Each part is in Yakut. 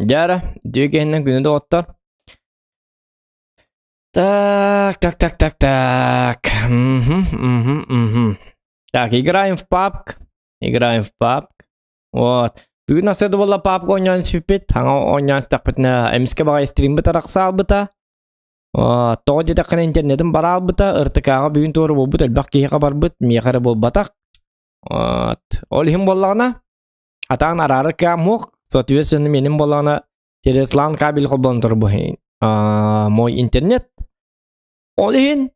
Дьэ эрэ, үтүө киһинэн күнү доҕоттор. Так, так, так, так, так. Мгм, мгм, мгм. Так, играем в PUBG. Играем в PUBG. Вот. Бүгүн асыады буолла PUBG оонньоон испиппит. Хаҥа оонньоон истэхпитинэ эмискэ баҕайы стримбит арахсаалбыта. Тоҕо диэтэххинэ интернетим бараалбыта, РТК-ҕа бүгүн туора буолбут элбэх киһиэхэ барбыт, миэхэ эрэ буолбатах. Вот. Ол иһин буоллаҕына, атаан араарар кыам суох. Соответственно, менин буоллаҕына через LAN кабель холбонон турбу мой интернет. Ол иһин,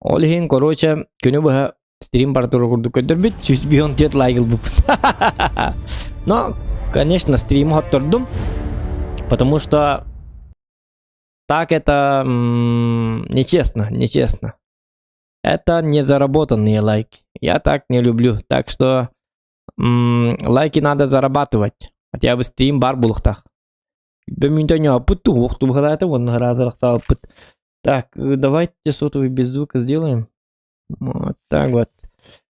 ол иһин, короче, күнү быһа стрим бара турар курдук көрдөрбүт, 154 лайк ылбыппыт. Но, конечно, стримы хоттордум, потому что так это нечестно, нечестно. Это не заработанные лайки. Я так не люблю. Так что лайки надо зарабатывать. Хотя бы стрим бар булуктах. Бөмүнтө ньооппут туох тубухалаата уонна хараазарахсаалпыт. Так, давайте сотовый без звука сделаем. Вот так вот.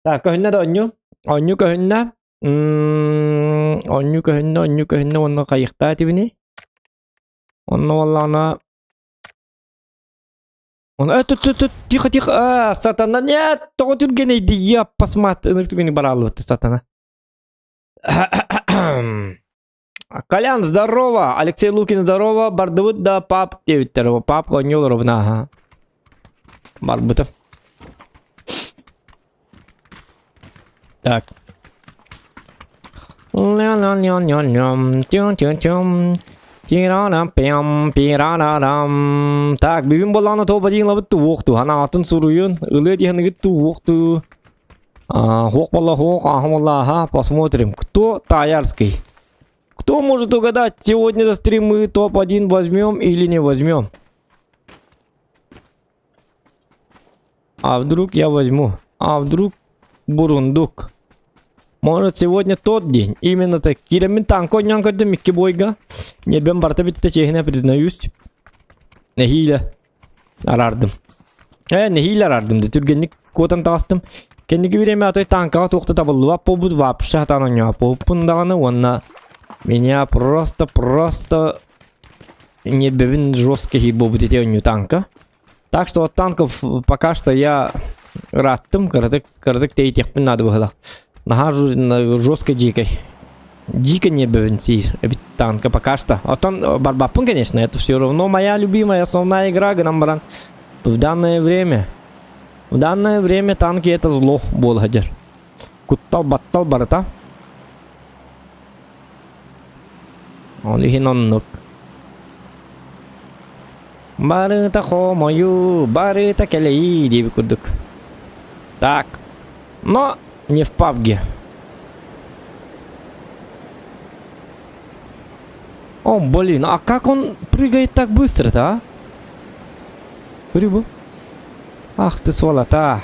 Так, көһүннэ да онньу. Онньу көһүннэ. Онньу көһүннэ, онньу көһүннэ уонна хайыхтаа этибини. Онно буоллаҕына Он, э, тут, тут, тут, тихо, тихо, а, сатана, нет, тоҕо түргэнэй дии, я посмотри, ынырык түгэни барааллыбыт сатана. Колян, здорово! Алексей Лукин, здорово! Бардыбыт да пап диэбиттэр. Пап оонньуу олоробун, аха. Барбытым. Так. Так, бүгүн буоллаҕына тоба диэн лабыт туох атын суруйун, ылыа диэхыныгыт туох Хуох буолла хуох, аха буолла аха, посмотрим, кто Таярский. Кто может угадать, сегодня за стрим мы топ-1 возьмем или не возьмем? А вдруг я возьму? А вдруг бурундук? Может, сегодня тот день. Именно так. Киирэммин танка оонньоон көрдүм икки бойга. Ньиэрбэм барыта бүттэ, чиэһинэ признаюсь. Нэһиилэ араардым. Э, нэһиилэ араардым да түргэнник куотан таҕыстым. Кэнники бириэмэ атой танкаҕа туох да табыллыбат буолбут вообще сатаан оонньообоппун даҕаны уонна меня просто просто ньиэрбэбин жестко киһи буолбут ити оонньуу танка. Так что от танков пока что я ырааттым, кыратык, кыратык тэйитиэхпин наада быһыылаах. Наһаа жестко дьиикэй. Дико ньиэрбэбин сиир эбит танка пока что. Оттон барбаппын, конечно, это все равно моя любимая основная игра гынан баран. В данное время, в данное время танки это зло буола сылдьар. Куттал баттал барыта. Ол иһин оннук. Барыта хомойуу, барыта кэлэйии диэбит курдук. Так, но не в PUBG. О, блин, а как он прыгает так быстро-то, а? Рыбу. Ах ты сволота.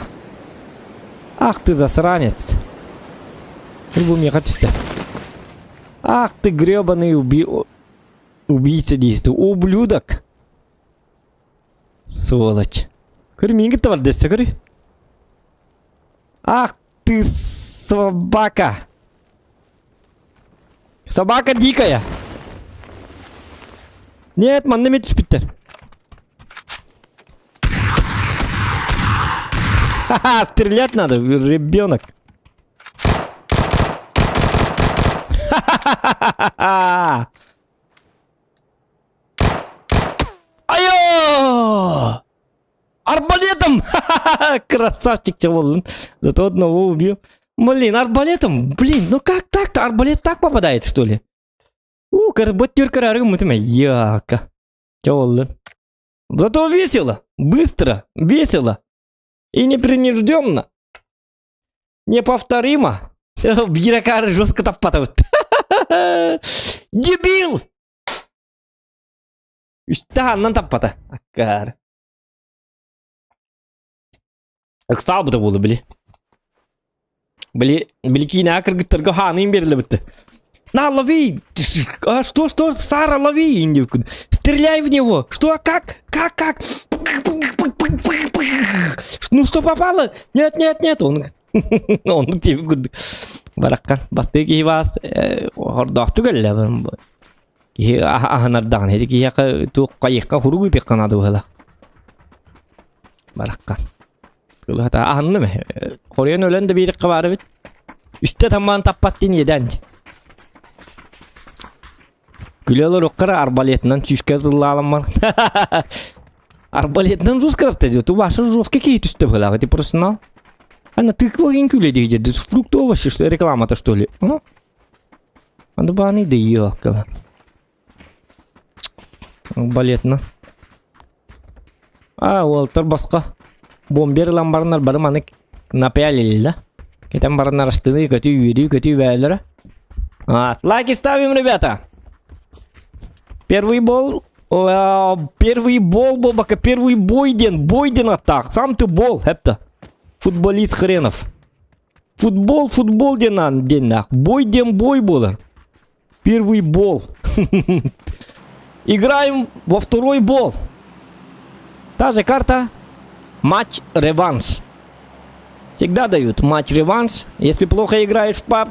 Ах ты засранец. Рыбу мне хотите. Ах ты гребаный уби... убийца действуй. Ублюдок. Сволочь. Көрү миигин кытта бар дэссе көрү. Ах ты собака. Собака дикая. Нет, манна эмиэ түспүттэр. Ха-ха, стрелять надо, ребенок. Ха-ха-ха-ха-ха! Айо! Арбалетом! Красавчик чего Зато одного убил. Блин, арбалетом! Блин, ну как так-то? Арбалет так попадает, что ли? У, вот Яка. Чего Зато весело, быстро, весело и непринужденно. Неповторимо. Биракары жестко таппатабыт. Дебил! Үстэ таппата. Аккаар. Ыксаабыта буолу били. Били, били киинэҕэ кыргыттарга хаанын берилибитти. На, лови! А что, что? Сара, лови! Стреляй в него! Что? Как? Как? Как? Ну что попало? Нет, нет, нет. Он, он тебе баракка. Бастыы киһи баас хордоохтук эллэ. Киһи аһынардаҕын, ити киһиэхэ туох хайыахха хуругу ытыахха наада быһыылаах. Бараххан. Кылыһата аһынным э. Хоруйан өлөн да биэриэххэ баар эбит. Үстэ таммаан таппат диэн иэдээн. Күлэ олоруоххара арбалетынан сүүскэ тыллааламмар. Арбалетынан жестко дии. Ту ваша жесткий киһи түстэ быһыылаах. Ити профессионал. Ана тыква гин күлэ дии дьэ. Фрукты овощи что реклама-то что ли? Ну? Аны да елкала. Арбалетна. А, уолтар басқа. Бомбер ылан бараннар бары маны напялили, да? Кетен бараннар астыны көтүү үөрүү көтүү бээлere. А, лайки ставим, ребята. Первый бол, первый бол буолбакка первый бой диэн, бой диэн аттаах. Сам ты бол, хепта. Футболист хренов. Футбол, футбол диэн диэннээх. Бой диэн бой буолар. Первый бол. Играем во второй бол. Та же карта. Матч-реванш. Всегда дают матч-реванш. Если плохо играешь в PUBG,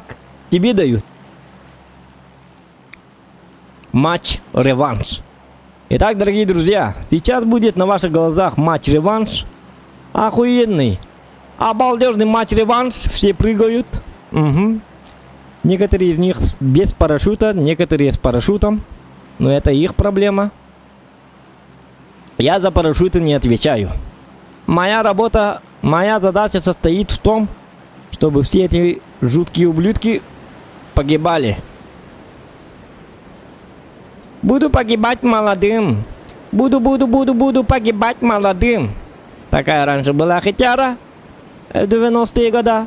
тебе дают. Матч-реванш. Итак, дорогие друзья, сейчас будет на ваших глазах матч-реванш. Охуенный. Обалдежный матч-реванш. Все прыгают. Угу. Некоторые из них без парашюта, некоторые с парашютом. Но это их проблема. Я за парашюты не отвечаю. Моя работа, моя задача состоит в том, чтобы все эти жуткие ублюдки погибали. Буду погибать молодым. Буду, буду, буду, буду погибать молодым. Такая раньше была хитяра в 90-е годы.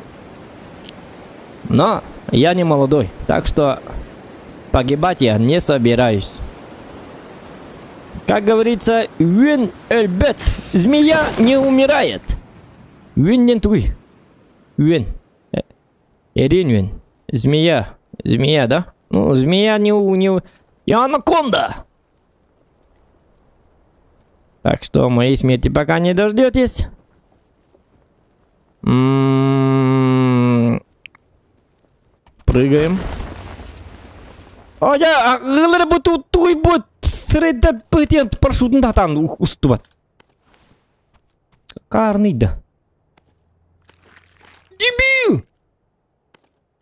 Но я не молодой, так что погибать я не собираюсь. Как говорится, үөн өлбөт. Змея не умирает. Үөн диэн тугуй? Үөн. Эриэн үөн. Змея. Змея, да? Ну, змея не... не... Я анаконда! Так что моей смерти пока не дождетесь. М-м-м. Прыгаем. О, я бу туй бу среда пытен парашютын татан устубат. Карный да. Дебил!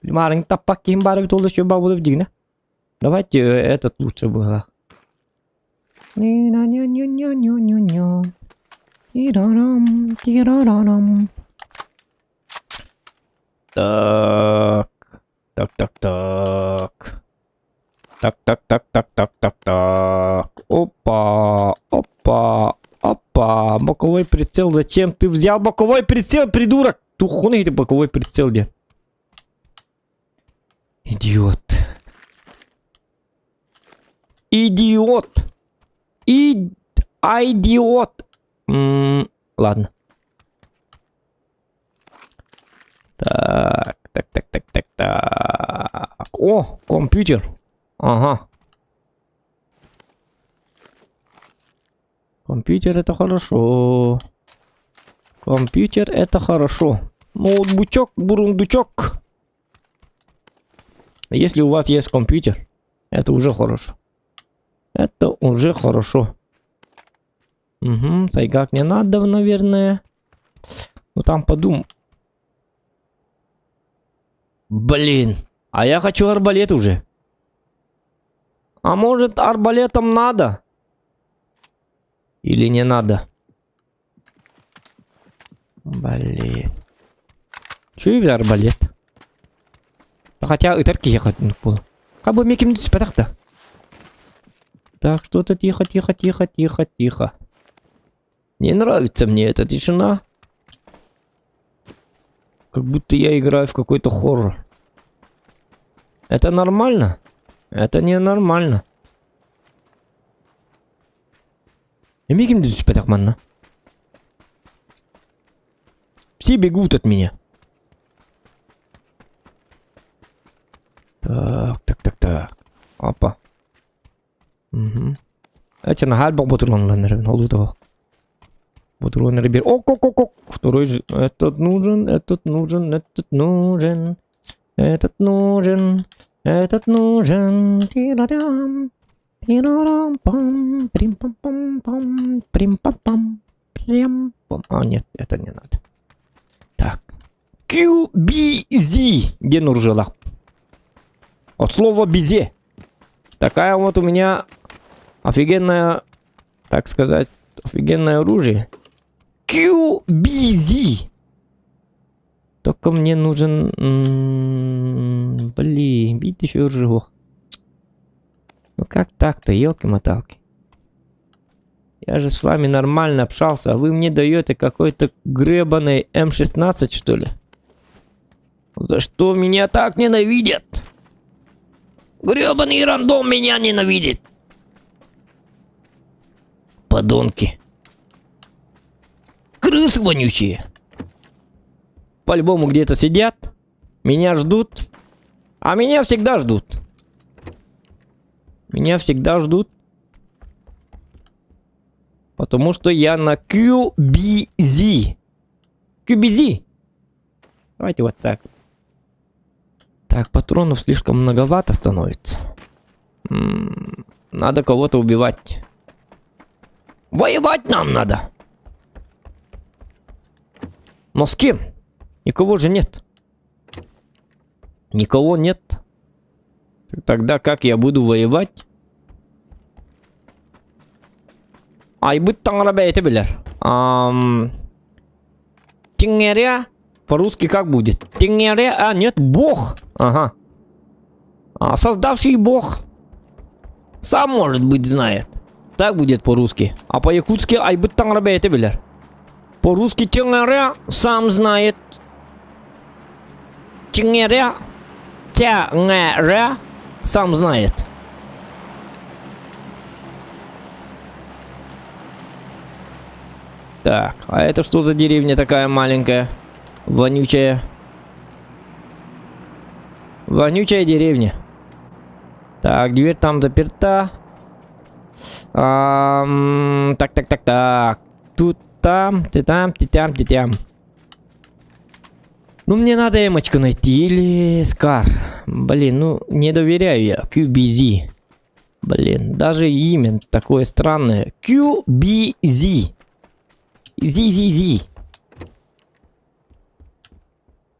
Марың таппак ким бар бит ол еще бабулып дигне. Давайте этот лучше было. Ни-на-ню-ню-ню-ню-ню-ню. Тирарам, тирарарам. Так. Так, так, так. Так, так, так, так, так, так, так. Опа, опа, опа. Боковой прицел. Зачем ты взял боковой прицел, придурок? Тухуны ты боковой прицел где? Идиот. Идиот. И... Идиот. М -м, ладно. Так, так, так, так, так, так. О, компьютер. Ага. Компьютер это хорошо. Компьютер это хорошо. Ноутбучок, бурундучок. Если у вас есть компьютер, это уже хорошо. Это уже хорошо. Угу, сайгак не надо, наверное. Ну там подум. Блин, а я хочу арбалет уже. А может арбалетом надо? Или не надо? Блин. Чү арбалет? Хотя ытар киһи буолуо. Как бы меким түспэтэх Так, что-то тихо, тихо, тихо, тихо, тихо. Не нравится мне эта тишина. Как будто я играю в какой-то хоррор. Это нормально? Это не нормально. Эмиэ ким түспэтэх манна. Все бегут от меня. Так, так, так, так. Опа. Угу. Эти на гальбах ботуруоннар, ол Ботуруоннар бир. Ок, ок, ок, ок. Второй же. Этот нужен, этот нужен, этот нужен. Этот нужен, этот нужен. Тира-дам. Пирарам-пам, прим-пам-пам-пам, прим-пам-пам, прим-пам. А, нет, это не надо. Так. QBZ диэн уржалах. От слова безе. Такая вот у меня офигенная, так сказать, офигенное оружие. QBZ. Только мне нужен... Блин, видите, еще ржевох. Ну как так-то, елки-моталки. Я же с вами нормально общался, а вы мне даете какой-то гребаный М16, что ли? За что меня так ненавидят? Гребаный рандом меня ненавидит. Подонки. Крысы вонючие. По-любому где-то сидят, меня ждут. А меня всегда ждут. Меня всегда ждут. Потому что я на QBZ. QBZ. Давайте вот так. Так, патронов слишком многовато становится. М-м, надо кого-то убивать. Воевать нам надо. Но с кем? Никого же нет. Никого нет. Тогда как я буду воевать? Айбыт таҥара бэйэтэ билэр. Тиҥэрэ по-русски как будет? Тиҥэрэ, а нет, Бог. Ага. А, создавший Бог. Сам, может быть, знает. Так будет по-русски. А по-якутски айбыт таҥара бэйэтэ билэр. По-русски Тиҥэрэ сам знает. Тиҥэрэ, Тя-ҥэ-рэ сам знает. Так, а это что за деревня такая маленькая? Вонючая. Вонючая деревня. Так, дверь там заперта. А, так, так, так, так. Тут там, ты там, ты там, ты там. Ну, мне надо эмочку найти или Скар. Блин, ну, не доверяю я. QBZ. Блин, даже имя такое странное. QBZ. ZZZ.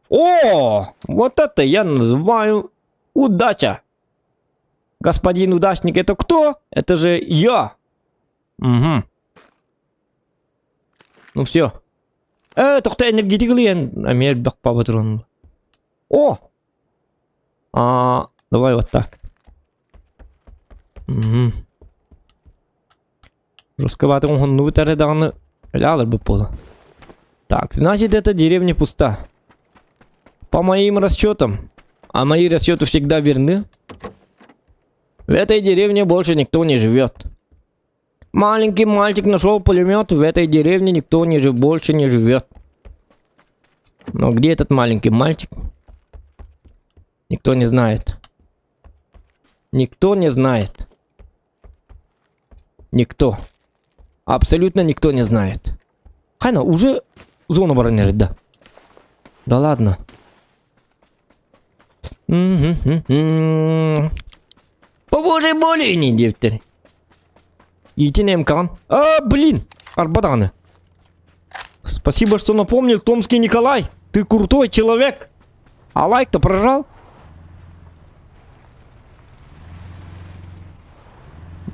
О, вот это я называю удача. Господин удачник это кто? Это же я. Угу. Ну все. Э, тохтоо энергетик ылыан эмиэ элбэх патрон. О! А, давай вот так. Угу. Жестковато оҥоһуннубут эрэ даҕаны өлө буола. Так, значит, эта деревня пуста. По моим расчетам, а мои расчеты всегда верны, в этой деревне больше никто не живет. Маленький мальчик нашел пулемет, в этой деревне никто не жив, больше не живет. Но где этот маленький мальчик? Никто не знает. Никто не знает. Никто. Абсолютно никто не знает. Хайна, уже зона баран да. Да ладно. По божьей воле не диэбиттэр. Итин МК. А, блин! Арбаданы. Спасибо, что напомнил, Томский Николай. Ты крутой человек. А лайк-то прожал?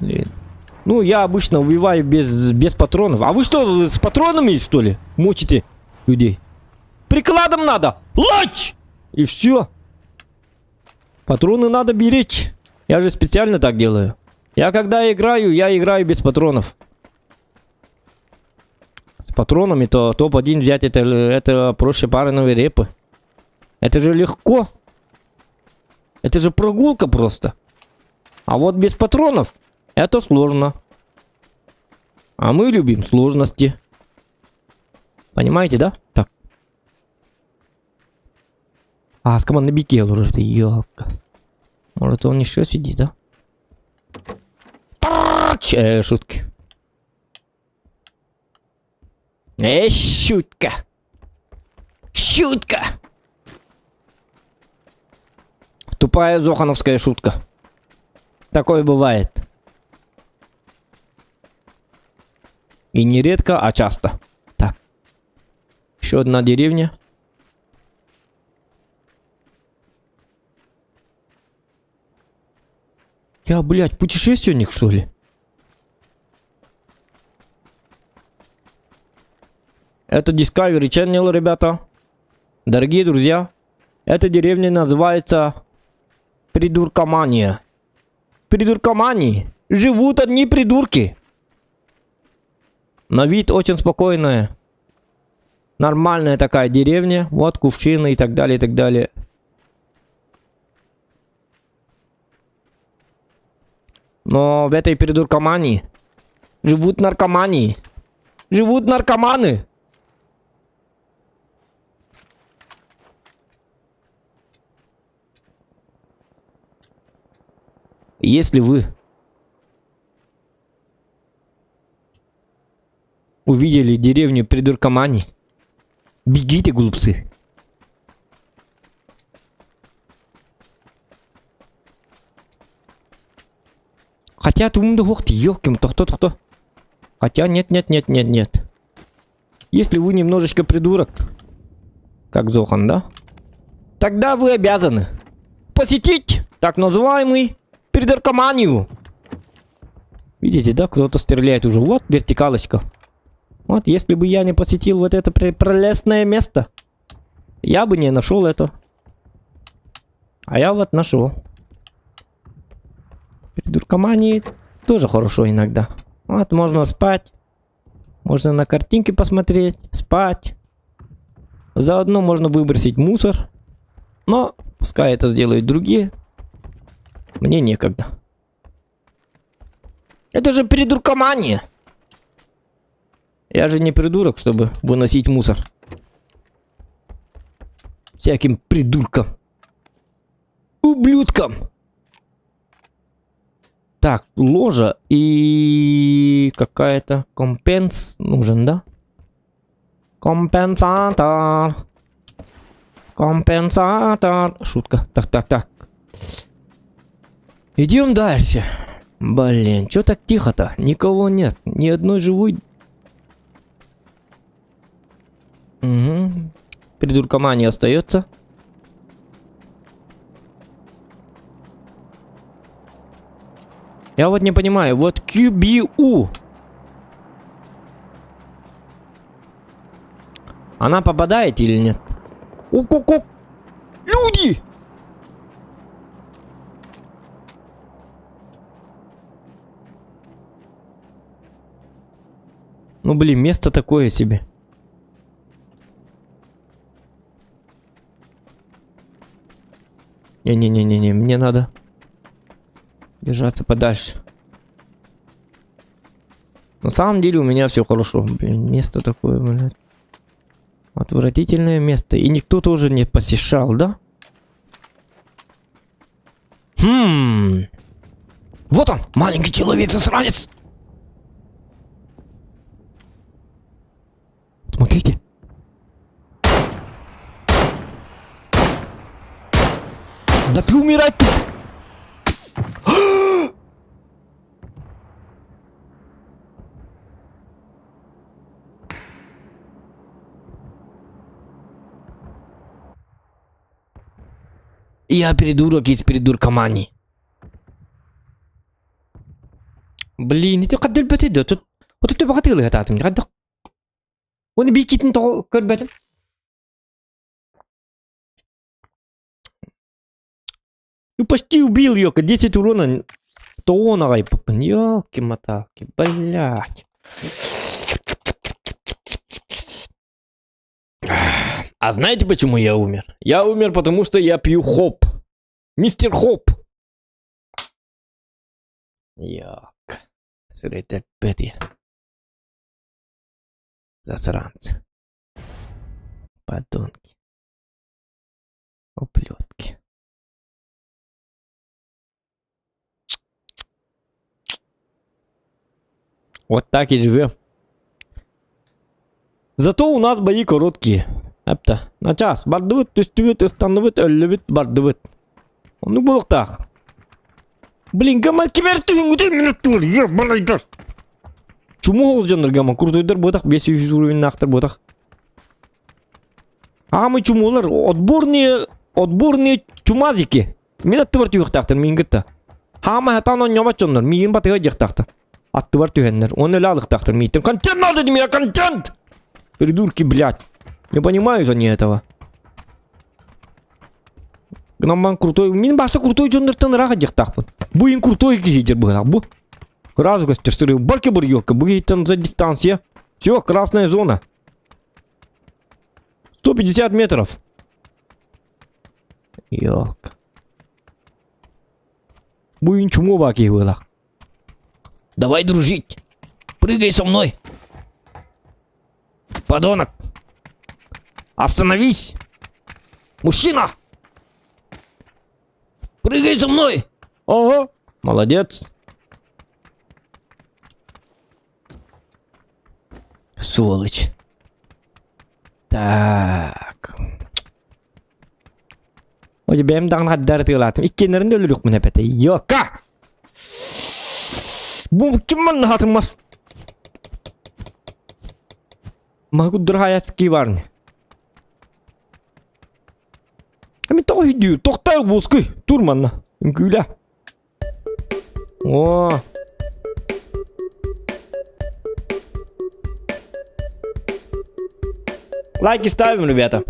Блин. Ну, я обычно убиваю без, без патронов. А вы что, с патронами, что ли, мучите людей? Прикладом надо! Лач! И все. Патроны надо беречь. Я же специально так делаю. Я когда играю, я играю без патронов. С патронами то топ-1 взять это, это проще пареной репы. Это же легко. Это же прогулка просто. А вот без патронов это сложно. А мы любим сложности. Понимаете, да? Так. А, с командой Бикел уже, это елка. Может он еще сидит, да? Э, шутки. Э, шутка. Шутка. Тупая зохановская шутка. Такое бывает. И не редко, а часто. Так. Еще одна деревня. Я, блядь, путешественник, что ли? Это Discovery Channel, ребята. Дорогие друзья, эта деревня называется Придуркомания. Придуркомании живут одни придурки. На вид очень спокойная. Нормальная такая деревня. Вот кувшины и так далее, и так далее. Но в этой придуркомании живут наркомании. Живут наркоманы. Если вы увидели деревню придуркомани, бегите, глупцы. Хотя тугум да суох ёлкин, тохто тохто. Хотя нет, нет, нет, нет, нет. Если вы немножечко придурок, как Зохан, да? Тогда вы обязаны посетить так называемый придуркоманию. Видите, да, кто-то стреляет уже. Вот вертикалочка. Вот, если бы я не посетил вот это прелестное место, я бы не нашел это. А я вот нашел. Придуркомании тоже хорошо иногда. Вот, можно спать. Можно на картинки посмотреть, спать. Заодно можно выбросить мусор. Но пускай это сделают другие. Мне некогда. Это же придуркомания. Я же не придурок, чтобы выносить мусор. Всяким придуркам. Ублюдкам. Так, ложа и какая-то компенс нужен, да? Компенсатор. Компенсатор. Шутка. Так, так, так. Идем дальше. Блин, что так тихо-то? Никого нет. Ни одной живой. Угу. Придуркомания остается. Я вот не понимаю, вот QBU. Она попадает или нет? Ок-ок-ок! Люди! Ну блин, место такое себе. Не-не-не-не-не, мне надо держаться подальше. На самом деле у меня все хорошо. Блин, место такое, блядь. Отвратительное место. И никто тоже не посещал, да? Хм. Вот он, маленький человек-засранец. Смотрите. Да ты умирать ты! Я придурок из придуркомании. Блин, ити хаддыр бөтөйдө. Тут отут төбөҕө тыылыһатаатым. Хаддах. Оны биикитин тоҕо көрбөтүм. Ну почти убил ее, 10 урона. То он аҕай Ёлки-моталки, блядь. А знаете, почему я умер? Я умер, потому что я пью хоп. Мистер Хоп. Як. Сирэйтэппэти. Засранцы. Подонки. Ублюдки. Вот так и живем. Зато у нас бои короткие. Апта. Начаас. Бардыбыт, түстүбүт, ыстанныбыт, өллүбүт, бардыбыт. Оннук буолуохтаах. Блин, гамма кимэр түһүҥҥүтүн минуттуур, ебаный. Чуму ол дьоннорго ама крутойдар буотах 500 уровеннаахтар буотах. Аамы чумулар отборные отборные чумазики. Мин аттыбар түһүөхтээхтэр миин кытта. Хаама хатаан онньомот дьоннор миигин батыга дьиэхтаахтар. Аттыбар түһэннэр. Уонна өлө алыктаахтар мииттэн. Контент надо мне, контент! Придурки, блядь. Не понимают они этого. Гынан крутой. Мин бааса крутой дьоннортон ыраах дьиэхтаахпын. Бу ин крутой киһи дьэр быһалаах бу. Сразу көстөр сырыы. Барки бар елка. Бу киһиттэн за дистанция. Все, красная зона. 150 метров. Елка. Бу ин чумо баа киһи быһалаах. Давай дружить. Прыгай со мной. Подонок. Остановись. Мужчина. Прыгай со мной. Ого. Молодец. Сволочь. Так. Ой, бэйэм даҕаны хардары тыалаатым. Иккиэннэрин да өлөрүөхпүн эпэтэ. Йока! Бу ким манна хатыммас? Маһы куддур хаайаспыт баарны. Эми тоҕо өйдүү? Тохтой буускуй. Тур манна. Үҥкүүлэ. О. Лайки ставим, ребята.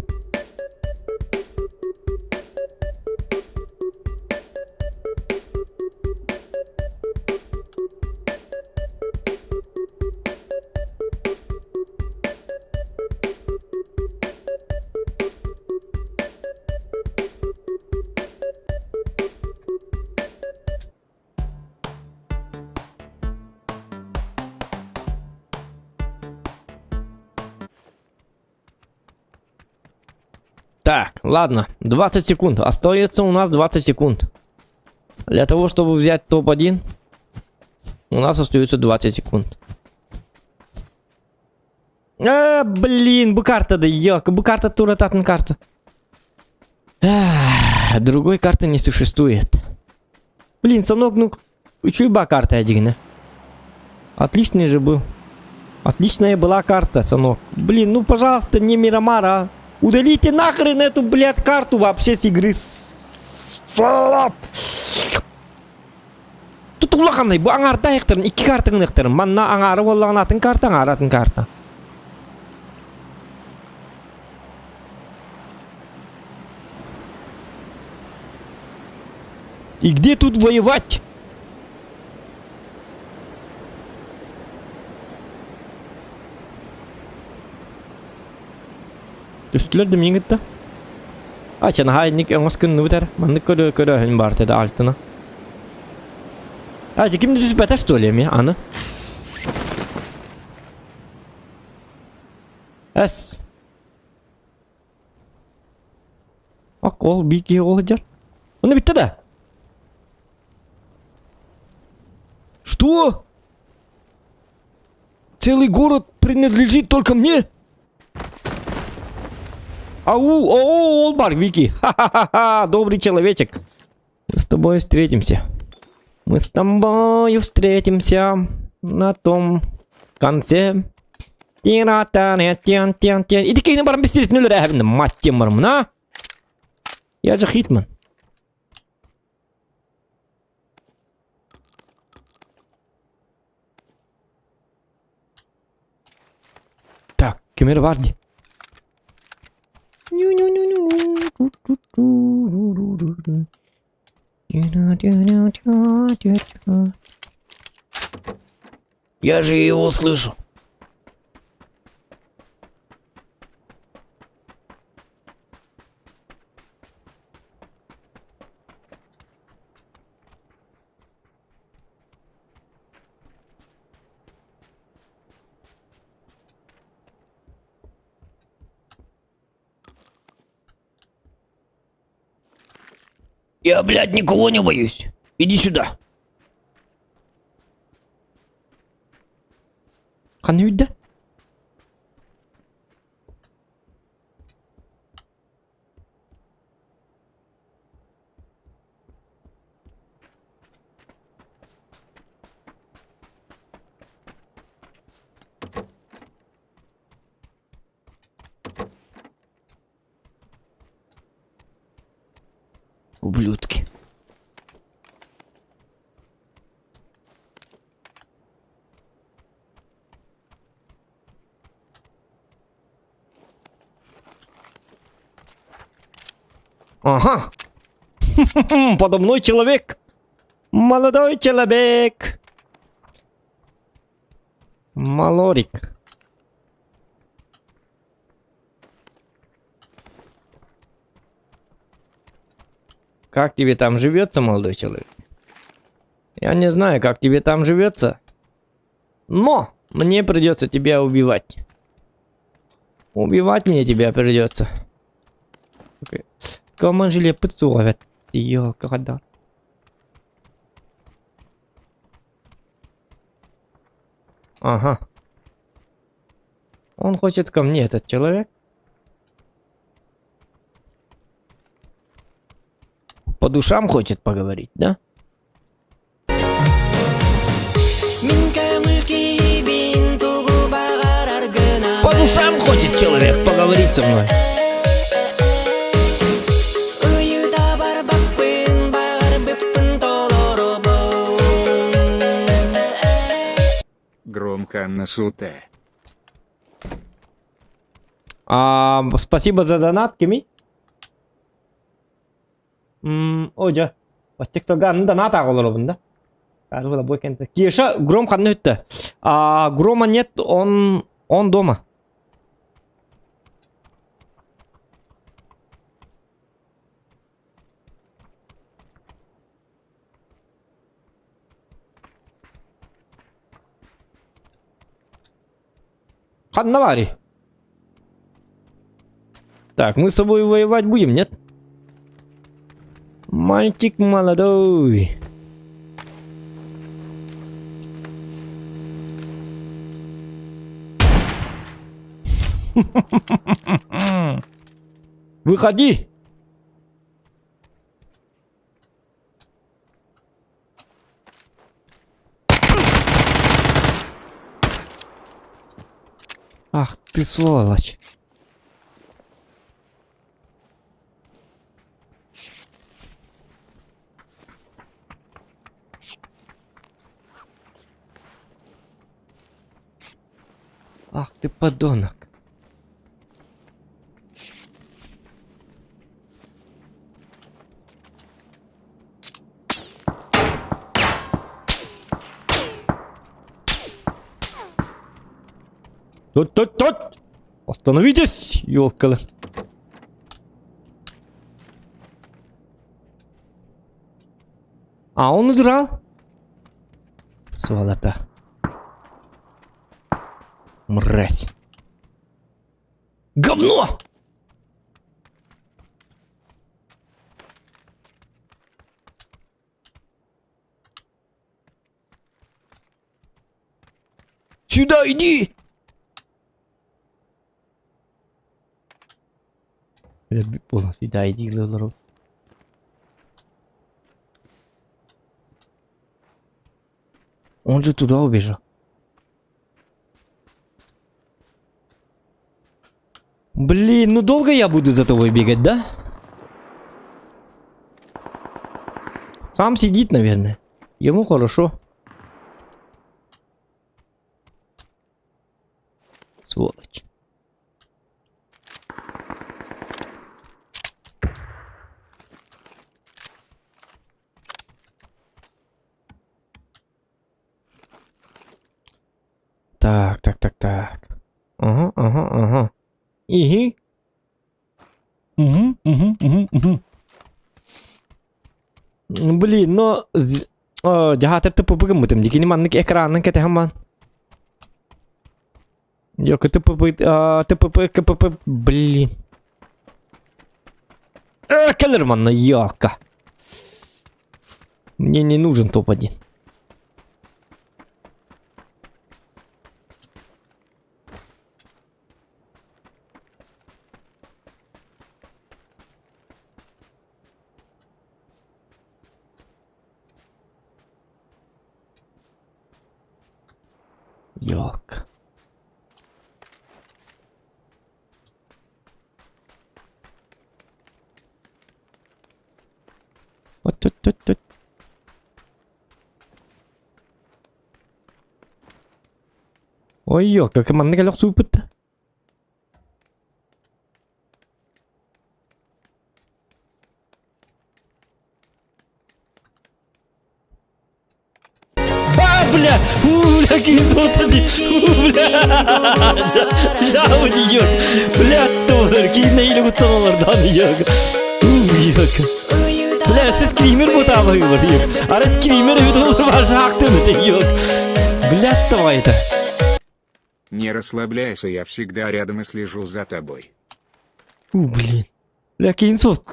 Так, ладно, 20 секунд. Остается у нас 20 секунд. Для того, чтобы взять топ-1, у нас остается 20 секунд. А, блин, бу карта да ёк, бу карта турататын карта. Эх, другой карты не существует. Блин, сынок, ну, үчүгэй карта дигинэ. Отличный же был. Отличная была карта, сынок. Блин, ну, пожалуйста, не Мирамар, а. Удалите нахрен эту, блядь, карту вообще с игры. Тут улаханный, бу аҥаарда айахтарын, икки карта гыныахтарын. Манна аҥаара буоллаҕына атын карта, аҥаара атын карта. И где тут воевать? Түстүлэр да миин кытта. Ача наһаа инник өҥөс гынныбыт эр. Маннык көрө көрөөһүн баар теде альтына. А, ким да түспэтэ что ли эми аны? Эс. Ак ол бии киһи ол сылдьар. Оны бүтте да? Что? Целый город принадлежит только мне? Ау, о, ол бар, Вики. Ха-ха-ха, добрый человечек. Мы с тобой встретимся. Мы с тобой встретимся на том конце. Ити киһини баран бистирит нүлэр мать барым Я же Хитман. Так, ким эрэ баар дии. Я же его слышу. Я, блядь, никого не боюсь. Иди сюда. Ханна үйдэ? Ублюдки. Ага. Подо мной человек. Молодой человек. Малорик. Как тебе там живется, молодой человек? Я не знаю, как тебе там живется. Но мне придется тебя убивать. Убивать мне тебя придется. Comment je l'ai put Ёлка, Ага. Он хочет ко мне, этот человек. По душам хочет поговорить, да? По душам хочет человек поговорить со мной. Громко на суте. А, спасибо за донат, Кими. О, дьэ. Баттик аны донат аҕалоробун да. Кеша, Гром ханна үттэ? А, Грома нет, он, он дома. Ханна баарый? Так, мы с собой воевать будем, нет? Мальчик молодой. Выходи! Ах ты сволочь. Ах ты подонок. Тут, тут, тут! Остановитесь, елкалы. А он удрал? Сволота. Мразь. Говно! Сюда иди! Бля, сюда иди, лору. Он же туда убежал. Блин, ну долго я буду за тобой бегать, да? Сам сидит, наверное. Ему хорошо. Сволочь. Так, так, так, так. Ага, ага, ага. Иги. Угу, угу, угу, угу. Блин, но... Дьаһаатар ТПП гыммытым. Дикини маннык экранын кэтэһэн бан. Йока ТПП, ТПП, КПП, блин. Кэлэр манна, ялка. Мне не нужен топ-1. Ёлка. Ой, ёлка, манна кэлэ охсууппут да. А, бля! У, бля, киин дии! У, бля! Жабы дии, Бля, тур, киин нэһиилэ куттан олордоон ёк. У, ёк. Бля, сіз скример бутаабы бар, ёк. Ара скример эбит олор бар саактын это, ёк. Бля, давай это. Не расслабляйся, я всегда рядом и слежу за тобой. У, блин. Бля, киин софт.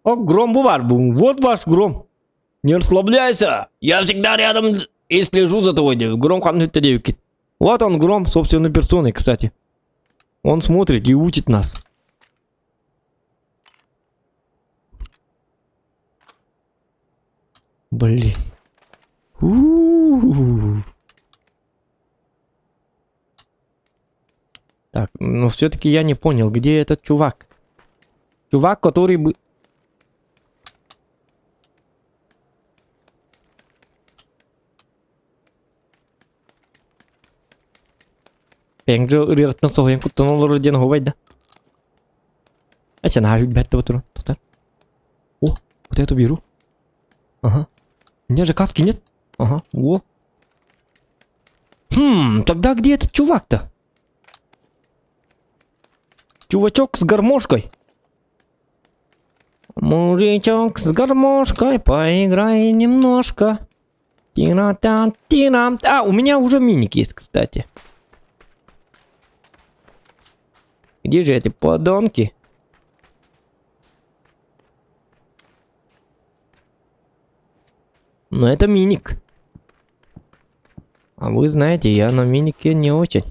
О, гром бу бар, бу. Вот ваш гром. Не расслабляйся. Я всегда рядом и слежу за тобой. Гром ханна диэбиккит. Вот он, гром, собственной персоной, кстати. Он смотрит и учит нас. Блин. У-у-у. Так, но все-таки я не понял, где этот чувак? Чувак, который бы... Пэҥдьэ ырыаттан соһуйан куттан олорор диэн оһуобай да. Эсэ наһаа үрбэт да туран тутар. О, вот эту беру. Ага. У меня же каски нет. Ага, о. Хм, тогда где этот чувак-то? Чувачок с гармошкой. Мужичок с гармошкой, поиграй немножко. Тира-та, тира. А, у меня уже миник есть, кстати. Где же эти подонки? Но это миник. А вы знаете, я на минике не очень.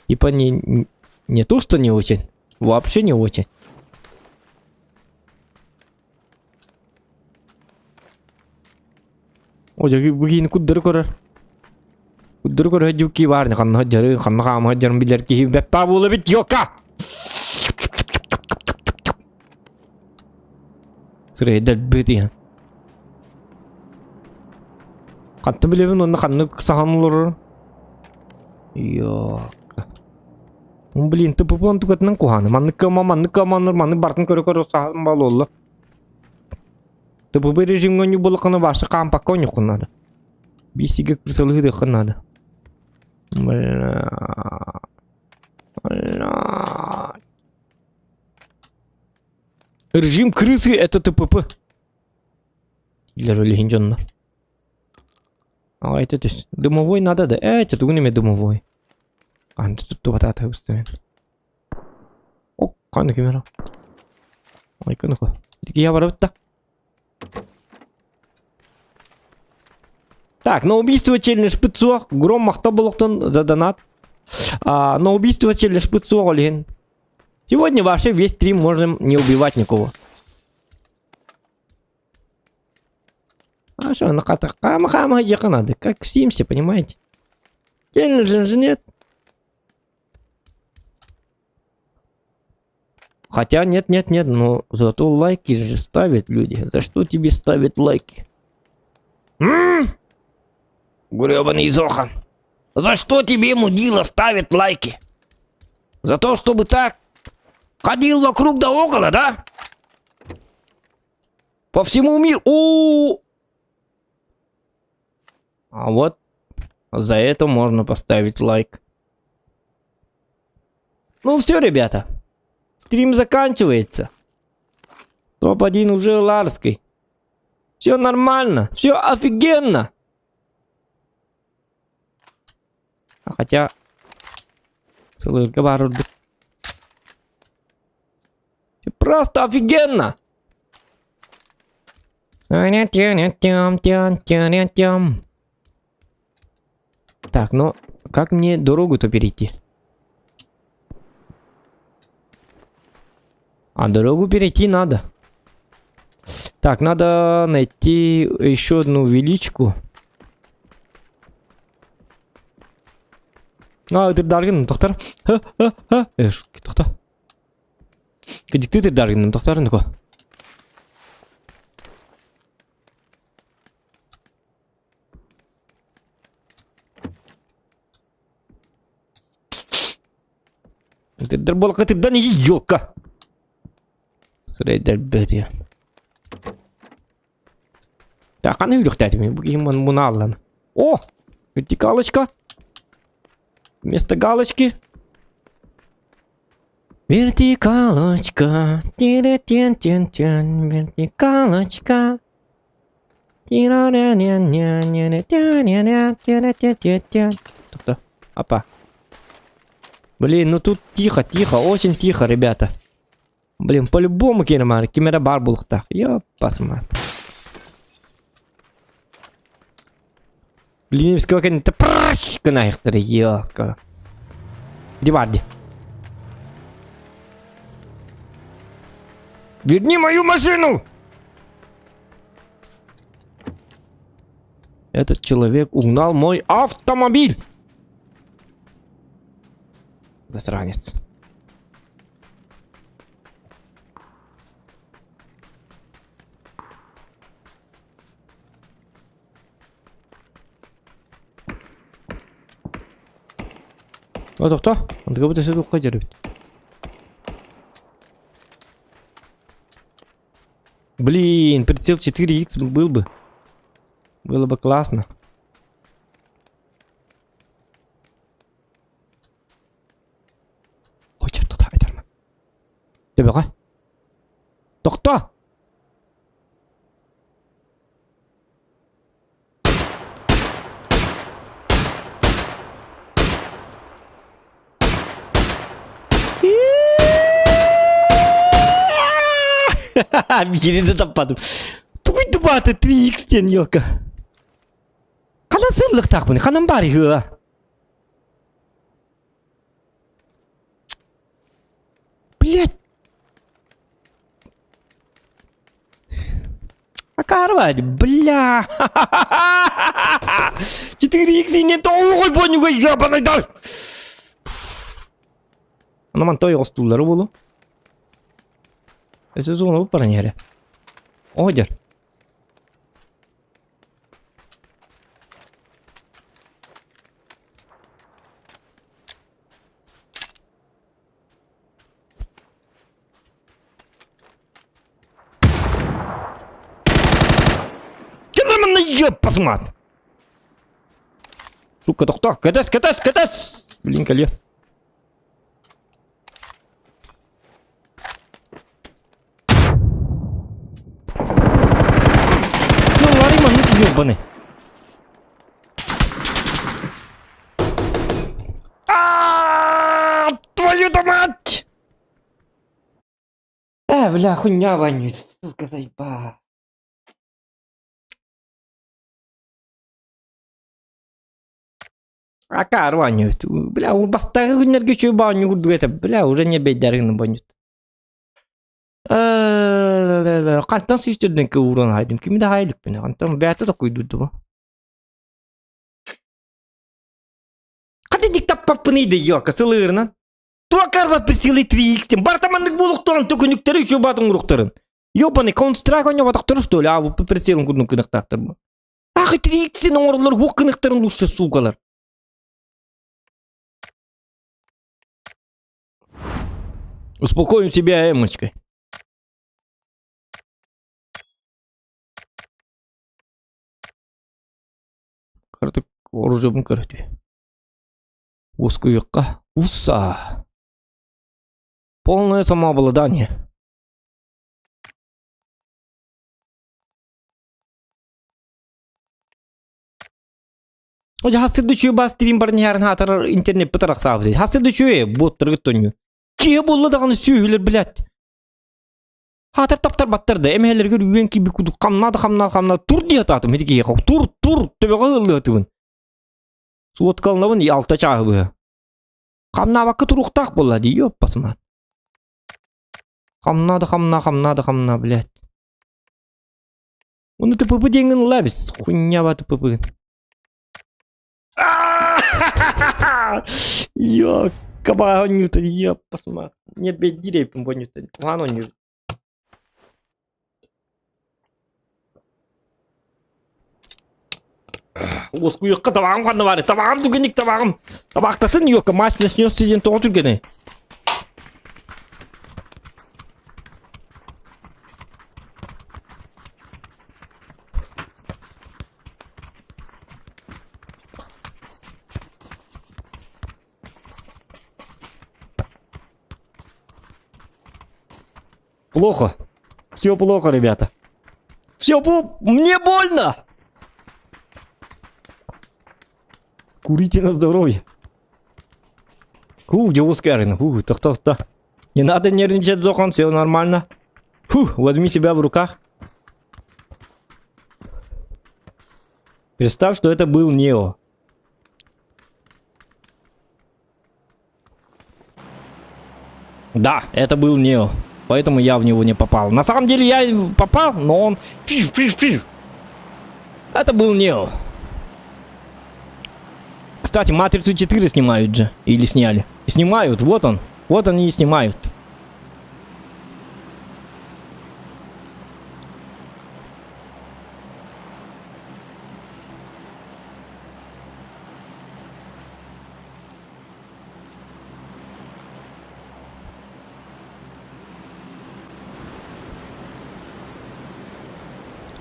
Типа не, не то, что не очень. Вообще не очень. О, дьэ, бу куддары көрөр. Куддары көрөр дьукки баар, ханна дьары, ханна хаама дьарын билэр киһи бэппа буола бит ёка! Сырайдар быт Хантан билэбин онно ханнык сахан олорор? Йока. Блин, ТПП тукатынан куһааны. Маннык кыама, маннык кыаманнар, маннык бартын көрө-көрө сахан балолла. ТПП режимҥэ онньу буоллаххына башы хаампакка онньуоххун наада. Биисигэ крысалыһыаххын наада. Бля. Бля. Режим крысы это ТПП. Дииллэр билиһин дьоннор. Аҕай түс. Дымовой надо да. Ээ, тугун эмэ дымовой. Анты туттубатаата устумен. О, ханна кимера. Ой, кыныкы. Я барабыт да. Так, на убийство челлендж пытсуох, гром махта болохтон за донат. А, на убийство челлендж пытсуох олиһин. Сегодня вообще весь стрим можем не убивать никого. А что, на хатах хама хама надо, как в Симсе, понимаете? Челленджа же нет. Хотя нет, нет, нет, но зато лайки же ставят люди. За что тебе ставят лайки? М-м-м! Гребаный Зохан. За что тебе мудила ставит лайки? За то, чтобы так ходил вокруг да около, да? По всему миру. О! А вот за это можно поставить лайк. Ну все, ребята. Стрим заканчивается. Топ-1 уже Ларской. Все нормально. Все офигенно. Хотя... Сылырга баар Просто офигенно! Так, ну как мне дорогу-то перейти? А дорогу перейти надо. Так, надо найти еще одну величку. А, это Даргин, доктор. Эш, тоқта. Кыдьыктыы тырдар гынным, тохтоорун дуко. Тырдар буолка тырдан иһи ёлка. Сырайдар бөтүө. Так, ханна үүрүөхтээтим бу киһи муна аллан. О! Вертикалочка. Вместо галочки. Вертикалочка. Тин-тин-тин-тин. Вертикалочка. Тохто. Апа. Блин, ну тут тихо, тихо, очень тихо, ребята. Блин, по-любому киэмээр, ким эрэ баар буолуохтаах. Ёппасмат. Блин, кэнниттэн прррш гына ёка. Где Варди? Верни мою машину! Этот человек угнал мой автомобиль! Засранец. О, тохто. Андыга бу төсө духха дьэрбит. Блин, прицел 4х был бы. Было бы классно. Ой, тохто, айтарма. Төбөҕө. Тохто! Биири да таппатым. Тугуй дубааты 3x диэн елка. Ханан сыллыктаахпын, ханан баар үһү Блять! Акаарбать, бля! 4x не тоҕуй бонюга ебаный дай! Анаман той остуулары болу. Өсө зона бу баран иһэрэ. Одер. Ким ёппасмат! Сука, тохтоо, кэтэс, кэтэс, кэтэс! Блин, кэлиэ. Сылларый маннык ёбаный. А, твою-то мать! Э, бля, хуйня вонючая, сука, заебал. Акаар оонньуубут. Бля, бастакы күннэргэ үчүгэй оонньуу курдук этэ. Бля, уже не бэйдэрин оонньуут. Хантан сүүстэрдэн ууран хаайдым. Кими да хаайа иликпин. Хантан бэйэтэ токуйдуурдума. Хата диктаппаппыный да ёка сылыырынан. Туакарба присылы 3x Барта маннык буолуктарын төкүнүктэри үчү баатын уруктарын. Ёбаный Counter-Strike оонньоботохтору что ли? А, прицелын курдук кынахтаахтар бу. Ах, 3x оҥороллор уох кыныктарын лучше суукалар. Успокоим себя эмочкой. Картык оружиебын көрөтү. Ускуйукка. Уса. Полное самообладание. Хас сырдычуй бас стрим баран иһэрин хаатар интернеппит арахсаабыт. Хас сырдычуй боттаргыт тонню. Киһи буолла даҕаны сүөһүлэр блядь. Хаатар таптар баттар да эмэһэлэргэр үөн киби кудук хамнаа да хамнаа хамнаа тур дии атаатым ити киһиэхэ тур тур төбөҕө ыллыатыбын. Суоткалынабын алта чааһы быһа. Хамнаабакка туруохтаах буолла дии ёппасымаат. Хамнаа да хамнаа хамнаа да хамнаа блядь. Уну ТПП диэҥҥин ылаа эбис. Хуйняба ТПП. Йок. Кабаа оонньуута ёппасма. Не бэддирэйпин бу оонньуута. Куһаҕан оонньуу. Уоскуйуохха табаҕым ханна баарый? Табаҕым түгэнник табаҕым. Табаахтатын ёка мать начнется диэн тоҕо түргэнэй? Плохо. Все плохо, ребята. Все плохо. Мне больно! Курите на здоровье. Фу, девушка, фу, тох-тох-тох. Не надо нервничать, Зохан, все нормально. Фу, возьми себя в руках. Представь, что это был Нео. Да, это был Нео. Поэтому я в него не попал. На самом деле я попал, но он... Это был Нео. Кстати, Матрицу 4 снимают же. Или сняли. Снимают, вот он. Вот они и снимают.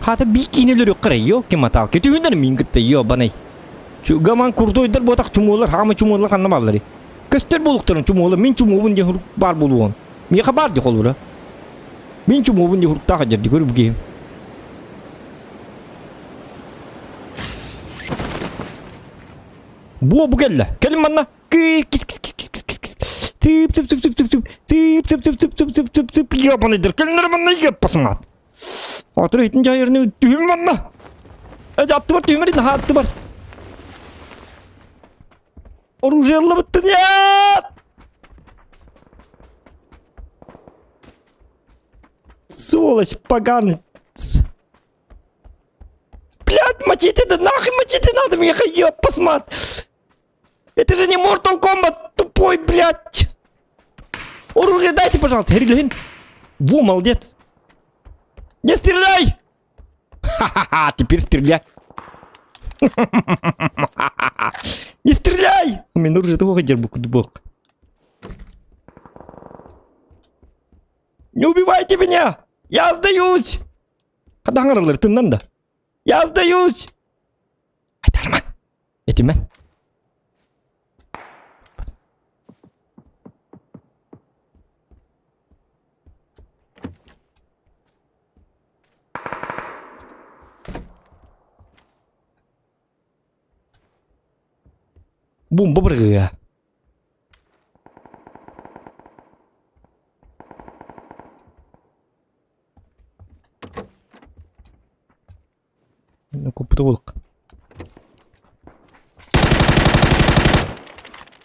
Хата биир киинэ өлөрүөххэ эрэ, ёлки-маталки. Түһүннэр миин кытта, ёбаный. Гаман курдуйдар буотах чумуолар, хаама чумуолар ханна баалларый? Көстөр буолуктарын чумуолар, мин чумуобун диэн баар буолуон. Миэхэ баар дии холура. Мин чумуобун диэн хуруктаах дьэрди көрү бу киһим. Буо бу кэллэ. Кэлин манна. Кис кис кис кис кис кис. Тып тып тып тып тып тып. Тып тып тып тып тып тып тып тып. Ебаныйдыр. Кэлиннэр манна еппасыңат. Атыр итин жайырны түһүм манна. Эже атты бар түһүмэр наха атты бар. Оружие ыллыбыттын нет! Сволочь поганый. Блядь, мочить это нахуй мочить надо, мне ёб посмат. Это же не Mortal Kombat, тупой, блядь. Оружие дайте, пожалуйста, Херилин. Во, молодец. Не стреляй! Ха-ха-ха, теперь стреляй. Не стреляй! У меня оружие того дербуку дубок. Не убивайте меня! Я сдаюсь! Хадаҥаралар тыннан да. Я сдаюсь! Айтарма! Этимэн. Бомба быргыга. Купрулк.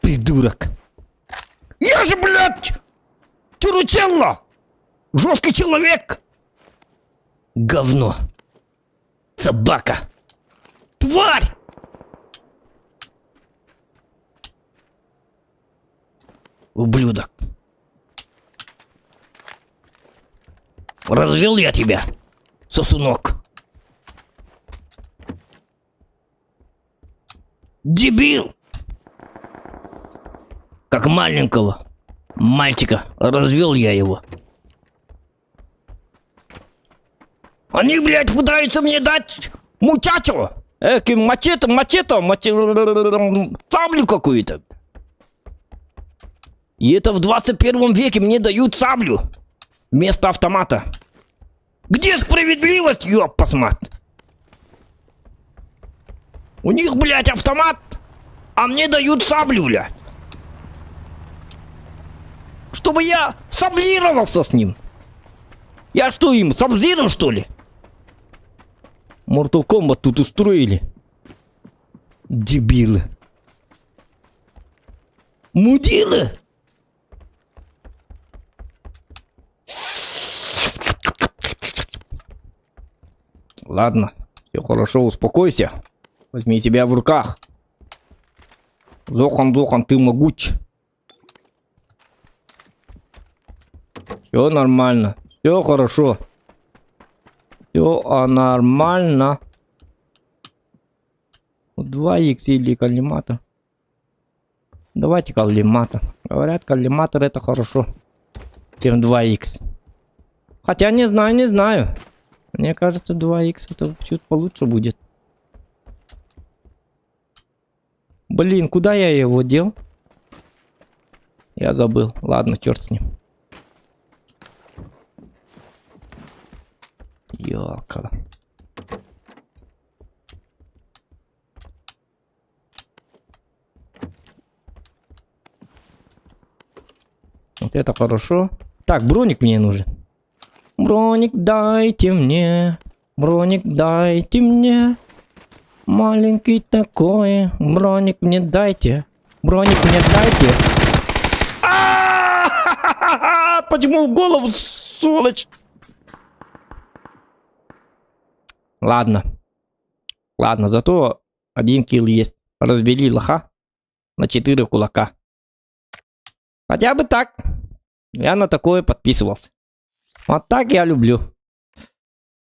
Придурок. Я же, блядь, Чуручелло! Жесткий человек! Говно. Собака. Тварь! Ублюдок. Развел я тебя, сосунок. Дебил! Как маленького мальчика развел я его. Они, блядь, пытаются мне дать мучачо! Эки, мачете, мачете, мачете, саблю какую-то. И это в 21 веке мне дают саблю вместо автомата. Где справедливость, ёппасмат? У них, блядь, автомат, а мне дают саблю, блядь. Чтобы я саблировался с ним. Я что им, сабзиром, что ли? Mortal Kombat тут устроили. Дебилы. Мудилы! Ладно, все хорошо, успокойся. Возьми себя в руках. Зохан, Зохан, ты могуч. Все нормально. Все хорошо. Все нормально. 2х или коллиматор. Давайте коллиматор. Говорят, коллиматор это хорошо, чем 2х. Хотя не знаю, не знаю. Мне кажется, 2х это чуть получше будет. Блин, куда я его дел? Я забыл. Ладно, черт с ним. Ёлка. Вот это хорошо. Так, броник мне нужен. Броник дайте мне. Броник дайте мне. Маленький такой. Броник мне дайте. Броник мне дайте. А-а-а! Почему в голову, сволочь? Ладно. Ладно, зато один kill есть. Развели лоха на 4 кулака. Хотя бы так. Я на такое подписывался. Вот так я люблю.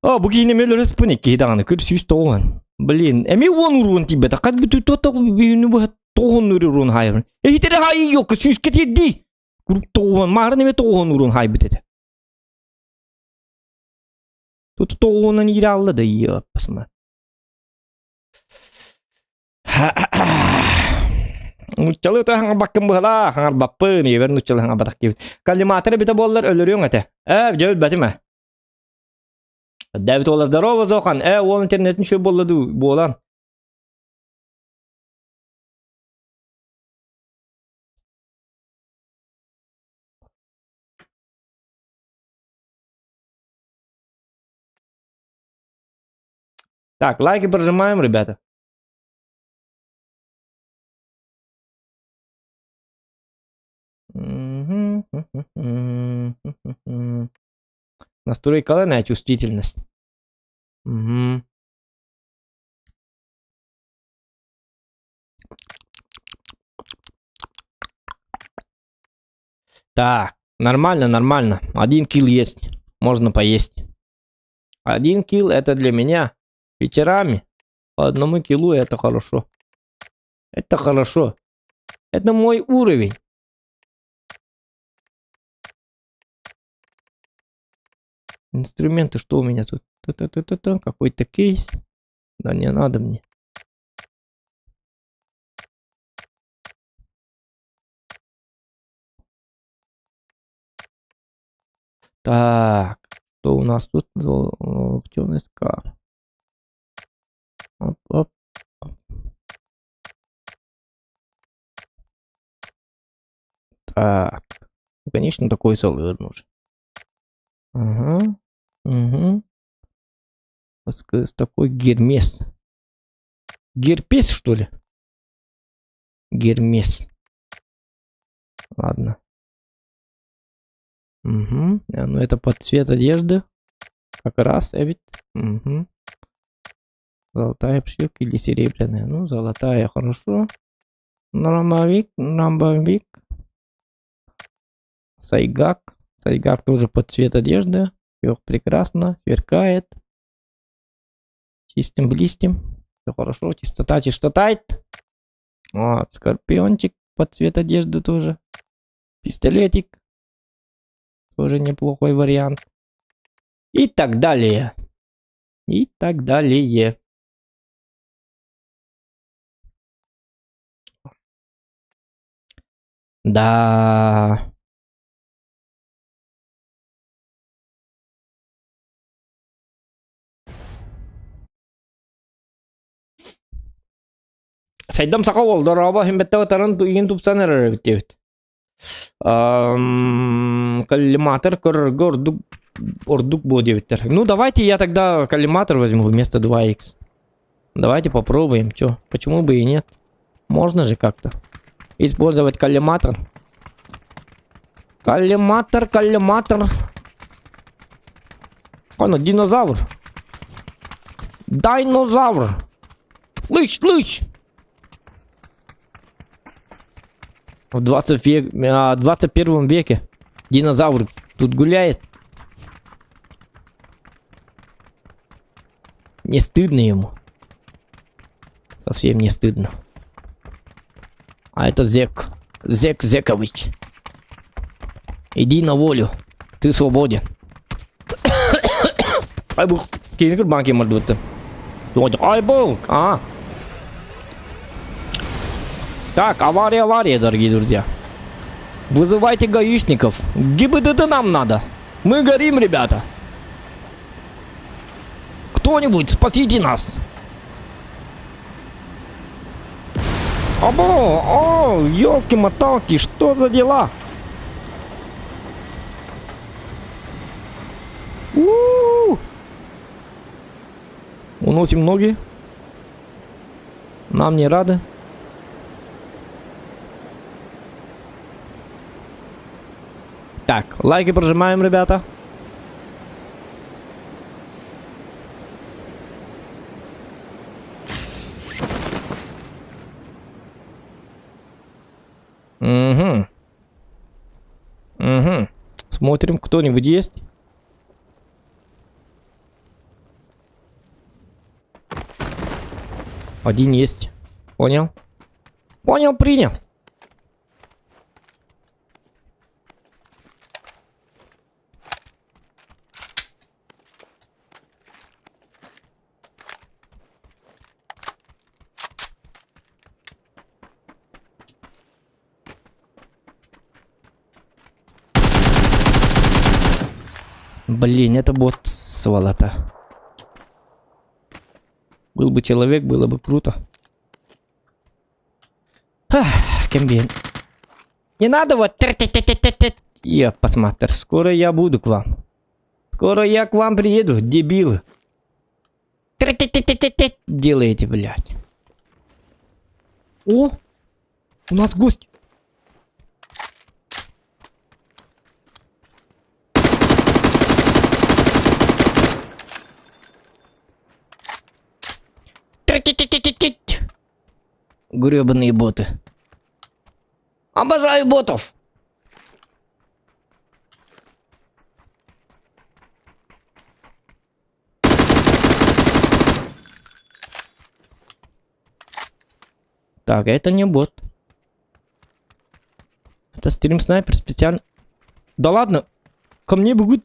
О, бу киһини өлөрөспүн икки даҕаны көр сүүс тоҕуһан. Блин, эми уон уруун тиийбэтэх. Хат бүтү то бүгүнү быһа тоҕуһун уруун хаайабын. Эһитэри хаайыы йокка сүүскэ тиэрдии. Куруук тоҕуһан, маарын эми тоҕуһун уруун хаайбыт этэ. Тут тоҕуһунан иирэ алла да иэппасма. Нууччалыы то хаҥарбаккын быһалаа, хаҥарбаппын, ийэбэр нууччалыы хаҥарбатах киһибит. Коллиматор эбитэ буоллар өлөрүөҥ этэ. Ээ, дьэ өлбөтүм ээ. Дэбит уола здорово, Зохан. Ээ, уол интернетин үчүгэй буолла дуу, буолан. Так, лайки прожимаем, ребята. Настройкалана чувствительность. Угу. Так, нормально, нормально. Один kill есть. Можно поесть. Один kill это для меня. Вечерами по одному kill у это хорошо. Это хорошо. Это мой уровень. Инструменты, что у меня тут? Та-та-та-та-та, какой-то кейс. Да не надо мне. Так, что у нас тут? Темный скар. Оп, оп. Так. Ну, конечно, такой салыр нужен. Ага. Угу. Такой гермес. Герпес, что ли? Гермес. Ладно. Угу. Ну, это под цвет одежды. Как раз, эбит. Угу. Золотая обшивка или серебряная? Ну, золотая, хорошо. Дробовик, дробовик. Сайгак. Сайгак тоже под цвет одежды. Все прекрасно, сверкает. Чистим, блистим. Все хорошо, чистота, чистота. Вот, скорпиончик под цвет одежды тоже. Пистолетик. Тоже неплохой вариант. И так далее. И так далее. Да. Сайдам саха уол дорообо химбетте батарын иин тупсан эрэр эбит диэбит. Коллиматор көрөргө ордук ордук буо диэбиттэр. Ну давайте я тогда коллиматор возьму вместо 2х. Давайте попробуем, чё, почему бы и нет. Можно же как-то использовать коллиматор. Коллиматор, коллиматор. Ана, динозавр. Динозавр. Лыч, лыч. В 20 век, 21 веке динозавр. Тут гуляет. Не стыдно ему. Совсем не стыдно. А это зек. Зек Зекович. Иди на волю. Ты свободен. Ай бу киһини кырбаан киэн мордубуттан. Ай бу! А. Так, авария, авария, дорогие друзья. Вызывайте гаишников. ГИБДД нам надо. Мы горим, ребята. Кто-нибудь, спасите нас. Або, о, елки-моталки, что за дела? У-у-у! Уносим ноги. Нам не рады. Так, лайки прожимаем, ребята. Угу. Угу. Смотрим, кто-нибудь есть? Один есть. Понял? Понял, принял. Блин, это бот сволота. Был бы человек, было бы круто. Кембин. Не надо вот. Я посмотрю. Скоро я буду к вам. Скоро я к вам приеду, дебилы. Делаете, блядь. О! У нас гость. Гребаные боты. Обожаю ботов. Так, это не бот. Это стрим-снайпер специально. Да ладно, ко мне бегут.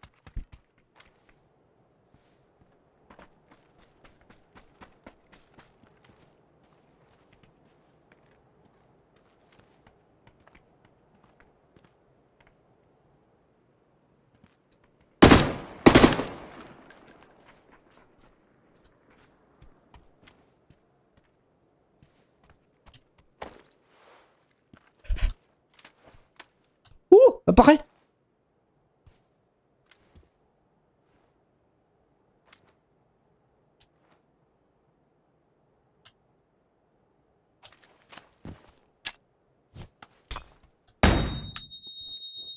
Уу, пахай.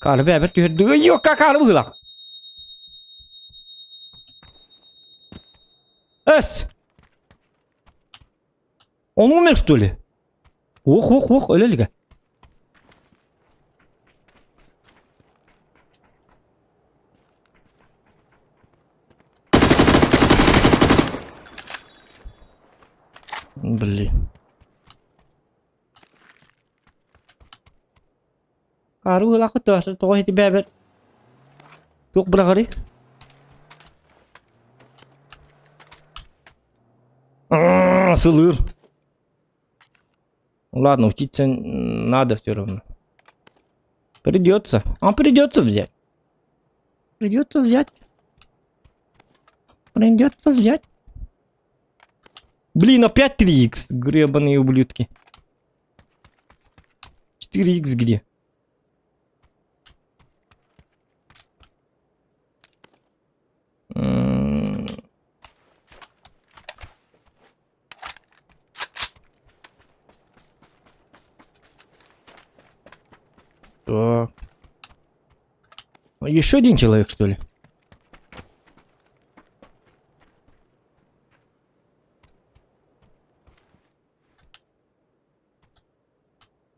Каары бэбэр түһэрдүгэ йокка каары быһыылаах. Эс! Он умер, что ли? Ох, ох, ох, өлө Блин. Каары быһыылаах тоҕо ити бэбэр туох быраҕарый? Сылыыр. Ладно, учиться надо все равно. Придется. А придется взять. Придется взять. Придется взять. Блин, опять 3х, гребаные ублюдки. 4х где? Так. Еще один человек, что ли?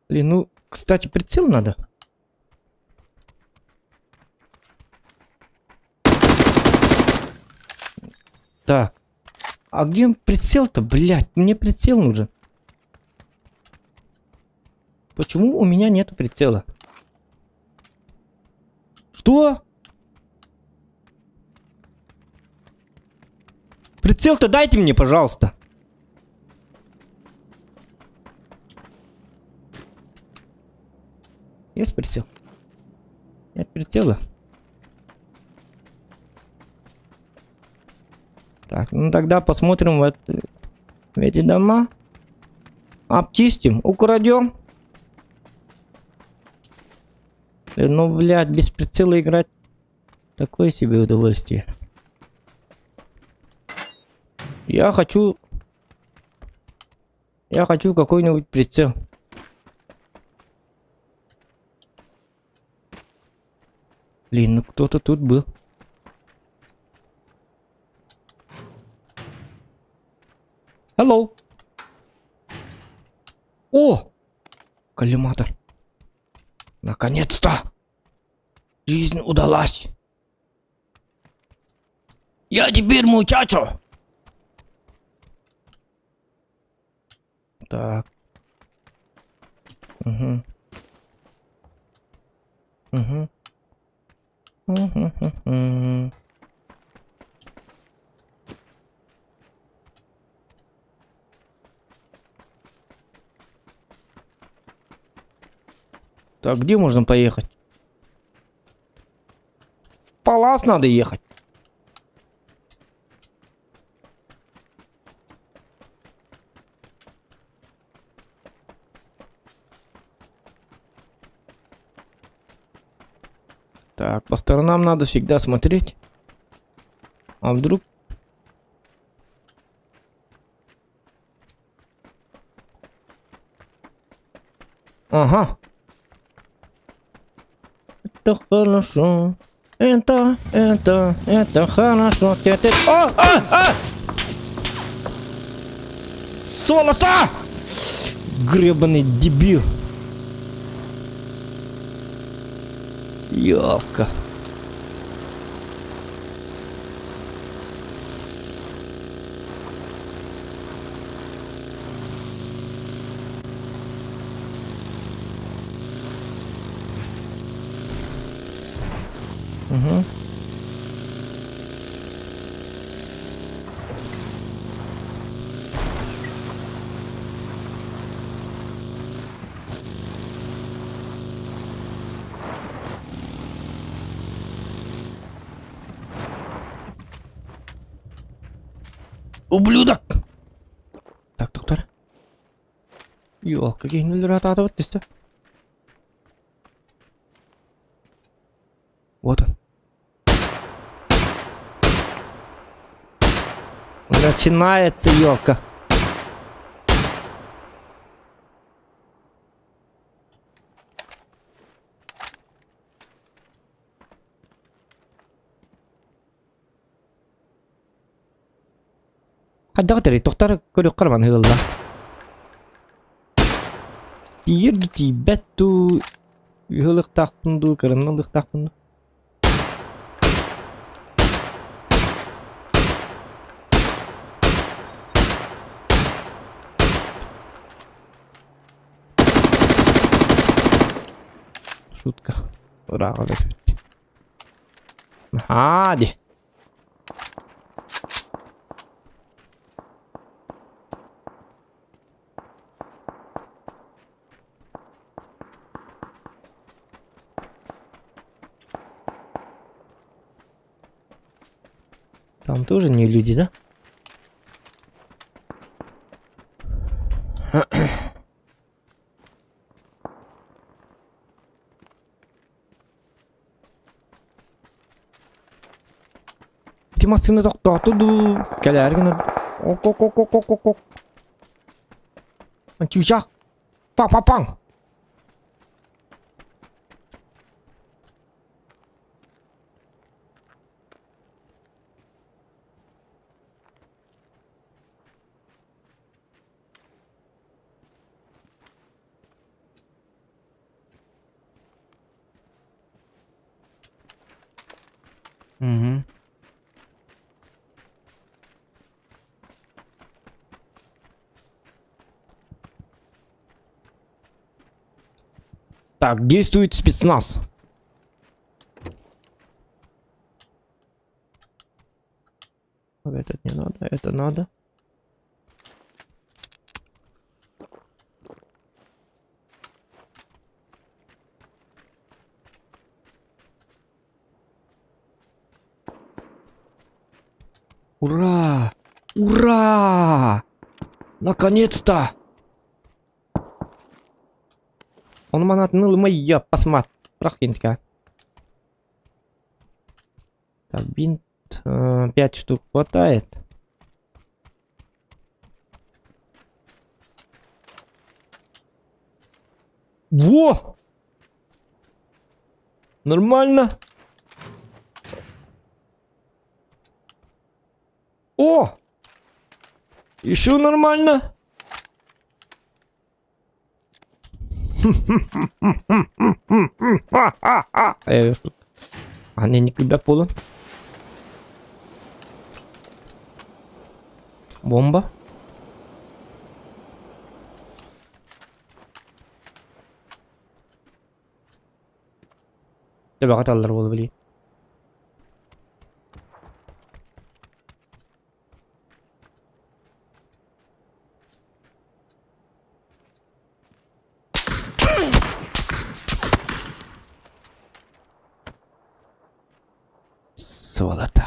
Блин, ну, кстати, прицел надо. Так. А где прицел-то, блядь? Мне прицел нужен. Почему у меня нету прицела? Что? Прицел-то дайте мне, пожалуйста. Есть прицел? Нет прицела. Так, ну тогда посмотрим вот в эти дома. Обчистим, украдем. Ну, блядь, без прицела играть такое себе удовольствие. Я хочу... Я хочу какой-нибудь прицел. Блин, ну кто-то тут был. Hello. О! Коллиматор. Наконец-то! Жизнь удалась. Я теперь мучачо. Так. Угу. Угу. Угу. Так, где можно поехать? В Палас надо ехать. Так, по сторонам надо всегда смотреть. А вдруг... Ага. Это хорошо. Это хорошо. Это... О, а, а! Золото! Гребаный дебил. Ёлка. Угу. Ублюдок! Так, доктор. Ёлка, киһини атаатыбыт түстэ. Вот он. Начинается елка. Хайдах этэрий? Тохтар көрүөххэ эрэ маны ылла. Тиийэр дуу тиийбэт дуу, ыһылыктаахпын дуу, кырынна ылыахтаахпын дуу. Шутка. Ырааҕа да Аа дии. Там тоже не люди, да? Ити массыына тохтоото дуу, кэлээри гына ок-ок-ок-ок-ок-ок. Чыычаах па-па-паҥ! Угу. Так, действует спецназ. Этот не надо, это надо. Ура! Ура! Наконец-то! Он манат нылымай посмат. Прохинтка. Так, бинт 5 штук хватает. Во! Нормально. О! Еще нормально. Аны не килбэт буолун. Бомба. Төбөҕө таллар буолу билии. Золото.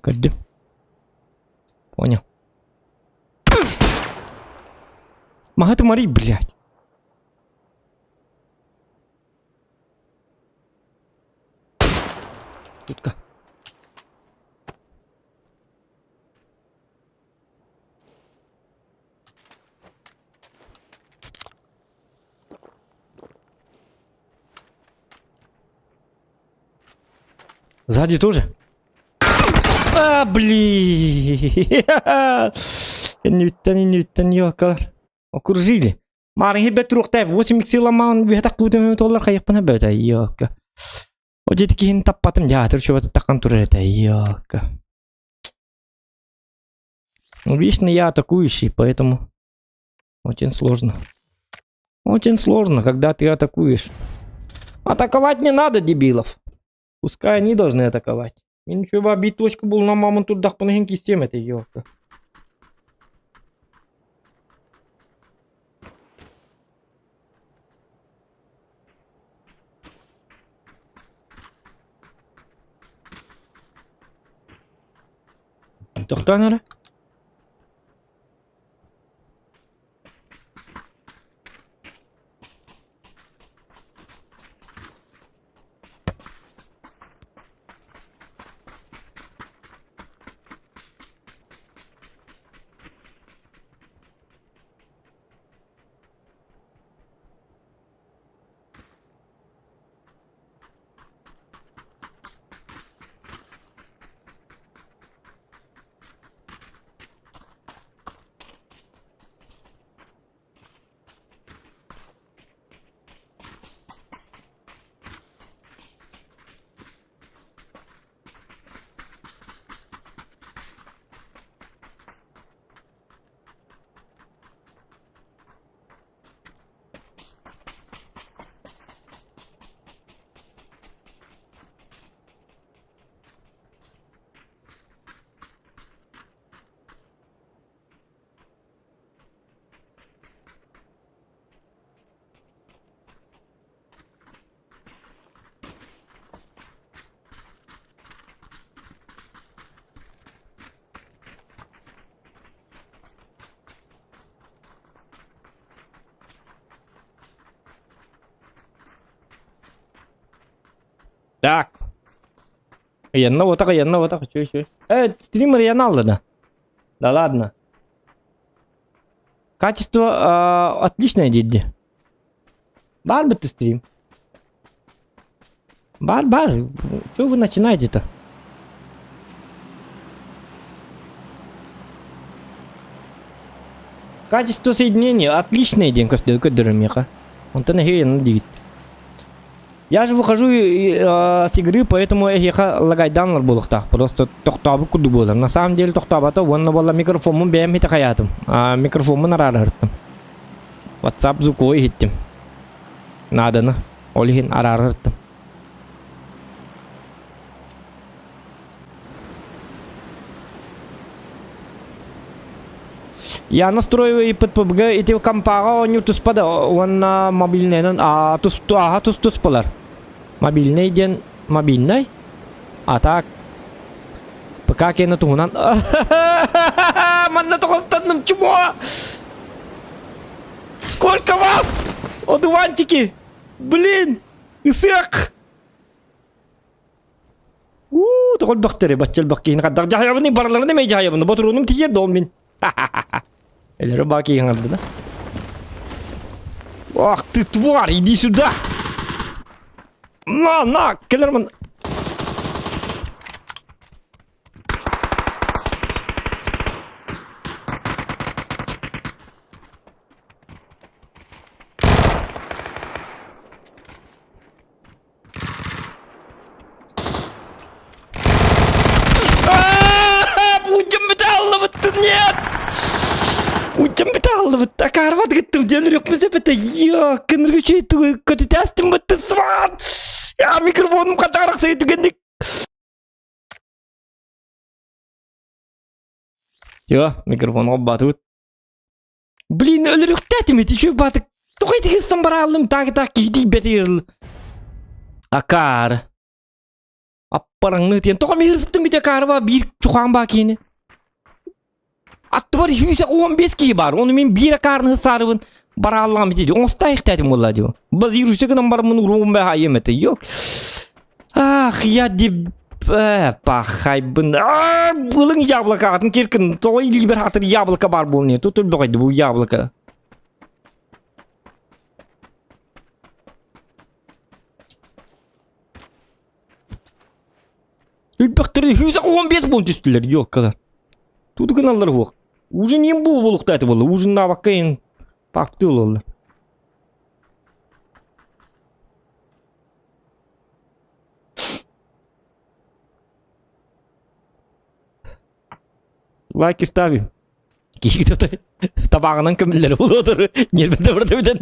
Көрдүм. Понял. Маһы тымарый, блядь. Тутка. Сзади тоже? А, блин! Инниттэн, инниттэн ёкалар. Окружили. Маарыҥ бэт туруохтай 8 икси ламаан үһэ таккыбытым толлар хайыппына бөтө ёка. О дьити киһин таппатым дьаатыр чуба таххан турар этэ ёка. Ну, вечно я атакующий, поэтому очень сложно. Очень сложно, когда ты атакуешь. Атаковать не надо, дебилов. Пускай они должны атаковать. Мен ничего бит точка был на мамон тут дахпын кистем это ёлка. Тохтоон эрэ. Так. Ыйанна уотах, ыйанна уотах, үчүгэй, үчүгэй. Э, стример ыйана алла да. Да ладно. Качество э, отличное диди. Бар бы ты стрим. Бар, бар. Что вы начинаете-то? Качество соединения отличное диэн көстө көрдөрөр миэхэ. Онтон эһиги диит. Я же выхожу с игры, поэтому эһиэхэ лагайдааннар буолуохтаах. Просто тохтообут курдук буолар. На самом деле тохтообото уонна буолла микрофоммун бэйэм хите хайаатым. Микрофоммун араарыһыртым. WhatsApp звуковой иһиттим. Нааданы. Ол иһин араарыһыртым. Я настроиваю ИППБГ ити компаҕа оонньуур туспа да уонна мобильнайынан аа тус ааһа тус туспалар. Мобильный диэн мобильнай, а так ПК киэнэ туһунан манна тоҕостанным чмо! Сколько вас? Одуванчики! Блин! Ысыах! Уу, тоҕо элбэхтэри, бачча элбэх киһини хайдах дьаһайабыный, барыларын эмиэ дьаһайабын, ботуруонум тиийэр да ол мин. Эллэри баа киһи ыҥырдына. Ах ты тварь, иди сюда! На, на, кэлэр Будем бытааллыбыттын нет! Будем бытааллыбыт. Акаарбат гыттым диэн үрүкпүс эпэтэ. Йо, кыныргы көтүтээстим бытты сван! Я микрофоным хатарах түгенник. Йо, микрофон оббатыбыт. Блин, өлөрүөхтээтим ити үчүгэй баатык. Тоҕо итигиссэн барааллым таак таак киһи тиийбэтигэр акаары. Аппараҥныы тиэн тоҕо миһирсыттым ити акаарыба биир чухаан баа киһини. Аттыбар 115 киһи баар, ону мин биир акаарыны саарыбын барааллаҕым ити оҥосто ихтээтим буолла дии. Базируйся гынан бараммын уруум бэхайым этэ. Йок. Ах, я деб пахайбын. Былың яблоко атын киркин. Тоҕо илиибэр хатыр яблоко бар буолуо. Тут өлбөҕөйдү бу яблоко. Өлбөхтөрү 115 буон түстүлэр, ёлкалар. Туду гыналлар уох. Ужин им бу болуктааты болла. Ужиннаабакка ин папты ололлар. Лайки ставим. Киһи табааҕынан көмүллэр буолуотуру ньиэрбэтэ барда бүтэн.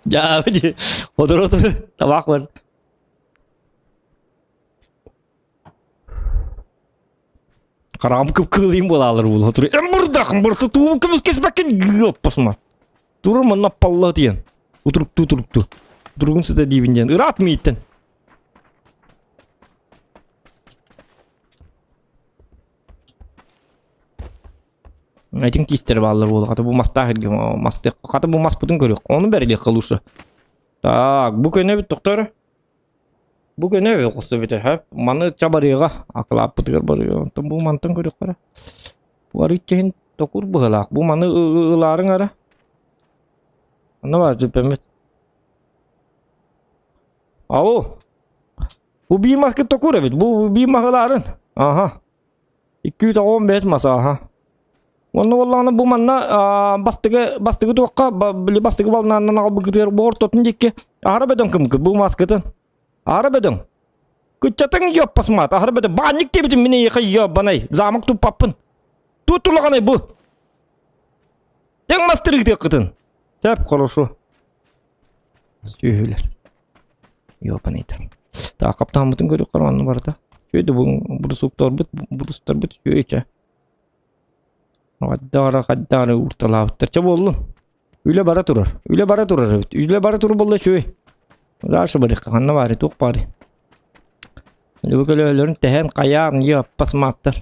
Дьаабы отуру отуру табаах бар. Хараҕым кып-кылыйым буолаалар буолуо отуру. Эм бурдах, бурту туум көмүскэспэккин гыоппасма. Турар манна палла диэн. Утуруктуу утуруктуу. Утуругун сыта диибин диэн. Ыраат мииттэн. Этин кистер бааллар буолла. Хата бу мастаах иргэ мастыах. Хата бу маспытын көрүөх. Ону бэрилиэххэ лучше. Так, бу көнөбүт тохтор. Бу көнө оҕусубут эһэ. Маны чабарыаҕа акылааппытыгар барыа. Онтон бу мантан көрүөххэ эрэ. Бу арыычча иһин токур быһыылаах. Бу маны ылаарыҥ эрэ. Онно баар түппэммит. Алло. Бу биир маскы токур эбит. Бу биир маһы ылаарын. Аха. 215 мас аха. Онно буоллаҕына бу манна бастыгы бастыгы туохха били бастыгы волнанан аҕалбыкытыгар бу ортотун диэки аһара бөдөҥ кымкы бу маскытын аһара бөдөҥ кыччатыҥ ёппасмаат аһара бөдөҥ баанньык диэбитим мин эйиэхэ ёбанай замок туппаппын туут тулаҕанай бу тэҥ мастырыытыаххытын сөп хорошо сүөһүлэр ёбанайдар так хаптааммытын көрүөххэ онно барыта үчүгэй да бурусуктарбыт бурустарбыт үчүгэй чэ Хайдаара хайдаара уурталаабыттар. Чэ буоллун. Үлэ бара турар. Үлэ бара турар эбит. Үлэ бара турар буолла үчүгэй. Дальше барыахха ханна баарый туох баарый. Бу көлөһөлөрүн тэһэн хайаан йаппас мааттар.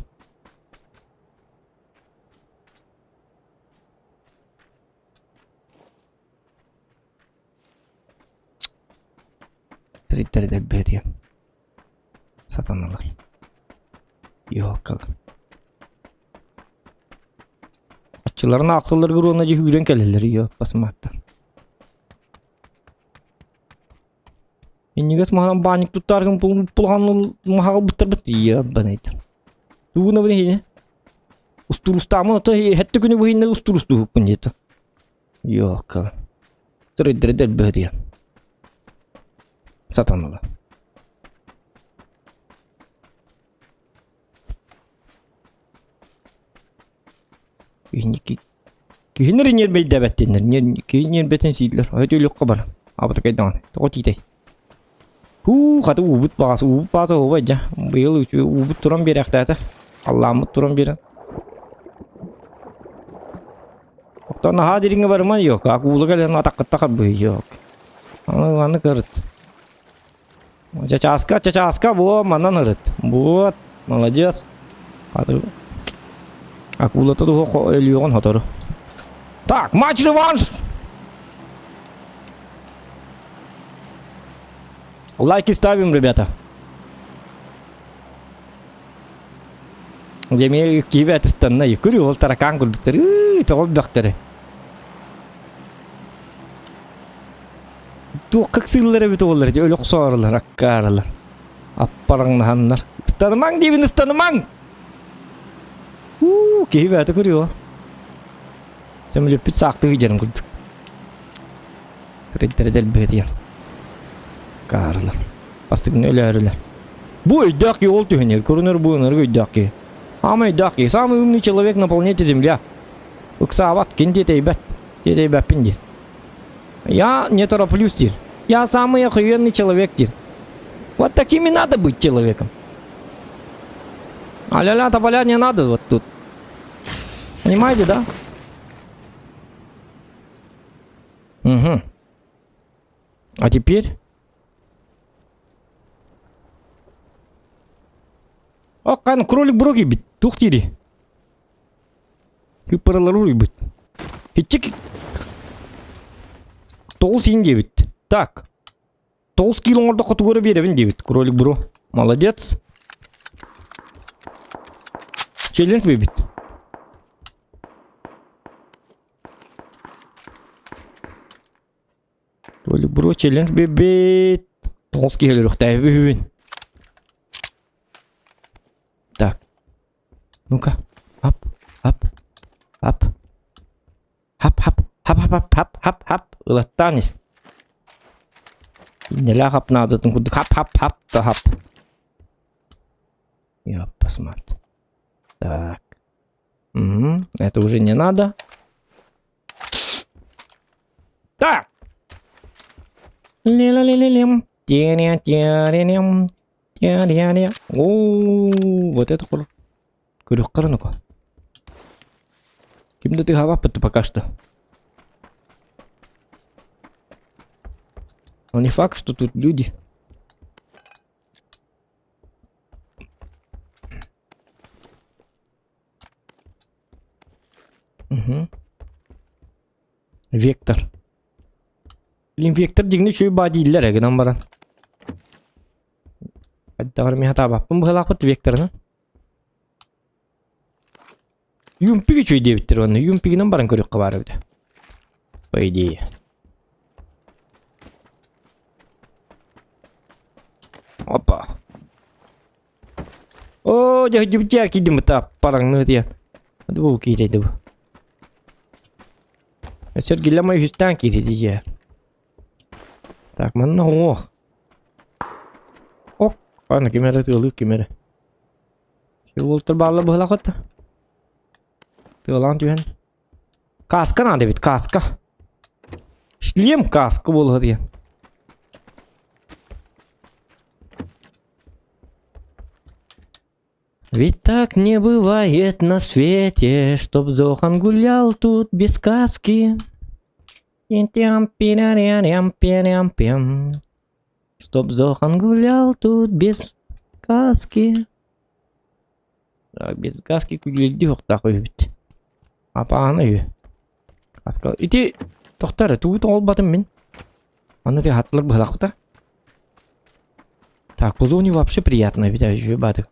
Сириттэр дэлбээтиэ. Сатаналар. Ёлкалар. Аччыларын аахсалларыгар уонна дьэ сүүрэн кэлэллэр ёппас мааттан. Иннигээс маһынан баанньык туттааргын пулахан маһаҕалбыттарбыт ёбанайдар. Тугуна бу иһине? Устуруустаамын ото хэттэ күнү бу иһинне устуруустуһукпун диэтэ. Ёлкалар. Сырыйдары дэлбэһэ диэн. Сатаныла. Киһини эрэ ньиэрбэйдээбэттиннэр, киһи ньиэрбэтин сииллэр, өтө өлүөххэ бар. Абатакай даҕаны, тоҕо тиитэй? Һуу, хата уубут баҕас, уубут баҕас оһуобай дьэ. Быйыл уубут туран биэрэхтээтэ. Халлааммыт туран биэрэн. Оттон наһаа дириҥҥэ барыман yok. Акула кэлэн атаххытта харбыһый yok. Аны аны кырыт. Чачааска, чачааска, во, манан ырыт. Вот, молодец. Акулата туһу өлүөҕүн хотору. Так, матч-реванш! Лайки ставим, ребята. Дьэ киһи атыстанна көрүү ол таракаан курдуктар тоҕо бөхтөрө Туохха ыксыыллар эбит уоллар дьэ өлө охсоорулар аккаарылар аппараҥнаһаннар ыстанымаҥ диибин ыстанымаҥ уу киһи бэйэтэ көрүө сөмөлүөппүт саахтыы дьэрин курдук сирэйдэрэ дэлбэһитийэн аккаарылар бастыгын өлөөрүлэр бу өйдөөх киһи ол түһүнэр көрүнэр бу ынырык өйдөөх киһи самый өйдөөх киһи самый умный человек на планете земля ыксаабат кини тиэтэйбэт тиэтэйбэппин диир Я не тороплюсь диир. Я самый охуенный человек диир. Вот таким и надо быть человеком. А-ля-ля, тополя не надо вот тут. Понимаете, да? Угу. А теперь? Оккан кролик броги бит. Тух дири. Ыппаралары уруйбут. Иччик тоҕус иин диэбит. Так. 9 кило оҥордоххо тугу эрэ биэрэбин диэбит. Кролик бро. Молодец. Челлендж биэрбит. Кролик бро челлендж биэрбит. 9 киһи өлөрүөхтээбит. Так. Ну-ка. Ап, ап, ап. Хап, хап, хап, хап, хап, хап, хап. Ылаттаан ис. Иннэлээх хап наадатын курдук хап, хап, хап да хап. Ёппасмат. Так. Угу. Это уже не надо. Так. Ле-ла-ле-ле-лем. Те-ре-те-ре-лем. Оо, вот это хорошо. Көрүөххэ ну-ка. Ким да тыаһаабаппыт пока что. Но не факт, что тут люди. Угу. Вектор. Блин, вектор дьиҥнэ үчүгэй баа дииллэр ээ гынан баран. Хайдаҕар миэхэ таабаппын быһалаахпыт векторынан. Юмпик үчүгэй диэбиттэр уонна юмпигинэн баран көрүөххэ баар эбит. По идее. Опа. Оо, дьэ дьүбүтээр киирдим быта параҥныы диэн. Бу киирейди бу. Сергилема үһүстээн киирди дьэ. Так, манна уҥуох. Ок, аны ким эрэ тыалыыр ким эрэ. Уолтар бааллар быһылаахыт. Тыалаан түһэн. Каска надо эбит, каска. Шлем каска буолуо диэн. Ведь так не бывает на свете, чтоб Зохан гулял тут без каски. Чтоб Зохан гулял тут без каски. Так, без каски күлүлдүү охтаах үһүбүт. Апааны үһү. Каска. Ити тохтор тугу тоҕолбатым мин. Манна ти хаттылар быһалахпыта. Так, по зоне вообще приятно, ведь үһү баатык.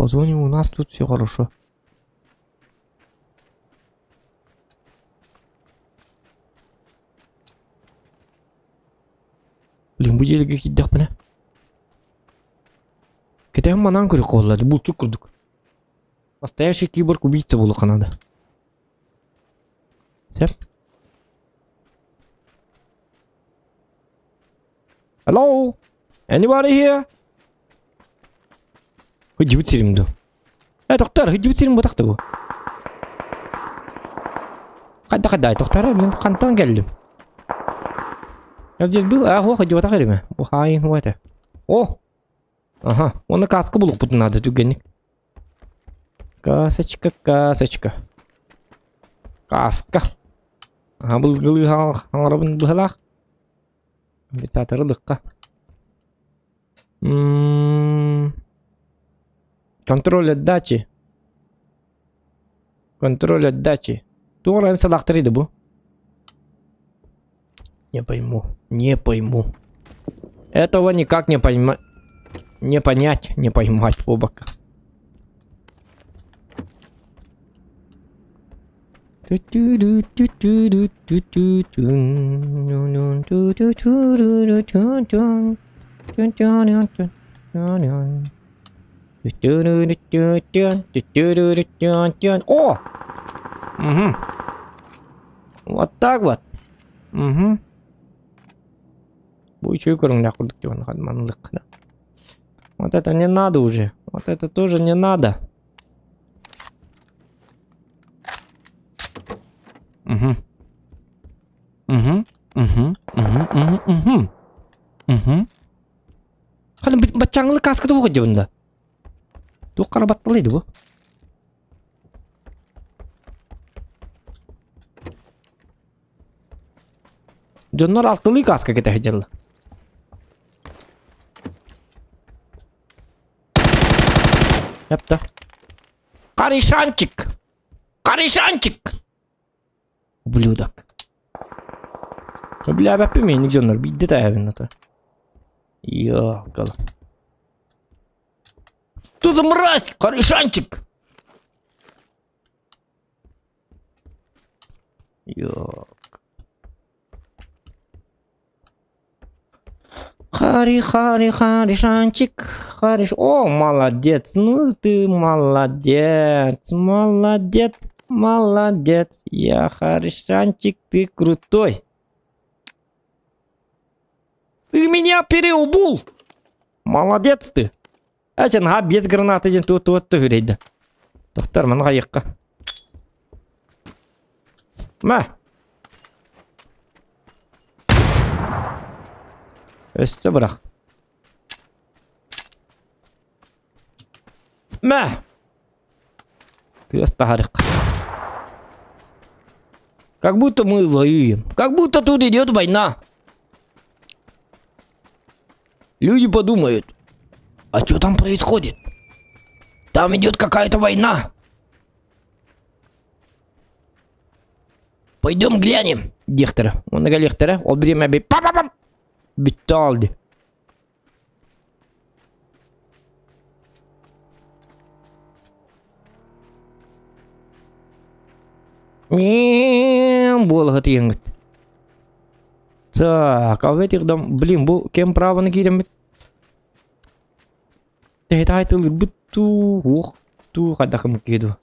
По зоне у нас тут все хорошо. Блин, бу дьиэлэргэ киирдэхпинэ. Кэтэһэн манаан көрүөххэ буолла дии, булчут курдук. Настоящий киборг убийца буолуохха наада. Сөп. Hello? Anybody here? Хыдьыбыт сирим ду. Э, доктор, хыдьыбыт сирим бутах бу. Хайда хайда, доктор, мен хантан келдим? Я здесь был, а, хо, хыдьыбатах ириме. О, хаайын, хо это. О! Ага, оны каска булукпутун надо түгенник. Касочка, касочка. Каска. Аха, былгылыы хаҥарабын быһалаах. Комментаторы лыкка. Контроль отдачи. Контроль отдачи. Туох эрэ салахтарый да бу? Не пойму, не пойму. Этого никак не пойма... Не понять, не поймать обака. О! Угу. Вот так вот. Угу. Бу үчүгэй көрүҥнээх курдук диэн маннык. Вот это не надо уже. Вот это тоже не надо. Угу. Угу. Угу. Угу. Угу. Угу. Угу. Ханы баччаңылы каскада уға дебында. Туох хара батталайды бу? Дьоннор алтылыы кааска кэтэ сылдьаллар. Эптэ. Каришанчик! Каришанчик! Ублюдок. Бля, мени дьоннор биирдэ тааһабын ата. Ёлкало. Что за мразь? Каришанчик! Ёк. Хари, Хари, Харишанчик, Хариш. О, молодец, ну ты молодец, молодец, молодец. Я Харишанчик, ты крутой. Ты меня переобул. Молодец ты. Эчен ха без гранаты диэн туот туот түһүрейді. Тохтар маны хайыққа. Мә. Өссө бырах. Мә. Тыас таһарык. Как будто мы воюем. Как будто тут идет война. Люди подумают, а что там происходит? Там идет какая-то война. Пойдем глянем. Диэхтэрэ. Уонна кэлиэхтэрэ. Ол бириэмэ би па па па бүттэ ол дии. Буолаһы тиийэҥҥит. Так, а в этих дом... Блин, бу кем праваны киирэммит? Тэһитаай тылырбыт туу, уох туу хайдах киһи дуо?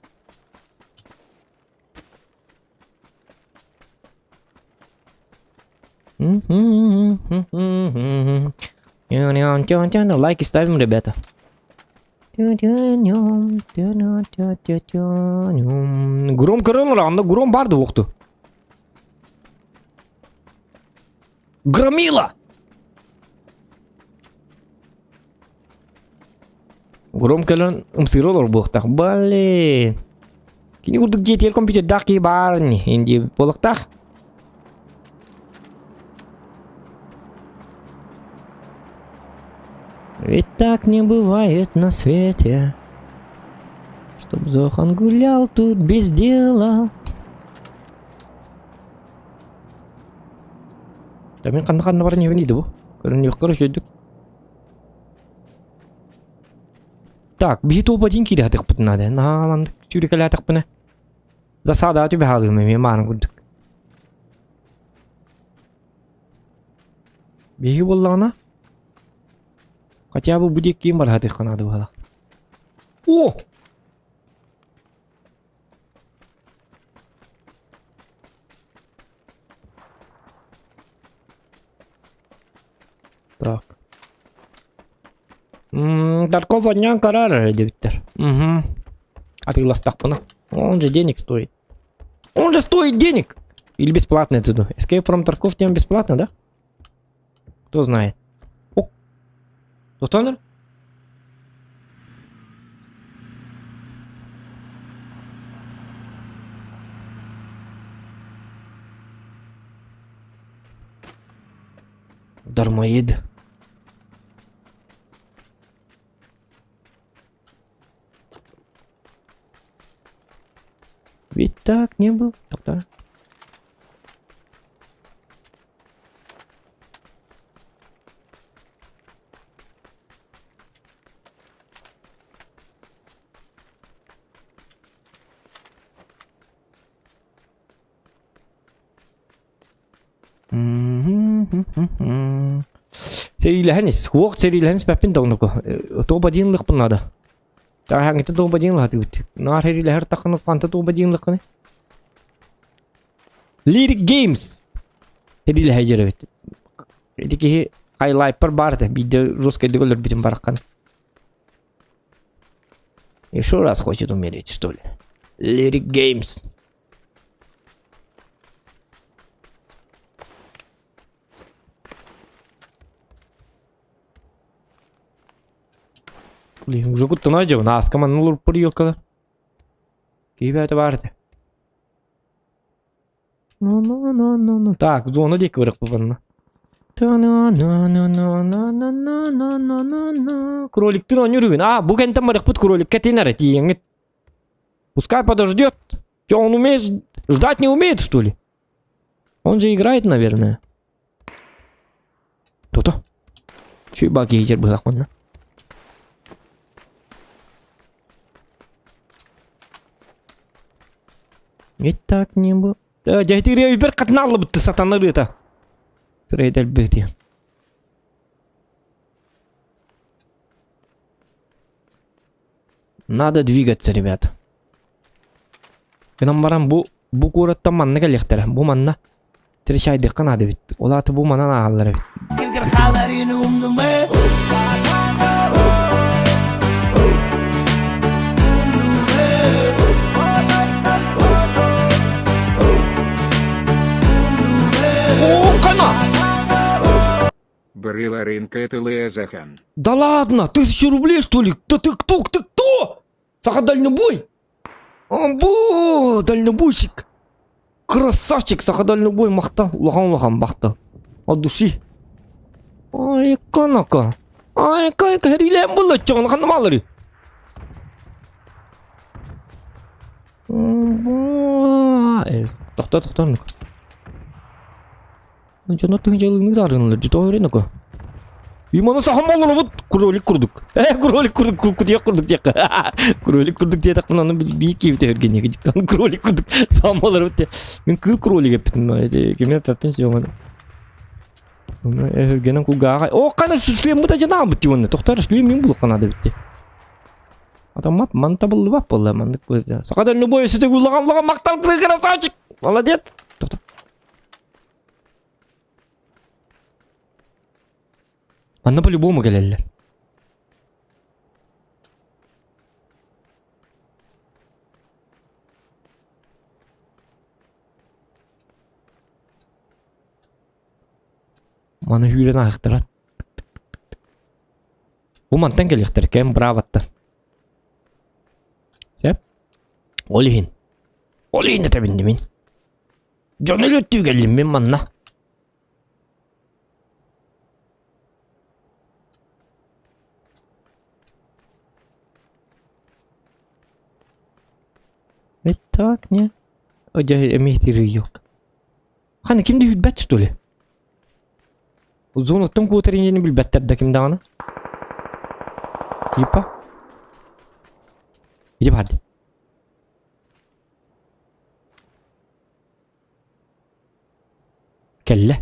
Лайки ставим, ребята. Гром көрөн онно гром бар дуохту. Громила! Гром кэлэн ымсыыра олорбуохтаах. Блин. Кини курдук дьиэтигэр компьютердаах киһи баар ини. Инди буолуохтаах. Ведь так не бывает на свете, Чтоб Зохан гулял тут без дела. Да мен ханна ханна баран иһэбин бу. Көрүнүөххэ үчүгүйдүк. Так, биһи туоба дьин киириэхпитин наада. Наһаа маннык сүүрэкэлээтэхпинэ засадаҕа түбэһэ эмиэ мааны курдук. Биһиги буоллаҕына хотя бы бу диэки киин барыһатыахха наада быһыылаах. О! Так. Тарков анньан карар эрэ диэбиттэр. Угу. Атыыластахпына. Он же денег стоит. Он же стоит денег! Или бесплатно это? Escape from Tarkov тем бесплатно, да? Кто знает. О! Тотонер? Дармоед. Ведь так не был. Тогда. Сэриилэһэн ис, уох сэриилэһэн испэппин да оннуку. Туоба диэн ылыахпын наада. Тааһаҥҥыта туоба диэн ылаатыбыт. Наар сэриилэһэр таххына ханта туоба диэн ылыаххыный? Lyric Games! Сэриилэһэ дьэрэбит. Ити киһи хайлайпар баар этэ. Биирдэ русскайдык өлөрбүтүм бараххан. Еще раз хочет умереть, что ли? Lyric Games. Блин, уже куттана дьэ, нааска манна олоруппар елкалар. Киһи бэйэтэ баар этэ. Ну-ну-ну-ну-ну. Так, зона диэки барыахпыт манна. Та-на-на-на-на-на-на-на-на-на-на. Кроликтыын оонньуур үһүн. А, бу кэнтэн барыахпыт кроликка тиин эрэ тиийэҥҥит. Пускай подождет. Че, он умеет ждать не умеет, что ли? Он же играет, наверное. То-то. Чүй бак ейзер быһах манна. Ведь так не было. Дьэ, өйбөр хатынааллыбытты сатана ырыата. Сырайда элбэти. Надо двигаться, ребят. Гынан баран бу бу куораттан манна кэлиэхтэрэ. Бу манна встречайдыахха наада эбит. Ол аата бу манан ааһаллар эбит. О, кана! Брыла рынка это Лезахан. Да ладно, 1000 рублей, что ли? Да ты кто? Ты кто? Саха дальнобой? Амбо, дальнобойщик. Красавчик, саха дальнобой махтал. Улахан улахан махтал. От души. Ай, канака. Ай, кай, кэрилээн буолла чоҕун ханнамаалары. Тохто, тохто, ну-ка. Дьоно тыһыынчалыыны таарыналар дии тоҕо өрө Иманы сахан боллоробут кролик курдук. Э, кролик курдук, кутуйах курдук диэххэ. Кролик курдук диэтэхпин аны биир киһи өргениэгэ дьиктан кролик курдук сахан боллоробут диэ. Мин кыыл кролик эппитим кими эппэппин сиоманы. Өһүргэнэн кулгааҕа. О, қана шлеммыта дьанаабыт дии уонна. Тохтор шлем мин булуохха наада эбит дии. Атаммат ман табыллыбат буолла маннык көздө. Сахадан любой өсөтө улахан улахан мактал красавчик. Молодец. Тохто. Манна по-любому кэлэллэр. Маны сүүрэн аахтарат. Бу мантан кэлиэхтэр кэм брааваттар. Сөп. Ол иһин. Ол иһин этэбин мин. Дьон өлөттүү кэллим мин манна. Ведь так, не? О, дьэ, эмиэ тирийок. Хана ким да билбэт что ли? Зонаттан куотар иннини билбэттэр да ким даҕаны. Типа. Иди барды. Кэллэ.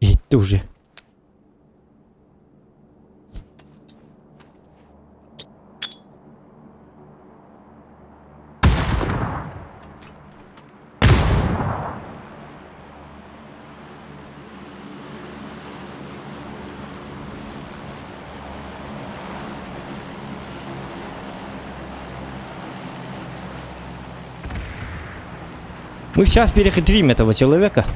Иһиттэ уже. Мы сейчас перехитрим этого человека.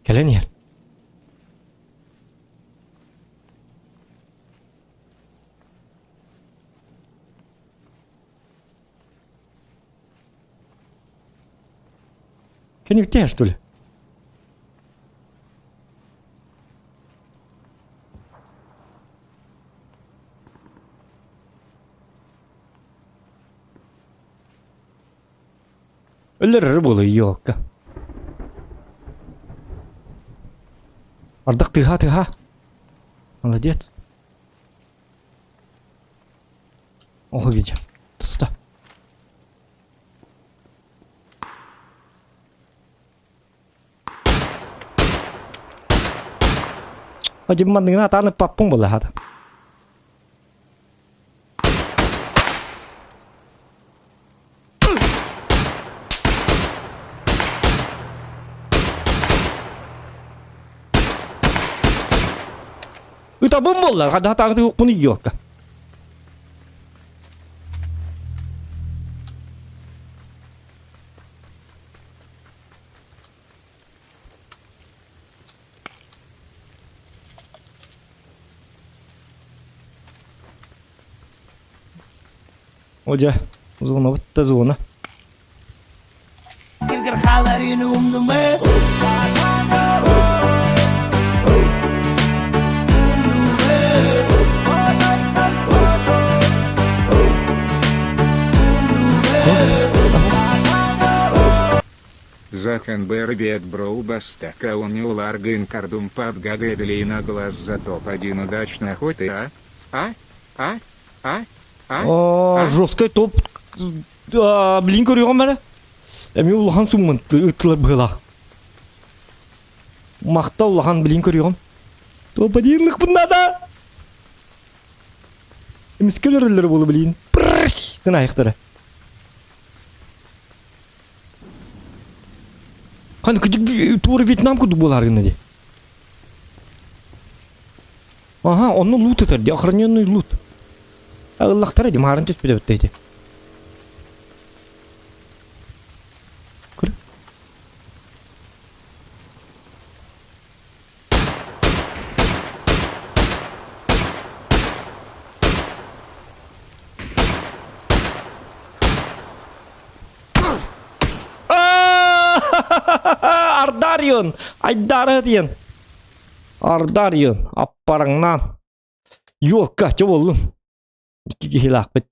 Кэлэн иһэр. Кэнниттэн что ли? Өлөрөр буолуо елка. Ардах тыаһа тыаһа. Молодец. Оһо видя. Сюда. Один манныгына атааны паппын була хата. Ытабын буолла, хадатааҕы тыһыкпын елка. О дьэ, зонабыт да зона. Захан Бербет Броу Бастака Унюларгын Кардум Пабгагебели на глаз за топ-1 удачной охоты а? А? А? А? А? О, жесткий топ. А, блин, көрүөҕүм эрэ. Эми улахан суммун ыттылар быһыылаах. Махта улахан блин көрүөҕүм. Топ-1 надо. Эмискэ өлөрөллөр буолу блин. Прррш гына айахтара. Хан туора Вьетнам курдук буолаар гына дии. Ага, онно лут ытар дии, охраненный лут. Ыллахтара дии, маарын түспүтэ битте ити. Көр. Ардарион! Айдара диэн. Ардарион, аппараңнаан. Ёлка, чэ буоллун. Икки киһилаахпыт.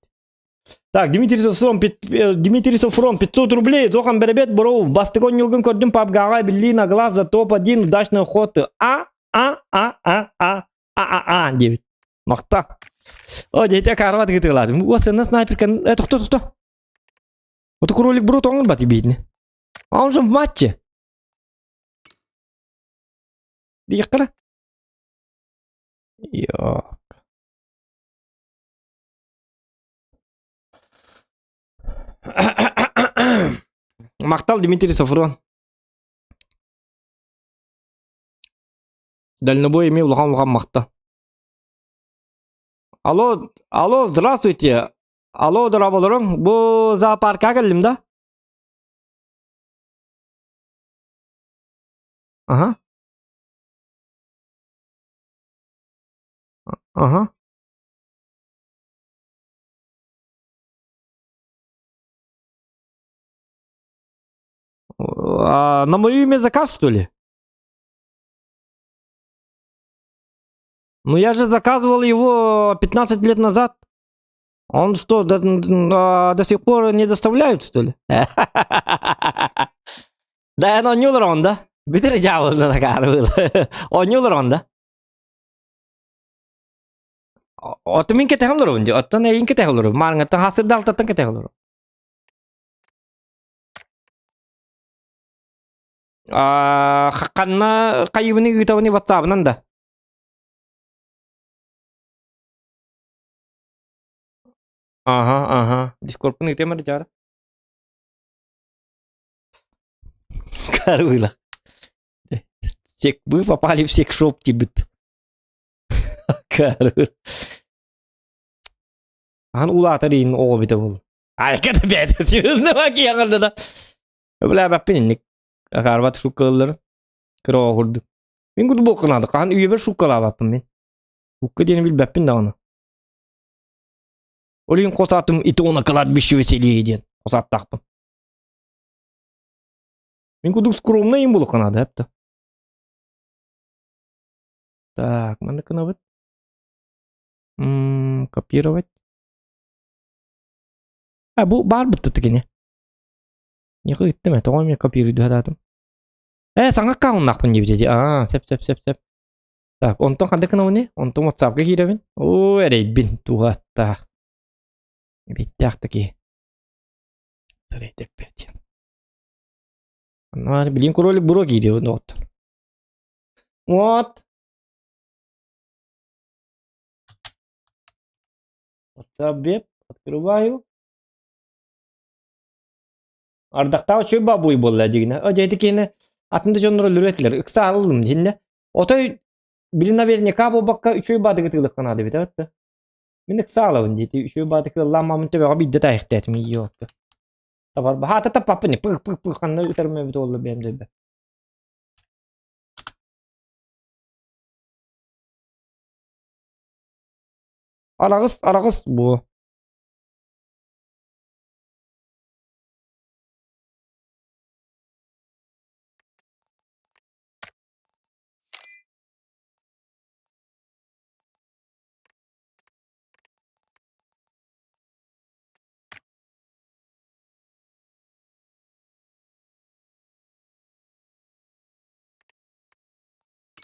Так, Дмитрий Софрон, Дмитрий Софрон, 500 рублей, Зохан Беребет, бро, бастык онньугун көрдүм пабгаҕа, билли на глаз за топ-1, удачный ход, А, А, А, А, А, А, А, А, диэбит. Махта. О, дьэ, карват гытыылаатым. Уосына снайперка, тохто, тохто. Вот кролик бро тоҥор бат битни. А он же в матче. Диэххэ Йок. Махтал Дмитрий Софрон. Дальнобой эмиэ улахан-улахан махтал. Алло, алло, здравствуйте. Алло, дорооболоруҥ. Бу зоопаркаҕа кэллим да? Ага. Ага. А, на мое имя заказ, что ли? Ну я же заказывал его 15 лет назад. Он что, до, до сих пор не доставляют, что ли? Да, эн оонньуулар онда. Бүтэр дьаабылына такаарбыл. Оонньуулар онда. Оттон мин кэтэһэн олоробун дии. Оттон эйин кэтэһэн олоробун. Маарыҥҥаттан хасырда алтаттан кэтэһэн олоробун. Аа, ханна хайыбыны ыытабыный ватсабынан да? Ага, ага. Дискордпун ыытыам эрэ дьаара. Карыла. Вы попали в секшоп тибит. Карыла. Ахан улаатар иин оҕо битэ бол. Айка да бэйэтэ серьезно киһи да. Бля инник. Акаарбат шуккалар. Кыра оҕо курдук. Мин курдук буолканаады. Хаһан үйэбэр шуккалаабаппын мин. Шукка диэни билбэппин даҕаны. Ол иһин хос аатым Итона кладбище веселее диэн хос ааттаахпын. Мин курдук скромный им буолукканаады эпта. Так, манна кынабыт. Копировать. А, бу баар бутта кини. Неху иттим э, тоҕо эмиэ копируйду хатаатым. Э, саҥа аккауннаахпын диэбитэ дии. Аа, сеп сеп сеп сеп. Так, онтон ханнык гынабыный? Онтон WhatsApp-ка киирэбин. Оо, эрэйбин, туһаттаах. Эрэйдээх да киһи. Эрэйдэппэт. Анна, билин кролик буро киириэ доҕоттор. Вот. WhatsApp веб открываю. Ардахтаах үчүгэй бабуй буолла дьигинэ. О, дьэ ити киһини атын да дьоннор өлөрүө этилэр. Ыкса алылым дьиннэ. Отой били наверняка буолбакка үчүгэй баадыгы тыылыхха наада эбит эбит. Мин ыкса алабын диэти үчүгэй баадыгы ыллааммамын төбөҕө биирдэ таайыхтаатым ийиотта. Табар баһаата таппаппын пых пых пых ханна ытарым эбит буолла бэйэм дөйбө. Араҕыс араҕыс буо.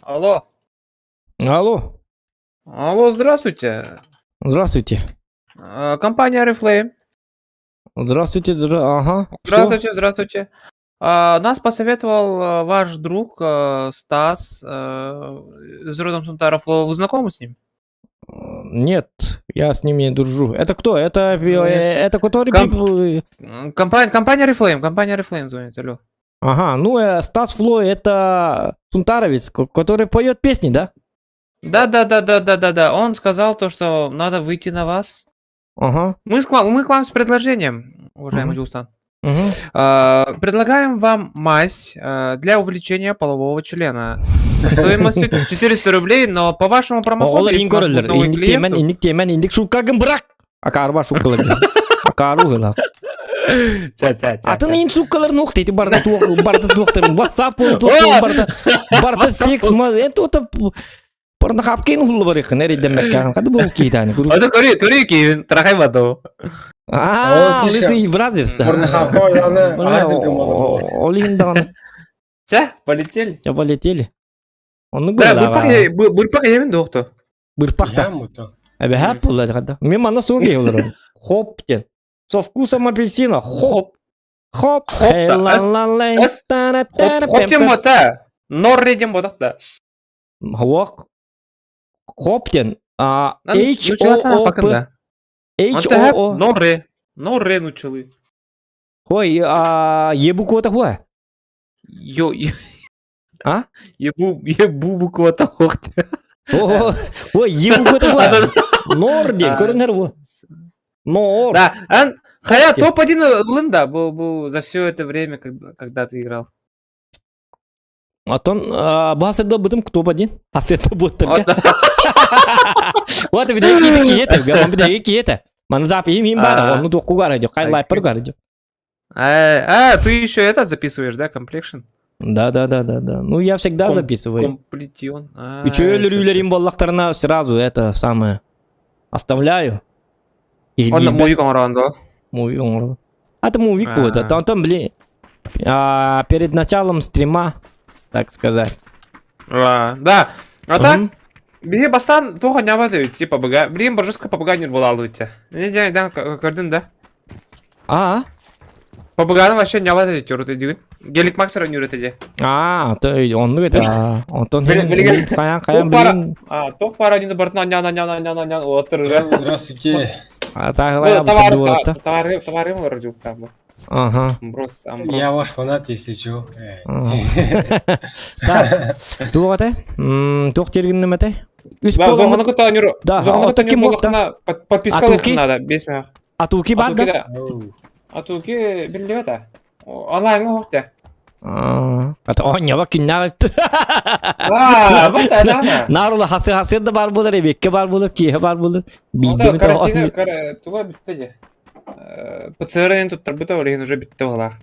Алло. Алло. Алло, здравствуйте. Здравствуйте. Компания Oriflame. Здравствуйте, ага. Здравствуйте, Что? здравствуйте. Нас посоветовал ваш друг Стас из родом Сунтаров. Вы знакомы с ним? Нет, я с ним не дружу. Это кто? Это, ну, это который... Компания, компания Oriflame, компания Oriflame звонит, алло. Ага, ну Стас Фло это сунтаровец, который поет песни, да? Да. Он сказал то, что надо выйти на вас. Мы к вам с предложением, уважаемый Джулстан. Предлагаем вам мазь для увеличения полового члена. Стоимостью 400 рублей, но по вашему промокоду, если у нас будут новые клиенты... Инник темен, инник шукагын бырақ! Акарба шукалар. Акару гыла. Атын ин шукалар нух дети барда туох барда туохтарын WhatsApp туох барда барда секс ма это вот порнохабкин хуллу барыхын эридеммеккахан хады бу киитаани Ото көрү көрү киин трахай бато. Аа, лысый бразерс да. Порнохабка ойланы Ол иһин даҕаны. Чэ, полетели. Чэ, полетели. Оннук Да, бырпах бырпах емен доохто. Бырпах да. Эбэһээп булла хадда. Мен манна суох киһи олорор. Хоп диэн. Со вкусом апельсина. Хоп. Хоп. Хоп Хоп диэн бота. Норре диэн ботах да. Хоп. Хоп диэн. H O O P. H O O. Норре. Норре нучалы. Ой, Е буквата хуа. Йо. А? Ебу буквата хохт. Ой, Е буквата хуа. Нор диэн көрүнэр бу. Нор. Да, ан Халя топ-1 лында был, был за все это время, когда ты играл. Отон бу бутым топ-1. Асета буттарга. Вот виде киете киете, гаман виде киете. Маны зап им им бара, он ну кугара жок, кай лайпер гара жок. А, ты еще это записываешь, да, completion? Да. Ну, я всегда записываю. Комплетион. Үчөөлөр боллактарына сразу это самое оставляю. Он мувик оҥорон да? Мувик оҥорон. А это мувик будет. А там, блин, перед началом стрима, так сказать. А, да. А так, Биһи бастан туох ньабат типа бага. Блин, божеска пабга не була луйте. Не не да, көрдүн да. А? Пабганы вообще ньабат эти дигин. Гелик Максера не үрөтеде. А, то оннук это. Онтон хаян хаян блин. А, тох пара один бартна няна няна няна няна отыр. Здравствуйте. А так товар товар товар сам. Ага. Амброс, Амброс. Я ваш фанат, если чё. Так, туох этэй? Туох тергинним этэй? Үс Да, Зоханы кытта нюр. Да, Зоханы кытта таким нюр вот, да. Подписка надо, без мях. Атуки бар да? Атуки биллибэт а. Онлайнга хоқ те. Ата оонньоба күннээх Аа, бу та Наарула хасы хасы да бар буолар, эбиэккэ бар буолар, киэһэ бар буолар. Биирдэ Карантин туга бүтте же. ПЦР-ын туттарбыта, ол иһин уже бүтте буолар.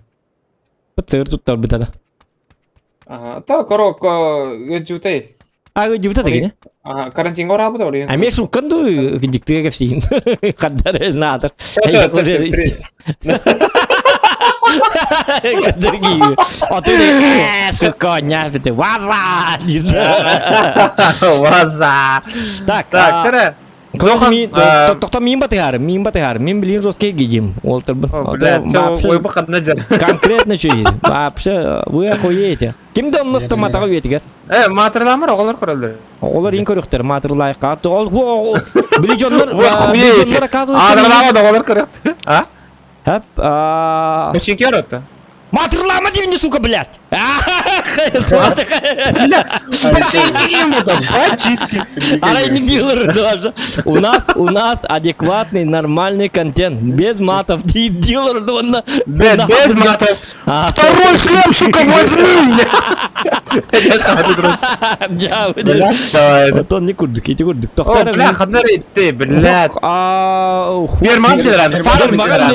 ПЦР туттарбыта да. Ага, та коро ыдьутай. А ыдьыбыта дэгине? Ага, карантинга ораабыта ол иһин. А мен шуккан ду дьиктигэ кэпсиин. Хандар наатар. Отури сука, няфите. Ваза! Ваза! Так, Так, чара. Тохто мин батыгар, мин батыгар, мин блин жесткий гидим. Уолтер Ой, бахадна жар. Конкретно что есть. Вообще, вы охуеете. Ким да онно стоматага үйетигер? Э, маатырламар оҕолор көрөллөр. Оҕолор ин көрүөхтэр маатырлайка. Ол били дьоннор били дьоннор оказывается. Аадырламар оҕолор көрүөхтэр. А? Хап. Бачинки оротто. Маатырлама дивни, сука, блядь! Арай не дилер даже. У нас, у нас адекватный, нормальный контент. Без матов. Дилер, Без матов. Второй шлем, сука, возьми! Вот он не курдук, эти курдук. О, бля, ханнар итти, блядь. Ферман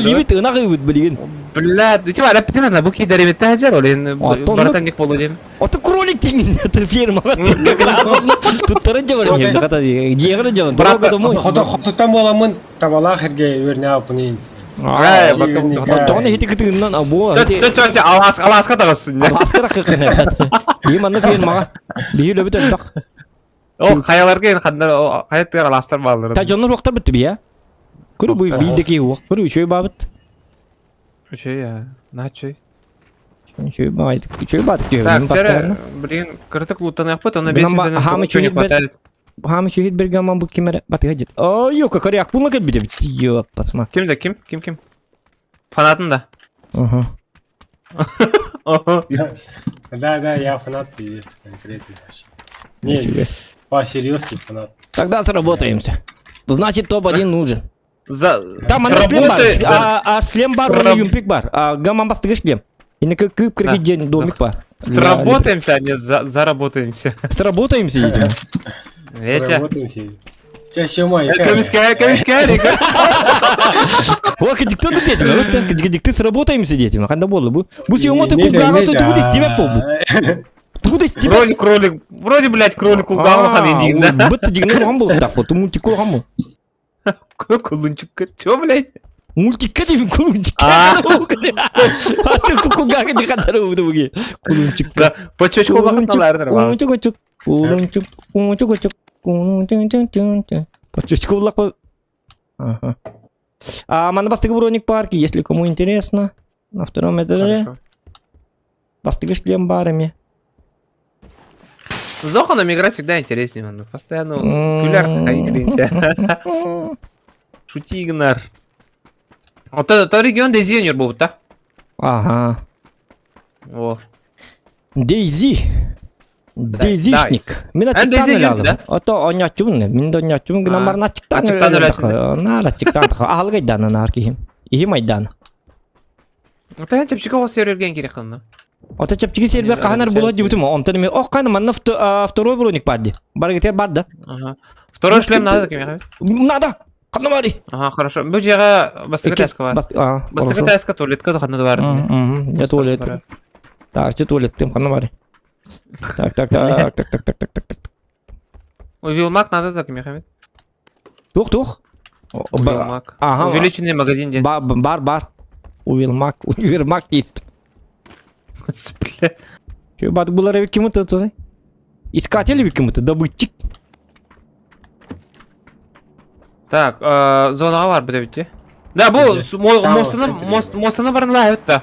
либит, ынах ыбыт билигин. Блядь, ну типа, рэп бу кидэримитте хажар, ол ин братанник болу дем. Ото кролик тиңин, фермага туттары жабар не, хата жегер жабар. Дорога домой. Хото хотуттан боламын, табалаах эрге өрне апынын. Тоҕону хити кытыгынан або. Алас аласка тағысын. Аласка да кыкын. Ийм манна фермага. Биһи лөбүт элбэх. О, хаяларга ин ханнар хаяттыгар аластар баалар. Та дьоннор уохтар битти бия. Көрү бу биидеки уох. Көрү үчүгэй баабыт. Үчүгэй я. Начой. Үчүгэй баайдык. Үчүгэй баадык диyor. Так, вчера, блин, кырытык лутаныахпыт, онно 5 минут не хватает. Хаамы чүһүт бергаман бу кимере батыга жет. Ой, ёка, коряк пулна кэлбит эбит. Ёп, пасма. Ким да, ким? Ким, ким? Фанатын да. Ага. Да, да, я фанат пиздец, конкретно вообще. Не, по-серьезки фанат. Тогда сработаемся. Значит, топ-1 нужен. За... Там ана шлем бар, а шлем бар, он юмпик бар. А гаман бастыгы шлем. И на кып кыргы день домик бар. Сработаемся, а не заработаемся. Сработаемся, видимо. Сработаемся. Тебя сёма, Көмүскэ, көмүскэ, О, кедикте да детим. Вот кедикте сработаемся детим. Ханда болды бу. Бу сёма ты кулгага ты тугу дестибеп бу. Тугу дестибеп. Вроде кролик, вроде, блядь, кролик кулгага хан индигин да. Бытты дигин улахан болду так бу. Мультик улахан бу. Кулунчик, чё, блядь? Мультикка деймин кулунчик. Кулгага дикандар бу буги. Кулунчик. Да, почечку улахан Кулунчик, кулунчик, кулунчик, кулунчик, Почечку улак Ага. А манна бастыгы броник парки, если кому интересно. На втором этаже. Бастыгы шлем барами. С Зоханом играть всегда интереснее, man. Постоянно күләр Шути игнар. Вот это то регион Дейзи был, да? Ага. О. Дейзи. Дейзишник. Мин ачыктан өлө Ото онньоччубун. Мин да онньоччубун гынан баран ачыктан өлө. Наар ачыктан аһылык айдаана наар киһим. Иһим айдаана. Ото чепчики оҕус серверген керек ханна. Ото чепчики сервер хаһан була дибитим. Онтон эми ох каны манна второй броник бар ди. Баргытер бар да. Второй шлем надо ким Надо. Ханна бари. Ага, хорошо. Бу жега бастыгы таска бар. Бастыгы таска туалетка да ханна бар. Я туалет. Так, че туалеттем ханна бари. Так, так, так, так, так, так, так, так, так. Уилмак надо так, Михамед. Тух, тух. Уилмак. Ага. Увеличенный магазин день. Бар, бар, бар. Уилмак, универмаг есть. Бля. Че, бат булар ким-то то? Искатели ким-то, добытчик. Так, зонаға бар бит Да, бу мостына барын ла өтті.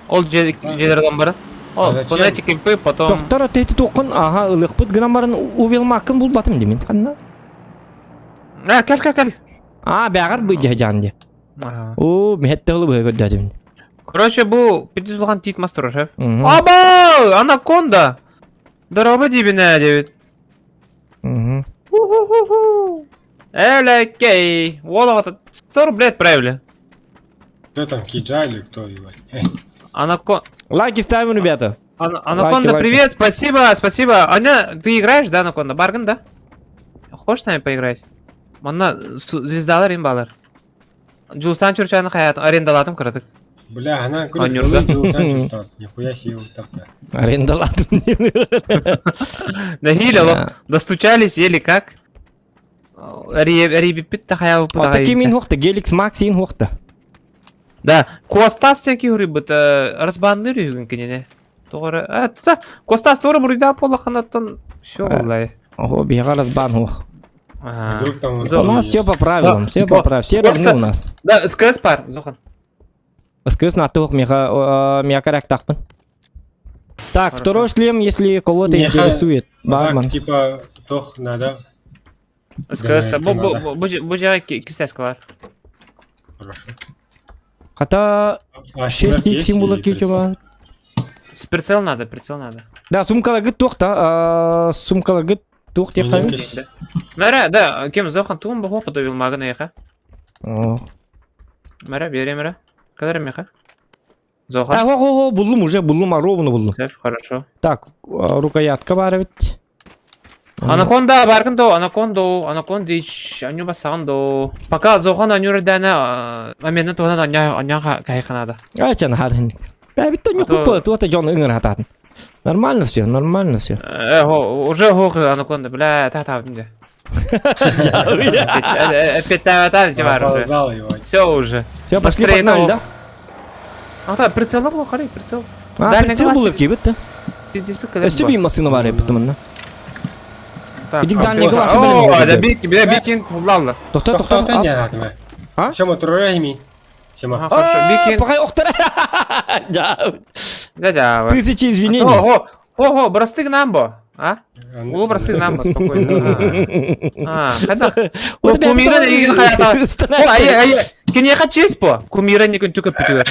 Ол жерлерден барын. Ол, эти кемпы, потом... Доктор, ты тоқын, ага, ылықпыт гынан барын увелмакын бұл батым демен. Қанна? А, кел, кел, кел. А, бәғар бұл жан де. О, мехетті ұлы бұй көрді деймін. Короче, бу пиздец улахан тиит мас турар, шеф. Мгм. Аба! Анаконда! Дороба дибинэ, диэбит. Мгм. Ху-ху-ху-ху. Элеккей! Уол оҕото 100 рублей отправили. Кто там, Киджа или кто, ебать? Анакон... Лайки ставим, ребята. Анаконда, лайки. привет, спасибо, спасибо. Аня, ты играешь, да, Анаконда? Барган, да? Хочешь с нами поиграть? Манна звездалар им балар. Джулсан Чурчаны хаят арендалатым кыратык. Бля, она Анюрда. Нихуя себе вот так-то. Арендалатым. Нахили, лох. Достучались еле как. Рибипит тахаял А таким ин хохта, Геликс Макс ин хохта. Да, Костас тен киһи разбанныр үһүгүн кинини. Тоҕо э тута Костас туора буруйдаах буоллаххынаттан все буллай. Ого, биһиэхэ разбан хуох. Вдруг там У нас все по правилам, все по правилам, все равны у нас. Да, СКС пар, Зохан. СКС на туох меха миакарактахпын. Так, второй шлем, если кого-то интересует. Бармен. Типа, тох надо. СКС, бу бу бу жага кистәскә бар. Хорошо. Хата 6 символов кичева. Прицел надо, прицел надо. Да, сумкаларгыт туох та, сумкаларгыт туох диэххэ. Мәрә, да, кем Зохан тугын бу хопа добил магын эха. Мәрә, бере мәрә. Кадәр меха. Зохан. А, хо, хо, хо, буллум уже, буллум, ровно буллум. Хорошо. Так, рукоятка бар бит. Анаконда баргын до, анакондо, анакондич, аню басагын до. Пока Зохан анюр дәнә, аменне туган аня аня кайханада. Ачан харын. Бә бит не купа, туата жон ыңыр хататын. Нормально все, нормально все. Э, уже хо анаконда, бля, та та инде. Опять та та Все уже. Все, пошли погнали, да? А та прицел был, хары, прицел. А, прицел был кибет, да? Пиздец, Өстө би машина бар эпит мына. Так, Иди дальний глаз. О, да бик, бля, бикин, ладно. Тохта, тохта. А? Сема, турарами. Сема. Хорошо, бикин. Пока охтара. Да. Да, да. Тысячи извинений. Ого, ого, бросты нам бо. А? Улу бросты нам бо, спокойно. А, когда? Кумира деген хаята. О, ай, ай, кинеха честь по. Кумира не күн түкөп бүтүгөр.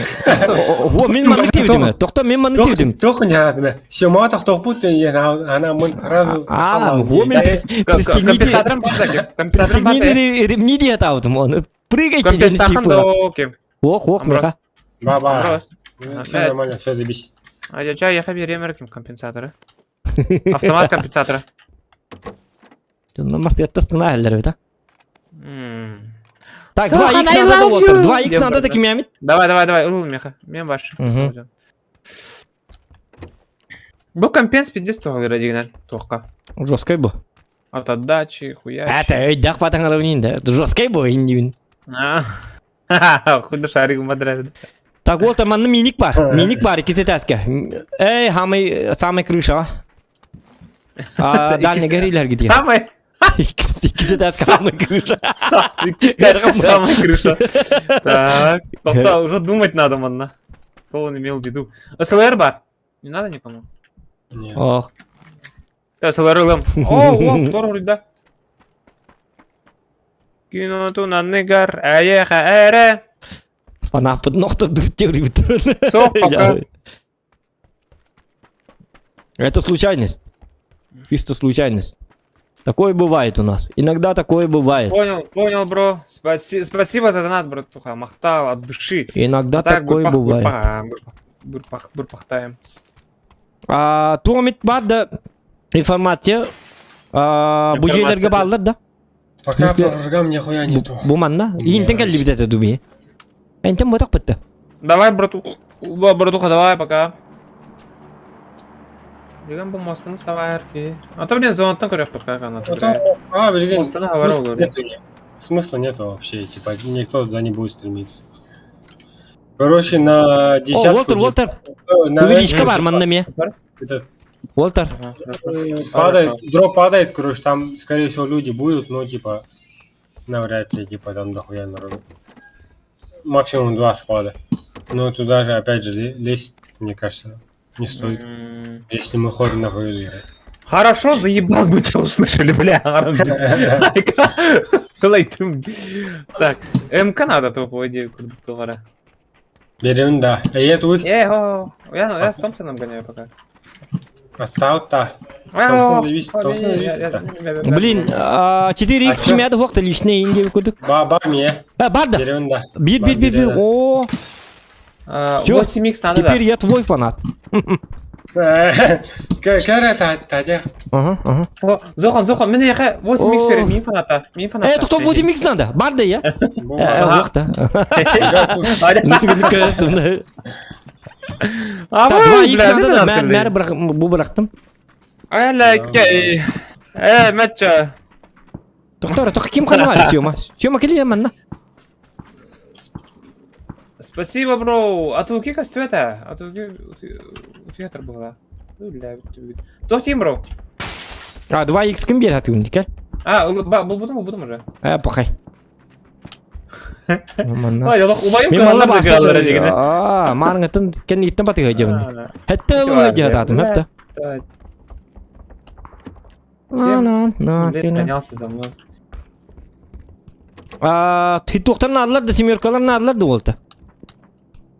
О, мен маны тивдим. Тохта, мен маны тивдим. Тохта не надо. Сема тохта пут она мы сразу. А, во мен пристегните. Компенсатором бар да. Компенсатором бар. Пристегните ремни диет аутым оны. Прыгайте Компенсатором Ох, ох, меха. Ба, ба. Все нормально, все забись. А я чай, я берем компенсаторы. Автомат компенсатора. Ну, масты да? Так, 2х надо, Уолтер. 2х надо таким ямит. Давай, давай, давай, ул меха. Мен ваш. Бу компенс пиздец туға дегенен тоққа. Жесткой бу. От отдачи, хуя. Это өйдақ батаңар да. Жесткой бу индивин. Худы шарик мадрады. Так, Уолтер, манны миник бар. Миник бар, икесе тәске. Эй, хамый, самый крыша. А, дальний гориллер где? Самый? Икесе тәске, самый крыша. Самая крыша. Так, тоқта, уже думать надо, манна. Что он имел в виду? СЛР бар. Не надо никому? Нет. Ох. СЛР ылым. О, о, кто рулит, да? Кино тунанныгар, әеха әре. Панапыт нохта Сох, пока. Это случайность. Чисто случайность. Такое бывает у нас. Иногда такое бывает. Понял, понял, бро. Спаси, спасибо за донат, братуха. Махтал от души. Иногда А так, такое бурпах, бывает. бурпах, бурпах, бурпахтаем. А, Туомит бар да информация. А, бу жерлерге баллар да. Пока по врагам нихуя нету. Бу манна. Интен келди бит это дуби. Интен ботак битти. Давай, брату, братуха, давай, пока. Деген бу мостын саварки. А то, блин, зонаттан көрөк пока канат. А, блин, смысла нету вообще, типа, никто туда не будет стремиться. Короче, на десятку... О, Уолтер, Уолтер! Увеличка бар, манна ме. Уолтер. Падает, дроп падает, короче, там, скорее всего, люди будут, но, типа, навряд ли, типа, там дохуя народу. Максимум 2 склада. Но туда же, опять же, лезть, мне кажется, не стоит. Если мы ходим на победу играть. Хорошо, заебал бы, что услышали, бля. Так, МК надо топовая девку. Берем, да. Э, туй. Э, о, я, я с Томпсоном гоняю пока. Остал-то. Томпсон зависит, Томпсон зависит. Блин, 4х кимээде хуохта личный инди кудук. Ба, ба, мне. А, бар да. Берем, да. Бир, бир, бир, бир. О. Все. 8х надо, Теперь я твой фанат. Кэрэ та, Ага, ага. Зохан, Зохан, мен яха 8х берем, мин фаната. Мин фаната. Э, тоқтоо 8х надо. Бар да я. Э, уохта. Ну ты не А, Так, 2х надо, мэр, мэр бу бырахтым. Ай, Э, мэтча. Доктор, тоқ ким ханар Сёма? Сёма кели манна. Спасибо, бро. А то кика это? А то фетр была. Бля, Тох тим, бро. А, 2х ким бер хатыгын дикер? А, бу бутум уже. Э, похай. Манна. Ой, олох убайым Мен малла кыһаллар дыгаллар дигене. Аа, марыңытын кенниттен батыга жебин. Хетте ылы жататым, хепте. Семь лет гонялся за мной. А, хитуктар надылар да, семеркалар надылар да болду.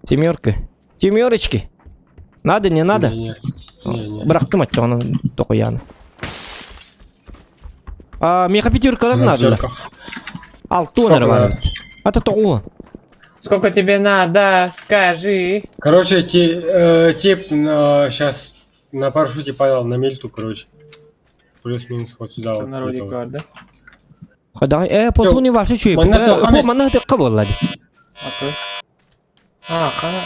Семерка. Семерочки. Надо, не надо? Не, не. Бырахтым атчаҕына токуяны. А, меха пятеркалар надо. Алтын Сколько бар. надо? Ата тоҕу. Сколько тебе надо, скажи. Короче, тип сейчас на парашюте падал на мельту, короче. Плюс-минус вот сюда вот. Народик где-то вот. бар, да? Хадай, э, посуни вообще чуй. Манна тохами. Манна тыкка боллады. А то. А, хана.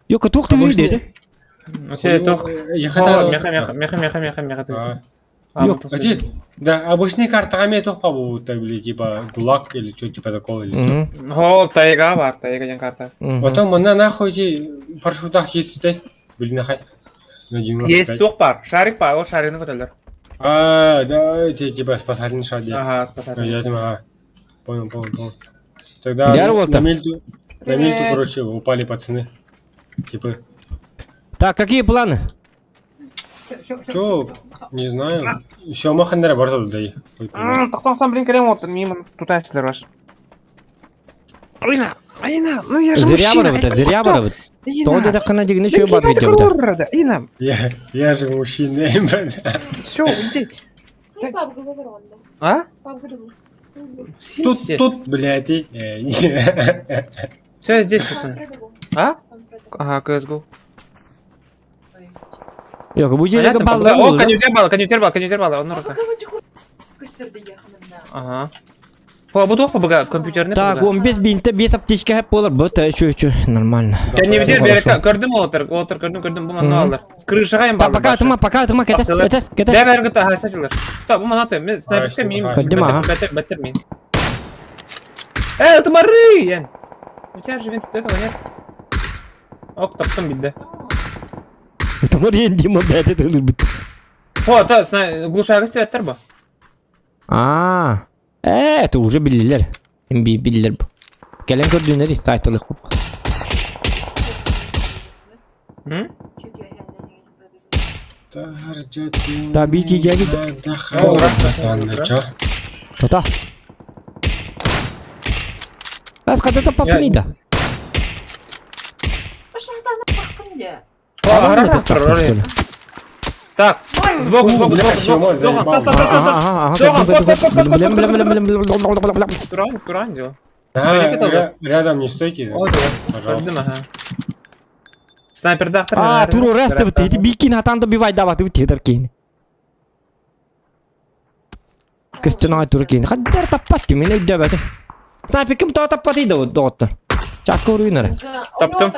Yok, туох Обычный- ты Ну, все, тох. Я хотел... Меха, меха, меха, меха, меха, меха. А, А, Yok. а ти- Да, обычные картами только будут, или типа ГУЛАГ или что типа такого. Или чё. О, тайга бар, тайга ден карта. Потом она нахуй эти парашютах есть, да? Блин, нахай. На 95. Есть тух бар, шарик бар, ол шаригini көтөлөр. А, да, эти типа спасательный шар. да. Ага, спасатель. Я думаю, ага. Понял, понял, понял. Тогда Я на вот там. мельту, на мельту, Привет. короче, упали пацаны. Типа, Так, какие планы? чё, не знаю. Еще махандера барза дай. Тоқтан, блин, кэлэн вот мимо тутачтар ваш. Айна, Айна, ну я же Зря мужчина. барабыт, зря барабыт. Тоҕо диэтэххинэ дьигини үчүгэй бар видеобыта. Айна, Я же мужчина. все, уйди. А? Тут, тут, блядь, и... Все, здесь, пацаны. А? Ага, CSGO. Yok, бу жерге Понятно, баллар О, болду. коньютер бал, коньютер бал, коньютер бал, он рука. Ага. О, буду бага компьютерный. Так, 15 бинте 5 аптечка хеп болар. Бу та еще еще нормально. Коньютер Всё берек, хорошо. көрдүм олтыр, олтыр, көрдүм, көрдүм, бу Мгм. манна алар. Крышага им Так, пока атыма, пока атыма, кетес, Бактылар. кетес, Да, кетес. бер гыта, ха, сачылар. Так, бу манна мен снайперскә мин. Көрдүм, ага. Бәтер, бәтер мин. Э, это мары, Ян. У тебя же винт этого нет. Ок, таптым бидде. Тамар енді ма бәті тылыр бит. О, та, сна, глушага светтер бу. А, э, это уже билилер. Би билилер бу. Келен көрдүнөр истайтылык бу. М? Да, бики жаги. Чё? Тота. Бас кадата папнида. Так, сбоку, сбоку, Бля, сбоку, чего сбоку. Зохан, заебал? сас, сас, сас, сас. Зохан, кот, кот, кот, кот, кот, кот, кот. Туран, туран, дела. Ага, Понятно, рядом не стойте, О, пожалуйста. Көрдүм, ага. Снайпер дактыр. А, туру ресте бит. Ити бикин хатан добивай дават бит хедер кейин. Көстөн тур кейин. Хаддар таппат мен өйдөбөт. Снайпер ким тоо таппат иде доттор. Чакка уруйнар. Таптым.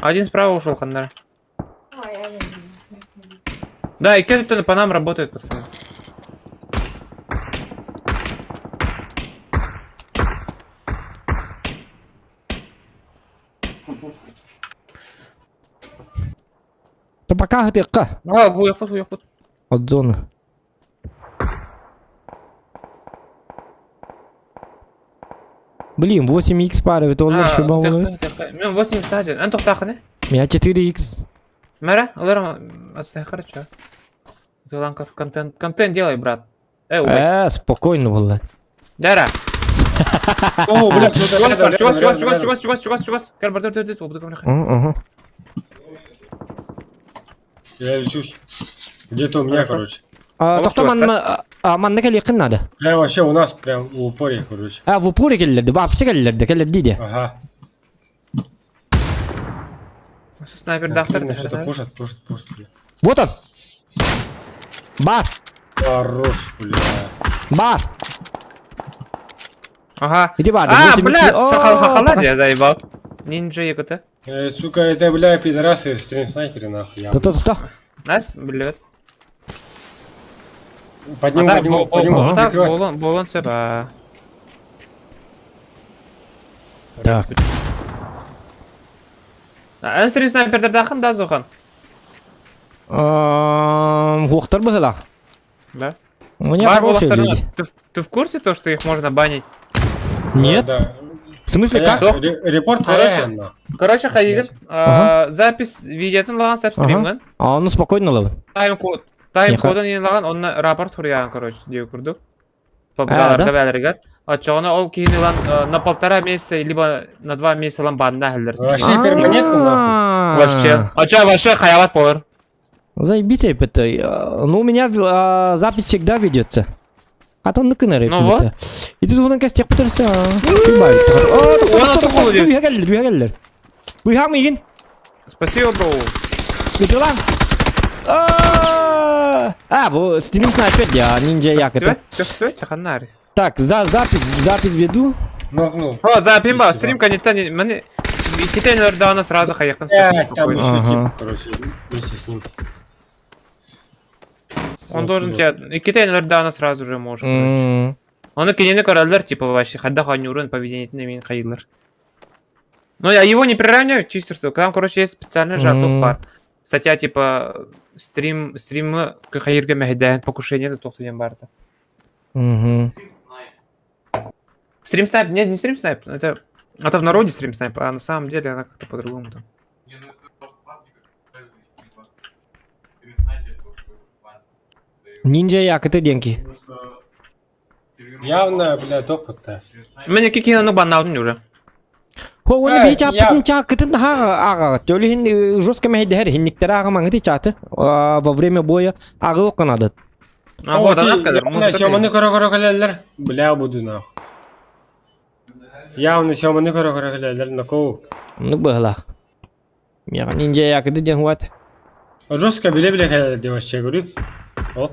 Один справа ушел, Ханнар. Да, и Кэптон по нам работает, пацаны. То пока хатыкка. А, уехал, уехал. От зоны. Блин, 8х пары, это он еще баллы. Мен 81. Эн тоқтақыны? Меня 4х. Мэра, олар отстай, хорошо. Ты контент, контент делай, брат. Э, убай. Э, спокойно было. Дара. О, бля, что-то рядом, рядом, Чугас, чугас, рядом, чугас, рядом. чугас, чугас, чугас, чугас. Кэл, бар, бар, бар, бар, бар. Угу. Я лечусь. Где-то у меня, Хорошо. короче. Тохто чугас, манна манна кэлиэххин наада. Прям вообще у нас прям в упоре, короче. А, в упоре кэллэрди, вообще кэллэрди, кэллэрди де. Ага. Снайпер Так, дахтар. видно, Что-то пушат, пушат, пушат, бля. Вот он! Бар! Хорош, бля. Бар! Ага. Иди бар. А, бля, сахал хахала, я заебал. Нинджа ЕКТ. Сука, это, бля, пидорасы, стрим-снайперы, нахуй. я, То, то, то. Найс, блядь. Подниму, подниму, подниму. Так, прикрывай. болон, болон сөп. Так. Эн стрим снайпердер дахын да зохан. Хуохтар быһылах. Да. У меня Бар хорошие болохтарына. люди. Ты в курсе то, что их можно банить? Нет? Да. В смысле, как? Кто? Репорт Короче, хайа, нахуй. Короче, хайыгын, запись видеотын лаган сәп стримгын. А, ну спокойно лабын. Тайм код. Тайм Неха. кодын ен лаган, онна рапорт хуруян, короче, диye курдук. А, Пабгаларда да? бәлергер. Ачоғына ол кейін ылан на полтора месяца, либо на 2 месяца лан банна хәлдер. Вообще перманентно, нахуй. Вообще. Ача вообще хаяват болар. Заебись, это. Ну, у меня запись всегда ведется. А то ныкынар Ну вот. И ты звонок костях пытался. Оны тоқылы деп. Бүйе бүйе Бүйе мигин. Спасибо, бро. Бүтүлан. А, бу стрим снайпер я ниндзя як это. Чаханнари. Так, за запись, запись веду. Нокнул. О, запимба, стрим коннекта мені Икитен дауна сразу хаякын. Э, там еще Ага. тип, короче, вместе с ним. Он должен тебя... Икитен дауна сразу же может. короче. Оны кинени көрөлөр, типа, вообще, хадда ханюрын поведение мен хайылар. Ну, я его не приравниваю, чисто, что там, короче, есть специальный же бар. Статья, типа, стрим, стримы хайырга мәһидәһен покушение да тоқтыден барды. Мгм. Стрим снайп, нет, не стрим снайп, это в народе стрим снайп, а на самом деле она как-то по-другому там. Не, ну это в PUBG как правильно, если вас стрим снайпер, то все уже банят. Ниндзя як это деньги. Потому что серверов Явно, бля, топот-то. стрим снайпер- Мен екі киноны баннаудым уже. Хо, оны Э, би чаппытын чакытын ага ага. Төлүһүн жестко мәһидәһэр хинниктер ага маңыты чаты. Во время боя ага оканады. А, вот она сказала. Явно, сёманы көрө-көрө кэлэллэр. Бля, буду нахуй. Явно сёманы көрө-көрө кэлэллэр, накоу. Ну быһла. Я ниндзя як это ден хуат. Жестко биле-биле кэлэллэр деп вообще говорю. О,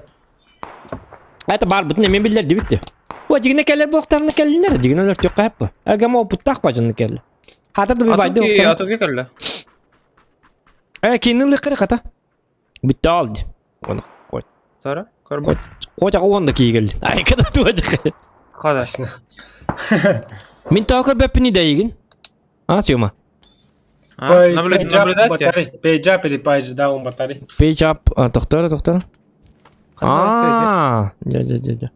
Это бар бутын мен билер дибитти. О, дигине келер боктарны келлинер, дигине өлөр төк кайпы. Ага мо буттак бажыны келли. Хатыр да байды. Атуки кэллэ. Э, кинин лыкыры ката. Битте алды. Оны кой. Сара, Кой. көрбө. Кой жагы онда кийгел. Ай, када туажак. Хада. Мин таа бөппүнү дейгин. А, сёма. Наблюдать. батарей. Пейджап или пейдждаун батарей. Page up, токтор, токтор. А, жа жа жа жа.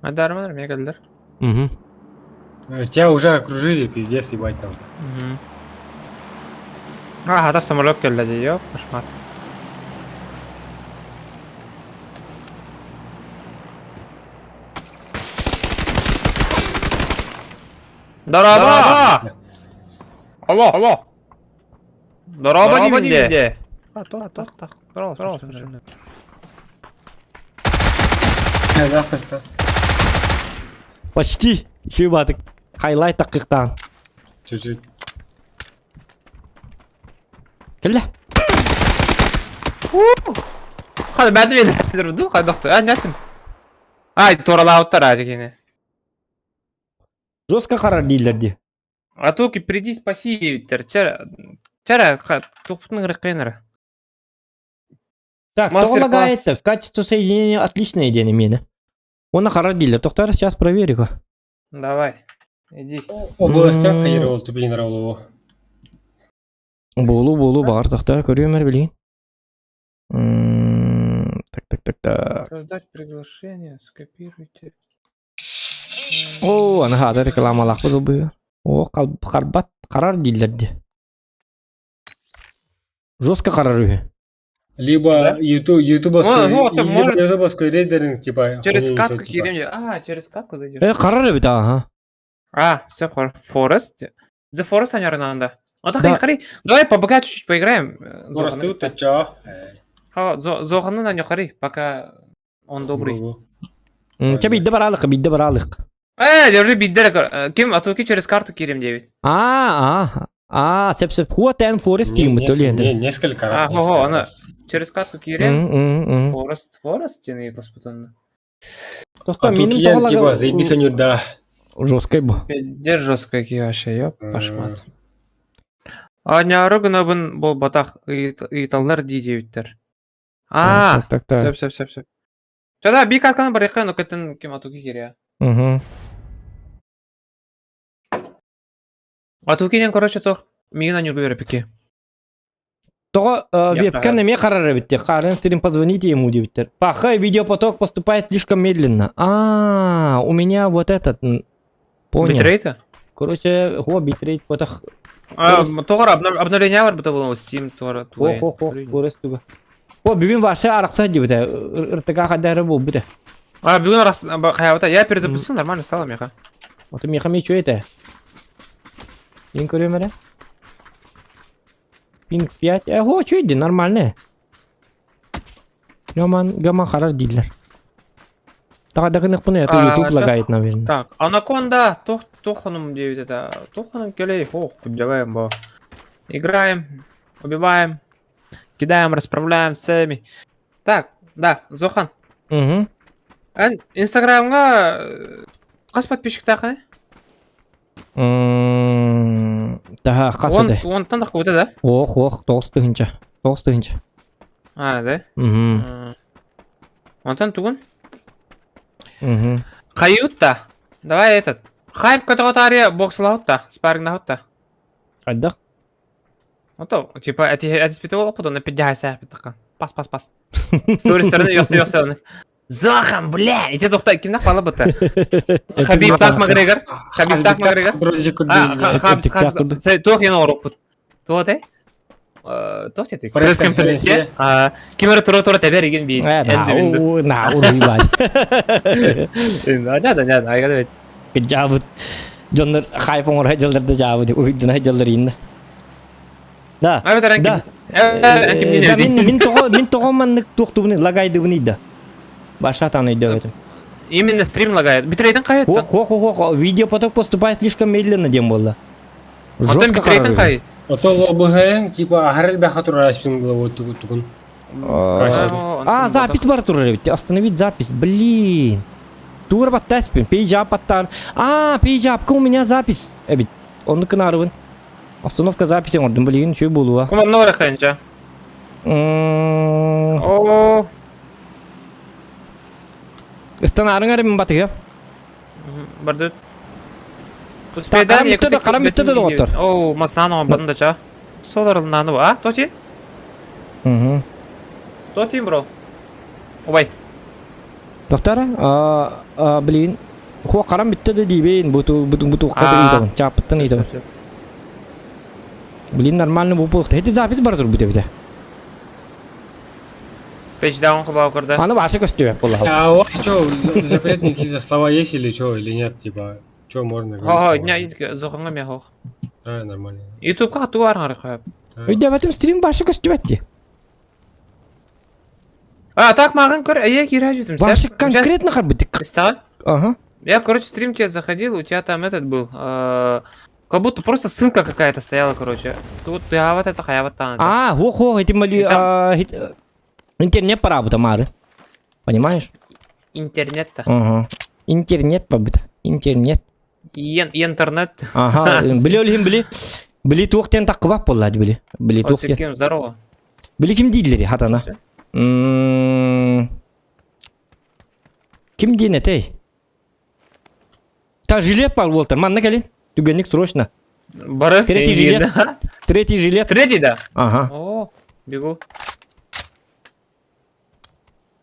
Адарманар, мен кэллэр. Угу. Тебя уже окружили, пиздец, ебать там. А, хата самолет кэллэ дии, ёп, кошмар. Дороба! Алло, алло. Дороба дибинде. А, то, так, так. Дороба, дороба. Нахуй ста. Почти. Еще батык. Хайлайт такыктан. Чуть-чуть. Келле. Хада бәді мен сіздер ду, хада доктор. А, нәттім. Ай, торалауттар ажы Жестко карар дейлерди. Атуки, приди, спаси, чара, чара, тухтың рыққайнары. Так, Мастер-класс. тоғылагает. Качество соединения отличное дени мені. Оны қарар дейлер. Тоқтар, сейчас проверю. Давай, иди. Областях хайыр ол тупин роллу. Болу, болу, бар, тоқтар, көрөмөр билейин. Так, так, так, так. Создать приглашение, скопируйте. О, аны хата рекламалақ бұл. О, қарбат, қарар дейлерди. Жестко қарар үйі. Либо Да? ютуб, ютубовской, Ну, вот, либо может- ютубовской рейдеринг, типа, Через хуйню катку несёт, типа. кирем. А, через катку зайдешь. Э, қарар бит, ага. А, все, Forest. The Forest анярынан да. А так Да. хари. Давай по БК чуть-чуть поиграем. Форест ты чё? Зоханы на хари, пока он добрый. Чэ бидде баралык, бидде баралык. Э, держи бидде. Ким, а то через карту кирим 9. А, а, а, сеп сеп. Хуа тен Форест ким Не, несколько раз. А, ого, она через карту кирим. ким. Форест, Форест, тени паспотонно. А тут я, типа, заебись они, да. Жесткой бу. Пиздец жестко какие вообще, ёп, пошмат. Аняры гынабын бол батах италлар ди девиттер. А, так, так, все, все, все, все. Чада би катканы бар якын, окытын кем атуки киря. Угу. Атукинен, короче, то мигин анюргу берепики. Того Я вебка неме карар битте. Карын стрим позвоните ему дебиттер. Пахай, видеопоток поступает слишком медленно. А, у меня вот этот. Понял. Битрейта? Короче, хо битрейт потах. А, тоғыр обновление бар быта было Steam тоғыр. Хо хо хо Форест туга. Хо бүгүн ваше аракса дебите. Ыртыга кадары бу бите. А, бүгін рас, хаябата, я перезапустил, нормально стало, меха. Вот меха ми чё это? Мен көрөм эле. Пинг 5. Э, хо, чё иди, нормально. Гаман, гаман харар дийлер. Тагадагы это А, YouTube чё? лагает, наверное. Так, Анаконда, тох, тоханом 9 это, тоханом келей, ох, делаем, бо. Играем, убиваем, кидаем, расправляем всеми. Так, да, Зохан. Угу. Эн, Инстаграмга қас подписчик тақы? Таха, қасыды. Он, он тандақ көті, да? Ох, ох, 9 тыһынча. 9 тыһынча. А, да? Угу. Онтан тугун? Угу. Қайютта. Давай этот. Хайп катаготария боксалаутта, спарринг Қайда? Ото, типа, эти эти спитывал опыт, на 50 тақан. Пас, пас, пас. С стороны, ёсы, ёсы. Захан, бля! И те зохта, кимнах бала быта? Хабиб так Макгрегор. Хабиб так Макгрегор. А, Хабиб, Хабиб, тох яна орупут. Туот, э? Тох тети. Пресс-конференция. Кимер тура тура тебер igen би. На, на, уруйбай. Да, да, да, айга Жабыт. Дьоннор хайп оҥоро дьылларда жабыт, уйдуна дьыллар инна. Да. Да. Мин мин тоҕо мин тоҕо маннык туохтубуну лагайдыбыны да. Баша таны өйдөбөтүм. Именно стрим лагает. Битрейтин кайыттан. Хо хо хо видеопоток поступает слишком медленно дем болла. Жестко битрейдин кай. А то ОБГН, типа, агарел бяха тура распин головой тугун. А, запись бар турар ведь. Остановить запись, блин. Тур баттаспин, пейджап баттар. А, пейджапка у меня запись. Эбит, оны кынарыбын. Остановка записи ордун, блин, чүй болуа. Кума нора ханча. О. Ыстанарың әрі батыгы. Барды. Карам бүтті да, карам бүтті да доғыттар. О, маснаны бадын да ча. Солар наны а, тоти? Угу. Тоти, бро. Ой. Доктор, а, блин. Хуа карам бүтті да дейбейін, буту буту буту қадыр итабын, чапыттын итабын. Блин, нормально бу болықты. Эти запись бар тұр бүте бүте. Пейдж даун қыба оқырды. Аны башы көстөбек бола. А у вас что, запретные какие-то слова есть или что, или нет, типа, что можно говорить? Ха, не, зоқыңа мен хоқ. А, нормально. Ютубқа қату арғары қойып. Өйдәбәтім стрим башы көстөбәтті. А, так маған көр, я кира жүтім. Башы конкретно қарбыты. Стал? Ага. Я, короче, стрим тебе заходил, у тебя там этот был. Как будто просто ссылка какая-то стояла, короче. Тут я вот это, я вот там. А, хо-хо, эти мали... Интернет пора бы там, Понимаешь? Интернет-то. Ага. Интернет побыт. Интернет. Интернет. Ага. Били олим били. Били туохтен таккыбап боллады били. Били туохтен. Здорово. Били ким дииллери хатана. Ким диэн этэй? Та жилет бар болтар. Манна кэлин. Түгенник срочно. Бары. Третий жилет. Третий жилет. Третий, да? Ага. О, бегу.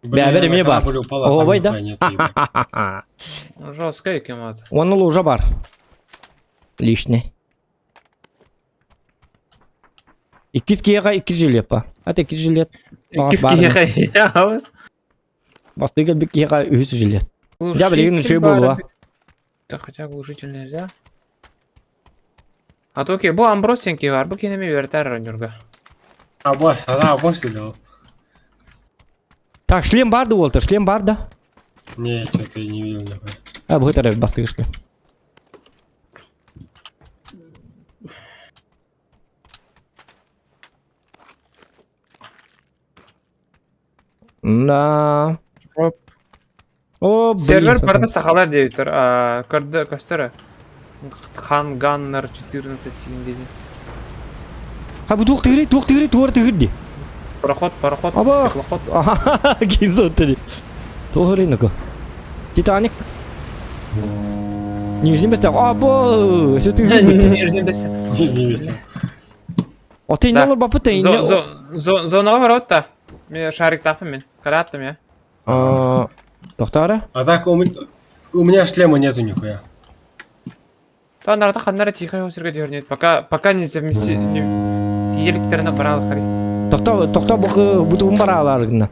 Бля, бери мне бар. О, да? Жестко кемат. Он уже бар. Лишний. Иккис киэҕэ икки жилет па. Ат икки жилет. Иккис киэҕэ. Бастыга бик киэҕэ үһүс жилет. Я билигин үчүгэй буолуа. Да хотя глушитель нельзя. А то окей, бу Амброс сенки бар, бу кинеми үөрэтэр оонньуурга. А босс, а босс делал? Так, шлем бар да Уолтер, шлем бар да? Не, что-то я не видел нихуя. А, бу это бастыгы шлем. Да. Оп. О, блин. Сервер сатан. барда сахалар диэбиттэр. А, көрдө көстөрө. Хан Ганнер 14 диэн. Ha бу туох тыгырый, туох тыгырый, туор тыгыр ди. Пароход, пароход, Аба. теплоход. Аха, кинзотты ди. Туох ырый Титаник. Нижний местах. Аба, все тыгыр битте. Нижний бес. Нижний месте. Ата инне Да. олар бапы та инне. Зонаға барабыт та. Мен шарик тапым мен. Караттым я. А, Тоқтара? А так у меня, у меня шлема нету нихуя. Та нарда ханнара тихо осырга дернет. Пока пока не совмести тиеликтерine баралы хари. Тоқта, тоқта бұқы бұтуын бара аларгына.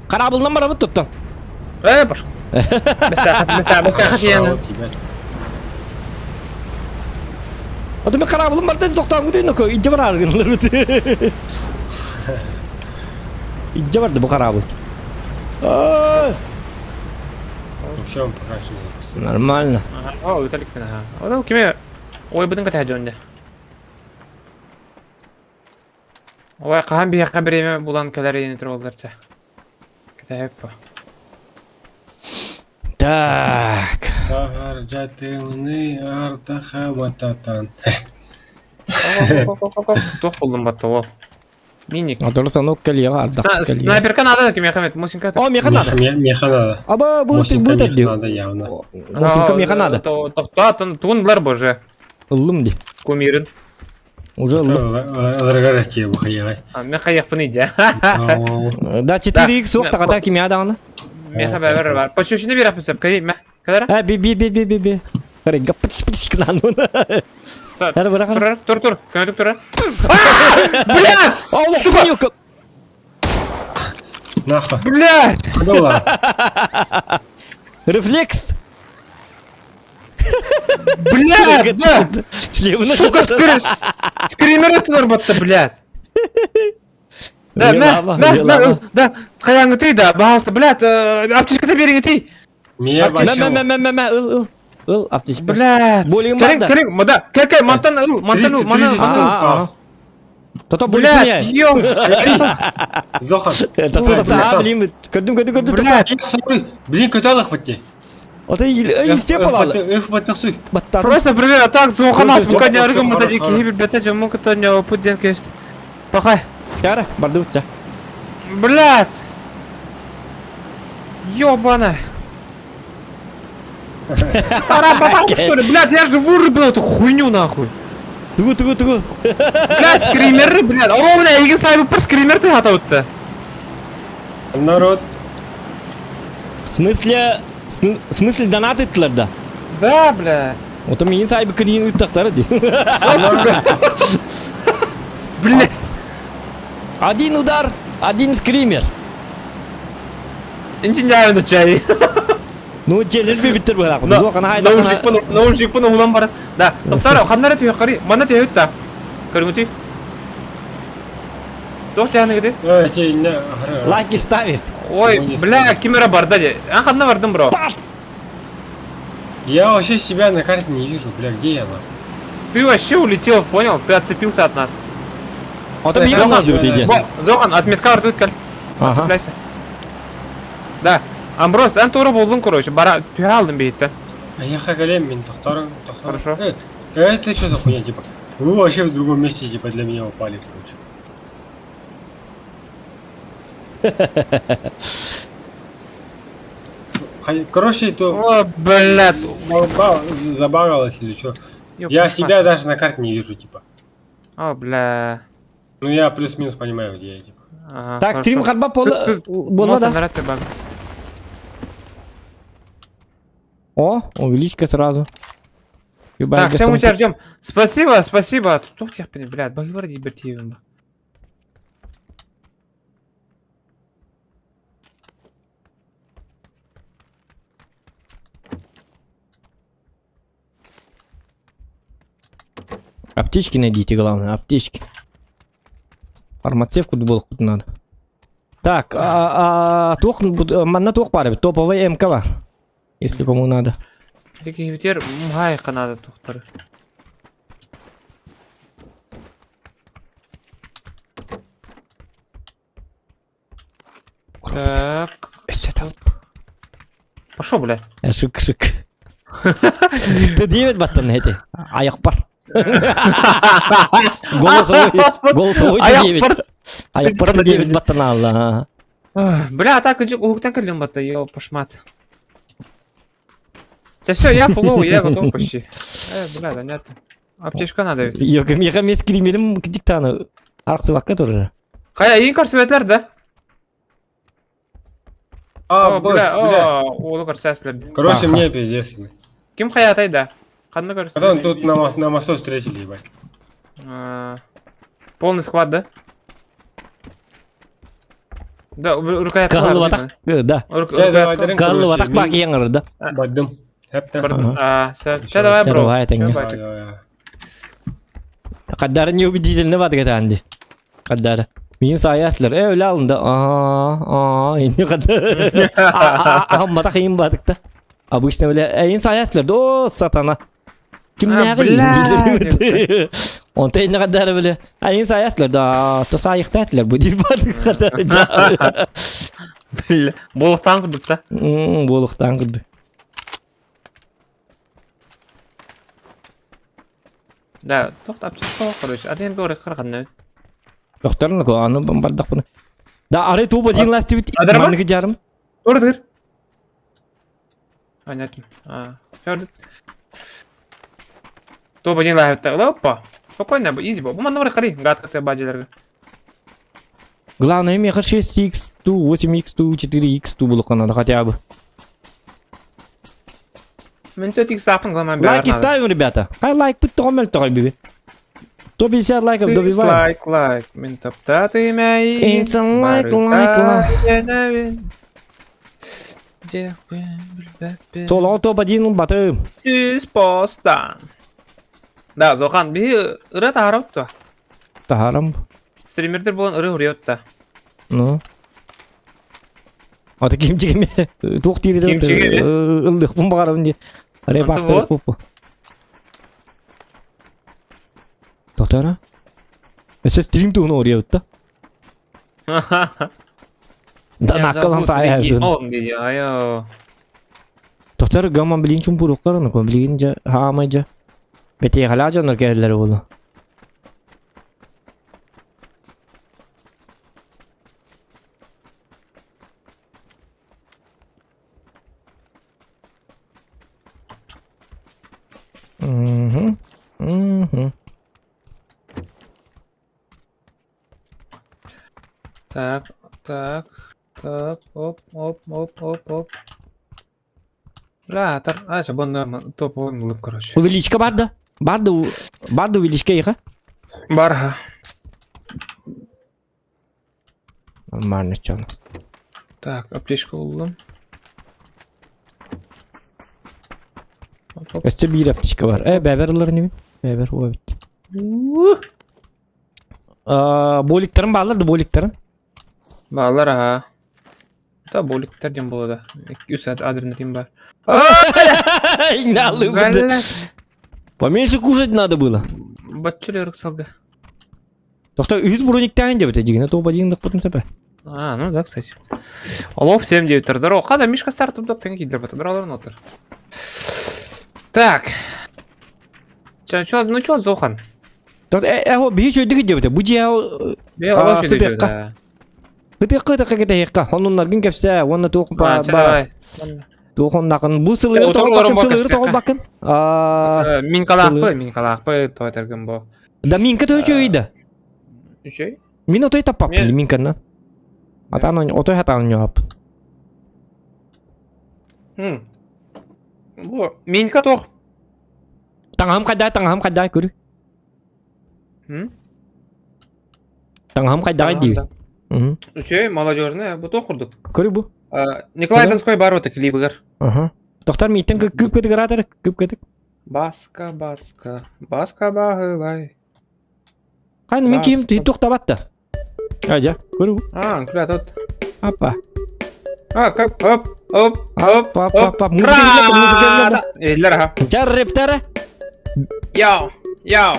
Қарабылдан барабыт тоқтан. Э, пошел. Бесахат, бесахат, бесахат А я. у тебя. Ата мен қарабылын бар деді тоқтан күтейін око. Инче бар аргыналар бит. Инче барды бұл қарабыл. Ай, Вообще он пока что не запустил. Нормально. Ага, о, Виталик мен, ага. Ол кеме ой бұдың ката жөнде. Ой, қахан бияққа бір еме булан кәлер ені тұрғылдарча. Ката хеп по. Так. Тагар жатымны артаха бататан. Тоқ болдым батты ол. Миник. Аторы санок кәлияға ардақ кәлия. Снайперка надо кеме Ахмет, Мосинка. О, меха надо. Меха надо. Аба, бұл Мосинка бұл меха ди. надо явно. Мосинка меха надо. Тоқта, туын бұлар боже. Ыллым ди. Кумирин. Уже ыллым. Ыргараче бухаягай. Мен қаяқпын иде. Да, 4x соқ тағата кеме адағына. Меха бәрі бар. Почушini bir yapmışım. Кәй, мә. Кәдәрә? А, би би би би би би. Қарай, гаппытш пытш кынан оны. Әрі бірақ. Тур, тур, тур. Көмек тур. Бля! Аллах, сука! Нахуй. Бля! Была. Рефлекс! Бля! Да! Шлемini Сука, скрис! Скример этилер батты, блядь. Да, мә, мә, мә, да, қаяңы три, да, бағасты, блядь, аптечкада беріңі три. Меня Мә, мә, вообще. мә, мә, мә, мә, ыл, ыл. Ыл, аптечка. Блядь. Болигім Керең, бар да. керең, мада, кел, кел, мантан ыл, мантан ыл, мана, 30 мана. секунд осталось. Тота Блядь, болик ё, Зохан. Тота, тота, а, блин, көрдім, көрдім, көрдім, тота. блядь. Sorry. Блин, көталах бітті. Ота, истеп алалы. Эф баттақсуй. Баттадым. Просто привет, а так, зохан ас, Всё, бука не всё, аргым, хорош, мата деки, хорош. хибил, бета, жомун, кыта, не пуден кест. Пахай. Кәрі, барды ұтча. Блядь! Ёбана! Пора что ли? Блядь, я же вырубил эту хуйню нахуй! Тугу, тугу, тугу. Блядь, скримеры, блядь! О, бля, егер сайбы бір скример ты хата өтті. Народ. В смысле, в смысле донат еттілер да? Да, блядь. Ота мен сайбы кірейін ұттақтары ди. Блядь. Один удар, один скример. Инженерный чай. Ну, челер бе биттер бұрақ. Зоқана хайда. Наушник наушник пын улан барат. Да, тоқтар, ханнары түйе қари, мана түйе өтті. Көріңі Тоқ тяны кеде. Ой, те, не, Лайки ставит. Ой, бля, кемера барда де. Ан ханна бардым, бро. Пац! Я вообще себя на карте не вижу, бля, где я нахуй? Ты вообще улетел, понял? Ты отцепился от нас. Ота мен Зохан, қалды бит Во, Зохан, отметка артып кел. Ага. Цепляйся. Да. Амброс, эн тура болдың, короче, бара түйе алдым бейітті. А я хагалем, мен тоқтарым, тоқтарым. Хорошо. Э, это что за хуйня, типа? Вы вообще в другом месте, типа, для меня упали, короче. Короче, то О, блядь. забагалось или что? Ёб Я твою себя мать. даже на карте не вижу, типа. О, бля. Ну я плюс-минус понимаю, где я, типа. Ага, Так, стрим хорошо. харба пола Ты- бола Моса да. нравится баг. О, увеличка сразу. Так, все, мы тебя ждем. Спасибо, спасибо. Тут тебя, блядь, баги бертиевым. Аптечки найдите, главное, аптечки. Фармацевку буолуохпут надо. Так, туох манна туох баар эбит? Топовый МК бар. Если кому надо. Киһибитигэр муһаайка надо тухтары. Так. Пошел, блядь. Шык, шык. Ты девять баттан эти. Аяқпар. Голосовой, голосовой ты девять. Аяқпар ты девять баттан алла. Бля, так уһуктан кэллим батта, ё, пошмат. Да все, я фуловый, я готов почти. Э, бля, да нет. Аптечка надо ведь. Yok, меха мен скримерим диктаны. Арқсы тоже. Хайа, иин көрсүбэтилэр да? А, О, босс, бля, бля. о, уолу көрсөөслөр. Короче, Аха. мне пиздец. Ким хайатай да? Ханна Потом көрсүбэт? тут на, мос- на мосту встретили, ебать. А, Полный схват, да? Да, рукоятка Каллы бар, батак. Да. Чай, давай, дырын, Каллы короче, батак мин- бак ең да. Бардым. Хепта. Ага. А, все, давай, бро. Давай, Всё, тенге. Давай, батик. давай. Каддары неубедительно бат гетанди. Каддары. Мин саяслар. Э, өле алынды. Аа, аа, инде каддар. А, матак иин батыкта. Обычно биле, эйин саяслар. О, сатана. Ким А, нәгы? Онта инде каддары биле. Эйин саяслар да, то сайыктатлар бу дип батык каддар. Бля, Болуктан курдук да. Болуктан кырды. Да, токтап чыкпа, короче. Один горы кырган. Докторны ко аны бардак буны. Да, ары туба дин ласты бит. Адарма? Манныгы жарым. Ордыр. Понятно. А, всё, Тоба один лайф. Опа. Спокойно, изи бо. Бу манна бар карый, гатка ты бадилерге. Главное, меха 6x, 8x, 4x булукка надо хотя бы. Мен 4x апын главное Лайки ставим, ребята. Хай лайк пут томел тогай биби. 150 лайков добиваем. Лайк, лайк. Мен таптаты мәй. It's a like, like, like. Соло топ один батым. Түс постан. Да, Зохан, би ыры тахарап Тахарам. Стримердер болон ыры урьётта. Ну. Ата кимчиге туох тири деп Кимчиге? ылдык бун багарым ди. Аре Аты бакты вот. бу. Тотара. Эсе стрим тугун орьётта. Да наккалан сая. Он ди, айо. Доктор гаман билин чумпур оккарны ко билин жа хаамай жа. Бете хала жонор келлер болу. Мгм. Мгм. Так, так, так, оп, оп, оп, оп, оп. Бля, тар, а, жабон топ лып, короче. Увеличка барды. Барды, барды увеличка иха. Барха. Нормально чё. Так, аптечка булдым. Оп, оп. Өстө бир аптечка бар. Э, бәбер ылыр неме? Бәбер о бит. Боликтерин баалар да боликтерин. Баалар, ага. Да, боликтер дем болады. 200 адреналин бар. Иналы бу. Поменьше кушать надо было. Батчылы рыксалды. Тохта үз брониктан деп дигене топ один дак потын сепе. А, ну да, кстати. Олов 7-9 здорово. Хада, Мишка стартап доп тенги кидер бата. Дралар нотер. Так. Чё, чё, ну чё, Зохан? Тот э э би чөйдү деп бу же Бе, олов сытыакка. Бытыкка такка кете Хонуннаргын кепсе, онна туох ба Давай. туохоннакын бу сылыыр Отор тоҕол олорон бакын бо сылыыр кепсе. тоҕол бакын. А Мин калаакпы, мин калаакпы, той бо. да минка төчөй да. Үчөй? Мин отой таппаппын Мен- минканна. Атан отой хатан ньоп. Бу, минка тох. Таңам кайда, таңам кайда көрү. Таңам кайда ди. Үчөй, молодежный, бу тох курдук. Көрү бу. Николай Донской бар вот клибыгар. Аха. Доктор миттен күп кетик ратер, күп кетик. Баска, баска, баска баһылай. Хайны мин киһим туохтабат да. Ажа, көрү. А, куда тут? Апа. А, как, оп, оп, оп, Оп, оп. оп, оп. Музыка келле, музыка келле. Эллер аха. Жаррептара. Йоу, йоу.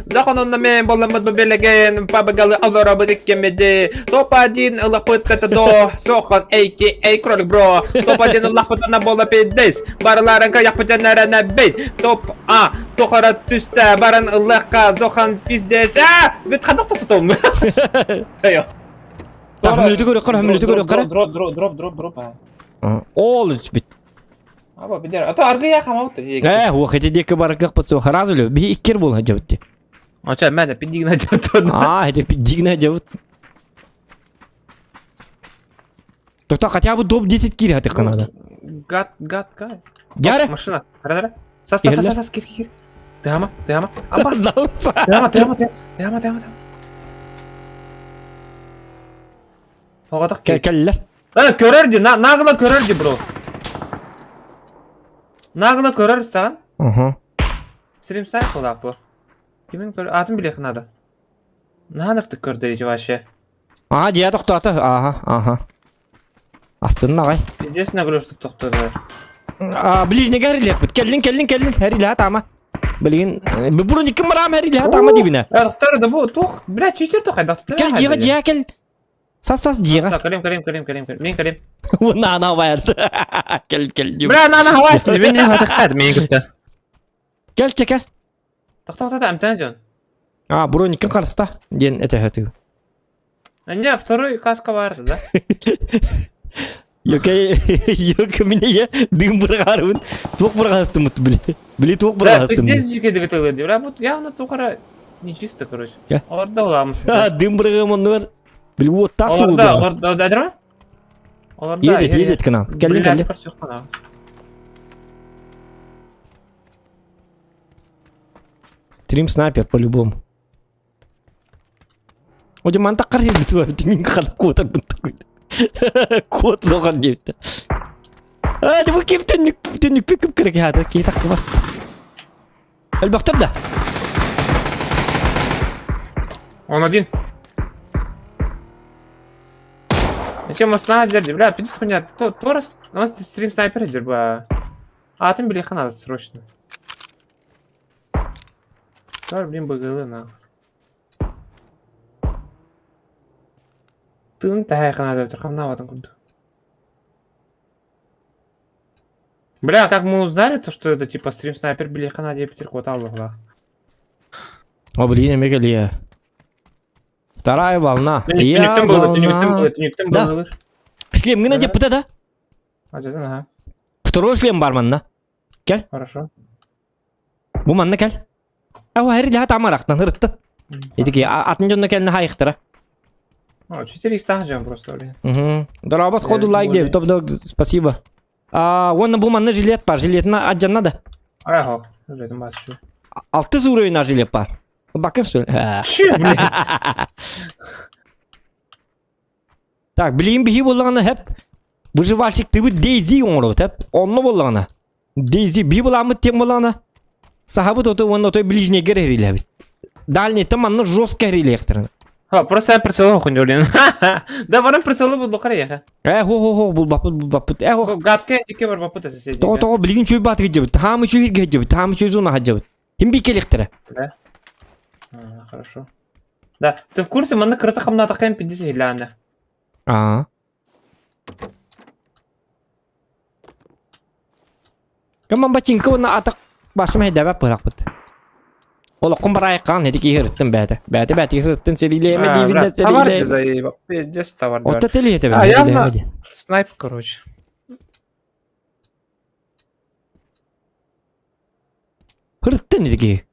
Захононна мен боламыт бу билеген пабагалы алорабы диккемеди. Топ-1 ылапыт это до. Сохан, а.к.а. Кролик бро. Топ-1 ылапыт на бола пидес. Барыларын каяк битенерene бей. Топ А. Тохара түсте баран ылыққа Зохан пиздес. А! Бүт қандақ тоқтатуым. Тайо. Так, мүлүтү көрө, кара, мүлүтү көрө, кара. Дроп, дроп, дроп, дроп, дроп. Ол үспит. Аба, бидер. А то аргы я хамау Э, ух, эти деки бараках пацо харазу ле. Би иккер бол хажабытты. Ача, мен пидигна жабыт. А, это пидигна жабыт. Тоқта хотя бы топ 10 кири хатыкка надо. Гад, гад, гад. Жаре. Машина. Ара, ара. Сас, сас, сас, сас, кир, кир. Тыама, тыама. Апас. Сдался. Тыама, тыама, тыама, тыама, тыама. Оғадық Кел, келлер. Э, көрер ди, нагло көрер ди, бро. Нагло көрер саған. Ага. Стрим сайт қолақ бұл. Кимин көр, атын билех надо. Нанырты көрді вообще. Ага, дия тоқтаты. Ага, ага. Астын ағай. Пиздец наглоштук тоқтады. А, ближний гәрилек бит. Келлин, келлин, келлин. Хәриле тама. Билген, бұрын ким барам хәриле тама дибине. Тоқтар да бу, тух, бля, чичер тоқ айдақ. Кел жиға, жиға кел. Сас, сас, жиға. Калим, калим, калим, калим, калим. Мен калим. На, на, баярды. Кел, кел. Бля, на, на, хавайсың. Мен не хатықтады, мен күтті. Кел, кел. Тоқта, тоқта, амтан жон. А, бұрын ким қарыста? Ден это хәтү. Не, второй каска барды, да? Йоке, йоке мине я дым бұрғарыбын. Туқ бұрғастым ұтты біле. Біле туқ Бля, бұрғастым. пиздец жеке деп етеді. Бля, вот явно тухара нечисто, короче. Я? Оларда оламыз. Дым бұрғым оны бар. Біле вот так Оларда, оларда, оларда ма? Оларда. Едет, едет к нам. Келлин, келлин. Стрим снайпер по-любому. Оде ман таққар ел бітіп мен қалып кот такой. Кот соған депті. А, деп кем түннік түннік пекіп керек хады. Кей тақты бар. Әлбақтар да. Он один. Зачем он снайпер, бля, пиздец хуйня. То, то раз, у нас стрим снайпер, бля. А, ты бляха надо срочно. Тор, блин, БГЛ, нахуй. Тын тайха надо, трахана в этом круто. Бля, как мы узнали то, что это типа стрим снайпер бляха надо Питер Кот Аллах. О, блин, Мегалия. Вторая волна. Я волна. Да. Шлем гына деп да? Ага. Второй шлем бар манна. Хорошо. Бу манна кел. Ау, хәриле хат амарақтан ырыттын. Едіке, атын жонна келіне хайықтыра. О, 4 х просто, блин. Угу. Дорабас ходу лайк деп, топ дог, спасибо. А, онна бу манна жилет бар, жилетина аджанна да. Ага, жилетин бас şu. Алты уровень жилет бар. Бакын что ли? Чё, блин? Так, билин бихи боллағына хеп. Выживальщик тыбы Дейзи оңыры хеп. Онны боллағына. Дейзи би боламы тем боллағына. Сахабы тоты онна той ближний герериле бит. Дальний там анны жестко хериле. А, просто я прицелом хуйню, блин. Да, барым прицелы буду қарай, Э, хо хо хо, бул бапыт, бул бапыт. Э, хо. Гадка дике бар бапыт соседи. Того того билигин чөй бат гиджебит. Хамы чөй гиджебит. Хамы чөй зона хаджебит. Хим би келектире. Да. А, хорошо. Да, ты в курсе, мы на крыта хамна такаем 50 иляна. А. Каман бачинка на атак башым хедәбә пырак бит. Ол кум барай кан хеди ки хырттын бәте. Бәте бәте хырттын серилеме дибинде Товар серилеме. заебал. Пиздец товар. Отта тели хете А, явно. Снайп, короче. Хырттын хеди ки.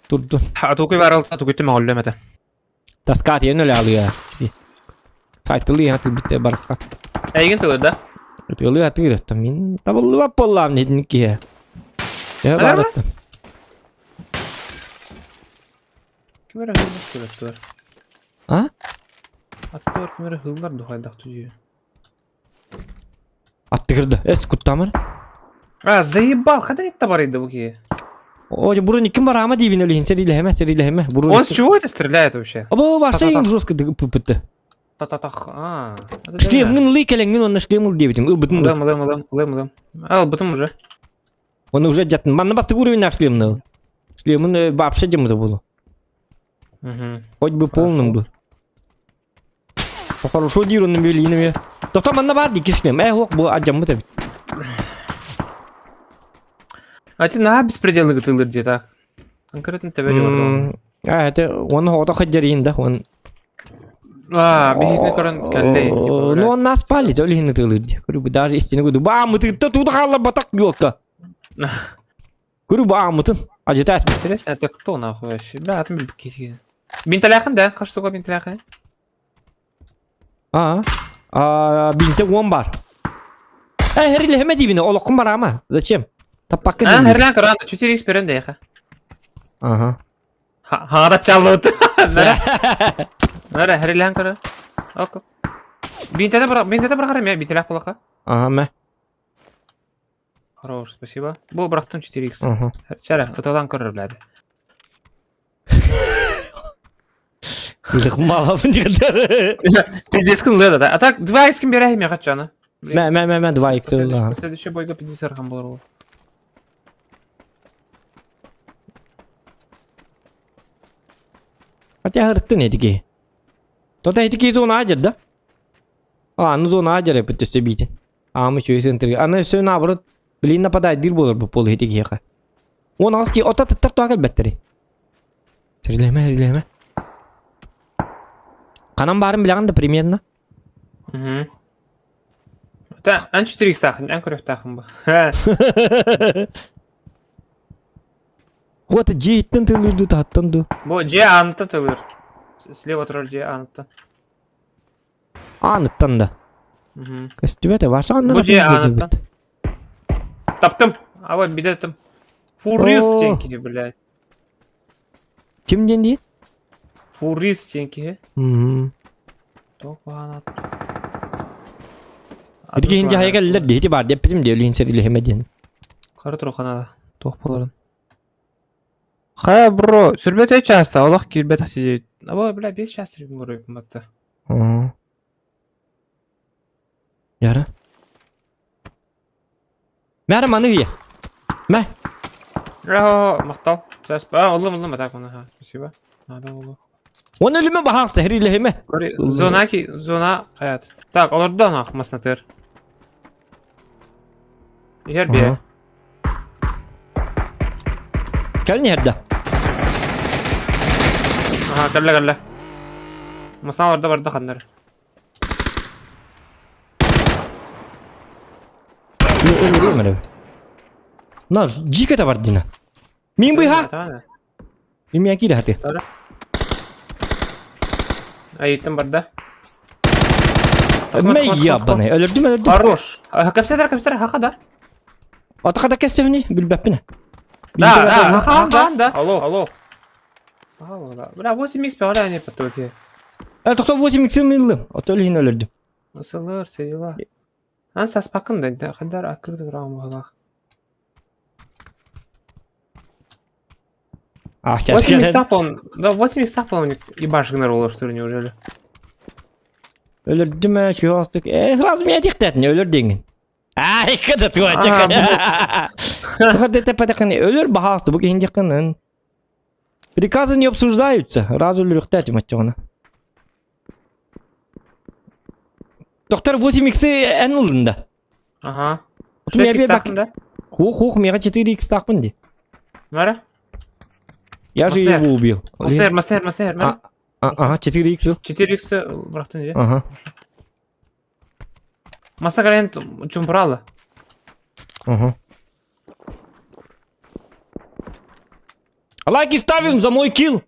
Турду. А туку барал, а туку тем аллемете. Таскат енөл алыя. Сайтылы хаты битте барка. Эйген тылыр да? Тылы хаты реттем. Мин табылып боллам недин ки. Я бараттым. Кимере хылдар тур. А? Аттор кимере хылдар духайдак түйе. Атты кирди. Эс куттамыр. А, заебал, хата не табарыйда бу киһи. О, бурун ким барама диибин өлүһүн сэрилэһэмэ, сэрилэһэмэ. Бурун. Он с чего это стреляет вообще? Або вообще им жестко пыпытты. Та-та-тах. А. Шлемҥин ылыы кэлэҥҥин уонна шлем ыл диэбитим. Ылбытын Ылым, ылым, ылым, ылым, ылым. А, ылбытым уже. Оны уже жаттын. Манна бастык уровень шлемны. Шлемын вообще жемыты болу. Угу. Хоть бы полным был. Хорошо диир онно билиинэ Тохто манна баар дии киснем. Ээ хуох бу адьаммыт эбит. А ты на беспределы гытылыр дии так. Конкретно тебе не Аа это он хоото хаджарин да он. А, биһитини көрөн кэллэ типа. Ну он нас палит, ол иһин ытылыр дии. Көрү даже истини гуду. Баа мытытта туда хаалла батак ёлка. Көрү баа мытын. Ажытаас. Интересно, это кто нахуй вообще? Да, атын билбит киһи. Бинтэлээхин да, хас штука бинтэлээхин? Аа. Аа, бинте уон бар. Э, херилэһэмэ диибин, олоххун бараама. Зачем? Таппакка А, диибин. херлээн көрөн, 4x берен дэйха. Ага. Хаара чаллыбыт. Нара. Нара, херлээн көрөн. Ок. Бинтэтэ бара, бинтэтэ бырахар эмиэ, бинтэлээх буолаха. Ага, мэ. Хорош, спасибо. Бу бырахтым 4x. Ага. Чара, ыталан көрөр, блядь. Мало некоторые. Пиздец кын да. А так 2x ким берәһим я хачаны. Мэ, мэ, мэ, мэ, 2x. Следующий бойга 50 архам болар. Хотя ырыттын этики. Тота этики зона ажыр да? А, ну зона ажыр эпит төстө биитин. Аамы үчүгэй центрге. Аны өссө наоборот, блин нападает дир буолар бу пол иһити киһиэхэ. Уон аҕыс киһи ото тыттар туһа кэлбэттэри. Сирилэһимэ, сирилэһимэ. Ханан баарын билэҕин да примерно. Мгм. Та, ан 4 иксаахын, ан көрүөхтаахын бу. Вот дьиэттэн тылыыр дуу, таһыттан дуу. Бу дьиэ ааныттан тылыыр. Слева турар дьиэ ааныттан. Ааныттан да. Көстүбэтэ, ваша Бу дьиэ ааныттан. Таптым. А вот бидеттим. Фурист диэн киһи, блядь. Ким диэн дии? Фурист диэн киһи. Туох Ити киһин дьаһайа кэллэр дии, ити баар диэппитим дии, өлүһүн сэрилэһимэ диэн. Хара туруханада. Туох боларын. Хайа, бро, сүрбэт чааста, олох киирбэтэх сидит. Аба, бля, 5 час тренировка батта. Яра. Мәрі маны ие. Мә. О, мақтал. Сейчас, а, улым, улым, а так, ага, спасибо. Надо улым. Оны өлүмө баһаалыста, хирилэһимэ. Зона ки, зона хаят. Так, олордон ах, маснатыр. Иһэр бие. Кэлин иһэрдэ. Аха, кэллэ кэллэ. Масна барда барда ханнар. На, дьиикэтэ бардина. Мин быһа. Имя киирэ хаты. Айыттан барда. Мэй ябаны. Өлөрдүм өлөрдүм. Хорош. Кэпсэтэр кэпсэтэр хаха да. Атака да кэстэбини билбэппин. Да, да, хаха да, да. Алло, алло. Алло, да. Бля, 8 икс пиала они потоки. Э, тоқсан 8 икс миллым. Ото илин өлөрдүм. Сылыр, все дела. Ан саспакын да, хадар открытый грамм буолах. А, 8 иксах, по Да, 8 иксах, по-моему, ебашь игнорировал, что ли, неужели? Өлөрдүм ээ, чугастык. Э, сразу меня тихтэтин, өлөр диҥин. Ай, када туача. Өлөр баһаалыста, бу киһин дьахтанын. Приказы не обсуждаются, разу өлөрүхтээтим оччоҕуна. Доктор 8 иксы эн ыллын да. Ага. Оту 6 мебе икс бак. да? Хух, хух, мега 4 икс таахпын ди. Мара? Я же Мастер. его убил. Мастер, мастер, мастер, мара? А, ага, 4 икс. 4 икс бырахтын дии. Ага. Маса кэлэн чумпурала. Ага. Лайки ставим за мой килл.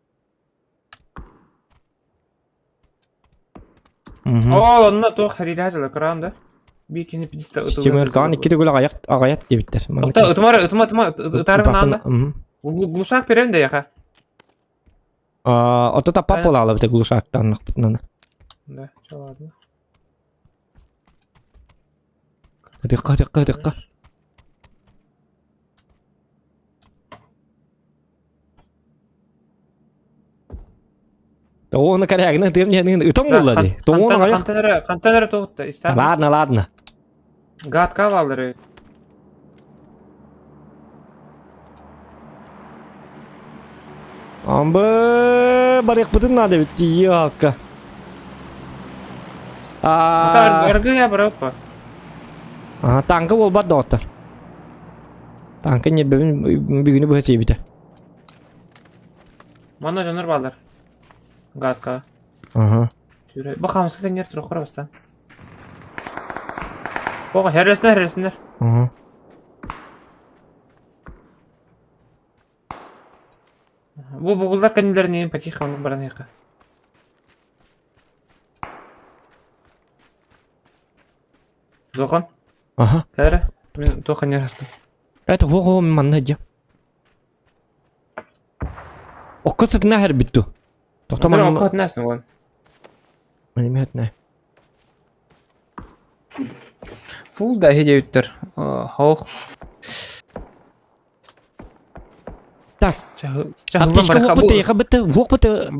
Оо, онно туох хэрилэһэ көрөөн да. Биир кини пидиста Системергаан икки төгүл аҕыйах аҕыйах диэбиттэр. Ытымар, ытыма, ытыма, ытаарым наанда. Глушак берем да яха. Ото таппа буолаалабыт глушактааннахпытынан. Да, чё ладно. Тыкка, тыкка, тыкка. Тоҕуона корягына тыам диэн ытам буолла дии. Тоҕуона аяқ. Хантан эрэ, хантан эрэ тоҕутта. Истаах. Ладно, ладно. Гадка баллары. Амбы барыахпытын наада эбит тиийиэ аалка. А Аргыя бараппа. Ага, танка буолбат доҕоттор. Танка ньирбэбин бүгүнү быһа сиэбитэ. Манна дьоннор бааллар. Гадка. Ага. Сүрэ. Бу хамска кэннер туруккара бастан. Бога хәрресинер хәрресинер. Ага. Бу бугуллар кэннилэринэн потихоньку баран иһиэххэ. Зохан, Ага. кэрэ, мин туох ханньар астым. Это во манна дьэ. Окко сытына хэрбит ту. Тохто Манна манна. окко хатынасың вон. Манна Фул да хедеүттер. Хоох. Так. Чахыллан Аптечка барыха уох быты, яха быты, уох быты.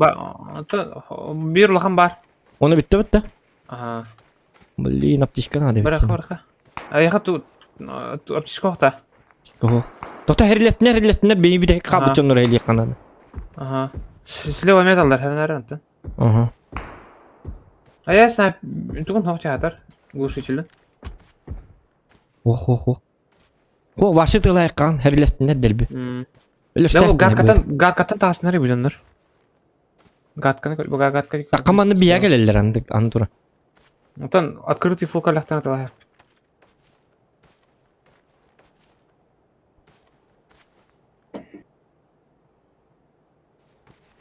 Бир улахан бар. Оны битте битте. Ага. Блин, аптечка надо Бараха битте. бараха. Аяха ту аптечка охта. Ох. Тоқта херлестинер, херлестинер, бейі бите қабыт жоннор хелиек қанады. Ага. Слева металлар, хәнәр антын. Ага. А я снайп тугун хох театр глушитель. Ох, ох, ох. О, ваши тылайкан, херлестинер делби. Да бу гадкатан гадкатан тааснар бу дьоннор. Гадканы бу гадка. Такаманы бия келелер анды андура. Онтон открытый фукаляхтан аталаһар.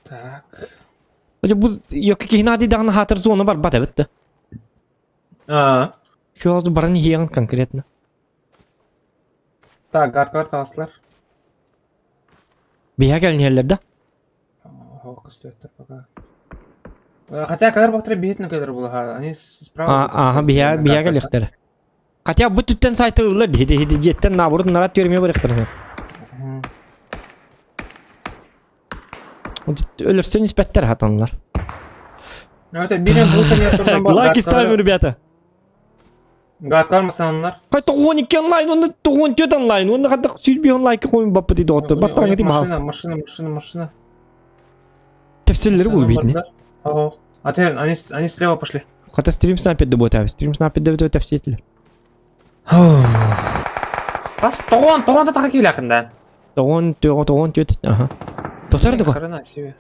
Так. Бу yok кихина ди дагны хатыр зона бар бата битте. А. Şu баран иһиэҕин конкретно. Так, гадкалар таҕыстылар. Биһэ кэлниһэллэр да? Ох, көстүөттэр пока. Хотя кэлэр бахтара биһитин кэлэр булаха. Они справа. Ага, биһэ биһэ кэлиэхтэрэ. Хотя бу түттэн сайты ылла диһи диһи дьиэттэн наоборот нарат түөрмэ барыахтара. Өлөрсөн испэттэр хатанлар. Ну это бирен бу Лайки ставим, ребята. Гадкалар масаннар. Қайта 12 онлайн, онда 14 онлайн, онда қайта 105 онлайн қойын баппы дейді отты. Баттан кетіп Машина, машина, машина, машина. Тәпсілері бұл бейтіне. А ты, они, они слева пошли. Қата стрим снайпер деп өтәбіз. Стрим снайпер деп өтәбіз Тас тоғон, тоғон да тақа келі ақында. Тоғон, тоғон, тоғон, төт. Ага. Тоқтар дыға. Хрена себе.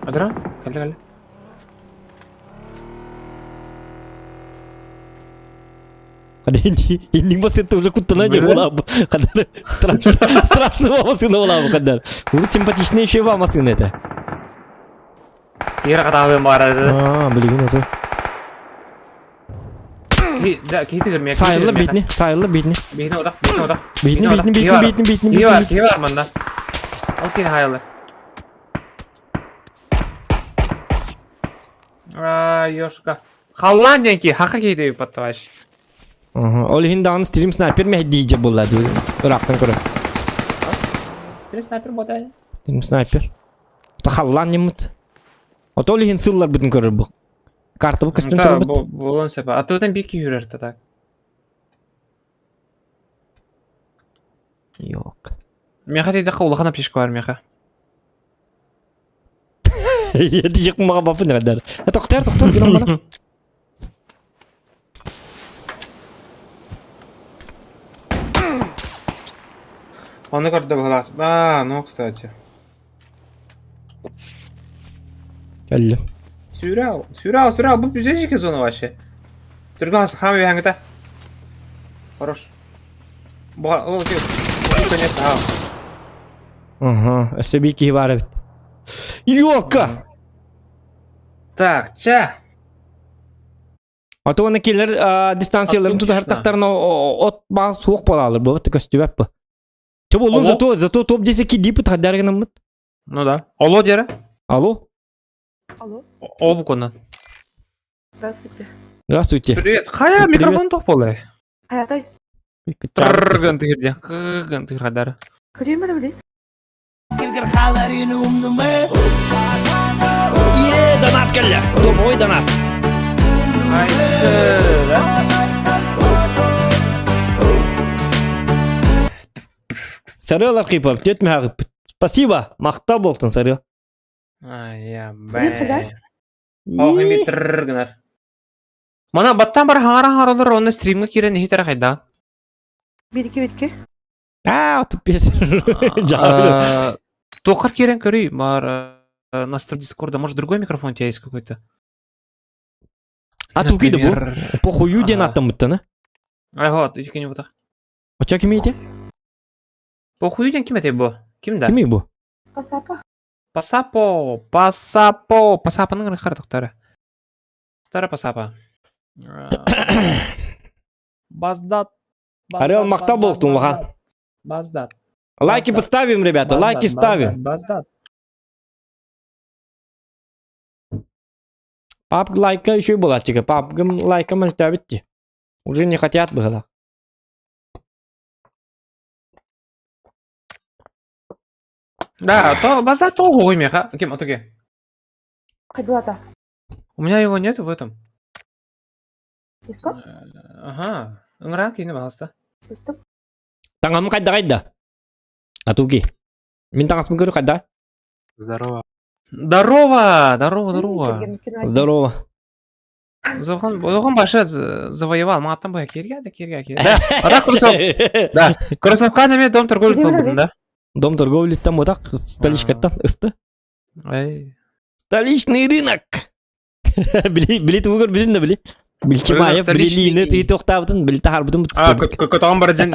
Адыра, кәлі, кәлі. Қада инди, индин басетті уже куттана жер бола бу. Қадар страшно, страшно мамасына бола бу қадар. Бұл симпатичный еще мамасына это. Кері қатағын барады. А, билген осы. Да, кейті көрме. Сайылы бейтіне, сайылы бейтіне. Бейтіне одақ, бейтіне одақ. Бейтіне, бейтіне, бейтіне, бейтіне, бейтіне, Кей бар, бейтіне. кей бар мында. Ол кейін хайылы. А, ёшка. Халлан денки, хақа кейті паттаваш. Ага, ол иһин даҕаны стрим снайпер мэһдиидьэ буолла дии ыраахтан көрөн. Стрим снайпер ботай. Стрим снайпер. Ото халлаан ньыммыт. Ото ол иһин сылларбытын көрөр бу. Карта бу көстөн Да, турбут. болон сепа. А ты бики юрер так. Yok. Меха дейді улахан аптечка бар меха. Диек мага бапын гадар. Токтор, токтор, гынан бана. Оны көрді бұлар. А, ну, кстати. Кэллим. Сюрал, сюрал, сюрал, бұл бізде жеке зона вообще. Түрган хам яңгыта. Хорош. Бұға, ол кел. Конечно, а. Ага, өссө бии киһи баар эбит. Йока! Так, ча. Ото уонна кинилэр дистанцияларын тутуһар тахтарына от баа суох буолаалар бу көстүбэт бу. Чэ буоллун Алло? зато зато топ десе кидип тахдар гынаммыт. Ну да. Алло дері. Алло? Алло, О буконан. здравствуйте. Здравствуйте. Привет. Қая Привет. микрофон тоқ болай. Аятай, Трррган тыгырде. Кган тыгырдары. көрейін бе білейін? Е, донат кэллэ. Домой донат. Сарыал Архипов, тет мехагыппыт. Спасибо, махтал болсын Сарыал. Ай, бэ. Ох, имитр гынар. Мана баттан бар хаңара харалар онно стримга киирэн иһитэр хайда. Бирки бирки. Аа, тупец. Туоххар киирэн көрүй, бар настрой Дискорда, может другой микрофон у тебя есть какой-то? А туки да бу? Похую диэн аттаммыттана. Ага, икини бутах. Оча ким ити? Похую диэн ким этэй бу? Ким да? Кими бу? Пасапа. Пасапо, Пасапо, Пасапаның рыхар тоқтары. Тоқтары Пасапа. Баздат. Орел мақтал болтун улахан. Баздат. Лайки поставим, ребята, лайки ставим. Баздат. Пап лайка еще была, тика. Пап лайка мальтабитти. Уже не хотят было. Да, то база то меха. Кем, атуге. Хайдылата. У меня его нету в этом. Дискорд? Ага. Ыҥыран киини баҕаста. Өттүк. Таҥам хайда хайда. Атуки. Мин таҥаспын көрү хайда. Здорово. Здорово! Здорово, здорово. Здорово. Зохан, Зохан баша завоевал. Маттан бая кирге да кирге кирге. А так Кроссов, да. Кроссовка неме дом торговли толбудун да. Дом торговли там вот так, столичкаттан ысты. Эй. Столичный рынок. Били, били тугур билин да били. Билчимаев билилиини тыйы тохтаабытын били тахарбытын А, котоҕон бар дьэн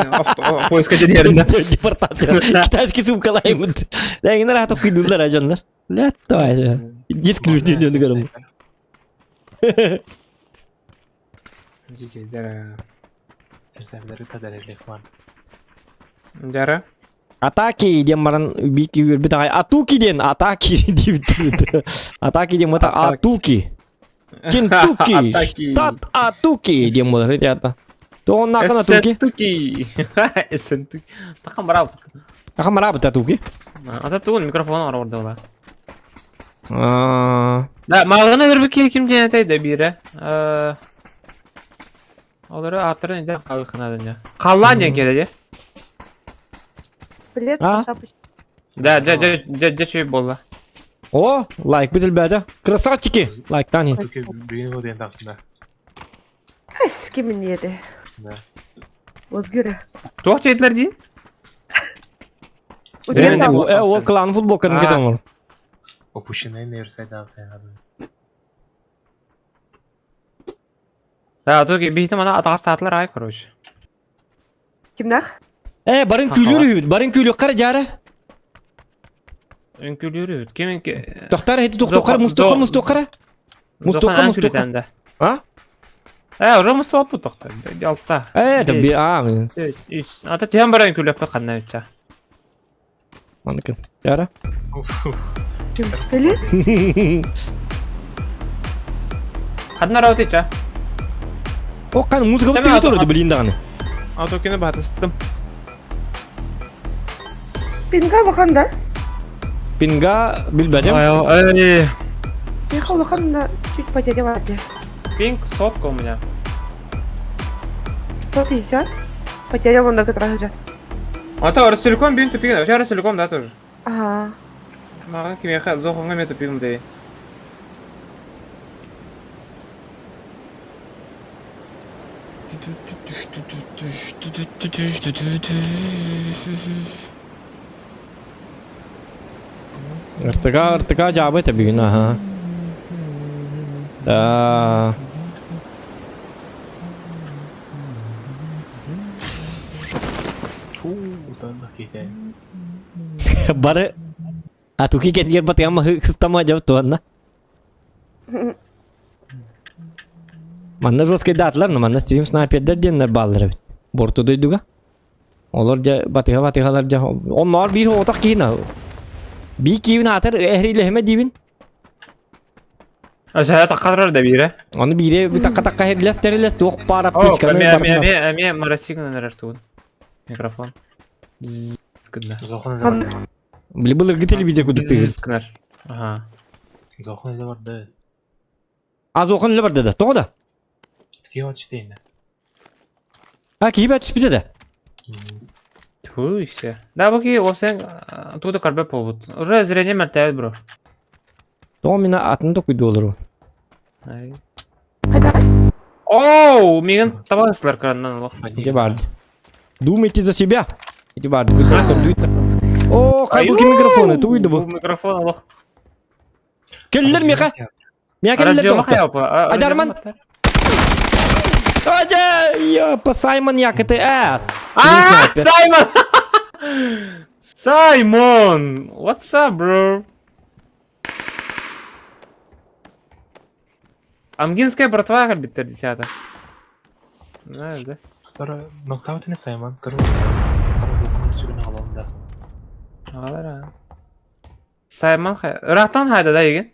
поиска дьэн Депортация. Китайский сумкалаймыт. Ләгин рахат куйдулар ажаннар. Ләт давай. Диск нүтүнөн көрөм. Дьара. Атаки диэн баран бики үөрбүт аҕай Атуки диэн Атаки диэбит. Атаки диэн мата Атуки. Кентукки. Штат Атуки диэн буолар ребята. Тоҕоннаахын Атуки? Эссентуки. Эссентуки. Тахан барабыт. Тахан барабыт Атуки. Ата тугун микрофон оҥордула. Да, мааҕына көрбүт ким диэн этэй да биирэ. Олору ааттарын иде халыкына Халлаан диэн кэлэ дии. Билет А? Да, дьэ, дьэ, дьэ, дьэ чүй буолла. О, лайк бүтүлбээтэ. Красавчики! Лайктан Бүгүн ол диэн тахсында. Эс кимин еді. Да. Озгыра. Туох дьиэтилэр дии? Э, ол клан футболкатын кетен ол. Опущенный нейросайда автояды. Да, то биһитим ана атаҕастаатылар ай, короче. Кимнах? Э, барын күлүр үһүбүт, барын күлүк қара жара. Үҥкүлүүр үһүбүт. Ким Тохтар хети тохтохара, мустохара, мустохара. Мустохара, мустохара. А? Э, уже мустуаппут тохтар. Алта. Э, это би а. Үс. Ата түһэн баран үҥкүлүөппүт ханна үчча. Маныкын. Жара. Не успели? Ханна работает ча? О, кан музыка бу турду билин даҕаны. Атокины батыстым. Пинга улахан да? Пинга билбэтим. Эй. Миха улахан да чуть потеряла. Пинг сотка у меня. 150? Потерял он который А то Ростелеком бин тупигин. Вообще Ростелеком, да, тоже? Ага. Маған кимеха зохонга мен тупигин дей. Ыртыга ыртыга жабы бүгүн аха. Да. Бары Атуки кенгер батыгама хыстама жабы туанна. Манна жесткий датлар, но манна стрим снайпердер диэннэр бааллар эбит. Борту дойдуга. Олор дьэ батыга батыгалар дьэ онноор биир отох киһин бии киибин аатар эһрилэһимэ диибин. Өсөһө таккарар да биирэ. Ону биире такка такка херлес терилес туох паар аптечканы Эмиэ эмиэ эмиэ марасигын эрэр тугун. Микрофон. Бзз гынна. Били былыргы телевизор курдук Бзз гынар. Ага. Зохон эле барды. А зохон эле барды да. Тоҕо да? Киһи от читейне. А киһи бэ түспүтэ да. Тьфу, все. Да, бу киһи осен туда карбе болбут. Уже зрение мөлтөөбүт бро. Тоҕо мин атын да куйду олору. Ай. Оу, мигин табасылар краннан олох. Где барды? Думайте за себя. Иди барды, О, хайбуки микрофоны, туйду бу. Микрофон олох. Келлер меха. Меха келлер доктор. Адарман. Адя, я Саймон як это эс. А, Саймон! Саймон! What's up, bro? Амгинская братва кэлбиттэр дитята. Знаешь, да? Второй нокаут не Саймон. Короче, сүгүн аҕалан да. Аҕалар Саймон Ыраахтан хайда да игин?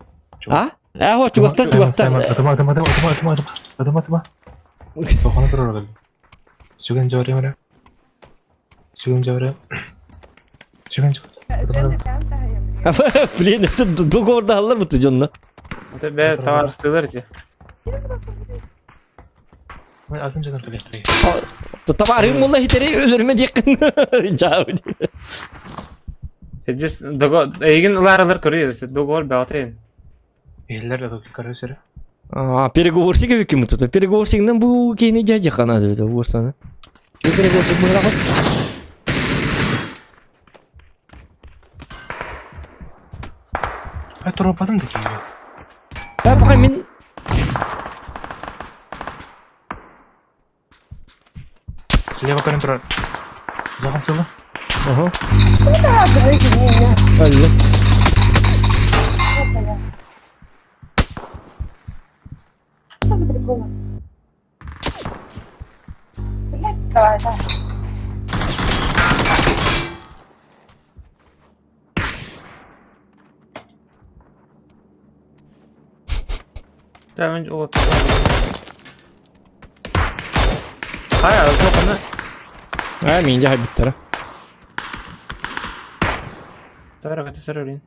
А? Э, вот чугастан чугастан. Атыма, атыма, атыма, атыма, атыма, атыма, атыма, атыма. Сохана турар кэлли. Сүгэн жабарым эрэ. Сүгэн жабарым. Сүгэн жабарым. Блин, это договорда аллар буту дьонно. Это бе товарыстыылар ити. Атын дьонор кэлиэхтэрэй. Товарым мулла хитери өлөрмө диэккин. Жаа. Здесь договор эйигин ылаарылар көрүө договор баҕатайын. Иһиллэр да көрөсөрө. А, переговорщик эбиккин буту. Переговорщигынан бу киһини дьэ хана дебит уурсаны. Чү переговорщик быһылаҕын? Ай туруорбатым да киһи. Э, пока мин Слева көрөн турар. Захан сылы. Ага. Алла. Что за приколы? Блять, давай, давай. Прямо вот. Хайа, зохана. А, мин дьэ бүттэрэ. Тара ката сарылин.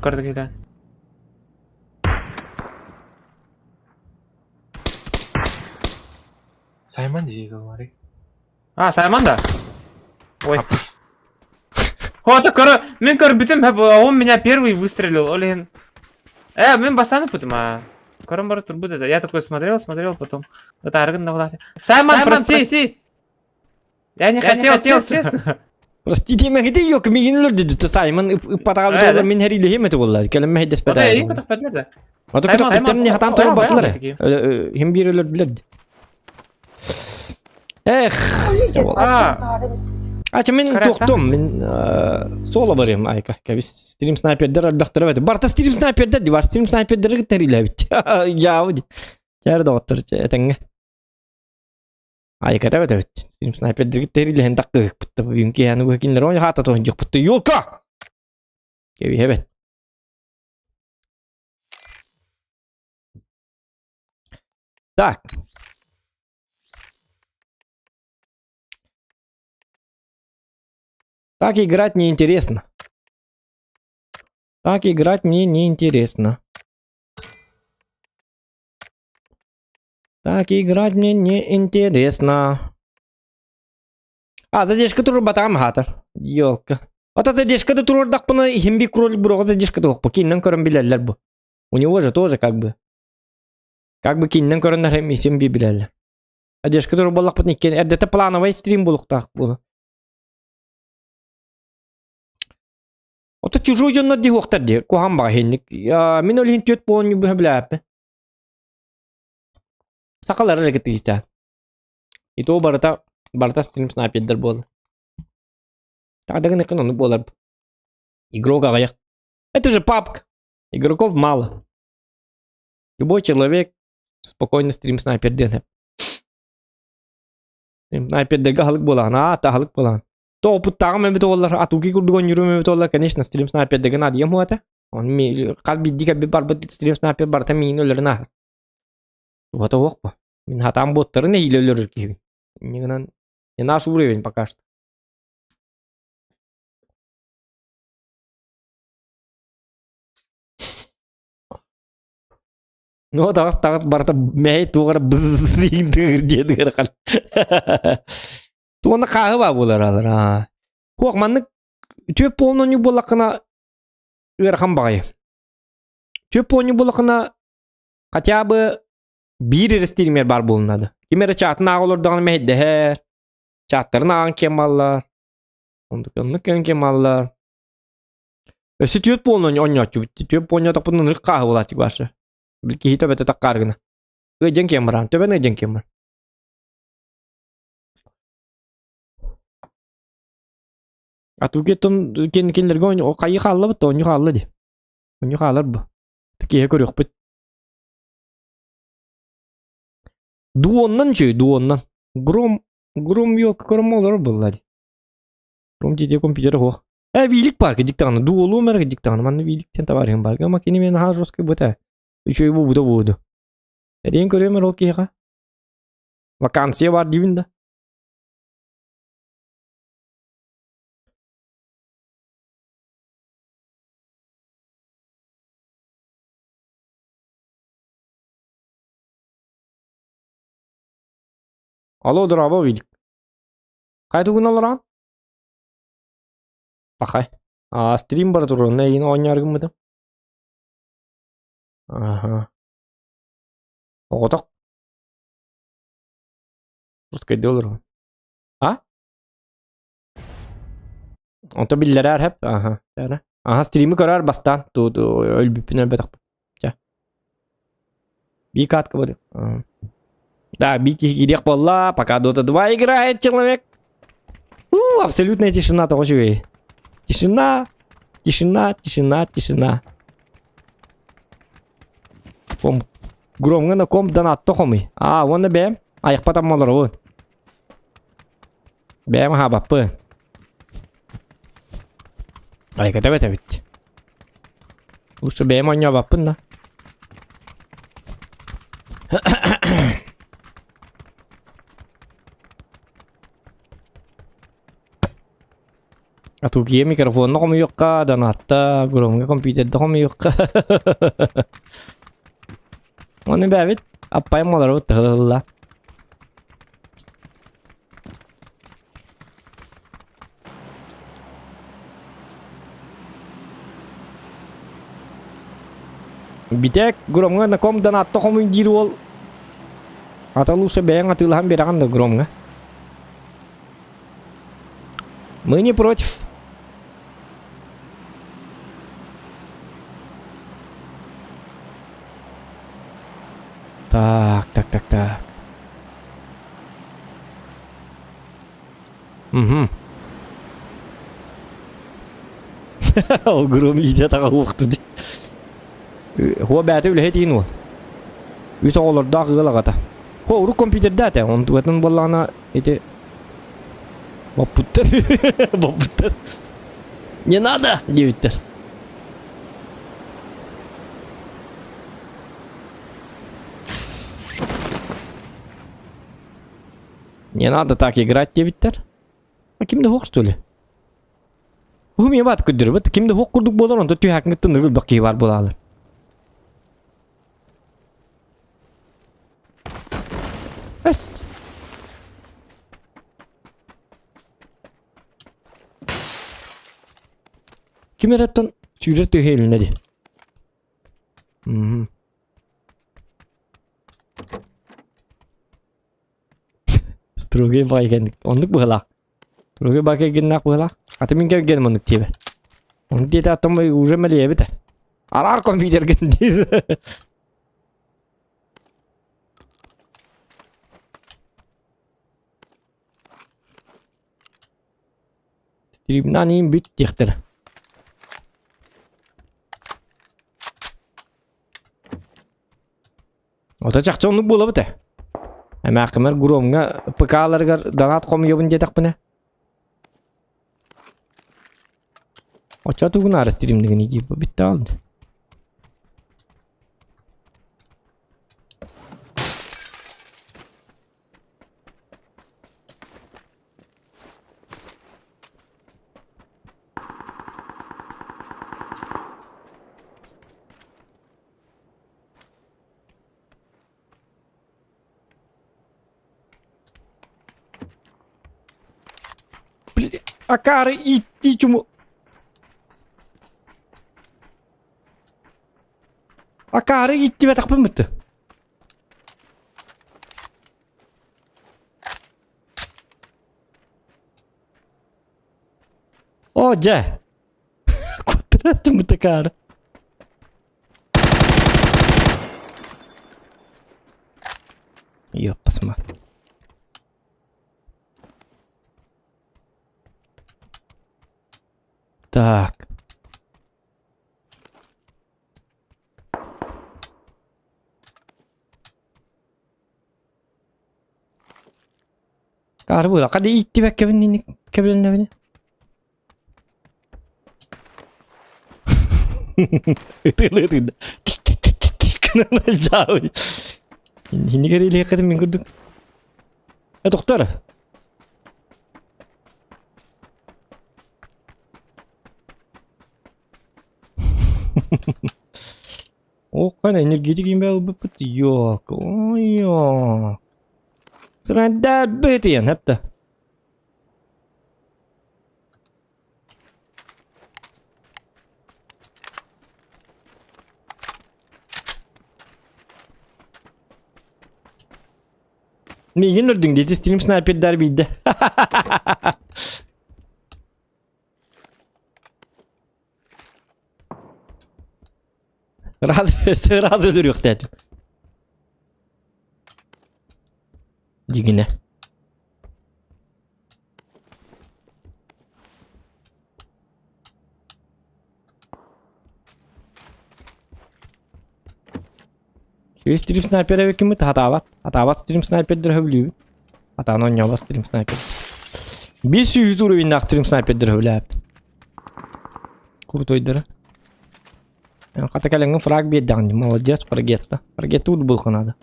Карта кида. Саймон дии говори. А, Саймон да? Ой. Апыс. Вот, көр, мин көрбүтүм, а он меня первый выстрелил, Олин. Мин басаны путым, а. Көрөн бары турбут это. Я такой смотрел, смотрел, потом. Это аргын на Саймон, прости! Я не хотел, честно. Простите, мен где yok мигин өлөрдү Саймон ыппатаға Э, да. мин хэрилэһим этэ буолла. Кэлэн мэһэйдэс Вот я инко тохпэтнер да. Ото Саймон, көтөх не хатан Саймон, турар батылар. Саймон, Хим биир өлөрдүлэр. Эх, А. Ача мин Хорошо. туохтум, мин соло барыам айка. Кэбис стрим снайпердер альбахтара бэт. Барта стрим снайпердер ди бар стрим снайпердер тэрилэбит. Жаабы. Чээр доҕоттор этэҥҥэ. Айка тэбэт эбит. Стрим снайпердер тэрилэһин таккыппытта бүгүн киһини бу кинилэр оонньуу хаата туһун дьукпутта. Ёлка! Кэбиһэбэт. Так. Так играть неинтересно. Так играть мне неинтересно. Так играть мне неинтересно. А, задержка турур батам хатар. Ёлка. Ата задержка да турур дакпына химби кроль буруга задержка да окпа. Киннен көрөн билеллер бу. У него же тоже как бы. Как бы киннен көрөннөр хем исем би билеллер. Задержка турур боллакпыт никкен. Эрдете плановый стрим булуктак буну. Ото чужой дьоннор дии уохтар дии. Куһаҕан баҕа иһинник. Мин ол иһин түөрт буолан быһа билээппин. Сахалар эрэ кытта И то барыта барыта стрим снайпердер буолла. Тагы ону буолар. Игрок аҕыйах. Это же папка. Игроков мало. Любой человек спокойно стрим снайпер диэн. Стрим снайпердерге аһылык буолаҕын. Аа, аһылык буолаҕын. То опыттааҕым эбит буоллар, атуки курдук оонньуурум эбит буоллар, конечно, стрим снайпердерге наадыйам хуата. Он хас биирдии кэлбит барбыт стрим снайпер барыта миигин өлөрөн ааһар. Туһата суох бу. Мин хатаан буоттарын нэһиилэ өлөрөр киһибин. Инньэ гынан, не наш уровень пока что. Ну, таҕыс таҕыс барыта мэһэй туох эрэ бззиҥ диэтигэр хал. Туонна хааһы баа буолар алар. Хуох маннык түөп полнонньу буоллаххына ыарахан баҕайы. Түөп полнонньу буоллаххына хотя бы биир эрэ стример баар буолуон наада. Ким эрэ чаатын ааҕа олордоҕуна мэһэйдэһэр, чааттарын ааҕан киэн баллар. Оннук оннук киэн киэн баллар. Өссө түөрт буолан оонньооччубут. Түөрт буолан ынырык хааһы буолааччы башы. Бил киһи төбөтө таккаар гына. Ыйдьан киэн баран, төбөн ыйдьан киэн бар. А тугеттон кен кинилерге хайы хааллабыт, оонньуу хаалла ди. Оонньуу хаалар бу. Киһи көрүөхпүт. Дуоннан чүй, дуоннан. Гром, гром ёлка гром олор булла ди. Гром дии компьютер хуох. Э, вилик бар дьиктаҕына, дуолуом эрэ дьиктаҕына, манна виликтен товарыһым бар. Ама кини мен наһаа жесткий бута. Үчүгэй бу буда буду. Эриэн көрүөм эрэ ол киһиэхэ. Вакансия бар диибин да. Алло, дорообо, Вилик. Хайа тугун олорон? Пахай. А, стрим бара турар, онно эйигин оонньоору гыммытым. Аха. Оҕотох. Пускай олорон. А? Онто биллэрээр хэп. Аха. Аха, стримы көрөр бастаан. Ту өлбүппүн өлбөтөхпүн. Ча. Би катка бар. Да, би кириэх буолла. Пока Dota 2 играет человек. У, абсолютная тишина тоҕо үчүгэй. Тишина, тишина, тишина, тишина. Ком громҥа на ком донатта хомуй. А, уонна бэйэм айахпат аммаларабын. Бэйэм аһаабаппын. Айката эбит. Лучше бэйэм оонньообаппын да. А тугие микрофонна хомуйуохха, донатта, громҥа компьютерда хомуйуохха. Оны бэбит аппайым олоробут тыһылла. Битэк громҥа наком донатта хомуй диир уол Ата лучше бэйэҥ атыылаһан биэрэҕин да громҥа. Мы не против. Так, так, так, так. Угу. Ол гром иитэ таҕа уохту дии. Хуо бээтэ үлэһит иин уол. Үс оҕолордоох ыал аҕата. Хуо урук компьютердаата, онтугатын буоллаҕына ити боппуттар. Боппуттар. Не надо диэбиттэр. Не надо так играть диэбиттэр. А ким да хуох что ли? Уһум ебат көрдөрбөт. Ким да хуох курдук буолар, онто түһээкҥиттэн ыргылбах киһи баар буолаалар. Эс. Ким эрэ сүүрэр тыаһа илинэ дии. Мм. Строгий баай оннук быһалаах. Строгий баай кэргэннээх быһалаах. Аты мин кэргэним оннук диэбэт. Оннук диэтэ аттам уже мэлийэбит. Араар компьютерген диир. Стримнан иин бүт диэхтэрэ. Ото чахчы оннук буолабыт ээ. Эмээххимэр Громҥа ПК-ларыгар донат хомуйабын диэтэхпинэ. Оччо тугунаары стримнигин диир бүттэ алды. Акаары итти чуму. Акаары иттибэтэхпин бүтті. О, дьэ. Куттарастым бу такаары. Ёппасма. Так. Кары була. Кады иттибэккэбин инник кэбилэннэбини. Ытыылыы гынан дьаабый. Иннигэр илиэххитин мин курдук. Э, доктор. О, кана энергетик имбэ ылбыппыт. Ёлка, ой, ёк. Сыранда бытыйан, хапта. Миигин үрдүҥ диэти стрим снайпердар биирдэ. Раз, сразу өлөрүөхтээтим. Дигинэ. Стрим снайпер эбиккиммит хатаабат. Хатаабат стрим снайпердер хөбүлүүбүт. Хатаан оонньообот стрим снайпер. 500 уровеннаах стрим снайпердер хөбүлээбит. Крутойдара. Хата кэлэҥҥин фраг биэрдэҕин молодец, фрагетта. Фрагетта булха надо.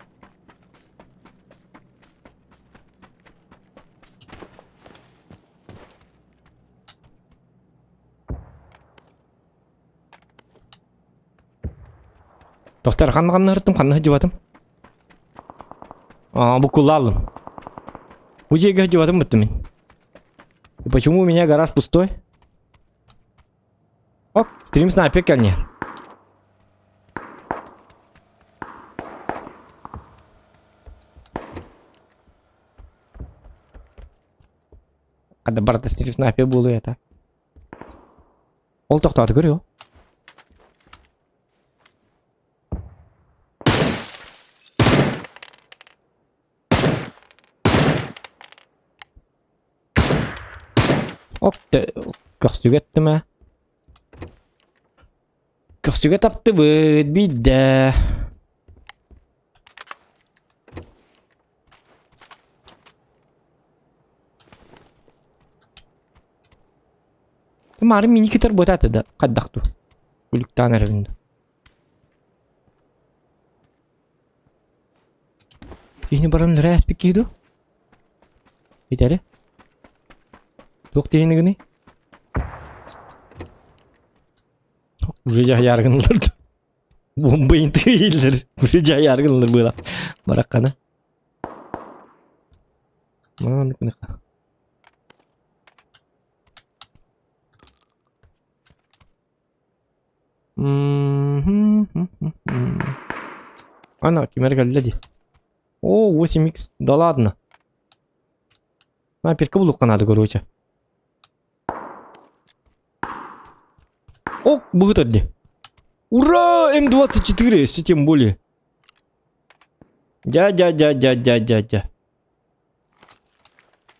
Доктор, ханна ханна ырыттым, ханна сылдьыбатым? А, буккуллааллым. Бу дьиэгэ сылдьыбатым быттым мин. И почему у меня гараж пустой? Оп, стрим снайпер кэлне. Хада барыта стрим снайпер буолуо это. Ол тохтоото көрүө. Ок, көхсүгэ эттим ээ. Көхсүгэ таптыбыт биирдэ. Маары мини китер буотаата да хайдах дуу? Күлүктаан эрэбин да. Киһини баран өлөрө ааспыт киһи дуу? Итери? Туох диэни гыный? Уже дьаһайаары гыналлар Бомба интигииллэр. Уже дьаһайаары гыналлар быыла. Бараккана. Маннык гыныха. Ана, ким эрэ кэллэ дии. О, 8х, да ладно. Снайперка булуохха наада, короче. О, быһыт дии. Ура! М24, если тем более. Дя дя дя дя дя дя дя.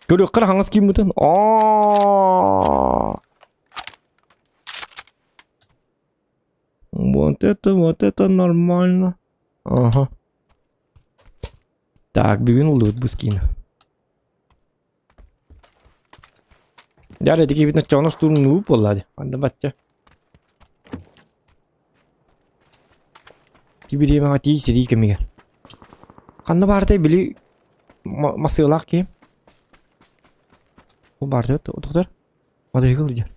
Көрүөххэ хаҥас кииммитин. Аа. Вот это нормально. Ага. Так, бүгүн ыллыбыт бу скин. Дьэ, ити киһибит оччоҕуна устууруннуу буолла дии. Анда бачча. Ити бириэмэҕэ тиий сирии кэмигэр. Ханна баартай били массыылаах киһи? Ол баартай доктор? Матыгыл дьэр.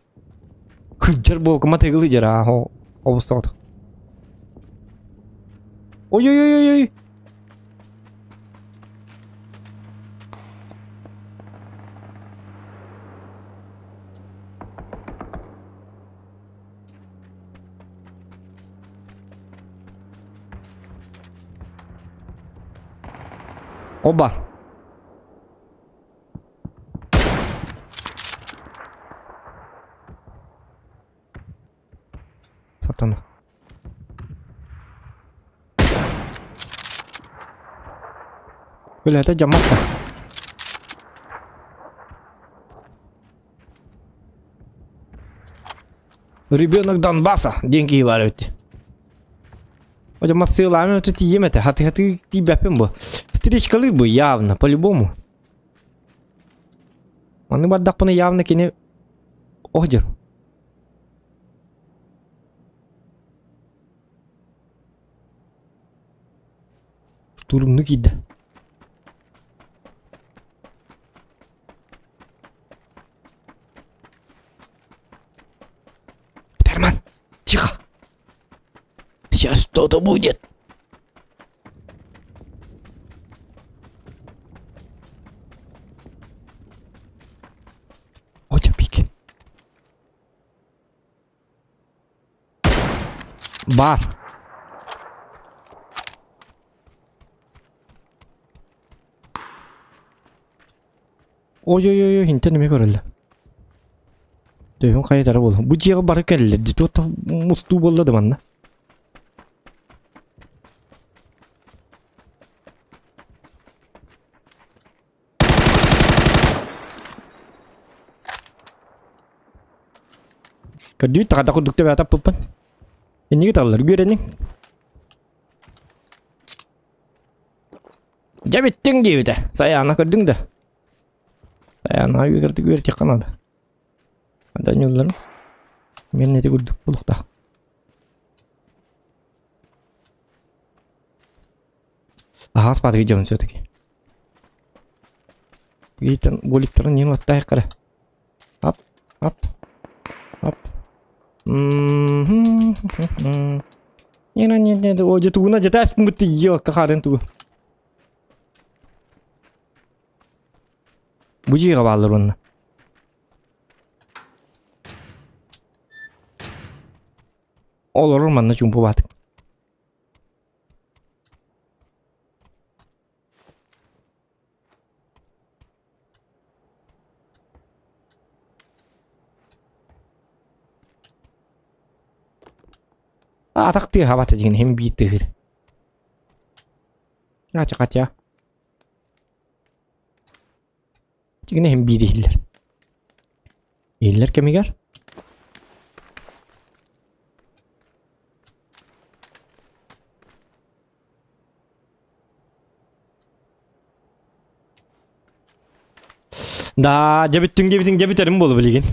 Кырдьар буолка матыгыл дьэр аа обустаҕат. Ой-ой-ой-ой! Оба. Сатана. Бля, это дьаммакка. Ребенок Донбасса диэн киһи баар эбит. Одя массыылаами өтө тиийем этэ. Хаты-хаты тиийбэппин бу. Встречкалыы бу явно, по-любому. Маннык бардахпына явно кини оһдьыр. Штурмну киирдэ. Берман, тихо. Сейчас что-то будет. Оча пик. Бар. Ой-ой-ой, интен эмиэ көрөллөр. Төһүн хайытара буолла. Бу дьиэҕэ бары кэллэр дии. Туох мустуу буолла да манна. Көрдүү таҕада курдук төбө таппыппын. Инники таллар үөрэниҥ. Дьэ бүттүҥ диэбитэ. Сайаана көрдүҥ да? Сайаана үөрдүк үөрдүххэ наада. Ада ньулларым. Мен эти курдук булуктаах. Аһаас баатыгы дьон все-таки. Биитэн голиктарын нин латтаах кара. Ап, ап, ап. Не, не, не, о, дьэ тугуна дьэ тааспын ёо, кахарын тугу. Бу дьиэҕэ бааллар уонна. Олорор манна чуумпу баатык. Атах тыаһаабата дьиҥин иһин биир тыаһыыр. Ача хотя. Дьиҥин иһин биир иһиллэр. Иһиллэр кэмигэр Да, дьэ бүттүҥ диэбитиҥ дьэ бүтэрим буолу билигин.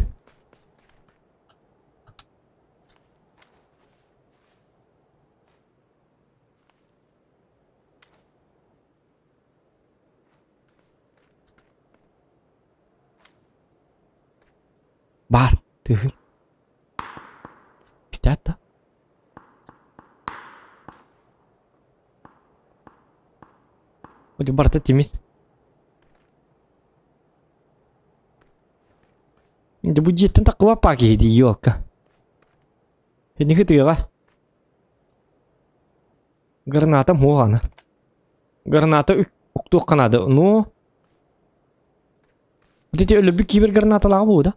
Баар, тыһы. Истэт да? Вроде барыта тимир. Дьэ бу дьиэттэн таххыбаппаа киһи дии елка. Инники тыаҕа. Граната муоҕана. Граната уктуохха наада. Ну. Вот эти өлөрбүт кибер гранаталааҕа буолуо да?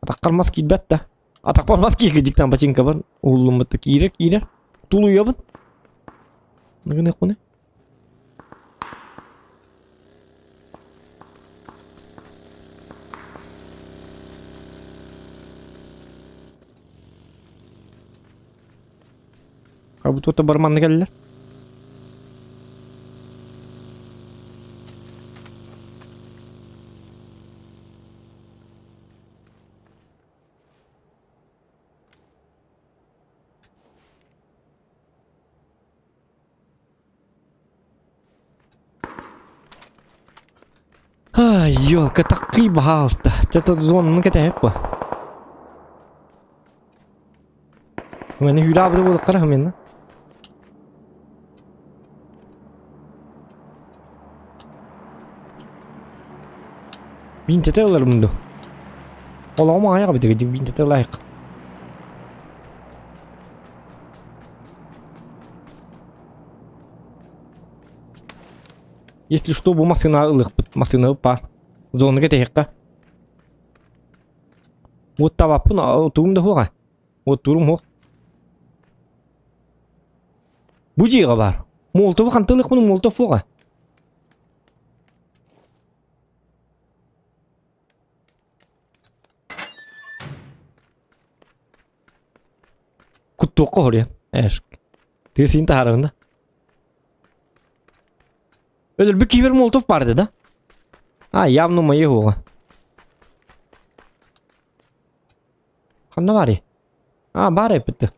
Атаххар мас киирбэт да. Атахпар мас кииргэ дьиктан бачыҥкабар уһуллуммут киирэр киирэр. Тулуйабын. Гыныахпыны. А бу тута барманна кэллэр. Ай, елка, такый баһаалыста. Чэ, зонаны кэтэһэп бу. Мені hüla буолук кара мен. Бинтете ыларым ду. Олоҕум аҕайах битигэ бинтете ылайык. Если что, бу массыына ылыахпыт. Массыына баар. Зонага тэһиэххэ. Вот табаппын, тугум да суоҕа. Вот турум суох. Бу дьиэҕэ баар. Молотову хантан ылыахпын молотов суоҕа. Куттуохха хоруйан. Эш. Тыа син таһаарабын да. Өлөрбүт киһибэр Молотов баар этэ да? А, явно мои уоҕа. Ханна баарый? А, баар эппитти.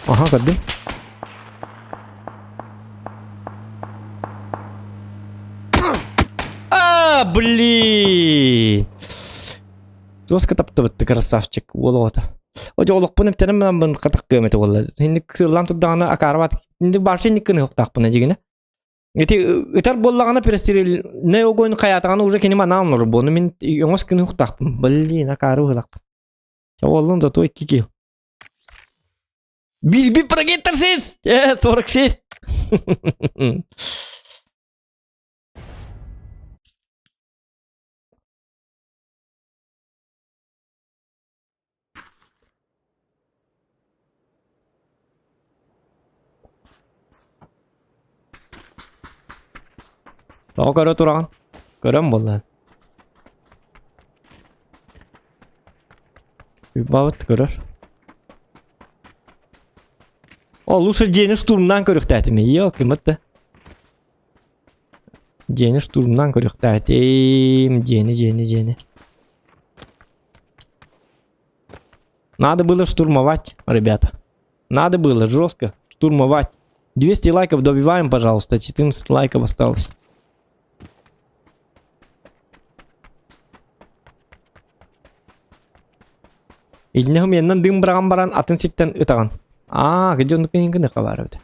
Аха, көрдүм. А, блин! Жестко таптыбытты красавчик уол оҕото. О дьэ олохпун эмтэнэн бараммын хатах кыам этэ буолла. Инник сыллаан турдаҕына акаарбат. Инник барча инник кыныһыктаахпына дьигинэ. Ити ытар буоллаҕына перестрельный огонь хайаатаҕына уже кини манаан олорор буону мин өҥөс кыныһыктаахпын. Блин, акаары быһылаахпын. Чэ уоллун зато икки киил. Билби прогектор 6! 46! Тоҕо көрө тураҕын? Көрөн буоллаҕын. Уйбаабыт көрөр. О, лучше дьиэни штурмнаан көрүөхтээтим. Ёлки-мот да. Дьиэни штурмнаан көрүөхтээтим. Дьиэни, дьиэни, дьиэни. Надо было штурмовать, ребята. Надо было жестко штурмовать. 200 лайков добиваем, пожалуйста. 14 лайков осталось. Илнэһим яннан дым быраҕан баран атын сиртэн ытаҕын. Аа, где он хабар эбит.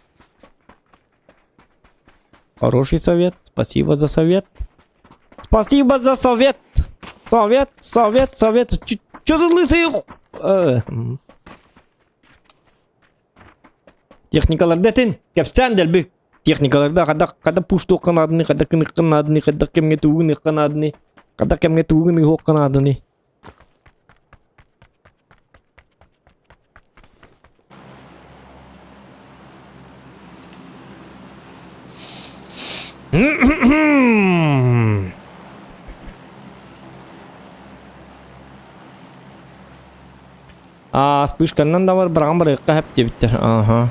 Хороший совет. Спасибо за совет. Спасибо за совет. Совет, совет, совет. Че за лысый? Техникаларда этин. Кэпсээн дэлби. Техникаларда хадах хада пуштуохха нааданы, хада кыныхха нааданы, хадах кэмҥэ тугун нааданы, хадах кэмҥэ тугун ыһуохха нааданы. Аа, вспышканнан да бар, быраҕан барыахха сөп диэбиттэр. Ааһа.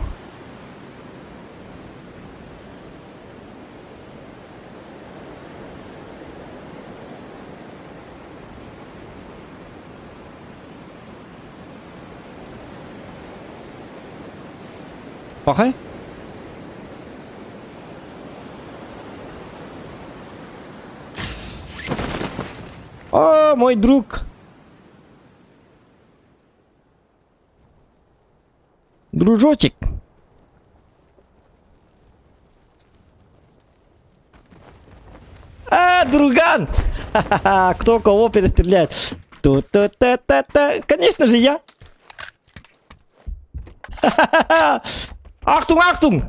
Пахай? О, мой друг! Дружочек! А, друган! Ха-ха-ха, кто кого перестреляет? Ту-ту-та-та-та. Конечно же я! Ха-ха-ха! Ахтунг, ахтунг!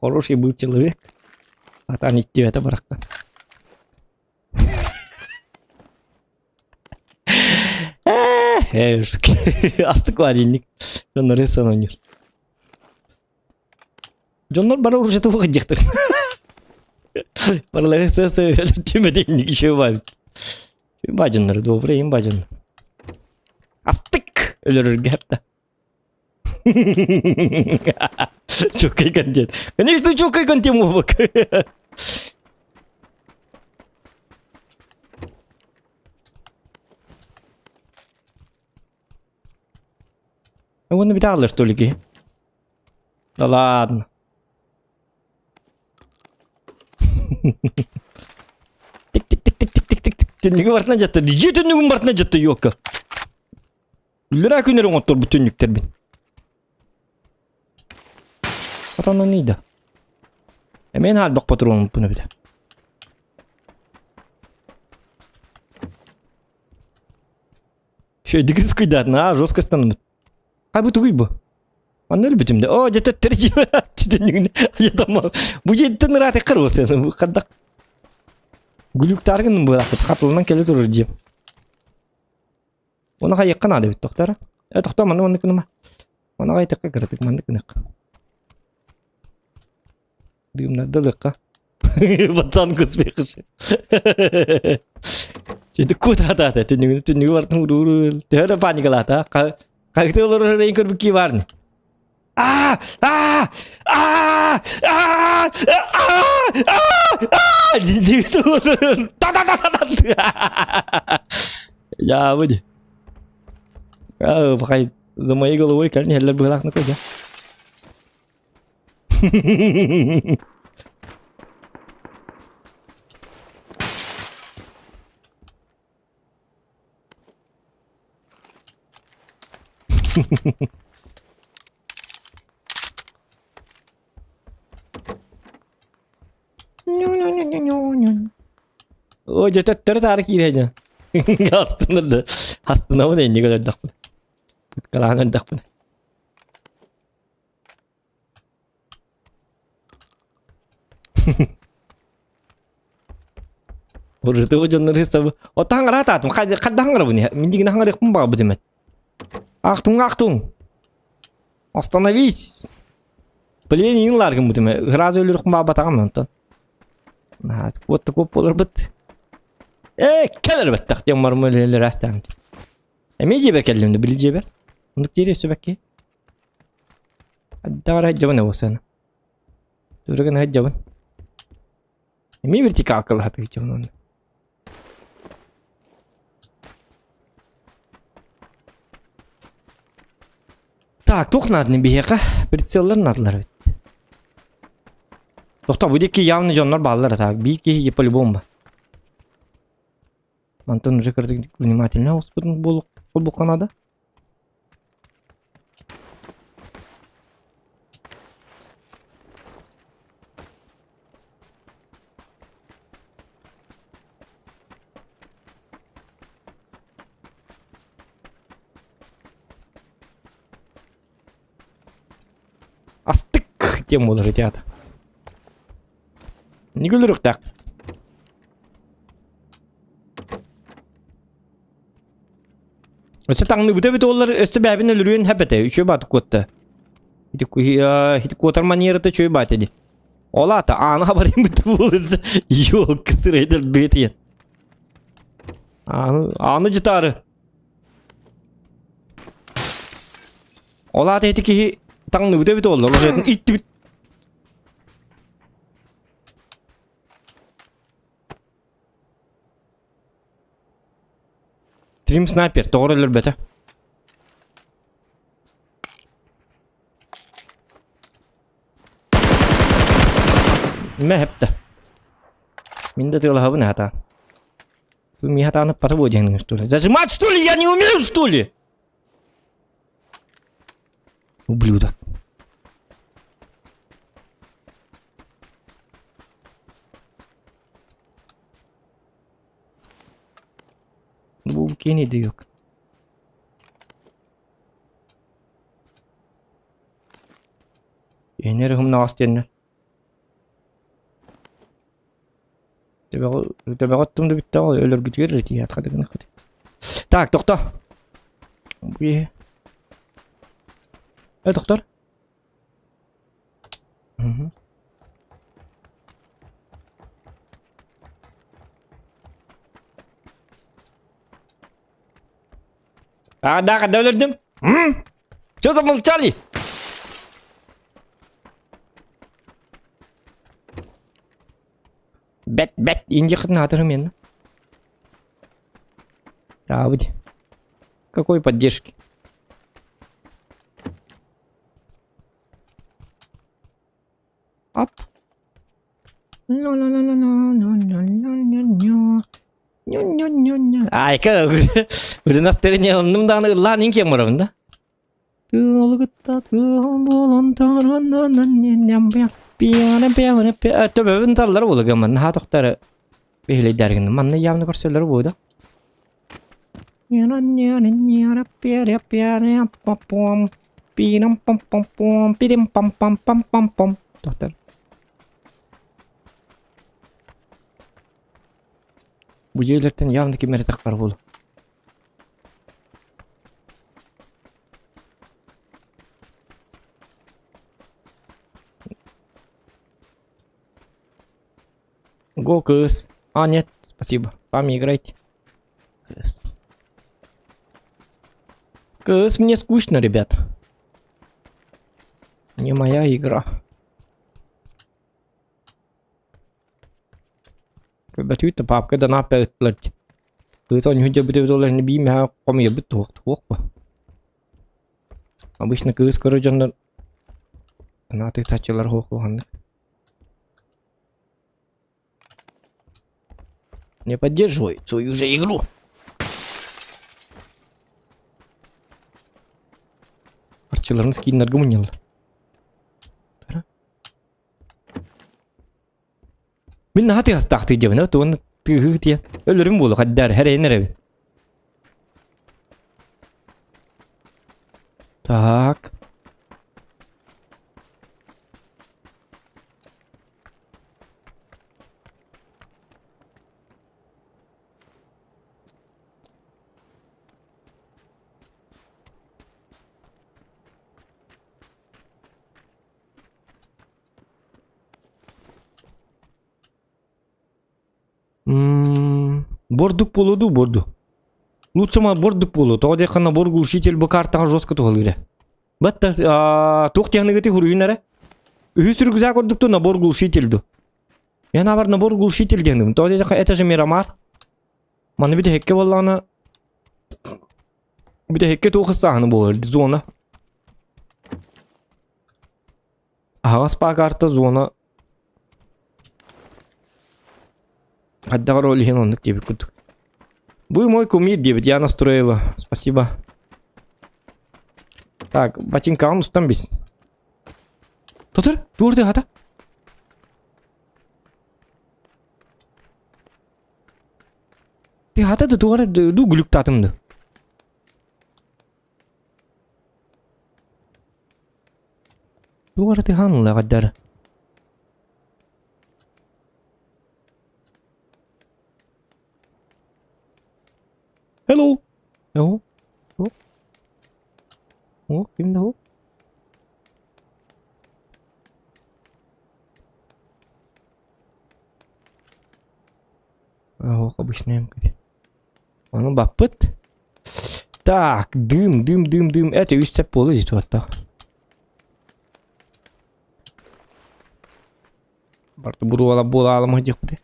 Хороший был человек. Атан иттибэтэ барахсан. Астык холодильник. Дьоннор сананньыр. Дьоннор бары уже туох диэхтэр. Барылары сö түмэдинник еще бар. Бажыннар добрый им бажын. Астык өлөрөргө хапта. Чоккай контент. Конечно, чоккай контент мовок. Уонна бүтэ что ли? Да ладно. Тик-тик-тик-тик-тик-тик-тик. Түннүгү бартынан жатта. Дьиэ түннүгүн бартынан жатта ёлка. Үллэрээ күннэр оҥотторбут түннүктэрбин. Атанан ыйда. Эмиэн хаалбах патронуппун эбитэ. Еще дигис кыйдаатын, а, жестко станымыт. А бу тугуй бу? Манна өлбүтүм да. О, дьэ төттөрү түннүгүн ажатама. Бу дьиэттэн ыраатыккар буолсун. Хаддах. Гүлүктааргын быраахпыт хатылынан кэлэ турар дьиэм. Оны хайыахха наада эбит тохтор. Э тохтоо манна маннык гыныма. Оны хайытыкка кыратык маннык гынык. Дыымнарда ылыахха. Пацан успехи. Şimdi кутата түннүгү түннүгү бартын урууру төһө да паникалаата хайыты олорор эрейин көрбүт кии баарны а а а а а а Я выйди. А, пока за моей головой кэлин иһэллэр быһылаах накойда. О, дьэ төттөрү-таары киирэ Астынар да астынабын иннигэ өлөрдөхпүнэ. Калаан өлдөхпүнэ. Урутуу дьоннор сабы. Оттон хаҥараатаатым. Хадда хаҥарабын. Мин дигинэ хаҥарыахпын баҕарбытым эт. Ахтуҥ, ахтуҥ. Остановись. Блин, иин лааргыммытым. Сразу өлөрөхпүн баҕарбатаҕым онтон. Вот такой буоларбыт. Ээ, кэлэр бэттэх диэн барым өлөр астаан. Эмиэ дьиэбэр кэллим да, били дьиэбэр. Оннук диэри өссө Давай дьабын эбосана. Түргэн дьабын. Эмиэ вертикалкалаһатыы дьабын онно. Так, туох нааданы биһиэхэ? Прицеллар наадалар эбит. Тохтоо, бу диэки явно дьоннор бааллар так. Биир киһи по-любому. Мантан уже кырдык внимательно оспутун буолуохха наада. Астык диэн буолар ити аата. Не күлүрүхтээх. Өссө таҥныбыта эбит уоллар өссө бэйэбин өлөрүөн сөп этэ. Үчүгэй баатык куотта. Ити ити куотар манерата үчүгэй баат ини. Ол аата ааны хабарыйын бытты буолуса. Ёлка сырайдар бетиен. Ааны ааны жытаары. Ол аата ити киһи таҥныбыта эбит уоллар. Уже иттибит. Трим снайпер тоҕо өлөрбөтө. Мэһэптэ. Мин да тыалаһабын хата. Вы меня хата по что ли? Зажимать что ли? Я не умею что ли? Ублюдок. Бу кини да yok. Энер хумнаҕас диэннэр. Төбөҕө оттум да бүттэҕэ өлөргүтүгэр эрэ тиийээт хатыгыныххыт. Так, тохто. Э, доктор. Угу. А, да, когда өлөрдүм? Что замолчали? Бэт, бэт, индихытын атырым мен. Таабыт. Какой поддержки? Ап. Ню-ню-ню-ню. Айка, үрүн ылынным даҕаны ыллаан иҥ киэҥ барабын да. Төбөбүн таллар буолуга манна ха тохтары биһилейдэргин манна явно көрсөлөр буода. Тохтар. Бу дьиэлэртэн явно ким эрэ тахсар буолуо. Го, кыс. А, нет, спасибо. Сами играйте. Кыс. Кыс, мне скучно, ребят. Не моя игра. Бөтүүт папка да нааппа ыттылар. Кыыс оонньуу дьэбит эбит ол эрээри биир мэһэ хомуйабыт туох туох бу. Обычно кыыс көрө дьоннор нааты таччылар хуох улаханнык. Не поддерживай свою же игру. Арчыларын скиннарга мунньаллар. Мин наһаа тыаһастаахтыы дьэбин, уонна тыаһыы тиэн өлөрүм буолуо хайдаар эрэйин эрэбин. Так. Бордук буолуо дуу, борду. Лучше ма бордук буолуо. Тоҕо диэххэ набор глушитель бу картаҕа жестко туһалыыр. Батта туох техникаты хуруйун эрэ. Үһүс рюкзак ордукту набор глушитель ду. Я набар набор глушитель диэхнибин. Тоҕо диэтэххэ это же Мирамар. Маны бүтэһиккэ буоллаҕына бүтэһиккэ туох ыстааһыны буолар зона. Аһаҕас паакарта зона хайдах эрэ ол иһин оннук диэбит курдук. Вы мой кумир диэбит Яна Строева. Спасибо. Так, бачыҥкаҕын устан бис. Тотор, туорды хата. Ты хата да туора ду глюктатым ду. Туох эрэ тыһаан ыллаҕайдар. Hello. О, о. О, ким да Ох, обычная Ону баппыт. Так, дым, дым, дым, дым. Это үс цеп буолу дии туотта. Барты буруола буола аламах диэхпит.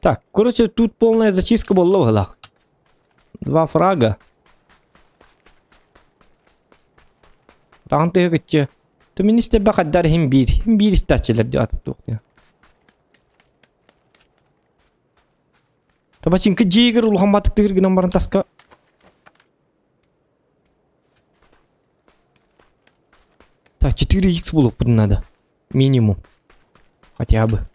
Так, короче, тут полная зачистка буолла быһылаах. Два фрага. Таҕын тыһы кыччы. Ту министр бахаддар хим биир. Хим биир истаччылар дип атыттуох. Табачинка дьиэгэр улахан батыктыыр гынан баран таска Так, 4х булуохпутун надо. Минимум. Хотя бы.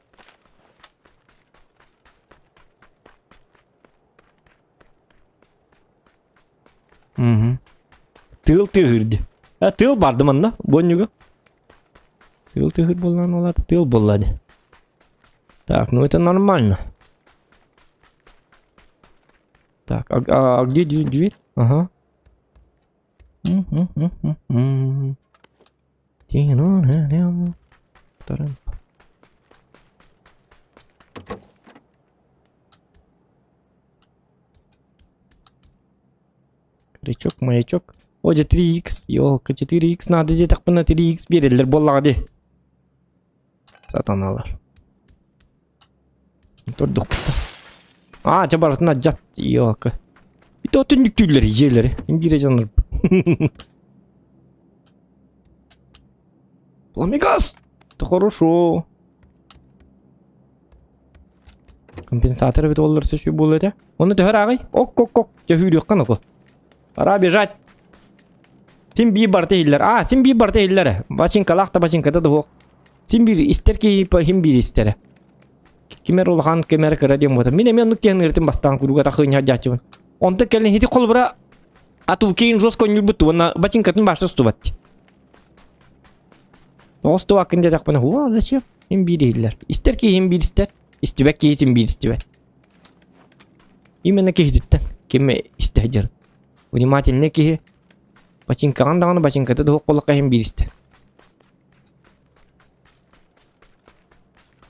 Угу. Тыыл тыыһыр А тыыл барды манна, бонньуга. Тыыл тыыһыр буоллаан олаата, тыыл буолла дии. Так, ну это нормально. Так, а, а, а где дверь? Ага. Крючок, маячок. О, дьэ 3х, ёлка, 4х надо диэтэхпинэ 3х биэрэллэр буоллаҕа дии. Сатаналар. Турдукпут. А, чэ барытын адьат, ёлка. Ити түннүктүүллэр дьиэлэри. Биирэ дьоннор. Пламегаз! Это хорошо. Компенсатор эбит оллар сөсүү буолуо этэ. Оны төһөр ааҕый? Ок-ок-ок, төһүүрүөххэ нокол. Пора бежать. Син биир барыта иһиллэр. А, син биир барыта иһиллэр. Бачинкалаах да бачинката да суох. Син биир истэр киһи хим биир истэрэ. Ким эрэ улахан, ким эрэ кыра диэн буолта. Мин эмиэ оннук диэн ыыртым бастаан куруук атахыынньа дьааччыбын. Онтон кэлин ити холобура атылкейин жестко онньуйбут уонна бачинкатын башта устубат. Оҕустубаккын диэтэхпинэ, уа, зачем? Им биир иһиллэр. Истэр киһи им биир истэр, истибэт киһи син биир истибэт. Именно киһититтэн ким истэ сылдьар. Внимательный киһи бачыҥкаҕын даҕаны бачыҥката да суох буоллахха иһин биир истэр.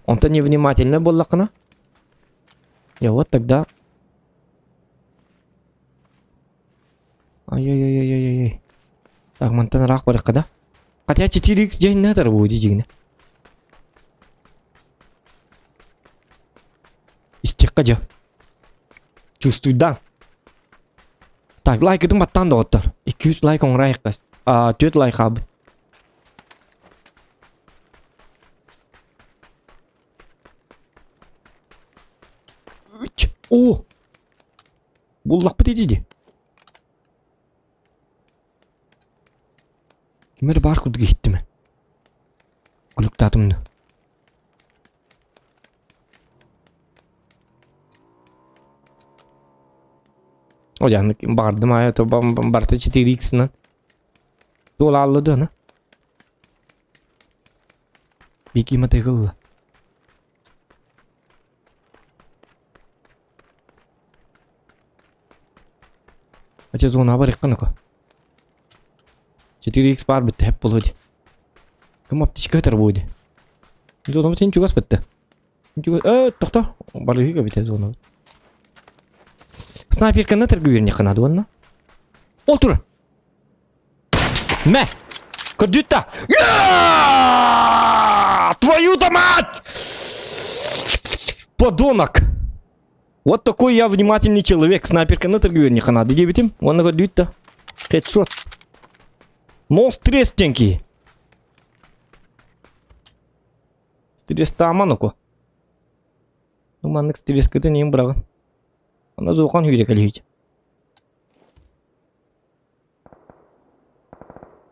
Онтон невнимательный буоллаххына, я вот тогда Ай-яй-яй-яй-яй-яй. Так, мантан ыраах барыахха да. Хотя 4x дьиһиннэ торбуу дии дьиҥинэ. Истиэххэ дьэ. Чувствуйдаҥ. Так, лайкытын баттаан доҕоттор. 200 лайк оҥорайыққа. А, 4 лайк хаалбыт. О! Буллахпыт ити дии. Ким эрэ баар курдук иһиттим. Күлүктаатым да. О дьааны баҕардым аайы то барыта 4x-нан. Туолаалла да Бики матыгылла. Ача зона барыахха нако. 4x баар бүтте хэп болуо дии. Кым аптечка ытар буо дии. Зонабыт син чугас бүтте. Чугас э тохто барыһыга бүтэ зонабыт. Снайперканы ытарга үөрэннэххэ наада уонна. Ол тура. Мэ! Көрдүүт-та! Твою-то мать! Подонок! Вот такой я внимательный человек. Снайперканы ытарга надо диэбитим. Уонна көрдүүт-та. Хедшот. Нос трестенький. Стресстааман око. Ну маннык стресскытын иин быраҕын. Аны зуохан hүүрэ кэлиһич.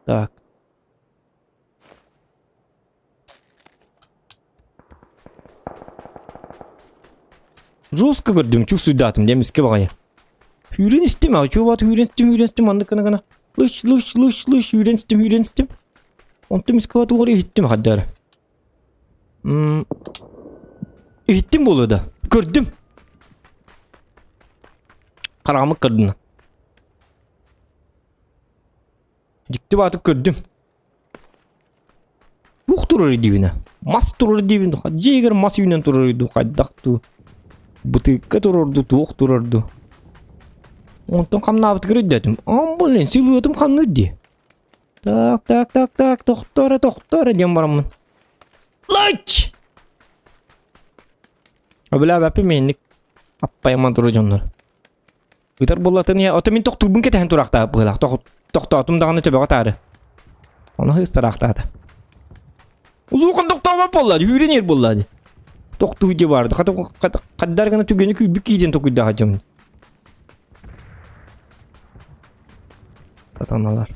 Так. Жестко көрдүм, чувствуйдаатым демискэ баҕайы. Үүрэн истим, а чуобаат үүрэн истим, үүрэн истим, маннык гына гына. Лыш, лыш, лыш, лыш, үүрэн истим, үүрэн истим. Онтум искэ баат иһиттим хаддара. М Иһиттим буолуо да. Көрдүм. Хараҕымы көрдүм. Дьикти баатык көрдүм. Туох турар диибинэ? Мас турар диибин дьиэгэр мас үүнэн турар дуу хайдах дуу? Бытыыкка турар дуу туох турар дуу? Онтон хамнаабытыгар өйдөөтүм. Ам блин, силуэтым хамныыр дии. Так, так, так, так, тохтоо эрэ, тохтоо эрэ диэн бараммын. Лач! Өбүлээбэппин миинник аппайаман турар дьоннор. Ытар буоллатын ийэ, ото мин тохтуурбун кэтэһэн тураахтаах быһыылаах. Тохтоотум даҕаны төбөҕө таары. Ону сыыстараахтаата. Улуухан тохтообот буолла, үүрэн иһэр буолла дии. Тохтуу дьэ барды. Хаддар гына түгэни күүрбүт киирэн токуйдаах дьон. Сатаналар.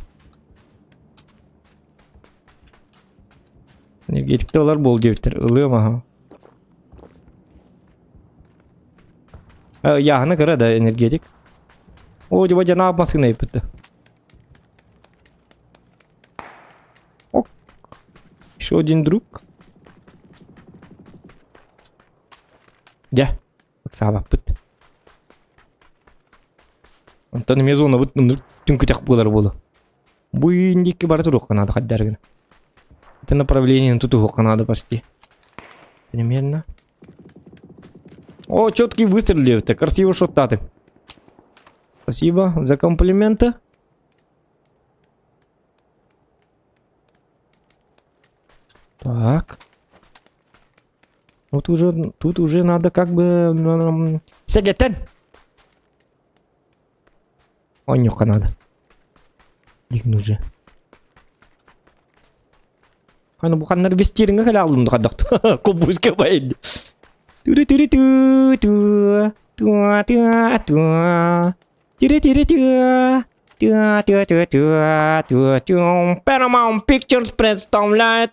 Энергетикте олар бол диэбиттэр. Ылыам аха. Яһына кыра да энергетик. О, дьоба жанаа массыына еппитте. Ок. Еще один друг. Дьэ, ыксаабаппыт. Онтон эмиэ зонабыт түҥкүтэх буолар буолуо. Бу индикки бара туруохха наада хайдары гына. Это направление тутуһуохха наада почти. Примерно. О, четкий выстрел диэбиттэ. Красиво шоттаатыҥ. Спасибо за комплименты. Так. Вот уже, тут уже надо как бы... Сэгэтэн! Онньуохха надо. Дигин уже. Аны бу ханнар вестириҥҥэ кэлэ алдым да хадахт. Кобуска байд. Ту-ту-ту-ту. Ту-ту-ту. Тири-тири-ту. Ту-ту-ту-ту. Ту-ту. Paramount Pictures представляет.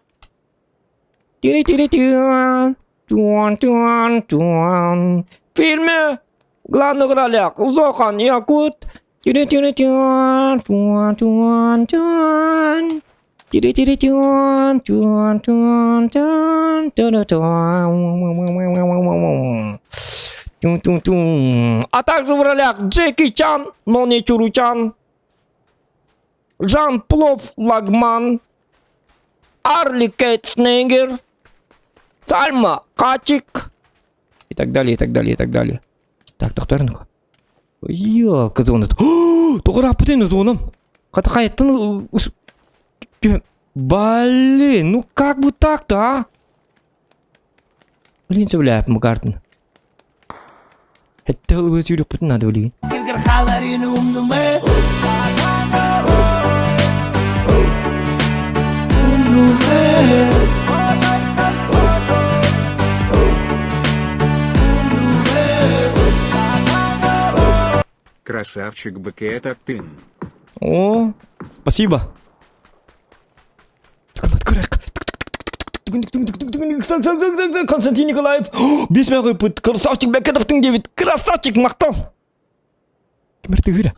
Тири-тири-ту. Ту-ту-ту. В фильме в главных ролях Зохан Якут. Тири-тири-ту. Ту-ту-ту. Тири-тири-ту. Ту-ту-ту. Ту-ту-ту. Ту-ту-ту. А также в ролях Джеки Чан, но не Чуручан, Жан Плов Лагман, Арли Кейтснегер, Сальма Качик и так далее, и так далее, и так далее. Так, доктор, ну-ка. Ёлка, зона. Тоҕо зоном. Хата Блин, ну как бы так-то, а? Блин, цепляет Макартен. Это надо, блин. Красавчик бык это ты. О, спасибо. Константин Николаев. Бесмәгы пыт. Красавчик Бекетовтың девит. Красавчик мактал. Кимер тыгыра.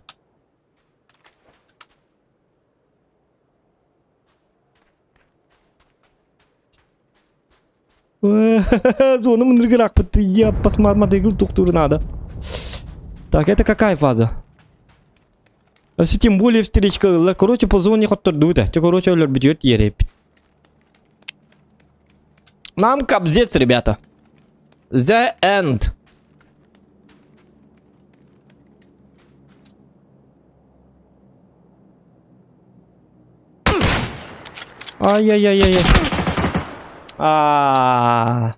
Зона мындыргырак пыт. Я посмотрел, тухтуры надо. Так, это какая фаза? Если тем более встречка, короче, по зоне хоттордута. Че, короче, өлөр бүтүөт ереп. Нам капздец, ребята. The end. Ай-яй-яй-яй. А.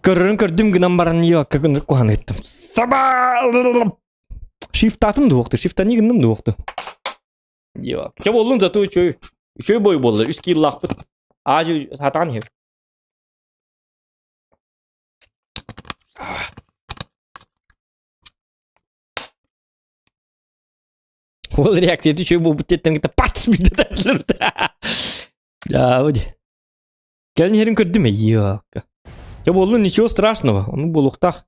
Көрөрүн көрдүм гынан баран yok. Кухан еттим. Саба! Шифтатым дуоқты, шифтани гынным дуоқты. Yok. Че болдум зато үчөй. Үчөй бой болду. Үс килл лақпыт. Ажы сатан хеп. Ол реакция үчөй болбут теттен кете пац биде. Да, вот. Келин херин көрдүм Yok. Че болду ничего страшного. Onu болуктах.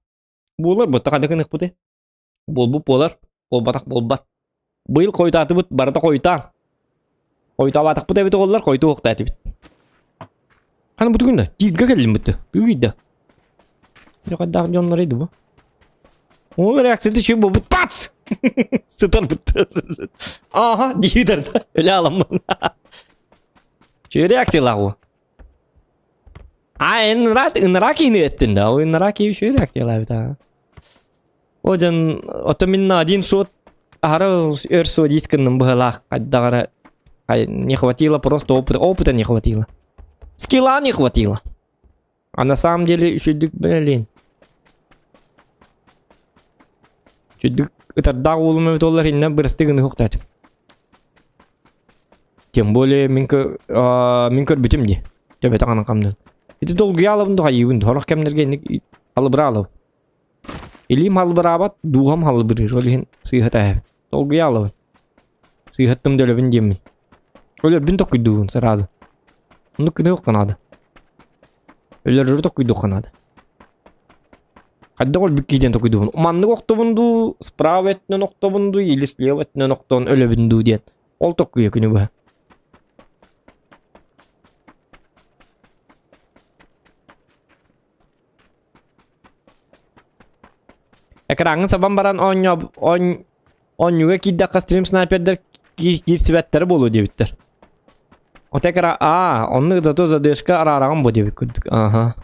Болар бу тагадыгын бу Болбу болар. Болбатак болбат. Быйыл койдаты бут барда койта. Койта батак бу дебит олар койду окта бит. Каны бу түгүндө тиге келдим бутты. Түгүйдө. Жок дагы жоннор эди бу. Ол реакция түшүп бу пац! Сытар бутты. Ага, дийдер. Өлө алам. Чү реакциялар А, ынрак ынрак ини да. О ынрак еще реакциялар бит. Ожан ото минна один шот ара өрсо дискінің быһылаах кайдагара не хватило просто опыта, опыта не хватило. Скилла не хватило. А на самом деле үчүдүк блин. Үчүдүк ытардаах уулум доллар инна бырастыгын хуктат. Тем более мин көрбүтүм ди. Төбө таганы камдан. Ити долгуялабын духа йыбын. Хорох кемнерге алыбыралып. Илим халбырабат, дугам халбырыр. Ол иһин сыыһата Долгуялабын. Сыыһаттым дөлөбүн диэммин. Өлөрбүн токуйдугун сразу. Ону күнү окканады. Өлөрөр токуйдукканады. Кайда ол бүккиден токуйдугун. Маннык октобунду, справа өттүнөн октобунду, или слева өттүнөн октон өлөбүндү диэн. Ол токуйа күнү бу. Экраңын сабан баран оньо он оньюга кийдакка стрим снайпердер киирсибэттер болу дебиттер. От экра а, онны зато задержка арараган бу дебит күрдүк. Ага.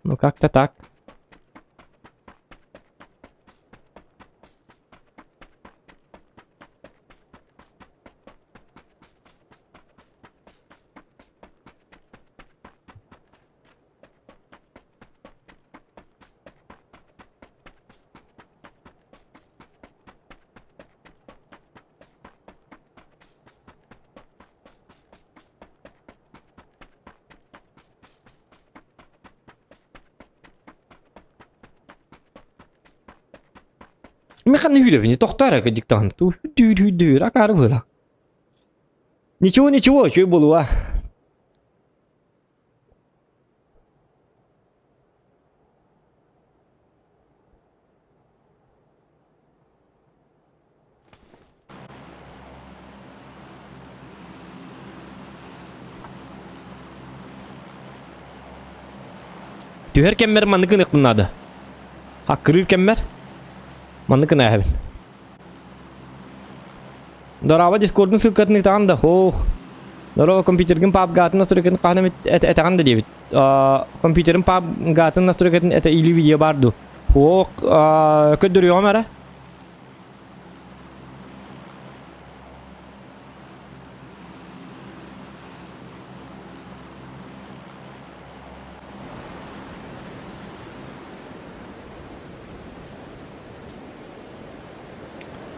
Ну как-то так. Мен ханна сүүрэбин, тохтоо эрэ кырдьык даҕаны. Түүр түүр акаары быһыылаах. Ничего, ничего, үчүгэй буолуо. Түһэр кэммэр маннык гыныахпын наада. Аккырыыр кэммэр маннык гына эһэбин. Дорообо дискордун ссылкатын ыытаҕын да? Ох. Дорообо компьютергын папгаатын настройкатын хаһан эмит этэҕин да диэбит. Компьютерым папгаатын настройкатын это или видео бар дуу? Ох, көрдөрүөҕүм эрэ.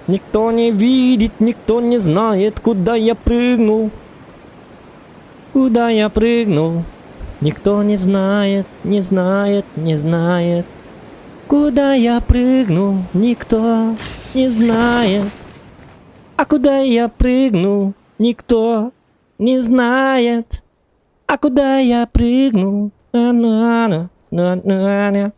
Никто не видит, никто не знает, куда я прыгнул. Куда я прыгнул? Никто не знает, не знает, не знает. Куда я прыгнул, никто не знает. А куда я прыгнул, никто не знает. А куда я прыгнул? На-на-на, на-на-на.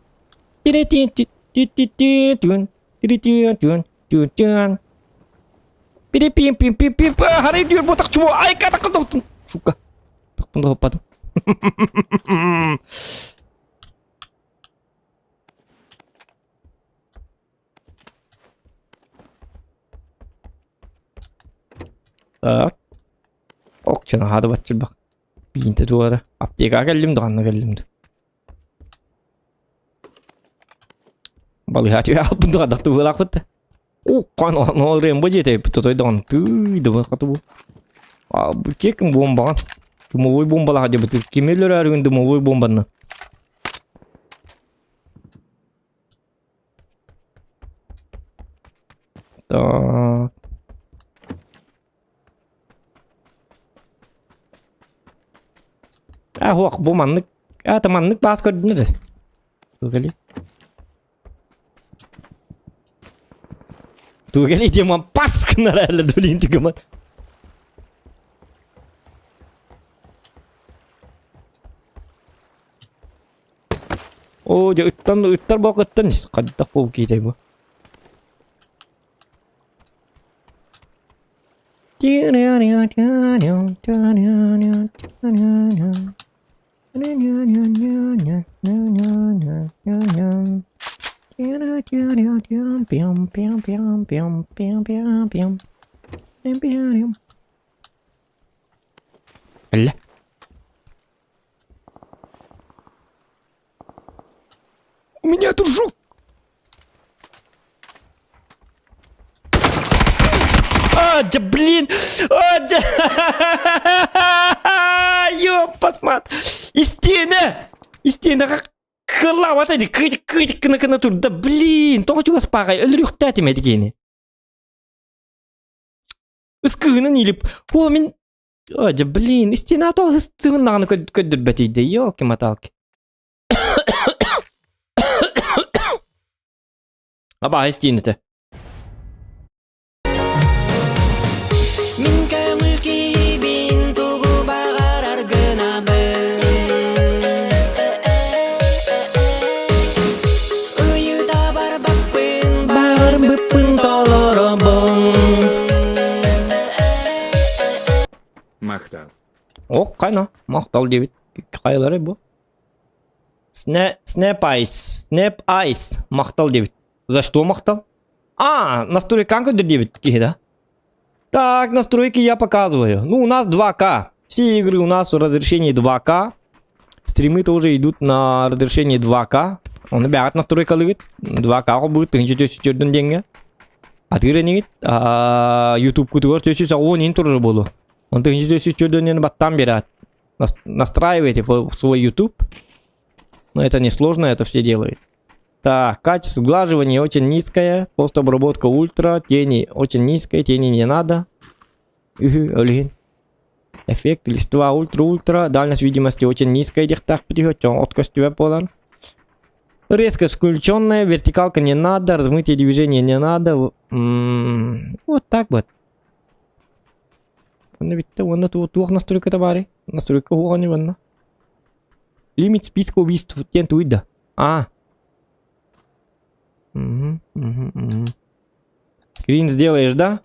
Пири-пим-пим-пим-пим. Харай дүйөр ботақ чумо. Ай, катақын Сука. Тақпын топпадым. Так. Окчана хады батчырбак. Биинте туара. Аптекаға кэллим да ханна кэллим да. Балыһа түһэ алпын да хадахты быылаахпыт да. Уккан ол Рэмбо диэтэ тотой даҕаны тыый да хаты бу. А бу кекин бомбаҕан. Дымовой бомбалаха дебит. Кими өлөрөөрүгүн дымовой бомбанна. Так. А, хуох, бу маннык. А, та маннык баас көрдүнөр. Тугали. Тугали демон пас гынар әлі блин түгеман. Оо, дьэ ыттан ыттар буок ыттан ис хайдах буолбут киһитэй бу. Эллэ. У меня дружок! А, да блин! А, да! Ёппасмат! Истиэнэ! Истиэнэҕэ кылаабата ди кыдьык кыдьык гына гына турда блин тоҕо чугас пааҕай өлөрүөхтээтим эдигиэни ыскыһынан илип о мин О, дьэ, блин, истина то сыгыннаҕына көрдөрбөтүйдэ, елки-моталки. Абааһы истиинэтэ. Мин көҥүл киһибин тугу баҕарар гынабын. Ыйыта барбаппын, баҕарбыппын толоробун. Махтал. О, кайна, махтал диэбит. Хайалары бу? Snap, Snap Ice, Snap Ice, махтал диэбит. За что махтал? А, настройкан көдөр диэбит киһи да? Так, настройки я показываю. Ну, у нас 2К. Все игры у нас в разрешении 2К. Стримы тоже идут на разрешении 2К. Он бэҕэт настройкалыгыт. 2К будет 1000 деньги. Атыыр инигит YouTube-кутугар 480 ин турар буолуо. Он 1404 баттаан биэрээт. Настраивайте свой YouTube. Но это не сложно, это все делают. Так, качество сглаживания очень низкое, постобработка ультра, тени очень низкая, тени не надо. Үһү, өлүһүн. Эффект листва ультра-ультра, дальность видимости очень низкая диэхтээх бүтүһү, от көстүбэт буолан. Резкость включенная, вертикалка не надо, размытие движения не надо. Вот так вот. Онно бүттэ уонна туох настройката баарый? Настройка уоҕани уонна. Лимит списка убийств диэн туй да. А. Угу, угу, угу. Скрин сделаешь, да?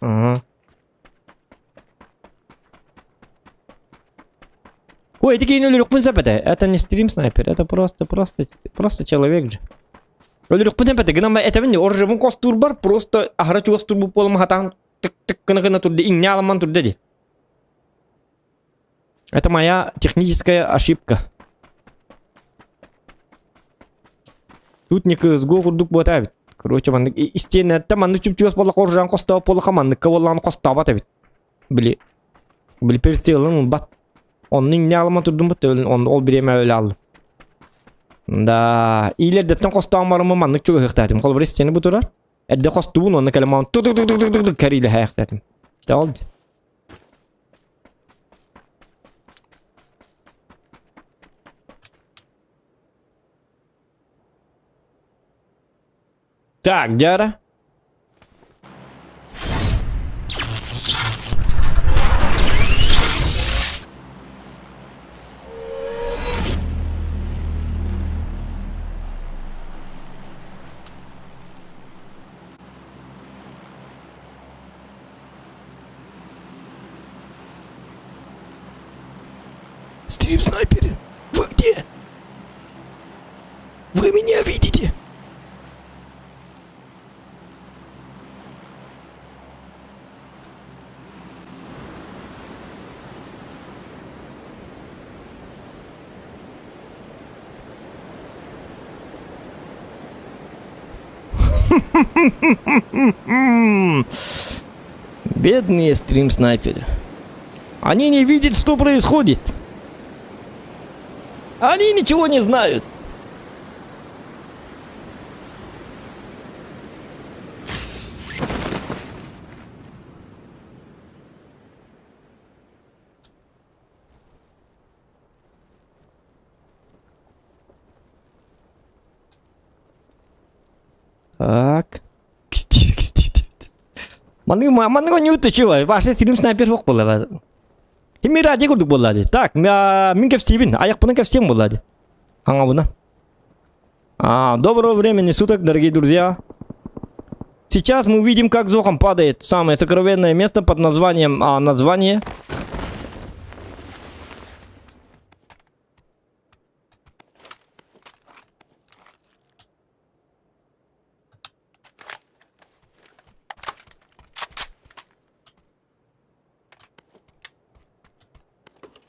Ага. Ой, эти кинули сөп этэ. Это не стрим снайпер, это просто, просто, просто человек же. Өлүрүкпүн сөп этэ, гынан этэбин оржебун костуурбар просто аһара чугас турбут буолам хатаан тык-тык гына-гына турда, иҥнэ аламан турда ди. Это моя техническая ошибка. Тут не CSGO курдук буота эбит. Короче, маннык истиэнэттэн маннык чуп-чугас буолла оружан хостооб буоллаха манныкка буоллаҕына хостообот эбит. Били били прицелын ылбат. Онну иҥнэ аламан турдум бут он ол бириэмэ өлө аллым. Да, иилэрдэттэн хостоон барыммын маннык чугаһыахтаатым. Холобур истиэнэ бу турар. Эрдэ хостуубун уонна кэлэмаан ту-ту-ту-ту-ту кэриилэһээхтээтим. Дьэ ол Так, дьара. Стрим снайперы, вы где? Вы меня видите? Бедные стрим-снайперы. Они не видят, что происходит. Они ничего не знают. Так. Кистиир, кистиир. Маннык маннык оонньуубут да үчүгэй. Баша сирим снайпер суох буолла. Ким радио курдук буолла дии. Так, мин кэпсиибин. Айахпынан кэпсиэм буолла дии. Хаҥабына. А, доброго времени суток, дорогие друзья. Сейчас мы увидим, как Зохан падает в самое сокровенное место под названием... А, название...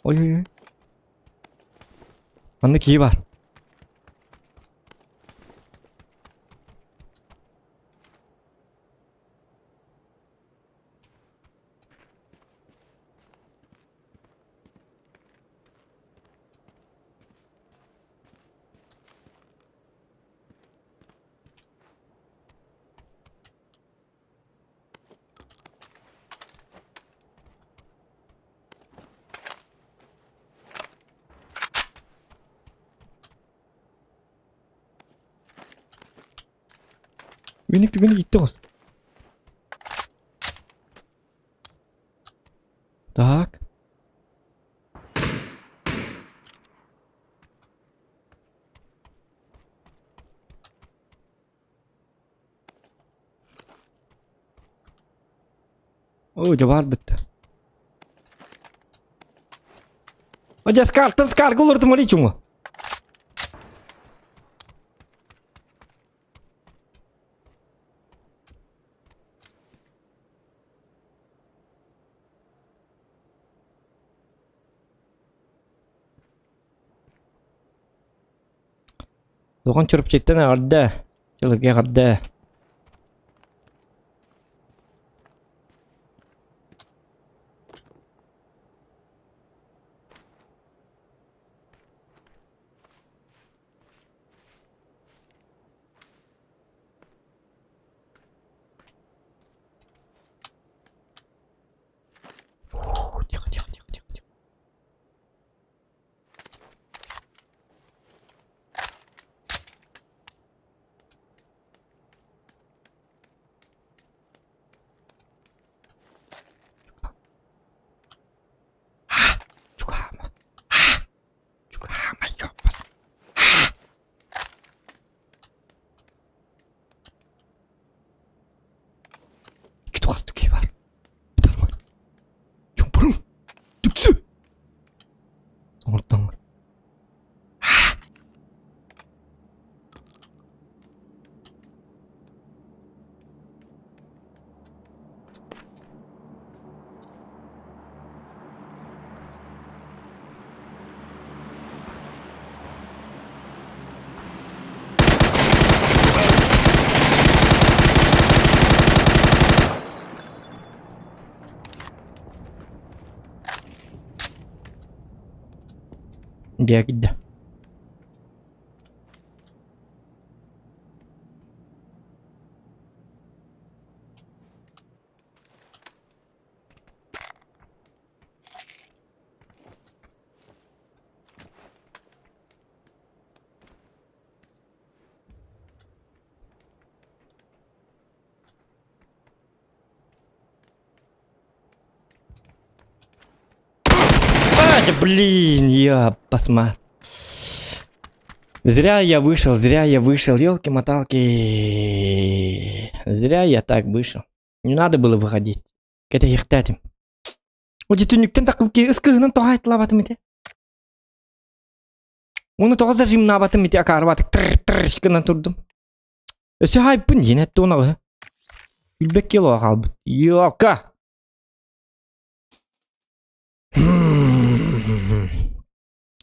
Ой-ой-ой. Манна киһи баар. Миник түгэни иттэ оҕус. Так. Оо, дьэ баар бүттэ. О, дьэ, скартан скарга олордум ори чуҥу. Доҕон Чурапчыттан эҕэрдэ, Чылыгы эҕэрдэ. Тихо, тихо, тихо, тихо, тихо. Оҥортоҥ. Дьэ киирдэ. А, да блин, я посма. Зря я вышел, зря я вышел, елки-моталки. Зря я так вышел. Не надо было выходить. Кэтэһиэхтээтим. О түннүктэн таххым ыскыһынан тоҕо айтылаабатым ити. Уну тоҕо зажимнаабатым ити акаарбатык тыр-тыр гынан турдум. Өссө хайппын диэн этте унаҕы. Билбэт кило хаалбыт. Ёлка!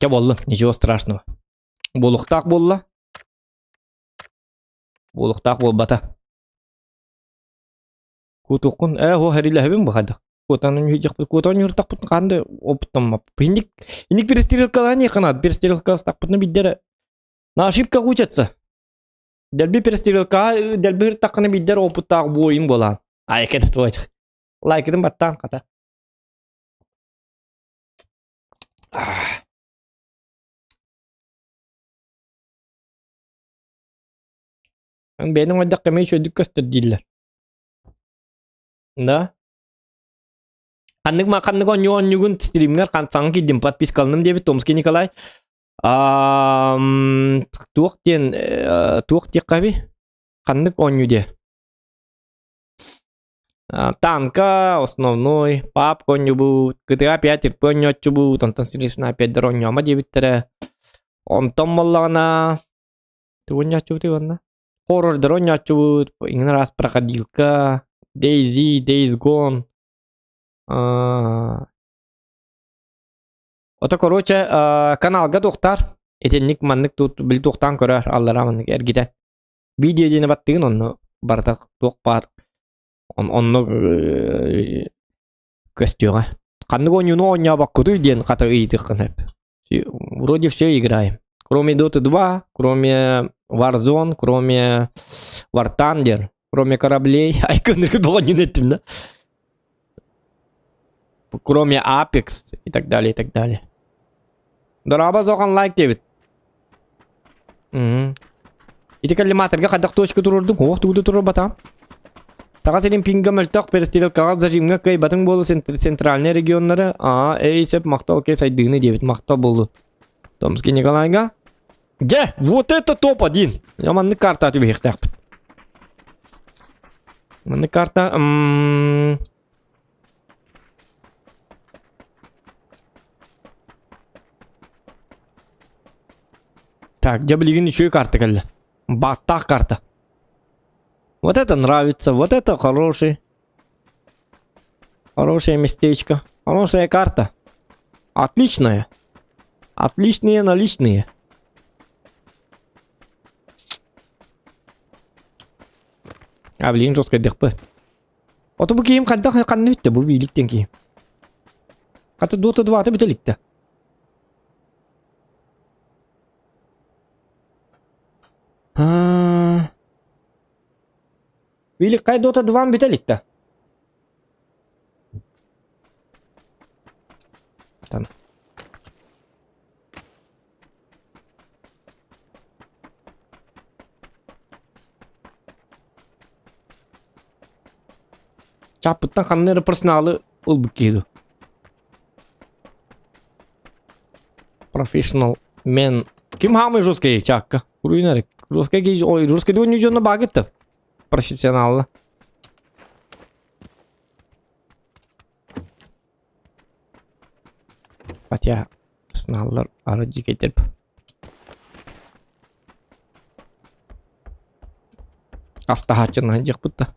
Чэ буолла, ничего страшного. Буолуохтаах буолла. Буолуохтаах буолбата. Куотуоххун ээ һуох эрилэһэбин бу хайдах. Куотан ньүһүйдьэхпит куотан ньууртахпытын хаан да опыттаммаппыт. Инник инник перестрелкалаан еханаат перестрелкаластахпытына биддэрэ на ошибках учатся. Дэлби перестрелкаҕа дэлби ыртаххына биддэр опыттаах буойун буолаан. Айка да твой. Лайкытын баттаан хата. Бэйэни оҥордоххо эмиэ үчүгэйдик көстөр дииллэр. Да? Ханнык ма ханнык оонньуу оонньуугун стримҥэр саҥа киирдим подпискаланым диэбит Томский Николай. Туох диэн туох диэххэ Ханнык оонньуу диэ? Танка основной, папка оонньуубут, GTA 5 РП оонньооччубут, онтон Стришна опять оонньоомо диэбиттэрэ. Онтон буоллаҕына тугу оонньооччубутуй уонна? Хоррордары оонньооччубут, иҥин араас проходилка, DayZ, Days Gone. Ото короче каналга туохтаар итинник маннык тут били туохтаан көрөр аллараа маннык эргитэн видео диэни баттыгын онно барыта туох баар онно көстүөҕэ ханнык оонньууну оонньообоккутуй диэн хата ыйытыаххын сөп вроде все играем кроме Dota 2 кроме Warzone кроме War Thunder кроме кораблей ай көннөргө оонньууну эттим да кроме Apex и так далее и так далее Дорообо зохан лайк диэбит Ити коллиматорга хайдах точка туруордуҥ? Ох, тугу да туруорбатаҕым. Саха сирин пинга мөлтөх перестрелкаҕа зажимҥа кыайбатыҥ буолу центральнай регионнары аа эй сөп махтал окей сайдыыны диэбит махтал буоллун. Томский Николайга. Дьэ, вот это топ-1! Я маннык карта түбэһиэхтээхпит. Маннык карта Так, дьэ билигин үчүгэй карта кэллэ. Бааттаах карта. Вот это нравится, вот это хороший. Хорошее местечко. Хорошая карта. Отличная. Отличные наличные. А, блин, жестко дехпы. Ото бу киһим хайдах ханна бүттэ бу бииликтен киһим. Хата Dota 2 бүтэ иликтэ. Билик хай Dota 2 бүтэ иликтэ. Тан. Чаппыттан ханна эрэ персоналы ылбыт киһи дуу. Профессионал мен. Ким самый жесткий чакка? Руинарик. Жесткий киһи, ой, жесткий дуу дьоно багытта. Профессионалла. Хотя... Арсеналлар ары дьикэйдэр. Астаһааччы наһадьыахпыт да.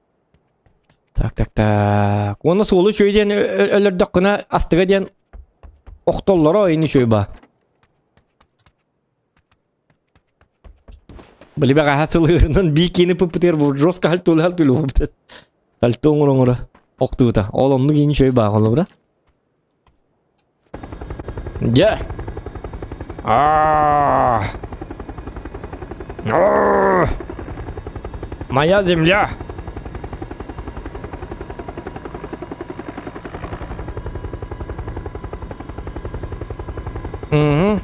Так, так, так. Уонна суолу үчүгэй диэн өлөрдөххүнэ астыга диэн охтоллоро ини үчүгэй ба. Били бэҕэһээ сылыырынан биикини пыппытыгар бу жестко хальтулу хальтулу буолбут. Хальту оҥоро оҥоро охтубута. Ол оннук ини үчүгэй баа холобура. Дьэ. А. Моя земля. Угу.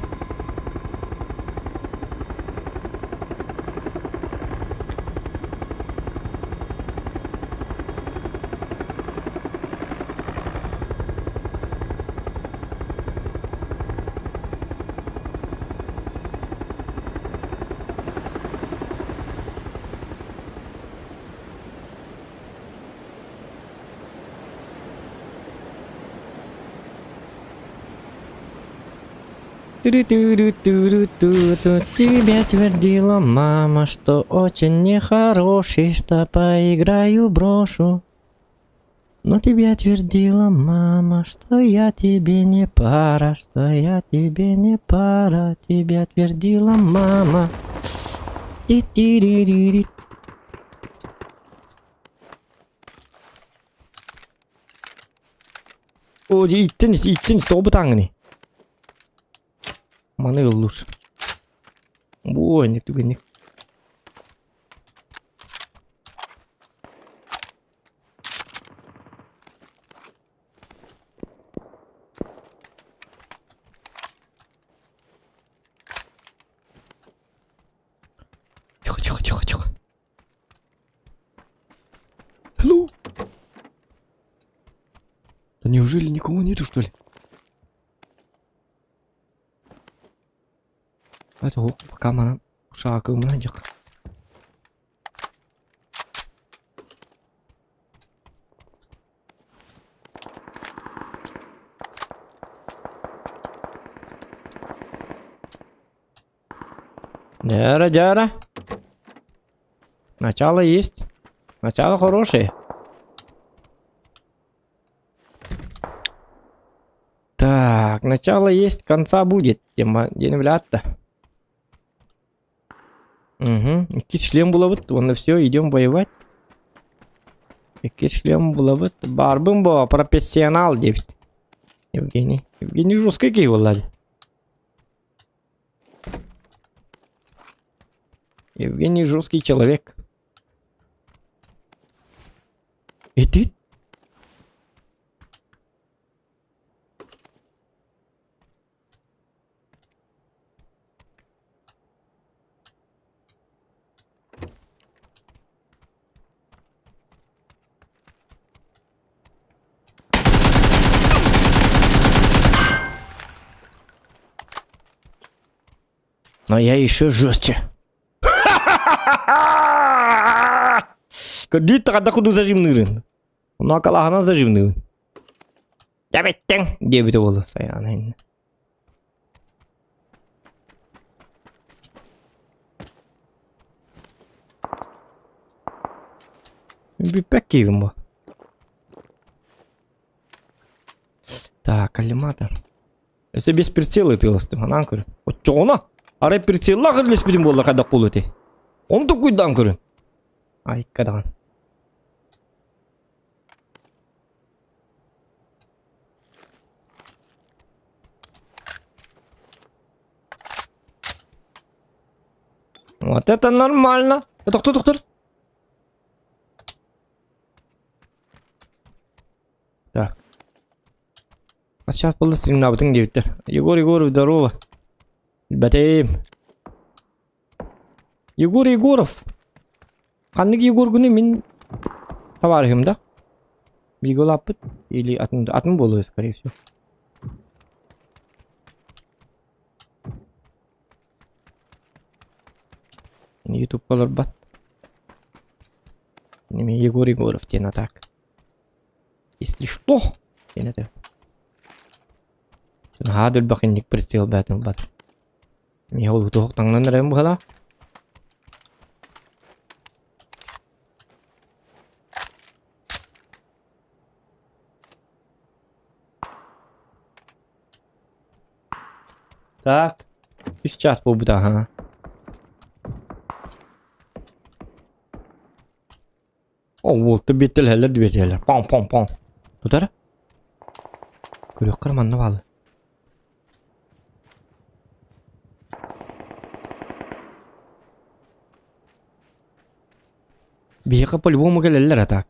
Тебе твердила мама, что очень нехороший, что поиграю брошу. Но тебе твердила мама, что я тебе не пара, что я тебе не пара, тебе твердила мама. Ти-ти-ри-ри-ри. О, дьэ иттэн ис, иттэн ис, тоҕо бытааҥҥыный? Маны ыллуур. Бу инник түгэнник. Тихо, тихо, тихо, тихо. Hello? Да неужели никого нету, что ли? Это пока манан ушаакымына дьах. Дяра, дяра. Начало есть. Начало хорошее. Так, начало есть, конца будет. Тема деневлятта. Угу. Икки шлем булабыт, уонна все, идем воевать. Икки шлем булабыт. Барбын бо, профессионал диэбит. Евгений. Евгений жесткий киһи буолла. Евгений жесткий человек. И ты? Но я еще жестче. Көрдүүт таҕарда курдук зажимныырын. Ону акалааһынан зажимныыбын. Дьэбиттиҥ диэбитэ буолла Сайаана иннэ. Бүппэт киһибин бу. Так, коллиматор. Өссө без прицела ытыаластым, анаан көрүн. Оччоҕуна арай прицеллаах ирлеспитим буолла хайдах буолуо этэй? Ону токуйдаан көрүн. Айка даҕаны. Вот это нормально. Доктор, доктор. Так. А сейчас буолла стримнаабытыҥ диэбиттэр. Егор Егоров, здорово. Бэтим. Егор Егоров. Ханнык Егоргуну мин товарищым да? Бииргэ улааппыт или атын атын буолуо скорее всего. Ютубка олорбот. Неме Егор Егоров диэн а так. Если что, диэн этэ. Наһаа да элбэх инник прицел бээтин ылбат. Миэхэ ол туох таҥнан эрэм быһалаах. Так, үс час буолбута аһа. О, уолта биэттэлэһэллэр диэбэтэлэр. Пом пом пом. Тутар? Көрүөххэ манна баалы. Биһиэхэ по-любому кэлэллэр а так.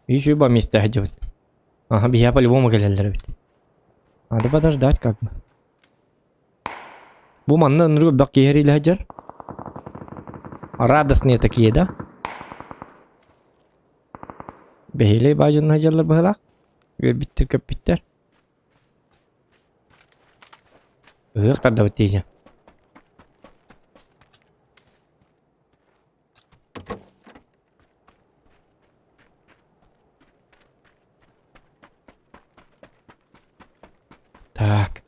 Еще ба месте сылдьабыт. Ага, биһиэхэ по-любому кэлэллэр эбит. Надо подождать как бы. Бу манна ынырык элбэх киһи эриилэ сылдьар. Радостные такие, да? Бэһиэлэй баадьанна сылдьаллар быһыылаах. Үөрбүттэр, көппүттэр. Ыһыах тардабыт диэчи. Так.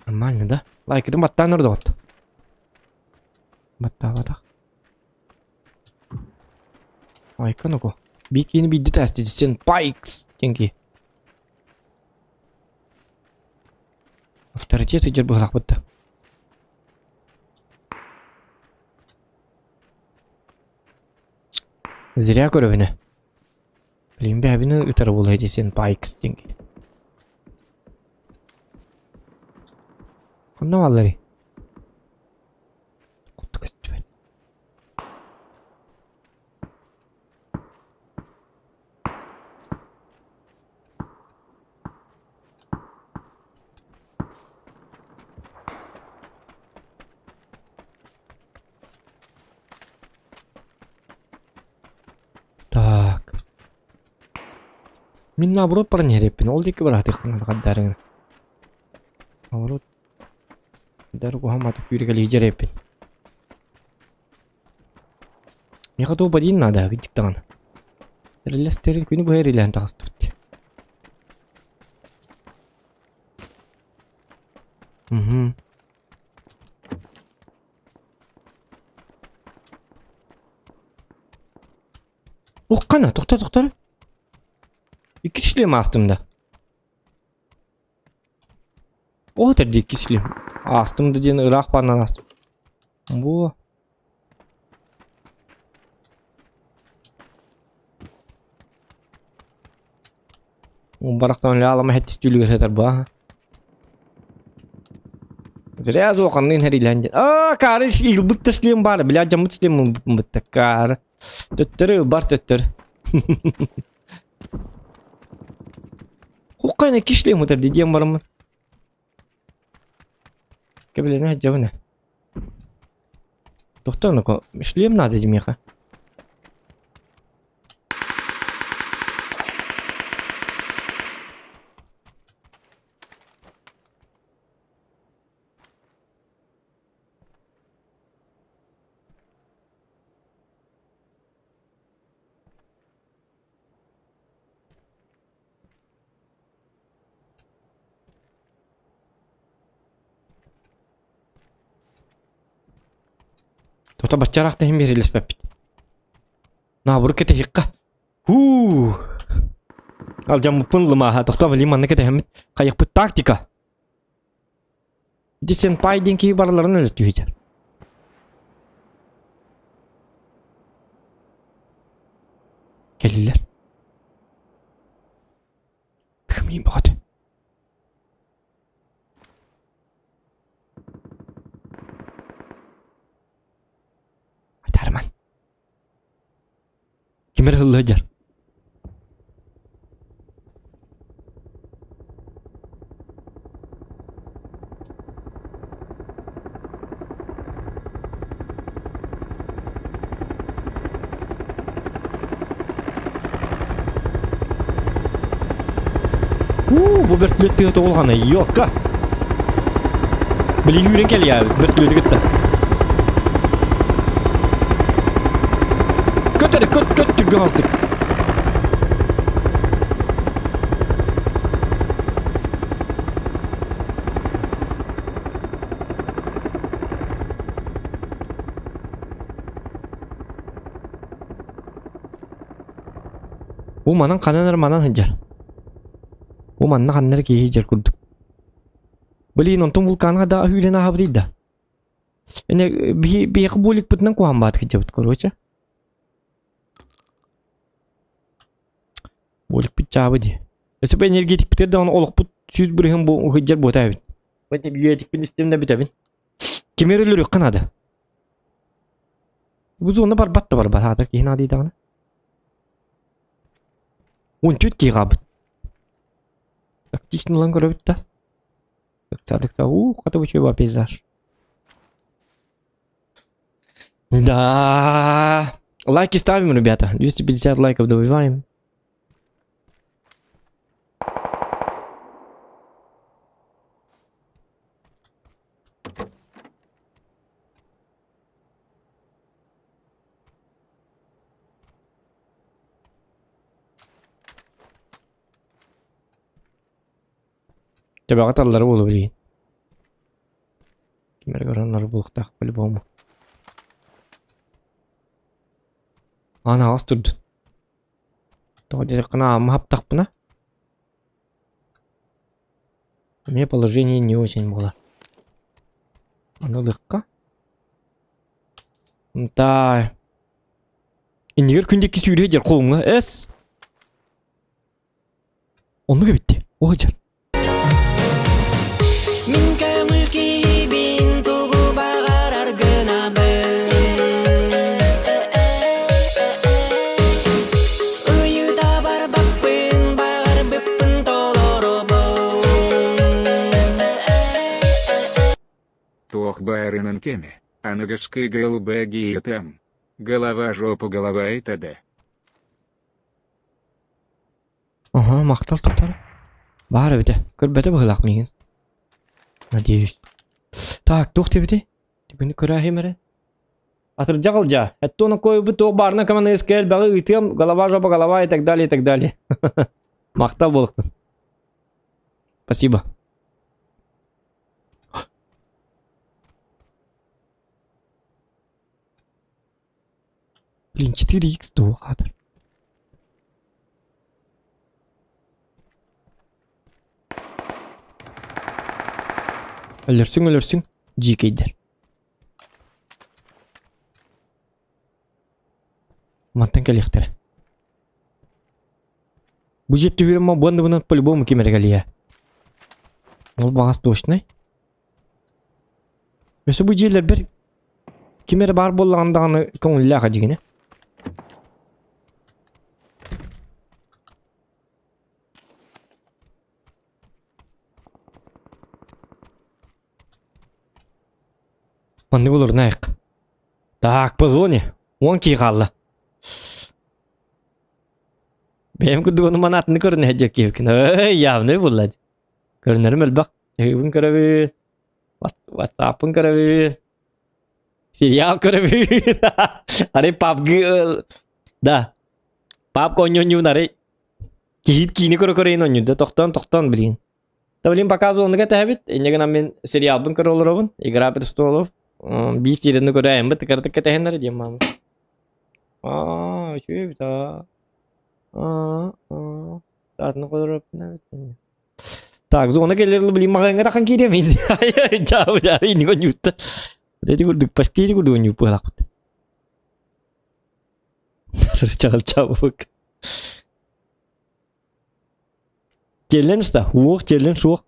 Нормально, да? Лайкытын баттаан ордоҕот. Баттаабатах. Лайка ну-ка. Бикини бидди тасти сен пайкс деньги. Авторитет идер быһалаах Зря көрөбүнэ. Билигин бэйэбин ытар буолуо дии син Пайкс диэн киһи. Ханна баалларый? Кутта көстүбэт. Так. Мин наоборот баран иһэриэппин. Ол диэки бараатыаххын хаддарыҥ. Наоборот. Дар куһамматы күүрэ кэлиһдьэриэппин. Миэхэ топ один надо, кырдьык даҕаны. Релестерин күнү быһа эрилээн таҕыстыбыт. Угу. Уххана, тохтоо, тохтоо. Икки шлем аастым да. Оо, тэрди икки шлем. Аастым да диэн ыраах бааннан аастым. Бу. Барахсан ляалама хэттис түүлүгэр сытар баа. Зря зуоханныын хэрилээн диэн. Аа, каары илбыт да шлем баар, бля дьаммыт шлем бытта каары. Төттөрү бар төттөр. Хуккайна кишлем утар диэн бараммын. Кэбилэнэ дьабына. Тохтоо, шлем надо миэхэ. Тута баччараах да иһин биэрилэспэппит. Наоборот кэтэһиэххэ. Һуу. Алдьаммыппын лымааһа. Тохтоо билим манна кэтэһэммит. Хайыхпыт тактика. Ити сенпай диэн киһи барыларын өлөттүһүтэр. Кэллилэр. Кымыйын бөҕөтө. Айтаарыман. Ким эрэ ыллыы сылдьар. Уу, бу бөртүлүөт тыата улахана, ёка! Били үүрэн кэлиэ бөртүлүөтү кытта. Көт эрэ, көт, көт түргэн алтык. Бу манан ханан эрэ манан сылдьар. Бу манна ханна эрэ киһи сылдьар курдук. Блин, онтон вулканга да аһүүлэн аһабытый да. Эне биһи биһиэхэ буоликпытынан куһаан баат кыдьабыт, короче. Буоликпыт чаабы дии. Өссө бу энергетикпитигэр даҕаны олохпут 100% бу сылдьар буота эбит. Бу энергетикпин истим да бүтэбин. Кими эрэ өлөрүөххэ наада. Бу зона барбат да барбат аата киһи наадыйдаҕына. 14 киһи хаалбыт. Тактично ылан көрөбүт да. Ыкса уу хата үчүгэй пейзаж. Да. Лайки ставим, ребята. 250 лайков добиваем. Төбөҕө таллары буолуо билигин. Ким эрэ көрөн булуохтаах по-любому. Аан аҕас турдун. Тоҕо диэтэххинэ ааммы хаптахпына Мне положение не очень было. Аны ылыахха. Да. Иннигэр күн диэки сүүрүө дьэр холумҥа эс. Оннук эбит дии. Ол дьэр. Мин көҥүл киһибин тугу баҕарар гынабын Ыйыта барбаппын баҕарбыппын толоробун Туох баарынан кэмэ, аныгыскы ГЛБГ Голова жопа голова и т.д. Аһа, махтал тутар. Баар эбитэ. Көрбөтө быһыылаах миигин. Надеюсь. Так, туох диэбитий? Түгүнү көрөөһүм эрэ. Атырдьах ылдьаа. Эттуона койбут туох баарына көмөн ыскэ элбэҕи ыытыам, голова жопа голова и так далее и так далее. Махтал буолуохтун. Спасибо. Блин, 4х туох аатар. Өлөрсүҥ, өлөрсүҥ, дьиикэйдэр. Мантан кэлиэхтэрэ. Бу дьиэ түһүрүм буоннубунан по-любому ким эрэ кэлиэ. Ол баҕас точнай. Өссө бу дьиэлэрбэр ким эрэ баар буоллаҕына даҕаны көҥүллээх дьигинэ. Маннык олорунайык. Так, по зоне. 10 киһи хаалла. Бэйэм курдук ону манаатыны көрүнэ сылдьар киһибин. Эй, явный булла. Көрүнэрим элбэх. Чаһыыбын көрөбүн. Ватсаппын көрөбүн. Сериал көрөбүн. Арай PUBG да. PUBG оонньуун арай киһит киини көрө-көрө оонньуур да тохтоон тохтоон блин. Да блин показывал оннук этэһэбит. Инньэ гынан мин сериалбын көрө олоробун. Игра престолов. Биир серияны көрө айаммыт кыратык кэтэһиннэр диэн маамы. Аа, үчүгэй эбит аа. Аа, аа. Так, зона келер блин маҕаҥҥа тахан киириэм Чаабы дьаары инник онньуутта. Эти курдук почти курдук онньуут буолаахпыт. Чаҕыл чаабык. Челлендж да, уох челлендж суох.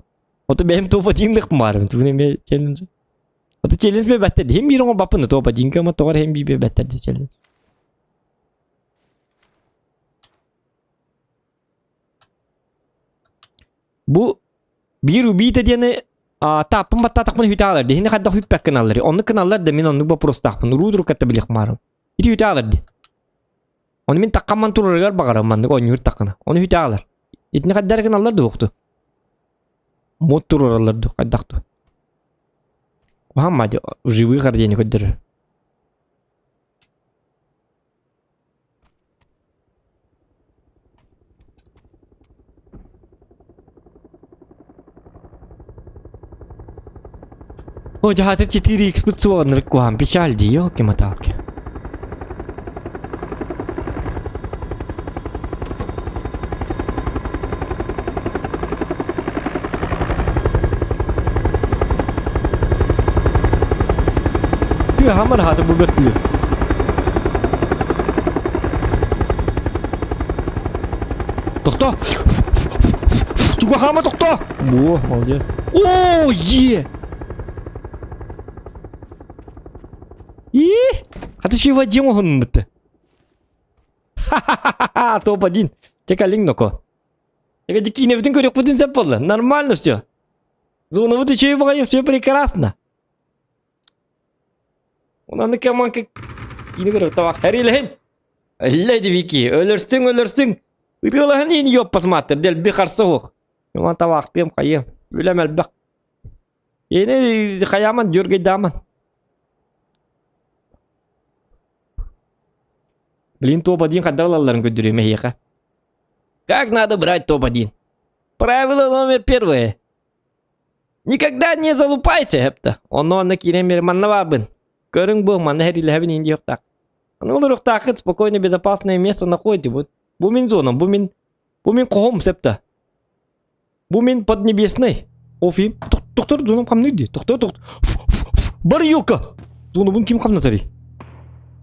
Ото бэйэм топ-1 баарым. Тугун эмиэ челлендж. Ото челлендж бэбэттэ. Хим биир оҥо баппын топ-1 кама тоҕор хим биир бэбэттэ челлендж. Бу биир убийта диэни тааппын баттаатахпына хүтэ аалар дии. Хини хайдах хүппэккин аллар. Оннук гыналлар да мин оннук боппуруостаахпын. Уруу туруккатта билиэх маарым. Ити хүтэ аалар дии. Ону мин таккамман турарыгар баҕарам маннык оонньуур таккына. Ону хүтэ аалар. Итини хайдах гыналлар да уохту. Мут турараллар ду хайдах ду. Куһаан живых диэни көрдөрөр. О, дьаһатыр 4x пыт суоҕуннарык куһаан печаль дии, елки-моталки. Тыаһамар хаты бу бөртүлү. Тохто! Чугаһаама тохто! Во, молодец. О, е! И, хаты шива дем оһунмыты. Ха-ха-ха-ха, топ-1. Чекалин ноко. Эгэ киинэбитин көрүөхпүтүн сөп буолла. Нормально все. Зонабыт үчүгэй баҕайы, все прекрасно. Онаны кэманка киинэ көрөр табах эрилэһин. Леди Вики, өлөрсүҥ, өлөрсүҥ. Ытыалаһын иин ёппасмааттар, дэлби харса суох. Юман табаахтыам хайыам. Үлэм элбэх. Ини хайааман дьүргэйдааман. Блин, топ-1 хайдах ылалларын көрдөрүөм эһиэхэ. Как надо брать топ-1? Правило номер первое. Никогда не залупайся, эптэ. Онно онно киирэн биэр манна баарбын. Көрүҥ бу, манна хэрилэһэбин иин диэхтаах. Аны олоруохтааххыт спокойно безопасное место находите. Вот. Бу мин зонам, бу мин бу мин хоһум септе. Бу мин поднебесный. Офим. Тохтор зонам хамныыр дии. Тохтор тохтор. Бар ёлка. Зонабын ким хамнатарый?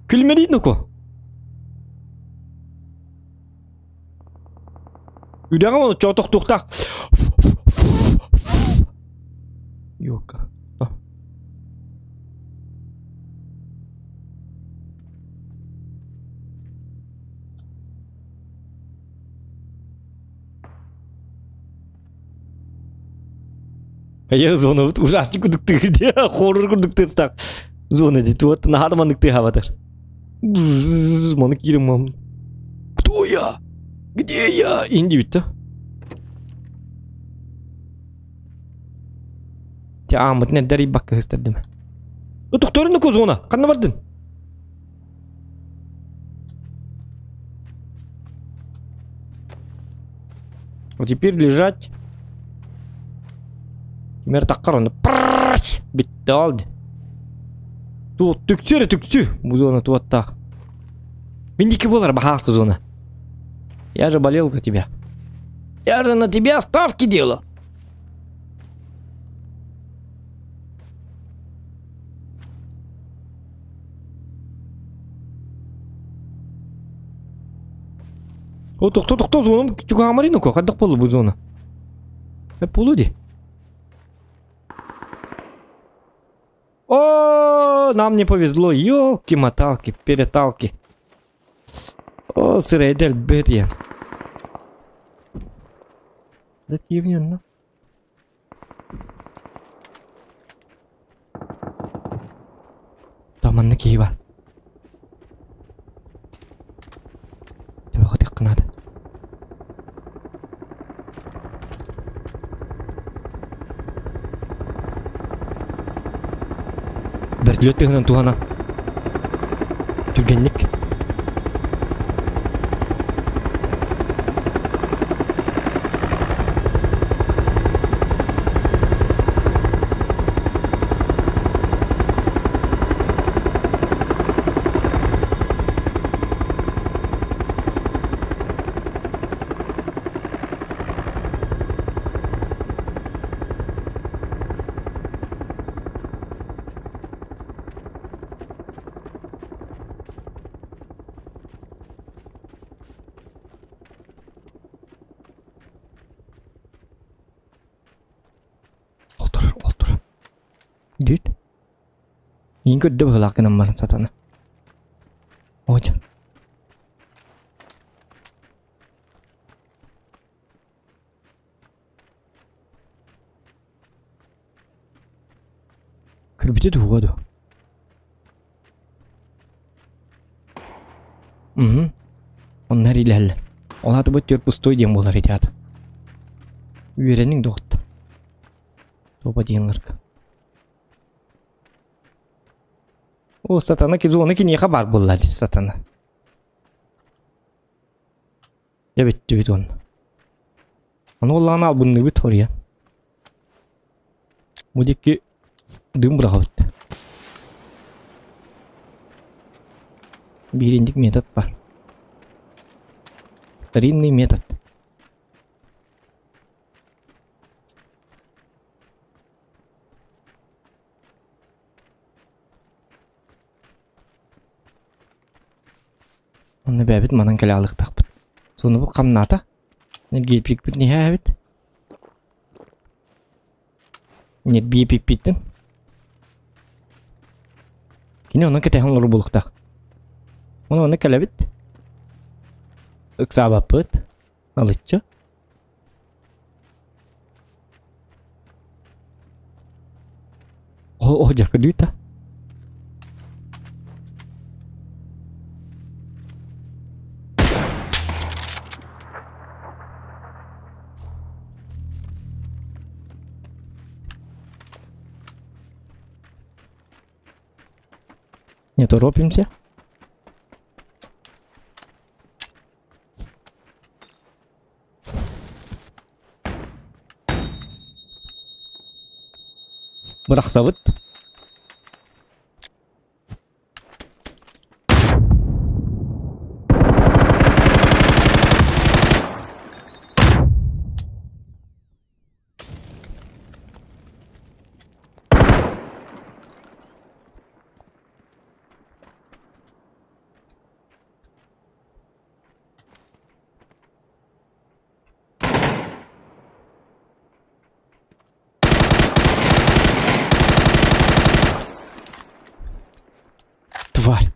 Күлмэрий ноко. Үрэҕэ ону чоотохтуохтаах. Ёлка. Я зона вот ужасный курдук тыыр хоррор курдук тыыртах зона дит вот наһаа маннык тыаһабатар маны киирим мам кто я где я инди битте Те ааммытын эрдэ арыйбакка ыһыстардым. Тохторун зона ханна бардын? Вот теперь лежать. Кимэр таххар онно Битте алды. Туот түксү эрэ түксү. Бу зона туоттаах. Миндики буолар баһаалта зона. Я же болел за тебя. Я же на тебя ставки делал. О, тохто, тохто, зонам чугаамарин око, хайдах буолла бу зона? Э, буолуо дии. О, нам не повезло, елки-моталки, переталки. О, сырайда элбэт я. Да тиевнен, Манна киһи бар. Төбөҕө гынаады. Бөртүлүөт тыһынан туһанан. Түргэнник. Олтур, олтур. Дүйт. Иин көрдө быһылаах гынан баран сатана. Оч. Көрбүтэ туһуга дуо? Угу. Онно эрилэһэллэр. Ол аата бу түөрт пустой диэн буолар ити аата. Үөрэниҥ доҕотто. Тоба диэнлэргэ. О, сатана зона киниэхэ баар буолла дии сатана. Дьэ бүттүбүт уонна. Ону оллаҕына албынныыбыт хоруйан. Бу диэки дым быраҕабыт. Бииринник метод бар. Старинный метод. Аны бэйэбит манан кэлэ алыктахпыт. Сонубут хамнаата. Ниргийпикпит ниһээбит. Нирбиепиппиттин. Кини онон кэтэһэн олорор буолуохтаах. Ону онно кэлэбит. Ыксаабаппыт. Алыччы. О, о, дьаркы та. Не торопимся. Бырахсабыт. Тварь.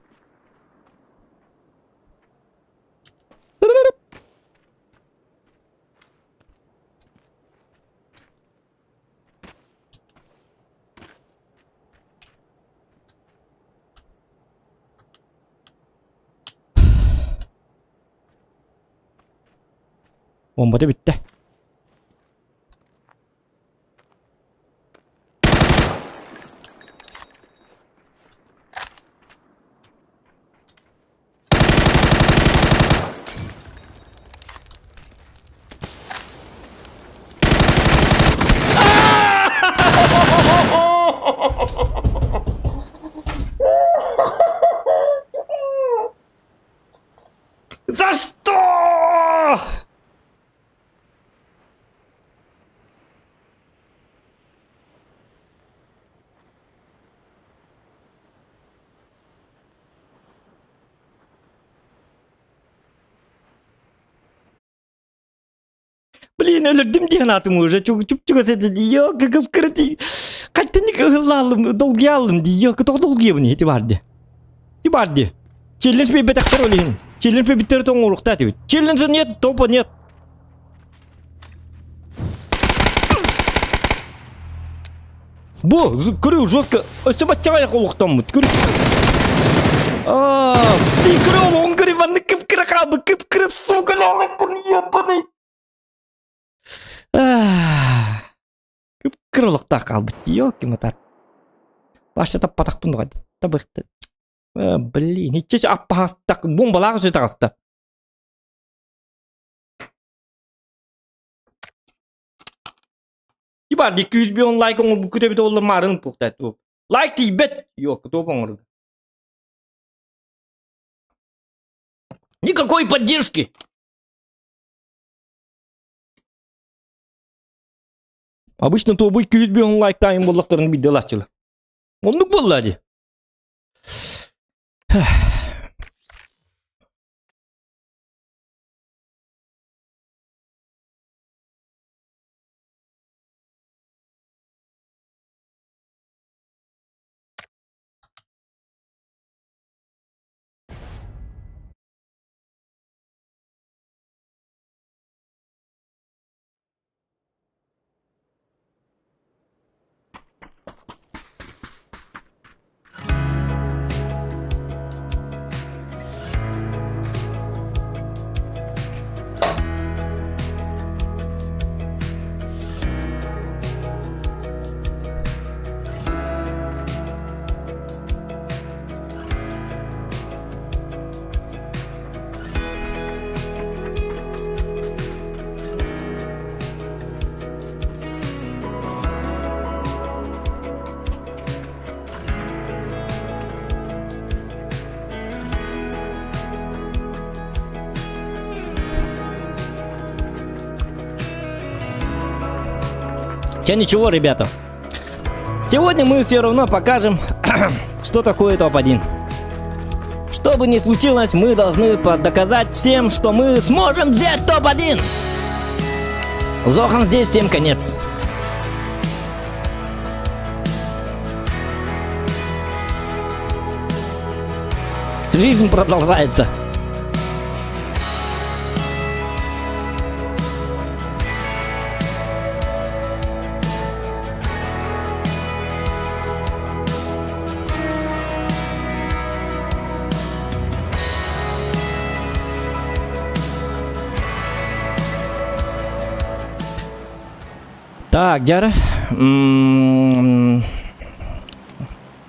Бомбата бүттэ. За что? Блин, өлөрдүм диэн аатым уже чуп-чугас этэ дии кып-кыра дии хаттыник ыһыллаалым долгуйаалым дии тоҕо долгуйабын ити баар дии ити баар дии челлендж биэрбэтэхтэр ол иһин челлендж биэрбиттэр тоҥуоруохтаах этибит челленджа нет топа нет Бу, көрү жестко өссө баччаҕа олохтоммут. Көрү. Аа, ты көрү олоҕун көрү маннык кып-кыра хаалбыт, кып-кыра сука лалаккын ебаный. Кып-кыра олохтоох хаалбыт ёлки-мотар. Баша таппатахпын дуга. Табыхты. Блин, иччэ аппаһастак бомбалаах өсө таҕыста. Бар 201 лайк оҥорбуккут эбит олла маарын пухтат. Лайк тиийбэт. Yok, топ оҥорду. Никакой поддержки. Обычно тобу 201 лайк тайым боллақтарын бидде лачылы. Оннук болла ди. Че ничего, ребята. Сегодня мы все равно покажем, что такое топ-1. Что бы ни случилось, мы должны доказать всем, что мы сможем взять топ-1. Зохан здесь, всем конец. Жизнь продолжается. Так, дьара.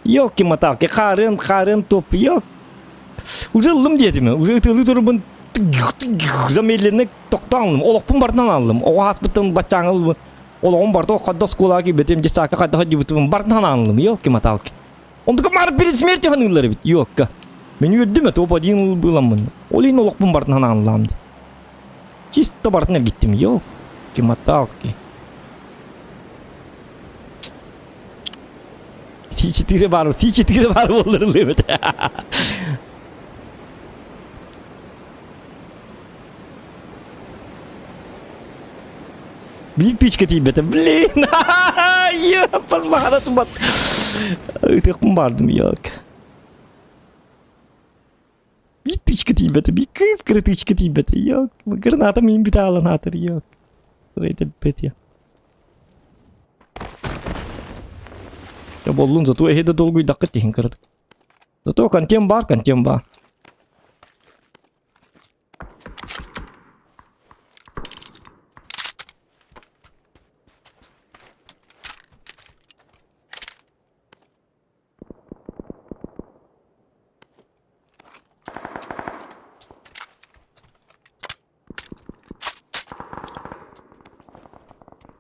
Елки-моталки, харын, харын топ, ел. Уже ыллым диэтим, уже ытылыы турбун замедленно тохтоон олохпун барытынан аллым. Оҕо ааспыттан баччааҥы олоҕум барыта хадда оскуолаҕа киирбитим, детсадка хайда сылдьыбытым барытынан аанылым, елки-моталки. Онтука маар перед смертью ханыыллар эбит, ёкка. Мен үөрдүм это топ-1 буламмын. Ол иһин олохпун барытынан аанылаам дии. Чисто барытын эргиттим, елки-моталки. Си-4 бар, Си-4 бар буоллар эбит. Блин, тычка тиийбэтэ. Блин, Ёппас тумат. Ытыахпын бардым, ёк. Биир тычка тиийбэтэ, биир кып-кыра тычка тиийбэтэ, ёк. Граната мин бүтэ аалан аатыр, ёк. Бэт Боллун, зато эһи да долгуйдаххыт тиһин кыратык. Зато контент бар, контент бар.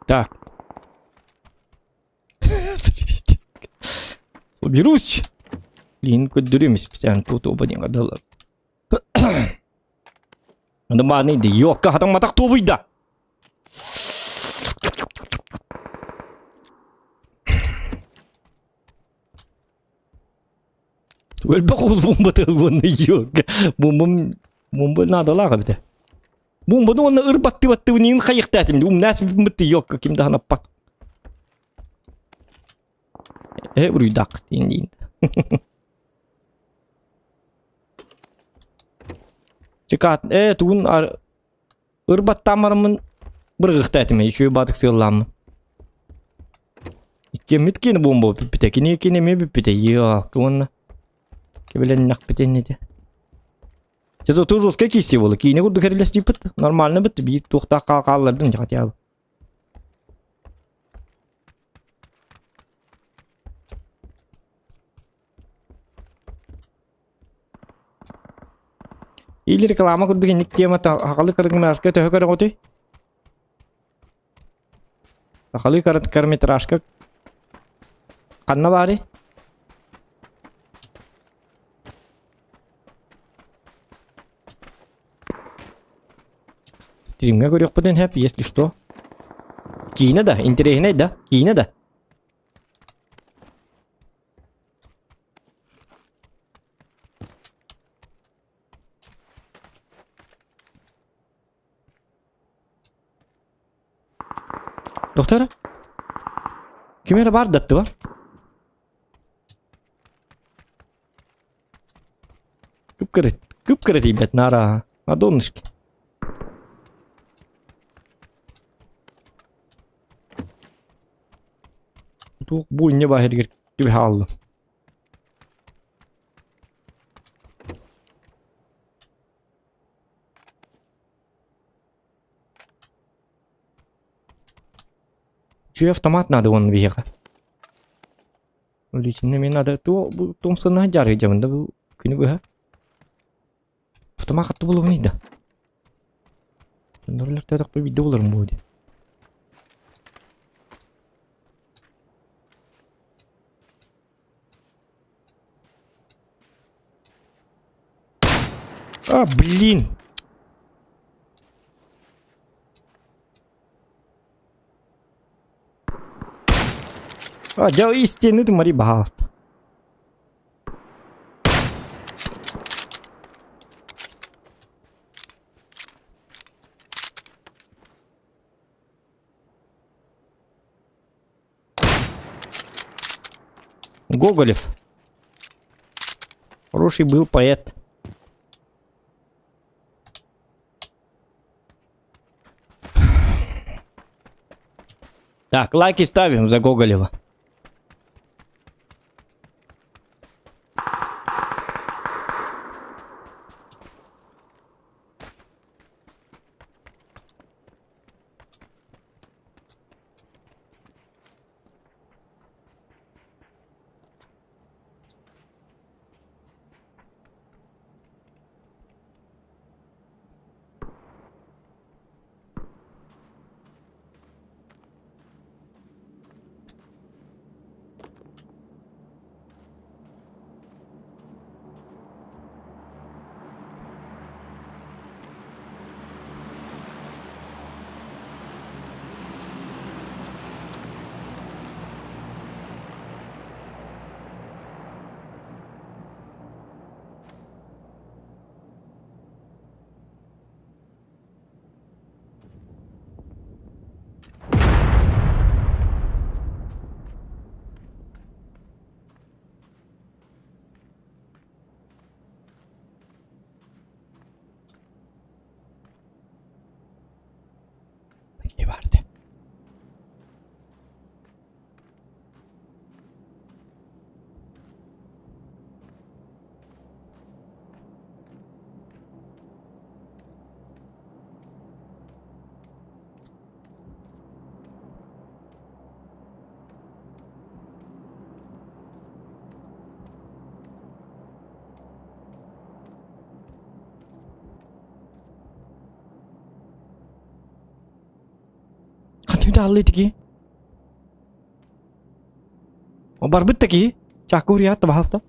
Так. Соберусь. Блин, көрдөрүм специально тут оба не гадала. Аны ди ёкка хатан матак тобуйда. Өлбөх ол бомба тылбын ёкка. Бомбам бомба надалаах эбитэ. Бомбаны уонна ырбаттыбаттыбын иин хайыктаатым. Умнаас бытты ёкка ким да ханаппат. Э уруйдак диин диин. Чекаат э тугун ырбаттаан бараммын быргыхта этим еще баатык сыаллааммын. Иккиэммит киэни бомба бүппүтэ, кини кини эмиэ бүппүтэ. Йоо, уонна кэбилэннэхпит иннитэ. Зато тоже жесткая кисти буолла. Киинэ курдук эрэлэстииппит. Нормально бит, биир туохтаах хааллардым хотя бы. Или реклама курдук инник темата хахалы кыргымарска төһө көрөҕүтүй? Сахалыы короткометражка ханна баарый? Стримҥэ көрүөхпүтүн сөп, если что. Киинэ да, интэриэһинэй да, киинэ да. Доктор? Ким эрэ баар даттыба? Кып-кыра, кып-кыра тиийбэт наара. На донышке. Туох бу инньэ баар иһигэр түбэһэ хааллым. Үчүгэй автомат надо уонна биһиэхэ. Лично мне надо то бу Томпсоннаһа дьаарыйдьабын да бу күнү быһа. Автомат хатты булугун да. Төннөрүлэртээтэхпэ биирдэ буларым буо дии. А, блин! А, дьэ, истиэнэ ты мари баһаалыста. Гоголев. Хороший был поэт. Так, лайки ставим за Гоголева. Барды. Хантүнтэ аллы тики? Барбыт таки. Чакур я табахаста.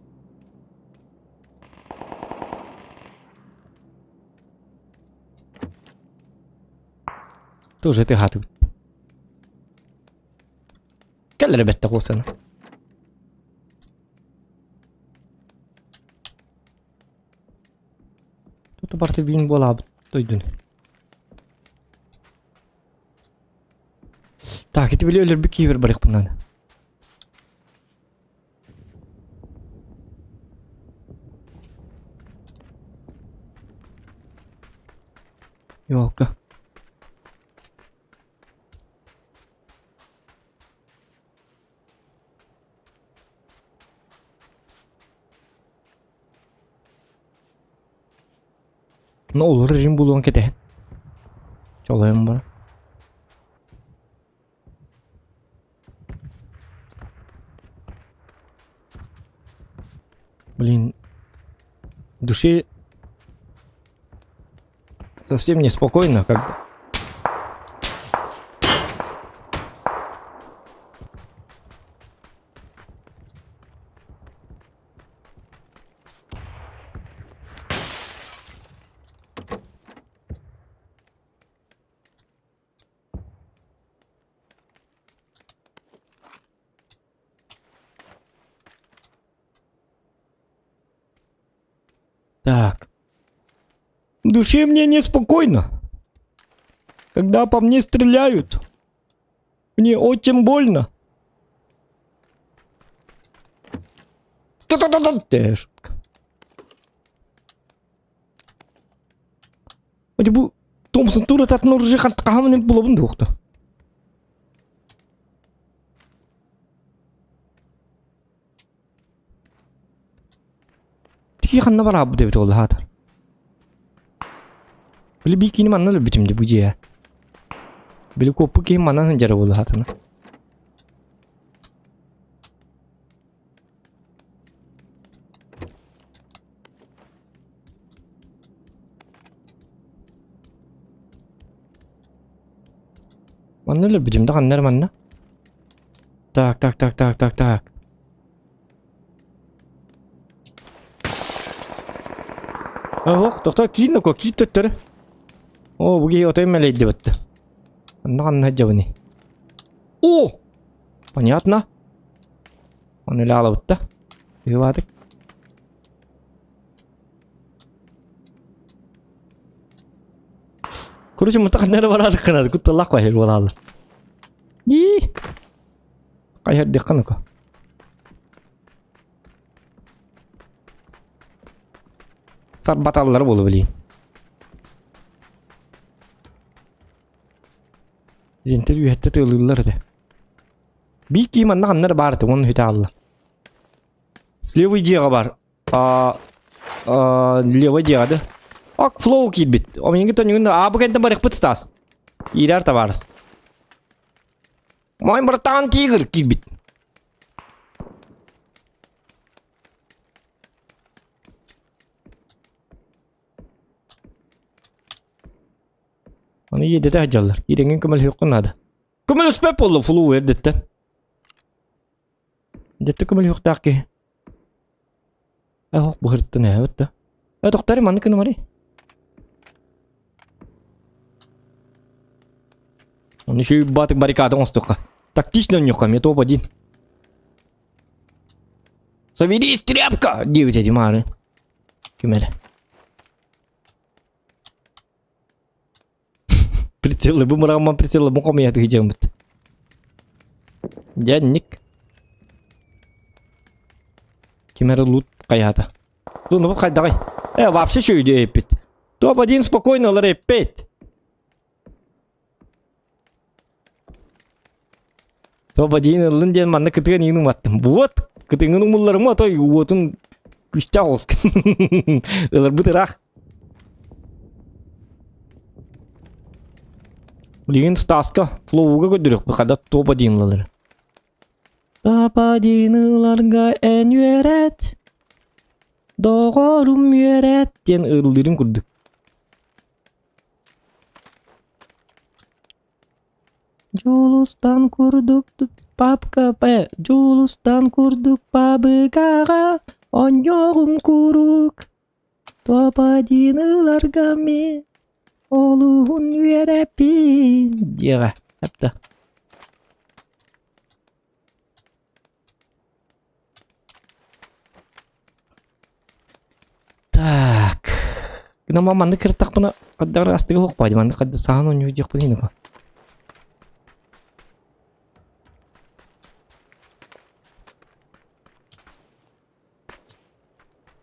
Тоже ты хату. Кэллэрэ бэтте куосана. Тут барты вин буолаабыт дойдуну. Так, ити били өлөрбүт киһибэр барыахпын наада. Елка. Ну, олор режим булуон кэтэһэн. Чолойон бар. Блин. В душе совсем неспокойно, когда... Так. В душе мне неспокойно. Когда по мне стреляют, мне очень больно. Та-та-та-та! Шутка. Ити бу Томпсон тура татын оружие хантакаһамын булабын дуохта. Тики ханна бараабы дебит ол хаатар. Били бикини манна өлбүтүм ди бу дьиэ. Били куоппу киһи манан сылдьара буолла хаатана. Манна өлбүтүм да ханна эрэ манна. Так, так, так, так, так, так. Оһох, тохтоо киин да киит төттөрү. Оо, бу киһи отой мэлэйдибэтти. Онно ханна сылдьабыный? О! Понятно. Оны эле аалабытта. Ыылаатык. Короче, мытак ханна эрэ бараадык гынады. Кутталлаах баһыр буолаалы. Ии! Хайһардыахха нука. Сарбаталлар буолу билин. Дентер үөһэттэ тыалыыллар этэ. Биир кии манна ханна эрэ баар этэ, уонна үтэ аалла. Слевый дьиэҕэ бар. А, а, левый дьиэҕэ да. Ак, флоу киирбит. О, миигин тонньугун аабы кэнтэн барыахпыт Стас. Киирэр табаарыс. Мой братан тигр киирбит. Аны иэдэтэ сылдьаллар. Киирэҥҥин көмөлөһүөххүн наада. Көмөлөспөт буолла флу эрдэттэн. Дэтте көмөлөһүөхтээх киһи. Э, быһырттан эһэбит да. Э, тохтори маннык гынамарый. Оны еще батык баррикада оҥостуохха. Тактично оонньуохха, мне топ-1. Соберись, тряпка! Диэбит этим аары. Ким эрэ. Прицелы, бу мыраҕымман прицелы бу хомуйа тыһыдьаммыт. Дьэ, ник. Ким эрэ лут хайаата. Тунубут хайдаҕай? Э, вообще шөйдө эппит. Топ-1 спокойно ылар эппит. Топ-1 ыллын диэн манна кытыан иин уматтым. Вот, кытыҥын умулларым отой уотун күстээх оҕус. Ыларбыт ыраах. Билигин Стаска флоуга көрдөрүөхпүт хада топ-1 ылалар. Топ-1 ыларга эн үөрэт, доҕорум үөрэт диэн ыллыырын курдук. Дьулустан курдук папка Дьулустан курдук пабыгаҕа оонньуоҕум куруук Топ-один ыларга мин олуһун үөрэппин диэҕэ эптэ. Так. Гына маннык кыртахпына хаддары астыга хуохпаadi маннык хадда саан оонньуу диэхпин иһин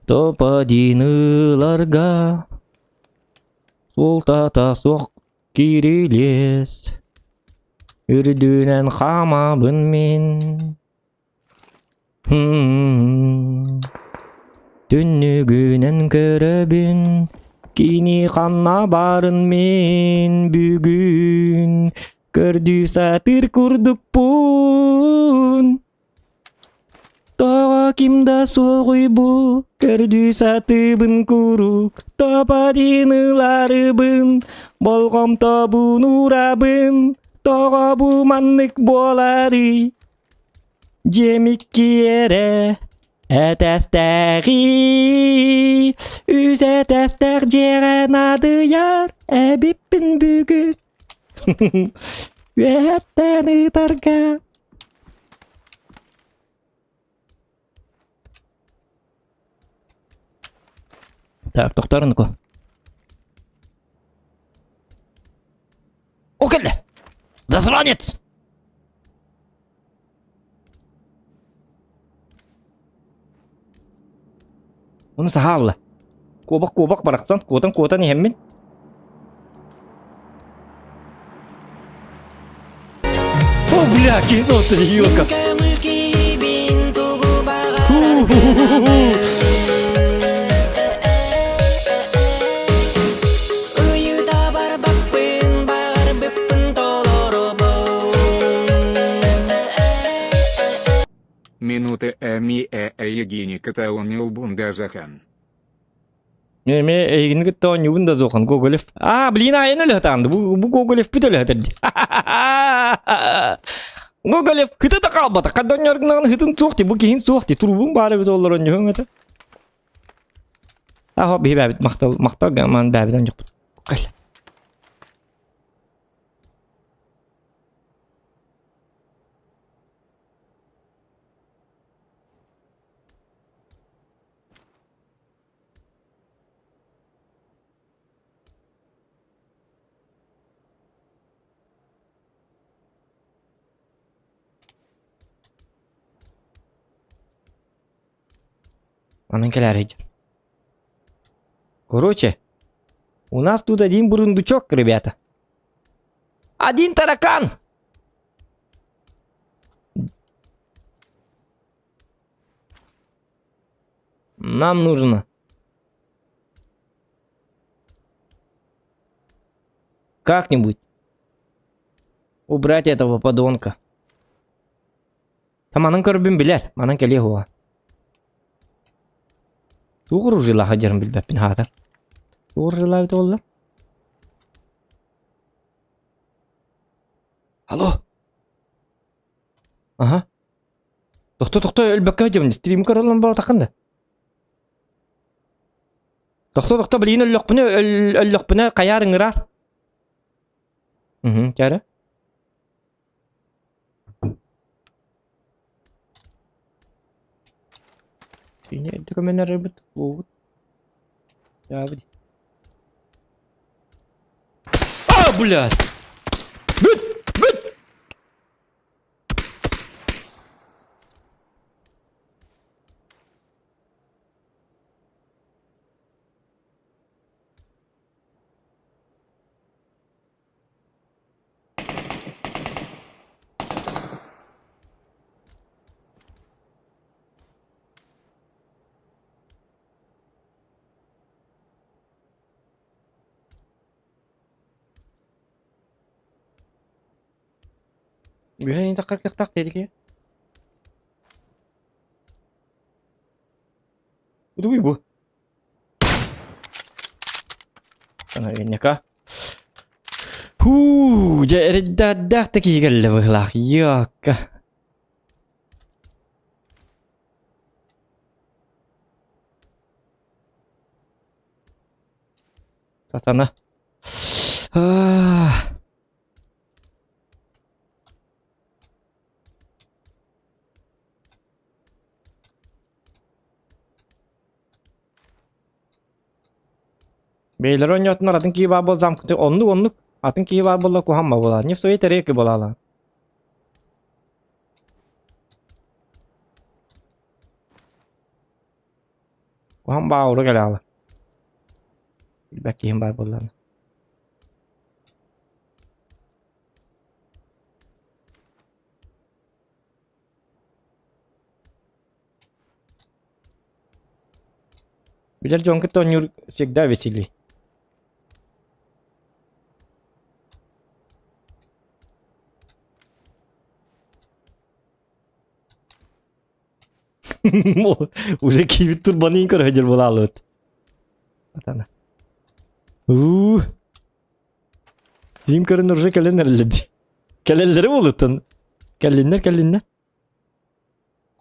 Топ-один ыларга суолтата суох кирилиэс үрдүнэн хаамабын мин Түннүгүнэн көрөбүн кини ханна баарын мин бүгүн көрдүү сатыыр курдукпун Тоҕо ким да суоҕуй бу көрдүү сатыыбын куруук Топ-один ыларыбын болҕомтобун уурабын Тоҕо бу маннык буоларый Дьиэм иккиэрэ этээстээҕий үс этээстээх дьиэҕэ наадыйар эбиппин бүгүн үөһэттэн ыытарга Так, тохтоор О, кэллэ! Засранец! Ону саһаалла. Куобах-куобах барахсан, куотан-куотан иһэммин. О, бля, кино ты, елка. Минуты эми э Егини Катаунил Бундазахан. Эми эйигини кытта оонньуубун да суохан Гоголев. А, блин, айан өлөһөтаанды. Бу, бу Гоголев бүт өлөһөтөр дии. Гоголев хыта да хаалбата. Хадда оонньооргунаҕын хытын суох дии. Бу киһин суох дии. Турубун баар эбит олорон дьоһуҥ этэ. Аһо биһи бээбит махтал махтал гаман бээбит оонньохпут. Кэл. Онон кэлээри сылдьар. Короче, у нас тут один бурундучок, ребята. Один таракан! Нам нужно как-нибудь убрать этого подонка. Таманын көрбүн билэр, манан кэлиэ хуа. Туох оружиелаах дьарын билбэппин хаатар. Туох оружиелаабыт буолла? Алло! Аха. Тохто тохто өлбөккө дьабын стрим көрөлөн баратахын да. Тохто тохто билигин өллөхпүнэ өллөхпүнэ хайаар ыҥырар. Угу, чара. Сине документарыбыт буолбут. Яабыт. А, блядь! Бүт! Бүт! Үһүн таххар кыахтаах диэдики. Удуй бу. Наверняка. Хуу, дьэ эрэйдээх да киһи кэллэ быһыылаах. Йоокка. Сатана. Аа. Бэйэлэрэ оонньоотунар атын киһи баар буол замкнутый оннук оннук атын киһи баар буолла куһаҥма буолаа не в своей тарелке буолаала Куһаҥ бааура кэлэҕэ билбэт киһим баар буоллаҕына Билэр дьон кытта оонньуур всегда веселей. Уже киирбит турбанын көрө сылдьар буолаалыбыт. Атана. Уу. Тиим көрөн уже кэлэн эрэллэр дии. Кэлэллэрэ буолуттан. Кэллиннэр, кэллиннэр.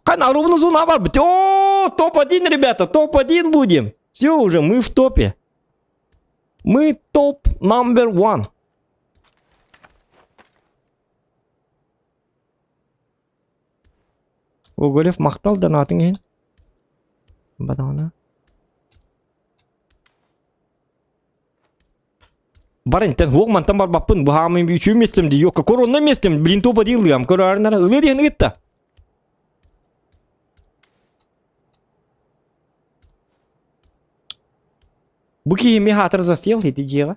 Кана ровно зона барбыт. О, топ-1, ребята, топ-1 будем. Все уже, мы в топе. Мы топ number one. Гоголев махтал донатын иһин. Бадаҕына. Бар интен хуох мантан барбаппын бу хаамын үчүгэй местем ди ёкка коронна местем блин топа диылыам көрөөрнара ылыы диэн ыытта. Бу киһи ми хаатыр засел ити дьиэҕэ.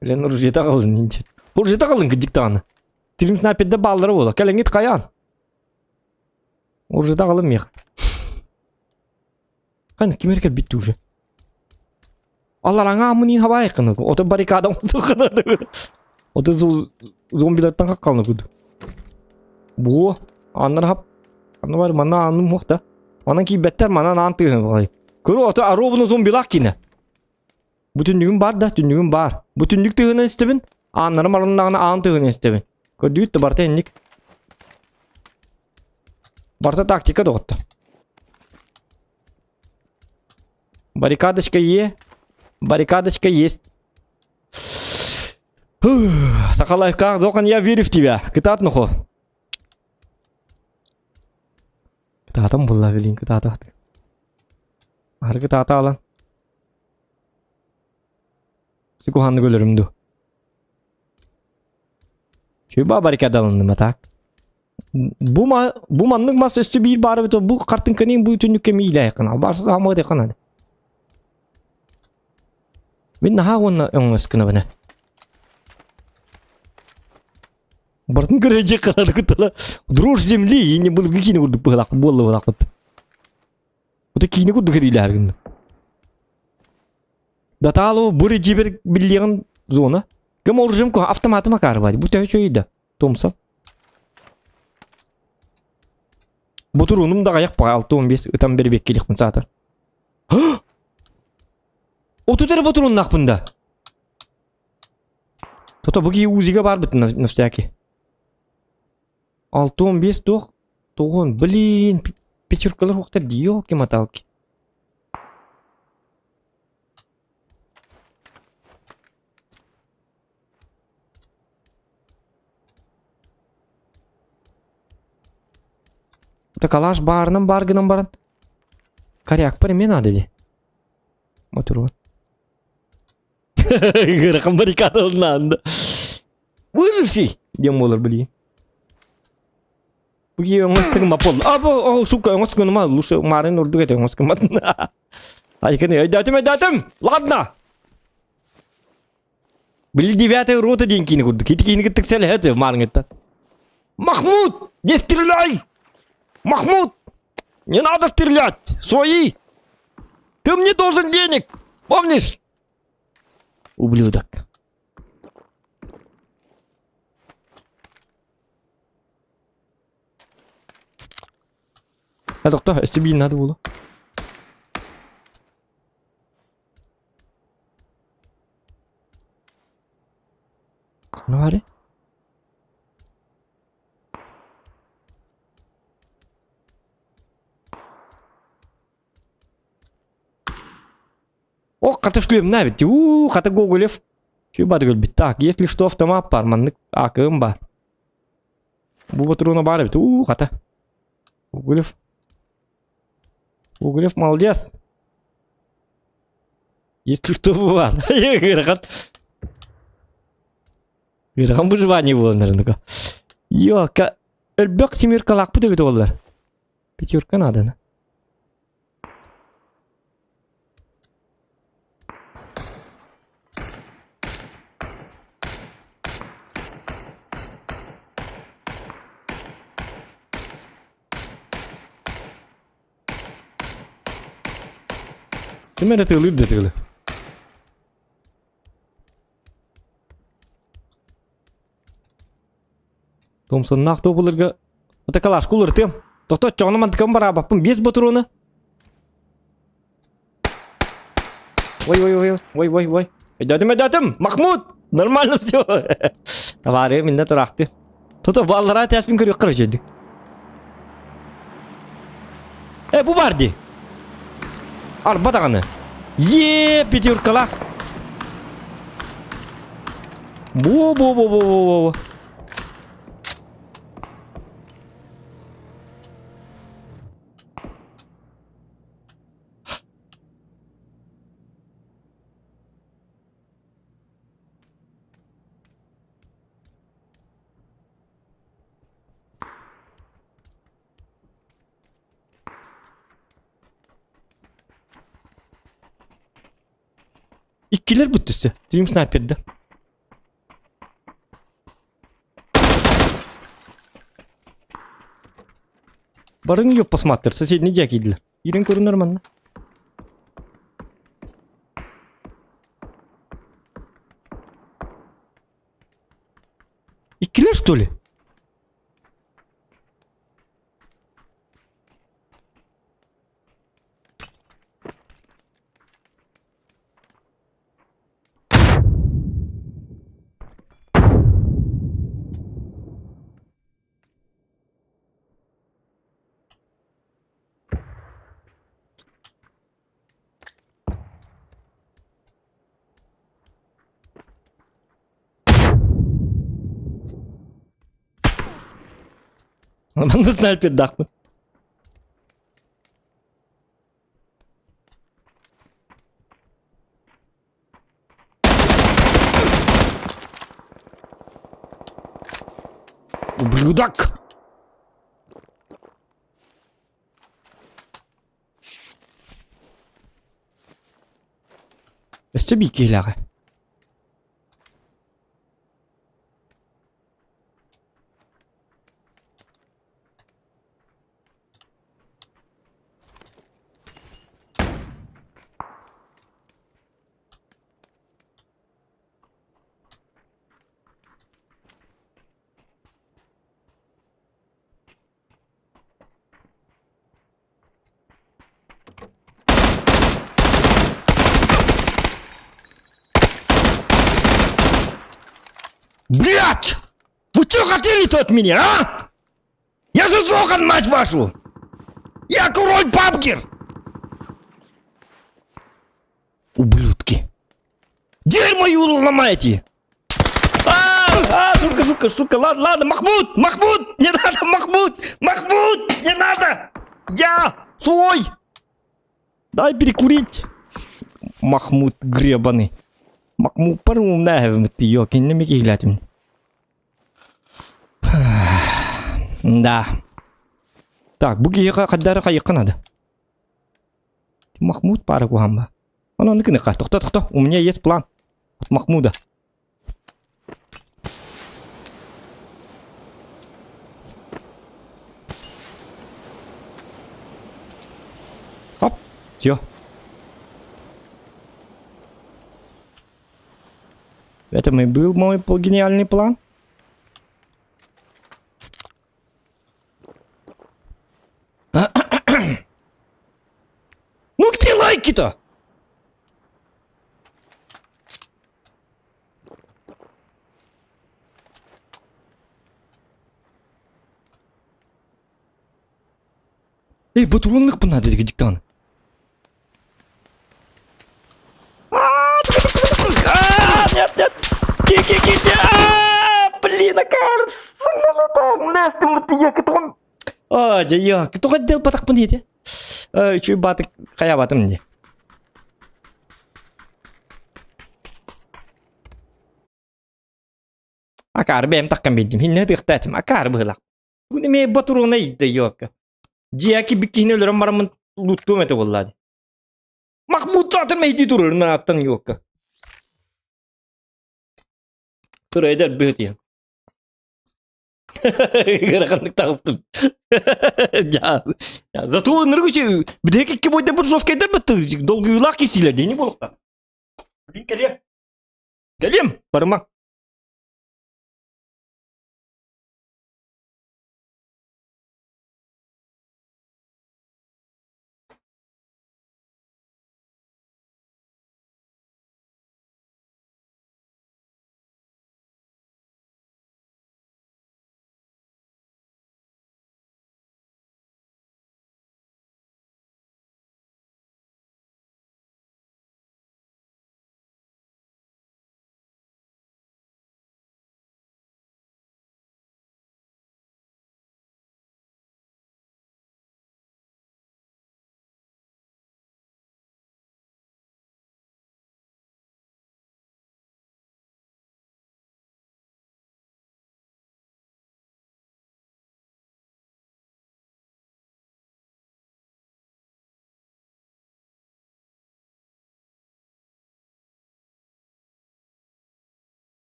Блин, уржита қалын инде. Уржита қалын кыдик даҕаны. Тирим снайперде бааллара буола. Кэлэҥҥит хайаан? Уржита қалын миэх. Хан ким эрэ кэлбит уже. Аллараҥа аммын хабаайыккын. Ото баррикада оҥостуоххун. Ото зомбилартан хаккалны куду. Буо, аннар хап. Анна бар манна анным хуох да. Манан киирбэттэр манан аан тыаһын балай. Көрө ото аруобуна зомбилаах киинэ. Бу түннүгүм баар да, түннүгүм баар. Бу түннүк тыаһынан истэбин, ааннарым арылыннаҕына аан тыаһынан истэбин. Көрдүгүт да барыта инник. Барыта тактика доҕотто. Баррикадочка Е. Баррикадочка есть. Сахалайкаах Зохан, я верю в тебя. Кытаат нохо. Кытаатан булла билин кытаатаат. Ары кытаата алан. Куханны өлөрүм ду. Чуйба баррикадаланным а так. Бу ма бу маннык мас өссө биир баар эбит бу хартыҥканы бу түннүккэ миилээххин албаас саамыа Мин наһаа уонна өҥөс гынабын. Бартын көрөйдьэ калады кытала. Дрожь земли, и не был киини курдук быһылаах буолла быһылаахпыт. Ото киини курдук ириилэһэр гынна. Датаалова бу режибер биллиэҕин зона. Кем оружием ко автоматым акаарбай. Бу төһө чөйдө? Томсан. Бутуруунум да аҕыйах баҕа 6-15 ытан бэрибиэккилихпин саатар. 30 эрэ ботурууннаахпын да. Тото бу киһи УЗИга баарбыт на, на всякий. 6-15 туох? Тоҕуон, блин, пятеркалар уохтар дии, елки-моталки. Это калаш баарынан баар гынан баран корякпар эмиэ наада дии. Мотуруон. Ыарахан баррикада ылнаанда. Выживший диэн буолар билигин. Бу киһи оҥос тыгыма буолла. А бу о сука оҥос гыныма лучше марын ордук этэ оҥос гыммат. Айкын өйдөөтүм өйдөөтүм. Ладно. Били девятая рота диэн киини курдук. Ити киини кыттык сэлэһэ маарыҥыттан. Махмуд! Не стреляй! Махмуд! Не надо стрелять! Свои! Ты мне должен денег! Помнишь? Ублюдок. А тоқта, өссө биир надо было. Ханна О, хата шлемна ведь. У, хата Гоголев. Чуй бат Так, если что, автомат бар, маннык акым бар. Бу патрона бар бит. У, хата. Гоголев. Гоголев молодец. Если что, бар. Ыарахан. Ыарахан выживание было, наверное. Ёлка. Өлбөх семеркалаахпыт эбит олар. Пятерка надо. Ким эрэ тыылыыр да тыылы. Томсоннаах туопуларга Ата калашка уларытыам. Тохто оччоҕуна мантыкам бараабаппын биэс ботуруона. Ой ой ой ой ой ой. Өйдөөтүм өйдөөтүм! Махмуд! Нормально все. Товары минне тураахты. Тото баллара тәспин көрүөх короче. Э бу бар ди. Арба даҕаны. Е пятеркалаах. Бу бу бу бу бу бу. Иккилэр бүттүсү. Твим снайперда. Барың ёп посмотр, соседний дьэ киирдилэр. Киирэн көрүнэр манна. Иккилэр что ли? Манна снайпердаахпын. Ублюдок! Өссө биир киһилээҕэ. Блять! Вы что хотели-то от меня, а? Я же Зохан, мать вашу! Я король Пабгер! Ублюдки! Дверь мою ломаете! А, а, сука, сука, сука, ладно, ладно, Махмуд, Махмуд, не надо, Махмуд, Махмуд, не надо! Я свой! Дай перекурить! Махмуд гребаный. Махмуд парумнаевым ты ее, Да. Так, бу киһиэхэ хайдары хайыахха надо. Махмуд пара куһамба. Онон гыныха. Тохто, тохто. У меня есть план. От Махмуда. Хоп. Все. Это и был мой гениальный план. Ну где лайки-то? Эй, ботуруоннук надо диктан. Нет, нет! Ки-ки-ки! Блин, акар! А, дьэ, тоҕо делбатахпын диэтэ. Үчүгэй баатык хайаабатым дии. Акаар бэйэм таххан биэрдим. Иннэ ытыахтаатым. Акаар быһыылаах. Бу эмиэ ботуруона ыйда ёка. Дьиэки биккиһини өлөрөн бараммын луттуом этэ буоллаа дии. Махмуд атын мэйдии турар ырааттан ёка. Сырайдар быһытыйан. Ыараханнык таҕыстым. Зато ынырык үчү бүтэһик икки бойда бір жесткайдар бітті. Долгуйлаах кисилер дени болуқта. Блин, кэлиэм. Кэлиэм, барыма.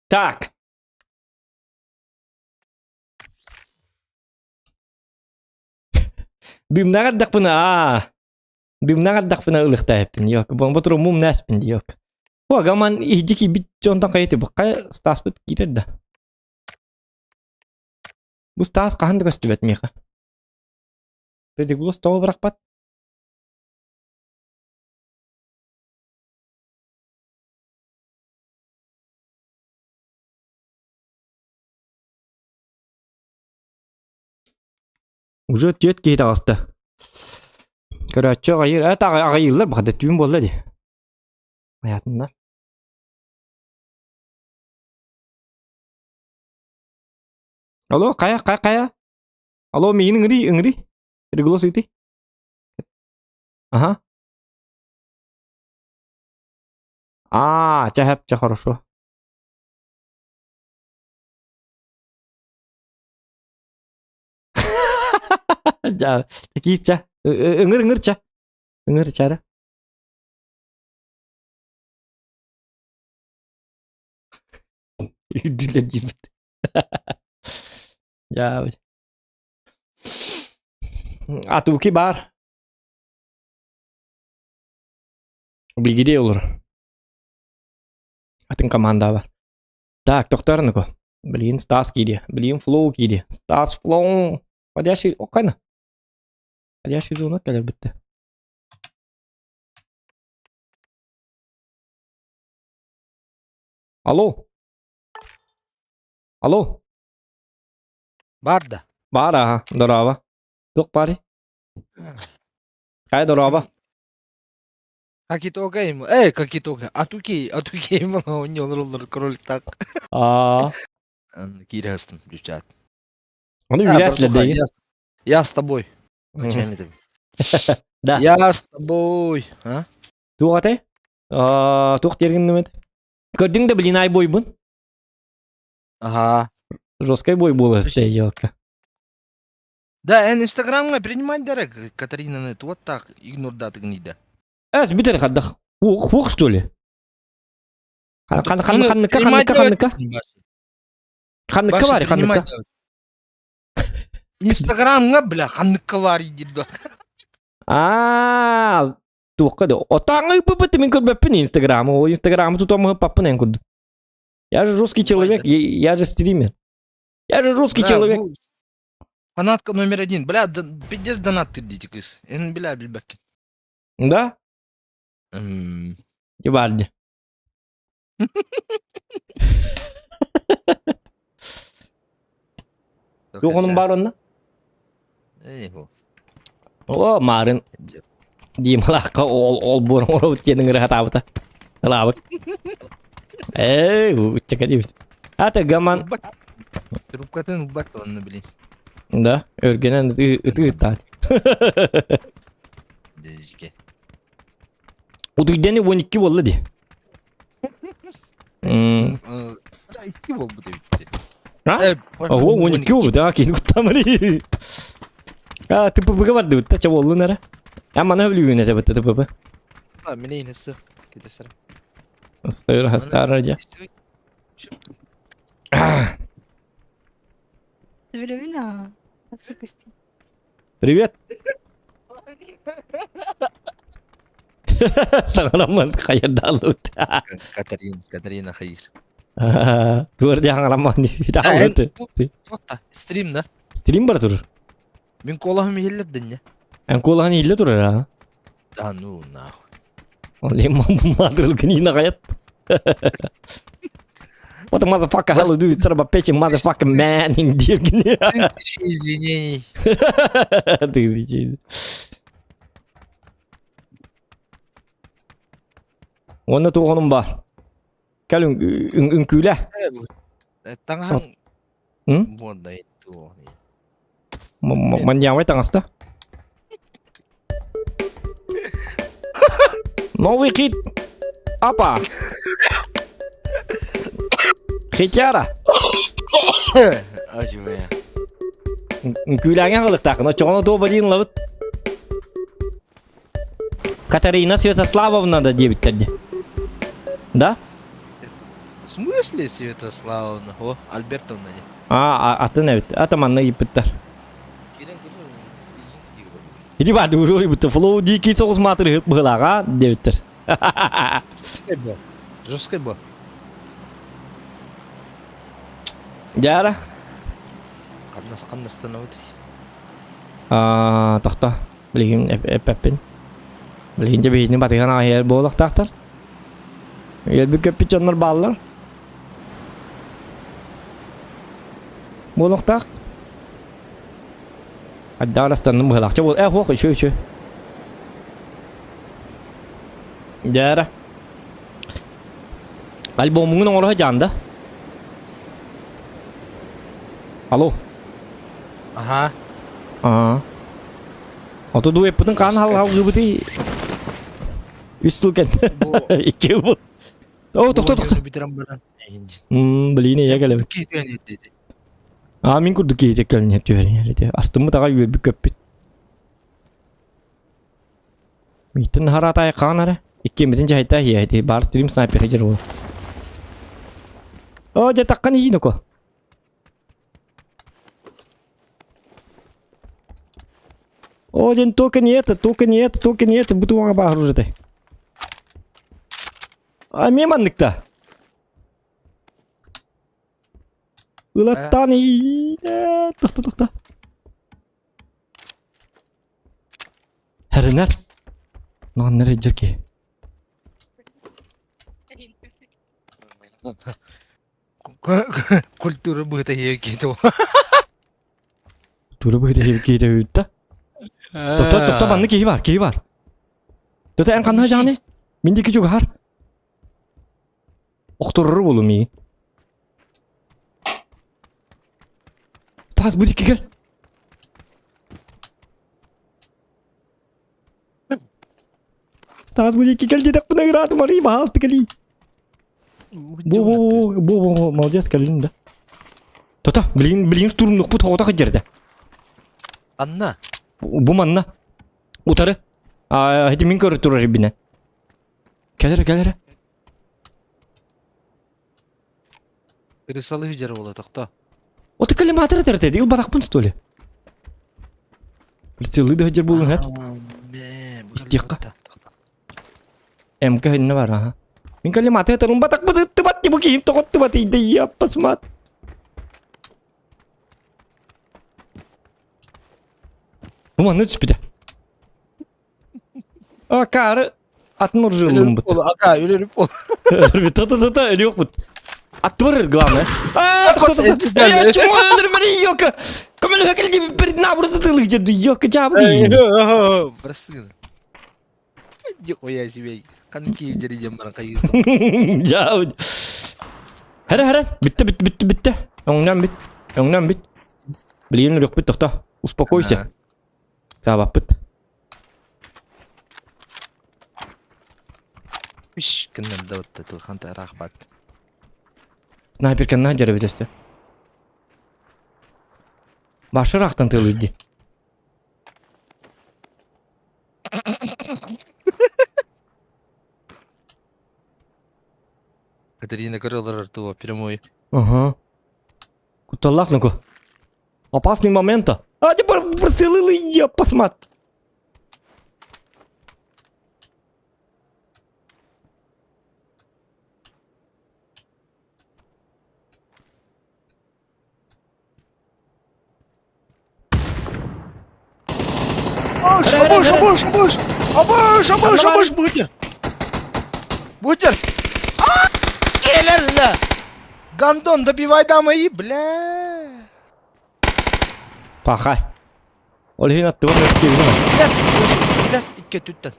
Так. Дымнаах ардахпына аа. Дымнаах ардахпына ылыхтаайыппын yok. Ботурумум нээспин yok. О, гаман иһдьи киирбит дьонтон хайыты букка Стаспыт киирэр да. Бу Стас хаһан да көстүбэт миэхэ. Педигулус тоҕо бырахпат? Уже түөрт киһи таҕыста. Көрөөччү аҕайыыр, э аҕайыыллар баҕада түүн буолла дии. Айаатыннар. Алло, хайа, хайа, хайа? Алло, миигин ыҥырый, ыҥырый. Переголос ыытый. Ага. Аа, чэ, чэ, хорошо. Жа, киирчэ. Ыҥыр ыҥырча. Ыҥырчара. Үрдүлэр диэбит. Дьаабыт. Атуки баар. Билгири олор. Атын команда бар. Так, тохторнуку. Блин, Стас киири. Блин, Флоу киири. Стас Флоу. Входящий, окана. Входящий звонок кэлэр битте. Алло. Алло. Бар да. Бар аха, дороба. Туох баарый? Хай дороба. Какие-то ему. Эй, какие-то Атуки, атуки ему оонньуулар кролик так. Аа. Киирэ девчат. Оны үрэслэр Я, я с тобой. Начальник. Да. Я с тобой. А? Туох атай? Туох диэргин Көрдүҥ да блин ай бойбун. Ага. Жесткай бой буола елка. Да, эн инстаграмҥа принимать дэрэ Катаринаны вот так игнордатыгын гнида. Эс бүтэр хаддах. Хуох что ли? Ханныка ханныка ханныка. Ханныкка баар ханныкка. Инстаграмҥа бля ханныкка баар диир Аа, туохха да. Отааҥҥа ыыппыппыт мин көрбөппүн Инстаграмы. Ол Инстаграмы тутаммыппаппын эн курдук. Я же русский человек, я же стример. Я же русский человек. Фанатка номер один. Бля, да, пиздец донат ты дети кыс. Эн бля билбэккин. Да? Ебарди. Туох онун баар онно? О, марын Дималаахха ол ол буорун оробут диэн ыҥыра сатаабыта. Ылаабыт. Ээ, ыччака диэбит. Ата гаман. Трубкатын ылбат онно блин. Да, өргөнөн ытыы ыттаат. Дежке. Утуйдани 12 буолла дии. Икки буолбут эбит. А? Ого, 12 буолбут, а, киһини куттаамары. А, ТПП-га бардыбыт та, ча буоллун эрэ. А, маны өлүүгүн этэ бытта ТПП. А, мине инесі кетесер. Астайыр, астар, дьэ. Времена. Привет. Саҥараммын хайырдааллыбыт. Катарина, Катарина хайыр. Туор диаҥарамман дааллыбыт. Туотта, стрим да? Стрим бар тур. Мин куолаһым иһиллэр дэннэ. Эн куолаһын иһиллэ турар а? Да ну нахуй. Олем мадырылгын хаят. What the motherfucker hell do you son of a bitch motherfucking man in Тысячи извинений. Тысячи. Уонна туоҕунум баар. Кэл үҥкүүлэ. Таҥаһаҥ буондай Маньявай таҥаста. Новый хит. Апа. Хитяра. Үҥкүүлээҥҥэ халыктааххын. Оччоҕуна туо бадиин ылабыт. Катарина Святославовна да диэбиттэр дии. Да? В смысле Святославовна? О, Альбертовна не. А, атын эбит. Ата манна ыйыппыттар. Иди барды уже ыйбыттар. Флоу дикий соҕус маатыр быһылааҕа диэбиттэр. Жесткай бо. Жесткай бо. Дьара. Ханнас ханнастанабыт. Аа, тохто. Билигин эппэппин. Билигин дьэ биһигини батыһан аҕай буолуохтаахтар. Өлбүт көппүт дьоннор бааллар. Буолуохтаах. Айдаар астанным быһылаахча буол. Э, хуох, үчү, үчү. Дьээрэ. Альбомуҥун оҥоро сылдьаан да? Алло. Аха. Аа. Ото дуэппытын хаан халҕыбытый? Үс сыл кэннэ. Икки жыл был. О, тохто, тохто. Бүтэрэн баран. Блин, я кэлэбин. Киһи түһэн иһэрдэ Аа, мин курдук киһи кэлин түһэн иһэрдэ. Астыммыт аҕай үөрбүт көппүт. Миттен харатай хаанара. Иккиэммитин дьаһайта иһэ бар стрим снайпер дьер ол. О, дьэ таккан иһиин око. О, дьэн только не это, только не это, только не это, бутуаҥа баар уже А мен манныкта. Ылаттан иһиин. Тохто, тохто. Хэринэр. Ноннер эдьерки. Культура быһыта киһи Культура быһыта киһи үтта. Тохто, тохто манны киһи бар, киһи бар. Тото эн ханна жаны? Мин дики чугар. Охторору болу ми. Тас бу дики кел. Стас бу дики кел дедек бuna град мари баалты кели. Бу бу бу бу бу молодец кэллин да. Тота, блин, блин штурмнук бу тоҕото кыдьырда. Анна. Бу манна. Утары. А, эти мин көрө турар бина. Кэлэрэ, кэлэрэ. Пересалы жер бола тохто. Оты коллиматор этэр ил барахпын что ли? Прицелы да жер булун хэт. Истиэххэ. МК инне бар аха. Мин коллиматор этэрин батак бытыттыбат бу киһим тоҕоттубат ийдэ яппасмат. Бу манна түспүтэ. Акары атын оружиялыым бут. Ака, өлөрүп бол. Та-та-та-та, өлүөх бут. Аттыбар главное. А, чему өлөрмөр ёка. Көмөлөһө келди бир набурды тылы жерди ёка жабы. Прости. Нихуя себе. Канки жеридем баран кайыстым. Жабы. Хәрә, хәрә, битте, битте, битте, битте. Оңнан бит. Оңнан бит. Билген өлүөх бит, тохто. Успокойся. Саабаппыт. Үш күннен да өтті тухан рахмат. Снайперканна жарабит өстө. Башы рахтан тылыйды. Катерина көрөлөр туа прямой. Ага. Куталлах ну Опасный момент. А теперь прострелили я посмат. Абыш, абыш, абыш, абыш! Абыш, абыш, абыш, бутер! Бутер! Келер, бля! Гандон, добивай да мои, бля! Пахай. Ол иһин аттыбар өттүгүнэ. Билэр, билэр, икки өттүттэн.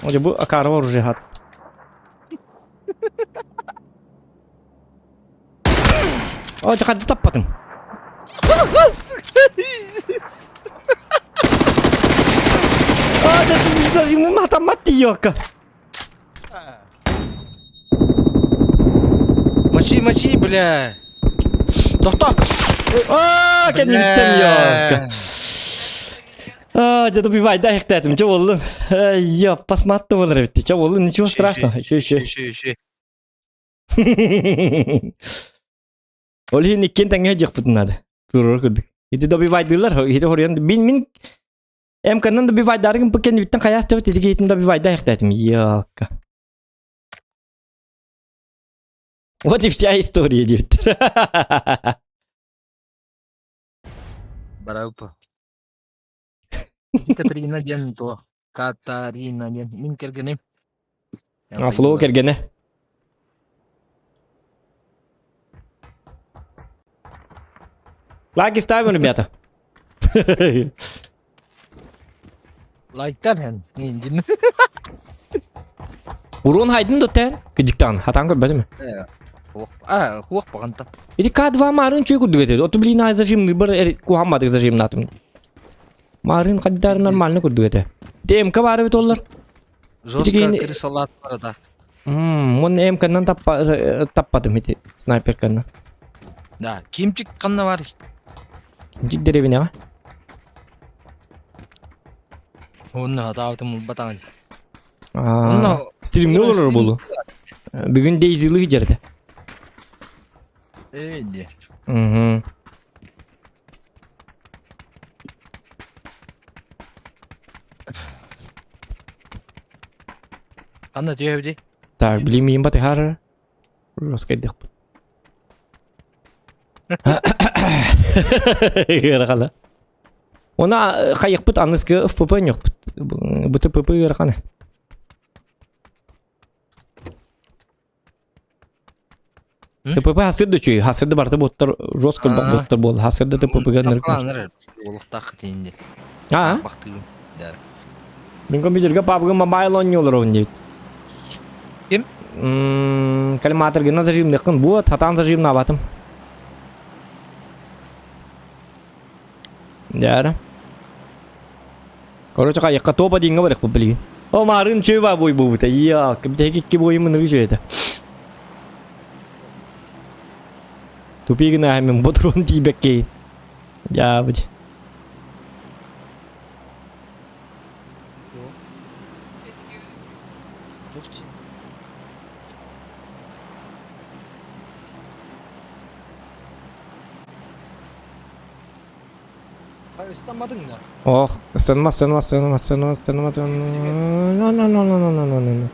Оде бу акары оружие хат. О, хадды таппатың. А, матиёка. Мочи, мочи, бля. Тохто. А, кәнниттен ёка. А, дьэ добивай, дай ихтэтим, чэ боллун. Ё, посмотри болар эбитти. Чэ боллун, ничего страшного. Еще, еще. Еще, еще. Ол иһин иккиэн тэҥҥэ дьиэхпитин наада. Турар курдук. Ити добивайдыылар, ити хоруйан мин мин МК-нан добивайдарыгын бу кэннибиттэн хайаас төбөт ити киһитин добивайда ихтэтим. Ёлка. Вот и вся история диэбиттэр. Баралпа. Катерина диэн туох? Катарина диэн. Мин кэргэним. А, Флоу кэргэнэ. Лайки ставим, ребята. Лайктан хэн. Нин Урон хайдын да тэн. Кыдьыктаан. Хатаан көрбөтүм. А, хуох баганта. Ити К2 марын чүй курдук этэ. Оту блин ай зажимный бар куһамматык зажимнатым. Марын хаддар нормально курдук этэ. ТМК баар эбит оллар. Жестко крысалат барата. Мон МК-нан таппатым ити снайперканан. Да, кимчик ханна бар? Кимчик деревняҕа. Онно хатаабытым улбатаҕын. Онно Стримни олорор буолу. Бүгүн Дейзилы жерде. Эй, де. Угу. Ханна түһэбити? Так, билим батыхар. Роскайдыхпыт. Ыарахана. Она хайыкпыт аныскы ФПП ньохпут. БТПП ыарахана. ТПП хасырды чүй, хасырды барты боттар жестко боттар бол. Хасырды ТПП генер. Олохтаах тиинди. А? Мин компьютерга PUBG Mobile ойнуулар ойнойт. Ким? Калиматор гына зажимныкын вот, хатан зажимнабатым. Дяра. Короче, кайыкка топа диңге барык бу билген. О, марын чөй бой бу бута. Я, кимдеги икки бойымын ыгы это. Тупигина мен ботрон тибекке. Я бит. Ыстаммадың да? Ох, ыстанма, ыстанма, ыстанма, ыстанма, ыстанма, ыстанма. No, no, no, no, no, no, no, no.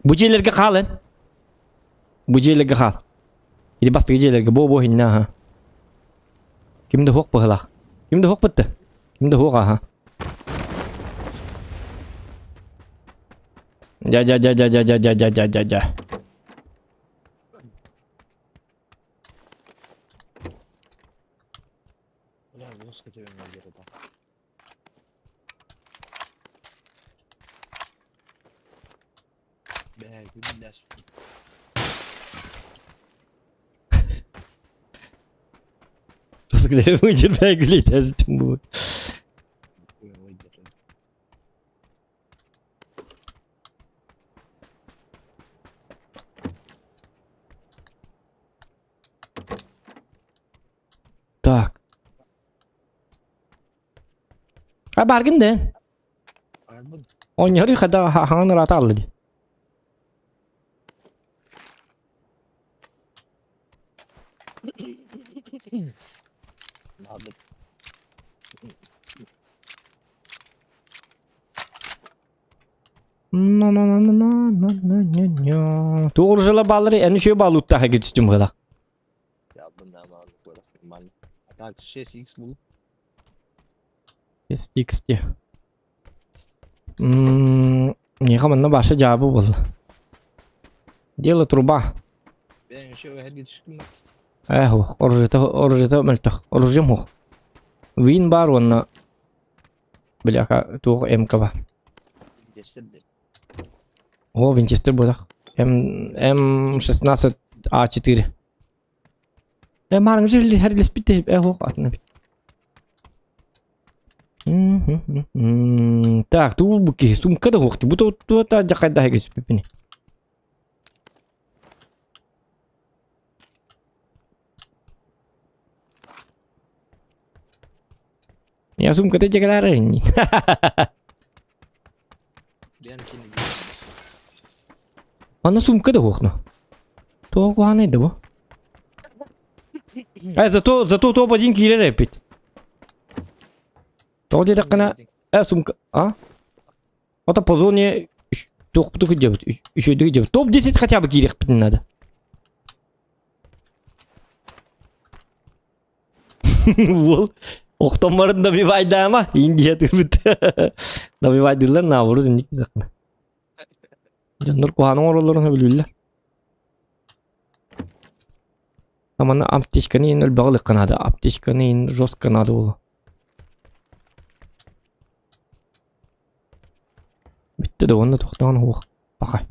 Бу дьиэлэргэ хаалын. Бу дьиэлэргэ хаал. Или бастакы дьиэлэргэ бу-бу иһиннэ аха. Ким да суох быһыылаах. Ким да суох бытты. Ким да суох аха. Дьа дьа дьа дьа дьа дьа дьа дьа дьа дьа дьа. Так. А баргын да. Оонньоһор хада хаҥан ыраата алла дии. Туох оружиела бааллары эн үчүгэй баалууттаах түстүм быһыылаах. Так, 6x был. SXT. Миэхэ манна баша дьаабы буолла. Дело труба. Ээ суох, оружиета оружиета мөлтөх. Оружием суох. Вин баар уонна бляха туох МК баар. О, Винчестер буолах. М М16 А4. Э маарыҥ хәрилэспит э суох атын эбит. Так, туу бу киһи сумка да суох бу туота дьахайдаһа түспүппүн. Я сумката дьэгэлээр инни. Аны сумка да суох но. Туох куһаанай да бу? Э, зато, зато топ-1 киирэр эппит. Тоҕо диэтэххинэ, э, сумка, а? Ото по зоне туохпуту сылдьабыт, үчүгэйдик сылдьабыт. Топ-10 хотя бы киириэхпитин надо. Уол охтомморун добивайдаама Индия тыырбыт. Добивайдыыллар наоборот инник дакына. Дьоннор куһаҕаны оҥороллорун сөбүлүүллэр. Манна аптечканы иһин элбэҕи ылыахха наада. Аптечканы иһин жестко наада буолуо. Бүттэ да уонна тохтоон уһуох пока.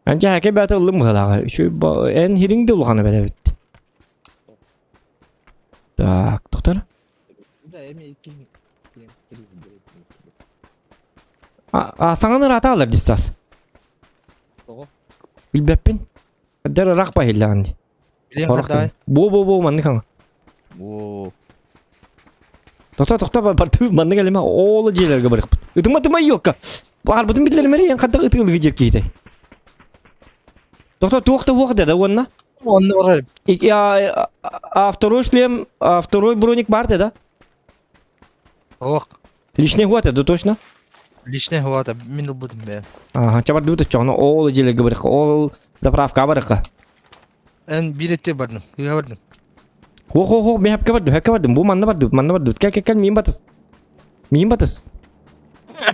Анча хакэ бээтэ ыллым быһалааҕа. Үчүгэй ба эн хириҥ да улахана бэт эбит. Так, доктор. А, саҥаны ыраатаалар дистас. Билбэппин. Дэр ыраах баһиллаҕын дии. Билиэн хатаай. Бу бу бу маннык хаҥа. Бу. Тохто тохто барты маннык элеме оолу дьиэлэргэ барыахпыт. Ытыма тыма ёлка. Баарбытын биллэримэри эн хантан ытыылыгы дьир киһитэй. Тохто туох да уох да уонна. Онно барар. А второй шлем, а второй броник бар да? Ох. Личный хватит, да точно? Личный хватит, мин ылбытым бе. Ага, чабардыбыт оччоҕуна ол дьиэлэргэ барыахха, ол заправка барыахха. Эн биир өттү бардым, кыыһа бардым. Хо хо хо, мен хапка бардым, хапка бардым. Бу манна бардым, манна бардым. Кел кел кел, миин батыс. Миин батыс.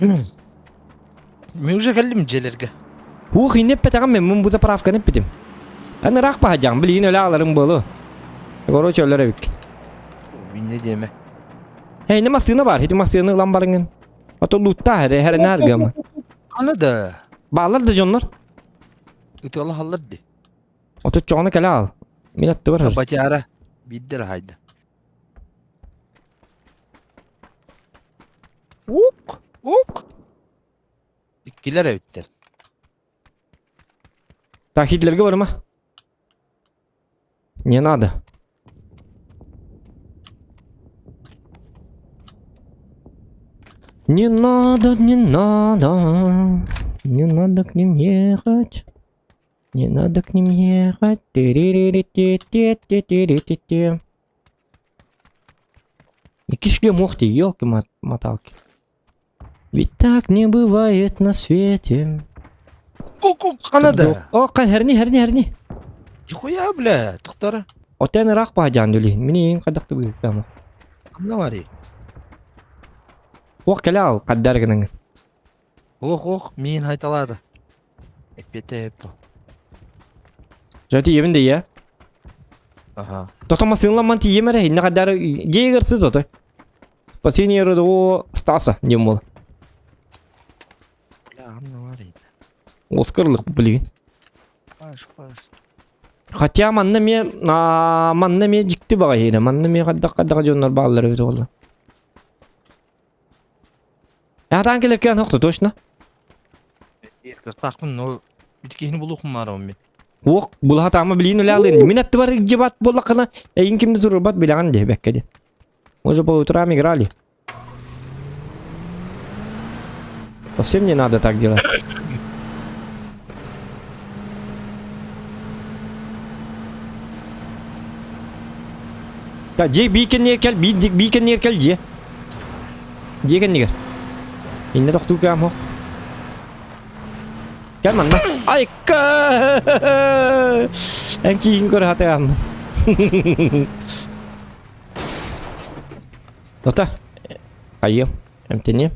Мен уже кэллим дьиэлэргэ. Хуох иннеппэтэҕим мен мун бу заправканы эппитим. Эн ыраах баһадьаҥ, билигин өлө ааларым буолуо. Короче, өлөр эбиккин. Минне диэмэ. Эй, не массыына бар, ити массыынаны ылан барыҥын. Ото лууттаа эрэ, хэрэнээр гама. Аны да. Баалар да дьоннор. Ытыалаһаллар ди. Ото чоҕуна кэлэ аал. Мин аттыбар. Батяра биирдэр хайда. Ук, ук. Иккилэр эбиттэр. Так, Хитлерге барыма. Не надо. Не надо, не надо. Не надо к ним ехать. Не надо к ним ехать. Ти-ри-ри-ри-ти-ти-ти-ти-ти-ти. Икки шлем ох ты, елки-моталки. Ведь так не бывает на свете. Ку-ку, Канада. О, херни, херни, херни. Нихуя, бля, тоқтара. Отен ыраах баһадьаан дүли. Мини хайдах тыбыгыттаама. Ханна барый? Ох кэлэ ал, хаддар гыныҥ. Ох, ох, миин хайталаады. Эппиэтэ эппо. Дьэ тиийэбин да ийэ. Аха. Тото массыынламман тиийэм эрэ, инне хаддар дьиэгэр сыз отой. Спасение родового Стаса диэн буола. Бля, ханна барый? Оскарлык билигин. Паш, паш. Хотя манна эмиэ манна эмиэ дьикти баҕайы манна эмиэ хайдах хайдах дьоннор бааллар эбит буолла. Атаан кэлэркээн хохто точно. Кыстаахпын, но ити киһини булуохум баарабын мин. Уох, булаһатаама билиин үлээлин. Мин аттыбар дьыбат буоллаххына, эйин кимди турбат билэҕин диэбэккэ ди. Мы же по утрам играли. Совсем не надо так делать. Так, дьиэ биикэннигэр кэл, биикэннигэр кэл дьиэ. Дьиэ кэннигэр. Иннэ тохтуу кэм хох. Кэл манна. Айка! Эн киин көр хатыам. Тота. Айым. Эмтением.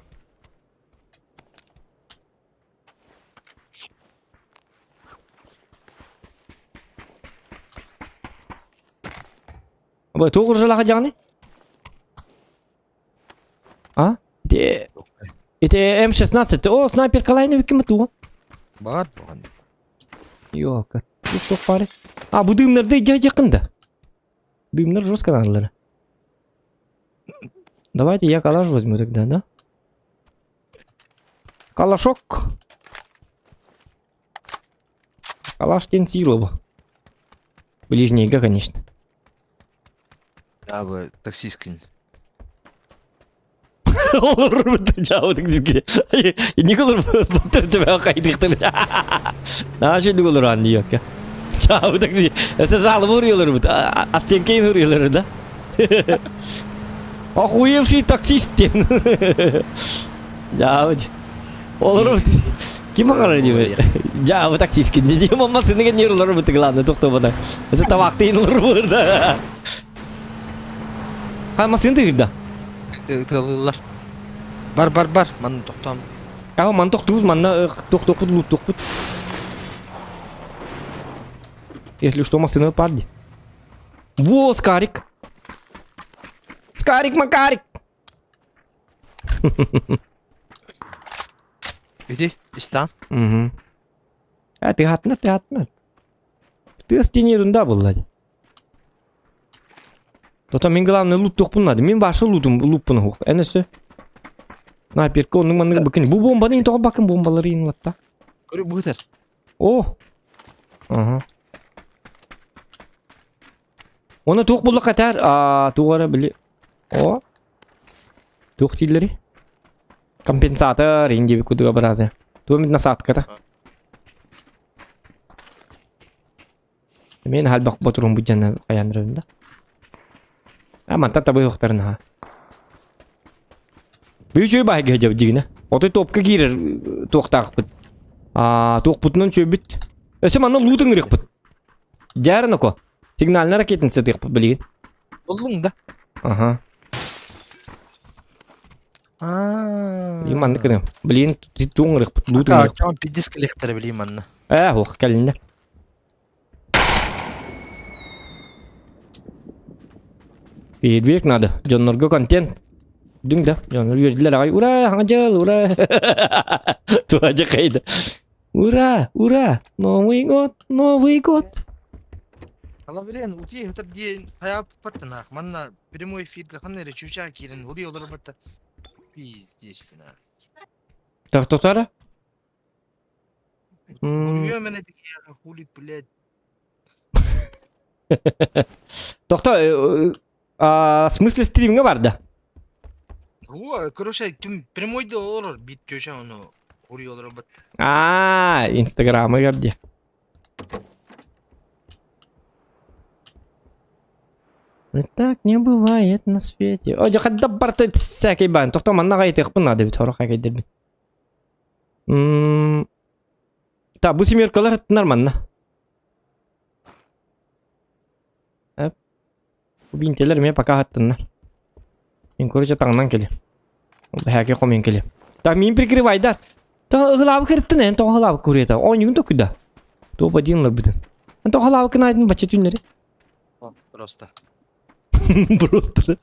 Бу туох ыржалаха дьаҕаны? А? Ити ити М16. О, снайпер калайны бикким туга. Бар буган. Ёлка. Туох бары. А, бу дымнарды жа да. Дымнар жестко надо. Давайте я калаш возьму тогда, да? Калашок. Калаш Тенсилова. Ближнейга, конечно. Я бы таксисткин. Олорбут жаабы таксистке. Николар батыр төбө кайдыктыр. Наша дуголор анды yok. Жаабы такси. Эсе жалобы уруялар бут. Оттенкейин уруялар да. Охуевший таксист диэн. Жаабы. Олорбут. Ким оҥорор диэбит? Дьаабы таксист кинини диэн массыыныга ньир олорбут главное тохтобото. Өсө табаахтыйын олорбут да. Ха массыына тыырда. Тыалыыллар. Бар, бар, бар. Манна тохтоом. Аһа, ман тохтуубут, манна тохтуохпут, лууттуохпут. Если что, машина парни. Во, Скарик! Скарик Макарик! Иди, истан. Угу. А, ты хатна, ты хатна. Ты стене ерунда была. Тота мин главное лут тохпун надо. Мин башы лутум луппун хух. Энесе. Снайперка оннук маннык быкын. Бу бомбаны тоҕо бакын бомбалары инлатта. Көрү быытар. О! Ага. Оны туох булла катар, а тугара били. О. Туох дииллери? Компенсатор инди кудуга баразы. Туомит насадката. Мен халбак ботурун буджана каянырын да. А мантан табы yoктарын ha. Бүүчүй баһыга жаб дигинэ. Отой топка киирэр туохтаахпыт. А туохпутунан чөйбүт. Өсө манна луутун ырыхпыт. Дьаарын око. Сигнальна ракетница тыахпыт билигин. Буллуң да. Аха. Аа. Билигин маннык гыныам. Билигин туун ырыхпыт, луутун Ака, ырыхпыт. чоң пиздец кэлиэхтэрэ билигин манна. Ээ, ох, кэлиннэ. Фейерверк надо. Дьоннорго контент. Дүҥ да. Дьоннор үөрдүлэр аҕай. Ура, хаҥа дьыл, ура. Туһа хайда. Ура, ура, Новый год, Новый год. Ала билен, ути хытар диэн хайааппаттанаах. Манна прямой эфиргэ ханна эрэ чуучаа киирэн уруй олорбатта. Пиздец наах. Так тотара? Уруйуом эмэ киһиэхэ хули, блядь. Тохто, а, в смысле стримҥа барда? О, короче, ким прямойда олорор биир чуучаа ону уруй олорбат. А, инстаграмы габди. Так не бывает на свете. О, дьэ барта всякий бан. Тохто манна гайтыахпын надо бит хорох агайдербин. Мм. Та, бу семеркалар нормально. Эп. Бу бинтелер ме пока хаттыннар. Мен короче таңнан келе. Бәһәке комин келе. Так, мин прикрывай да. Та ылабы кырттын эн тоҕо ылабы курета. Ойнугун токуйда. Топ один лабыдын. Эн тоҕо ылабы кынайдын бача түннери. Просто. Просто.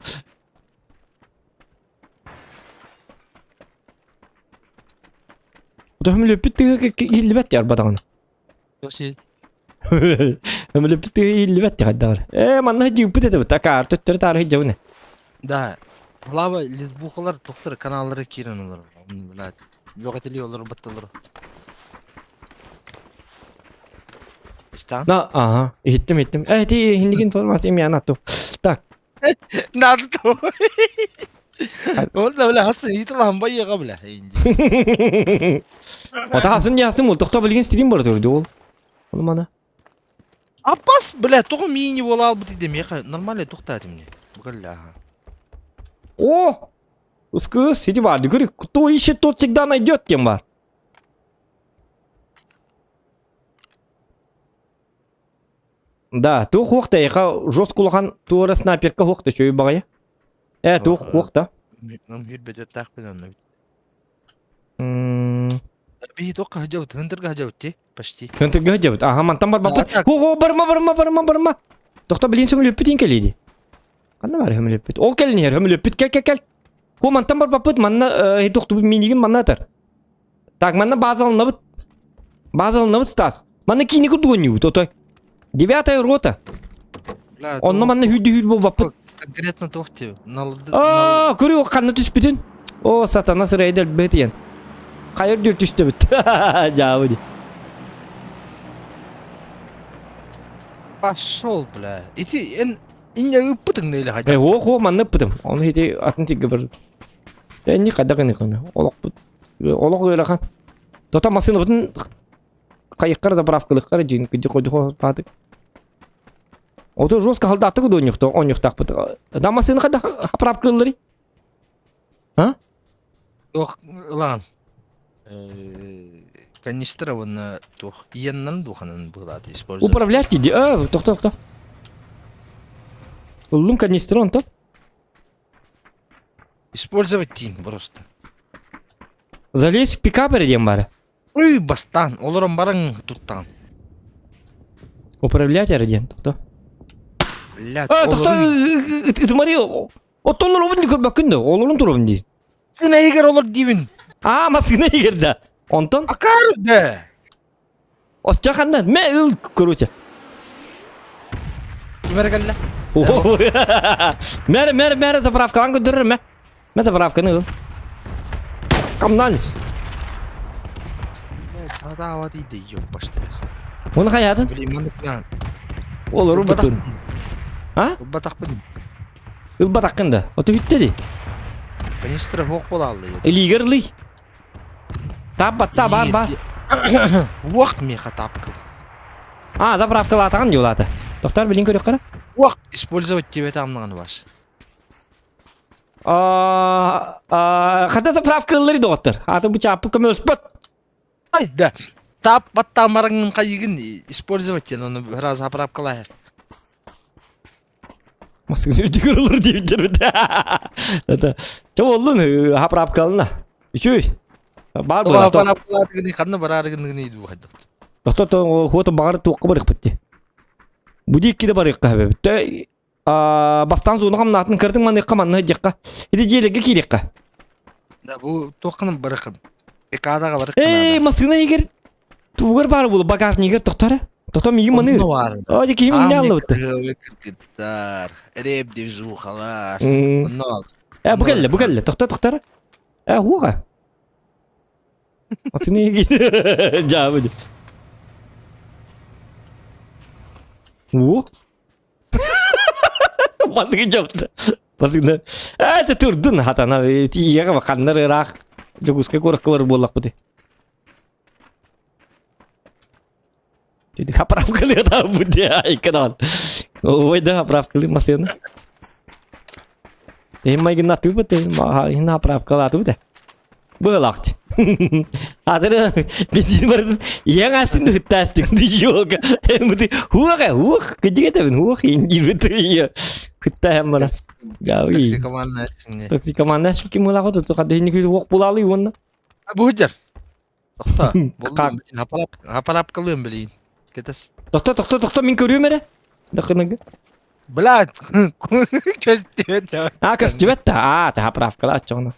Төһөмлөппүт тыга иһиллибэт ярбатаҕына. Өмлөппүт тыга иһиллибэт хайдаҕар. Ээ манна дьыыппыт этибит акаар төттөрү таары сылдьабын. Да. Лава лесбухалар тохтор каналлары киирэн олорор. Блядь. Жоқ этили олорор батталар. Истан? На, ага, иһиттим иһиттим. Э, ти иһинник информация имя атту. Так. Надо то. Онно бля хасын италаһан байыга бля. Ота хасын ясын ол тохто билген стрим бар турду ол. Оны мана. Аппас бля тоҕо мини буола албыт иде миэхэ нормально тохтаат мне. Бля. О! Ускыс, иди бар, говори, кто ищет, тот всегда найдет, тем бар. Да, туох хуох да эйха жестко улахан туора снайперка хуох да үчүгэй баҕайы. Ээ, туох хуох да. Хүрбөтөттаахпын онно. М, Биһи туохха сылдьабыт, Хынтырга сылдьабыт дии, почти. Хынтырга сылдьабыт. Аха, мантан барбаппыт. А так. Ого, барма, барма, барма, барма. Тохто билин сөмөлөппүт иин кэлиэ дии. Ханна баар сөмөлөппүт? Ол кэлин иһэр, сөмөлөппүт кэл, кэл, кэл. Ко мантан барбаппыт, манна э, тохтубут минигин манна атар. Так, манна базаланабыт. Базаланабыт, Стас. Манна киини курдук оонньуубут, отой. Девятая рота. Бля, Онно манна сүүрдү сүүр буолбаппыт. Конкретно туох диэбит. Налды. Аа, көрү ханна түспүтүн. О, сатана сырайда өлбөт диэн. Хайыр дүр түстүбүт. Дьаабы ди. Пошел, бля. Ити эн инне ыппытыҥ нэлэ Э, хайдах. о, хо, манна ыппытым. Ону ити атын тигге бар. Энни хайдах ини кына. Олохпут. Олох ыарахан. Тота массыынабытын хайыккар заправкалыххар дьин кыдьы койдухо пааты. Ото жестко халдааттык да онньухтаахпыт. Да массыына хайдах заправкалыылларый? А? Туох ылаан. Канистра уонна туох иеннан духанан быһылааты использовать. Управлять диди. А, тохто, тохто. Ыллым канистры онтон. Использовать тиин просто. Залезь в пикап эрэ диэн баара. Уй, бастаан, олорон баран туттаҕын. Управлять эрэ диэн, тохто. Блядь, А, тохто, олорун. ытымари, оттон олорбун көрбөккүн да, олорун турабын дии. Сына иһигэр олор диибин. А, массыына иһигэр да. Онтон? Акаары да. Оччо ханна? Мэ ыл, короче. Ким эрэ кэллэ? Мэр, мэр, мэр, заправкалаан көрдөрөр мэ. Мэ заправканы ыл. Камнанс. Садаава дейді, ёппаштылар. Оны хайаатын? Блин, маннык гынан. Олору бутун. А? Ылбатахпын. Ылбатаххын да. Ото бүттэ ди. Канистра хуох буолааллы. Илиигэр ылый. Тап батта бар бар. Уох меха тапкы. А, заправкалаатаҕын дьулаата. Тохтар билин көрүөххэ. Уох использовать тебе там ваш. Хата заправка ыллар доҕоттор. Аты бу чааппы көмөлөспөт. Ай да. Тап баттаамарыҥ хайыгын использовать диэн оны раз заправкалаһар. Маскын үрдүгэр ылар диэбиттэр Это Чэ боллун заправкалына. Үчүй. Бар була. Заправкалаатыгын ханна бараарыгын иду хайдах. Тохто хуоту багар туохка барыхпыт ти. Бу диэки да барыахха эбит. Бастаан зона хамнаатын кырдың маныахха манна дьахха. Ити дьиэлэргэ киириэххэ. Да бу туохханан барыхым. Экадаға барыххын Эй, массыына игер тугар баар буолу багажнигер тохтара. Тото миигин маныыр. О, дьэ киһи минне аллыбыт. Кыргыттар, рэп движухалар. Онно. Э, бу кэллэ, бу кэллэ. Тохто, тохтара. Э, хуга. Массыына игер. Жаабы. Ух. Манныгы дьопта. Басыгына. Ээ, турдун хатана тиийэҕэ ханнар ыраах Дьокуускай куоракка бар буоллахпыт. Хаправкалыы бу айкадан. Ой да хаправкалыы масыны. Эм майгына тубут, эм хаправкалаатыбыт. Быылаахт. Адыр бензин бардын ең астын ыттастын йога. Эмди хуах хуах кыдыгетебин хуах ингирбит Кытта бара. Жави. Токсикоманна сине. Токсикоманна ким була кото то кадыны күз ок булалы онна. Бу жер. Тохто. Болдум блин, хапалап хапалап кылым блин. Кетес. Тохто тохто тохто мин көрүөм эрэ. Дакынага. Блядь, көстүбэт. А, көстүбэт да. А, та правкала чоңно.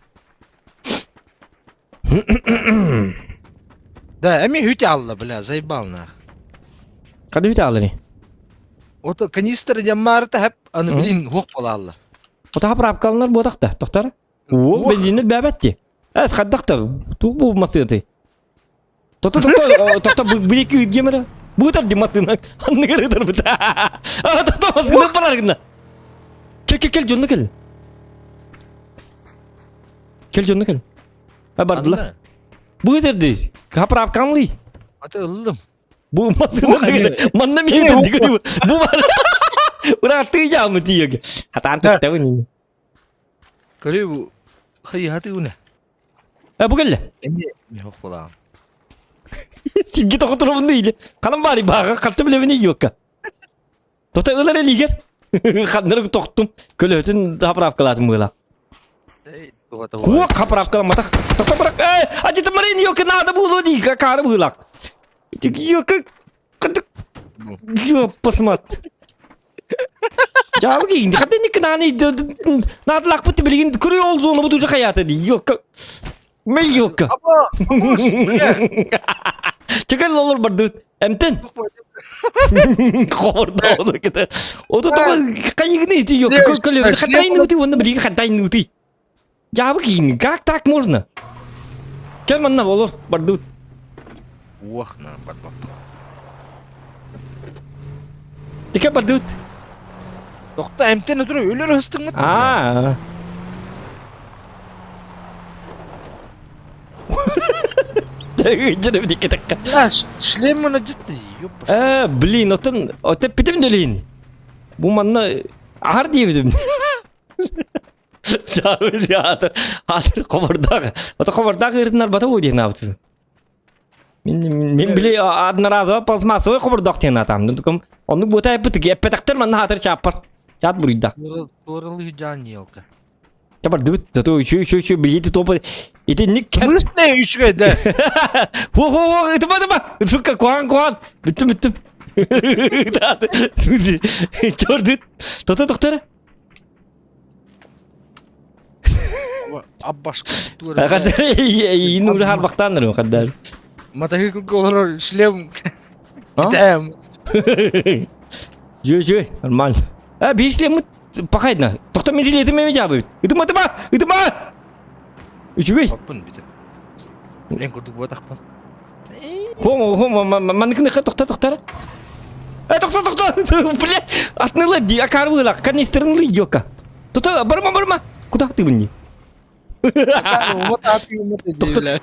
Да, эми хүтэ алла, бля, заебал нах. Кады хүтэ аллы не? Ото канистр жаммарта хэп, аны блин, хук бола алла. Ота правкалынар бодақта, тоқтар. Ол бензиннер бәбәтти. Әс хаддақта, туқ бу масыты. Тохто тохто тохто бу екі гемера. Бу тар ди масына. Анныгар ытар бут. А тохто масына барар гына. Кел кел кел жонно кел. Кел жонно кел. А бардыла. Бу ди. Хаправканлы. Аты ыллым. Бу масына манна мен дигери. Бу бар. Ура ты жамы тиеге. Хатан таттабын. Көрө бу хай хаты уна. Э бу келле. Эми мехок болам. Силги тоқотуробун или. Канам бари бага катты билебини юкка. Тота ылар элигер. Ханнар токтум. Көлөтүн заправкалатым була. Куак заправкаламата. Тота барак. Э, ажыты марин юкка надо булу ди кары булак. Юкка. Ёппасмат. Жабы кийинди. Хатта никнани надлак бут билигин күрүй ол зону бут уже хаята ди. Юкка. Мен юкка. Чекел олор барды. Эмтен. Хорда ону кете. Ото то кайыгны ти юкка көлө хатайны ути онны билигин хатайны ути. Жабы кийин. Как так можно? Кел манна олор барды. Уах на барбап. Тике барды. Тохто эмтен отур өлөр хыстыңмыт. Аа. Да, шлем мына житти. Ёппа. Э, блин, отон отеп питем делин. Бу манна ахар диебитим. Жабы аты атыр кобордак. Ото кобордак ыртынар бата бу диэн абыт. Мен мен биле одноразовый пластмассовый кобордак диэн атам. Дукум оннук бута эппит эппетактер манна хатыр чаппар. Чат буруйдак. Туоралы жан елка. Чапар дыбыт, зато еще еще еще билети топа. Итинник кэм... Смысле үчүгэй да? Хо хо хо, ытыма ытыма. Сука, куһаҕан куһаҕан. Бүттүм бүттүм. Чордут. Тото тохтор. Аббашка Хаддар иин уже харбахтааннар хаддар. Мотоциклга олорор шлем китэм. Жөө жөө, нормально. А, бии шлеммит пахайдна. Тохто мен жилетим эми жабы. Ытыма ытыма, ытыма. Үчүгэй. Оппун битер. Мен курдук буотахпын. Хом, хом, маныкны тохто тохтор. Э, тохто тохто. Бля, атныла ди, акарвыла, канистрынлы ёка. Тото, барма, барма. Куда ты мне? Вот аты бля.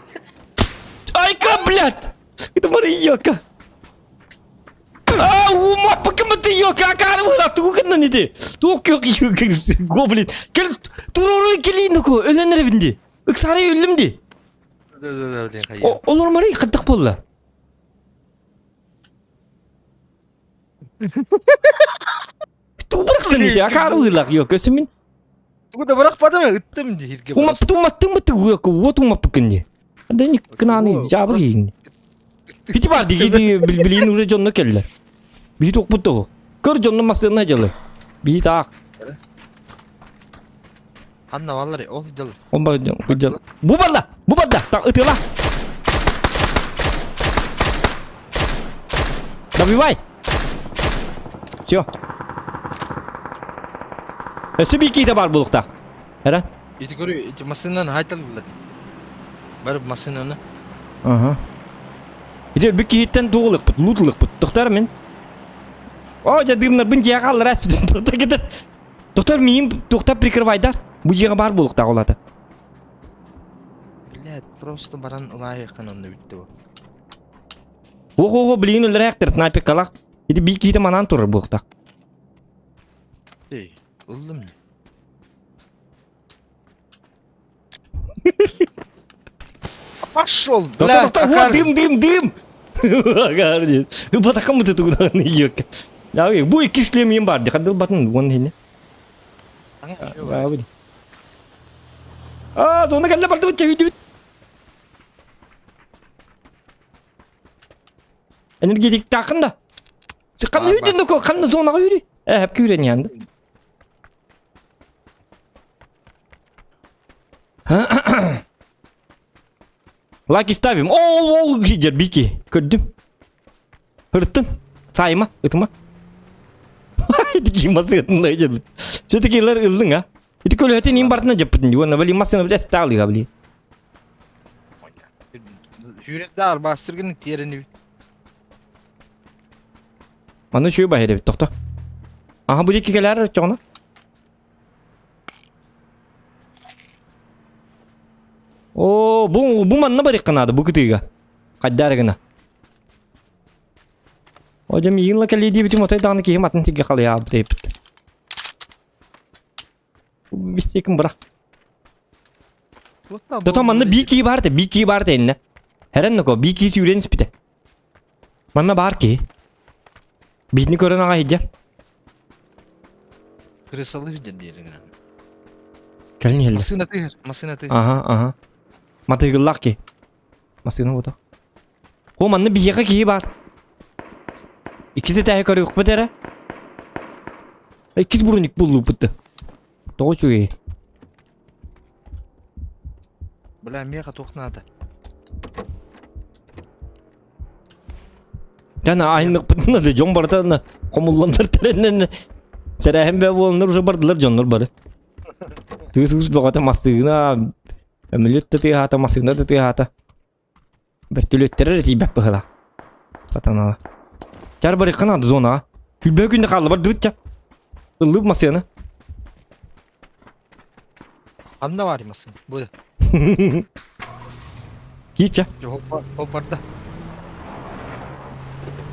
Айка, блядь! Это Мария, А, ума, покаматы ёка, акарвыла, тугу гыннан иди. Тук yok гоблин. Кел, туруру келин ку, өленер бинди. Ыксары өллүм ди. Да, да, да, блин, хайа. Олор Мария кыдык болла. Тугу бырахтын ити, акарвыла yok, өсүмин. Тугу да бырахпадым, ыттым ди хирге. Умап туматтың быты уяк, вот умаппыкын ди. Да не кынаны жабы кийин. Бити бар диги билин уже дьонно келлер. Бии туохпут того. Көр дьонно массыына дьылы. Бии таах. Анна валлар, ол дьыл. Он бар дьон. Бу барда! Бу барда! Так ытыла! Добивай! Все. Өссө бии киитэ бар булуктаах. Эра? Ити көрү, ити массыынан хайталылар. Барып массыынаны. Ага. Ити бүк киһиттэн тугулукпут, лутулукпут. Тохтар мин. О, дьэ дымнарбын дьиэҕэ аллара Тохтар кетер. Тохтар миин тохтар прикрывайдар. Бу дьиэҕэ баар буолуктаах олата. Блядь, просто баран ылаайыккын онно бүттэ бу. Ого-го, билигин өлөрөөктөр снайпер калах. Ити бии киһитэ манаан турар буолуктаах. Эй, ыллым. Пошел, бля, Тоқтар, дым, дым, дым! Агар диэн. Ыбатахха мыты тугунан ийиэккэ. Бу икки шлем ием бар ди. Хадыл батын уон хинне. А, зона кэллэ бардыбыт чэһүйдүбүт. Энергетиктаахын да. Ханна үйден доко, ханна зонаға үйрі. Ә, хәпке үйрен янды. Лайки ставим. О, ол хиджер бики. Көрдүм. Ырттын. Сайма, ытыма. Ити масыгатын да жер. Все-таки лар ылдың, а? Ити көлөһөтүн им бартына жаппытын. Уонна бали масына биле сталыга били. Сүүрэтэ арбаастыргын тиэрени. Маны шүй баһыр эбит, тохто. Аха бу дикки кэлээр чоҕуна. О, бу бу манна барыахха наада бу кытыыга. Хайдаар гына. О, дьэ миигин ла кэлии диэбитим отой даҕаны киһим атын сиргэ халыйаабыт эбит. Мистейкин бырах. Тото манна бии кии баар те, бии кии баар те иннэ. Хэрэн ноко бии кии сүүрэн испитэ. Манна баар киһи. Биитини көрөн аҕай иһдьэ. Крысалы диэн диэри гынан. Кэлин иһэллэр. Массыына тыһыр, массыына тыһыр. Аха, аха. Матыгыллаах киһи. Массыына бута. О, манна биһиэхэ киһи баар. Иккис этээһи көрүөхпүт эрэ. Иккис буруник буллуппут да. Тоҕо үчүгэй. Бля, миэхэ туох наада? Жана айынныхпытына да дьон барыта хомулланнар тэрэннэн тэрээһин бээ буоланнар уже бардылар дьоннор бары. Тыыс уус бөҕөтө массыына өмүлүт да тыаһаата массыына да тыаһаата. Бөртүлүөттэрэ эрэ тиийбэт быһыылаах. Сатанаҕа. Чар барыахха наада зонаҕа. Күлбэһэ күндэ хаалла бардыбыт ча. Ыллыып массыына. Ханна баар массыына? Бу да. Киирчэ. Ол барда.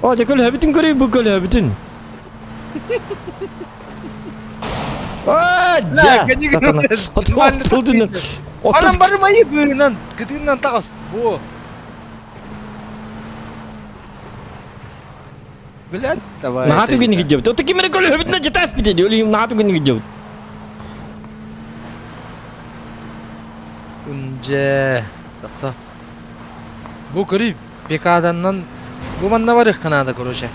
О, дьэ көлөһөбүтүн көрүй бу көлөһөбүтүн. А, дьэ! Сатана. Оту Анам барымайы быынан, кытыынан таҕыс. Бу. Блядь, давай. Наһаа түгэни киддьэбит. Ото ким эрэ көлөһөбүтүнэн дьэтээс бит ди. Өлүйүм наһаа түгэни киддьэбит. Дьэ, тохто. Бу көрүй, пекаданнан бу манна барыахха наада, короче.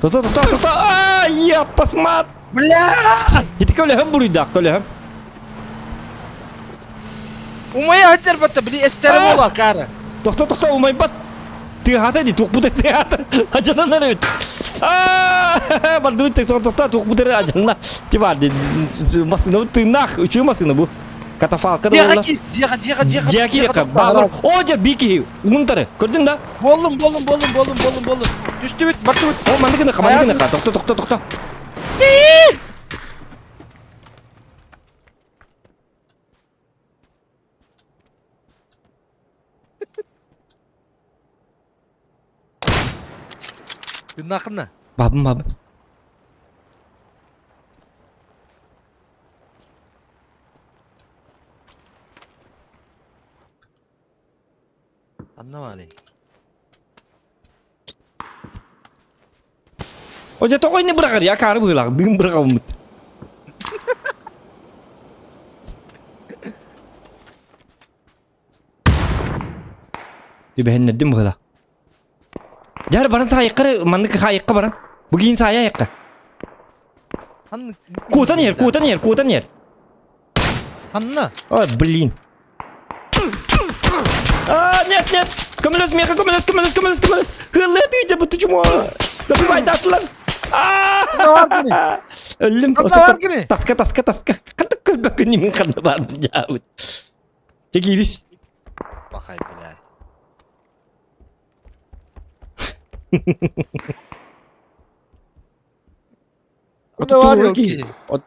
Тота, тота, тота! А, я посмат! Бля! Ити көлөһөм буруйдаах, көлөһөм. Умайа сылдьар батта, били эстере буола, кара. Тохто, тохто, умайбат. Тыаһата дии, туох бутар тыаһата. Ажананар эбит. Аа, бардыбыт тохто, тохто, туох бутар ажанна. Ти бар ди, массыына тыыннаах, үчүгэй массыына бу. Катафалка да буолла. Дьиэҕэ дьиэҕэ, дьиэҕэ, дьиэҕэ, Дьиэҕэ киириэххэ. Баалар. О, дьэ, бии киһи. Уунтары. Көрдүн да? Буоллум, буоллум, буоллум, буоллум, буоллум, буоллум. Түстүбүт, бардыбыт. О, маннык гыныхха, маннык гыныхха. Тохто, тохто, тохто. Тыыннааххына? Бабым, бабым. Анна баарый? О, дьэ тоҕо ини быраҕар, я акаары быһыылаах, дыым быраҕабыммыт. Түбэһиннэрдим быһыылаах. Дьэ баран саайыкка маннык хаайыкка баран. Бу киин саайа айыкка. Ханна? Куотан иһэр, куотан иһэр, куотан иһэр. Ханна? Ой, блин. А, нет, нет! Көмөлөс, миэхэ көмөлөс, көмөлөс, көмөлөс, көмөлөс! Хыллыы тыыча бу чумо! Добивай датылар! А! Өллүм. Таска, таска, таска. Хатык көрбөккүн мин ханна бар жаабыт. Чэ киирис. Бахай, бля. О,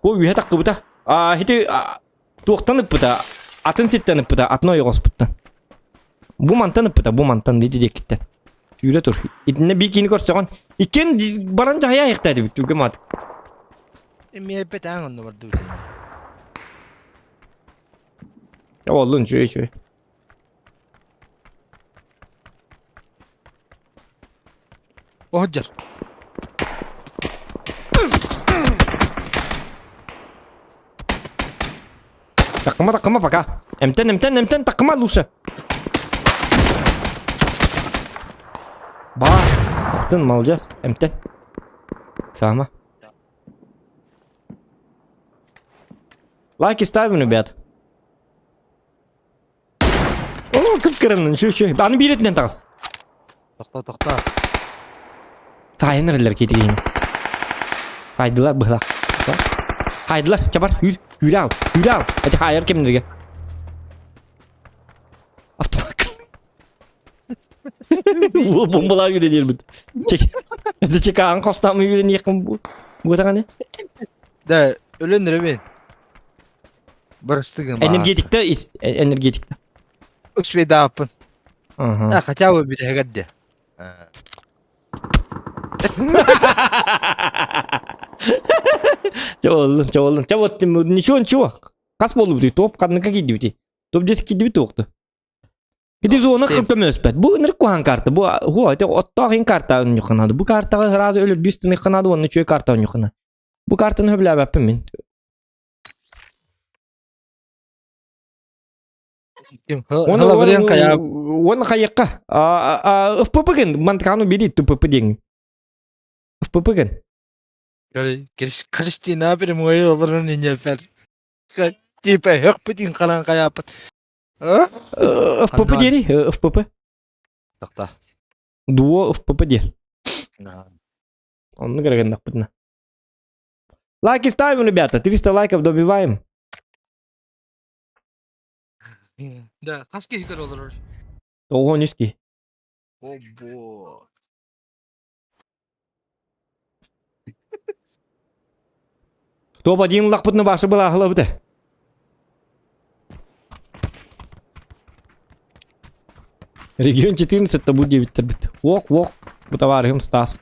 үһэ таххыбыта. А, ити туохтан ыппыта? Атын сиртэн ыппыта, атын ойоҕоспуттан. Бу мантан ыппыта, бу мантан диэки диэкиттэн. Сүүрэ тур. Итиннэ бии киини көрсөҕүн. Иккиэн баран дьаһайа айахтаатыбыт түгэ мат. Эмиэ эппэтээн онно бардыбыт. Оллун үчүгэй үчүгэй. Оһдьар. Такыма такыма пока. Эмтэн эмтэн эмтэн такыма лучше. Ба. Таптын молодец. Эмтэн. Сама. Лайки ставим, ребят. О, кып-кыранын, шө, шө. Аны биретинен тағыс. Тохто, тохто. Сайын эрэллэр киитигин. Сайдылар быһылах. Хайдылар, чабар, үүр, үүрэ ал, үүрэ ал. Эти хайар кемнерге. Автомат. Бу бомбалар үйренербит. Чек. Чекаан хостамы үйренейкин бу. Бу таганы. Да, өлөн ребен. Бырастыгым. Энергетикте энергетикте. Успейдааппын. Ага. А, хотя бы бүтэһигэр де. Чаболлун, чаболлун. Ча вот ничего, ничего. Хас буоллубутуй, топ ханныка киирдибитий. Топ 10 киирдибит туохту. Ити зона Семь. көмөлөспөт. Бу ынырык куһаҕан карта. Бу хуа, ити оттоох ин карта онньухханаады. Бу картаҕа сразу өлөрдүү станыахханаады уонна үчүгэй карта онньуххана. Бу картаны сөбүлээбэппин мин. Хала хайа Уонна хайыахха. ФПП гын, мантыкааны бери ТПП диэн. ФПП гын. Кристина прямой олорон инефер. Типа хөкпүтин каран каяпыт. ФПП диэри, ФПП. Тохта. Дуо ФПП диэн. Онну көрөгөннөхпүтүнэ. Лайки ставим, ребята. 300 лайков добиваем. Да, хас киһи көрө олорор? Ого, низкий. О, бо. Топ-1 лахпытны башы была ахлабыта. Регион 14 табу диэбиттэрбит. Уох, уох, бу товарыһым Стас.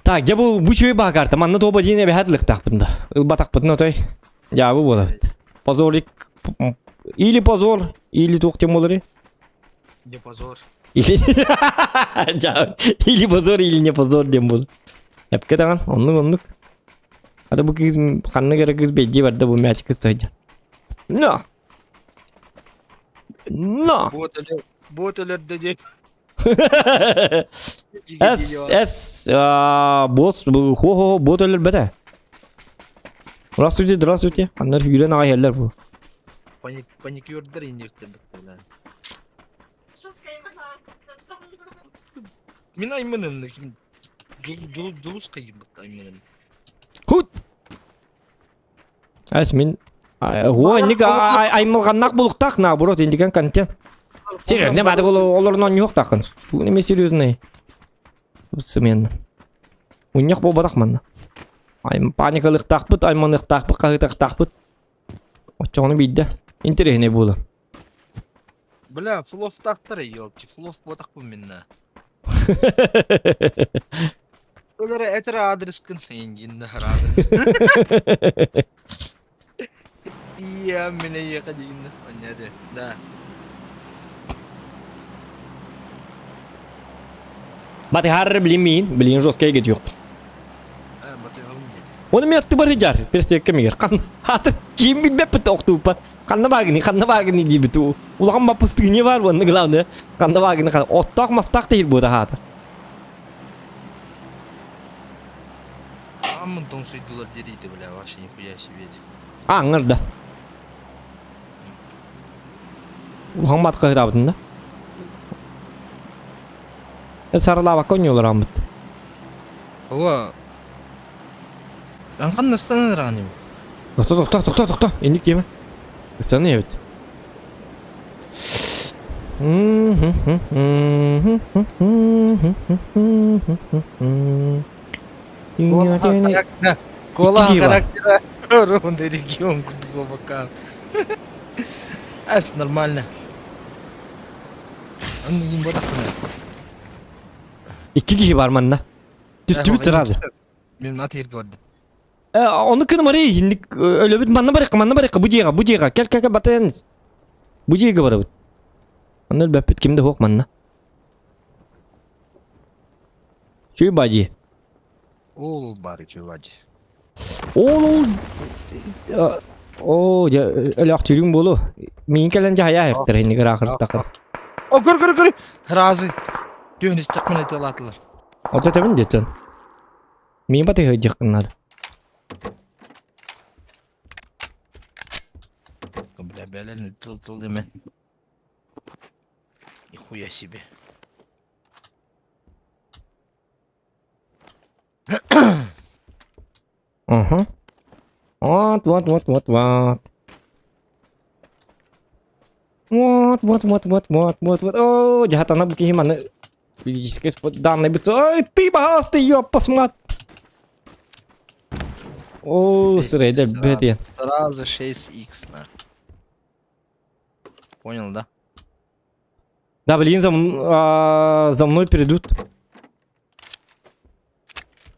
Так, дьэ бу бу үчүгэй баһа карта. Манна топ-1 эбэһээт ылыктаахпын да. Ылбатахпытын отой. Дьаабы буолабыт. Позорик или позор, или туох тем буолары? Не позор. Или или позор, или не позор диэн буолар. Эпке даҕан, оннук оннук. Ада бу кыыс ханнык эрэ кыыс бэйдиэ барда бу мячик сылдьар. Но! На! Бот өлөр, бот өлөрдө диэн. С, С, а, бот, хо-хо-хо, бот өлөрбөтө. Здравствуйте, здравствуйте. Аннар сүүрэн аҕай иһэллэр бу. Паник, паникердар иннибиттэр быттылар. Мин айманын дьулус кыйбыт айманын. Хут! Ас мин О, инник аймылганнах булуктах наоборот индиген контент. Серьезно, бады олорун онньуохтааххын. Бу неме серьезный. Сыменно. Унньах буолбатах манна. Айм паникалыктаахпыт, айманыктаахпыт, хаһыытахтаахпыт. Оччоҕуна биирдэ интэриэһинэй буолар. Бля, флофтаахтар елки, флоф буотахпын минна. Өлөрө этэр адрескын индинна харазы. Иә, мен эйиэхэ диинна. Онньа Да. Батыһар билин билин жесткая кетиок. Оны мен атты бары жар, перстекке мигер. Қан аты ким билбеппит октуупа. Ханна бааргыный, ханна бааргыный диэбит. Улахан баппыстыгыне баар уонна главное ханна бааргыны оттоох мастаах да буота хаата. Аммын тоҥсуйдулар дириите бля, вообще нихуя себе. Аңыр да. Улахан бат кыһыраабытын да. Сарылаабакка онньуолар аммыт. Ова. Анхан настанар аним. Тохто, тохто, тохто, тохто. Инник диэмэ. Ыстаны эбит. Кола характера ровный регион глубоко. Ас нормально. Икки киһи бар манна. Түстүбүт сразу. Мен ат ерге бардым. Ону кынымары иһинник өлөбүт манна барык, манна барык, бу дьиэҕэ, бу дьиэҕэ, кэл кэл кэл батайан. Бу дьиэгэ барабыт. Онно өлбөппүт ким да суох манна. Чуй баджи. Ол бар чувач. Ол ол Оо, дьэ өлөөхтүүрүҥ буолуо. Миин кэлэн дьаһайа иһиттэр инник ыраахыртахын. О, көр көр көр. Разы. Түһүн истэхпин айталаатылар. Ото тэбин диэтэн. Миин батыһы дьахтын надо. Бля, бэлэн тыл тыл деме. Нихуя себе. Ага. Вот, вот, вот, вот, вот. Вот, вот, вот, вот, вот, вот, вот. О, дьаһатана бу киһи маны физический данный бит. Ой, ты пожалуйста, ёпа смат. О, сырайда бэт Сразу 6х на. Понял, да? Да, блин, за, а, за мной придут.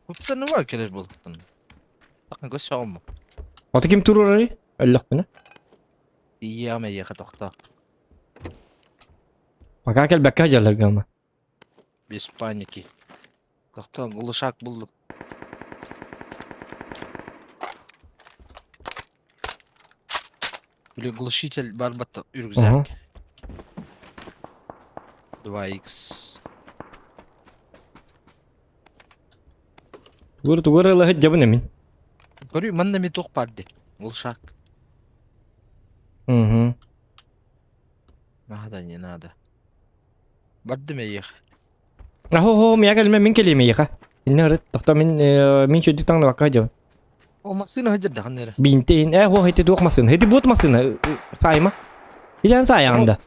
Куттаны бар келер болуктан. Бакын көз соғым. Аты ким турурай? Өллөхпүнэ. Иеме ехе тохто. Пока кэлбэккэ дьалларгама. Без паники. Тохто, глушак булдум. Или глушитель бар батта рюкзак. 2х. Тугур тугур ылаһыт дьабын эмин. Көрүү манна ми туох бар ди. Глушак. Угу. Надо, не надо. Бардым эйиэх. Ахо, мия кэлмэ мин кэлиэм эйиэхэ. Инне ырыт, тохто мин мин чөйдүк таҥныбакка дьабын. О, массыына сылдьар да ханна эрэ. Бинтейин, э, хо, ити туох массыына? Ити буот массыына, саайма. Илэн саайаҕын да.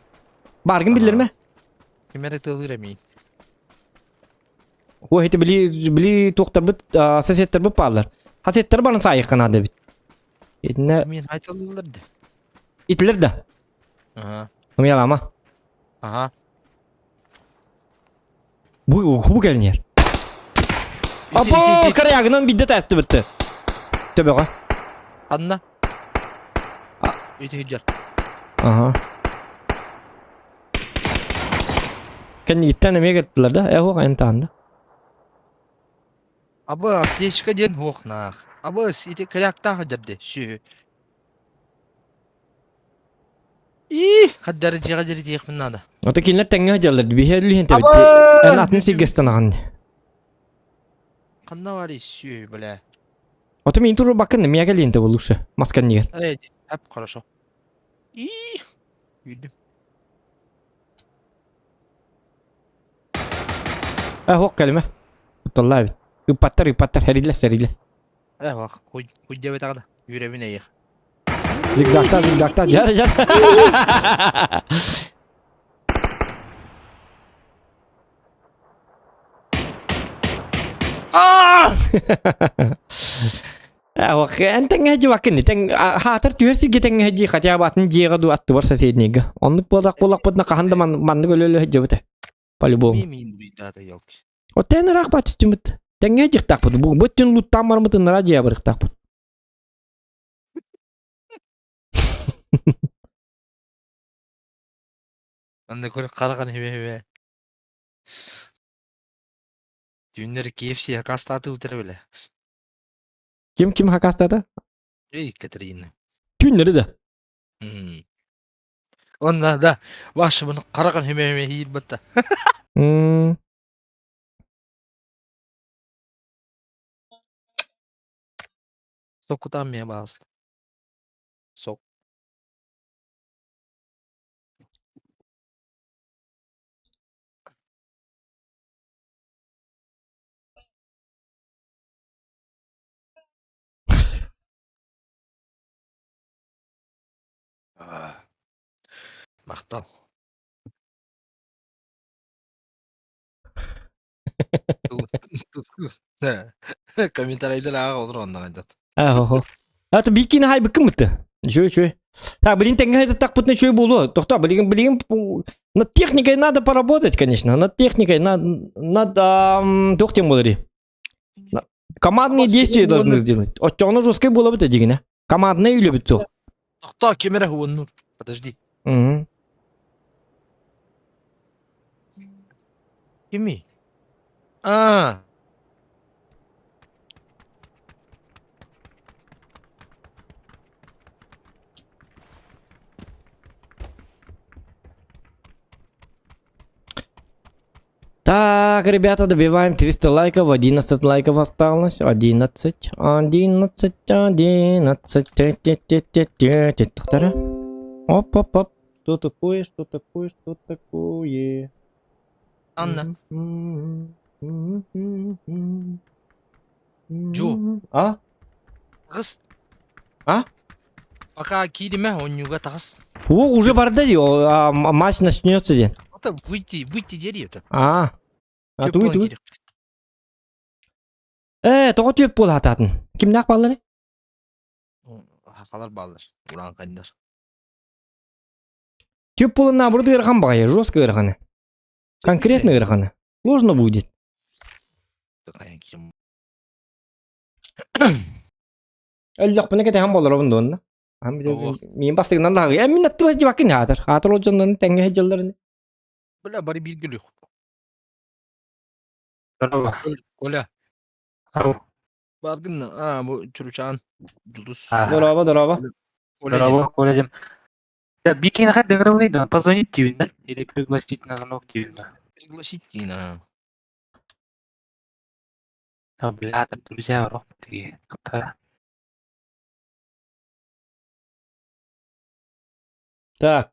Бааргын биллэрмэ. Ким эрэ тыалыыр эмиий. Хо, ити били били туохтарбыт, соседтарбыт бааллар. Соседтар барын саайыахха наада эбит. Итиннэ Мин айталыыллар да. итилэр да. Аха. Умьялама. Аха. Бу хубу кэлниэр. Апо, корягынан бидде тәсті бітті. Төбөҕө. Анна. Ити хиджар. Ага. Кэнниттэн эмиэ кеттилэр да? Э, эн таанда. Абы аптечка диэн хуохнаах. Абы ити коряктаах дьэрде сүһү. Ии, хаддары дьиэҕэ диэри тиийиэхпин наада. Ото кинилэр тэҥҥэ сылдьаллар, биһи өлүһэн тэбит. Аба! Эн атын сиргэ ыстанаҕын. Ханна барый сүө, бля. Ото мин турбаккын, миэхэ кэлиэн тэбэ лучше, маска иннигэр. Эй, хап, хорошо. Ии, үйдүм. Э, хоқ кэлимэ. Тутталлаа эбит. Ыппаттар, ыппаттар, эриллэс, эриллэс. Э, вах, хуй, хуй диэбэтэҕэ да, үөрэбин эйиэх. Зигзагта, зигзагта, жар, жар. Эн тэҥҥэ дьыбаккын тэҥ хаатар түһэр сиргэ тэҥҥэ дьи хотя бы атын дьиэҕэ дуу аттыбар соседнийга. Оннук буолах буоллахпытына хаһан да маннык өлө-өлө сылдьыбыта. По-любому. Мин буйдаата елки. Оттон ыраах баччытымыт. Тэҥҥэ дьихтаахпыт. Бу бүттүн луттаан бармытын нара дьиэ барыхтаахпыт. Анны көр харахан хибе-хибе. Түүннэр KFC хакастааты утара биле. Ким ким хакастаата? Эй, Катерина. Түүннэри да. М. Онна да, ваша бұны қараған хеме-хеме хиир батта. М. Сокутан мия баалыста. Сок. Махтал. Комментарийдар ааҕа олор онно хайдат. Аһо. А то бикини хай быккымыты. Чё чё. Так, блин, тэҥҥэ так путно чё було. Тохто, блин, блин, над техникой надо поработать, конечно. Над техникой надо, надо, туох тем болары. Командные действия должны сделать. Оччоҕуна жесткай буолабыт дигинэ. Командный үлэбит суох. Тохто, кемере хуоннур. Подожди. Мгм. Кими? А. Так, ребята, добиваем 300 лайков. 11 лайков осталось. 11, 11, 11. Те-те-те-те-те. Оп, оп, оп. Что такое, что такое, что такое? Анна. Джо. А? Таҕыс. А? Пока кииримэ, онньууга таҕыс. О, уже барда ди, матч начнется ден. Это выйти, выйти дери это. А. А туй туй. Э, тоҕо түөп буолаатаатын? Кимнээх бааллар? Хахалар бааллар, урааҥхайдар. Түөп буолан наоборот ыарахан баҕайы, жестко ыараханы. Конкретно ыараханы. Сложно будет. Өллөхпүнэ кэтэһэн болоробун дуонна. Мин бастыгынан да э мин аттыбас дьыбаккын хаатар. Хаатар ол дьоннорун тэҥҥэ сылдьалларын. Бля, бары бииргэ өлүөх. Здорово. Коля. Ау. Баргын, а, бу Чуручаан, Дьулус. Здорово, здорово. Здорово, Коля дем. Да, Бикин хат да, позвонить тебе, да? Или пригласить на звонок тебе, да? Пригласить на. А, бля, там друзья, рох, такие. Так.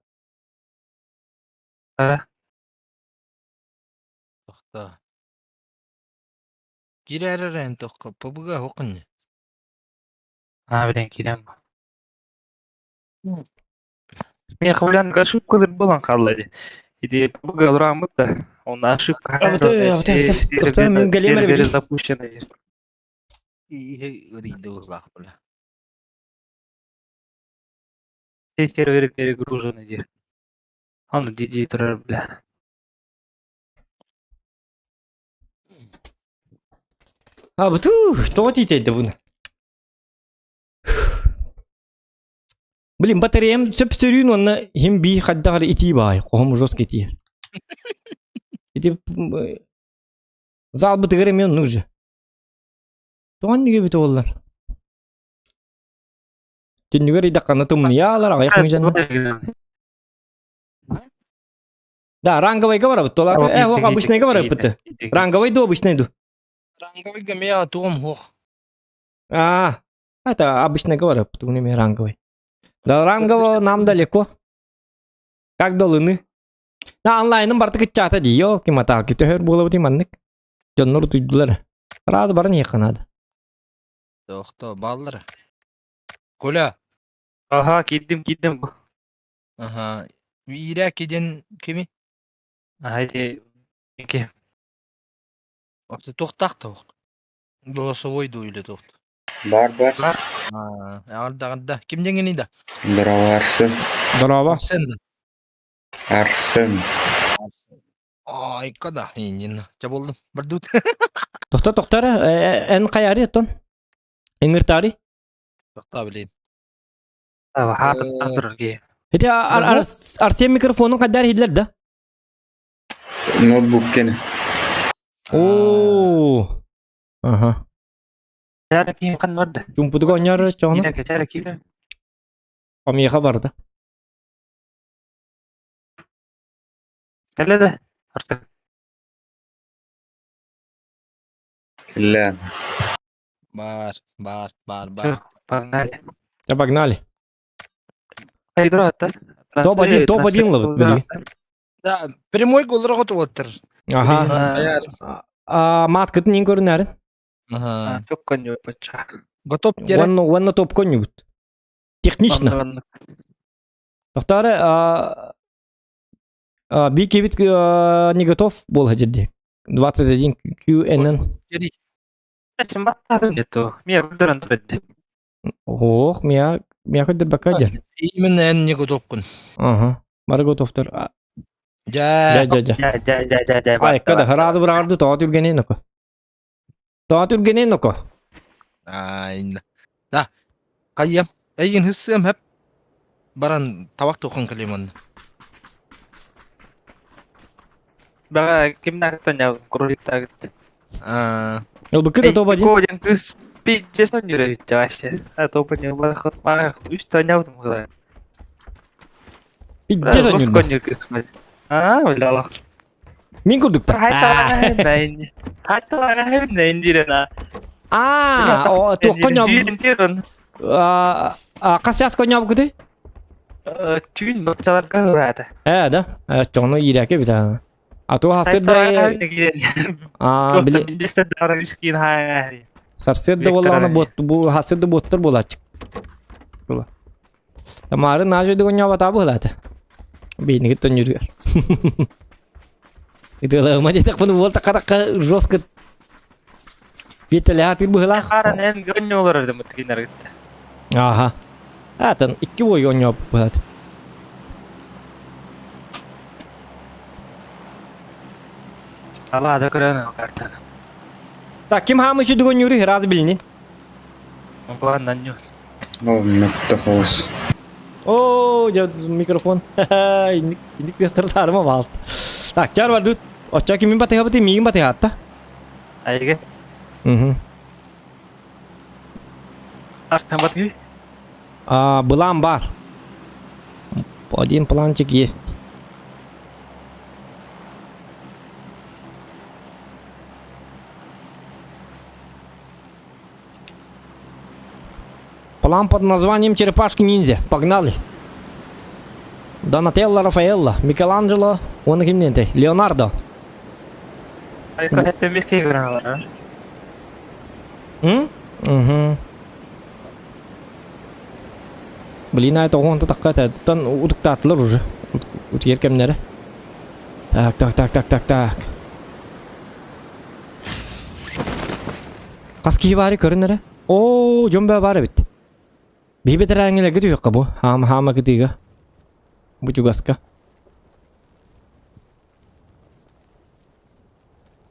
А? Тохта. Киирэр тохха ПБГ хоқын. А, блин, киирэн. Мен хавлян ошибка буолан хаалла дии. Ити ПБГ олороммут да. Он ошибка. Серверы запущены. Все серверы перегружены диир. Он дии турар, бля. А, буту, тоҕо тиитэйдэ буну. Блин, батареям сөп-сөрүүн уонна иһим бии хайдах эрэ итии баай, хоһум жестко итии. Ити залбытыгар эмиэ оннук же. Тоҕо иннигэ эбитэ буоллар? Түннүгэр ыйдаххына тымныйаалар, аҕыйах миҥ дьонно. Да, ранговыйга барабыт. Толата, э, ох, обычныйга барабыт. Ранговый ду, обычный ду. Ранговыйга мия тугум хуох. А, это обычно говорю, потому что ранговый. Да, рангового нам далеко. Как до Луны. На онлайным барты кытчата ди, елки-моталки, төһөр буолабыт маннык. Дьоннор утуйдулар. Рады баран иһиэххэ наада. Тохто, баллар. Коля. Ага, киирдим, киирдим. Ага. Иирэ кидин кими? Ага, ики. Охто туохтаах тоох. Голосовой дуу или туох. Бар бар. Аа, аҕарда аҕарда. Ким диэҥҥиний да? Здорово, Арсен. Здорово. Арсен да. Арсен. Айка да, иннин. Ча болдум. Бардут. Тохто тохтор, эн хайари оттон? Эҥыртари? Тохто блин. Ити Арсен микрофонун хайдар иһиллэр да? Ноутбук кene. Оо. Аха. Чумпутуга оонньоор чоҕуна. Помеха барда. Ля. Бар, бар, бар, бар. Да погнали. Топ-1, топ-1 ловит, блин. Да, прямой голлар готовоттар. Ага. А маткытын ең көрінәрін. Ага. Готов тере. Уонна уонна топ коннюбут. Технично. Тохтары Бикебит не готов был хадирди. 21 QNN. Ох, мия мия көдөр бакадер. Именно эн не готовкун. Ага. Бары готовтар. Дьэ. Дьэ, дьэ, дьэ. Ай, када хараады бырагарды тоҕо түргэнин око. Тоҕо түргэнин око. Ай, да. Хайям. Эйгин хыссыам хэп. Баран табак тухан кэлиэмон. Бага кимнәк тоня кроликтагыт. Аа. Ылбыкы да тоба дин. Кодин кыз пиздец он жүрөбүт вообще. А то не хот мага үч тоня бутум. Пиздец он жүрдө. А, билалах. Мин курдук та. Аа, о, туохха ньоп. Аа, хас час коньоп Түүн бачаларга ылаата. Ээ, да. Чону иирээке бит. А то хасырда Аа, били сарсыарда буоллаҕына буот бу хасырда буоттар буолааччы. Була. Тамары наажы дыгонньообатаа быһылаата. Бейнигит тонньүрүгэр. Ытыалаһыма диэтэхпин уол такаракка жестко биэтэлэһэ быһылаах. Харан эн гонньолор эрдэ мытыгинаргытта. Аха. Атын икки ой оонньообут быһаат. Алаада көрөн картан. Так, ким хаамы сүдүгөннүүрү ыраас билини. Онкуаннан нью. О, мөттөхөс. О, дьэ микрофон. Инник инник тестартаарыма баалт. Так, чар бардут. Оччо кимин батыһабыт миигин батыһаатта. Айге. Угу. Артан батыһы. А, былаан бар. Один планчик есть. План под названием Черепашки-ниндзя. Погнали. Донателло Рафаэлло, Микеланджело, он ким диэнтэй? Леонардо. М? Угу. Блин, а это он то такая, тан утуктаатылар уже. Утуйар кэмнэрэ. Так, так, так, так, так, так. Хас киһи баары көрүн эрэ. Оо, дьон баа баар эбит. Биһи бэтэрээҥҥилэргэ түһүөххэ бу. Хаама хаама кытыыга. Бу чугаска.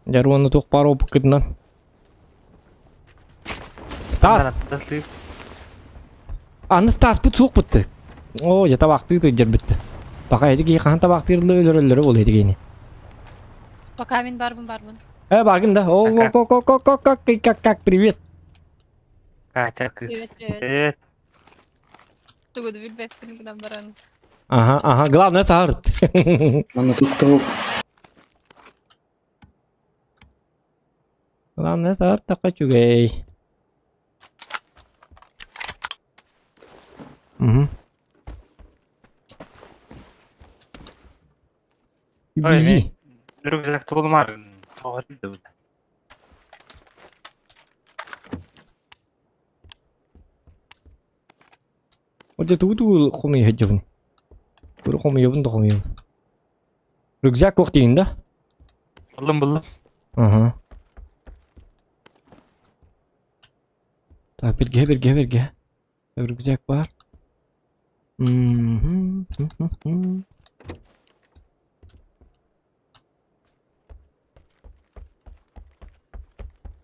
Дьэр уонна туох баар опыккытынан. Стас! Аны Стаспыт суох бытты. Оо, дьэ табаахтыы сылдьар Пока эти киһи хаһан табаахтыырлыы өлөрөллөрө буолуо ити киһини. Пока мин барбын барбын. Э, баргын да. О, о, о, о, о, как, как, как, привет. Катя кыз. Привет, привет. Привет. Тугу да билбэппин гынан баран. Ага, ага, главное саһарыт. Манна туттабыт. Главное саһартахха үчүгэй. Угу. Бизи. Рюкзак толмар. Дьэ тугу тугу хомуйа сылдьабын? Тугу хомуйабын да хомуйабын. Рюкзак туох диигин да? Буллум буллум. Аха. Так, биргэ биргэ биргэ. Рюкзак бар. Мгм.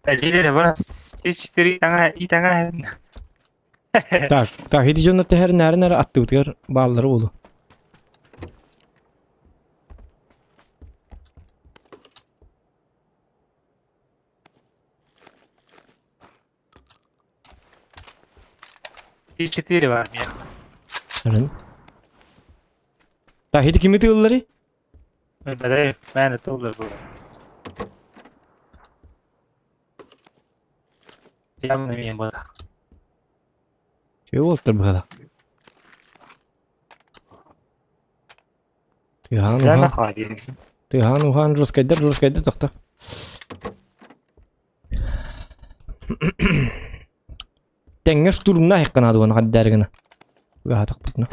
Эдьийлэрэ бара С4 таҥа и таҥа Так, так, ити дьоннор тэһэр нээрин эрэ аттыбытыгар бааллара буолуо. С4 бар миэхэ. Эрэн. Так, ити кими тыылларый? Бэдэй, мээнэ тыллар бу. Явно имеем было. Чего уолтар быһыла? Тыаһаан Дьэ, уһаан, нахуй тыаһаан уһаан жесткайдар, жесткайдар тохто. Тэҥҥэ штурмна айыкканаады уонна хаддаар гына. Угаатахпытына.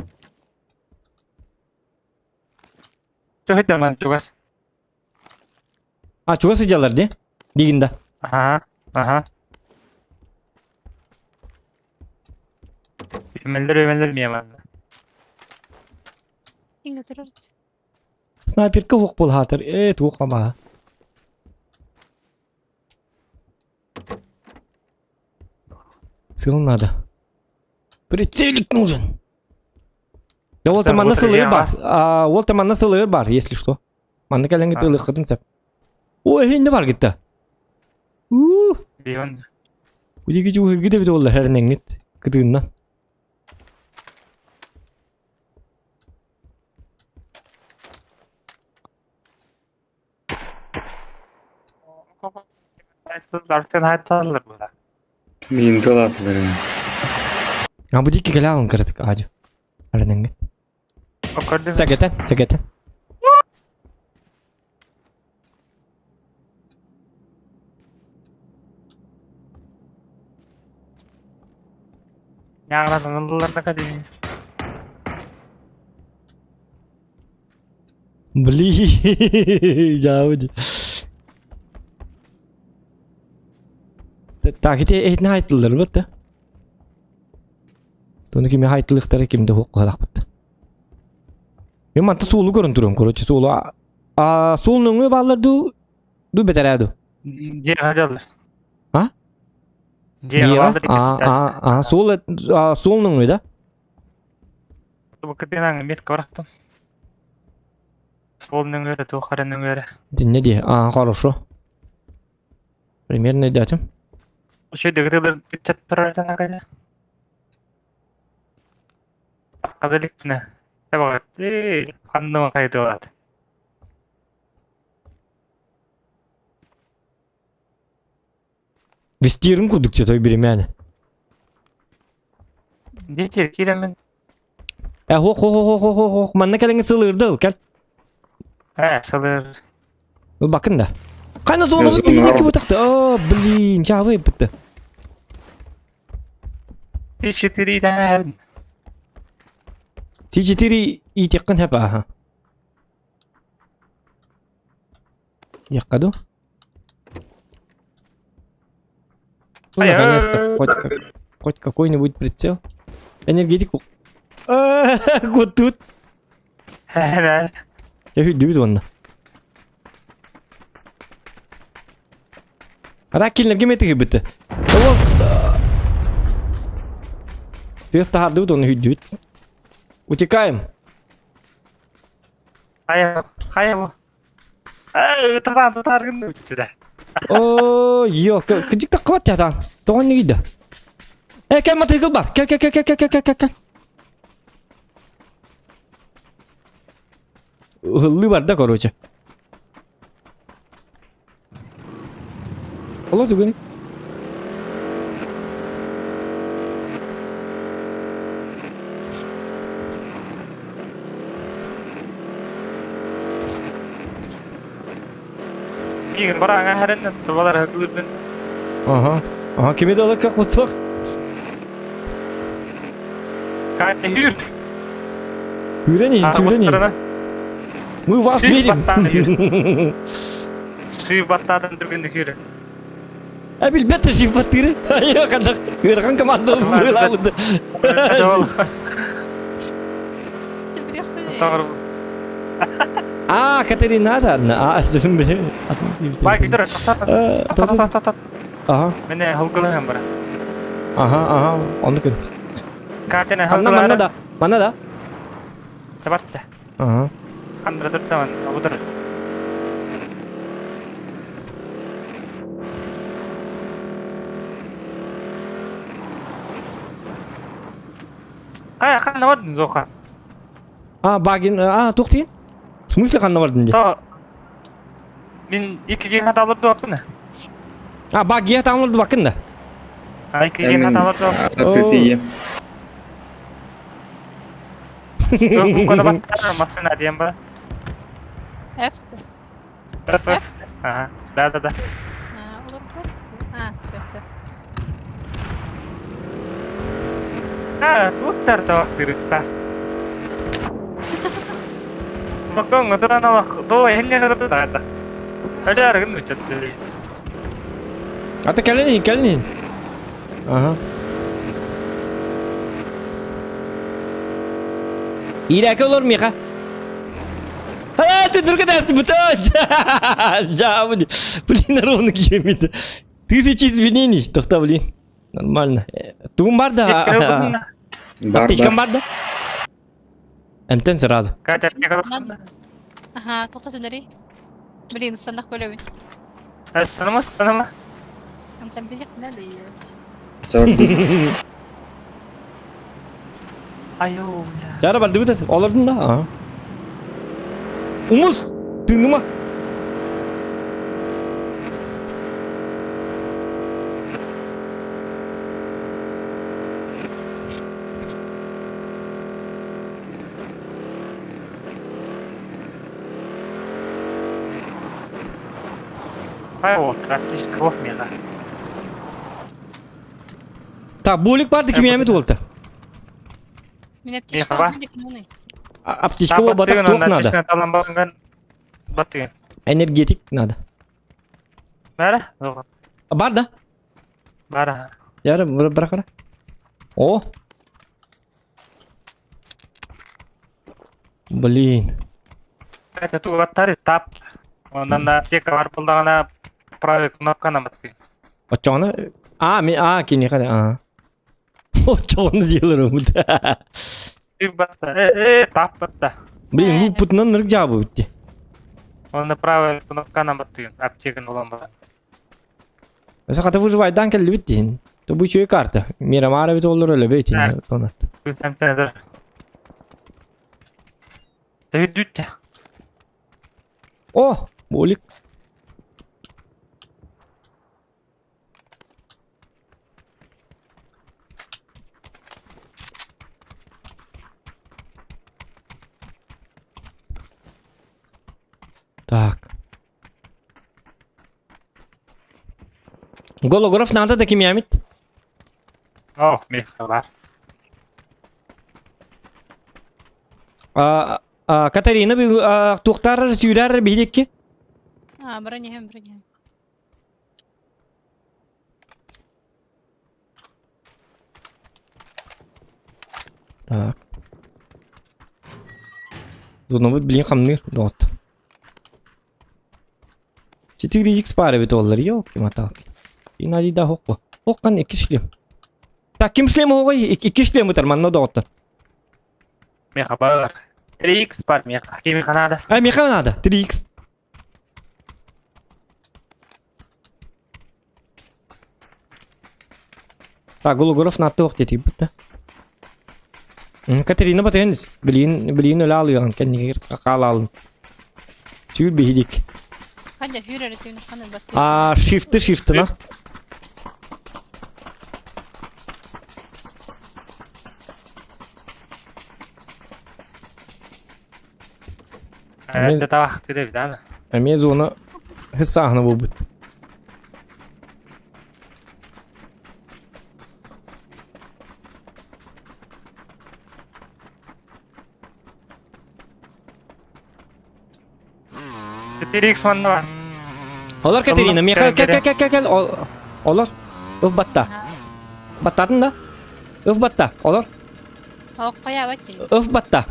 Чугас ман чугас. А, чугас сылдьаллар дии? Диигин да. Аха, аха. Үмэллэр үмэллэр миэ манна. Иҥ өтөрөр. Снайперка уох буолаатар. Ээ, туох хамаа. Сыл надо. Прицелик нужен. Да вот манна сылыы бар. А, вот манна сылыы бар, если что. Манна кэлэн ылыххытын сөп. Ой, хинне бар гитта. Уу. Бион. Удиги жуһыргы да бит олла хэрнеңит кытыынна. Мин тылаатылар. А бу дикки кэлэ алын кыратык аажу. Хэрнеңит. Сэгэтэн, сэгэтэн. Блин, дьаабы Так, ити эһитин хайттылар бытта. Тону кими хайттылыктара кимде хук бытта. Мен манта суолу көрөн турам, короче, суолу. А суол нөҥүө бааллар дуу, дуу бэтэрээ дуу? Дьиэ хадьаллар. А? Дьиэ бааллар А, а, а, суол а, суол нөҥүө да? Бу кытынаҥ метка барахтым. Суол нөҥүөрэ, туох эрэ нөҥүөрэ. Динне дии. А, хорошо. Примерно өйдөөтүм. Үчүгэй дэгэтилэр ыччат турар санаакайда. Хата иликпинэ. Табаҕыт. Ээ, ханныма хайдылаат. Вестирин курдук той биримээни. Дети киирэммин. Э, хох, хох, хох, хох, хох, хох, манна кэлэҥҥэ сылыырда ыл, кэл. Э, сылыр. Ыл бакын да. Қайна зона биһиги бутахты. О, блин, чаабы бытты. С4 тэн. С4 иитиэххин хэп аха. Диэххэ дуу? Ну, наконец-то, хоть, как, хоть какой-нибудь прицел. Энергетику. Вот тут. Дьэ үрдүбүт уонна. Ара кинилэргэ эмиэ тыгырбыты. Тыас таһаардыбыт уонна үрдүбүт. Утекаем. Хайа, хайа бу. Ытаран тутаргын үттүрэ. О, йо, кыдьык таххыбат тятан. Тоҕон нигидэ. Э, кэл матыгыл бар. Кэл, кэл, кэл, кэл, кэл, кэл, кэл. Ыһыллыы барда, короче. Оло түгэн. Миигин барааҥа хэрэннэ тубалар ыһыклыырбын. Ага. Ага, кими да ылыкка кутсуох. Катя hür. Хүрэн иһин, сүрэн иһин. Мы вас верим. Шип баттаатын түргэнник хүрэ. А билбэт шип баттыыры. Айа ханах ыарахан команда быылаабыт. А, Катерина да, а, Бай күтөр, тоқтат, Ага. Мене хылгылыһым бара. Ага, ага, онну күн. Катяна Манна, манна да, манна да. Табатта. Ага. Хандра туртаман, абудыр. Кая ханна бардын Зоха? А, багин, а, туох В смысле ханна бардын дии? То Мин иккиге хаталыр дуаппын. А, багия таҥылыр дубаккын да? А, иккиге хаталыр дуаппын. Аты Машина диэн ба. F. F F. Ага. Да да да. А, олорбут. А, все, все. А, туттар тавах тырытта. Макон гатыран до энне гатырда. Әле гын үчәтте. Ата кэлин кэлин. Ага. Ирэкэ олор миха. А, ты друга да Жабы. Блин, ровно киемит. Тысячи извинений. Тохта, блин. Нормально. Тугум бар да. Аптечкам бар да. Эмтен сразу. Катя, Ага, тоқта түнери. Блин, станах бөлөбүн. Станама, станама. Айо, бля. Жара бар дыбыт олордун да. Ага. Умус, тыыныма. Ай, вот, практически вот мега. Так, булик барды кимиэмит уолта. Мин аптечка Меха, Аптечка батак туох надо. Батыгын. Энергетик надо. Бара? Бар да? Бара. Яра, бара О! Блин. Это ту баттары тап. Ондан да аптека бар булдагына правый кнопканы батты. Очоҕуна а ми а кини хара а. Очоҕуна деларым. Тик батта. Э, э, тап батта. Блин, бу путунан нырык жабы битти. Онда правый кнопканы батты. Аптеканы булан ба. Mesela хата выживайдан келди битти. То бу чөй карта. Мирамара бит олор эле бит. Тонат. Күтәмтәдер. Дүттә. О, болик. Так. Голограф надо да кимиямит? О, меха бар. А, а, Катарина туохтар сүүрэр биһилекки? А, бронем, бронем. Так. Зонобут блин хамныр дот. 4x пары бит оллар ёлки маталки. Инади да хокко. Хоккан икки шлем. Так ким шлем хогой? Икки шлем ытар манна доҕоттор. Меха бар. 3x бар меха. Кими надо? А меха надо 3x. Так, Гологоров на тоқ дети бітті. Катерина батенис. Блин, блин, өлі алыған, кәнегер қақал алын. Сүүр биһидик. Ханна сүүр эрэ түүн ханна баттыы. А, шифты шифтына. Это тавах тире бит, Эмиэ зона хысааһына буолбут. Четыре икс манна бар. Олор Катерина, миэхэ кэл кэл кэл кэл кэл олор. Ыв батта. Баттатын да? Ыв батта. Олор. Ыв батта.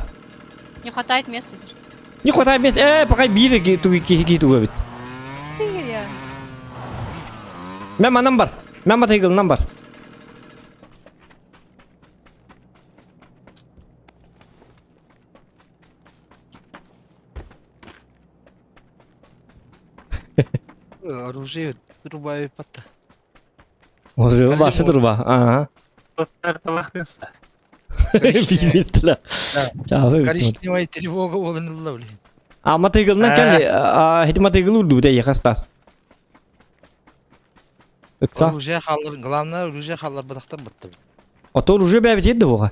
Не хватает места. Не хватает места. Э, пока биир киһи туга эбит. Мен манан бар. Мен батайгылынан бар. Оружие труба патта. Оружие башы труба. Ага. Билбестилер. Коричневая тревога болынылла, блин. А мотоциклынан кел, хити мотоцикл урду бите ехастас. Ыкса. Оружие халлар, главное оружие халлар батахтар батты. Ото оружие бәбит едді оға.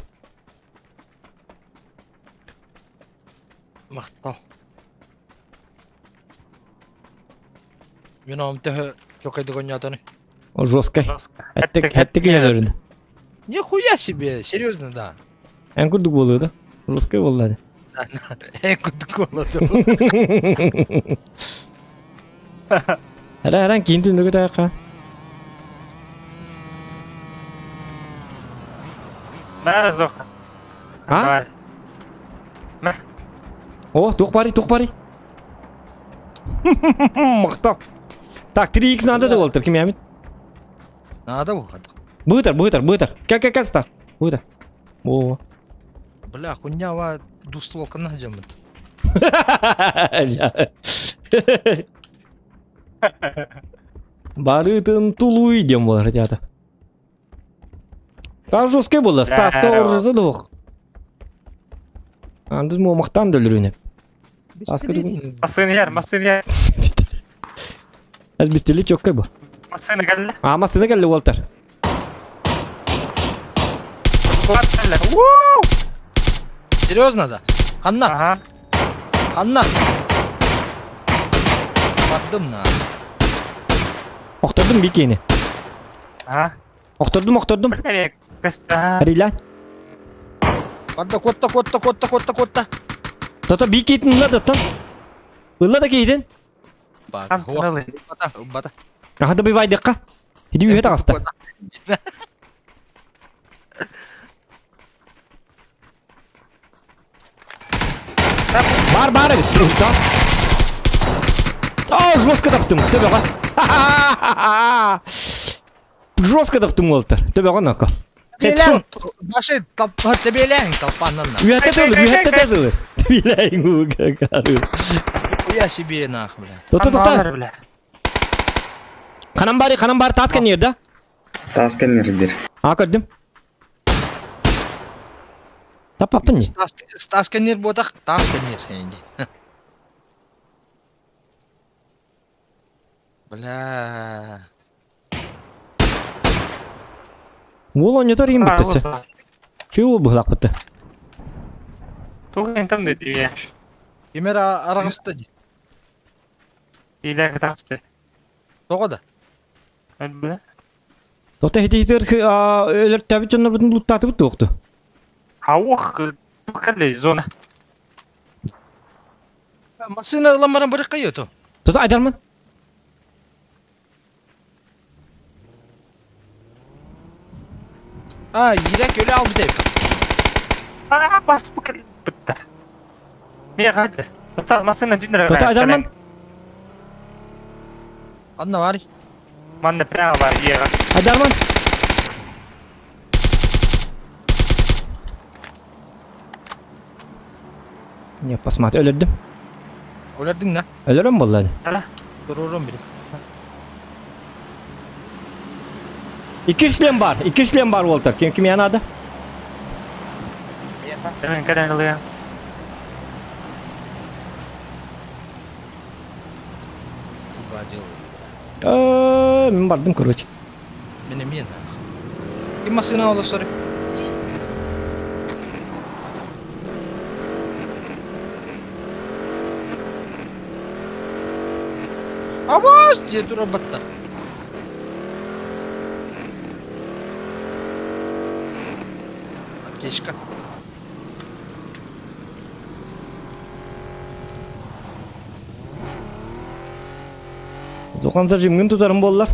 Махтал. Мен оғым төһө чокайды гонятаны. О жесткой. Әттек, әттек елерін. Нихуя себе, серьезно, да. Ән күрдік болу да. Жесткой болды. Ән күрдік болады. Әрі әрі кейін түндігі таяққа. Мә, зоқ. А? Мә. О, тух бари, тух бари. Мақтал. Так, 3х надо да болтыр, ким ямит? Надо выход. Бытыр, бытыр, бытыр. Кел, кел, кел, стар. Бытыр. О. Бля, хуйня ва двустволка на жамыт. Барытын тулуй дем болар, ребята. Там жесткий было, Стаска оружие двух. Андыз мо мақтан да үлрүнеп. Массыны яр, массыны яр. Әз бистели чоккай бу. Массыны кәлле. А, массыны кәлле Уолтер. Серьезно да? Ханна? Ага. Ханна. Бардым на. Охтордум бикени. Ага. Охтордум, охтордум. Рила. Барда котта, котта, котта, котта, котта. Тото бикейтин ылла да тон. Ылла да кейдин. Бата, бата. Аха да бивайдыкка. Иди үйе тагаста. Бар бар эбит. А, жестко таптым. Төбөҕө. Жестко таптым уолтар. Төбөҕө ноко. Хедшот. Наши толпа тебеләң толпаннан. Үйәттә тылыр, үйәттә тылыр. Тебеләң угагары. Я себе нах, бля. Тота тота. Канам бары, канам бары тас кенер да? Тас кенердир. А көрдүм. Тапаппын не? Тас кенер ботак, тас кенер инди. Бля. Уол онньотор иин бүттөсө. Чүү быһылак бытты. Тугын там деді. Кемер арагысты ди. Илә кытасты. Тоҕо да? Бля. Тота хититер өлөр таби чоннор бутун луттаты бут туохту. Аух, кале зона. Машина ламаран бір кайото. Тота айдарман. А, ирек өле алды деп. А, басып бітті. Мен қайды. Тота машина дүнір. Тота айдарман. Анна бар. Манна прямо бар, еға. Айдарман. Не, посмотри, өлөрдүм. Өлөрдүң на? Өлөрөм болду. Турурум бир. Икки шлем бар, икки шлем бар Уолтер. Ким ким янады? Мен кәден ылыям. делаю? Мин бардым, короче. Мен эмиэ наах. Ким массыына олорсор? Абаас дьиэ турар батта. Аптечка. Зохан зажимҥын тутарым буоллар.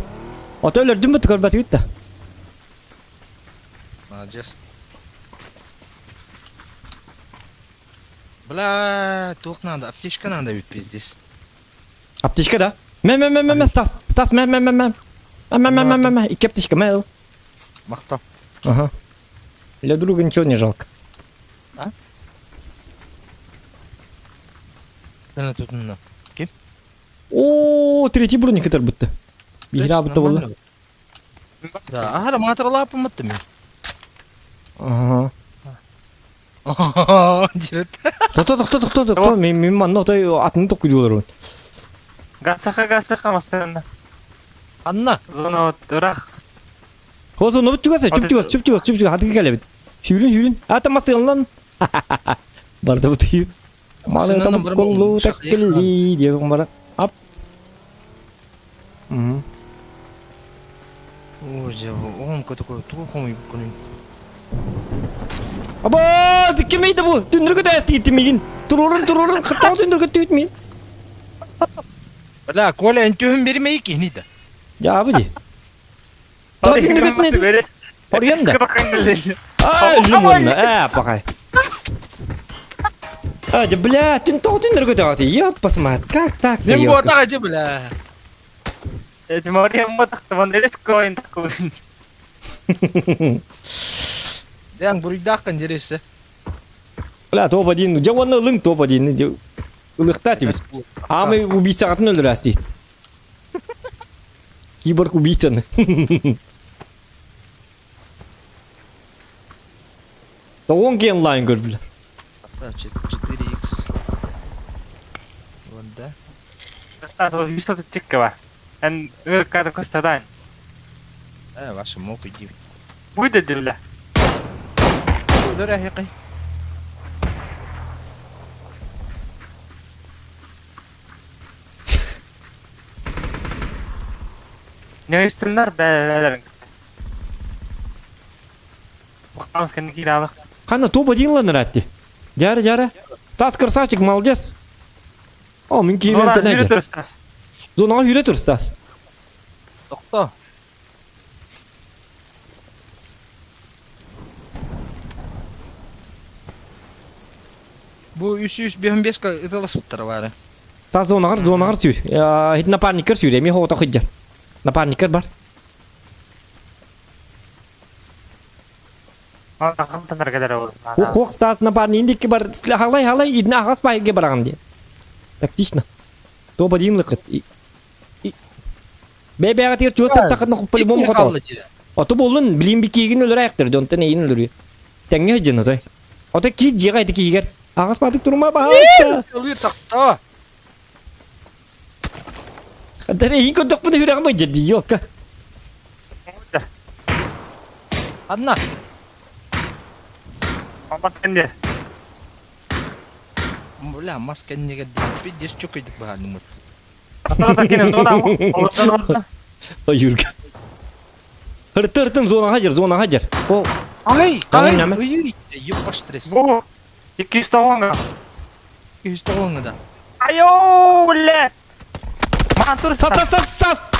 Ото өлөрдүм бут көрбөтүгүт да. Молодец. Бля, туох надо? Аптечка надо ведь пиздец. Аптечка да? Мэ мэ мэ мэ мэ Стас, Стас мэ мэ мэ мэ. Мэ мэ мэ мэ мэ мэ. Икки аптечка мэ ыл. Махтал. Ага. Для друга ничего не жалко. А? Тут на. Ким? О, третий броник ытарбытты. Биһири абытта буолла. Да, аһара маатыралааппыммыт мин. Ага. Диэт. Тохто, тохто, тохто, тохто. Мин мин манна отой атын токкуйдууларбын. Гасаха гасаха массыына. Анна. Зона вот ырах. Хозу ну чугас, чуп чугас, чуп чугас, чуп чугас, хатыгы кэлэбит. Сүүрүн, сүүрүн. Ата масыылан. Барда бутую. Маны там коллу таккелли диэн бара. Ап. Мм. О, дьэ, оҕом такой тугу хомуйбуккунуй? Аба, кимейді бу? Түндүргө тәстиитти мигин. Турурун, турурун, хаттаҕа түндүргө түүт мин. Бля, Коля, эн түһүн бермей кини да. Жаабы ди. Тоҕо түндүргөтүн Оруйан да. А, өллүм уонна. Ээ, пахай. А, дьэ, бля, түн тоҕо түндүргө төҕөтүй? Ёппасмат, как так Мин буотах эти, бля. Дээн буруйдааххын дирессе. Бля, топ-1, дьэ уонна ылыҥ топ-1, дьэ ылыхтаа тибит. Аамай убийцаҕытын өлөрөөс диит. Киборг убийцаны. Тоҕуон киэн онлайн көрдүлэр. 4х. Вот да. Эн ыркада кыстадан. Э, ваша мог иди. Будет дилля. Дөрәһи Нөйстүннэр бээлэрин. Бакамыз кэнни кииралык. Ханна топ-1 ланыр Жара, жара. Стас красавчик, молодец. О, мин киирэн тэнэдэ. Зонаҕа сүүрэ тур, Стас. Тохто. Бу 355 ыталаспыттара баара. Стас зонаҕар, зонаҕар сүүр. Хит напарниккар сүүр, эми хоҕото сылдьар. Напарниккар бар. Хуох Стас напарник дикки бар. Халай, халай, идна ахас байге бараҕын диye. Тактично. Топ-1 лыкыт. Бэйбэҕэ чуос саттахытына по-любому хотоо. Ото буоллун, билин бикиигин өлөр айахтар, дьонтон эйин өлөрүө. Тэҥҥэ сылдьын отой. Ото киит дьиэҕэ ити киигэр. Аҕас баатык турума баһаалыста. Ылыыр тохтоо. Хантан эйин көрдөхпүнэ сүрэҕим ыйдьар дии, ёлка. Анна. Бля, мас кэннигэр диэппит, дес чөкөйдүк баһаанныммыт. Юрга. Ырты ыртын зонаға жер, зонаға жер. О, Ай, Ай, ай, ой, еппаш стресс. Бу 290 290 да. Айо, бля. Мантур. Стас, стас, стас, стас.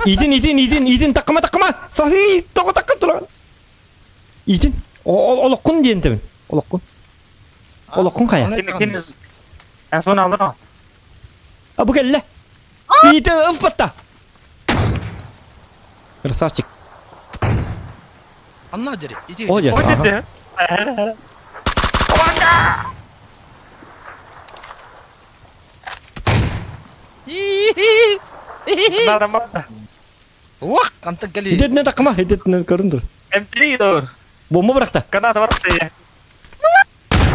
Итин, итин, итин, итин, таккыма, таккыма. Сахи, тоҕо таккын туран. Итин, олоххун диэн тэбин. Олоххун. Олоххун хайа. En son alır o. А бу кэллэ. Итин ыфпатта. Красавчик. Анна дери, иди. О, дьэ. О, dedi. Уах, хантан кэлии. Итиннэ таккыма, итиннэ көрүн тур. M3 doğru. Бомба бырахта. Граната барахта.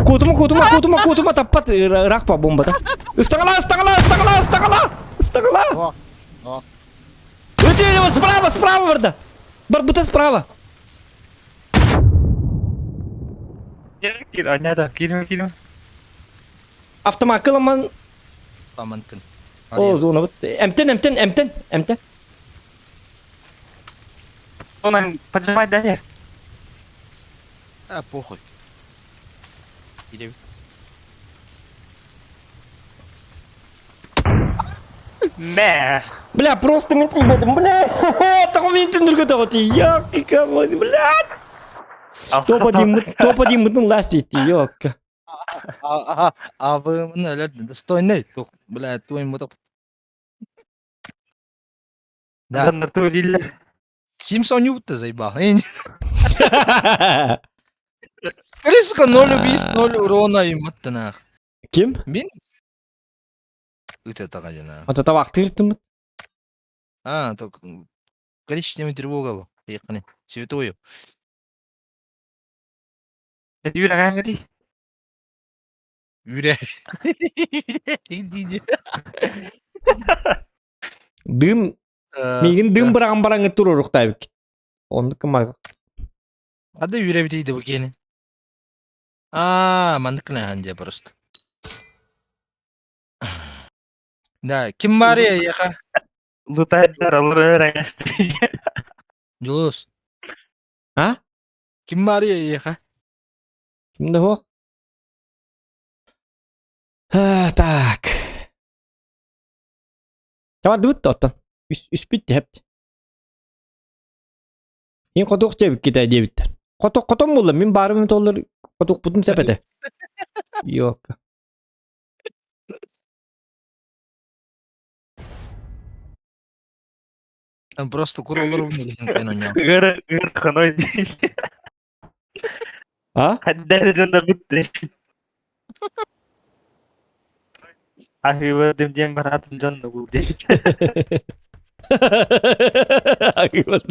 Куутума, куутума, куутума, куутума таппат ыраах па бомбата. Ыстаҥала, ыстаҥала, ыстаҥала, ыстаҥала! Ыстаҥала! Өтүө, справа, справа барда. Барбыта справа. Кир, аня кирим, кирим. Автомакка ламан. Паманкын. О, зона вот. Эмтен, эмтен, эмтен, эмтен. Онан поджимай дәнер. А, похуй. Или... Мэ. Бля, просто мен тиийбэтим, бля. Тоҕо мин түннүргэ тоҕо тиийиэх, бля. Топа дииммит, топа дииммитин лас диэтти, ёкка. Абымын өлөр достойный. Тух, бля, туймутук. Да. Симпсон юбта заебал. Криска 0 убийств, 0 урона и маттанах. Ким? Мин? Ыт это Ата табактыртымыт. А, так коричневый тревога был. Поехали. Святую. Үрэ. Дым, мигин дым быраган бараңы туруруктайбык. Оннук кымар. Ады үрэ битейді бу кени. А, маннык кына просто. Да, ким бар яха? Лутайдар алыр Жулус. А? Ким бар яха? Ким да хуох? Так. Табардыбыт оттон. Үспүт тэпт. Ин хотуох чэбиккитэ диэбиттэр. Хоту хотон буолла мин баарым толлар хотуохпутун сөп этэ. Йока. Просто куролар умели. Ыр ыр ханой. А? Хаддар жонда битти. Ахыва дем баратын жон бу. Ахыва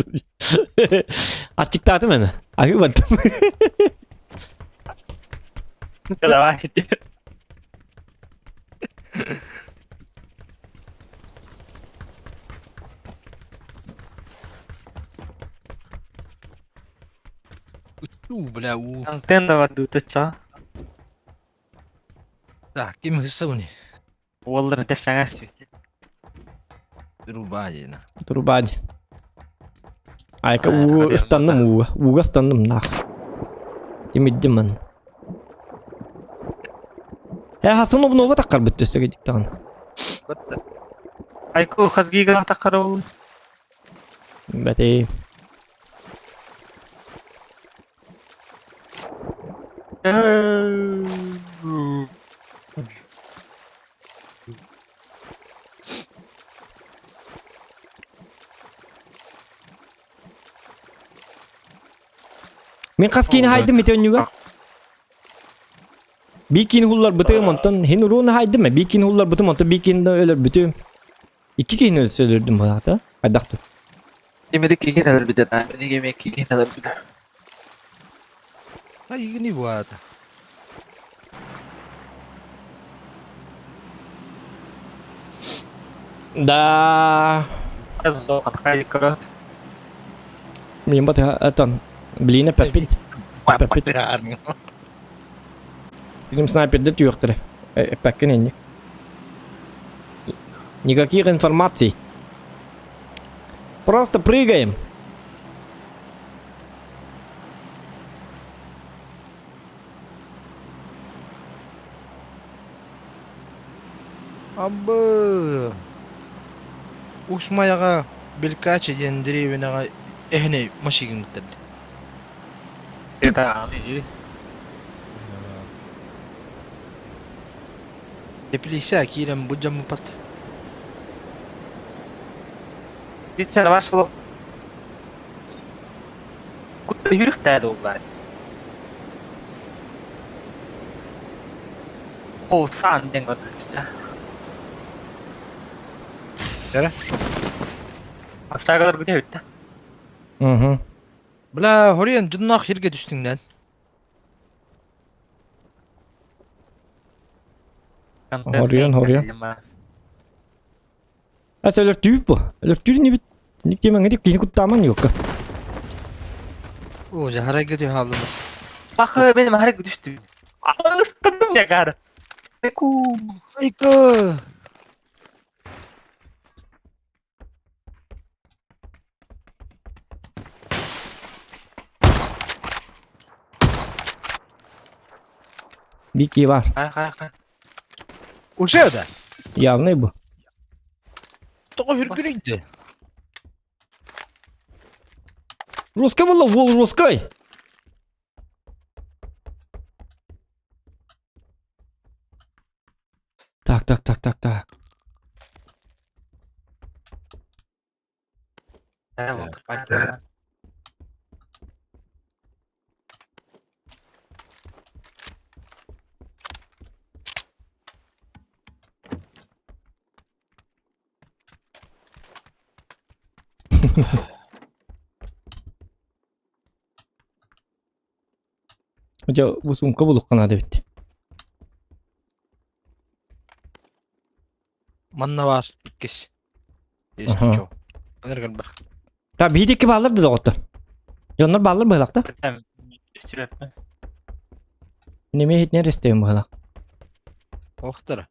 Ачыктаатым эне. Ахыва Давай. У, бля, у. Антенна бар дутача. Так, ким хысауни? Уоллар тефсаңас түйтэ. Рубадина. Турбади. Айка уу ыстанным ууга. Ууга ыстанным нах. Тимиддим ман. Э хасын обнова таккар бүттү сөге диктаган. Айку хазгига таккарол. Бәтей. Мин хас киини хайдым ити өннүгэр. Бикин хуллар бытыым онтон хин уруун хайдым бикин хуллар бытым онтон бикин өлөр бүтүм. Икки киини өлөрдүм баата. Хайдахту. Имедик кигин алыр бите та. Неге мен кигин алыр бите. А игни баата. Да. Мин бат атан. Блин, пеппит. Пеппит. Стрим снайперде түйөктөрө. Эппеккен энник. Никаких информаций. Просто прыгаем. Абы. Усмаяга Белкача диэн деревняга эхне машигин буттерди. Это аны. Теплиса кирем буджам пат. Битсер вашло. Кутта юрхтады улар. Хол сан ден гот 진짜. Эре? Аштагалар күтө бүтті. Угу. Бля, хоруйан дьонноох сиргэ түстүҥ Хоруйан, хоруйан. Ас өлөртүүбүт бу. Өлөртүүр инибит. Ник диэмэҥ ити киһи куттааман юкка. Оо, дьэ харайга түһэ хааллым. Пахы, мен харайга түстүм. Ыстандым я гар. Айка! Бики бар. Хай, хай, хай. Уже да? Явный бу. Тоҕо үргүрүйдэ? Жесткой было, вол жесткой. Так, так, так, так, так. Дьэ, бу сумка булуохха наада эбит. Манна баар иккис. Если Аха. чё. Анар элбэх. Та биһиги икки бааллар да доҕоттор. Дьоннор бааллар быһылаах да? Немэ иһитинэр истэбин быһылаах. Охтара.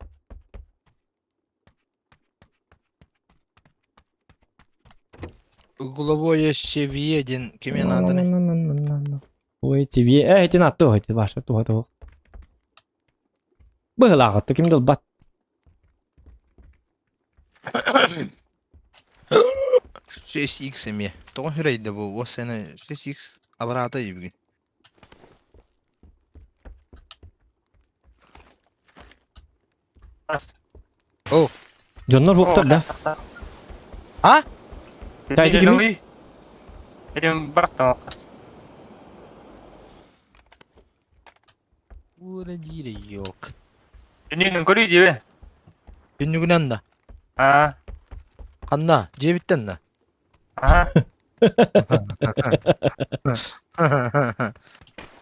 Угловое севье диэн кимиэ нааданы? Ой, тебе, э, итин атты ити баша туха туха. Быһылааҕытты ким да ылбат. 6x эмиэ. Тоҕо үрэйдэ бу уос сена 6x абараата бүгүн. О, Дьоннор уохтар да. А? Та ити кими? Этим барахтан Ура дире ёлк. Дүнүйүнэн көрүй диэбэ. Түннүгүнэн да. Аа. Ханна? Дьиэбиттэн да. Аа.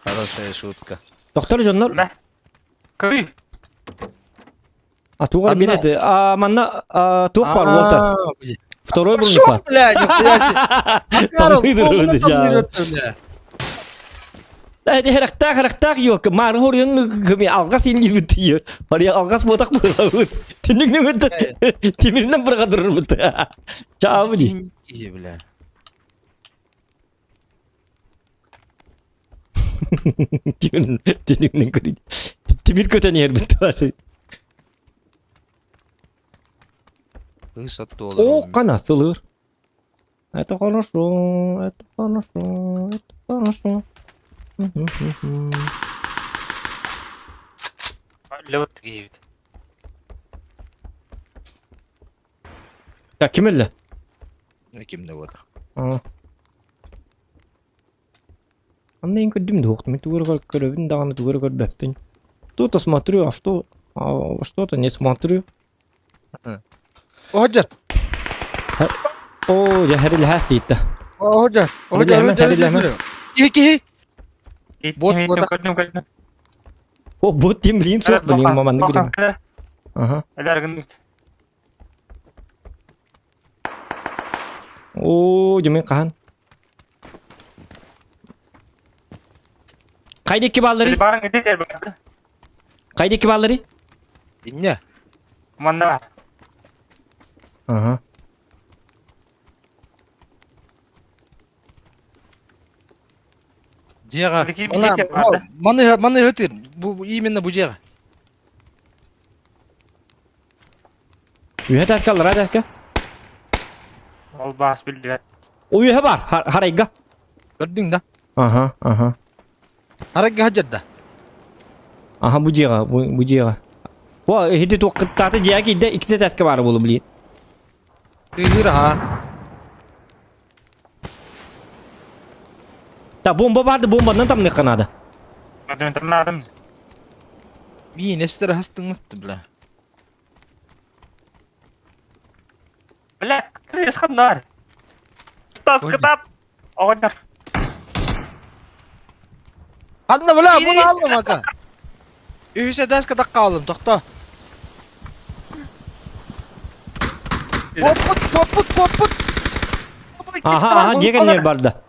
Хорошая шутка. Доктор дьоннор Көрүй. А тугар Анна. билет. А манна а, туох бар Уолтер. А, блин. Второй Пошел, бронник бар. блядь, нихуя себе. Карл, Тамныйдыр комната өзі жағы. миротты, бля. Харахтаах харахтаах ёлка маар хоруйун кими алгас ингибит тиер. Бария алгас ботак быһабыт. Түнүгүнү тимиринен быргадырбыт. Чаабы ди. Киһи, бля. Тимир түнүгүнү көрүй. Тимир көтөн ербит. Кыыс О, оттуолар. кана сылыр. Это хорошо, это хорошо, это хорошо. Левот киевит. Так, ким өллө? Ким да вот. А. Анна ин көрдүм да уктум. Тугур көрөбүн даҕаны тугур көрбөппүн. Что-то смотрю, а что а что-то не смотрю. Оһодьар. О, дьэ хэрил хас диитта. Оһодьар. Оһодьар. Билэмэ, билэмэ. Киһи киһи. Вот, вот. Көрдүм көрдүм. О, бот тем блин суох блин маманны билем. Ага. Эләргин. О, дьэ мен хаһан. Хайда икки баллары? Барың ити бар. Хайда икки баллары? Инне. Манна бар. Ага. Дьиэҕэ. Прикинь, Мана билиэт бар да? маны маны өтір. Бу именно бу дьиэҕэ. Үһэ таска аллара таска. Ол баас билдибет. О, үһэ бар. Харайга. Көрдүҥ да? Ага, ага. Харагга хаджар да. Аха, бу дьиэҕэ, бу бу дьиэҕэ. О, иһити туох кыттааты дьиэҕэ киирдэ, иккитэ таска баар буолу блин. Тыыһыыр аха. Та бомба барды, бомбанан тамныхха надо. Надым. Миин эстер хастыңмытты бля. Бля, крыс ханнар. Стас Ой. кытап. Оҕоннор. Ханна бля, буну аллым ака. Үһүс этээскэ таххаалым, тохто. Куоппут, куоппут, куоппут! Аха, аха, дьиэ кэннигэр барда.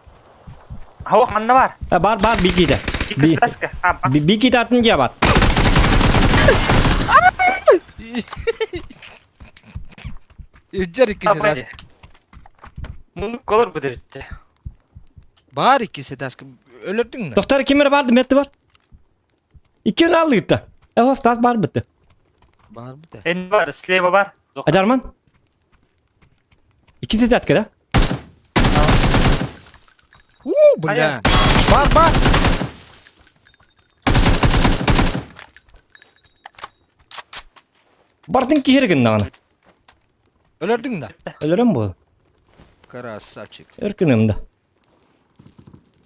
Хауа ханна бар? Э, бар, бар, бикиде. Би, бикиде атын дьиэ бар. Үджер иккис этээскэ. Мунук колор бу дебитте. Бар иккис этээскэ. Өлөрдүҥ да? Доктор ким эрэ барды, метти бар. Икки алыытта. Э, Стас бар бытты. Бар быта. Эн бар, слева бар. Адарман. Икки этээскэ да? У, бля. Бар, бар. Бардын киһи гыннаҕына. Өлөрдүҥ да? Өлөрөн буол. Красавчик. Өр гыныам да.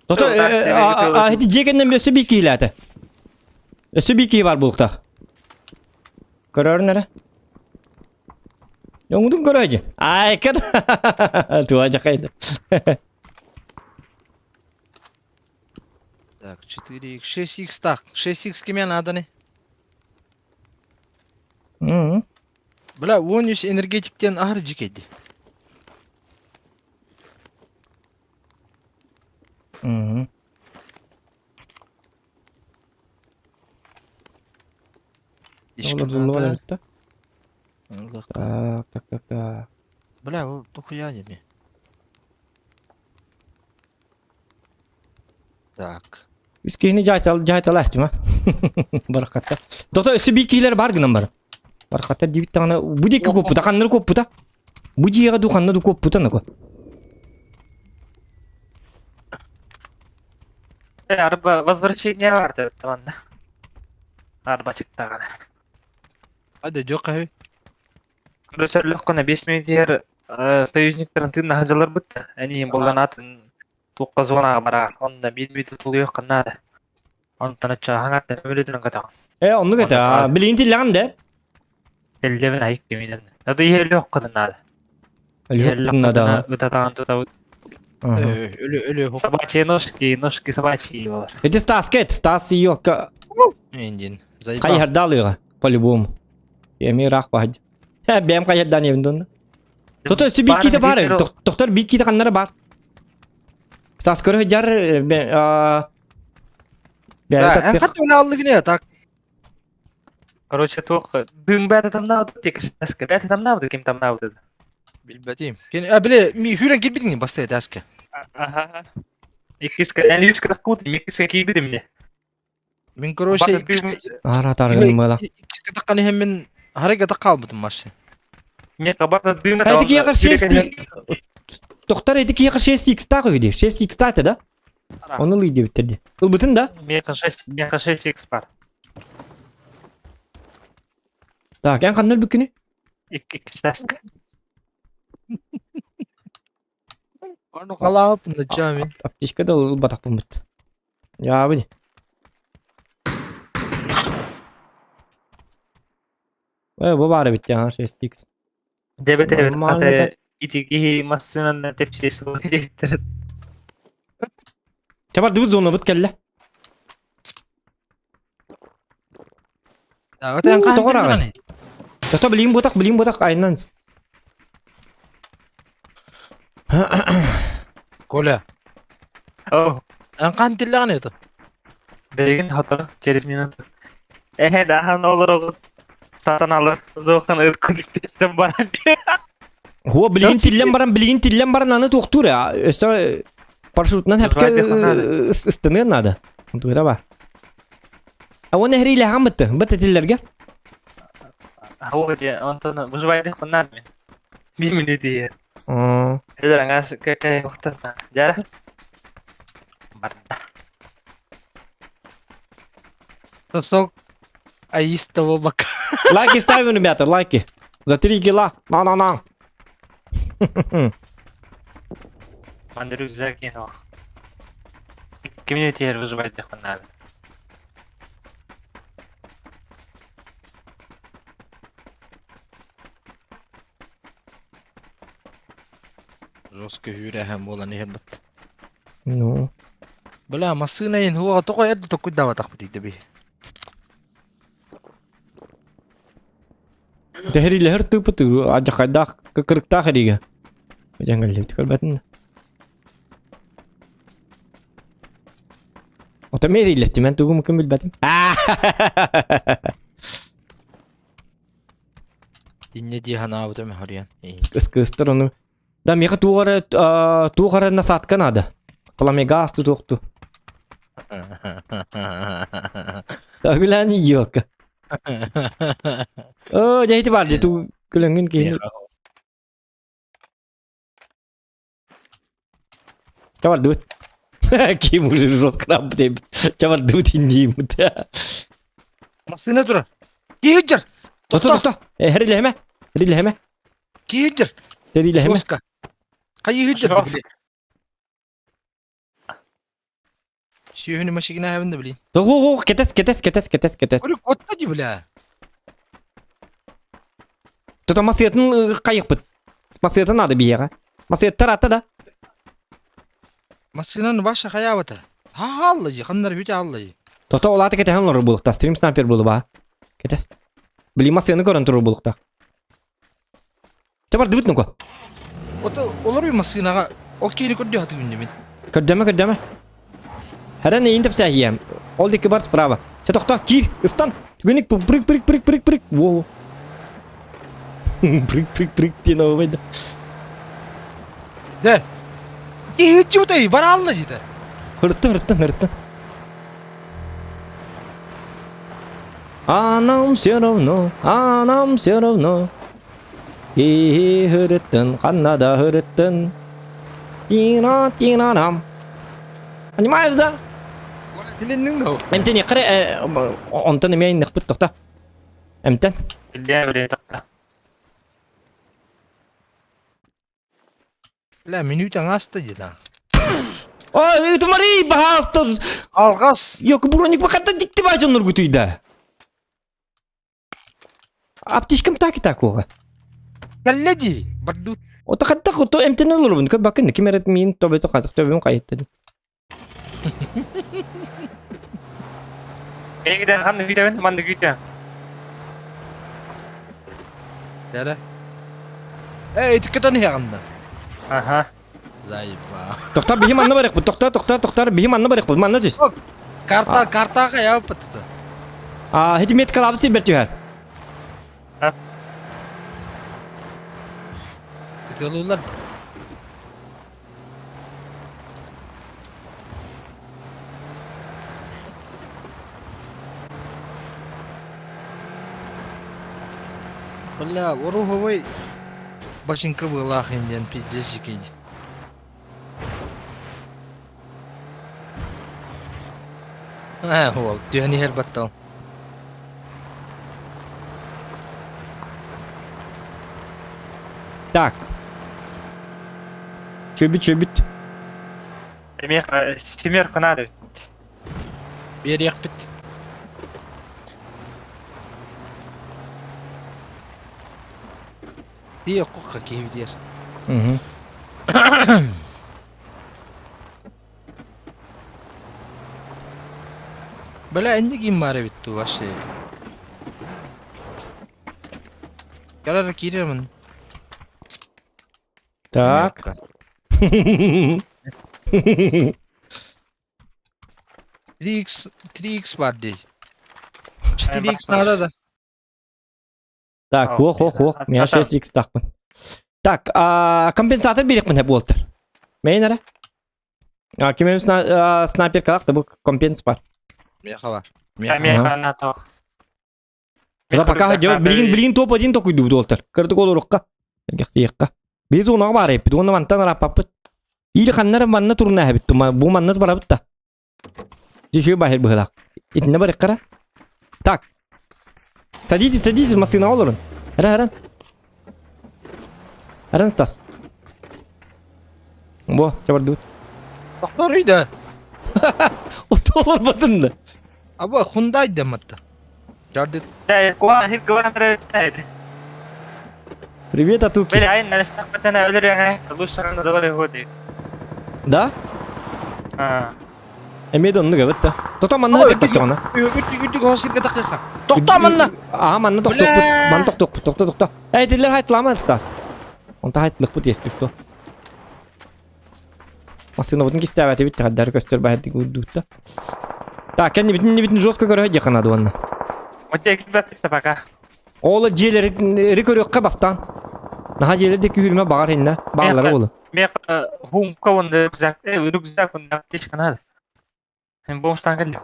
Тото ити дьиэ кэннэн өссө биир киһилээтэ. Өссө биир киһи бар буолуохтаах. Көрөөрүн эрэ. Оҥудун көрөөдьүн. Айка да. Туа жакайды. Так, 4х, 6х так. 6х кимэ надо не? Бля, 13 энергетиктен аһар дьикэйди. Ишки надо. Так, так, так, так. Бля, ол дохуя неме. Так. Үс киһини дьаайтал дьаайталаастым а. Барахатта. Дото өссө биир киһилэр бар гынан бар. Барахатта диэбит даҕаны бу диэки куоппута, ханнары куоппута. Бу дьиэҕэ дуу ханна дуу куоппута нако. Э, арба возвращение бар деп манна. Арба чыктаҕана. Hadi дьэ хаһы. Көрөсөрлөххүнэ 5 минутигэр союзниктарын тыын наһадьаларбыт да. Эниин буллан атын туохха зонаҕа бараҕын. Онно биир мүнүүтэ тулуйуоххун наада. Онтон оччоҕо өлүтүнэн көтөҕүн. Э, оннук этэ. Билигин тиллэҕин да? Тиллэбин айык киминэн. Ото иһэ өлүөххүтүн наада. Өлүөххүтүн наада. Ытатаҕын тутабыт. Өлө өлө Собачьи ножки, ножки собачьи болар. Эти Стас кэт, Стас елка. Индин. Заебал. Хайһардалыга, по-любому. Эми ыраах баһад. Бэм хайһардан ебин донна. Тото өссө биир киитэ баар. Доктор биир киитэ ханнара бар. Стас көрө жар Бээн так. Короче, туох дыҥ бээтэ тамнаабыт текстаска бээтэ тамнаабыт ким тамнаабыт Билбэтим. Кен а биле ми хүрэн кирбитиң баста этаска. Аха. Иккиска, эн үскэ раскут, иккиска киирбитим не. Мин короче Ара таргын мала. Иккиска таккан иһэн мин харайга таккаалбытым машы. Не кабарда дыма. Эти киэхэ 6 Доктор эти киэхэ 6 х таах үһү 6 х таата да? Оны ылый диэбиттэр дии. Ылбытын да? Меха 6, меха 6 х бар. Так, эн ханна өлбүккүнүй? Иккистаска. Ону халааппын да чаамин. Аптечка да ылбатахпын быт. Яабы. Э, бу баар эбит дии, 6x. Дебет эбит хата ити киһи массыынанан тэпсиэ суох диэттэр. Чэ бардыбыт зонабыт кэллэ. Тоҕо ыраҕай? Тото билигин буотах, билигин буотах айынан. Коля. О. Эн хаан тиллэҕин это? Билигин хотору через минуту. Эһэ дахан олороҕут сатаналар зохан ыт күлүктээсэн баран Хуа билигин тиллэн баран, билигин тиллэн баран аны туохтуур э, өссө парашютунан хэпкэ ыстыныан наада. Тура бар. А он эһриилэһэн бытты, быт этиллэргэ. Хуа де, онтон выживайдых хуннар мен. Bir минут Эдэр аңаас кэкэ ухтан дьара. Барда. Сосок аистого бока. Лайки ставим, ребята, лайки. За три кила. На-на-на. Манна рюкзак кино. Кимне теперь выживать надо. Жестко хүрээһэн буолан иһэр бат. Ну. Бля, массыына иһин уоҕа тоҕо эрдэ токкуйдаабатахпытый да би. Тэһэрилэһэр тыыпыт адьахайдаах кырыктаах эригэ. Дьэҥгэллибит көрбөтүн. Ото мэрилэстим мен тугум ким билбэтим. Инне дии санаабытым хоруйан. Кыстыр ону. Да миэхэ туох эрэ туох эрэ насадка надо. Пламегаз тутуохту. Глянь ёлка. О, дьэ бар дии ту күлэҥҥин киһи. Чабардыбыт. Ким уже жестко работает. Чабардыбыт индиимут. Массыына турар. Киһи Тохто, тохто. Хэрилэһэмэ. Хэрилэһэмэ. Киһи Тэрилэһэмэ. Жестко. Хайыһыдьар били. Сүөһүнү машина да блин. Того, кетес, кетес, кетес, кетес, кетес. Көрүк отта ди бля. Тута масыатын хайыкпыт. Масыатын надо биһиэхэ. Масыаттар атта да. Массыынаны баша хайаабата. Хаалла дии, ханнар бүтэ алла дии. Тото улаата кетеһэн олорор буолуохта. Стрим снайпер буолуба. Кетес. Били масыаны көрөн турар буолуохта. Чэ бардыбыт нука. Ото олору массыынаҕа ол киһини көрдүү хатыгын мин. Көрдөмө көрдөмө. Хэрэн эйин тэпсээһиэм. Ол диэки бар справа. Чэ тохтоо киир ыстан. Түгэнник прыг прыг прыг прыг прыг. Во. Прыг прыг прыг диэн оҕобайда. Дэ. Киһи чутай бараалла дии. Ырыттын ырыттын ырыттын. А нам все равно, а нам все равно. Киһи ырыттын, ханна да ырыттын. Тина тина нам. Понимаешь, да? Тилинниң да. Эмтен кыра онтон эмиэ иннехпит тохта. Эмтен. Биллээ билээ тохта. Бля, минут аҥааста дии да. Ой, ытымарый, баһаалта. Алҕас. Yok, броник баката дикти бажоннор гутуйда. Аптечкам так и так оҕа. Кэллэ дии. Бардут. Ото хаттах ото эмтэн олоробун көр бакын ким эрэ миин тобето хатах төбөм хайыттан. Эйгиден ханны күүтэбин, манны күүтэ. Дәрэ. Эй, итиккетен иһэҕинна. Аха. Заебал. Тохтор биһи манна барыахпыт. Тохтор, тохтор, тохтор биһи манна барыахпыт. Манна түс. Карта, картаға хайаабыт А, хити меткалаабыт сирбэр түһэр. Ытыалыылар. Бля, оруһовой бачыҥка быылаах диэн пиздец дьикий. Ээ, уол, түһэн иһэр баттал. Так. Чөбүт, чөбүт. Эмиэ семерка надо. Биэриэхпит. Бии оккукка киһи диэр. Угу. Бля, инник им баар эбит дуу вообще. Кэлэр киирэмин. Так. 3x 3x бар дии. 4x надо да. Так, ох, ох, ох, меня 6x тахпын. Так, а, компенсатор биэриэхпин буолтар. Мейн эрэ. А, ким снайпер калах бу компенс бар. Меха бар. Меха на тох. Да пока делать, блин, блин, топ-1 такой дуолтар. Кырдык олорукка. Гехтиекка. Биз уна бар эпит, уна мантан араппаппыт. Или ханнар манна турна хэбит, бу манна барабыт та. Дешево бахер быһылаах. Итинне барыккара. Так. Садитесь, садитесь, массыына олорун. Эрэн, эрэн. Эрэн, Стас. Бо, чабардыбыт. Тохтор да. Отолор батын да. Аба хундай да матта. Жардыт. Да, куа хит гван тред. Привет, Атуки. Били айн настахпатана өлөр яңа лучше на доллар ходи. Да? А. Эмиэ да оннук эбит да. Тото манна Ой, ытык баччаҕына. Үрдүк оһос сиргэ тахыха. Тохтоо манна. Аа манна тохтуохпут. Манна тохтуохпут. Тохто тохто. Эй, тиллер хайтлама Стас. Онта хайтлыхпыт если что. Массыынабытын кистээбэтибит тэҕэрдэр көстөр баһырдык урдуутта. Так, кэннибитин иннибитин жестко көрө диэххэ наада уонна. пока. Ол дьиэлэри көрүөххэ бастаан. Наһаа дьиэлэр да күүһүрүмэ баҕар иннэ бааллара буолу. Меха хумка уонна рюкзак, рюкзак уонна аптечка надо. Сен бомжтан кэллим.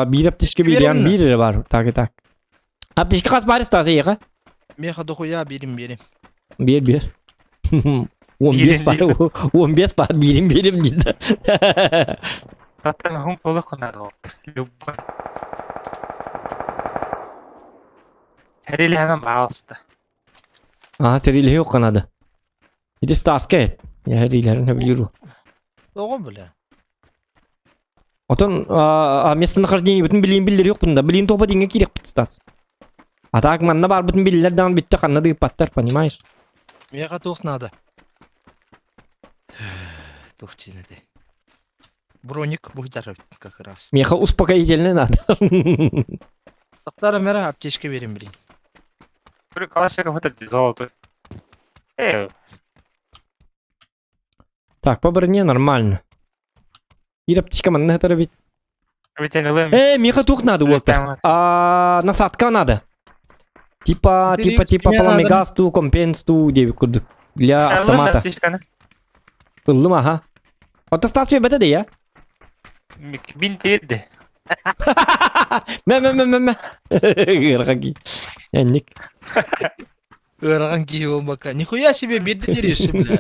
Биир аптечка биириэн биир эрэ бар. Так так. Аптечка хас баар истаас эйиэхэ? Меха дохуя биирим биэрим. Биир биир. 15 бар, 15 бар биирим биирим диде. Таттан хум толық надо. Любой. Сәрилэһэмэн баалыста. Аа, сэрилэһи укканады. Ити Стаска эт. Я сэрилэһэрин сөбүлүүр. Тоҕо бля? Отон а местонахождение бүтүн билиин биллэр юкпун да. Билиин тоҕо диҥҥэ киириэхпит Стас. А так манна барбытын биллэр даҕаны бүттэ ханна да ыыппаттар, понимаешь? Миэхэ туох наада? Туох диэн этэй? Броник буһдар как раз. Миэхэ успокоительный надо. Тохтар мера аптечка берем блин. Золото. Так, по броне нормально. Ир аптечка манна хатара ведь. Э, миэхэ туох надо уолта? А, насадка надо. Типа, типа, типа пламегасту, компенсту, диэбит курдук. Для автомата. Ыллым аха. Оттон Стас бэбэтэ да я? Мин тиэрдэ. Мэ мэ мэ мэ мэ. Ыарахан киһи. Энник. Ыарахан киһи буолбакка. Нихуя себе биэрдэ тириэши, бля.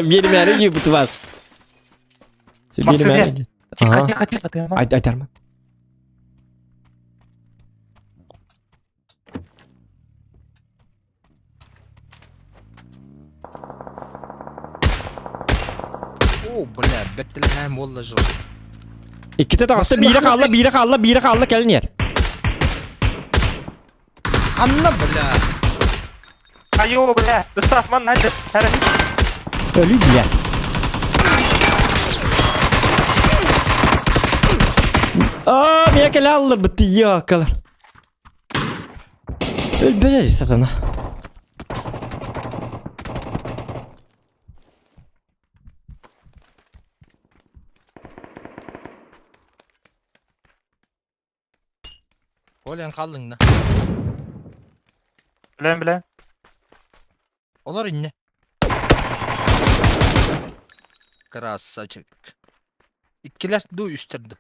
Биэримээри дии вас. Биэримээри. Тихо, тихо, тихо, ты Ай, айтарма. О, бля, бэттэлэһээн буолла жыл. Иккитэ таҕыста, биирэ хаалла, биирэ хаалла, биирэ хаалла, кэлин иһэр. Анна, бля. Айо, бля, Ыстас, манна айды. Өлүү, бля. Аа, мия кэлэ алларбыт, тиийэ Өлбөтө сатана. Оля, хааллыҥ да. Билэн, билэн. Олор инне. Красавчик. Иккилэр дуу, үстэр дуу.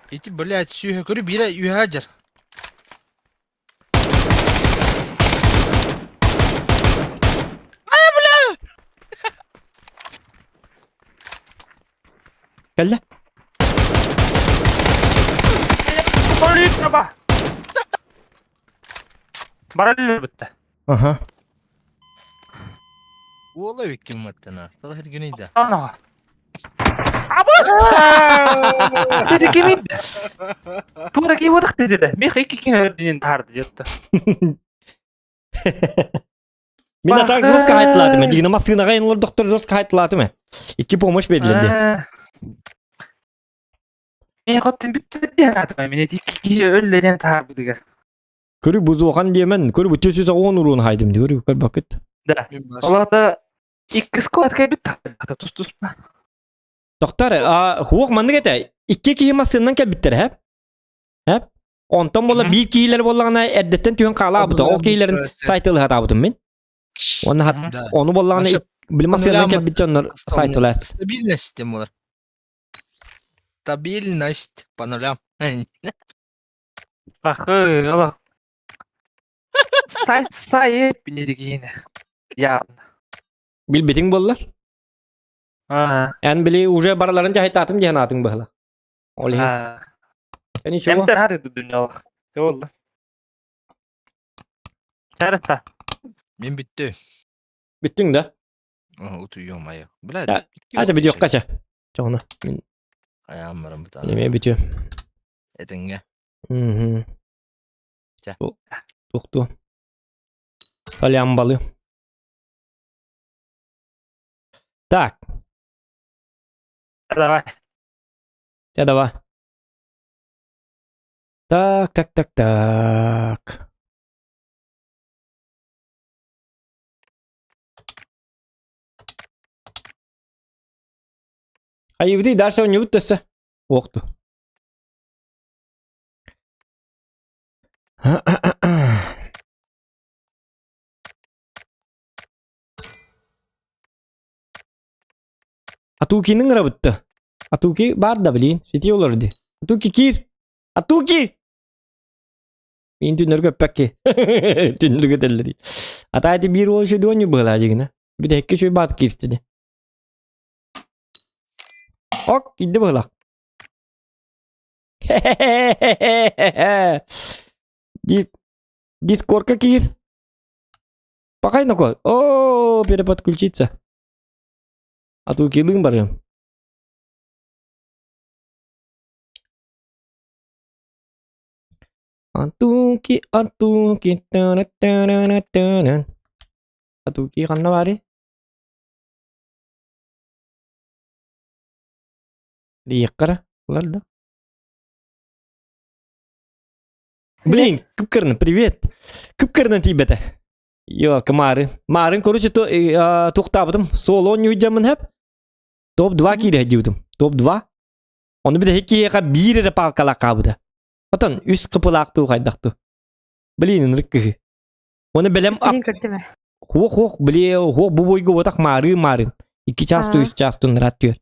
Ити, блядь, сүүһэ көрү биирэ үөһэ дьар. Кэллэ. Бараллар бытта. Аха. Уола эбиккин маттана. Тоҕо хэргиний да. Ана. Dedi kimin? Тура ким одах dedi. Мех икки кин өрдүнен тарды жетти. Мин атак жестко хайтлаатым. Дигина массыынаҕа инлор доктор жестко хайтлаатым. Икки помощь берилди. Мен хоттун бүттү диэн атым. Мен икки киһи өллерен таарбыдыгар. Көрү бузуохан диэмэн, көрү бу төсүс оҕон уруун хайдым ди, көрү көр бакыт. Да. Олата икки сквад кэлбит тус туспа. Доктор, а хуох маннык этэ. Икки киһи массыыннан кэлбиттэр, хэп? Хэп? Онтон буола биир киһилэр буоллаҕына эрдэттэн түһэн хаалаабыта. Ол киһилэрин сайтылыһатаабытым мин. Уонна ону буоллаҕына били массыыннан кэлбит дьоннор сайтылаат. Стабильность тем болар. Стабильность по нулям. Ахы, олох. Сай сай бинедигине. Явно. Билбитиҥ буоллар. Аа. Эн били уже бараларын дьаһайтаатым диэн аатыҥ быһыла. Ол иһин. Аа. Ничего. Эмтер хаты дүнялах. Болду. Чарыта. Мен бүттү. Бүттүҥ да? Утуйуом айы. Бля. Ата бүтүөххэ чэ. Чоҕуна. Мин Айаам баран бутаа. Эмиэ бүтүө. Этэҥҥэ. Мм. Чэ. Туохтуо. Толямбалы. Так. Давай. Я давай. Так, так, так, так. Айыбыты дальше оонньуубут төссө. Уохту. Атукины ыҥырабытта. Атуки баар да блин, сити олор дии. Атуки киир! Атуки! Мин түннөргө өппэкки. Түннөргө этэллэри. Ата ити биир уол үчүгэй оонньуу быһалаа дьигинэ. Бүтэһиккэ үчүгэй баат киирстини. Ок, киирдэ быһалаах. Дискорка киир. Пахай ноко. О, переподключиться. А то килым барым. Антуки, антуки, тана-тана-тана. Атуки ханна баарый? Диэххэ ылар да. Блин, Кыпкырна, привет. Кыпкырна тиийбэтэ. Йо, Марын. Марын, короче, туохтаабытым. Соло оонньуу хэп. Топ-2 киирэ диибитим. Топ-2. Ону бүтэһик киһиэхэ биир эрэ палкалаах хаалбыта. Отон үс кыпылаах туу хайдах туу. Блин, ынырык кыһы. Оны бэлэм Хуох-хуох, били, хуох бу бойго ботах маарыы маарын. Икки час ту, үс час тун ыраат түөр.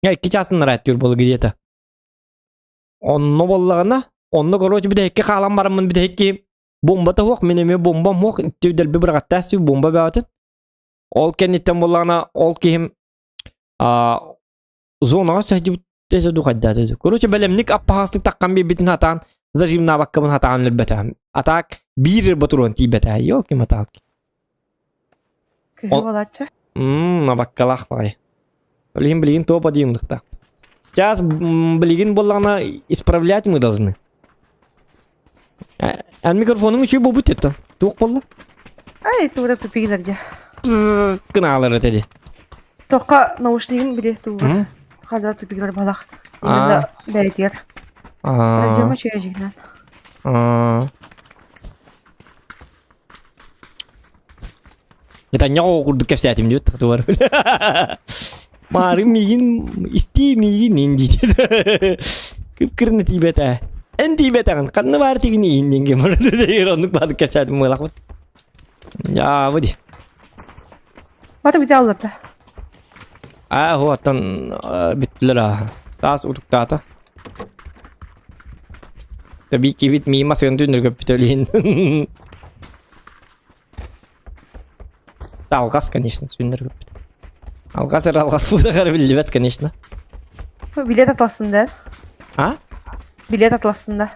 Я икки часын ыраат түөр болу где-то. Онно боллаҕына, онно короче бүтэһикки хаалан бараммын бүтэһикки бомбата хуох, мин эмиэ бомбам хуох, дэлби быраҕаттаас тү бомба бөҕөтүн. Ол кэнниттэн боллаҕына, ол киһим зонаҕа сөһдьүбүт тэсэ ду хайдаата. Короче, бэлэмник аппаһаастык таххан биэрбитин хатаан, зажимнаабаккабын хатаан өлбөтөм. Атаак биир ботурон тиийбэтэ. Ёлки маталки. Кыһы буолааччы. Мм, абаккалаах баҕайы. Билигин билигин топ один лыхта. Сейчас билигин буоллаҕына исправлять мы должны. Эн микрофонуң үчүгэй буолбут диэттэн. Туох буолла? Ай, тугу тупигилер дии. Гынаалар этэ Тоққа наушнигин били тугу. Хада тупигилер балах. Именно бэйтигер. Разъема чөйө жигинен. Это не курдук кэпсээтим диэт тахтыбар. Маарым миигин истии миигин ин диит. Кып-кырны тиибэтэ. Эн тиибэтэҕин ханна баар тигин иин диэн кем оннук баадык кэпсээтим мыылахпыт. Дьаабы ди. Бата бите алларда. Аа хуаттан бүттүлэр аа. Таас утуктаата. Таби кибит миима сыгын түннүргө бүтөлиин. Алгас, конечно, сүннөр көппүт. Алгас эрэ алгас буутахара биллибэт, конечно. Билет атласын да. А? Билет атласын да.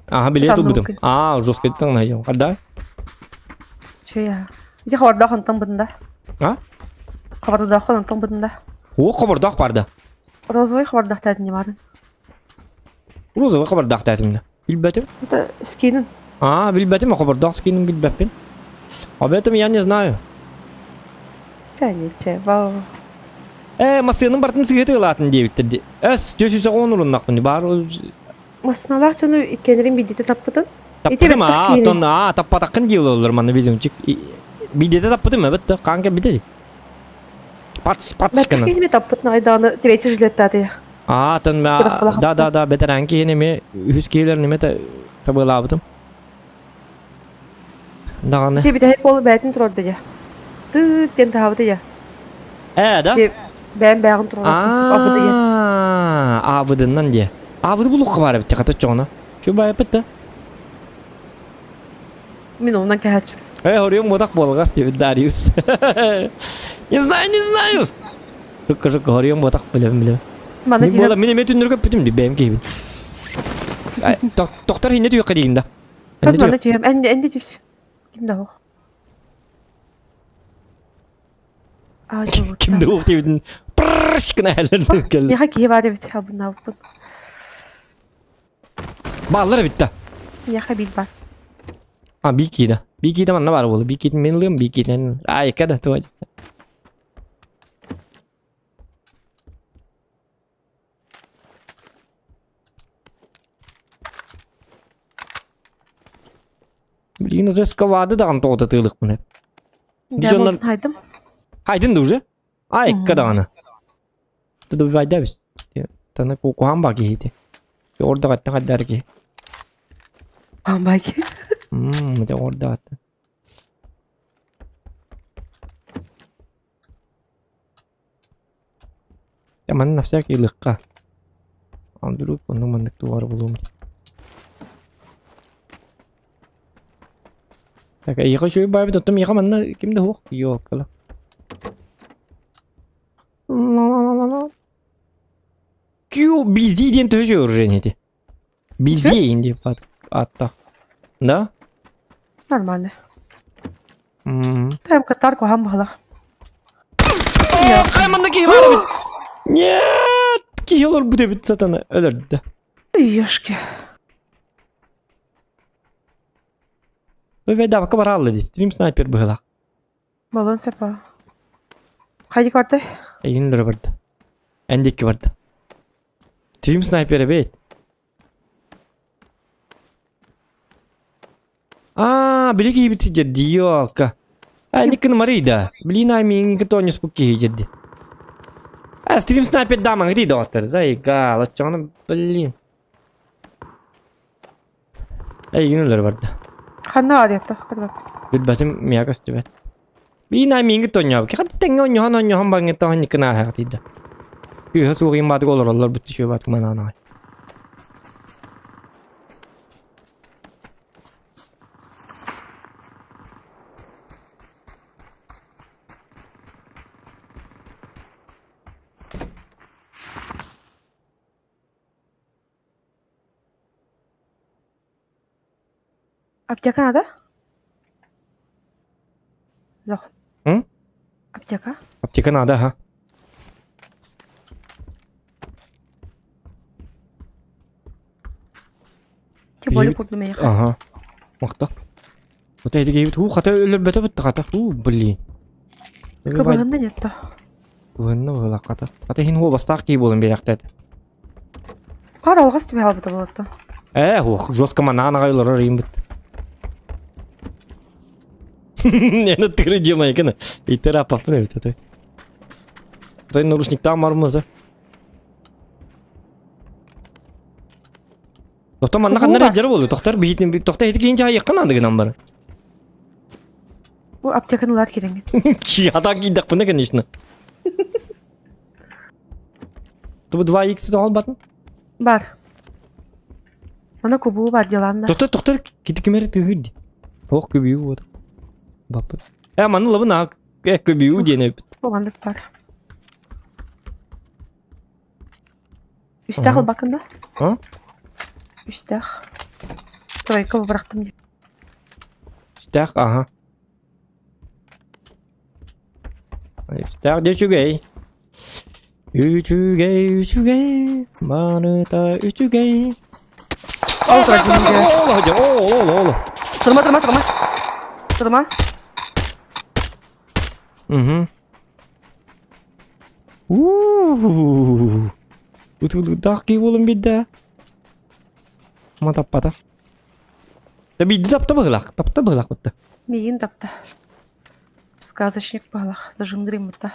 Ага, билет убудум. А, жестко еттің найдем. Қада? Че я? Иди хабардаах онтон бытында. А? Хабардаах онтон бытында. О, хабардаах барда. Розовый хабардаах тәтіне барын. Розовый хабардаах тәтімді. Билбэтим. Это скинин. А, билбэтим, хабардаах скинин билбэппин. Об этом я не знаю. Чай, не чай, вау. Э, массыының бартын сыгыты ылаатын диэбиттэр ди. Эс, түс үсэ оон уруннахпын бар. Массыналаах дьону иккиэннэрин биирдитэ таппытын. Таппытым аа, оттон аа, таппатаххын дии олороллор манна везунчик. Биирдитэ таппытым эбит да, хаан кэлбитэ дии. Пац, пац гынан. Бэттэх киһини таппытын айдааны третий жилеттааты. Аа, оттон да да да, бэтэрээн киһини эмиэ үһүс киһилэр неме табыылаабытым. Даҕаны. Ити бүтэһик буолу бэйэтин турарда дьэ. Тыыт диэн таһаабыта дьэ. Ээ, да? Ити бэйэм бэйэҕин турар абыды диэн. Аа, аабыдыннан диэ. Аабыды булуохха баар эбит хата оччоҕуна. Чу баайаппыт да. Мин онон кэһээччим. Э, хоруйум ботах буолгас диэбит Дариус. Не знаю, не знаю. Шукка шукка хоруйум ботах билэбин билэбин. Маны Мин буола мин эмиэ түннүргө өппүтүм ди бэйэм киһибин. Тохтор хинне түйэххэ диигин да. Энди маны түйэм, энди энди түс. Ким да ох. Аа Ким да ох диэбитин прррш гына әлен кэллэ. Миэхэ киһи баар эбит, албыннаабыппын. Бааллар эбит да. Миэхэ биир баар. А, биир киһи да. Бикиитэ манна баар буолу. Бикиитин мин ылыам, бикиитин... Айка да туой. Блин, уже сковады даҕаны тоҕо тыылыкпын. Дьоннор... Хайдым. Хайдын да уже? Айка даҕаны. Тудубайда бис. Таны куһаан ба киһити. Орда катта хаддар ки. Амбаки. Мм, это орда катта. Я манна на всякий лыкка. Андрук, ону маннык туар булуум. Так, эйиэхэ үчүгэй баайбыт, оттон миэхэ манна ким да суох. Ёкала. Q BZ диэн төһө вооружение ити? BZ инди атта. Да? Нормально. Там катар куһаҕан баһылах. Хай манна киһи бар эбит. Нет! Киһи олорбут эбит сатана өлөрдө. Ёшки. Вы давка бараллы ди. Стрим снайпер быһылах. Балон сапа. Хайдик барда? Эйин лөрө барда. Эндикки барда. Стрим снайпер эбит. Аа, били киһибит сидер диалка. А, никын Марийда. Блин, а мин кытоню спуки жерди. А, стрим снайпер даман гри доктор. Зайга, лачоны, блин. Эй, гинелер барда. Ханна ариятта, кадбап. Билбэтим миа көстүбэт. Блин, а мин кытоню. Кихат тэҥҥэ онньоһон онньоһон баҥҥа тоһон никын ааһа тиийдэ. Кыыһа суоҕун баатык олороллор бүттү шүө баатык манаан Аптека надо? Зох. М? Аптека? Аптека надо, ага. Тем более курдум эйиэхэ. Ага. Махта. Вот эти киһибит уу хата өлөрбөтө бытта хата. Уу блин. Кыбыһынна нетто. Кыбыһынна буола хата. Хата иһин уобастаах киһи буолан биэрэхтээт. Пар алҕас түбэһэ албыта буолатта. Ээ, уох, жестко манаан аҕай олорор иһин быт. Нені тыры жемайканы. Иттер аппаппын эбит отой. Отой наручниктаан бармыза. Тохто манна ханна рейдер болду. Тохтор биһитин тохто ити кийин чайыккын аны гынан бар. Бу аптеканы ылар кирэҥҥин. Ата кийдахпына, конечно. Тубу 2x тоҕол батын? Бар. Мана кубуу бар деланна. Тохтор тохтор кити кимери тыһыр ди. Ох көбүү вот. Баппы. Э маны лабын а э көбүү диэн эбит. Оҕаннык бар. Үстэх ылбаккын да? А? Үстэх. Тройка бырахтым дии. Үстэх, аха. Үстэх дьэ үчүгэй. Үчүгэй, үчүгэй, барыта үчүгэй. Ол Ол, ол, ол, ол. Турма, турма, турма. Турма. Угу. Уу. Утулудаах киһи буолан биэрдэ. Ма таппата. Да биирдэ тапта быһылаах, тапта быһылаах бытта. Миигин тапта. Сказочник быһылаах, зажимнырым бытта.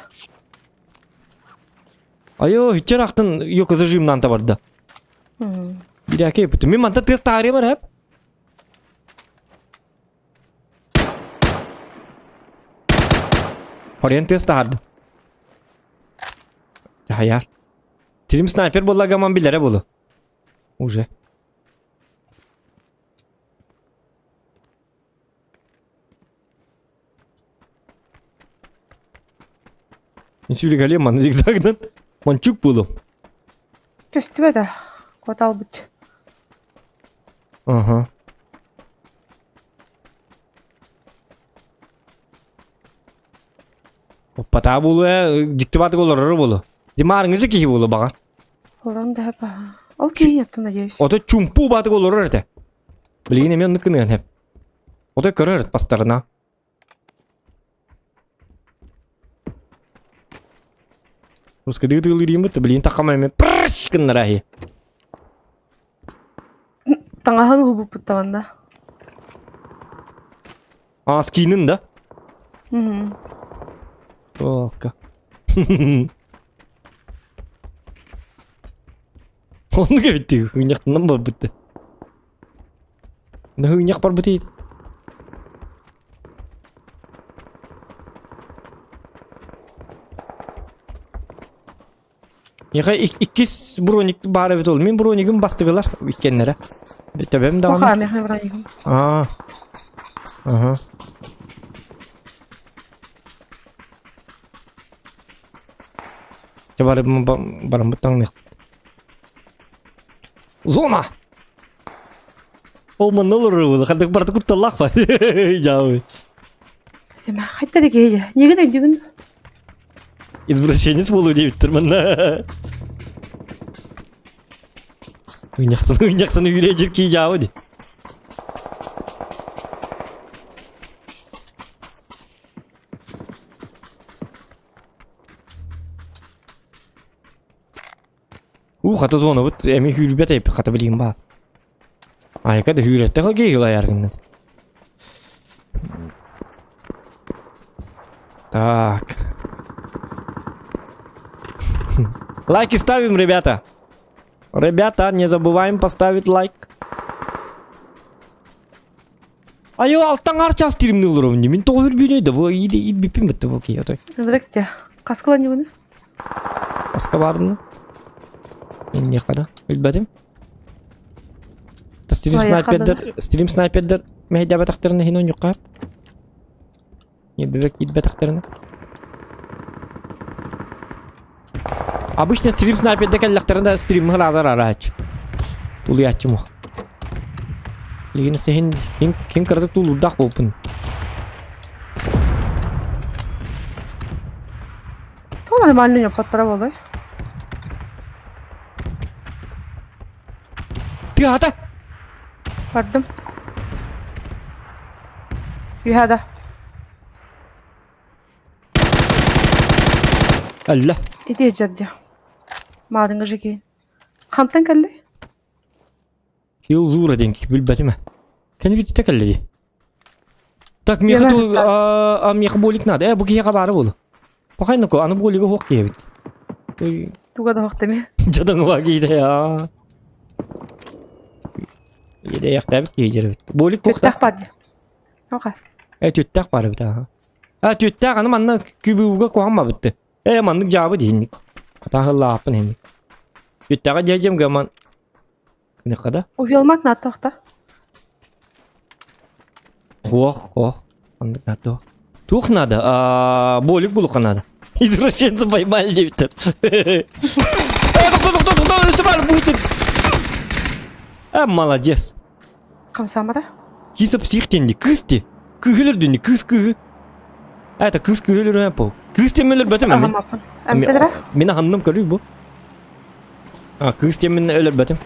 Айо, иччер ахтын йока зажимнан табарда. Бирәке буту. Мин манта тыас таарыам эрэ. Хорен тыас таһарды. Хайар. Тирим снайпер буолла билэрэ буолу. Уже. Үсүлүгэлиэ манна зигзагынан мончук буолуо. Көстүбэт ээ, куоталбыт. Аха. Оппатаа буолуо ээ, дьикти баатык олороро буолуо. Димаарыҥҥыча киһи буолуо баҕар. Олорон да баҕа. Ол киһи нету, надеюсь. Ото чумпу баатык олорор этэ. Билигин эмиэ оннук гыныан сөп. Отой көрөр бастарына. Русскадыы тыылыырыыммыт, билин таххама эми прррш гыннара аһи. Таҥаһын уһубуппут табанна. А, скинин да? Мгм. Окка. Оннук эбит хыынньахтынан барбыт. Хыынньах барбыт иит. Миэхэ иккис броник баар эбит ол. Мин бронигым бастыгылар иккеннэрэ. Төбөм даҕаны. Оха, миэхэ бронигым. Аа. Аха. Чэ барым барыммыт таҥныах. Зона! Ол манна олорор ханнык барыта кутталлаах ба. Дьаабы. Сима, хайта да киһи. Нигин өйдүгүн? Извращенец буолуу диэбиттэр манна. Ыйнахтан ыйнахтан үүрэ дьиркии дьаабы ди. Уу хата зонабыт эми хүүрбэт эпи хата билигин баас. Айка да хүүрэтте хылгы ыйылайар Так. Лайки ставим, ребята. Ребята, не забываем поставить лайк. Айо, алтан арчас тиримни олоробун дии. Мин тоҕо үрбүүнүй да бу иди битти бу киһи отой. Здрасте. Хаскыла ньугуна? Аска бардын. Инниэххэ да билбэтим. Стрим снайпердер, стрим снайпердер мэһэйдээбэтэхтэринэ иһин онньукка. Бөбөк киирбэтэхтэринэ. Обычно стрим снайперде кэллэхтэринэ стриммы разар арааччы. Тулуйааччым уох. Билигин сиһин кин кин кыратык тулуурдаах буолпун. Тоҕо нормально ньоппоттора буолуой? Тыата! Бардым. Үһэ да. Алла. Ити дьэрдэ. Маадыҥҥа жеки. Хантан кэлли? Килзура диэн билбэтим. Кини бүтүтэ кэлли дии. Так, миэхэ ту а миэхэ болик надо. Э, бу киһиэхэ баара буолу. Пахайнако, аны болига хуох киһибит. Туга да хуох тэми. Дьадаҥыла киирэ аа. Идэйэхтээбит киһи дьэрбит. Болик хуохта. Түттэх баар дии. Оха. Э, түттэх баар эбит аа. А, түттэх аны манна күбүүгэ куһаммабытты. Э, маннык дьаабы диһинник. Атаһыллааппын иһинник. Түттэҕэ дьэдьэм гаман Нехада? Уйалмак нааттаахта. Ох, ох. Оннук наато. Туох надо? А, болик булуха надо. Извращенцы поймали диэбиттэр. Э, тоқтоо, тоқтоо, тоқтоо, өссө бар будет. А, молодец. Хамсаамата. Киса псих денди, кыз де. Кыһылыр дэнди, кыз кыһы. Это кыз кыһылыр пол. Кыз темелер бөтөм мен. Амтедра? Мен ханным көрүй бу. А, кыыс диэммин өлөрбөтүм.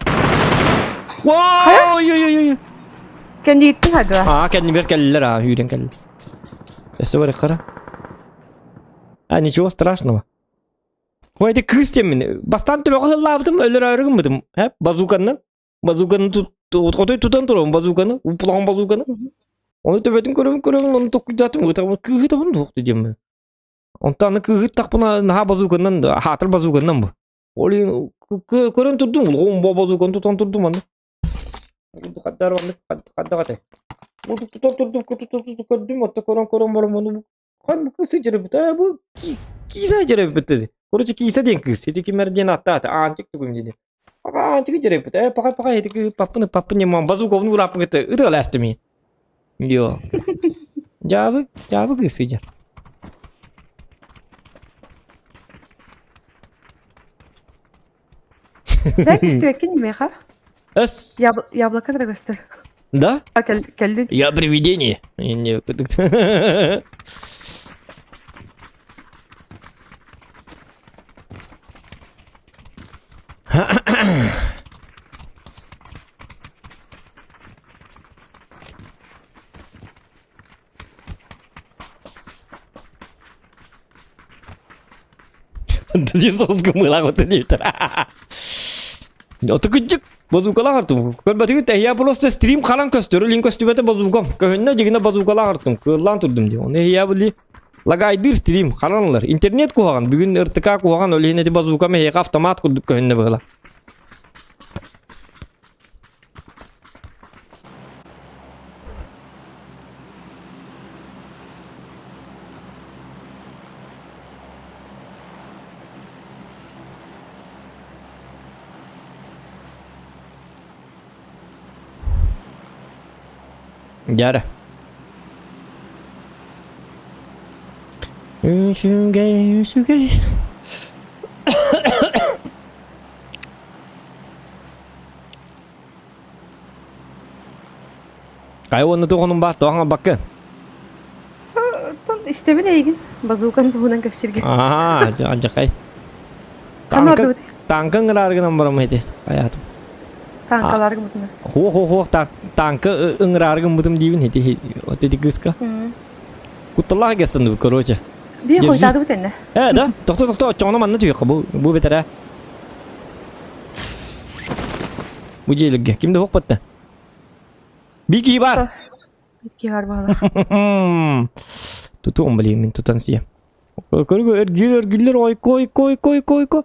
Ой-ой-ой-ой! Кэннииттин хайдыла. Аа, кэннибэр кэллилэр, аа, үүрэн кэллилэр. Өссө бар хара. А, ничего страшного. Ой, это кыыс диэммин. Бастаан төбөҕө сыллаабытым, өлөрөөрү гыммытым. Э, базуканнан. Базуканы тут отой тутан турабын базуканы, упулаҕын базуканы. Ону төбөтүн көрөбүн көрөбүн, ону токуйдаатым, кыыһы табын дуох диэммин. Онтон аны кыыһыттахпына наһаа базуканнан, хаатыр базуканнан бу. Ол иһин көрөн турдум, улахан бо базуканы тутан турдум аны. Хаддар маннык хаддах этэй. Бу тутан турдум, тутан көрдүм, отто көрөн көрөн баран ону хан бу кыыс дьэребит, ээ бу киисэ дьэребит dedi. Короче, киисэ диэн кыыс. Ити кимэр диэн аттаата, аанчык тугум диэн. Пока аанчык дьэребит, ээ пока пока ити паппын паппын ньыман базуковну урааппын кытта ытыалаастым. Йо. Дьаабы, дьаабы кыыс сыдьар. Дай көстүбэккин миэхэ. Эс. Яблоко да көстөр. Да? А кэллин. Я привидение. Не, Диир соҕус гыммыылаах оту диэбиттэр. Оту кыдьык базукалаах артым. Көрбөтүгүт эһиэ просто стрим харан көстөр, илин көстүбэтэ базукам. Көһүннэ дьигинэ базукалаах артым. Кыыллаан турдум дии. Оны эһиэ били лагайдыыр стрим харанылар. Интернет куһаҕан. Бүгүн РТК куһаҕан, ол иһин эти базукам эһиэхэ автомат курдук көһүннэ быһыла. Дьэ Үчүгэй, үчүгэй. Хайа уонна туох баар туох баккын? Оттон истэбин эйигин базукан туһунан кэпсиргэ. Аа, алдьархай. Ханна Танка ыҥырааргынан барам ити. Хайаатым. Танкалар гыммытына. Хуох-хуох танка ыҥырааргыммытым диибин ити вот эти кыыска. Кутталаах гестен короче. Бии хойутаатыбыт эннэ. Э, да? Тохто, тохто, оччоҕуна манна түһүөххэ бу бу бэтэрээ. Бу дьиэлэргэ ким да суох Би киһи бар. Киһи бар баҕалаах. Тутуом блин, мин тутан сиэ. Көргө эргил эргиллер ой кой кой кой кой кой.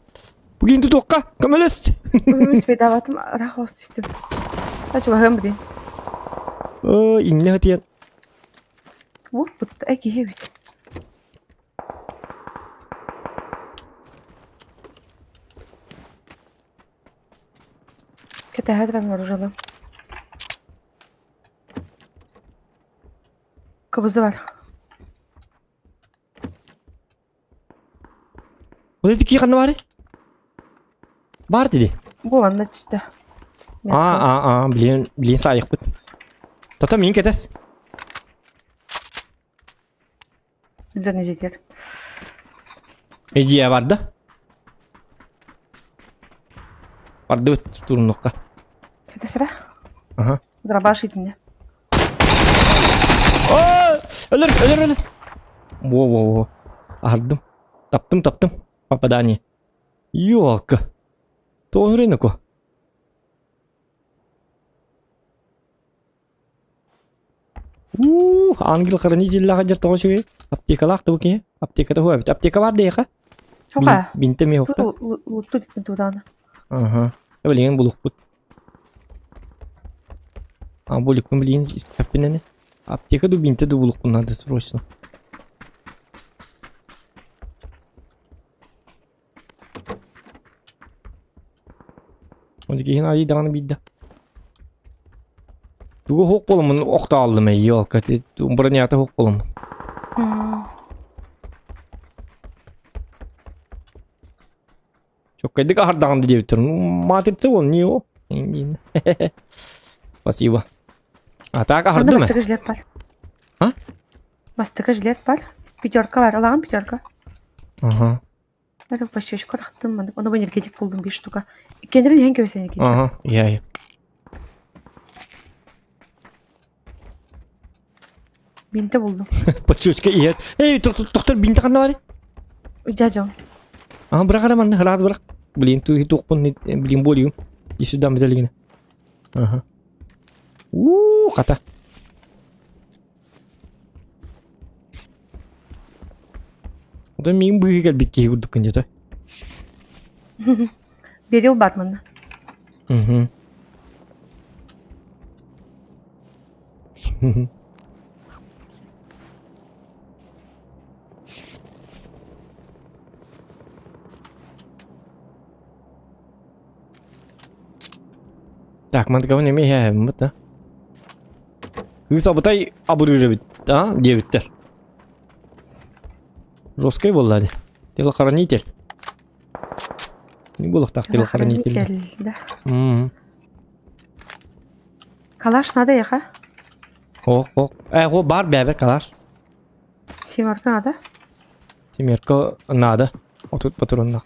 Бүгін тутуохха көмөлөс. Успейдаватым рах ос түстүм. Та чугаһым блин. Ой, инне хатыйан. Вот бут киһи эбит. Кэтэһэ туран оружалым. Кыбызы бар. Вот эти кии ханна бары? Бар диди. Бу манна түстэ. А, а, а, блин, блин, саайықпыт. Тата мин кэтэс. Дьон жетер. Эдьиэ барда. Бардыбыт туруннукка. Кэтэсэрэ? Аха. Дробаш итиннэ. Өлөр, өлөр, өлөр. Во-во-во. Аһардым. Таптым, таптым. Попадание. Ёлка. Тоҕо рынку. Уу, ангел-хранителлаах дьэр тоҕо үчүгэй. Аптекалаах да бу киһи. Аптеката хуа эбит. Аптека бар диэхэ. Хуа. Бинте ми хопта. Лутту дикпин туудаана. Аха. Билигин булукпут. А буликпун билигин истэппинэни. Аптека ду бинте ду булукпун надо срочно. Киһин айыы даҕаны биирдэ. Тугу суох буоламмын охтооллум ёлка бронята суох буоламмын. Чоккайдык аһардаҕын диэбиттэр. Матрица он не о. Спасибо. А так аһардым. Бастакы жилет бар. А? Бастакы жилет бар. Пятерка бар. Алагын пятерка. Ага. Это пощечку тахтым. Оны энергетик булдум бир штука. Иккендерин иһэн көбүс энергетик. Ага, я. Бинте булдум. Пощечка иһэр. Эй, тоқтор бинте ханна бар? Дядя. Ага, бырақ ара манна, рад бырақ. Блин, туохпун, блин, болью. И сюда бітелігіне. Ага. У, хата. Ода миин быыһы кэлбит киһи курдуккун дьэ Берил Батман. Угу. Так, мантыкабын эмиэ иһээбиммит да. Кыыс абытай абырыыр эбит, а диэбиттэр. Жесткай буолла дии. Телохранитель. Не буолуохтаах телохранитель. Да. М. Калаш надо яха? Ох, ох. Э, о, бар бэбэ калаш. Семерка надо? Семерка надо. Отут патроннах.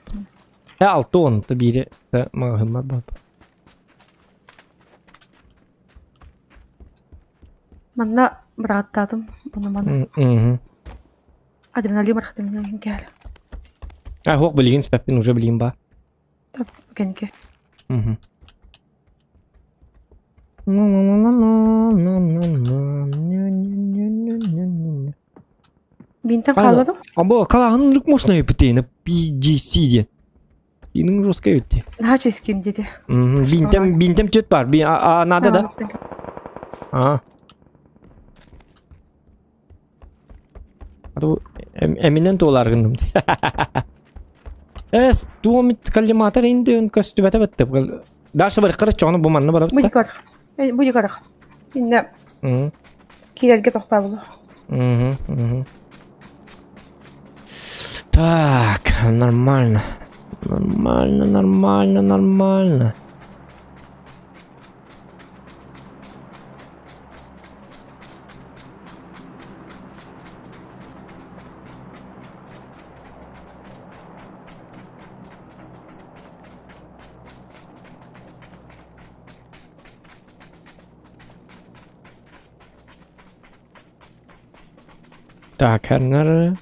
Э, алты он биири маҕаһыыммар бар. Манна быраттаатым. Ону маны. Мгм. Адреналин барахтым мен кэл. А, хуох билигин спэппин уже билигин ба. Кэнки. Мгм. Бинтен хаалла дуу? Або калаһын лүк можно эпитейна PGC диэн. Скинин жестко эбит. Наһаа ческин диэти. Бинтем бинтем чөт бар. Би а надо да? А. А эминен туолар гынным. Эс, туомит коллиматор инде өн көстүбэтэ бэтте. Дальше бар кыры чону бу манна барабыт. Бу дикар. Бу дикар. Инне. Киирэргэ тохпа булу. Так, нормально. Нормально, нормально, нормально. Так, хернер.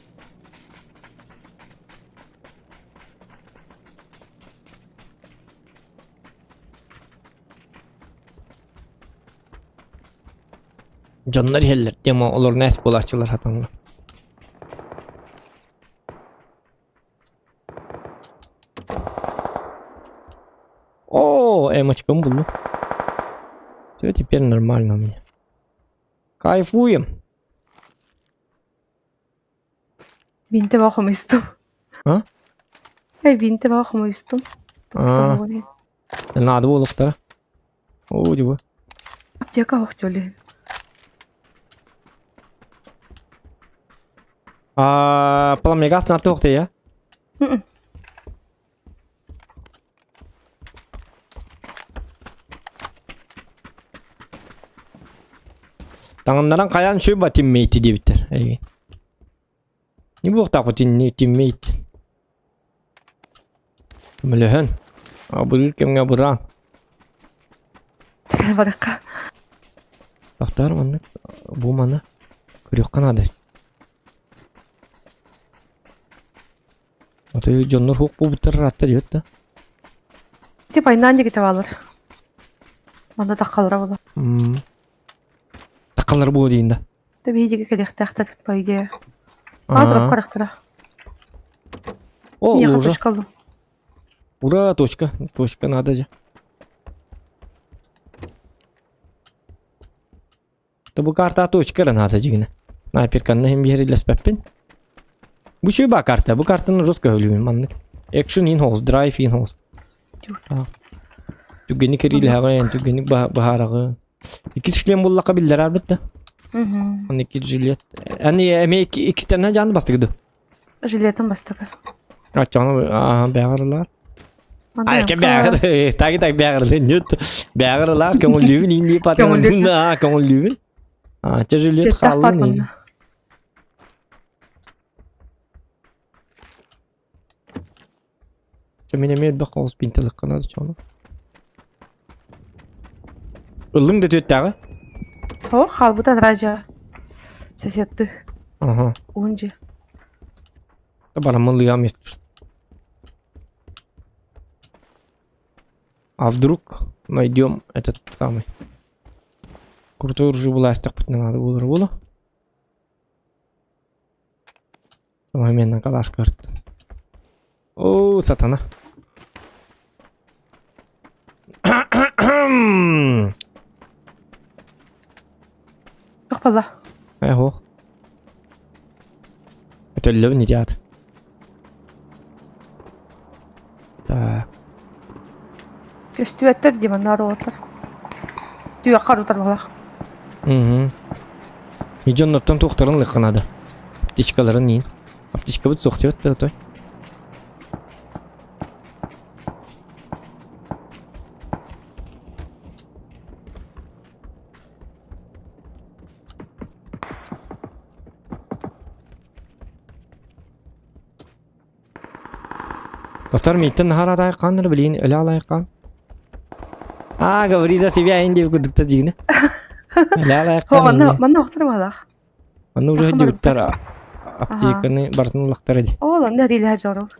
Дьоннор иһэллэр диэм олор нэс буолааччылар хатанна. О, эмочкам буллум. Все теперь нормально у меня. Кайфуем. Бинте баа хомуйстум. А? Эй, бинте баа хомуйстум. А. Надо буолуохтара. Оо, дьэ бу. Аптека охтёле. А, пламегас на туох я? Таҥыннаран хайаан үчүгэй ба тиммейти диэбиттэр эйигин. Не буолуохтаахпыт тиммейт. Көмөлөһөн. Абырыыр кэмҥэ абыраан. Чэкэ барыахха. Тохтоор маннык бу маны көрүөххэ наада. Отой дьоннор хуох буолбуттар ыраатта диэбит да. Тип айнаан диэки табалар. Манна таххалара буолуо. Таххалара буолуо диин да. Тэ биһи диэки кэлиэхтээхтэр, по идее. Аа, дроп харахтара. О, Миэхэ лужа. точка ыллым. Ура, точка. Точка надо же. То бу карта точка эрэ наада дьигинэ. Снайперканна иһин биэриллэспэппин. Бу үчүгэй баа карта. Бу картаны жестко өһүлүүбүн маннык. Action in house, drive in house. Түгэнник кэриилэһэҕин, түгэнник баһаараҕын. Иккис шлем буллахха биллэр арбыт да. Он икки жилет. Ани эми иккистэринэн жааны бастыгы ду. Жилетин бастыгы. Аччоҕуна бэҕэрылар. Ай, кем бэҕэр, таги так бэҕэрылын нүт. Бэҕэрылар көҥүллүүбүн инди патыңын. Аа, көҥүллүүбүн. Аа, чэ жилет хааллын. Чэ мин эмиэ элбэх хоҕус пинталыккана чону. Ыллыҥ да түөттээҕи? О, хаалбыта Раджа. Соседты. Ага. Уһун дьиэ. Бараммын лыам А вдруг найдем этот самый крутой оружие властях надо было было. Момент калаш карт. О, сатана. Туох буолла? Э, ох. Өтөллөбүн идиот. Так. Көстүбэттэр дии манна оруоттар. Түгэххэ орутар буоллах. Угу. И дьоннортон туохтарын лыхха надо. Аптечкаларын иин. Аптечкабыт суох диэбит да той. Доктор мииттэн наһаа араайыккаан эрэ билигин өлө алайыккаан. Аа, говори за себя ин диэбит курдук да дьиҥинэ. Өлө алайыккаан Манна инньэ. манна охтор баалаах. Манна уже Ахмар дьыбыттар аптеканы барытын улахтар ди. Ол онно эриилэһэ дьорур.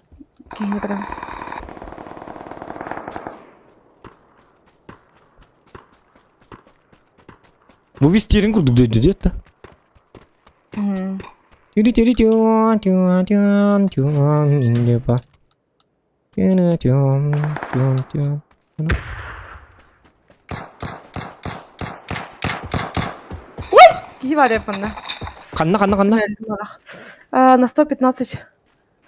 Киһини көрөм. Бу вистерин курдук дойду диэт да. Киһи бар японна. Ханна, ханна, ханна? На 115.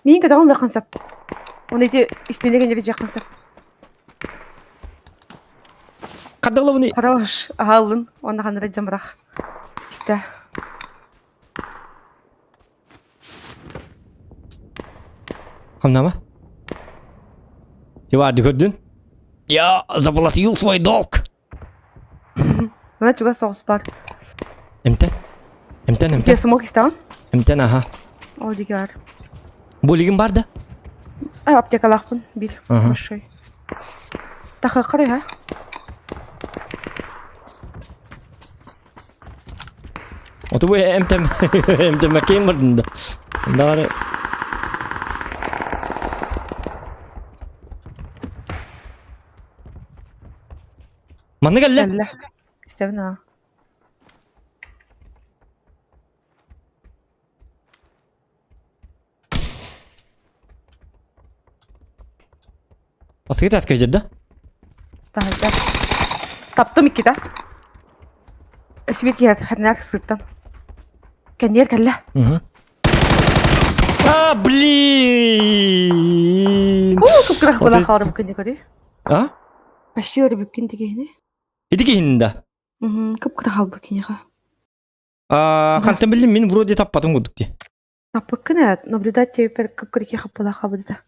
Миин көтөҕүн да хансап. Он эти истине кенери жак хансап. Хардалабыны. Хорош, аһаллын, онна ханнара жамрах. Истэ. Хамнама? Тиварды көрдүн? Я заплатил свой долг. Мына чугас соҕус бар. Эмтэн. Эмтэн, эмтэн. Те смок истэҕин? Эмтэн, аха. Ол диги бар. Булигин бар да? А, аптекалаахпын бир большой. Тахыахха да Оту бу эмтэм эмтэммэккэйин бардын да. Дары Манна кэллэ. Кэллэ. Истэбин аа. Баскы таска да? Таһырдьа. Таптым иккитэ. Эсибит киһи хатынаар сыттан. Кэнниэр кэллэ. А, блин! Уу, кып-кырах була хаалар бүккүн дикори. А? Почти өр бүккүн дигиһини. Ити киһин да? Кып-кырах хаалбыт киниэхэ. А, хантан билим мин вроде таппатым курдук ди. Таппыккын ээ, наблюдать теперь кып-кырки хаппала хабыда.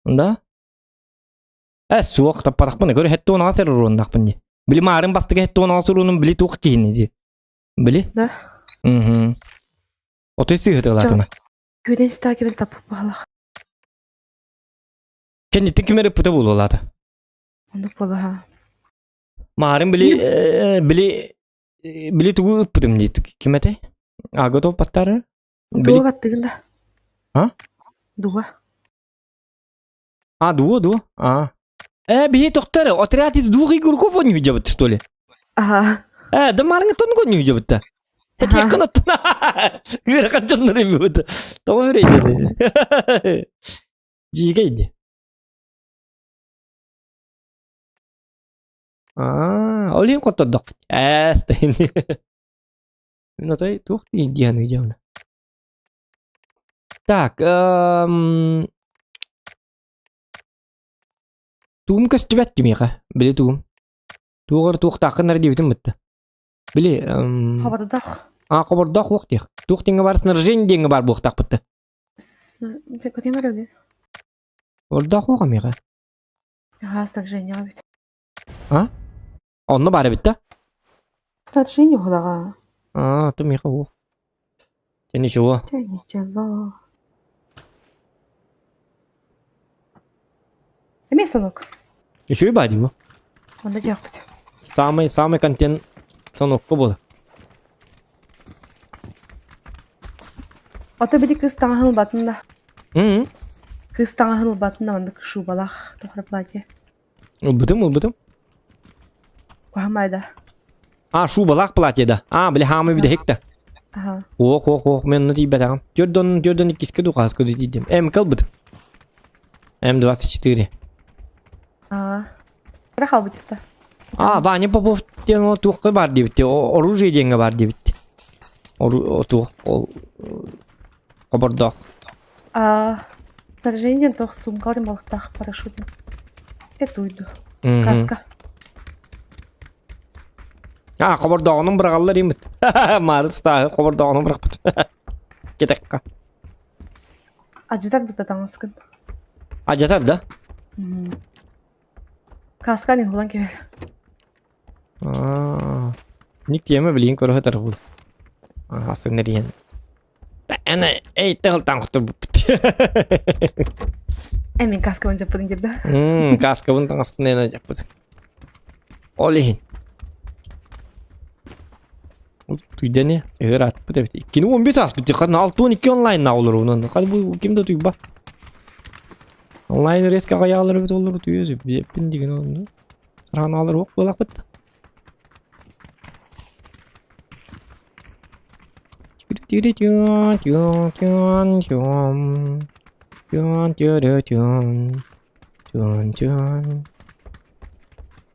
Да? Э, суох таппатахпын, көрө хетте онаға сэр уруоннахпын ди. Били маарын бастыга хетте онаға суруунун били туох киһини ди. Били? Да. Мгм. Отой сыһытылаатыма. Күден стаа кебел таппыт баһалах. Кэнниттэн ким эрэ ыппыта буолуолаата. Оннук буолаха. Маарын били били били тугу ыппытым дии ким этэй? А готов баттары? Били... Дуо баттыгын да. А? Дуо. А, дуо, дуо. А. Э, биһи тохтор, отряд из двух игроков он не что ли? Ага. Э, да марыңы тонго не да. Это я канаттан. Ыарахан дьоннор эбит. Тоҕо үрэйдэ. Дьиикэй Аа, ол иһин хоттордохпут. Ээ, стайын. Мин отой туох диэн дьиэм. Так, эм... Туум көстүбэт кимиэхэ. Били туум. Туоҕар туохтааххын эрэ диэбитим бытта. Били, эм... Хобордоох. А, хобордоох уох диэх. Туох диэҥҥэ баар снаряжение диэҥҥэ баар буохтаахпыт Көтүм эрэ Ордоох уох эмиэхэ. Аха, снаряжение эбит. А? Онно баар эбит да? Снаряжение уһулаҕа. А, то миэхэ уох. Чэ, ничего. Чэ, ничего. Эмиэ станок. Үчүгэй баа дии бу. Онно диэхпит. Самый самый контент станокка буолар. Ото били кыыс таҥаһын ылбатын да. М Кыыс таҥаһын ылбатын да маннык шубалаах тохро платье. Ылбытым, ылбытым. Куһамай да. А, шубалаах платье да. А, били хаамы бүтэһик да. Аха. Ох, ох, ох, мен онно тиийбэтэҕим. Төрдөн, төрдөн иккискэ дуу, хаһыска дуу тиийдим. М ылбытым. М24. Аа. Кыра хаалбыт да. А, Ваня Попов диэн ол туохха баар диэбит оружие диэҥҥэ баар диэбит. Ору туох ол хобордоох. А, снаряжение туох сумка балыктаах парашют. Это уйду. Каска. А, хобордооҕунун быраҕаллар имит. Маары тустааһы хобордооҕунун бырахпыт. Кетекка. Ажытар быта таҥаскын. Ажатар да? Каска не хулан кебер. Ник тиэмэ билигин көрө сытар бул. Асын эрийэн. Ана эй тыл таҥхтыр буппут. Э мин каскабын жаппытын кирдэ. Мм, каскабын таҥаспын эна жаппыт. Ол иһин. Туйдане, эгер атпыт эбит. Иккини 15 аспыт. Хан 6-12 онлайн наулар унан. Хай бу ким да туйба. Онлайн резко аҕыйаалар эбит оллор утуйуо биэппин дигин онну. Саранаалар уох буолахпыт.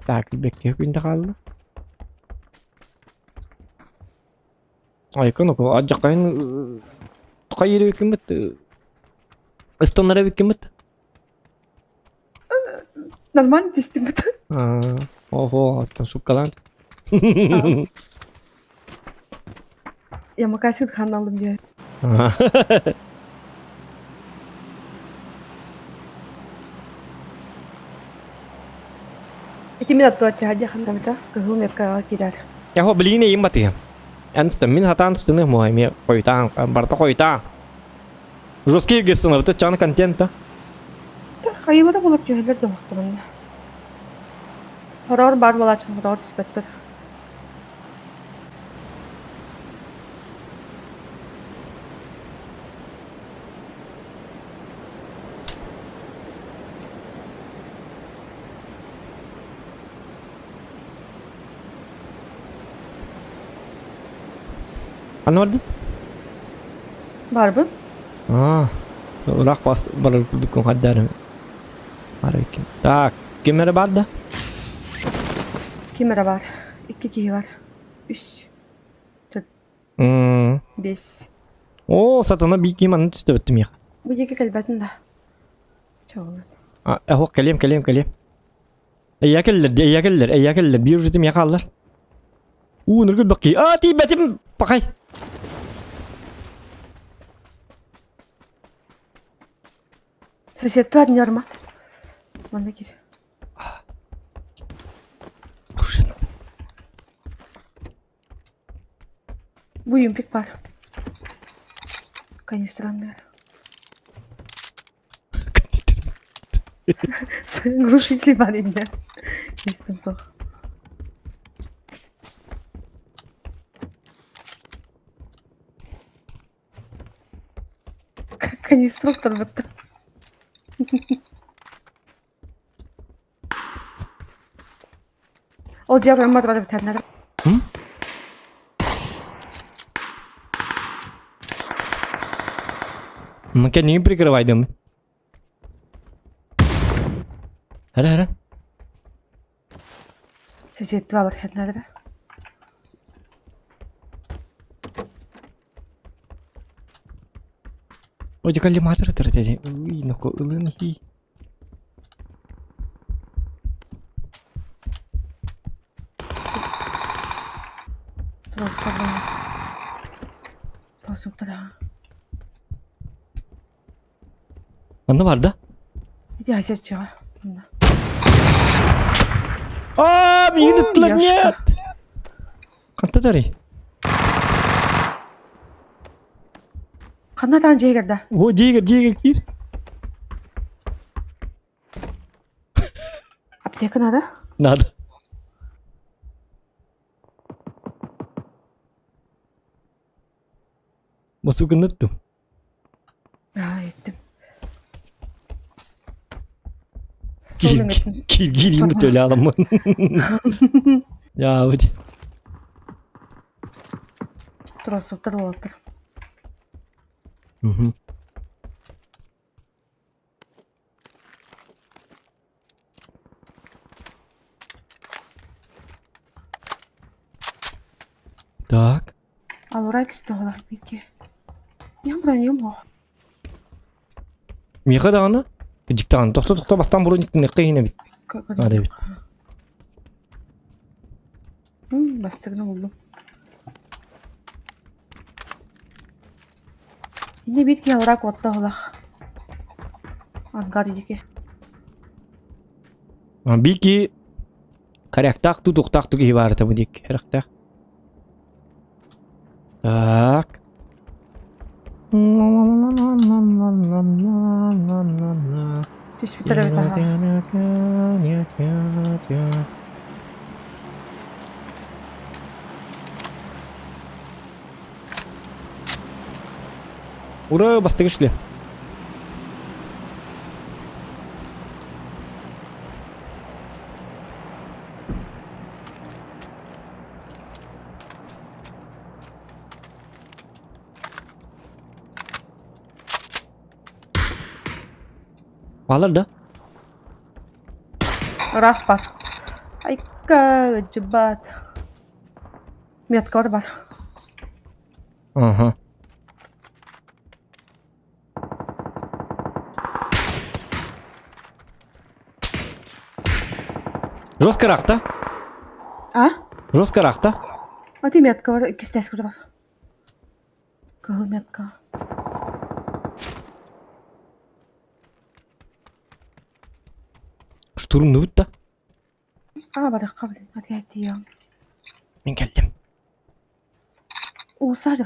Так, бэккэ күндэ хаалла. Айкын оку адьакайын хайыр эбиккин ыстаннар эбиккин Нормально тестим бит. Ого, оттон суккалаан. Я макасик ханалым дии. Ити мин аттуат дьаһадьа ханнабыта кыһыл меткаҕа киирэр. Яхо билигин эйим батыһым. Эн мин хатаан сыны муай ме хойутаан барта хойутаан. Жесткий гестана быта чан контента. Хайылара болор түһэллэр да оһохтомунна. Хороор бар балаачын хороор түспэттэр. Аны бардын? Барбын. Аа, ыраах бас барар курдуккун хаддарым. Арайкин. Так, ким эрэ бар да? Ким эрэ бар. Икки киһи бар. Үс. Төрт. Бес. Оо, сатана бии ким аны түстөбөттүм я. Бу диэки кэлбэтин да. Чоҕулун. А, ох, кэлиэм, кэлиэм, кэлиэм. Эйя кэллэр, эйя кэллэр, эйя кэллэр. Биир үрдүм я хааллар. Уу, ныргыл бакки. А, тиийбэтим. Пахай. Соседтар норма. Манна кир. Бу юмпик бар. Канистранный. Глушитель бар инде. Истин сох. Канистра торбытта. Ол диаграмма бар битәрнәр. Ну-ка, не прикрывай дым. Хара, хара. Сосед бар хәтнәр. Ой, коллиматор тратили. Уй, ну-ка, ылын хи. Просто Просто Манна бар да? Иди айсаччыга. Манна. А, миигин ыттылар, нет! Ханта тарый? Ханна таан дьиэгэр да? О, дьиэгэр, дьиэгэр киир. Аптека надо? Надо. Басукыныттым. Аа, еттим. Кииргиирим төлө аламмын. Яабыт. Турасыптар болаттар. Так. Аллараа түстэ олох бииргэ. Я бронем ох. Миэхэ даҕаны дьиктаҕын тохто-тохто бастаан бронниктын иһин эбит. Наада эбит. Бастыгына буллум. Инне биир киһи аллараа куотта олох. Ангар диэки. Бики коряктаах тутуктаах ту киһи баарыта бу диэки эрэхтээх. Так. Түспүттэр эбит аха. Ура, бастыгы шли. Баалар да? Ыраах бар. Айка, дьыбаат. Меткалар бар. Ага. Жестко рахта? А? Жестко рахта? А ты метка кистес курдук. Кыһыл метка. Штурмнубут да? А, барыхха блин, отъятием. Мин кэллим. Уусар.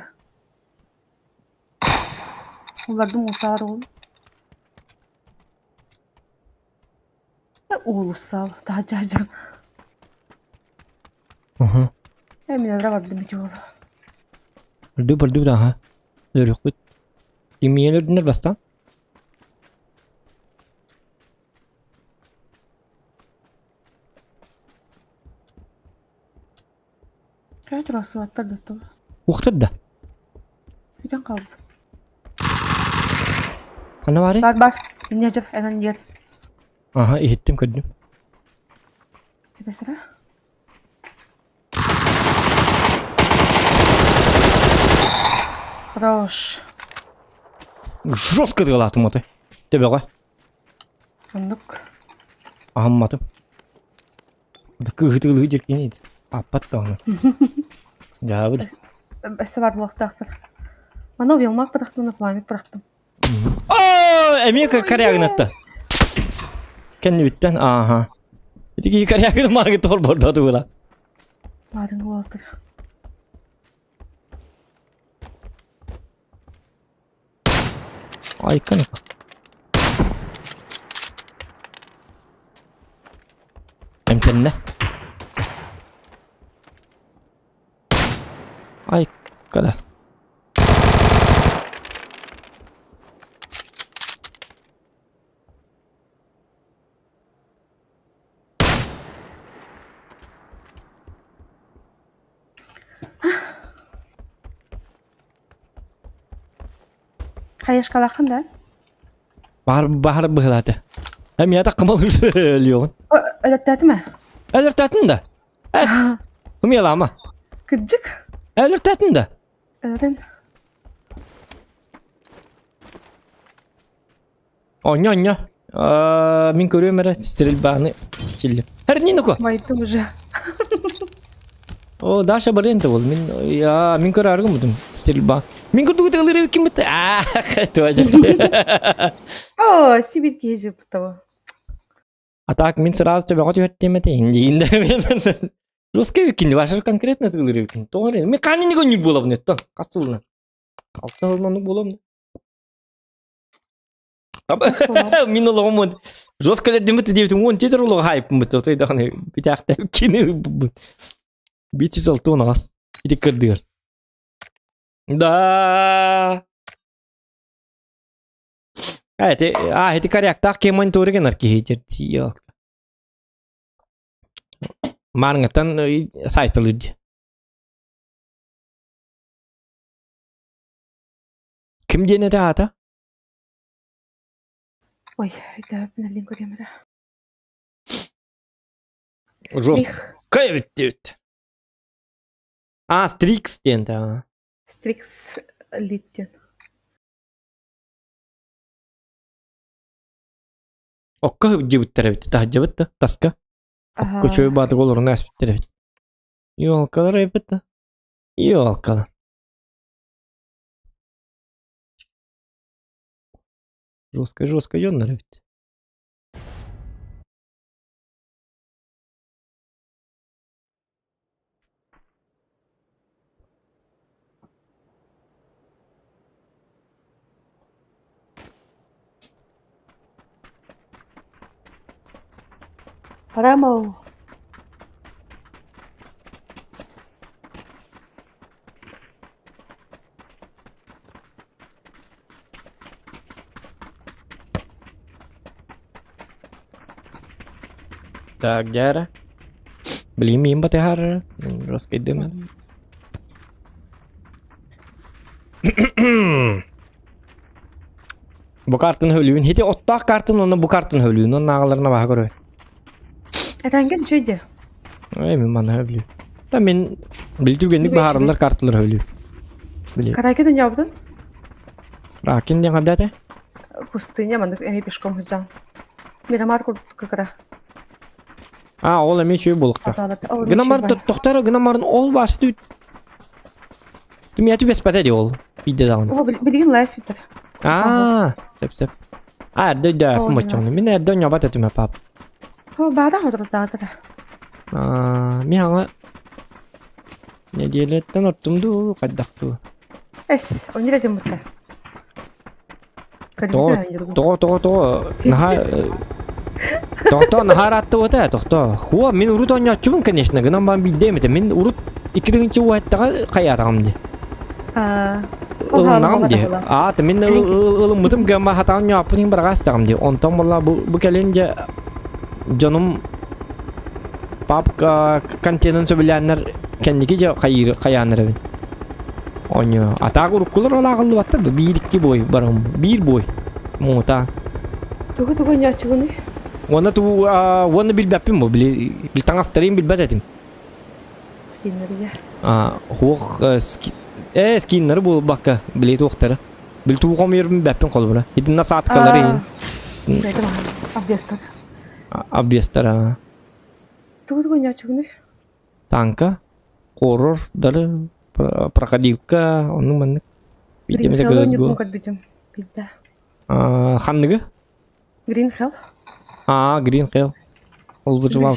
Улардым уусаар ол. Уулуссал, таһаджаджым. Уһу. Э, мин ара бардым ити буолу. Үрдүк бардыбыт аха. Өлүөхпүт. Кимиэн үрдүнэр бастаан? Кээ турасыбаттар да тула. Ухтар да. Бүтэн хаалбыт. Ханна баарый? Бар бар. Инньэ дьэр, энэн диэр. Аха, иһиттим көрдүм. Этесэрэ. Хорош. Жестко тыалаатым отой. Төбөҕө. Оннук. Аһымматым. Кыыһытыылыы дьиркини аппат даҕаны. Дьаабыт. Өссө баар буолуохтаахтар. Мана уйалмаах бырахтым, пламя бырахтым. Оо, эмиэ корягынатта. Кэннибиттэн, ааха. Ити киһи корягын мааргы торбордооту була. Маарыҥы буолтар. Айкан. Эмтэннэ. Айкада. Хайышкалааххын да? Баһар баһар быһылаата. Эмиэ таккымал өлүөҕүн. Өлөртөөтүм ээ. Өлөртөөтүн да? Эс. Умелама. Кырдьык. Өлөртөөтүн да? Өлөрөн. Онньо онньо. Мин көрүөм эрэ стрельбаны чилли. Эрниноко. Байты уже. О, Даша барыан бол. Мин я мин көрөргүм будум стрельба. Мин курдук тылыры ким бит. А, тоже. О, сибит киһи жыппыта. А так мин сразу төбөҕө түһэттиэм этэ. Диин Русский кини ваша конкретно тылыры кин. Тоҕо мен канини гоннюр буолабын өттөн. Хас сылынан. Алта сылынан буолам. Мин олоҕум он жестко лэрдиммит диэбитим уон тетер олоҕу хайппыммыт отой даҕаны бүтээхтээбит кини ылбыппыт. 506 аҕас ити кырдыгар. Да. А, это, а, это коряктаах кем мониторы гынар киһи дьэ. Маарыҥҥаттан сайтылыыр дии. Ким диэн этэ аата? Ой, это блин көрүөм эрэ. Жестко эбит диэбит. А, Стрикс диэн да. Стрикс Лит диэн. Окко сылдьыбыттар эбит, таһдьабыт да, таска. Окко чөй баатык олорун ааспыттар эбит. Ёлкалар эбит да. Ёлкалар. Жестко, жестко дьоннор эбит. Парамау. Так, дьэ Блин, мин батыһар. Раскайдым. Бу картын хөлүүн. Хити оттоох картын онно бу картын хөлүүн. Онно ааҕаларына баһа көрө. Этэнген үчүгэй Эй, мин манна хөлүү. Та мин били түргэнник баһарыллар карталар хөлүү. Били. Карайка да ньообутун? Ракин диэн ханна этэ? Пустыня маннык эми пешком сылдьан. Мирамар курдук кыра. А, ол эмиэ үчүгэй буолуохтаах. Гынан баран тохтор гынан баран ол баасы тү Түмия түбэспэтэ дии ол. Биирдэ даҕаны. О, билигин лайс бүтэр. Аа, сөп сөп. А, эрдэ өйдөөппүн боччоҕуна. Мин эрдэ оонньообот этим ээ, пап. О, баада хотурдаатара. Аа, мин хаҥа нэдиэлэттэн оттум дуу, хайдах дуу. Эс, онньур этим бутта. Тоҕо, тоҕо, тоҕо, тоҕо, наһаа Тохтоо, наһаа ырааттыбыта, тохтоо. Хуа, мин урут оонньооччубун, конечно, гынан баран биирдэ эмитэ. Мин урут икки тыһыынча уһаттаҕа хайаатаҕым дии. Ылыннаҕым дии. Аата, мин ылыммытым гамма хатаан оонньооппун иһин бараҕаастаҕым дии. Онтон буолла бу, бу кэлин дьэ дьонум папка контенын сөбүлээннэр кэнники дьэ хайыыр хайааннар эбин. Оонньуу. А так уруккулар ол ааҕыллыбаттар да биир-икки бой барым. Биир бой. Муҥутаан. Тугу тугу оонньооччугунуй? Уонна туу уонна билбэппин бу. Били били таҥастарым билбэт этим. Скиннэрия. А хуох э скиннары буолбакка били туохтара. Били туу хомуйарбын билбэппин холобура. Итиннэ сааткалары иһин. Обвестар. Обвестар. Тугу тугу оонньооччугунуй? Танка, хоррор дары, проходилка, оннук маннык. Green Hell оонньуурбун көрбүтүм. Билдэ. Ханныгы? Green Hell. Аа, Green Hell. Ол выживал.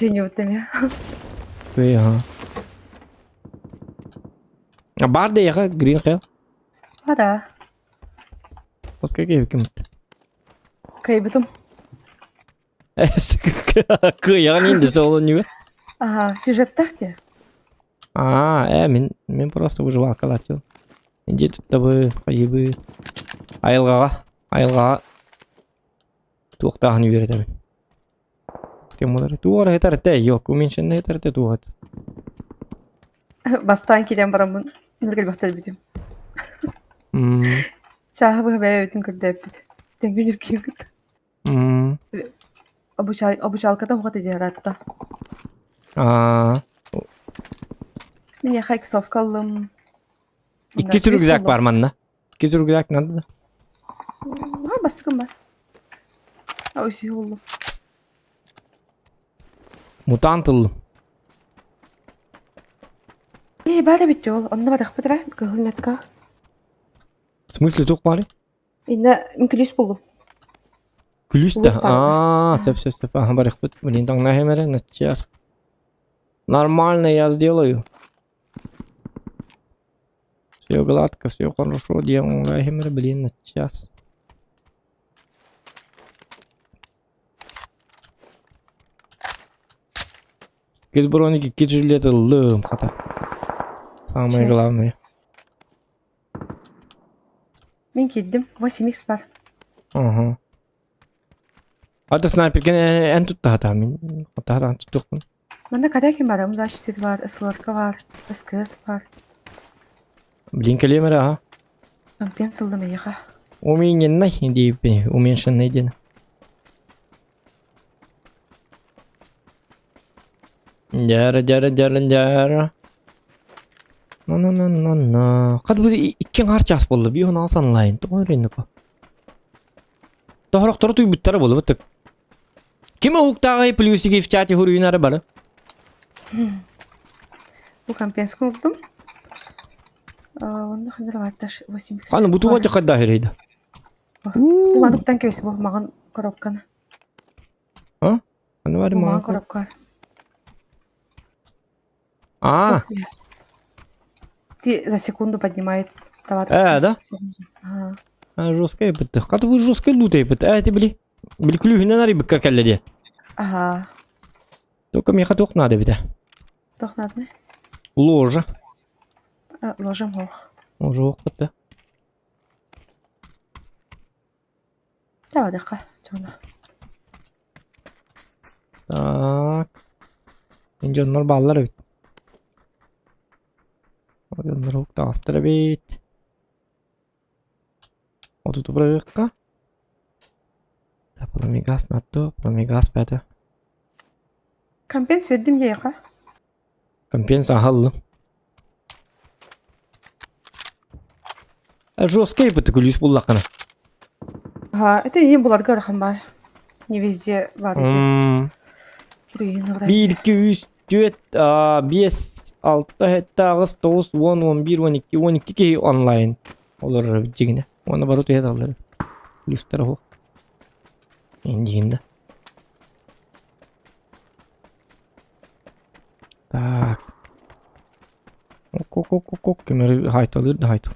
А бар да яха Green Hell? Бара. Оска ким? Кайбытым. Кыайаҕын иин десе ол онньуга. Ага, сюжеттаах дии. Аа, э, мин мин просто выживалкалааччыбын. Дьиэ туттабы, хайыбы. Айылҕаҕа, айылҕаҕа туохтааһын үөрэтэбин. Темалары туох эрэ этэр этэ, yok, уменьшенный этэр этэ туох этэ. Бастаан киирэн бараммын ныргылбахтар бүтүм. Чааһы быһа бэйэбитин көрдөөппүт. Тэҥҥин үргүөкүт. Обучалката уҕата дьаратта. Аа. Миэхэ иксовка ыллым. Икки рюкзак бар манна. Икки рюкзак надо да? А, бастыкым бар. А, үсүһү буллум. Мутант ыллым. Ээ, баар эбит ол. Онно барыахпыт эрэ, кыһыл метка. В смысле туох баарый? Инна күлүүс буллум. Күлүүс да? Аа, сөп сөп сөп. Аха барыахпыт. Блин, таҥнаһым эрэ, на час. Нормально я сделаю. Все гладко, все хорошо, делаем эрэ, блин, на час. Кис броники, кит жилет ыллым, хата. Самое главное. Мин киирдим. 8x бар. Ага. Ата снайперген эн туттаһата мин хатаһатаан туттуохпун. Манна кадакин бар, М24 бар, СЛРК бар, СКС бар. Блин, кэлиэм эрэ аха. Компен сылдым эйиэхэ. Уменьшенный диэбиппин, уменьшенный диэн. Дьара дьара дьара дьара. На-на-на-на-на. Хат бу икки аҥаар чаас буолла. Биир он алыс онлайн. Тоҕо өрүннэ по? Тоһорохтору туйбуттара буолла бытык. Ким уһуктааҕый плюсики в чате хуруйунары бары? Бу компенска уктум. Онно хандар баатташ 8 Аны бу туга жаккайда херейді. Бу мануктан кэбис бу маҕан коробканы. А? Аны бар Маҕан коробка. А. Ты за секунду поднимает товар. Э, да? Ага. А, жесткая бытты. Хаты бу жесткая лутай бытты. Э, ты били. Били күлүүһүнэн арыйбыкка кэллэ дии. Ага. Только миэхэ туох наада эбитэ? Туох нааданы? Ложа. Ложам ох. Ложа ох бытта. Давай, дьоно. Так. Дьоннор бааллар эбит. Дьоннор уктаҕастар эбит. Отуту бырайыакка. Пламегаз на то, пламегаз пятый. Компенс бердим яйха. Компенс аһаллым. Жесткий быты күлүс буллакына. Ага, это не буларга ырахан баар. Не везде бар екен. 1, 2, 3, 4, 5, 6, 7, 8, 9, 10, 11, 12, 12 киһи онлайн олорор дьигинэ. Уонна бары түһэ таллар. Плюстар оһох. Индиин да. Так. Ок-ок-ок-ок, кемер хайталыр да хайтал.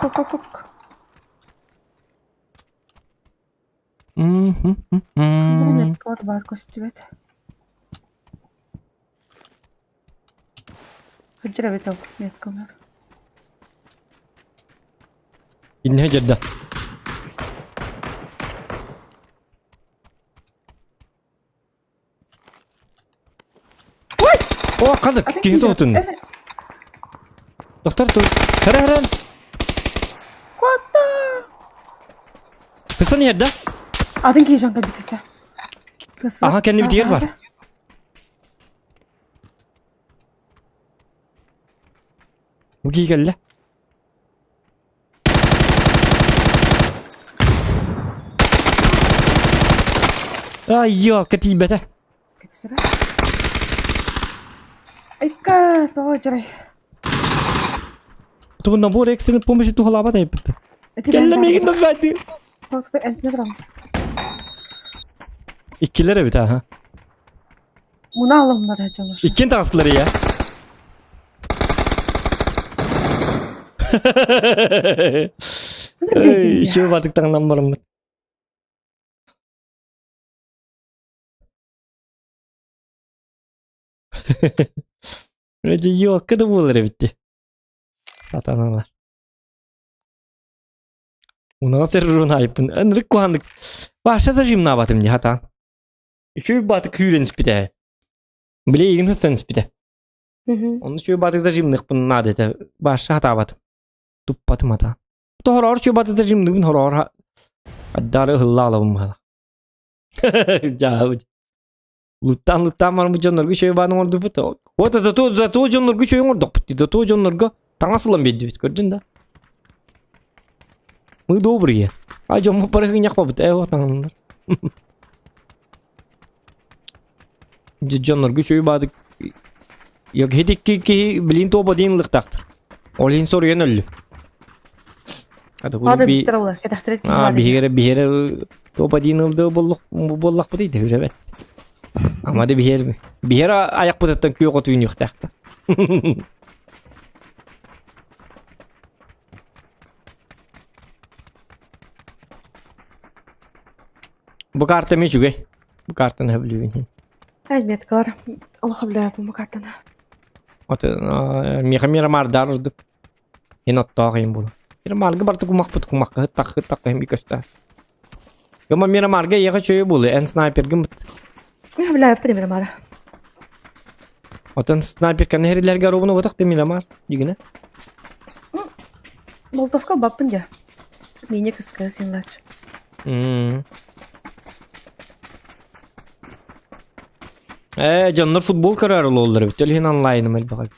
Ок-ок-ок. Меткалар баар көстүбэт. Кырдьар эбит ол меткалар. Инне дьэрдэ. О, қазір киһи соһутун. Доктор тут. Хара харан. Куотта! Кысан иһэрдэ. Атын киһи дьон кэлбитесе. Аха кэннибитигэр бар. Бу киһи кэллэ. Ай, ёлка тиийбэтэ. Айка, тоҕо дьарай. Тубу набор экстренной помощи туһалаабат айыппыт. Кэллэ миигин набаады. Иккилер эбит аха. Муна алыммата дьоно. Иккин таҕыстылар я. Еще батык таҥнан бараммыт. Вроде елка да буолар эбитти. Сатаналар. Унаҕа сэррун айыппын. Ынырык куһаннык. Баша зажимнаабатым дии хатаан. Үчүгэй баатык күүрэн испитэ. Били игин сыссан испитэ. Онно үчүгэй баатык зажимныхпын наада этэ. Баша хатаабатым. Туппатым ата. Тоһороор үчүгэй баатык зажимныгын хороор аддары ыһыллаалабым баала. Дьаабыт. Луттаан луттаан барбыт дьоннорго үчүгэй бааны оҥордубут. Вот зато зато дьоннорго үчүгэй оҥордохпут. Зато дьоннорго таҥас ылан биэрдибит. Көрдүн да? Мы добрые. А дьоммут бары хыҥньахпабыт. Ээ вот таҥаннар. Дьоннорго үчүгэй баадык Ити киһи билин туоба диэн ылыктаахтар. Ол иһин соруйан өллүм. Аата биттер ола, кэтэхтэрит киһи баар. Биһиэрэ биһиэрэ туоба диэн ылды буоллахпыт да үрэбэт. Ама да биһиэр биһиэр айахпытыттан күөх от үүнүөхтээхтэр. Бу карта эмиэ үчүгэй. Бу картаны сөбүлүүбүн. Ай, меткалар олох сөбүлээбиппин бу картаны. От миэхэ Мирамардар ордук. Ин оттоох иин буолар. Мирамарга барыта кумахпыт кумахха таххы таххы иһин көстө. Гыма Мирамарга эйиэхэ үчүгэй буолуо. Эн снайпергын быт. Мин сөбүлээбиппин Мирамара. Отон снайперканы хэрилэргэ оруобуна ботах да Мирамар дигинэ. Болтовка баппын дьэ. Миинэ кыскыа синлач. Ээ, дьоннор футбол көрөр ололлор эбит. Ол иһин онлайным элбэх эбит.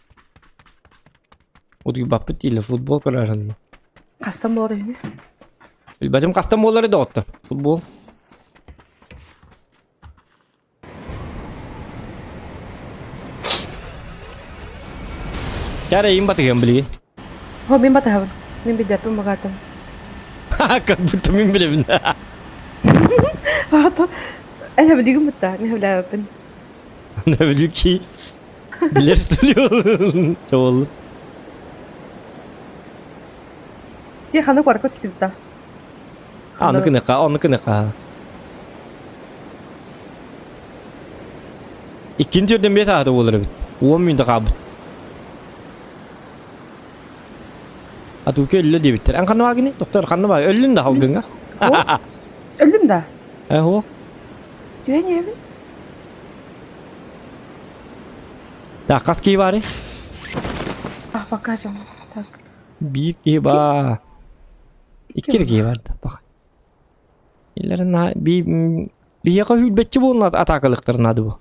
Утуйбаппыт дииллэр футбол көрөр Хастан буолар үһү? Билбэтим хастан буолар да отто. Футбол. Чара им батыган билигин. Хо мин батыһабын. Мин билбэппин баҕаатым. Как будто мин билэбин. Аата Эн билигин бутта, мин билээбэппин. Билики билер төлү. Чоолу. Ти ханы куарка түсүбүтэ. Аны кыныка, оны кыныка. Иккинчи өрдөн бес ааты болар эбит. Уон мүнтэ хаалбыт. Атуке өллө диэбиттэр. Эн ханна баагыный? Доктор ханна баа? Өллүн да халгыҥа. Өллүм да. Э, хуох. Түһэн иһэбин. Так, хас киһи баарый? А, пока жом. Так. Биир киһи баа. Икки эрэ киһи барда. Бах. Иллэрин би биһиэхэ үүрбэччи буолна атаакалыктар наада бу.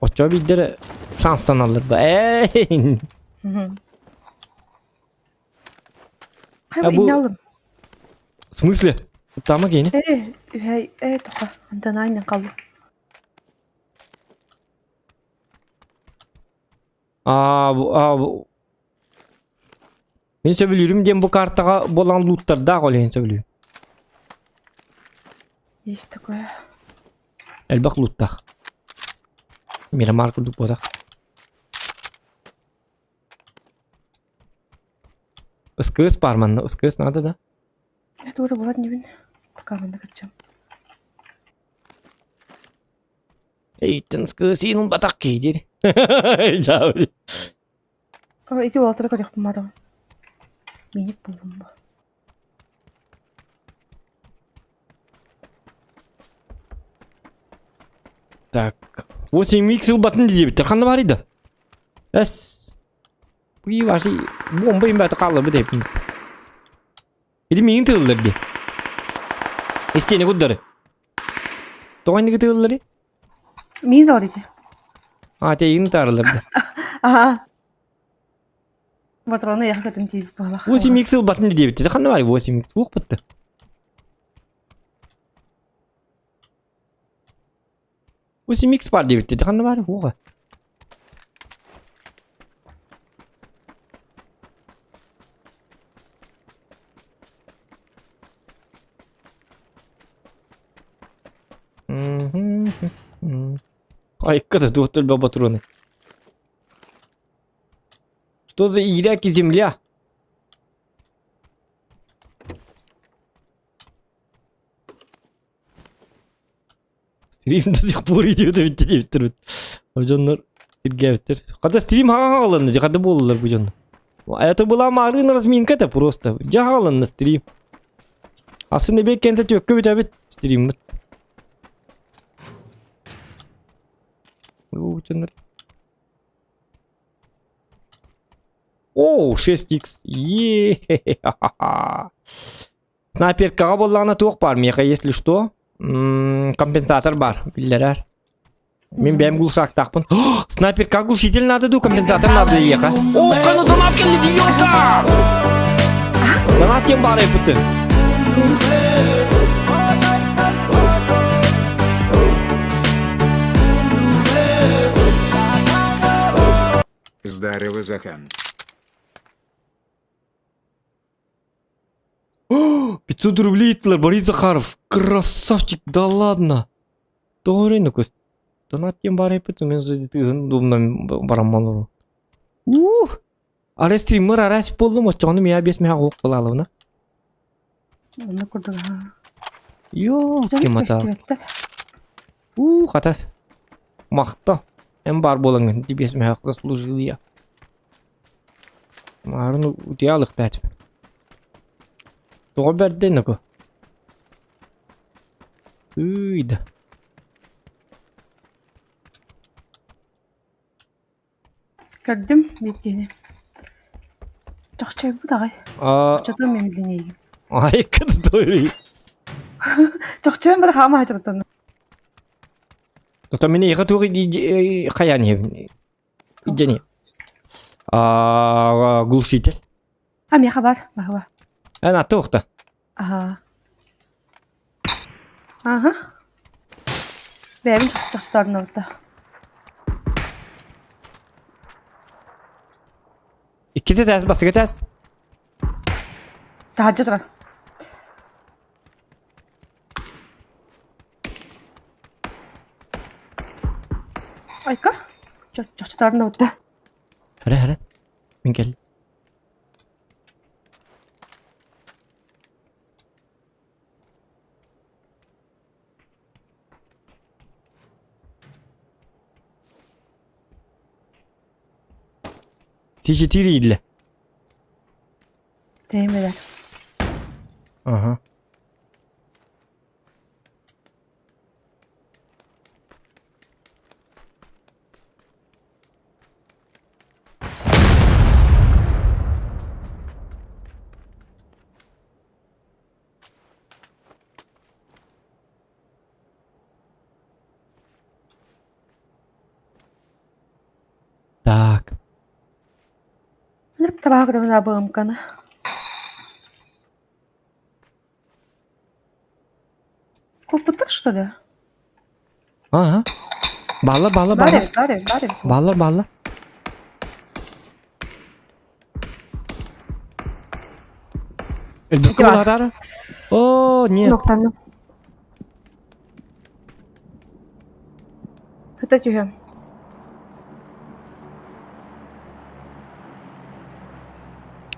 Оччо биирдэр шанстаналлар ба. Эй! Хайа бу- инне алым. В смысле? Тама кини? Э, үһэй, э, тоха. Антон айнын қалды. А, бу- а, бу- Мин сөбүлүүрүм диэн бу картаҕа буолан лууттардаах ол иһин сөбүлүүр. Есть такое. Элбэх лууттаах. Мирамар курдук буотах. Ыскыыс баар манна, ыскыыс надо да? Это уже болады небин. Пока манна качам. Эйтин ыскыыс иин батах киһи диир. Ити уолаттары көрүөхпүн баҕарабын. Миник буллум бу. Так. 8 икс ылбатын диэбиттэр. Ханна баарый да? Эс. Бу ваши бомба им бата хаалла бу дейпин. Или миин тыыллар ди. Истиэни куддары. Тоҕо инники тыыллары? Миин да ити. А, тейин таарылар да. Аха. Патроны яхатын тиийбит буолах. 8 икс ылбатын диэбиттэр. Ханна баарый 8 икс? Уох бытты. 8 икс бар диэбиттэр. Ханна баарый? Уоҕа. Айка да туох төлбө патроны. Что за иряки земля? Стрим до сих пор идет диэбиттэр Дьоннор сиргээбиттэр. Хата стрим хааланна, хата буолалар бу дьоннор. Это была маарыын разминка это просто. Дьэ хааланна стрим. Асын эбиэт кэнтэ түөккэ бүтэбит стриммит. О, 6х. Е. Снайперкаҕа буоллаҕына туох баар миэхэ, если что, компенсатор баар, биллэрэр. Мин бэйэм глушактаахпын. Снайперка глушитель надо дуу, компенсатор надо диэхэ. О, хана донат кэлли диёка! Донат кем баар эппитин? Здорово, Захан. 500 рублей ыыттылар, Борис Захаров. Красавчик, да ладно. Тоҕо эрэ көс. Донат диэн баар эппит, мен тыһын думна бараммал олорон. Ух! Арай стриммер арас буоллум, оччоҕуна миэхэ биэс миэхэ уох буолаалабына. Онно курдук аха. Йоо, Дьон ким ата. көстүбэттэр. Уу, хата. Махтал. Эн баар буолаҥҥын, ди биэс миэхэ заслужил я. Маарын утуйа алыктаатым. Тоҕо бэрдэй ноко. Тыый да. Көрдүм биир киһини. Чохчойбут аҕай. А, Оччотуом мин билин эйигин. айка да той. Чохчойон бара хаама хачыртан. Ото мин эйиэхэ туох хайаан иһэбин? Дьэни. А, глушитель. А миэхэ баар, баһыба. Эн атты охта. Аха. Аха. Бэйэбин чохчостоорун Иккити тээс, бастакы тээс. Таһырдьа турар. Айка, чочтарын да. Хара хара. Мин кэл. Си-четыре иллэ. Тэймэлэр. Ага. Абаһа көрөбүн АБМ-каны. Куппуттар что ли? Ага. Балла, балла, Бар балла. эбит, бар эбит, бар эбит. Баллар, балла. Элбэккэ Ити бар. булатар. О, нет. Ноктанным. Хыта түһүөм.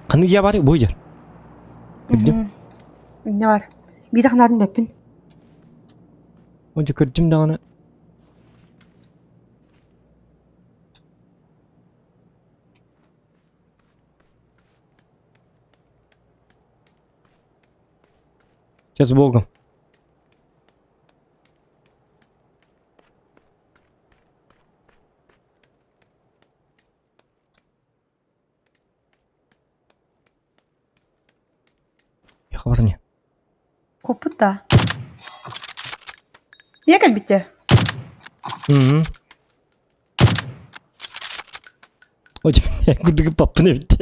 Ханнык дьиэ баарый? Бу дьэр. Көрдүм. Иннэ бар. Биир ханарын бэппин. Онча көрдүм даҕаны. Сейчас с Богом. Хабарня. Куппут да. Ийэ кэлбиттэ. Мм. Курдук паппын эбит.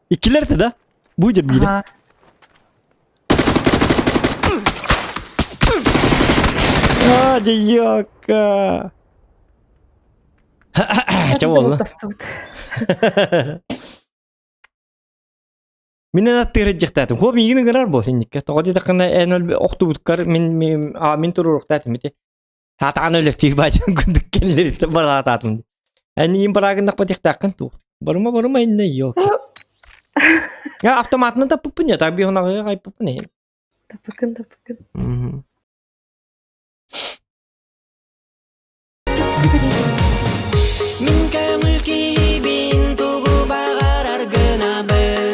Иккилэртэ да? Бу дьэ биирэ. Аха. А, дьиёка. Чэ буолла. Тастыбыт. Мин аттыыр дьихтаатым. Хуо миигин ыҥырар буол синникке. Тоҕо диэтэххинэ эн өл охтубуткар мин мин а мин туруруктаатым ити. Хатаан өлөптүүр баачан курдук кэллэриттэн бараатаатым. Эн иин бараагыннахпа тихтааххын туох. Барыма барыма иннэ ёлки. Я автоматынан таппыппын я так биһунаҕыга хайппыппын иһин. Таппыкын таппыкын. Мгм. Мин көҥүл киһибин тугу баҕарар гынабын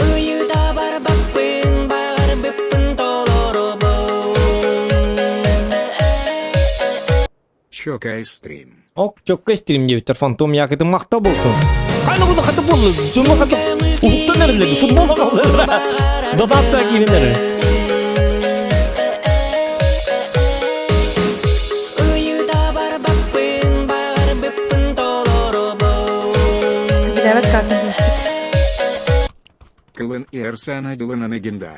Ыйыта барбаппын баҕарбыппын толоробун Чокай стрим. Ок, чокка стрим диэбиттэр фантом якыты махта болтун. Хайна буду хата болду. Жума хата уһуктан эрэллэр футбол оҥороллор. Донатта киирэн эрэр. Ыйыта барбаппын баҕарбыппын толоробун Билээбэт картын түбэспит. Кылын Эрсана Дылынан игинда.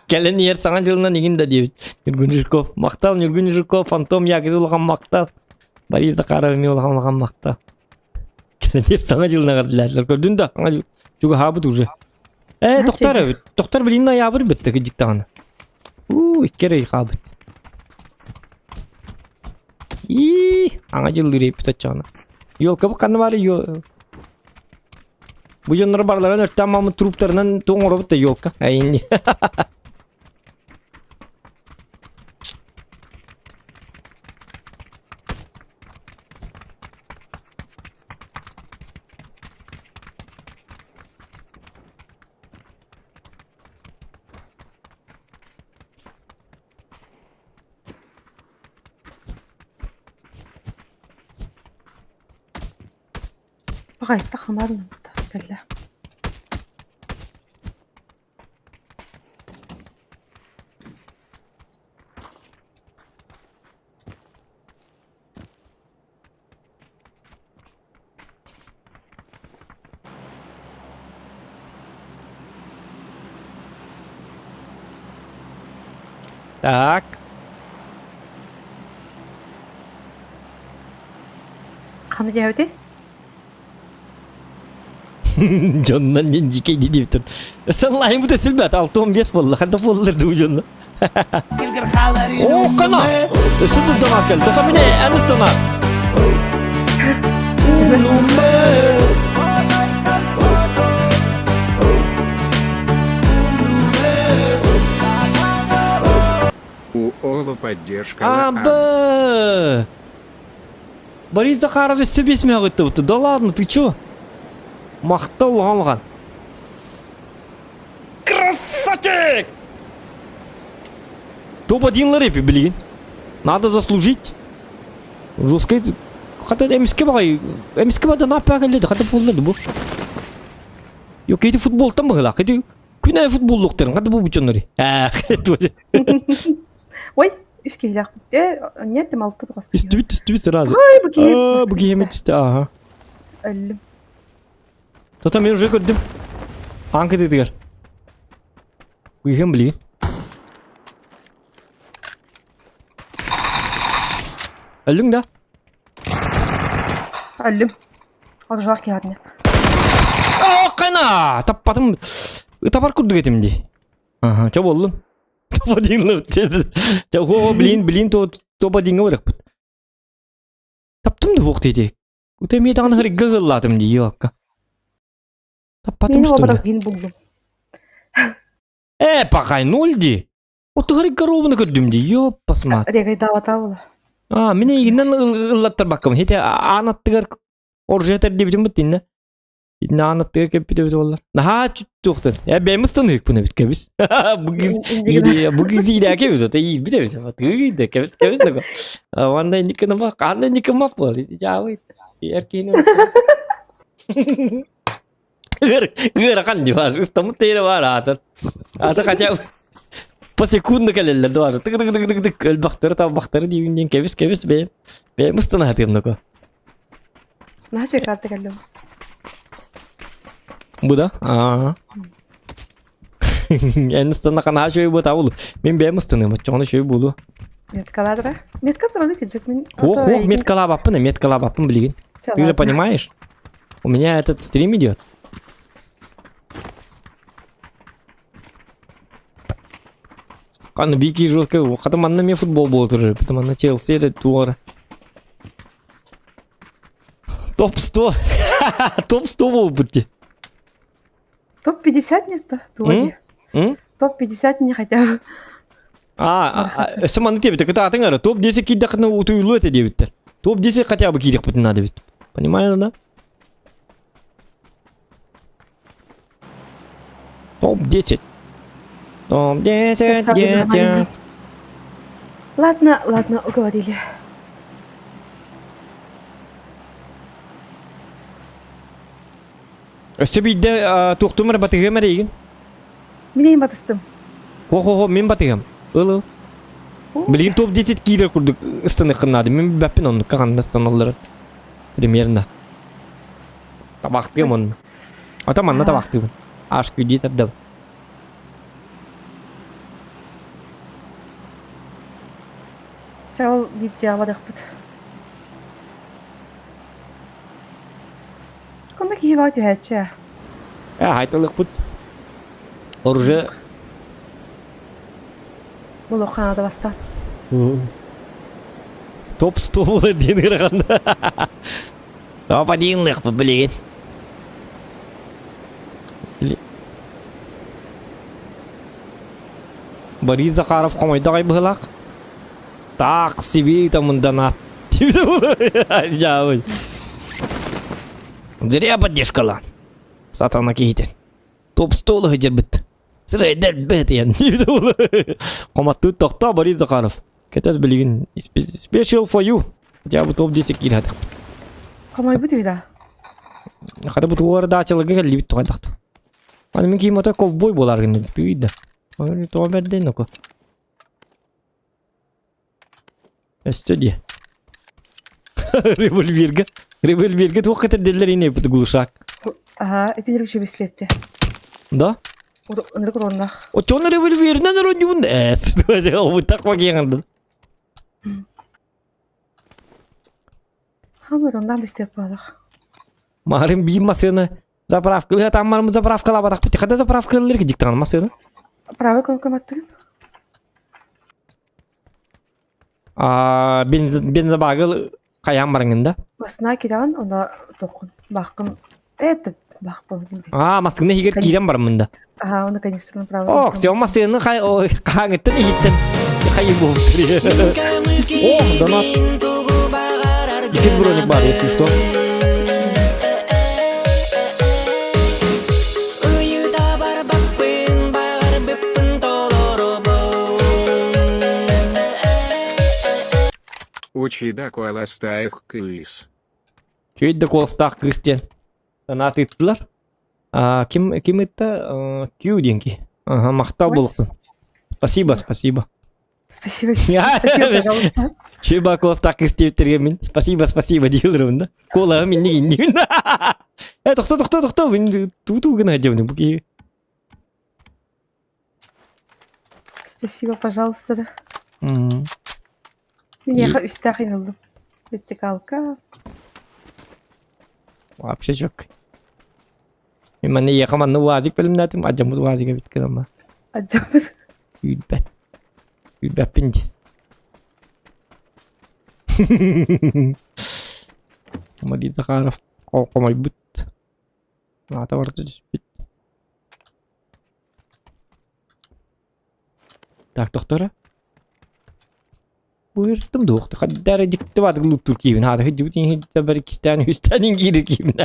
Кэлэн иһэр саҥа дьылынан игин да диэбит. Ньургун Жирков. Махтал Ньургун Жирков, Фантом Яков улахан махтал. Борис Захаров эмиэ улахан улахан махтал. Кэлэн иһэр саҥа дьылынан эҕэрдэлээтилэр. Көрдүн да, саҥа дьыл чугаһаабыт уже. Ээ, тохтор эбит. Тохтор билин ноябрь бүттэ кыдьык даҕаны. Уу, икки эрэ ый хаалбыт. Ии, аҥа дьыллыыр эбит оччоҕуна. Елкабыт ханна баарый? Бу дьоннор барыларын өртөөн маммыт труптарынан туох оҥоробут да елка. Айни. Баҕайта хамаарламмыта кэллэ. Так. Ханна дьээбитий? Дьоннон диэн дьикэй диэбитим. Сыллайым бу силбэт 6-15 буолла. Ханна буоллар дуу дьонно. О, кана! Өссө да донат кэл. Тота мине әнис донат. У Олу поддержка. А, Б. Борис Захаров өссө бес мөҕүттэ Да ладно, ты чё? Махтал улахан Красавчик! Топ-1 рэпе, блин. Надо заслужить. Жестко. Хата эмиске багай. Эмиске бада напа келди. Хата болду бу. Yok эти футболтан быгылак. Эти күн ай футболлуктарын. Хата бу бучоннори. Ах, Ой. Үс киһилээх. Э, нет, ты малты просто. Түстүбүт, түстүбүт сразу. Ой, бу киһи. Аа, бу киһи түстэ, ага. Өллүм. Тота мен уже көрдүм. Аан кытыытыгар. Уйгын билигин. Өллүҥ да? Өллүм. Оружлаах киһи атына. Оо, кана! Таппатым. Ытабар курдук этим дии. Аха, чэ буоллун. Топ-1 Чэ, хо, блин, блин, то топ-1-ҥа барыахпыт. Таптым да суох диэти. Ута эмиэ даҕаны хырыгга ыһыллаатым дии, ёлка. Таппатым Мин что ли? образ вин буллум. Э, пахай, ноль дии. Оту хырыгга ровно көрдүм дии, ёппасмат. Регайдаабата була. А, мин эйигиннэн ыллаттарбаккам. Хите аан аттыгар оружие тэрдибитим бут иннэ. Итинэ аан аттыгар кэппит эбит буоллар. Наһаа туохтан. Э, бэйэм ыстаныыкпын эбит кэбис. Бу киз бу киз иирээки эбит, ото иирбит эбит. Тыый да кэбис кэбис наго. Ванда никыныма, каанда никымап буол. Ити жаабый. Эркини. Ыарахан дии баар. Ыстаммыт тейре баар аатар. Ата хотя бы по секунду кэлэллэр дуо. Тык тык тык тык тык өлбөхтөрү талбахтары диибин диэн кэбис кэбис бэйэм. Бэйэм ыстана сатыам нако. Наһаа үчүгэй карта кэллим. Бу да? Аа. Эн ыстана ханаһа үчүгэй буотаа буолу. Мин бэйэм ыстаныам, оччоҕуна үчүгэй буолуо. Меткалаадыра? Метка тураны кыдьык мин. Хуох, хуох, меткалаабаппын, меткалаабаппын билигин. Ты же понимаешь? У меня этот стрим идет. Каны бики жестко, хата манна мен футбол болтыр, потом манна Челси это туар. Топ 100. Топ 100 болып бітті. Топ-50 нет то? М? Топ-50 не хотя бы. А, өссө маннык диэбит, кытаатыҥ эрэ, топ 10 киирдэххинэ утуйуллуо этэ диэбиттэр. Топ 10 хотя бы киириэхпитин наада эбит. Понимаешь, да? Топ 10. Топ 10, 10. Ладно, ладно, уговорили. Өссө биирдэ туохтуум эрэ батыһыам эрэ игин. Мин эйим батыстым. Хо-хо-хо, мин батыһыам. Ыл-ыл. Билигин топ 10 киирэр курдук ыстаныаххын наада. Мин билбэппин оннукка ханна ыстаналларын. Примерно. Табахтыам онно. Ата манна табахтыыбын. Аш күйдии тардабын. Чэ ол биир дьиэҕэ барыахпыт. Ханна киһи баҕа түһээччи ээ. Э, хайталыахпыт. Оружие. Буолуохха наада бастаан. Топ 100 буолар диэн ыарахан. Топ 1 лыахпыт билигин. Борис Захаров хомойдо аҕай быһылаах. Так себе там донат. Дьаабый. Зря поддержкала. Сатана киһитин. Топ 100 сылдьарбыт. Сырайдар бэтиэн. Хоматтыы тохтоо Борис Захаров. Кэтэр билигин special for you. Хотя бы топ 10 киирхатых. Хомойбут үһү да. Хата бу тугар даачаларга кэллибит тугайдахт. Аны мин киим ото ковбой буолар гынна тыйда. Аны тоҕо бэрдэй ноко. Өстө дии. Револьверга. Револьверга туох кэтэрдэллэр ини бут глушак. Аха, итинник үчүгэй Да? Ынырык уруоннаах. Оччоҕуна револьверинэн оронньубун эс. Обуттах багиаҥырдын. Хамыр уруоннаах бистиэп буолах. Маарым биир массыына заправка таммарым заправкалаабатахпыт. Хата заправка ыллыр кидьиктаҕан массыына. Правый көмөттүгүн? А бензобагы хайаан бараҥын да? Басына кирэҕин, онно тоххун бааххын это баах буолбут. А, массыына иһигэр киирэн бараммын да. Аха, оны канистрын правый. Ох, все массыына хай ой хааңыттан иһиттэн хайы буолтур. О, донат. Ити броник бар, если что. Ыйыта барбаппын, баҕарбыппын толоробун. Учи да куоластаах кыыс. Чүй да куоластаах кыыс диэн. Донат ыыттылар. А, ким ким это? Кью деньги. Ага, махтал буолуохтун. Спасибо, спасибо. Спасибо, спасибо, пожалуйста. Чебаков так истептирге мин. Спасибо, спасибо диилерим да. Кола минни индибин. Э, тохто, тохто, тохто, мин туту гына дебин бу ки. Спасибо, пожалуйста, да. Мин яха үстәх инылдым. Вертикалка. Вообще жок. Мен манна яха манна уазик бөлүмнәтим, аджамыт уазига бит ама. Аджамыт. Үйбәт. Үйбәппин ди. Мария Захаров қомайбыт. Ата барда түспүт. Так, доктора. Buyurtum доқты. Хаддары дикті бады луттур киибин. Хады хыджыбытин хидда бір кистән үстәнин киири киибин.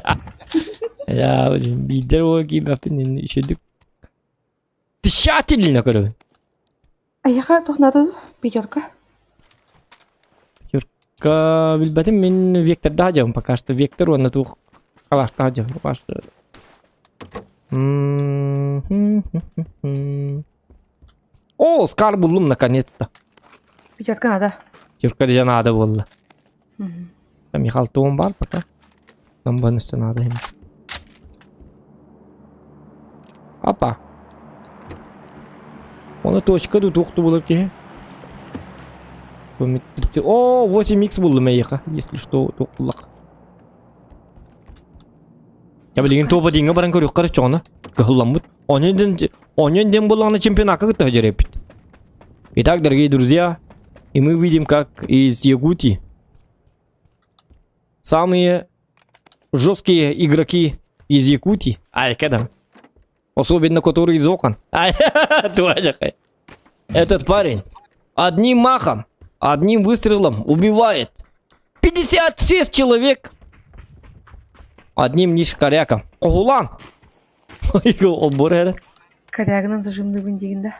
Я, бидер о киибаппин ишедик. Тщательно көрөбүн. Аяха тохнату пятерка. Пятерка билбэтим мин векторда жабым пока что вектор онна тух калашта жабым пока что. О, скар буллум наконец-то. Пятерка надо. Пятерка же надо было. Там Михаил Том бар пока. Там бонусы надо им. Опа. Оны точка ду тухту булыр ки. О, 8х булды мейха, если что, туқуллақ. Я билген тоба динге баран көрүк кара чоңна. Кылламбыт. Онен ден булганы чемпионатка кытта жерепит. Итак, дорогие друзья, и мы видим, как из Якутии самые жесткие игроки из Якутии, ай, когда, особенно которые из окон, ай, этот парень одним махом, одним выстрелом убивает 56 человек одним лишь коряком. Кохулан! Корягынан зажимный дегенде.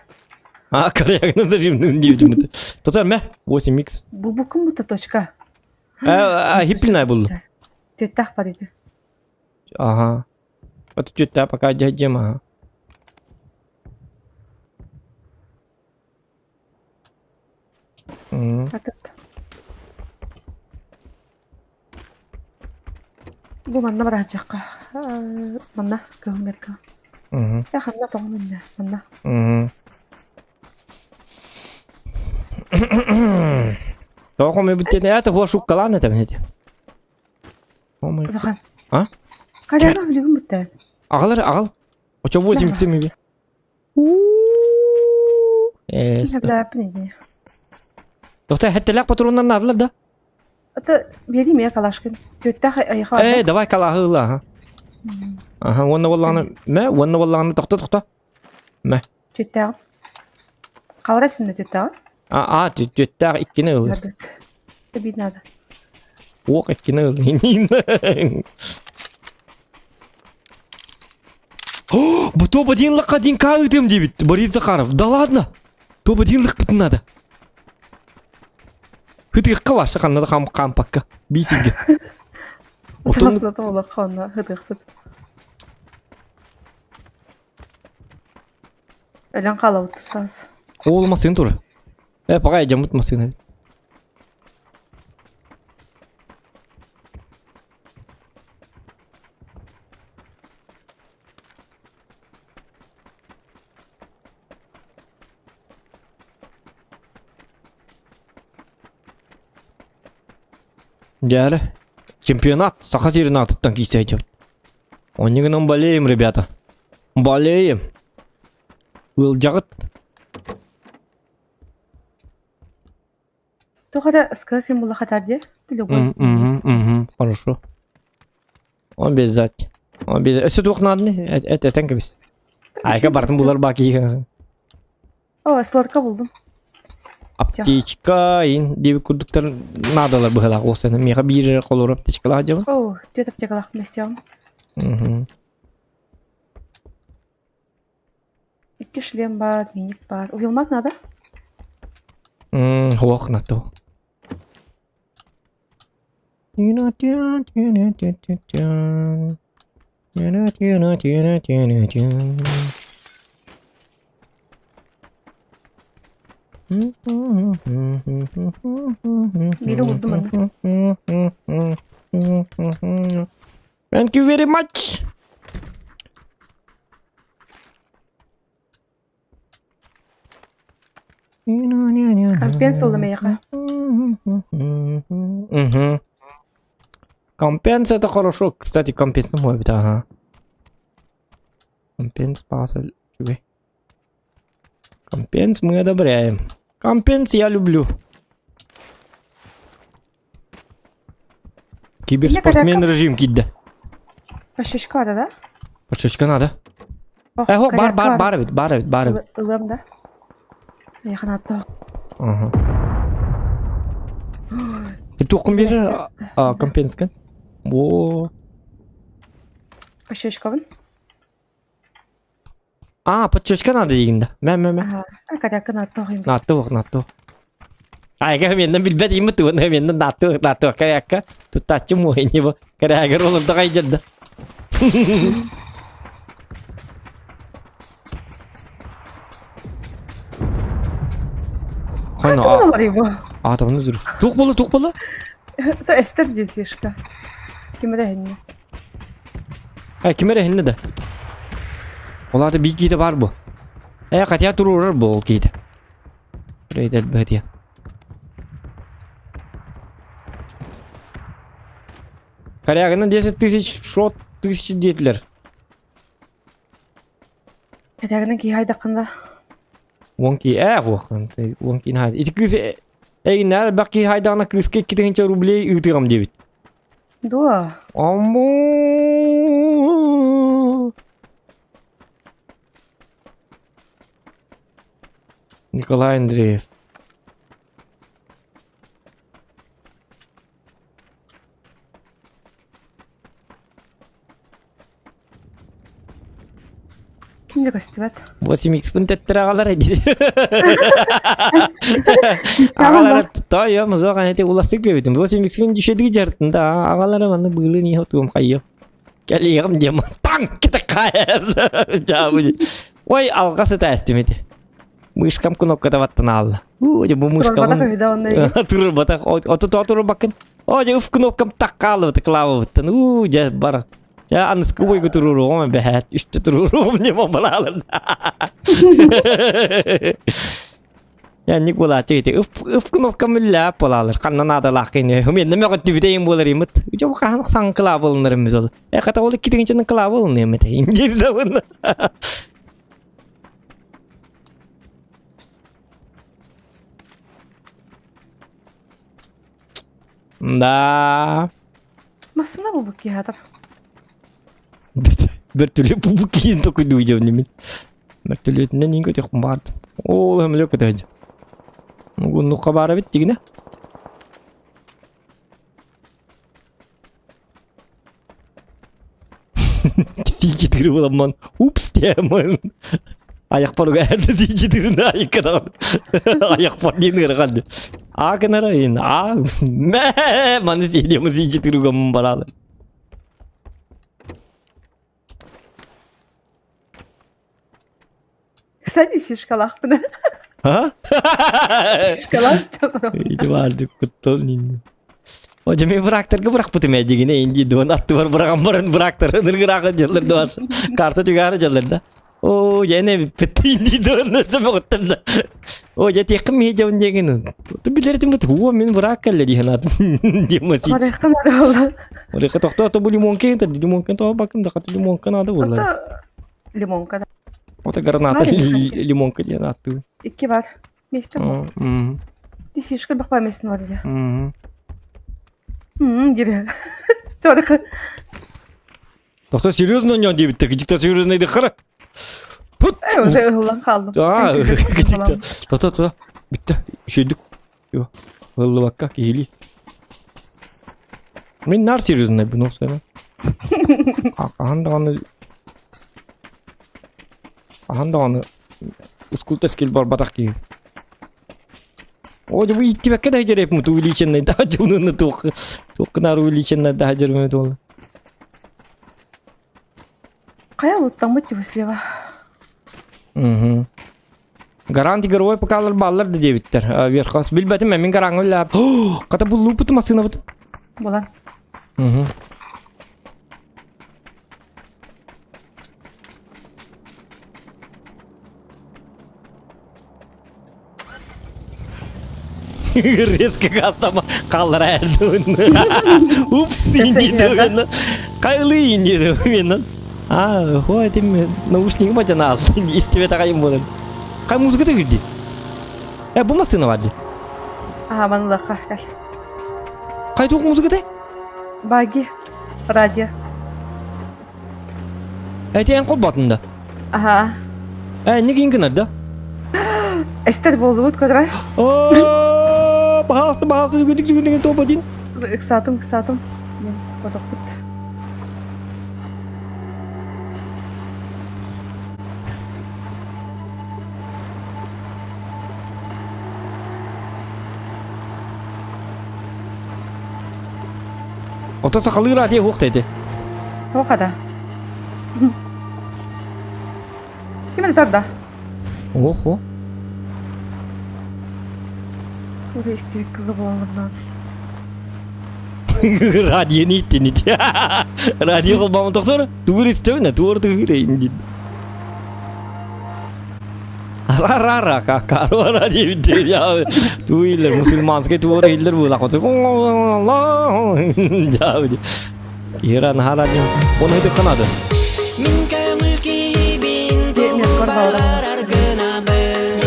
А, корягынан зажимный деймін. Тотар мә, 8х. Бу бу кым бу точка? А, хиппинай был. Төттах бар edi. Ага. Вот төттә пока дядем, ага. Атыт. Бу манна бараачакка. Манна кыһымерка. Я ханна тоҕо манна. Тоҕо мы бүттен это хуа шуккалан это мне. Зохан. А? Каляна билигин бүттен. Агалар, агал. Очо 8 ксемиге. Доктор, хеттелек патроннар надылар да? Это берим я калашкин. Төттә айха. Э, давай калахы ла. Ага, онна болланы, мә, онна болланы, тохта, тохта. Мә. Төттә. Каларас мине төттә. А, а, төттә иккене ыл. Бит надо. Ок, иккене ыл. О, бу топ один лык один калытым дебит Борис Захаров. Да ладно. Топ один лык бит надо. Хытык ваша ханна хам кампакка. Бисиге. Отон тола ханна хытык бит. Элен калабыт сразу. Ол масын тур. Э, пока жамыт масын. Дәрі. Чемпионат Саха сирин атыттан кийсе айтып. Онигынан болеем, ребята. Болеем. Ыл жағыт. Тухада скасим була хатарде. Хорошо. Обязательно. Обязательно. Өсө туох надо Это это кебис. Айка бартын булар баки. О, сладка булдум. Аптечка ин диби курдуктар надалар быһалаах уосана. Миха биир колор аптечкалаах дьаба. О, төт аптекалаах мессиам. Икки шлем бар, миник бар. Уелмак надо? Хуах надо. Биири уурдум манна. Thank you very much. Компенс ыллым эйиэхэ. Угу. Компенс это хорошо. Кстати, компенс мой бит, ага. Компенс пасаль. Компенс мы одобряем. Компенс я люблю. Киберспортсмен режим кидде. Пощечка да, да? Пощечка надо. Эхо, бар, бар, бар бит, бар бит, бар бит. Ылам да. Яхын атты. Ага. Туқым бері компенскен. О. Пощечкабын. А, подчечка надо дегенде. Мә, мә, мә. Кадакы наттоҕ Наттоох, наттоох. Айга менен билбет имми тугун менен наттоох, наттоох каякка. Туттаччы муһини бу. Кэрээгэр олордо кайдьырда. Хайна. А, там ну зрус. Тух болы, тух болы. Это эстер десишка. Ким эрэ Э, ким эрэ иһиннэ да? Ол аата биир киһитэ баар буо. Э, хотя туруорар буо ол киһитэ. Рейдер быһытыйан. Корягина 10 тысяч, шот тысячи диэтилэр. Кэтэгинэн киһи хайдаххында Уон ки ээ хуоххан уон киин хай. Ити кыыс эйиннээр элбэх киһи хайдаҕына кыыска 2000 рублей ыытыам диэбит. Дуо? Амуу. Николай Андреев. Ким да көстүбэт. 8x-пын төттөрө аҕалар дии. Аҕалара тоойом узоҕан эти уласык биэбитим. 8x-пын дьүшэдиги дьарытын да аҕалара манны быылын иһэ отугум хайыам. Кэлиэҕим диэм таҥ кытакаайар. Дьаабы. Ой алҕас ытаастым ити. Мышкам кнопката баттан аалла. Уу, дьэ бу Турбатах мышкабын үһү да онно эбит. турбатах. Ото то турбаккын. О, дьэ уф кнопкам таккаалыбыт клавабыттан. Уу, дьэ бар. Дьэ аныскы бойгу туруруоҕум эбэһээт. Үстэ туруруоҕум диэн бабалаалар. Янник буолааччы ити. Ыф ыф кнопкам үллээп буолаалар. Ханна наадалаах кини. Менне мөҕөттүбүтэйин буолар имит. Дьэ бу хаһан саҥа клава ылынарым ол. Э хата ол иккитинчини клава ылыныам этэ. Диир да буолла. Да. Массына булбут киһи Вертолет бу киин токуйдуу дьоннүмүн. Вертолетинен иин көтөх баар. Ол өмлө көтөж. Мугуннукка баара бит дигинэ. Сиичитири буламман. Упс диэмэн. Аяқпар угаһарда сиичитирин айыккадан. Аяқпар диэн ыараханды. А гынара ин а мэ маны сиидиэмэ сиичитири угаммын бараалы. Кстати, сишкалаахпын. А? Сишкалаах дьоно. Ити баардык куттал нинни. О, дьэ мен бырактарга бырахпытым ээ дьигинэ инди дуон аттыбар быраҕан баран бырактары ыныргыраахын дьаллар дуас карта түгээри дьаллар да. О, дьэ эбиппит инди дуон сөмөҕүттэн да. О, дьэ тиэххин миһи дьабын диэгин. Ту билэритим бут хуо мин быраак кэллэ диэн атым диэмаси. Барыахха наада буолла. Орыха тохтоо то бу лимонка ин лимонка то бакын да хаты лимонка надо буолла. Ото лимонка да. Ото граната лимонка диэн ааттыы. Икки бар. Месте. Ти сишка бахпа месте надо. Мм, дире. Чорых. Тохто серьезно не диэбиттэр, кичикта серьезно хара. Э, уже ыллан хаалдым. Аа, кичикта. Тото тото. Бүтті. Үшөйдүк. Ыллыбакка киһили. Мин нар серьезно буну сена. Ахан даҕаны Ахан даҕаны ускулта скил барбатах киһи. О, дьэ бу ииттибэккэ да дьэрэпмит увеличенный да дьонуна туох туох гынаар увеличенный да дьэрмэт ол. Хайа луттаммыт типа слева. Угу. Гарант игровой ПК-лар бааллар да диэбиттэр. Верхос билбэтим мин гараҥҥа үлэлээп. Хата буллууппут массыынабыт. Булан. Угу. Резко газ там қаллара эрдуун. Упс, инди дуун. Кайлы инди дуун. А, хо этим наушник бачана истибет агайым болон. Кай музыка да кирди. Э, бу массына барды. Аха, манылаха кал. Кай тук музыка да? Баги. Радио. Эти эн колбатында. Аха. Э, не кийин кынар да? Эстер болдубут көтөрө. О, бахасты, бахасты, күдүк күдүк топ один. Ыксатым, ыксатым. Котокпут. Ото сахалыы радио хуох деди. Туох ада? Ким это тарда? Охо. Тура истибит кылы буолларынан. Радионы иттинит. Радио холбамын тохсор. Тугур истебине, тугур тугур индит. Ра-ра-ра, как радио я. Туилер, мусульманский тугур иллер була. Иран харадин. Он это Канада. Мин көңүл киһибин Мен корбаларым. Барар гынабын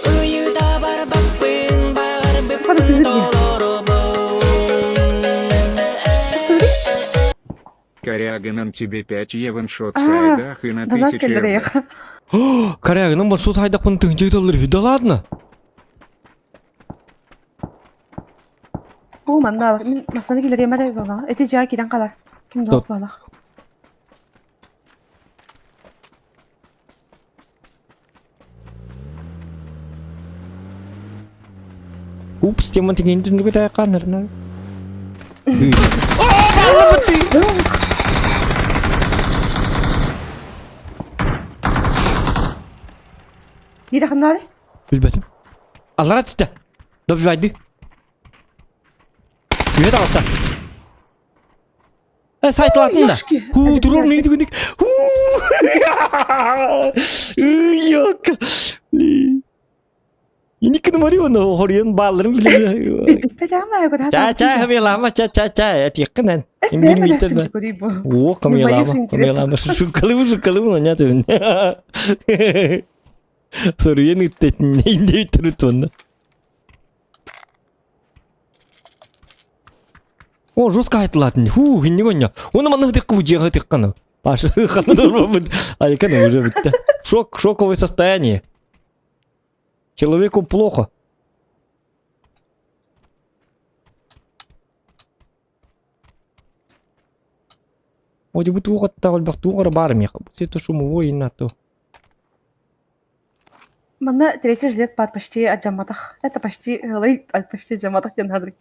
Ыйыта барбаппын Хады барбыппын тыгыр дии. толоробун Корягинан тебе 5 еваншот А, сайдах и на Донат 1000 келлер рублей. Корягинан бар шут хайдакпын тыгынчы таллар. Да ладно. О, манна мин масаны келер емәле зона. Эти жаа кирен калар. Ким Тот. доклалах. Упс, тема тигин түндүгү тайканырна. Диде ханнары? Билбетим. Аллара түстэ. Добивайды. Үйе таҕыста. Э, сайтлатын да. Ёшки. Ху, турор мени түгүндүк. Ху. Йок. Иниккин мари оны хориен бааларын биле. Биппе жаама Ча ча хамелама ча ча ча тияккын. Эс бэм кори бу. О, камелама, камелама. Шукалы шукалы но нет. Сориен иттетин инде түрүт О, жестко айтылатын. Ху, хинни гонья. Оны мана хытык бу жега хытык Паша, ханы Айкана уже битте. Шок, шоковое состояние. Человеку плохо. Оди бу тугатта олбак тугара бар меха. Бу шумовой иннато. Манна третий жилет бар почти аджаматах. Это почти лей почти джаматах ден хадрик.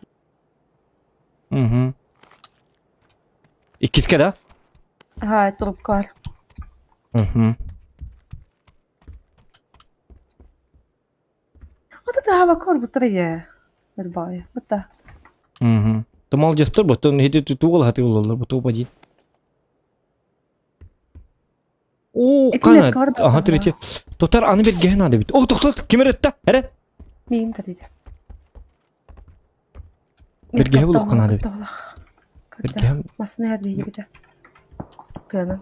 Угу. Иккиске да? Ага, трубка бар. Угу. Вот это хава кор бутыры. Бай. Вот Угу. Тумал жастыр бу, тон хеди тугал хати болалар, бу топ один. О, Этилер кана. кар Ага, третий. Тотар аны бер ген ады бит. О, токтот, ким эретте? Эре. Мин тадиде. Бирге булук канады бит. Бирге. Масына һәр бейгеде. Тыны.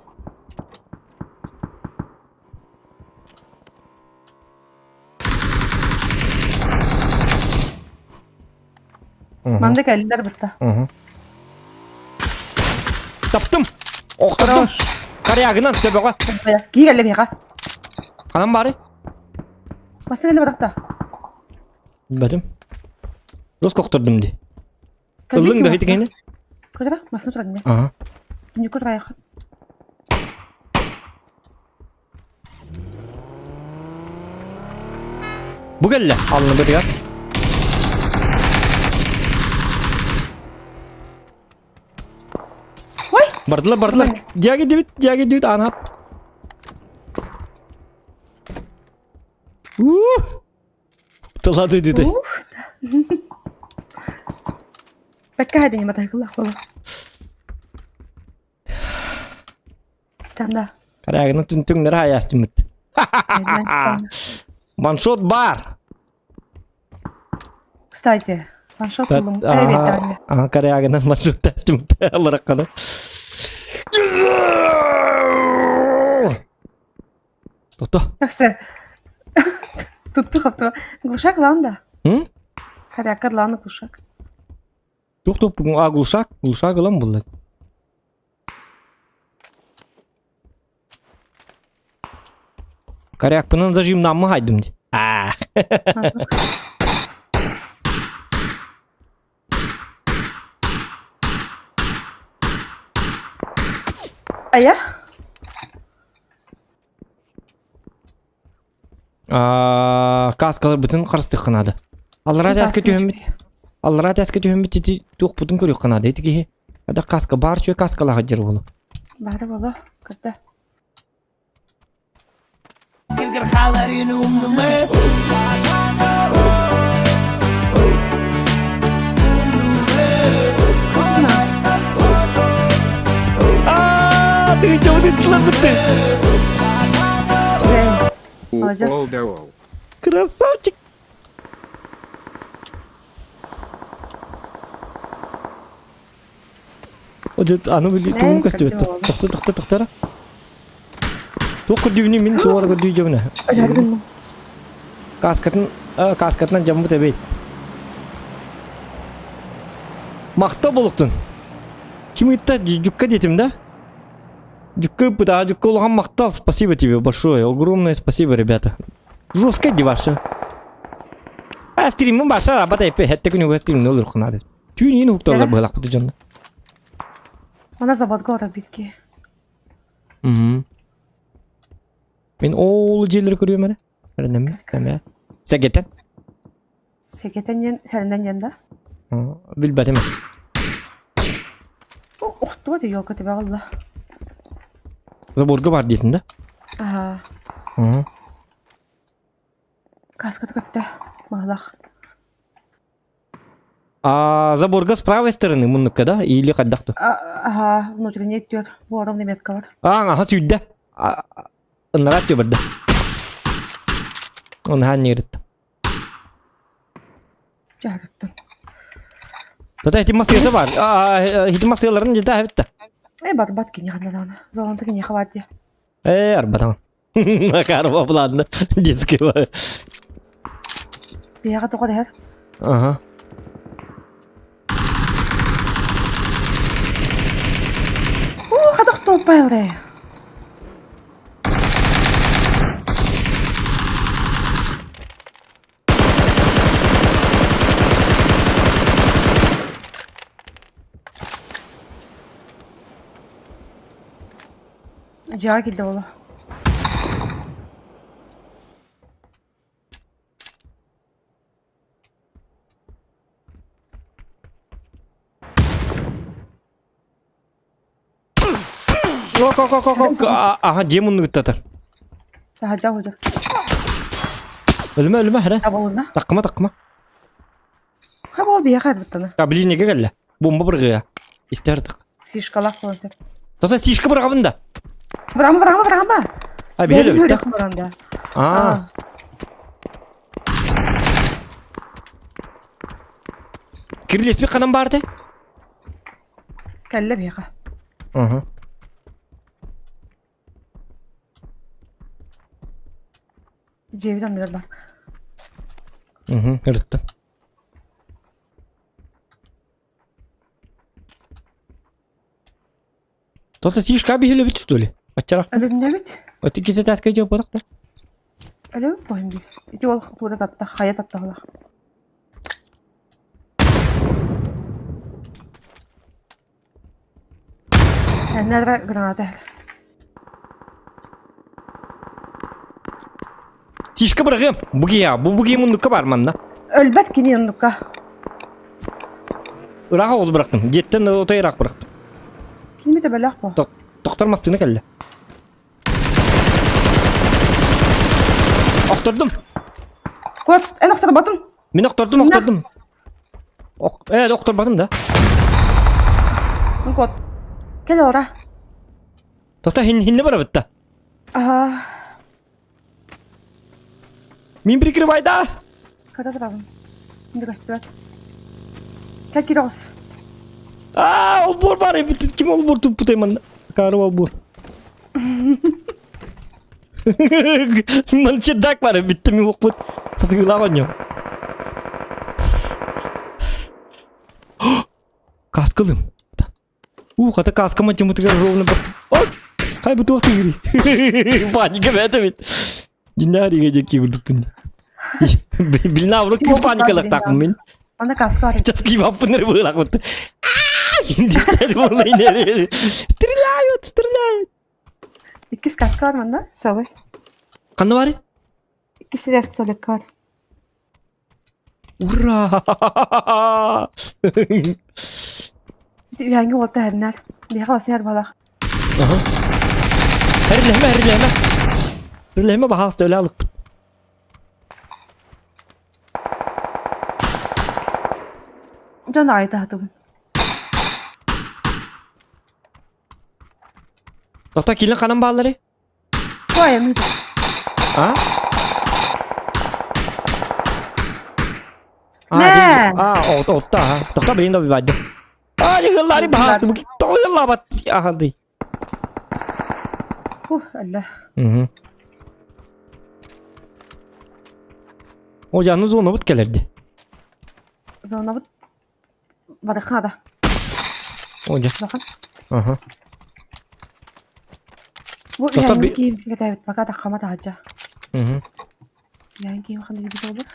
Манда кәлләр битте. Угу. Таптым. Октырдым. Карягынан төбөгө. Ки кәлле бега. Анам бары. Масына әле баракта. Билбетим. Жестко октырдым ди. Ыллың да хитигени. Көрдө? Масына турат не? Ага. Не көрдө аяк. Бу келле. Алны бир Ой! Бардылар, бардылар. Жаги дебит, жаги дебит, анап. Тылады диди. Бэккэ хайдыни матайгылах боло. Станда. Карагына түнтүңнер хаястымыт. Ваншот бар. Кстати, ваншот булым. Привет, Ага, карагына ваншот тастымыт. Аларакканы. Тото. Все. Тут хапта. Глушак ланда. М? Харякар лана глушак. Тух тух а глушак, глушак ылам булла. Корякпынан зажим намы хайдым ди. А. А я? Каскалар бүтүн харыстык қынады. Аллара тәске түһөммүт. Аллара тәске түһөммүт ити туох бутун көрүк қынады ити киһи. Ада каска бар чуй каскала хаджыр болу. Бары болу. Кырда. Аа, ты чего ты тлабыты? Молодец. Укол да ол. Красавчик. Одет аны били тугун көстүбөт. Тохто тохто тохтара. Туох көрдүүнү мин туора көрдүү жобуна. Каскатын каскатынан жаммыт эбейт. Махта болуктун. Ким ытта жукка детим да? Жукка ыппыт, жукка улахан махтал. Спасибо тебе большое. Огромное спасибо, ребята. Жестко деваша. А стриммин баша работа эппе хэтте күнү стримин олор кынады. Түүн ин хукталар быһалах буту дьонно. Она забатга ора битки. Мм. Мен ол жерлер көрүөм эрэ. Эрэнэммин. Эмэ. Сэгэтэн. Сэгэтэн диэн сэрэнэн диэн да? Билбэтим. Охтуба ти елка тебе алла. Заборга бар диэтин да? Ага. Каскаты көптө. Маалах. А заборга с правой стороны муннукка да? Или хайдах Ага, внутренний түөр. Буором неметка бар. А, ага, сүйдэ. Ынарат түбэрдэ. Он нерит. Жаарыттым. Тата ити масыята бар. Ити масыяларын жета хабитта. Э, барбат кини ханнанана. Зоонта кини хабат дия. Э, арбатан. Макарова ладно, детский. Бияга тоҕо дэһэр. Ага. Уу, хадах туоппайлы. Дьиэҕэ киирдэ буолуо. Ок, ок, ок, ок, ага, дьиэ муннугуттатар. Таһырдьа сылдьар. Өлүмэ, өлүмэ, эрэ. Табылынна. Таккыма, таккыма. Ха бол биһиэхэ эрбиттана. А, ближнеге кэллэ. Бомба быргыа. Истэр Сишкалаах буолан сөп. Тоса сишка бырагабын да. Бырама, бырама, бырама. А, биһиэлэ Бэйэбин бүттэ. үрэх баран да. Аа. Кирилеспи ханан баарты? Кэллэ биһиэхэ. Угу. Дьиэбит анныгар бар. Угу, ырыттым. Тота сишка биһилебит что ли? Аччарах. Өлүмнэбит. Оти кисе таска жок бодок да. Өлүм боһум бил. Ити ол тууда тапта, хайа таптаҕалах. Эннэрэ граната эһэр. Сишка бырагым. Бугия, бу бугия мундукка бар манна. Өлбөт кини оннукка. Ыраах оҕус бырахтым. Дьиэттэн отой ыраах бырахтым. Кини мите бөлөх бу. Тохтор массыына кэллэ. Охтордум. Кот, эн охторботун. Мин охтордум, охтордум. Ох, охторботум да. Ну кот. Кэл ора. Тота хин хинне барабытта. Ага. Мин прикрывай да. Когда травм? Не көстүбэт. Кэл кироҕус. Аа, олбуор бар эбит. Ким олбуор туппутай манна? Кары олбуор. Ман чердак бар битти мин укпут. Сасыгылаах онньо. Каскалым. У, хата каска математика ровно просто. Ой, хай бу туох тигири. Паника бэт эбит. Диннарига дьэки бурдукпун. Билна урукку паникалахтаахпын мин. Ана каска бар. Сейчас киибаппын быылахпыт. Стреляют, стреляют. Иккис каска бар манна, сабай. Ханна бары? Иккис сирээске туалекка бар. Ура! Ити үһээҥҥи уолта эһэрнээр. Биһиэхэ басыйар балах. Эрлэһимэ, эрлэһимэ. Эрлэһимэ баһаалыста өлө алыкпыт. Дьон аҕай таһатыбын. Тоқта килин ханан бааллары? Ой, ну А? Нэ! А, отта, тоқта билин да бибайды. А, йыгыллари баһааты, бу тоҕо йыллаабат аханды. Ух, алла. Мгм. О, жаны зона бут келерди. Зона бут барыхада. О, жа. Улахан. Аха. Бу Тоқта үһээҥҥи би- киим кэтээбит пока таххама таһадьа. Мгм. Үһээҥҥи киим ханна киирбит буолар?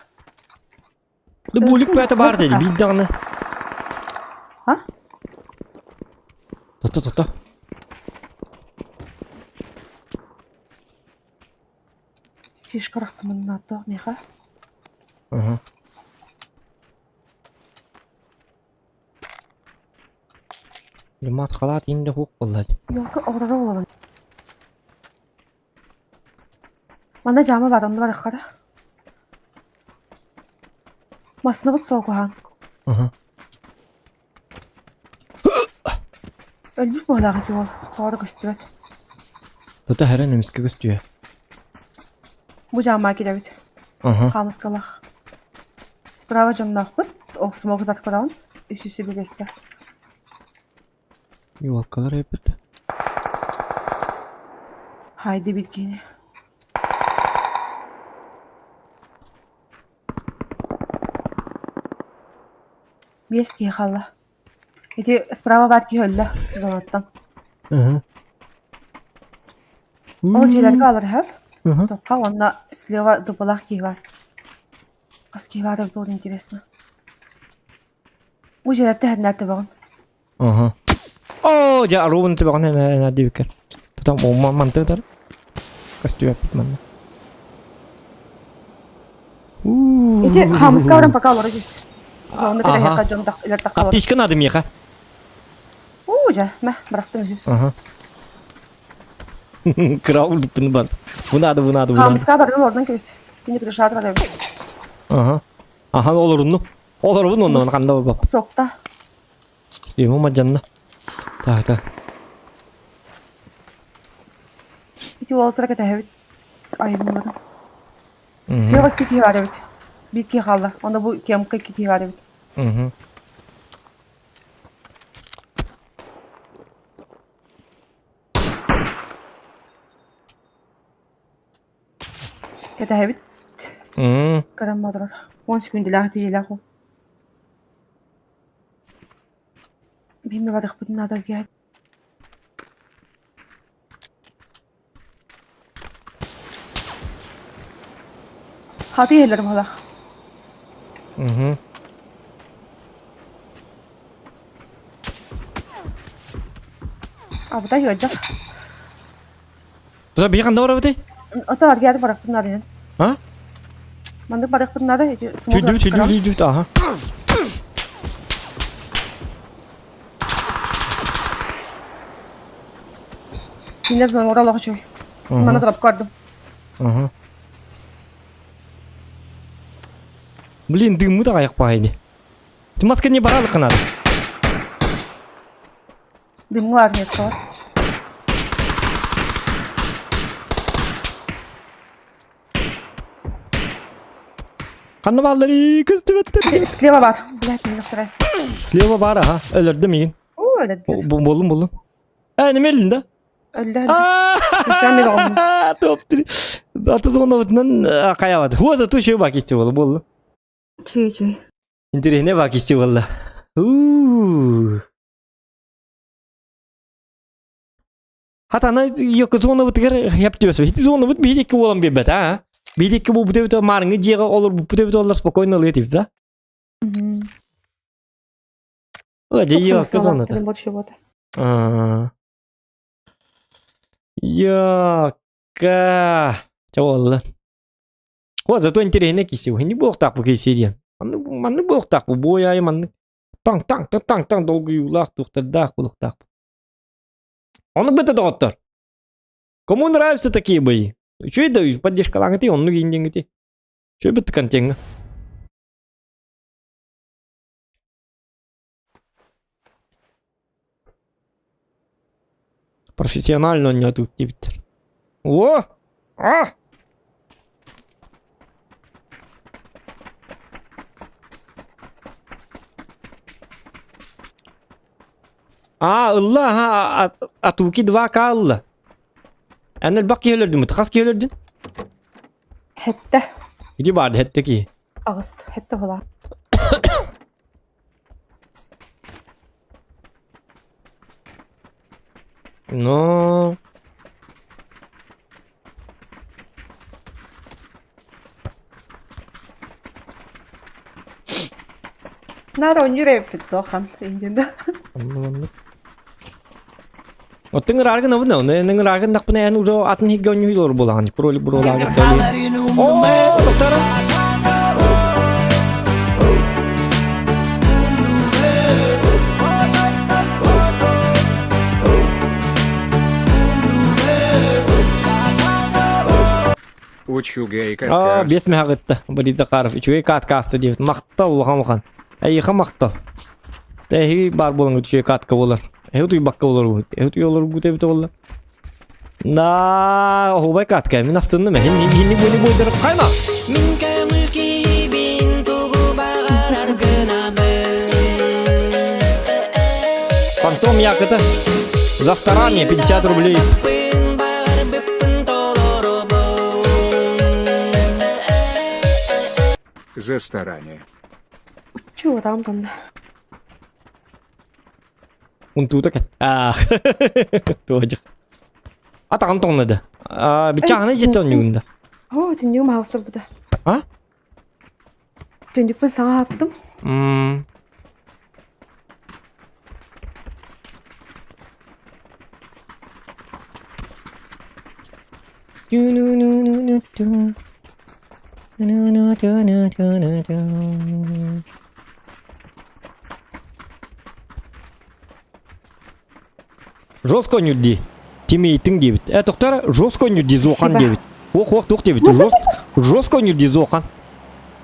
Да булик бэйэтэ баар дии, биир даҕаны. А? Тото, тото. Сишка рахтымыннааттаах миэхэ. Аха. Мас халаат инде хук буолла. Ёлка оҕурура буолабын. Манна дьаама баар, онно барыахха да. Массыынабыт суох куһаҕан. Аха. Өлбүт быһыылаах ити уол, тоҕо да көстүбэт. Тута хэрэн эмискэ көстүө. Бу дьаамаҕа киирэбит. Аха. Хаамыскалаах. Справа дьонноохпут, ол смог көрөҕүн, үс үс биэскэ. Юалкалар эпит. Хайды биир киһини. Биэс киһи хаалла. Ити справа баар киһи өллө зонаттан. Аха. Ол дьиэлэргэ олорор Аха. Тоққа уонна слева дубалаах киһи баар. Хас киһи баара эбитэ интересно. Бу дьиэлэртэ иһэрнээр төбөҕүн. Аха. Оо, дьэ, аруубун төбөҕүн эмэ диэбиккэр. Тутам уумма мантыытар. Көстүбэппит манна. Ити хаамыска баран пока олоро түс. Зонна Аха. кэтэһиэххэ дьон илэр тахха Аптечка надо миэхэ. Уу дьэ, мэ, бырахтым үһү. Аха. Кыра урдуппун бар. Бу надо, бу надо, бу надо. Хаамыска баран олордон кэбис. Кини кырышаат барар. Аха. Аха, олорунну. Олорбун онно ханда барбап. Сокта. Ему мадьанна. Так, так. Ити уолаттара кэтэһэбит. Айымныларын. Слева икки киһи баар эбит. Биир киһи хаалла. Онно бу кемка икки киһи баар эбит. Мгм. Кэтэһэбит. Мм. Көрөн бодорор. 10 секундалаах тиийэлээх ол. Биһиги барыахпытын наада диэт. Хаты иһэллэр быһалаах. Мгм. Абытай ыалдьар. Тута биһи ханна барабытый? Ото аргиары барахпын наада иһэн. А? Маннык барыахпын наада ити Түдү түдү түдү аха. Кинилэр зонгора олох үчүгэй. Манна дроп көрдүм. Аха. Блин, дыммыт аҕайах баайыны. Ты маска не баралы канат. Дымҥа бар нет сор. Ханна бааллары көстүбэттэр. Слева бар. Блядь, не нахтарайся. Слева бар, аха. Өлөрдүм игин. Оо, өлөрдүлэр. Боллум, боллум. Э, неме өлдүн да? Өллө, өллө. Иккан бир оҕом. Топ три. Аты зонабытынан каябат. Хуа зато еще бак исти болду, болду. Чүй, чүй. Интересне бак исти болду. У. Хатана йоко зонабытыгар яптыбас. Хити зонабыт биһиги болан бербет, а? Биһиги бу бүтөбүт марыңы жиэҕэ олор бу бүтөбүт олор спокойно ылыа тип, да? Дьиэ баска зоната. Больше вот. Йокка. Чэ буолла. О, зато интэриэһинэй киси. Хини буолуохтаах бу киси диэн. Маннык маннык буолуохтаах бу буой аайы маннык таҥ таҥ таҥ таҥ таҥ долгуйуулаах туохтардаах буолуохтаах. Оннук быта доҕоттор. Кому нравятся такие бои? Үчүгэй да поддержкалааҥытый оннук ииндиҥҥитий. Үчүгэй бытты контеҥҥа. Профессионально оонньоотубут диэбиттэр. О! А! А, ылла, аха, Атуки 2К ылла. Эн элбэх киһи өлөрдүн, хас киһи өлөрдүн? Хэтте. Иди баар, хэтте киһи. Аҕыс, хэтте була. Но... Наар оонньуур эбиппит суохан иннинэ. Оттон ырааргын абын оны ырааргын дақпына эн уже атын хигге оонньуур буолаҕын кролик буруолааҕын О, доктора! Учугэй Аа, бес мэһэҕитта Борис Захаров үчүгэй каткаасты диэбит. Махтал улахан улахан. Эйиэхэ махтал. Эһиги баар буолан үчүгэй катка буолар. Эһи утуйбакка олорбут. Эһи утуй олорбут эбит буолла. На, оһуобай катка. Мин астынным. Хинни буйны буйдарып кайма. Мин көҥүл киһибин тугу баҕарар гынабын Фантом якыта. За старание 50 рублей. Баҕарбыппын толоробун За старание. Чуу, там тонна. Унтуута кэт. Аах. Туожах. Атаҕын тоҥнады. Аа, бичаҕына дьиэтэ онньугунда. Оо, түннүгүм аһылсырбыта. А? Түннүкпүн саҥа аһаттым. М. Жестко нюрди. Тимейтиң диэбит. Э, тоқтар, жестко нюрди Зохан Спасибо. диэбит. Ох, ох, туох диэбит. Жестко нюрди Зохан.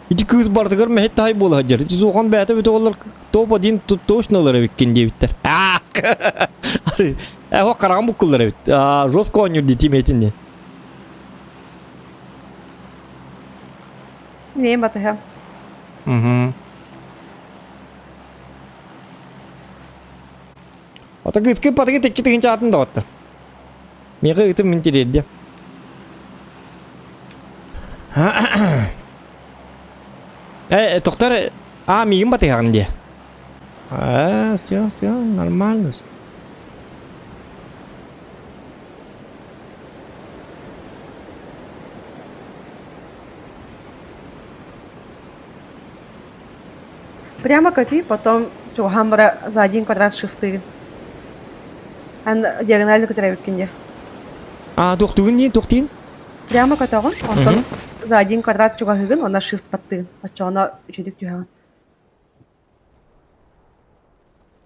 Ити кыыс бардыгар мэһит таһай буола сылдьар. Ити Зохан бэйэтэ бүтэ олор топ-1 точно ылар эбиккин диэбиттэр. Э, ох, хараҕым буккуллар эбит. Жестко оонньуур дии тимейтин диэн. Не батыһа. Угу. Ото кыыскы патыгы текки тыгынча атын доҕоттор. Миэхэ ытым мин тириэрдиэм. Э, тоқтар, а, миигин батыһаҕын дии. А, все, все, нормально. Прямо көтүй, потом чугаһаан бара за один квадрат шифтыгын. Ан диагонально көтөрөбүккүн дии. А, туохтугун дии, туохтугун? Прямо көтөҕүн, онтон за один квадрат чугаһыгын, уонна shift баттыгын. Оччоҕуна үчүгдүк түһэҕин.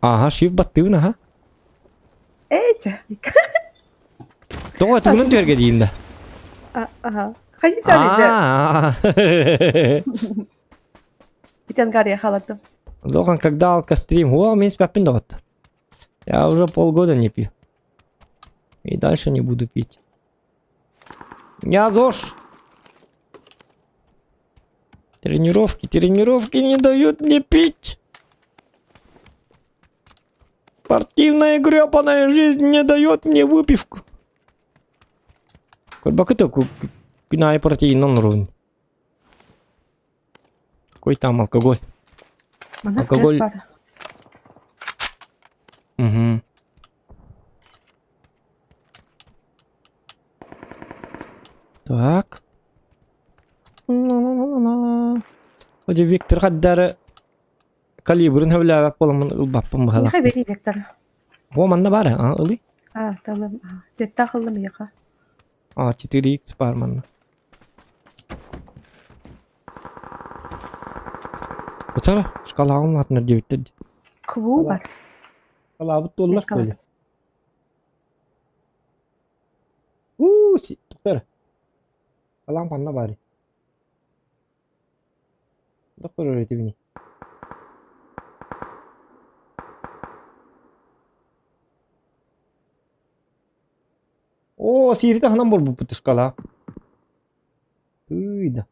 Ага, shift баттыыбын, аха. Ээ, чэ. Тоҕо тугунан түһэргэ диин да? Аха. Хайы чалыйда. Аа. Итен гария халардым. Зохан, когда алкострим? О, мен спяппин доҕоттор. Я уже полгода не пью. И дальше не буду пить. Я ЗОЖ. Тренировки, тренировки не дают мне пить. Спортивная гребаная жизнь не дает мне выпивку. Көрбөкүтэ күн аайы протеиннан оруун. Какой там алкоголь? Манна Алкоголь. стресс баар. Угу. Так. На-на-на-на-на. Одьэ Виктор хаддары калибрын хөбүлээбэт буоламмын ылбаппын быһалаах. Миэхэ бери Виктор. О, манна баар а, ылый. А, талым. Түөттаах ыллым миэхэ. А, 4X баар манна. Утара, шкалаҕым атынар диэбиттэр дии. Кубуу бар. Шкалаабыт туоллар Шкала. были. Уу, си, туктар. Шкалаам ханна баарый? Доктор этибини. Оо, сиири таһынан буолбуппут шкала. Тыый да.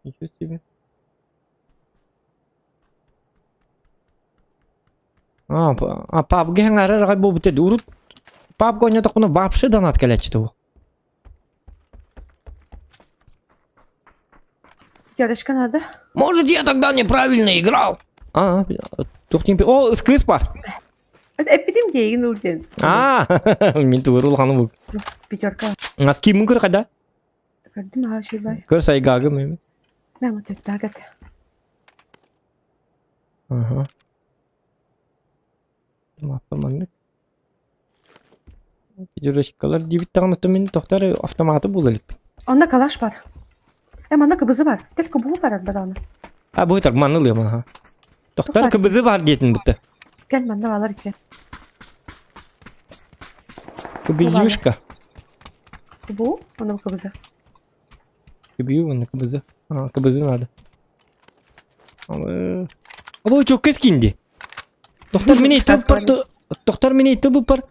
Ничего себе. А, а PUBG аҥаара аҕай буолбут этэ. Урут PUBG оонньоотохпуна вообще донат кэлээччи дуо? Пятерочка надо. Может, я тогда неправильно играл? А, туох диэн О, кыыс бар. Эппитим диэгин ыл диэн. А, мин тугур улаханы бу. Пятерка. Наски мун көр қайда? Көрдүм аха шүрбай. Көр сайгагы мен. Мә төттагат. Ага. Маппа маннык. Пятерочкалар диэбит даҕаны мин тохтор автоматы була иликпин. Онно калаш бар. Э, манна кыбызы бар. Тел кубуу барар бадааны. А бу ытар манны ылыам аха. Тохтор кыбызы бар диэтин бутта. Кэл манна балар иккен. Кыбызюшка. Кубуу, онно кыбызы. Кыбью, онно кыбызы. А, кыбызы надо. Абы чокка скинди. Доктор мени итеп бар. Доктор мени итеп бар.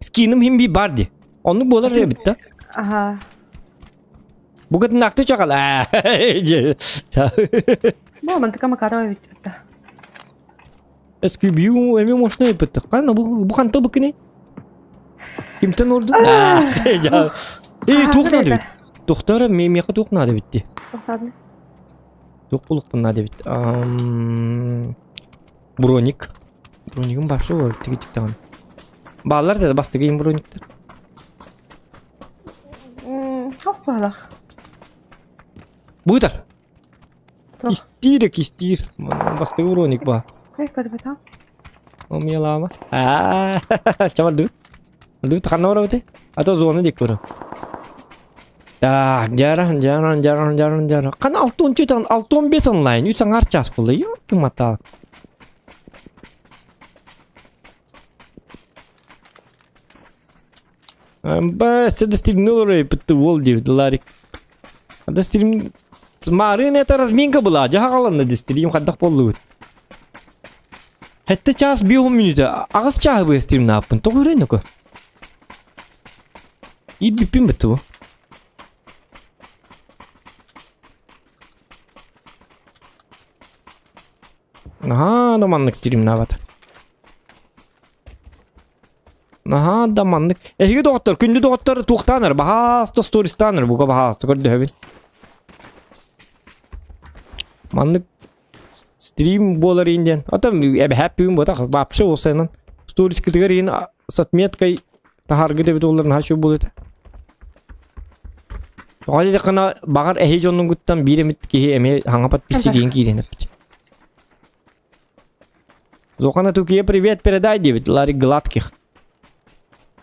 Скиным хим би бар ди. Оннук буолар эбит да. Аха. Бугатын акты чакал. Бу мантыка Макарова эбит битта. SQBU эми мощный эбит. Кана бу бу канта бу кини? Кимтен орду? Эй, туох надо бит. Доктор, меха туох надо битти. Туох надо. Туох булукпун надо бит. Броник. Бронигым вообще бар тиги тагын. Баалар да бастыгы брониктер. Ох, баалах. Бутар. Кистир, кистир. Бастыгы броник ба. Кой көрбөтөм. Умелама. Аа, чабар Ду ханна барабыты? А то зона дик көрө. Так, жаран, жаран, жаран, жаран, жаран. Кана 6-14, 6-15 онлайн. Үс аңар час болды. Ёпты матал. Ба, сюда стримнула бітті ол дейді Ларик. Да стрим... Марын это разминка была, жаһагаланна ди стрим хаддах болду. Хетте час 5 минута. Агыс чаһы бу стрим наппын. Тоҕу үрен И биппин бітті бу. Аха, да маннык стрим нават. Аха, да маннык. Эһиги доҕоттор, күндү доҕоттор туохтаанар, баһааста стористанар, буга баһааста көрдөһөбүн. Маннык стрим буолар индиэн. Атам эбэһээп бүгүн буотах, вообще болсайынан. Сторис кытыгар иин с отметкой таһааргы дебит олар наһаа үчүгэй буолуо этэ. Тоҕо диэтэххинэ, баҕар эһи дьоннугуттан биир эмит киһи эмиэ хаҥа подписчик иин киирэн эппит. Зохана Тукия привет передай диэбит Ларик Гладких.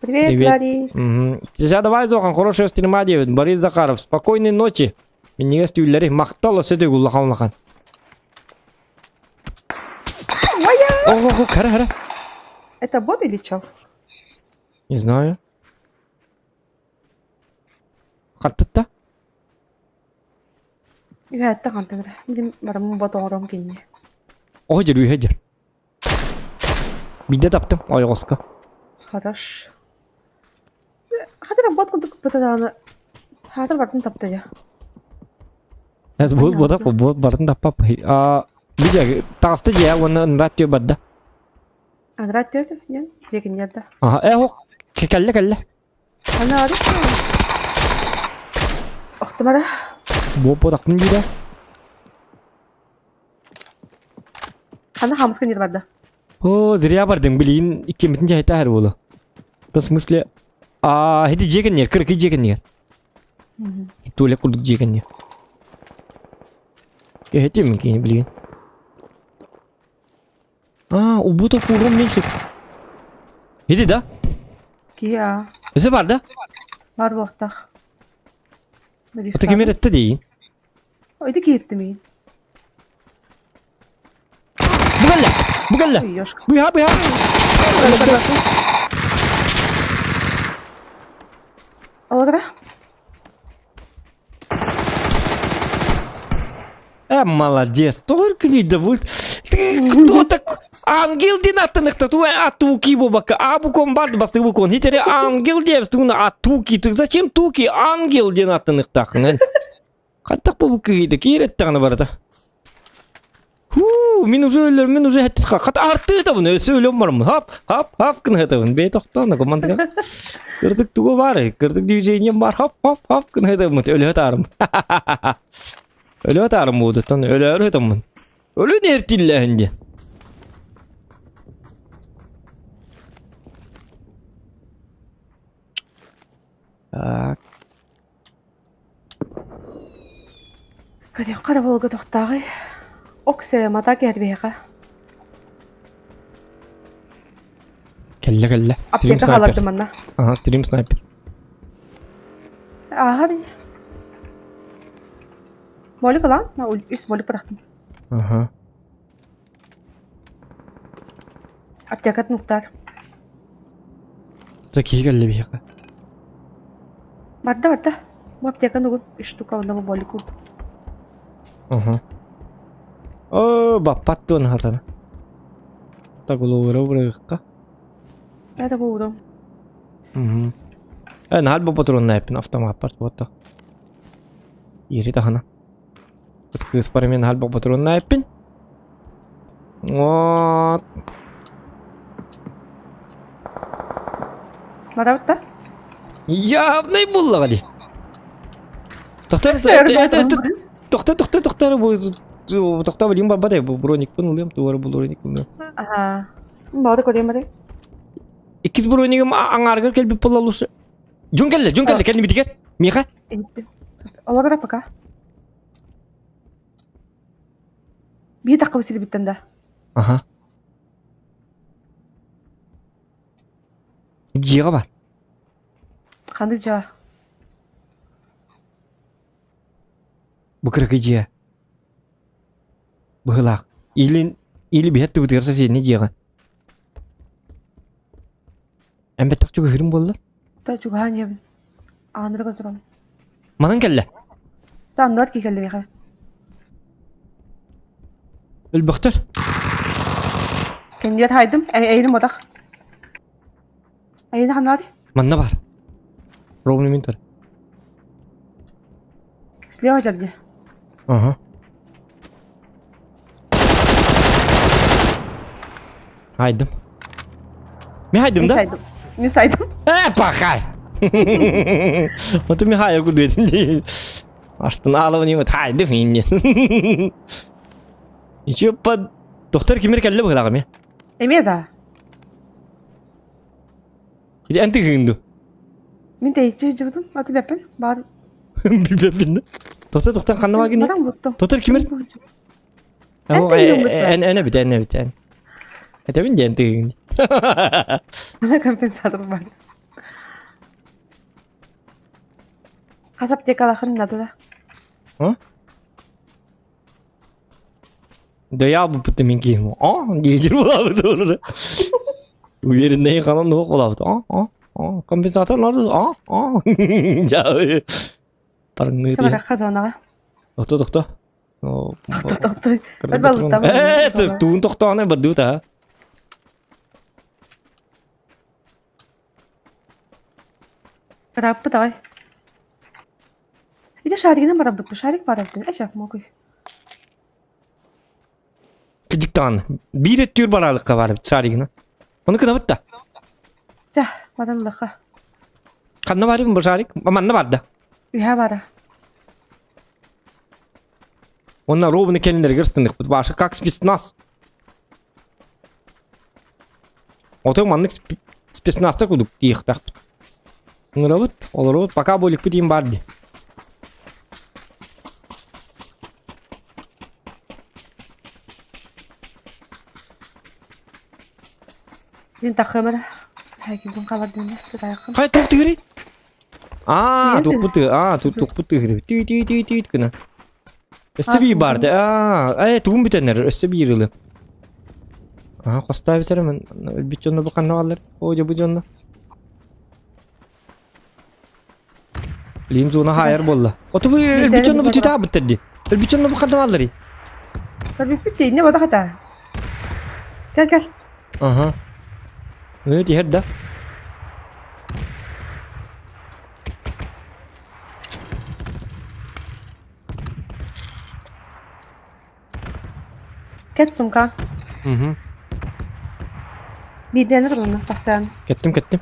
Привет, Привет. Ларри. Угу. Сейчас давай, Зохан, хорошего стрима диэбит. Борис Захаров, спокойной ночи. Минньигэс түүллэри махтал өссө улахан улахан. Ого, хара хара. Это бот или чё? Не знаю. Хаттытта? Үһээттэ хантан эрэ. Билим бараммын бот оҥорон кинини. Оһо дьэр, үһэ дьэр. Биирдэ таптым ойоҕоско. Хорош. Хатыр бот курдук бытадааны хаатыр бартын тапта я. Эс бот бота бот бартын таппап. А видя таҕыста дьиэ уонна ынраат түө барда. Анраат түө диэн дьиэкиннэр да. Аха э хок кэллэ кэллэ. Ана ары. Охтумара. Бот ботакпын диирэ. Хана хамыска нир барда. О, зря бардым, блин, иккимитин дьаһайта буолу. То в смысле, а, хити дьиэкэннер, кыракый дьиэкэннер. Туалет курдук дьиэкэннер. Кэһэтим кини, блин. А, убута фурум меньше. Иди, да? Киа. Өсө бар да? Бар буохтах. Ата кемер этте дейин. Ити киһиттимиин. Бу кэллэ! Бу кэллэ! Быһа, быһа! Олора. Э, молодец! Только не довольно. Ты кто так? Ангел дин аттыныхта ту атуки бобака. А букон барды басты букон. Хитере ангел деп туна атуки. Ты зачем туки? Ангел дин аттыныхтахын. Хаттах бу кыйды киирэттэҕинэ барыта. Хуу, мин уже өлөр, мин уже хаттыска. Хат артыытабын, өссө өлөм барым. Хап, хап, хап гынатабын. Бей тохтоон командага. Кырдык тугу бар, кырдык движением бар. Хап, хап, хап гынатабын. Өлө таарым. Өлө таарым буудуттан өлөөр хытаммын. Өлүн эртиллэһин диэн. Так. Көрүөххэ да буолга тохтооҕуй. Оксэ, мата кэрбиэхэ. Кэллэ кэллэ. Аптека хаалардым манна. Ага, стрим снайпер. Ааһа дин. Молик ылан, үс молик бырахтым. Ага. Аптекатын уктар. За киһи кэллэ биһиэхэ. Барда барда. Бу аптеканы угун үс штука онно бу болик уурдум. Ага. О, баппат дуон хатана. Так улууру бырыгыкка. Это бу уурум. Угу. Э, нахал бу патронна эппин автомат бар вот. Ири тахана. Кыс парымен хал бу патронна эппин. Вот. Барабыт да? Явный буллаҕа дии. Тохтор тохтор тохтор тохтор бу тохтор билим барбат бу броникпын ылыам туора бу броникпын ылыам. Аха. Баҕда көрүөм бары. Иккис бронигым аҥаарыгар кэлбит буолла лучше. Дьон кэллэ, дьон кэллэ, кэннибитигэр. Миэхэ. Олорор пока. Биир тахха сирбиттэн да. Аха. Дьиэҕэ бар. Ханнык дьиэ? Бу кыракый дьиэ. Быһылаах. Илин или биһэт тыбытыгар соседний дьиэҕэ. Эн бэттэх чугаһыырым буолла? Та чугаһаан иһэбин. Ааныра турам. Манан кэллэ. Та анныгар кии кэллэ миэхэ. Өлбөхтөр. Кэннигэ таайдым. Эйин мотах. Эйин ханнааты? Манна бар. Ровно мин тұр. Слева жарды. Ага. Хайдым. Мен хайдым да? Мен сайдым. Э, пахай! Вот мен хайа кудетим дии. Аштын алып не хайдым инне. Еще под Доктор кимер кэллэ быһылаҕа ме? Эмиэ да. Ити эн тыгыҥ ду? Мин тэйиччи сылдьыбытым, аты бэппин, баар. Билбэппин да. Доктор доктор ханна баар гинэ? Баран буттум. Доктор кимер? Эн тыгыҥ бутта. Эн эн эбит, эн эбит, эн. Этэбин диэн тыгыҥ. Компенсатор бар. Хас аптекалахын надо да. А? Да бутту мин киһим. А, диэжир булабыт orada. Уверенный канан суох булабыт. А, а, а, компенсатор надо. А, а. Дьэ. Парыңны Тамара хазонаға. Тохто, тохто. Тохтой. Туун тохтооно бардыбыт аа. Кырааппыт аҕай. Ити шаригынан барарбыт шарик барар Эчэ, мокуй. Кыдьыктаан. Биир өттүгэр бараалыкка баар шаригынан. Ону кынабыт да. Чэ, мадан лаха. Ханна барым бу шарик? Манна барда. Үһэ бара. Онна ровно кэлиннэригэр сыныхпыт. Ваша как спецназ. Ото маннык спецназта кудук тиихтахпыт. Ыҥырабыт, олоробут, пока боликпыт им бар ди. Мин тахымыр. Хайкин қалардын. Хай туох тыгырый? Аа, туохпут тыгыр, аа, туохпут тыгырый. Тий тий тий тий гына. Өссө биир бар да. Аа, э тугун бүтэннэр, өссө биир ылы. Аа, хостоо битэр мен өлбүт дьонно бу ханна бааллар? О, дьэ бу дьонно. Блин, зона хайар буолла. Оту бу өлбүт дьонно бу түтаа буттар ди. Өлбүт дьонно бу ханна бааллар? Өлбүт инне бада хата. Кел кел. Ага. Ну, тиһэр да. Кэт сумка. Угу. Биирдээнэр ылынна бастаан. Кэттим, кэттим.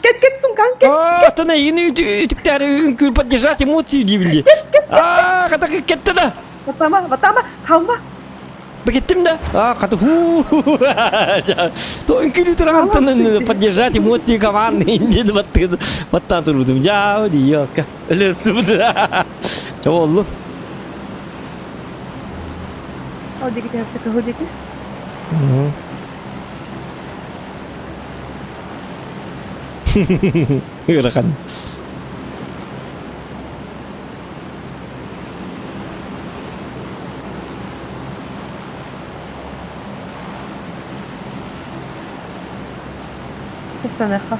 Кэт, кэт, сумкаҥ, кэт. Аа, тана ини үтүктээри үҥкүүр поддержать эмоции диибин дии. Аа, хата кетте да. Батама, батама, халма. Бекеттим да. Аа, хата ху. То үҥкүүлүү туран поддержать эмоции команды диэн баттыгы баттаан турбутум. Жаа, диёкка. Өлөстүбүт. Оллу. Ол диэки түһэптэ кыһыл диэки. Ыарахан. Тестаныахха.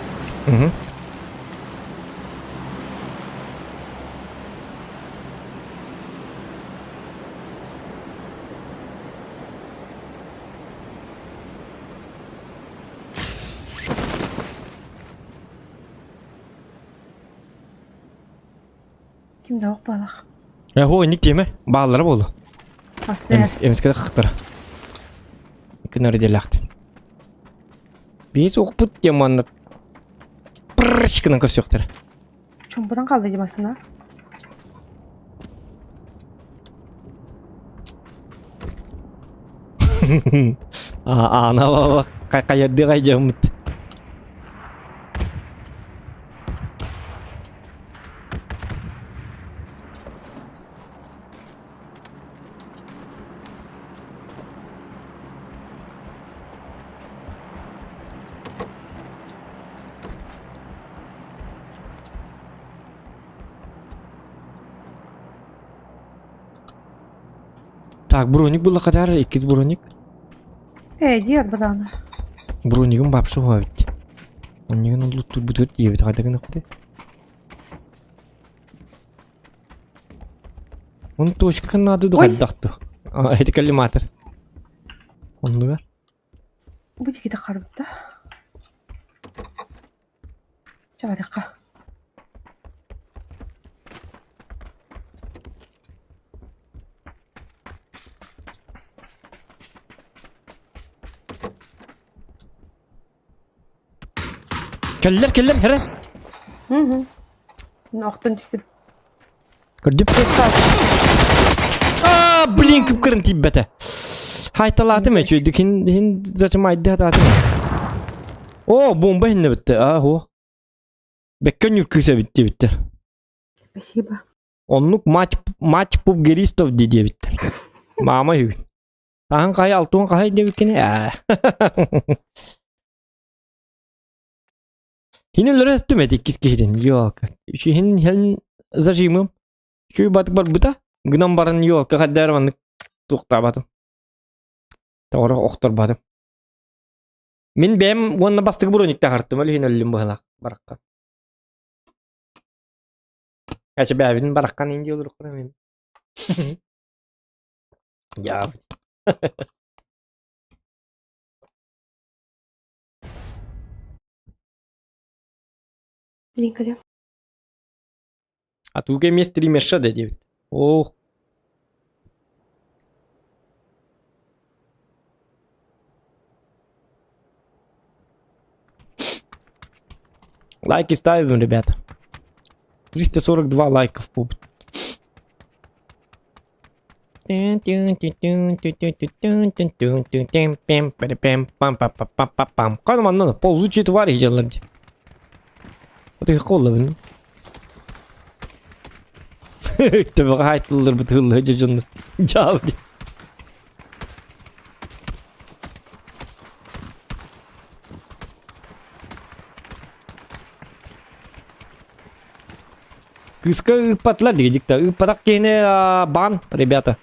Ким да балах. Э, хо, инник тиэмэ. Бааллара буолу. Эмискэ хахтара. Күнөр делахт. Биис укпут демонна. Пррршкынан көрсөктөр. Чумпутан қалды демасына. Ана баба кайырды кайжамыт. Так, броник было катар, иккис броник. Э, диэр баданы. Бронигым бапшы була бит. Оннигин улуттур бутур диэбит хадагын ыкты. Он точка надо духаддахту. Это коллиматор. Оннугар. Бу диките харбыта. Чабарыкка. Кэллэр, кэллэр, хэрэ. Мгм. Охтон түсүп. Көрдүм. А, блин, кыпкырын тиийбэтэ. Хайталаатым эчүйдүк хин хин зачем айды хатаатым. О, бомба хинне битте. А, хо. Беккен юркүсэ битте битте. Спасибо. Оннук мать мать пубгеристов ди диэбиттэр. Маама үһү. Таһын хайа алтуон хай диэбиккини ээ. Хин өлөрө өстүм эти иккис киһитин. Йок. Хин хин зажимым. Чүй батык барбыта. Гынан баран йок. Хаддар маннык туохтаабатым. Тоҕо охторбатым. Мин бэйэм уонна бастакы броникта хартым, ол иһин өллүм быһалаах бараххан. Ача бэйэбин бараххан иин дии олоруккуна мин. Дьаабыт. Линкале. А туга эмиэ стримерша да диэбит. Оо. Лайки ставим, ребята. 342 лайков будет. Кан манна ползучие твари дьаллар дии. Отыхоллабын. Төбөҕө хаайтылларбыт ыһыллыһа дьоннор. Дьаабы дии. Кыыска ыыппатылар дигидикта. Ыыппатах киһини бан, ребята.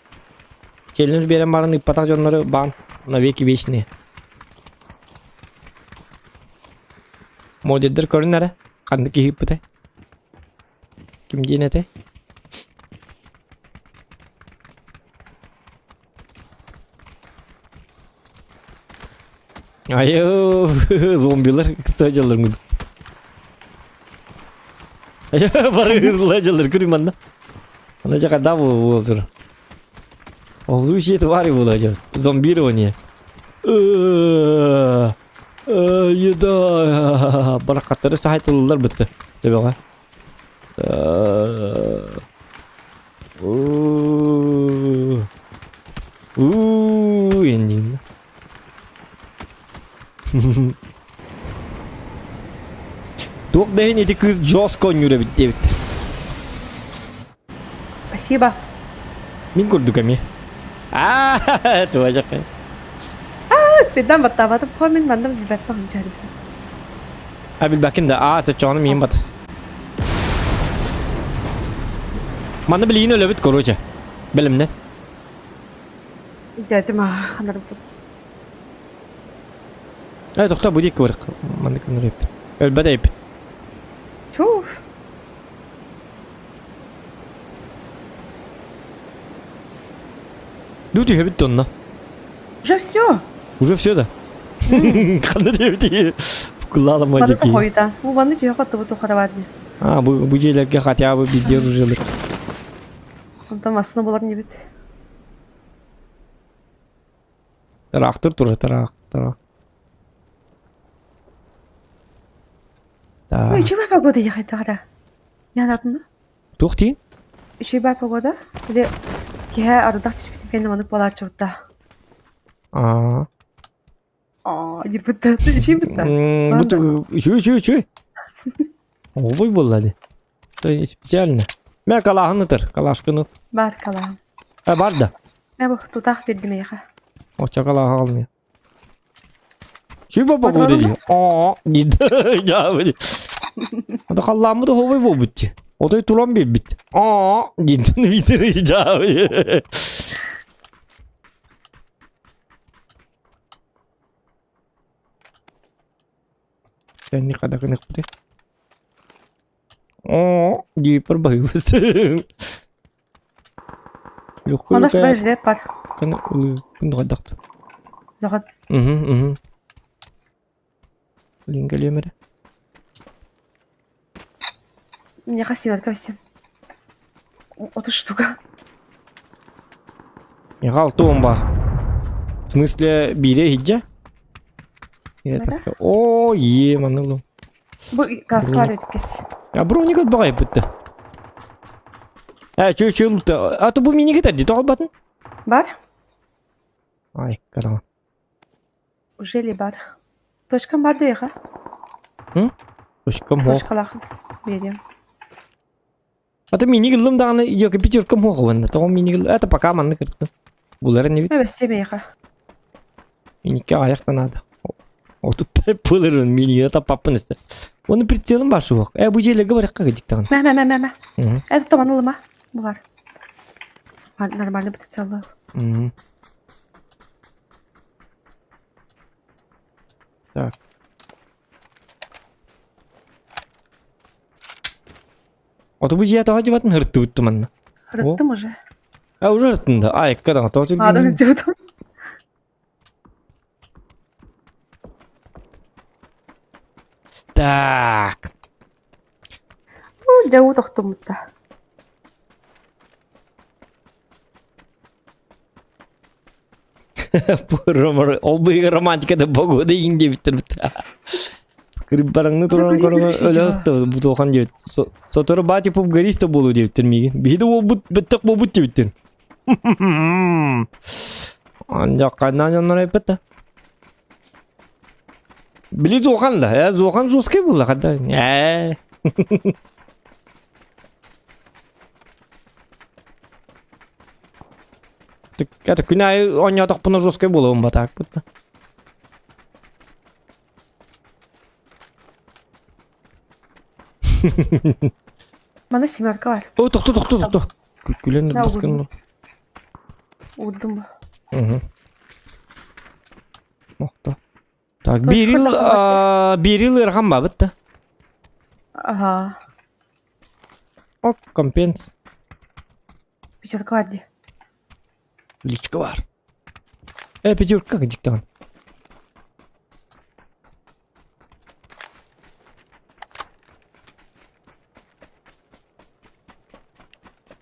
Челлендж биэрэн баран ыыппатах дьоннору бан навеки вечные. Модердер көрүн эрэ. Ханнык киһи ыыппытай? Ким диэн этэй? Айыы, зомбилар сылдьаллар муду. Бары сылдьаллар көрүм манна. Ана жака да буолтур. Ползучие твари була жа. Зомбирование. Еда. Баракаттары сахайтылылар бытты. Төбөҕө. Уу, эндиин. Туох да иһин ити кыыс жестко оонньуур эбит диэбит. Спасибо. Мин курдук эмиэ. Аа, туһа Аа, спиддан баттаабатым. Хо мин манна билбэппин түһэрбитим. А билбэккин да, аа, чочоҕону миин батыс. Манна билигин өлөбүт, короче. Бэлэмнэн. Дядим ханарбыт. Э, тохто, бу диэки барык. Манна көнөр эппит. Өлбөт эппит. Чуф. Ду түһэбит тонна. Уже все. Уже все да? Ханна диэбит Куллаала Манна мадики. хойута. Бу манна түһэ хоттубут тухарабат дии. А, бу бу дьиэлэргэ хотя бы видео уже Онтон массыына булар небит. Тараахтыр тура, тараах, тараах. Ой, үчүгэй погода ехать Яанатына. Туох дии? Үчүгэй погода. Или киһи ардах түспүтүн кэннэ маннык буолааччыбыта. Аа. Аа, дирбитта. Үчүгэй бытта. Бу үчүгэй үчүгэй үчүгэй. Обой буолла дии. То есть специально. Мэ калааһын ытыр, калашкыны. Бар калааһын. А бар да. Мэ бу тутаах биэрдим эйиэхэ. Оччо калааһы алмыйа. Чуй погода дии. Аа, диде. Ада халлааммыт оһобой буолбут дии. Отой туран биэрбит. Аа, дийтин витер жаабы. Сен хадакыныхпыты. Оо, диипер баһыыбыс. Онно второй жилет бар. Күн Заҕат. Угу, угу. Лингалемере. Миэхэ семерка всем. Отут штука. Миэхэ алтуон бар. В смысле, биире иһирдьэ? О, е, манылым. Бу каскар эткис. А броник баҕай бытты. Э, чү чү а то бу мини кетер ди тоҕолбатын? Бар. Ай, карама. Уже ли бар. Точкам бар дейха. М? Точкам хо. Точкалах. Берем. А то мини гыллым даҕаны йоки пятеркам хо хобанна. Тоҕо мини гыл. Это пока манны кырттым. Булары не бит. Мэ бэссе Миникке аяқта надо. Отут пылырын мини это папын исте. Оны прицелым бар шуақ. Э, бу жерлерге бараққа кедик тағын. Мэ мэ мэ мэ мэ. Это таманылыма. Бу бар. Нормально прицелы. Оту бу дьиэ тоҕо дьыбатын ырыттыбыт туманна. Ырыттым уже. А уже ырыттын да. Ай, кадан тоҕо Ада сылдьыбытым. Так. Дьэ уу тохтуммутта. Ол быыга романтика да погода иин диэбиттэр Кырбараңны туран көрөн өлө ыстыбыт бутуохан диэбит. Сотору бати пупгариста буолу диэбиттэр миигин. Биһиги уолбут бөттөх буолбут диэбиттэр. Анжакканан дьоннор эппит да. Били Зохан да, э, Зохан жесткий был, когда. Э. Это күн айы оонньоотохпуна жесткай буолуом батаакпыт да. Мана семерка бар. О, тохто, тохто, тохто. Күлен баскын. Уурдум бу. Угу. Мохто. Так, бирил, бирил ырхан бабыт да. Ага. О, компенс. Пятерка бар дии. Личка бар. Э, пятерка как диктант.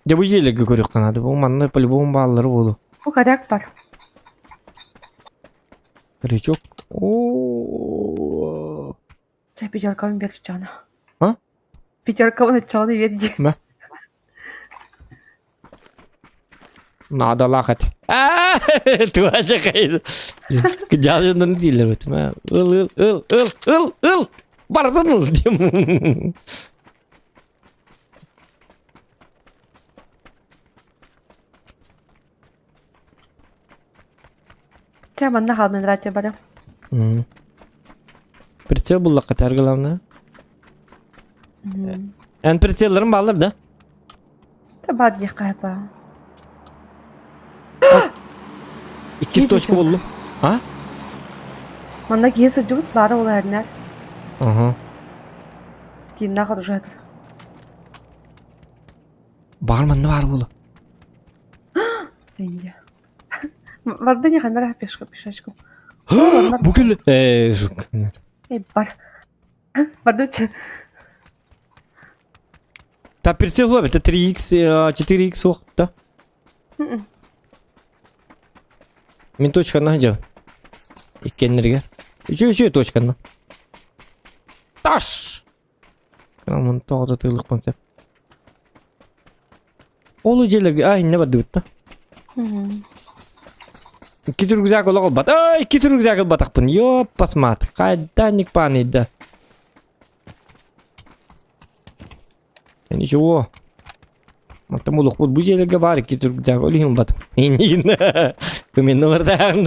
Дьэ бу дьиэлэргэ көрүөххэ наада. Бу манна по-любому бааллара буолуо. Бу коряк бар. Корячок. О. Чэ, пятеркабын биэр чаана. А? Пятеркабын оччоҕуна биэр дии. Мэ. Наадалаах этэ. Туга дьахайда. Дьаалжындан дииллэр бит. Ыл ыл ыл ыл ыл ыл бардын ыл дием. Чэ, манна хаалмын радио барам. Прицел буллахха тар главное. Эн прицелларым баалар да? Та баар диэххэ баа. Иккис точка буллум. А? Манна киһи сылдьыбыт баара ол эрнэр. Ага. Скиннаах оружиятыр. Баар манна баар буолу. Инде. Барда не ханара пешка пешечком. Бу кэллэ. Э, жук. Нет. Эй, бар. Бардычы. Та прицел это 3х, 4х суох да? Мин точканы дьэ. Иккиэннэригэр. Үчү үчү точканы. Таш! Мун тоҕо тыылыкпын сөп. Ол дьиэлэргэ а иннэ бардыбыт да. Икки рюкзак олох ылбат. Ай, икки рюкзак ылбатахпын. Ёппас мат. Хайда паныйда. Ничего. Мантан булукпут бу дьиэлэргэ баар икки рюкзак ол иһин ылбатым. Иннигин. Көмөннөлөрдөөн.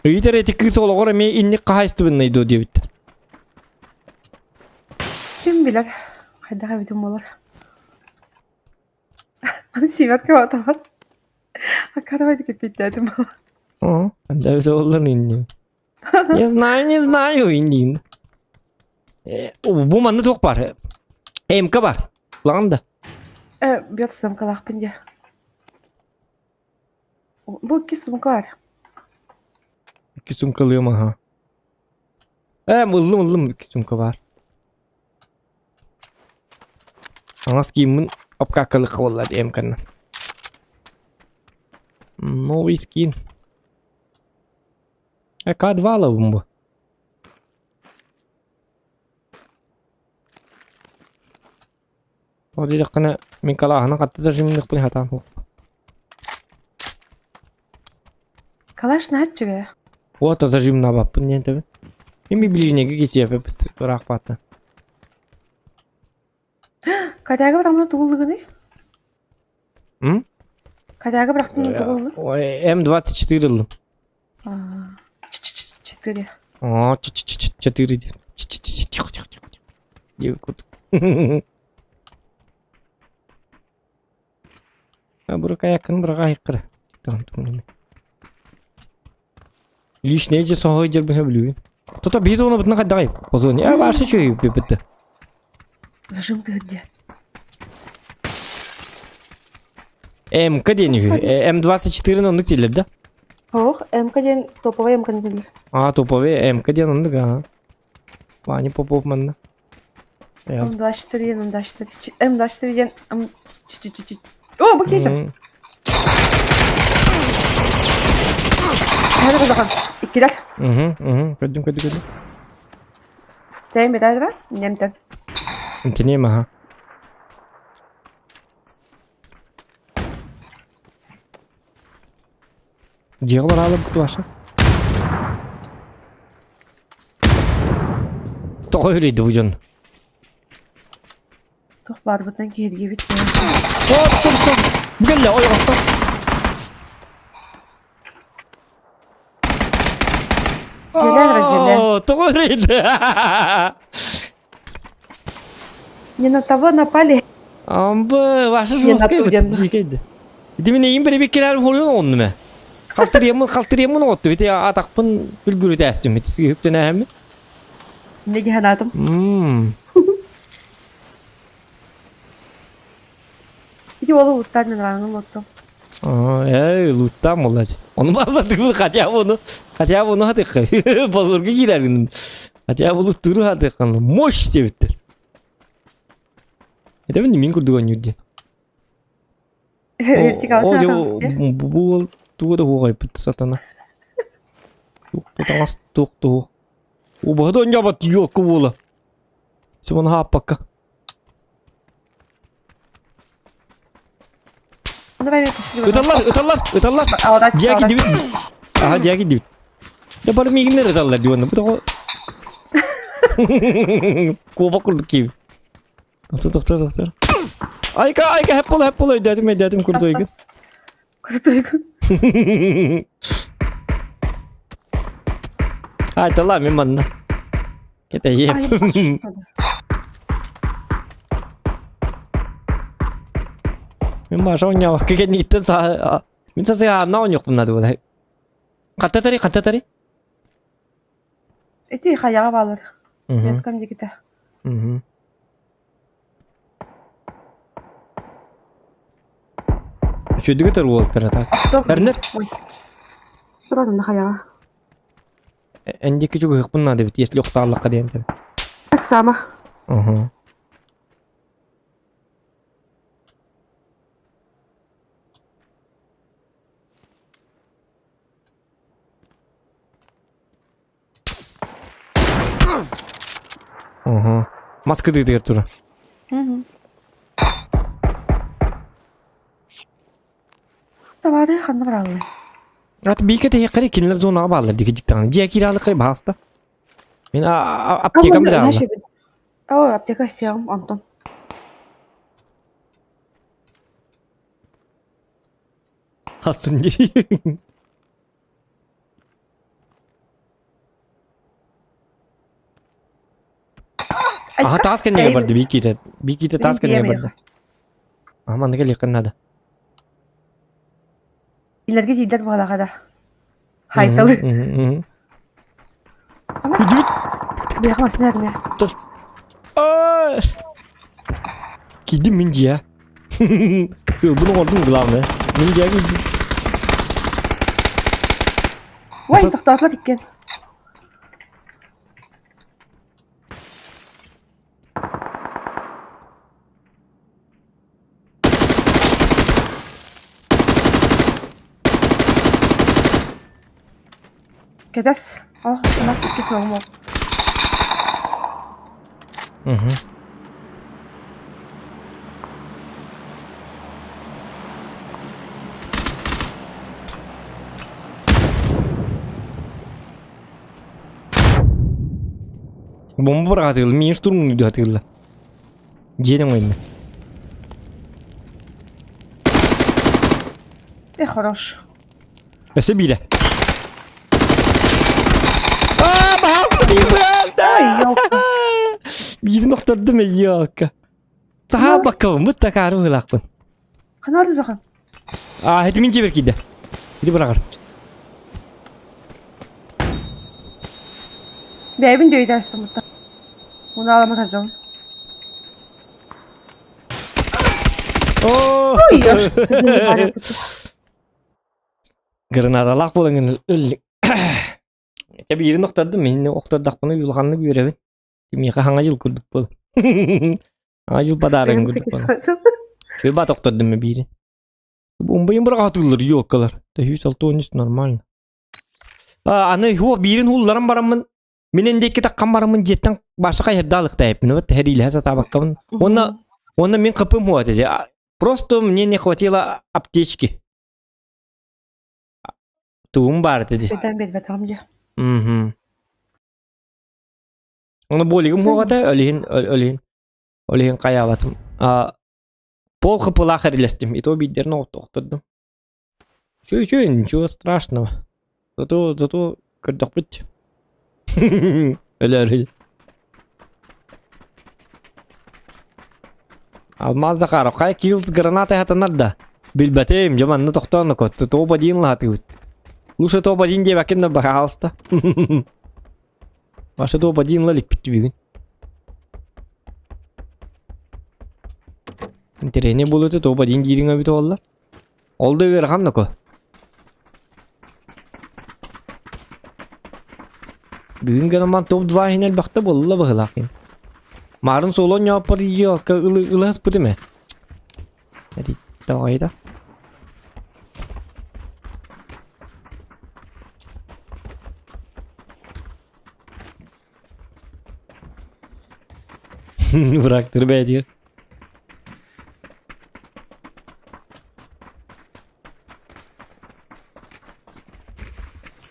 Ыйтар эти кыыс олоҕор эмиэ инник хаһаайыстыбыннай дуо диэбиттэр. Ким билэр, хайдах эбитин буолар. Аны сиибэт кыбатабар. Аккаатабай киппиттээтим. О, да инни. Не знаю, не знаю, иннин. Бу манны туох бар? МК бар. Лаҕан да. Э, бьет сумка дии. Бу икки сумка бар. Икки сумкалыым аха. Э, ыллым ыллым икки сумка бар. Аҥас кииммин обкакалык буолла МК-нан. Новый скин. К2 ылабын бу. Ол диэтэххинэ мин калааһынан хатта зажимныхпын хатаан суох. Калаш наһаа Вот зажимнаабаппын диэн тэбин. Мин ближнеге кисиэппит ыраахпаата. Катяга бырахтын тугуллугуный? М? Катяга бырахтын тугуллу? Ой, М24 ыллым. Четыре. О, четыре. Тихо, тихо, тихо. Девять кут. Буракаяккын быраҕаайыккара. Лишний же соһой дьэрбин хөбүлүүбүн. Тута биир уона бутuna хайдаҕай? Позони. А варшы чөй бүппүттэ. Зажим ты где? МК диэн үһү. М24 оннук дииллэр да? Ох, МК диэн топовый МК дииллэр. А, топовый МК диэн оннук аха. Ваня Попов манна. М24 диэн М24. М24 диэн М ч О, бу киһи. Хәзер кызыкын. Иккилер. Угу, угу. Көрдүм, көрдүм, көрдүм. Тәйм бетәдер, немтен. Интенем, аха. Дьиэҕэ бараалы Ваша. Тоҕо үрүйдэ бу дьон? Туох баарбытынан киһиргиибит. О, стоп, стоп! Бүгелле, ойоҕостор. Дьиэлээн эрэ дьиэлээн. О, тоҕо үрүйдэ? Не на того напали. Амбы, ваша Не на жесткая ту диэн. дьиикэйдэ. Ити мин эйим бирибиккилэр хоруйун оҕуннум ээ. Халтырыйаммын халтырыйаммын оҕоттум. Ити атахпын бүлгүрүтээстим. Ити үктэнээһэммин. Не дии санаатым. Мм. Ити уолу луттаан мен раанын луттум. Эй, луттаан молодец. Ону баасатыгын хотя бы ону, хотя бы ону хатыхха. Позорга киирэргин. Хотя бы луттууру хатыххан. Мощь диэбиттэр. Это мин курдук оонньуур диэн. Вертикал О, дьэ, бу уол тугу да уоҕайбыт сатана. Туох да таҥас туох туох. Убаһы да оонньообот ёлка буола. Сыман хааппакка. Давай пошли. Ыталлар, ыталлар, ыталлар. Дьээки дибит. Аха, дьээки дибит. Да бары миигиннэр ыталлар диэн. Бу тоҕо Куобах курдук киһи. Тохтор, тохтор, тохтор. Айка, айка, хэп бол, хэп бол, өйдөөтүм, өйдөөтүм, курдуйгун. Курдуйгун. Айталаа, мин манна. Кэтэйиэм. Мин Маша оонньообокко кэнниттэн саа... Мин сасыһаанна оонньуохпун наада буолла. Хаттатари, хаттатари. Ити хайаҕа баалар. Меткам диките. Мгм. Үчүгүйдүк өтөр уолтара так. Эрнер. Ой. Туран хайаҕа. Эн диэки чугаһыахпын наада эбит, если охтааллахха диэн этэ. Так само. Угу. Угу. Маска тыытыгар турар. Табаары ханна бараллар? Ат биикэ тэһиэххэ кинилэр зонаҕа бааллар диги дьиктаҕына. Дьиэ кииралыккай баһаалыста. Мин аптекам да О, аптека сиэҕим онтон. Хасын дии. Аха таас кэннигэр барда биикиитэ. Биикиитэ таас кэннигэр барда. Аха маннык элиэххин наада. Илэргэ тиийдэр буолаҕа да. Хайталы. Үдүт. Биэхэ массыына эрмэ. Киирдим мин дьиэ. Сылбын оҥордум главное. Мин дьиэ киирдим. Ой, тохтоотулар иккиэн. Кэтэс. Олох ыксана иккис ноҕум ол. Мгм. Бомба быраҕатыылла, миин штурмун атыылла. Дьиэнэн ойна. Э, хорош. Өссө биирэ. Аа, баһаалыста биир быраата! Биирин охтордум ёлка. Саха баккабын, бут такаары быһыылаахпын. Ханаа да захан. А, это мин дьиэбэр киирдэ. Иди быраҕар. Бэйэбин дөйүтэ астыммыттар. Мунаалама тажабын. Оо! Ой, ёж. Гранаталаах буолаҥын өллүҥ. Дьэ биирин охтордум, мин охтордохпуна улаханнык үөрэбин. Миэхэ хаҥа дьыл курдук буол. Хаҥа дьыл подарогын курдук буол. Сыба тохтордум мен биирин. Умбайын быраҕатыыллар ёлкалар. Төһүү 63 нормально. А, аны хуо биирин хулларан бараммын мин эндиэкки таххан бараммын дьиэттэн баша хайырдаалыктаайыппын вот тэһэриилэһэ сатаабаккабын. Уонна уонна мин хапым хуа дии. Просто мне не хватило аптечки. Тугум баар этэ дии. Бэтээн биэрбэтэҕим дьэ. Мгм. Оны болигым хуоҕата өлүһүн өлүһүн олиһин хайаабатым. А пол хыпылаах эрилэстим. И то биирдэрин охтордум. Үчүгэй үчүгэй, ничего страшного. Зато зато көрдөхпүт. Өлөөрүй. Алмаз Захаров, хай килс граната хатанар да. Билбэтим, дьэ манна тохтоон кот, топ-1 лаһатыыбыт. Лучше топ-1 диэбэккин да баһаалыста. Ваша топ-1 ла иликпит бүгүн. Интэриэһинэй буолуо этэ топ-1 диириҥ эбит буолла. Ол да ыарахан ноко. Бүгүн гынан топ-2 иһин элбэхтэ буолла быһыылаах. Маарын суолун ньооппор елка ылыһаспытым ээ. Тоҕойда. Бырактыр бэйдиир.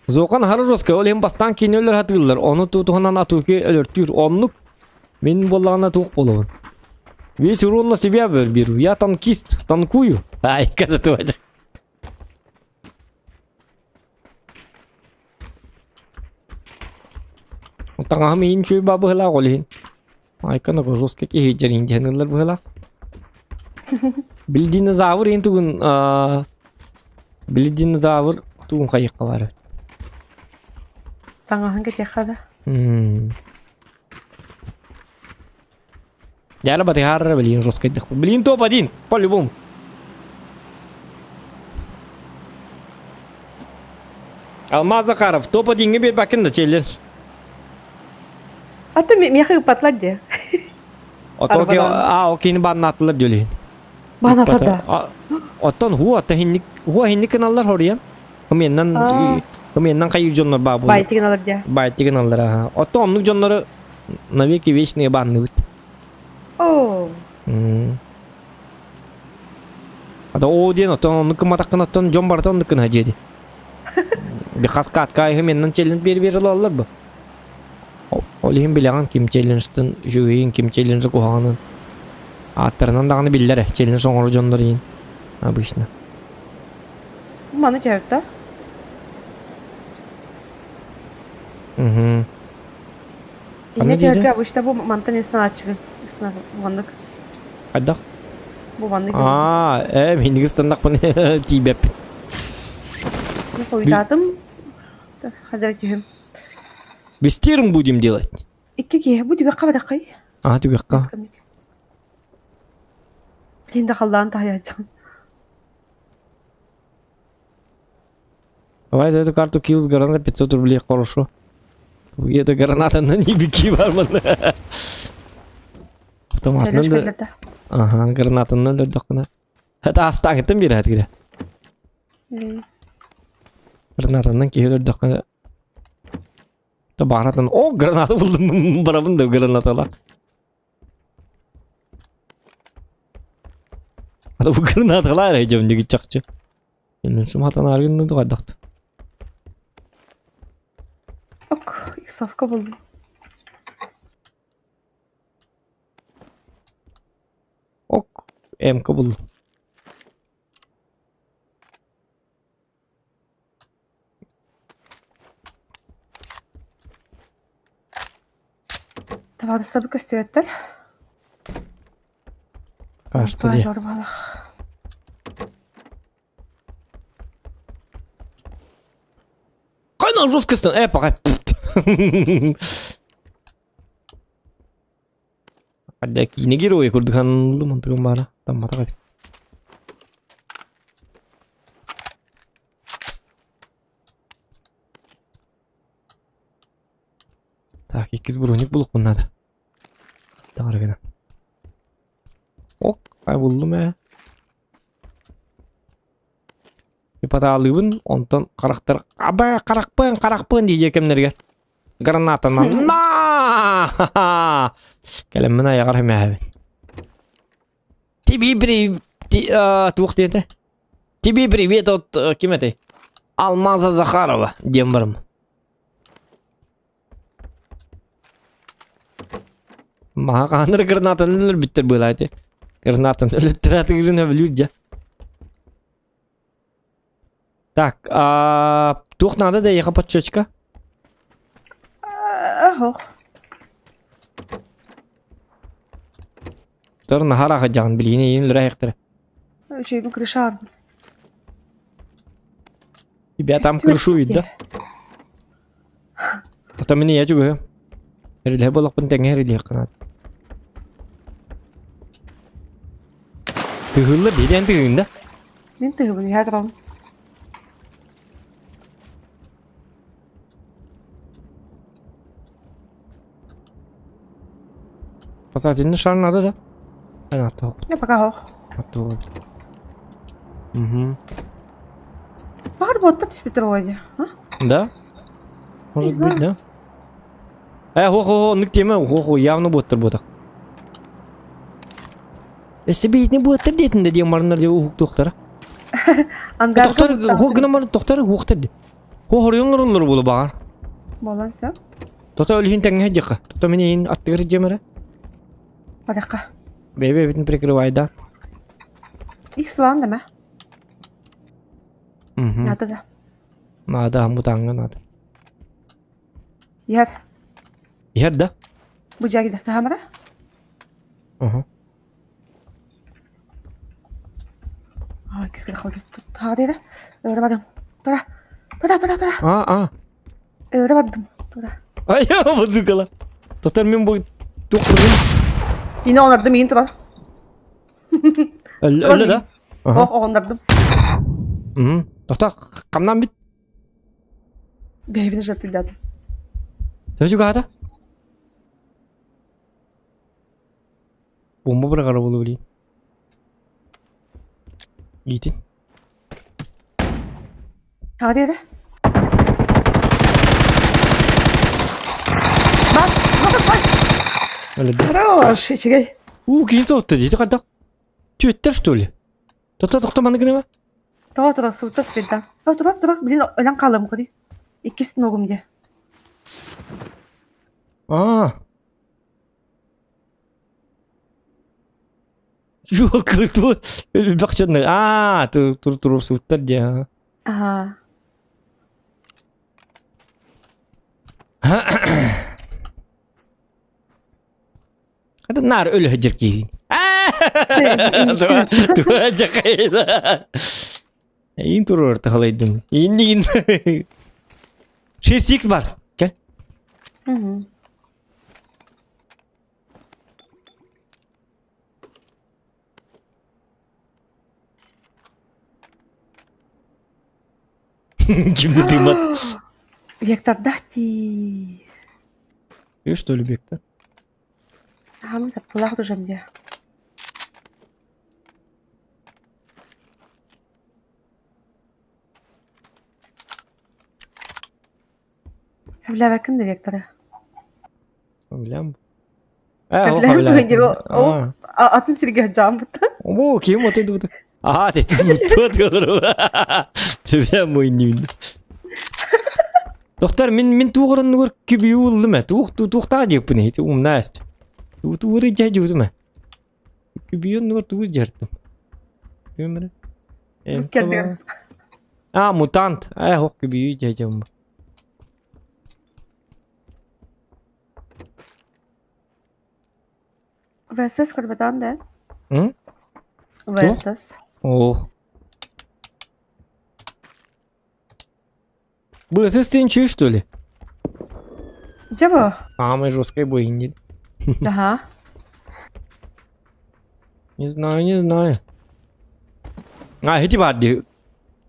Зохан хара жестко, ол иһин бастаан киинэ өлөр сатыыллар, ону тутуһунан атыыки өлөртүүр. Оннук мин буоллаҕына туох буолабын. Весь урон на себя беру. Я танкист, танкую. Ай, когда твоя. Таҥаһым иһин үчүгэй баа быһыылаах ол иһин. Айкана жестко киһи дьэрин диэн ыллар быһыылаах. Били динозавр иһин тугун били динозавр тугун хайыахха баар эбит. Таҥаһын кэтиэххэ да. Дьэ батыһаарра билигин жесткайдахпын. Билигин топ-1, по-любому. Алмаз Захаров, топ-1-ҥэ биэрбэккин да челлендж. А то миэхэ ыппатлар дии. А, окейни баннаатылар диөлүһүн. Банаатар да. Оттон хуа тахинник хуа хинник гыналлар хоруйан. Хымыяннан хымыяннан хайыр дьоннор баа буолар. Байтигин алар дии. Байтигин аллар аха. Оттон оннук дьоннору навеки вечные банныбыт. Оо. Ата оо диэн оттон оннук гымматаххына оттон дьон барыта оннук гына дьиэди. Бихас каткаайы меннан челлендж биэр биэр олаллар бу. Ол иһин билэҕин ким челленджтын үчүгэйин, ким челленджи куһаҕанын. Ааттарынан даҕаны биллэр э, челлендж оҥорор дьоннор иһин обычно. Маны көһөттө. Угу. Инне көһөргө обычно бу мантан ыстанааччыгын. Ыстана маннык. Хайдах? Бу маннык. Аа, э, миниги ыстаннахпын тиийбэппин. Хойутаатым. Хадара түһүм. Вестерн будем делать. Икки киһи бу түгэххэ батаххай. Аа, түгэххэ. Блин да халлаан таһыйааччын. Давай за эту карту килл с граната 500 рублей, хорошо. Эта граната на небеки бармын. Автоматынан да... Ага, гранатынан өлөрдөххүнэ. Это астаҥыттан биэрэ кире. Гранатанан киһи өлөрдөххүнэ. Бааратын о граната булдум барабын да гранатала. Ата бу гранаталар эжем диги чакчы. Мен суматан аргынны дугайдакты. Ок, иксовка булдум. Ок, МК булдум. Табаарыстарбыт көстүбэттэр. Кажется, Жорбалах. Ой, жестко стан. Пока. Хадда киинэ геройа курдук аныллым онтугум баара. Тамматах эбит. Так, иккис броник булуохпун наада. Таҥара гынан. Ок, ай буллум ээ. Ипатаалыыбын, онтон харахтар аба харахпын, харахпын диир кэмнэригэр гранатанан на кэлэммин айаҕар хэмээбин. Тебе при туох диэтэ? Тебе привет от ким этэй? Алмаза Захарова диэн барым. Маха хааныр гранатаны өлөрбүттэр быылаа ити. Гранатаны өлөттөр өлүүр дьэ. Так, туох наада да эйиэхэ подчечка? Ох. Тор наһаа араҕыдьаҕын билигин эйиин өлөрө Үчүгэйбин крышаар. Тебя там крышуют, да? Потом мин ийэ чугуһу. Эрилэһэ буолахпын тэҥҥэ эрилиэххэ наада. Тыһыыллар диэн тыһыын да? Мин тыһыбын иһэ турабын. Спасательный шар надо, да? А, Я пока ох. Угу. Баар буотта түспүттэр вроде. А? Да? Может быть, да? Хо-хо-хо, оннук тема, хо-хо, явно буоттар буотах. Өссө биитини буоттар диэтин да диэн бараннар дьэ уһуктуохтара. Тохтор, хо гынан баран тохтор, уһуктар ди. Хо хоруйун олороллор буолу баҕар. Буолан сөп. Тото өлүһүн тэҥҥэ дьыха. Тото мин иин аттыгар дьиэмэрэ. Бадахха. Бэйбэ-бэйбитин прикрывай да. Их сылаан да мэ. Надо да. Надо, мутаҥҥа надо. Иһэр. Иһэр да? Бу дьиэ таһамара? Уһу. Аа, кискэ ходи. Таа дere. Öyle бардым. Тура. Тура, тура, тура. А, а. Öyle бардым. Тура. Ай, музыкала. Тотар мен бу тук кыргын. Yine onardım, yine тура. Өллө да? Ох, оҕоннордум. Мм. Тохто, хамнан бит. Бэйбин жартыйдадым. Төжүк аата? Бомба быраҕара буолуо билигин. Иитин. Хаҕа диэтэ? Бас, бас, бас. Өлөрдө. Хорош, үчүгэй. Уу, киһи соһутта дии, хайдах? Түөттэр что ли? Тохто, тохто, маннык гыныма. Тоҕо тура суута спирда. О, тура, тура, блин, өлөн хаалым кури. Иккис ногум дии. Аа. Юл ту өлбөхчөннөр. Аа, тур тур туруорсубуттар дии. Аа. Хата наар өлө сылдьар киһи. Туга дьахайда. Эйин туруор тахалайдым. Иннигин. 6x бар. Кел. Мгм. Ким да тыыммат. Вектордах дии. И что ли вектор? Аҕам тапталаах дужам дии. Сөбүлээбэккин да Векторы? Сөбүлээн. Сөбүлээн ол атын сиргэ дьааммыт. О, ким вот это Аа, ты тут Сөбүлээн мойнуун. Доктор, мин мин туоҕуранныгар күбүйү ыллым ээ. Туох туохтаах диэппин ити умнаа эст. Тугу дьэ дьиэбитим ээ. Күбүйү тугу дьэртим. Күмүрэ. А, мутант. Э, хох күбүйү дьэ дьэ ВСС көрбөтөөн да? М? ВСС. Ох. Быасы стенчи, что ли? Дьэ бу. Самый жесткий бой не. Ага. Не знаю, не знаю. А, эти бар дии.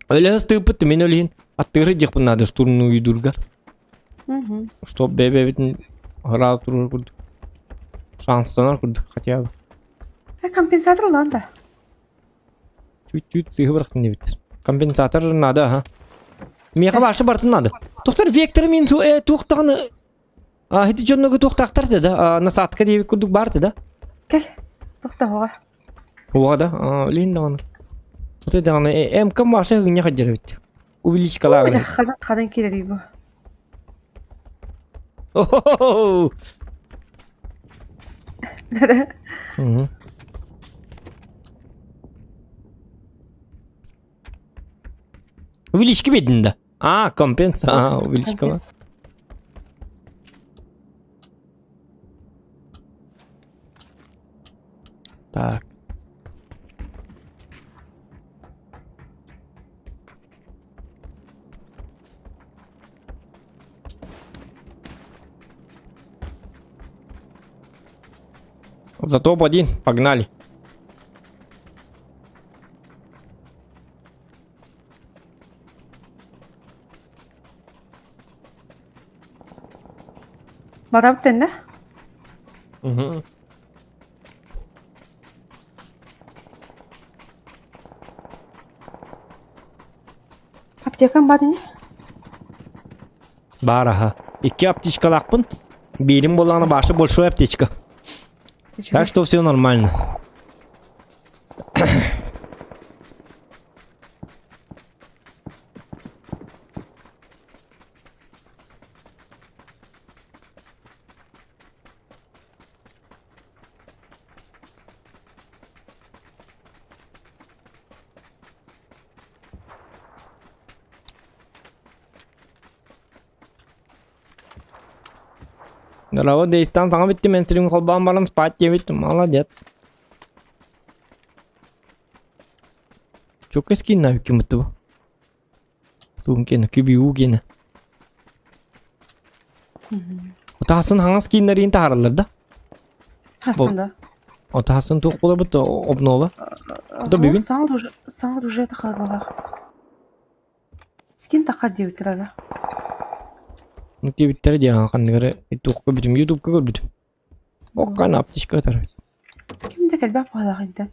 Өлө ыстыыппыт мин өлүһүн аттыыры дьиэхпин надо штурмну уйдургар. Мгм. Чтоб бэбэбитин ыраас турар курдук. Шанстанар курдук хотя бы. Э, компенсатор ылан да. Чуть-чуть сыһы бырахтын диэбиттэр. Компенсатор надо, ага. Миэхэ башы бартын надо. Тоқтар вектор мин ту э туохтаҕына а ити дьоннорго туохтаахтар да да насадка диэбит курдук баар да. Кэл. Тохтоһуга. Уоҕа да илин даҕаны. Отой даҕаны МК башы гынньа хадьар эбит. Увеличкалаах. Хадан хадан киирэрий бу. Увелички видно, да? А, компенс. А, увеличка. Так. За топ-1, погнали. Барабыт тэннэ? Угу. Аптекаң бар ини? Бар аха. Икки аптечкалаахпын. Биирим буоллаҕына башы большой аптечка. Так что все нормально. Здорово, Дейстан, саҥа бүттүм, эн сирин холбоон баран спать диэбит, молодец. Чука скин на ким бу? Туун киэнэ, күбүү киэнэ. Отасын хаҥас кииннэрин таһаараллар да? Хасын да. Отасын туох буолабыт обнова? Да бүгүн? Саҥа уже саҥа уже тахарбалах. Скин таха диэбиттэр Ну диэбиттэрэ диэн ханныгары туохка бүтүм ютубка көрбүтүм. Оккан аптечка ытар. Ким да кэлбэх буолаах интэн.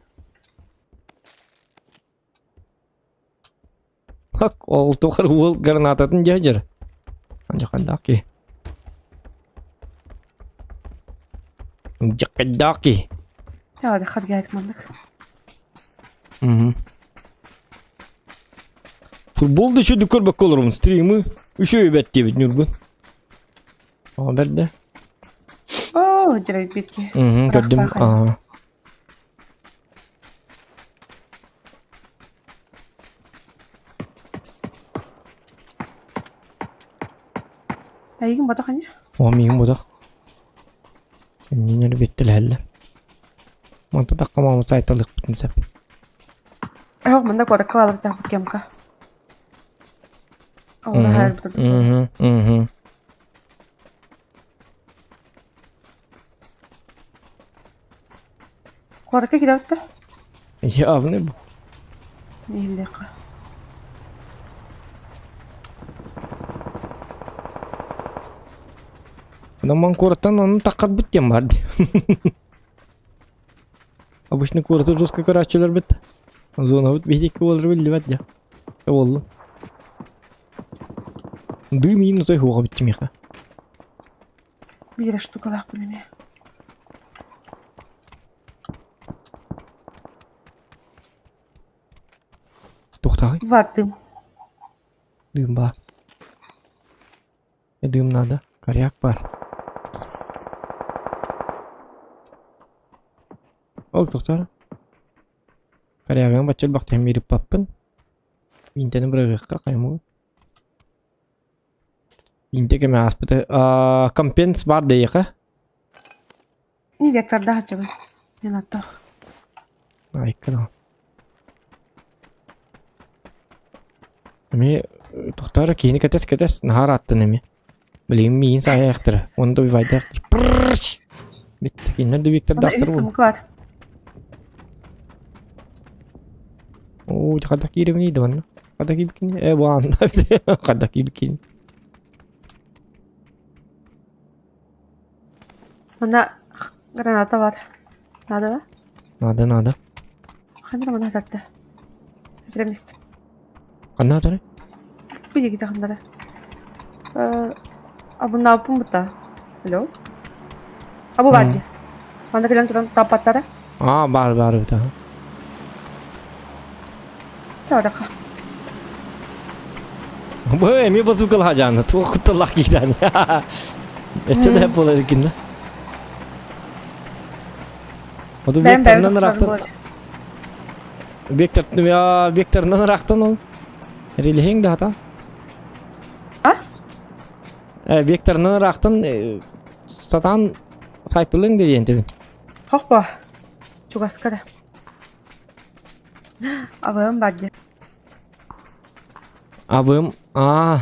Хак, ол тухар уол гранататын дьадьар. Дьахадаки. Дьахадаки. Я хат гайт маннык. Угу. Футбол да шүдү көрбөккө олоробун стримы. Үшөө бэт диэбит Ньургун. О, бэрдэ. О, дьэрэй битки. Угу, көрдүм. Аа. Эйигин ботох ини? О, миигин ботох. Иннинер биттилэһэллэр. Манта тахха сайталыхпытын сөп. Оо, манна куоракка баалабыт кемка. Угу, угу. Куоракка кирэбит да? Явный бу. Иһиллиэххэ. Наман куораттан онон таххарбыт диэн баар дии. Обычно куораты жестко көрөөччүлэрбит. Зонабыт биһиги буолар биллибэт дьэ. Буоллун. Дым иин утай хуоҕа бүттүм миэхэ. Биир штукалаахпын эмиэ. Туохтааҕый? Бар дым. Дым баар. Дым надо. Коряк бар. Ол тохтор. Корягын бачча бахтыһан биэриппаппын. Интэни бырагыахха хаймуу. Инте кэме ааспыта. Компенс бар дэйэхэ. Не вектордаах ачабын. Мен аттах. Айка да. Эми Тохтоор киһини кэтэс кэтэс наһаа ырааттын эми. Билигин миигин саайаахтара, уонна да убайдаахтар. Прррш! Бүттэ. Кинилэр да Аны Виктордаахтар үс буолла. сумка бар. Оо, хайдах киирэбиний да манна? Хайдах киирбиккиний? Э, бу аанда. Хайдах киирбиккиний? Манна граната бар. Надо ба? Надо, надо. Ханна манна хататта. Бүтэмистим. Ханна хатары? Бу диэки ханнара. Э, абыннаабыппын бутта. Алло? Абы баар дии. Манна кэлэн туран таппаттара. Аа, баар баар эбит аха. Тараха. Бу эмиэ базукалаха дьааны, туох кутталлаах киһитааны. Эче да буолар экин да. Оту Бэйэм бэйэм Викторынан тохтоон ыраахтан буолар. Виктор Викторынан ыраахтан ол. Релиһиҥ да хата. А? Э, Викторынан ыраахтан э, сатаан сайтылыҥ да диэн тэбин. Хоппо. Чугаска да. Абыам бар дии. Абым, аа.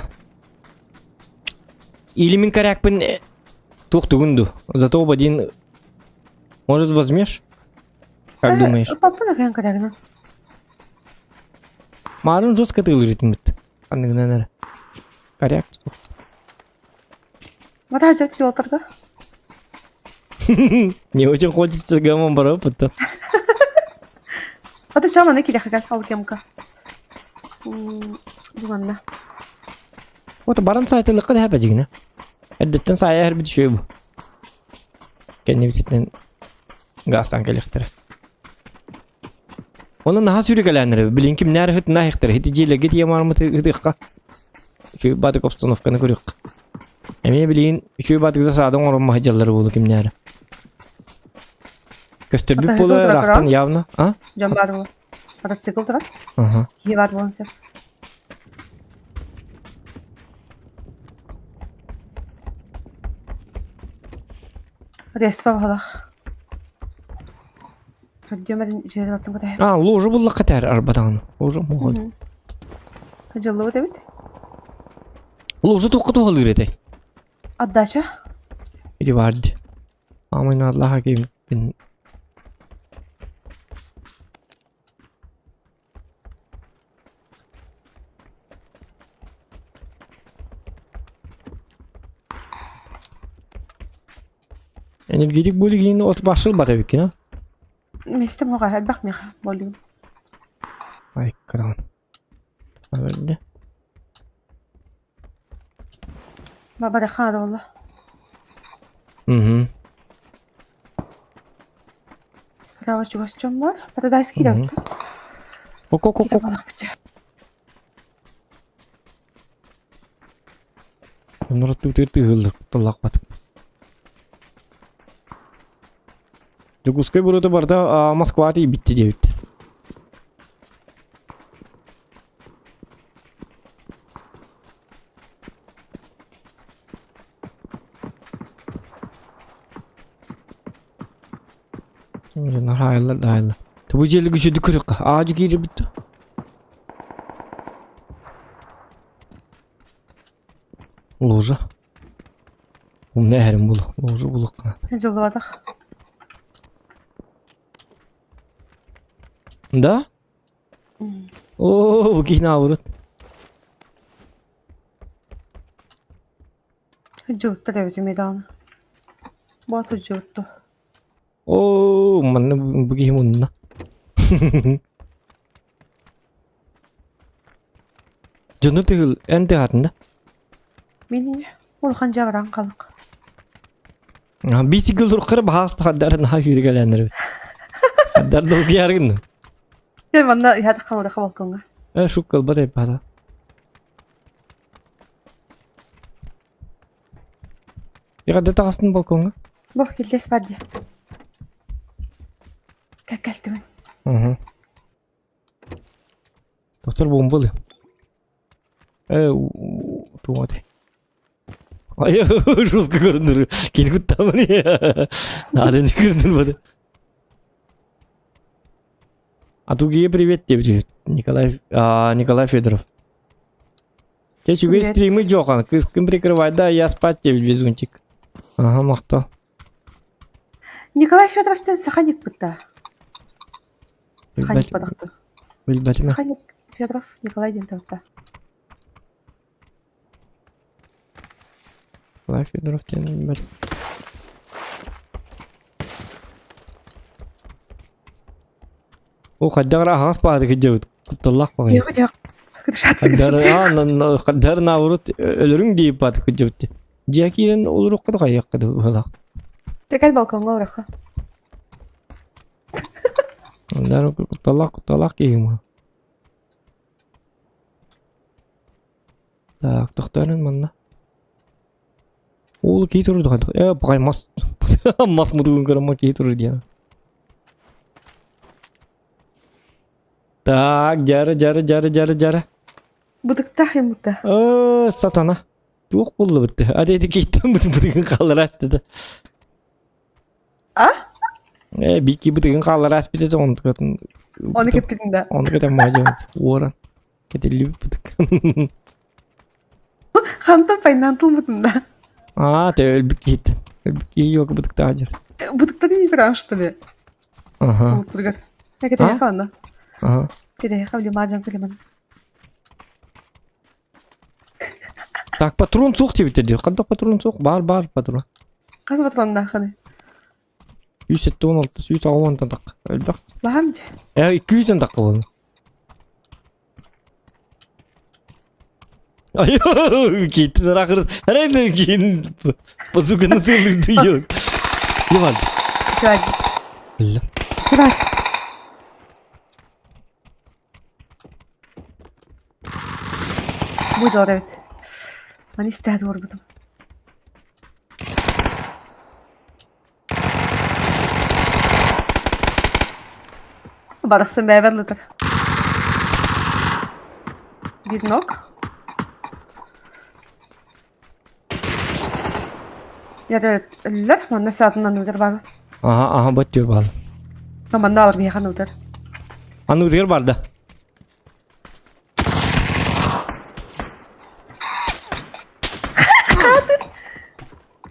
Или мин корякпын э, туох тугун ду. Зато один может возьмешь? Как думаешь? Папа кэн корягынан. Марын жестко тылырытмыт. Ханныгынан эрэ. Коряк. Мата жат отарга. Не очень хочется гамон барып Ата чаманы киле хагал халгемка. Бу манна. Вот баран сайтылыкка да хэпэжигинэ. Эрдэттэн саайа эрбит үчүгэй бу. Кэннибититтэн газтан кэлиэхтэрэ. Онон наһаа сүүрүкэлээннэрэ билин кимнээр ыһытына иһиэхтэрэ ити дьиэлэргэ тиийэ маармыт ыһытыахха. Үчүгэй баатык обстановканы көрүөххэ. Эмиэ билигин үчүгэй баатык засада оҥорон сылдьаллар буолу кимнээр. Көстөрбүт Мотоцикл буола турар ыраахтан явно. А? Дьон баар буолуо. Мотоцикл турар. Аха. Киһи баар буолуон сөп. Респа баһалах. Көрдүөмэрин дьиэлэр аттын көтөһө. А, ложа буллахха тээр арбатаҕына. Ложа муһал. Дьыллыбыт эбит. Ложа туохха туһалыыр этэй? Отдача. Ити баар дии. Аамай наадалаах киһибин Энергетик буолигиин от барсыл бата эбиккин а? Миэстэ моҕа элбэх миэхэ болуум. Ай, кыраҕын. Аверде. Бабарыха буолла. Угу. Справа чугас дьон бар. Парадайский Мгм. да. Ок-ок-ок-ок. Нураттыбытыгар тыыһыллар кутталлаахпат. Дьокуускай буруота барыта Москваҕа тиийбитти диэбит. Хаайыллар да хаайыллар. Бу дьиэлэргэ үчүгдүк көрүөххэ. Аадьы киирбит дуо? Лужа. Умна эһэрим булу. Лужа булуохха Дьыллыбатах. Да? Оо, бу киһини аабырыт. Дьылыттар эбит эмиэ даҕаны. Боотур дьылытту. Оо, манна бу киһи мунна. Дьону тыгыл эн тыһатын да? Мин улахан дьабаран халык. Биисигил туруккара баһаас хардары наһаа күүрүгэлээннэр эбит. Хардары долгуйааргын. Дьэ манна иһэ хамырыха балкоҥҥа. Э, шук кылбат эппата. Дьэ таҕыстын балкоҥҥа? Бу киллэс бар дии. Кэлтигин. Угу. Доктор бомбалы. Э, туох этэй? Ай, жестко көрүндүр. Кини куттамын. Надо не көрүндүр А другие привет тебе, Николай, а, Николай Федоров. Те үчүгэй Привет. стримы жохан. Кыскын прикрывай, да, я спать тебе, везунчик. Ага, махтал. Николай Федоров диэн саханик бытта. Саханик Билбэтим. бадахты. Билбэтим. Саханик Федоров Николай диэн табытта. Николай Федоров диэн билбэтим. О, хайдах эрэ аһаҕас баҕайытык сылдьабыт. Кутталлаах баҕайы. Диэҕэ диэх. Кытышаатык Хайдах эрэ кытышаатык. аа, на- на- хайдах эрэ наоборот өлөрүҥ диэбит баҕайытык сылдьабыт дии. Дьиэ киирэн олоруохха да хайыахха да быһыылаах. Тэкэл балкоҥҥа олороххо. Хайдах эрэ кутталлаах кутталлаах киһи маа. Так, тохтоорун манна. Уол киһи турар хайдах? Э, баҕай мас мас мутугун көрөммө киһи турар диэн. Так, дьара дьара дьара дьара дьара. Бытыктаах иммутта. Э, сатана. Туох булла бытты? Ады эти кейттен бытын бытыгын хааллара аспыта. А? Э, бики бытыгын хааллара аспыта да онтукатын. Оны кеппитин да. Оны кетен мажа. Уоран. Кетелли бытык. Хантан пайнан тулмутун да. А, те өлбүк киһит. Өлбүк киһи yok бытыктаах дьэр. Бытыктан не прям что ли? Ага. Тургар. Кэтэйэхэ онно. Ага. Кэтэйэхэ били маажан кэлимэн. Так, патрон суох диэбиттэр дии. Ханна патрон суох? Баар, баар патрон. Хас патроннааххыный? 176, 180 тахха. Элбэх. Баһам дьэ. Э, 200 тахха буолла. Айо, кииттин арахыр. Арайны киин базуканы сылырды yok. Иван. Чувак. Биллим. Чувак. Бу дьол эбит. Маны истэһэ туорбутум. Барахсан бэйэбэр лытар. Биир ног. Ята өллөр, манна саатынан утар баала. Аха, аха, баттıyor баала. Манна алар биһиэхэ утар. Аны утуйар бар да.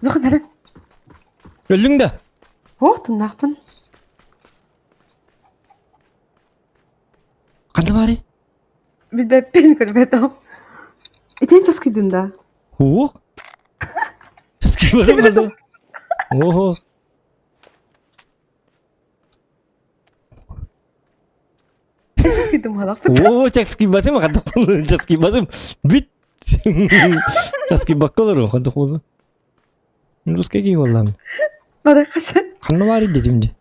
Зохнары. Өллүҥ да? Ох, тыннаахпын. Ханна баарый? Билбэппин көрбөтөм. Итин часкыйдын да. Уох. Часкыйбатым Ого. Часкыйдым халаппыт. Оо, часкыйбатым, ханна часкыйбатым. Бүт. Часкыйбакка олору, ханна болду. Русский киһи буоллаҕым. Бары хачан. Ханна баарый дедим дии.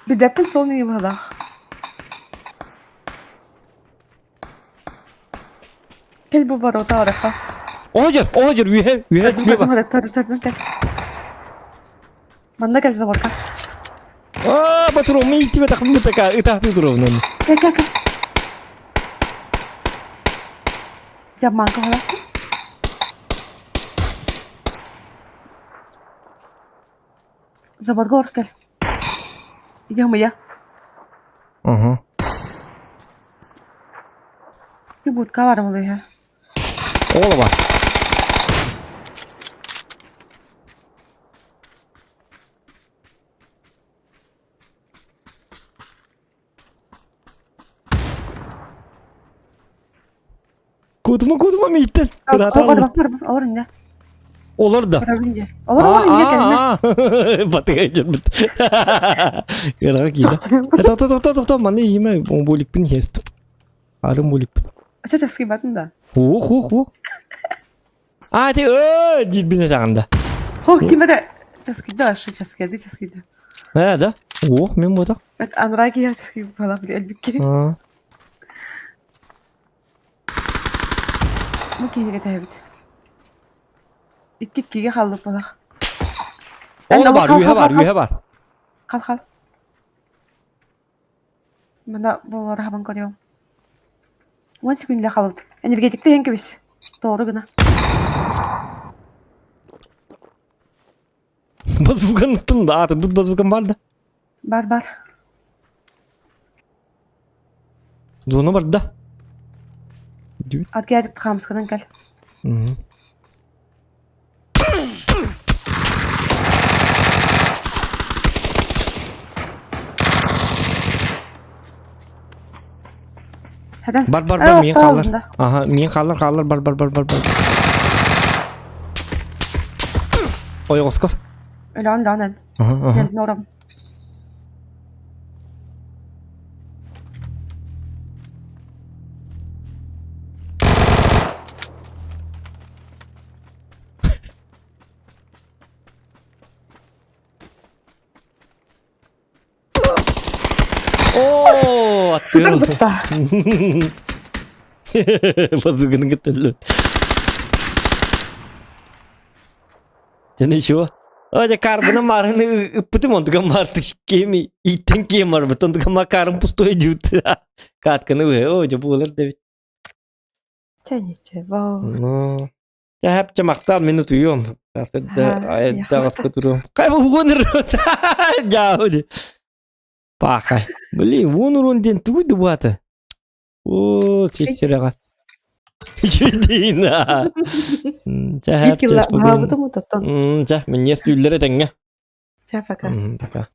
Билбэппин сол ньуйу баһылаах. Кэл бу ворота ораха. Оһо оһо үөһэ үөһэ слева. Кэл. Манна кэл заборка. Аа, батыром, мен иттибэтэх мытака ытаахтыы туруобун. Кэл кэл кэл. Дьабмаанка холоохпун. Заборга олор кэл. Идем я. Ага. Ты будка бар болуйа. Ола бар. Кутума кутума мииттен. Олор олор инде. Олор да. Олор инде. Олор олор инде кэллэ. Батыгай дьэрбит. Ыраҕа киирэ. Тохто тохто тохто маны иимэ буликпин хестим. Арын буликпин. Очо часкыйбатын да. Ух ух ух. А ти өө диирбин этаҕында. Хо ким эрэ часкыйда вообще часкыйды часкыйды. Э да. Уох мен ботах. Анраа киһи часкый буолар били өлбүккэ. Бу киһигэ тэһэбит. Икки иккигэ хааллык буолах. Ол бар, үһэ бар, үһэ бар. Хал хал. Мана буолара хабан көрүөм. Уон секундля хаалбыт. Энергетикте иһэн кэбис. Тоҕо гына. Базукан да, аты бут базукан бар да. Бар бар. Зона бар да. Дүүт. Атгиатик хаамысканан кэл. Мгм. Хатан. Бар бар Ай, бар миин оттоо хаалар. алдым да. Аха, миин хаалар хаалар бар бар бар бар бар. Ойоҕоско. Өлөөн өлөөн эн. Аха, аха. Мен норам. Оо, Сытар аттыыр. бытта. Базыгын гытылы. Ты ничего? Оже карбына марыны ыппытым онтуга марты кеми иттен кем бар онтуга макарым пустой дют. Катканы вы, оже булар дебит. Чэ ничего. Ну, я хапча мактал минут уйом. Ага, я Кастыда Кай вон рот. Жауди. Паха. Блин, вон урон ден туй дубата. О, сестерагас. Дина. Ча Бир хапча килла спокойно. баабытым утаттан. Ча, мен не стүллер этеңге. Чэ пока. Пока.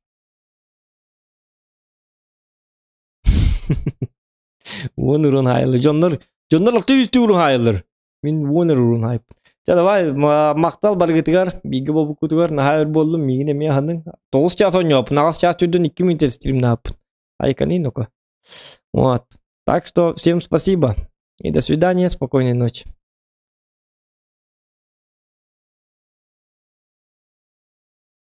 Уон урун хайлы. Дьоннор, дьоннор алты үстүү урун хайлыр. Мин уон урун хайп. Ча давай, мактал баргытыгар, биги бобукутугар, наһаа өр боллум, миигин эмиэ аһаның. 9 час оонньооппун, аҕыс час түрдөн 2 мүнөтэ стримнааппын. Айканы ну-ка. Вот. Так что всем спасибо. И до свидания, спокойной ночи.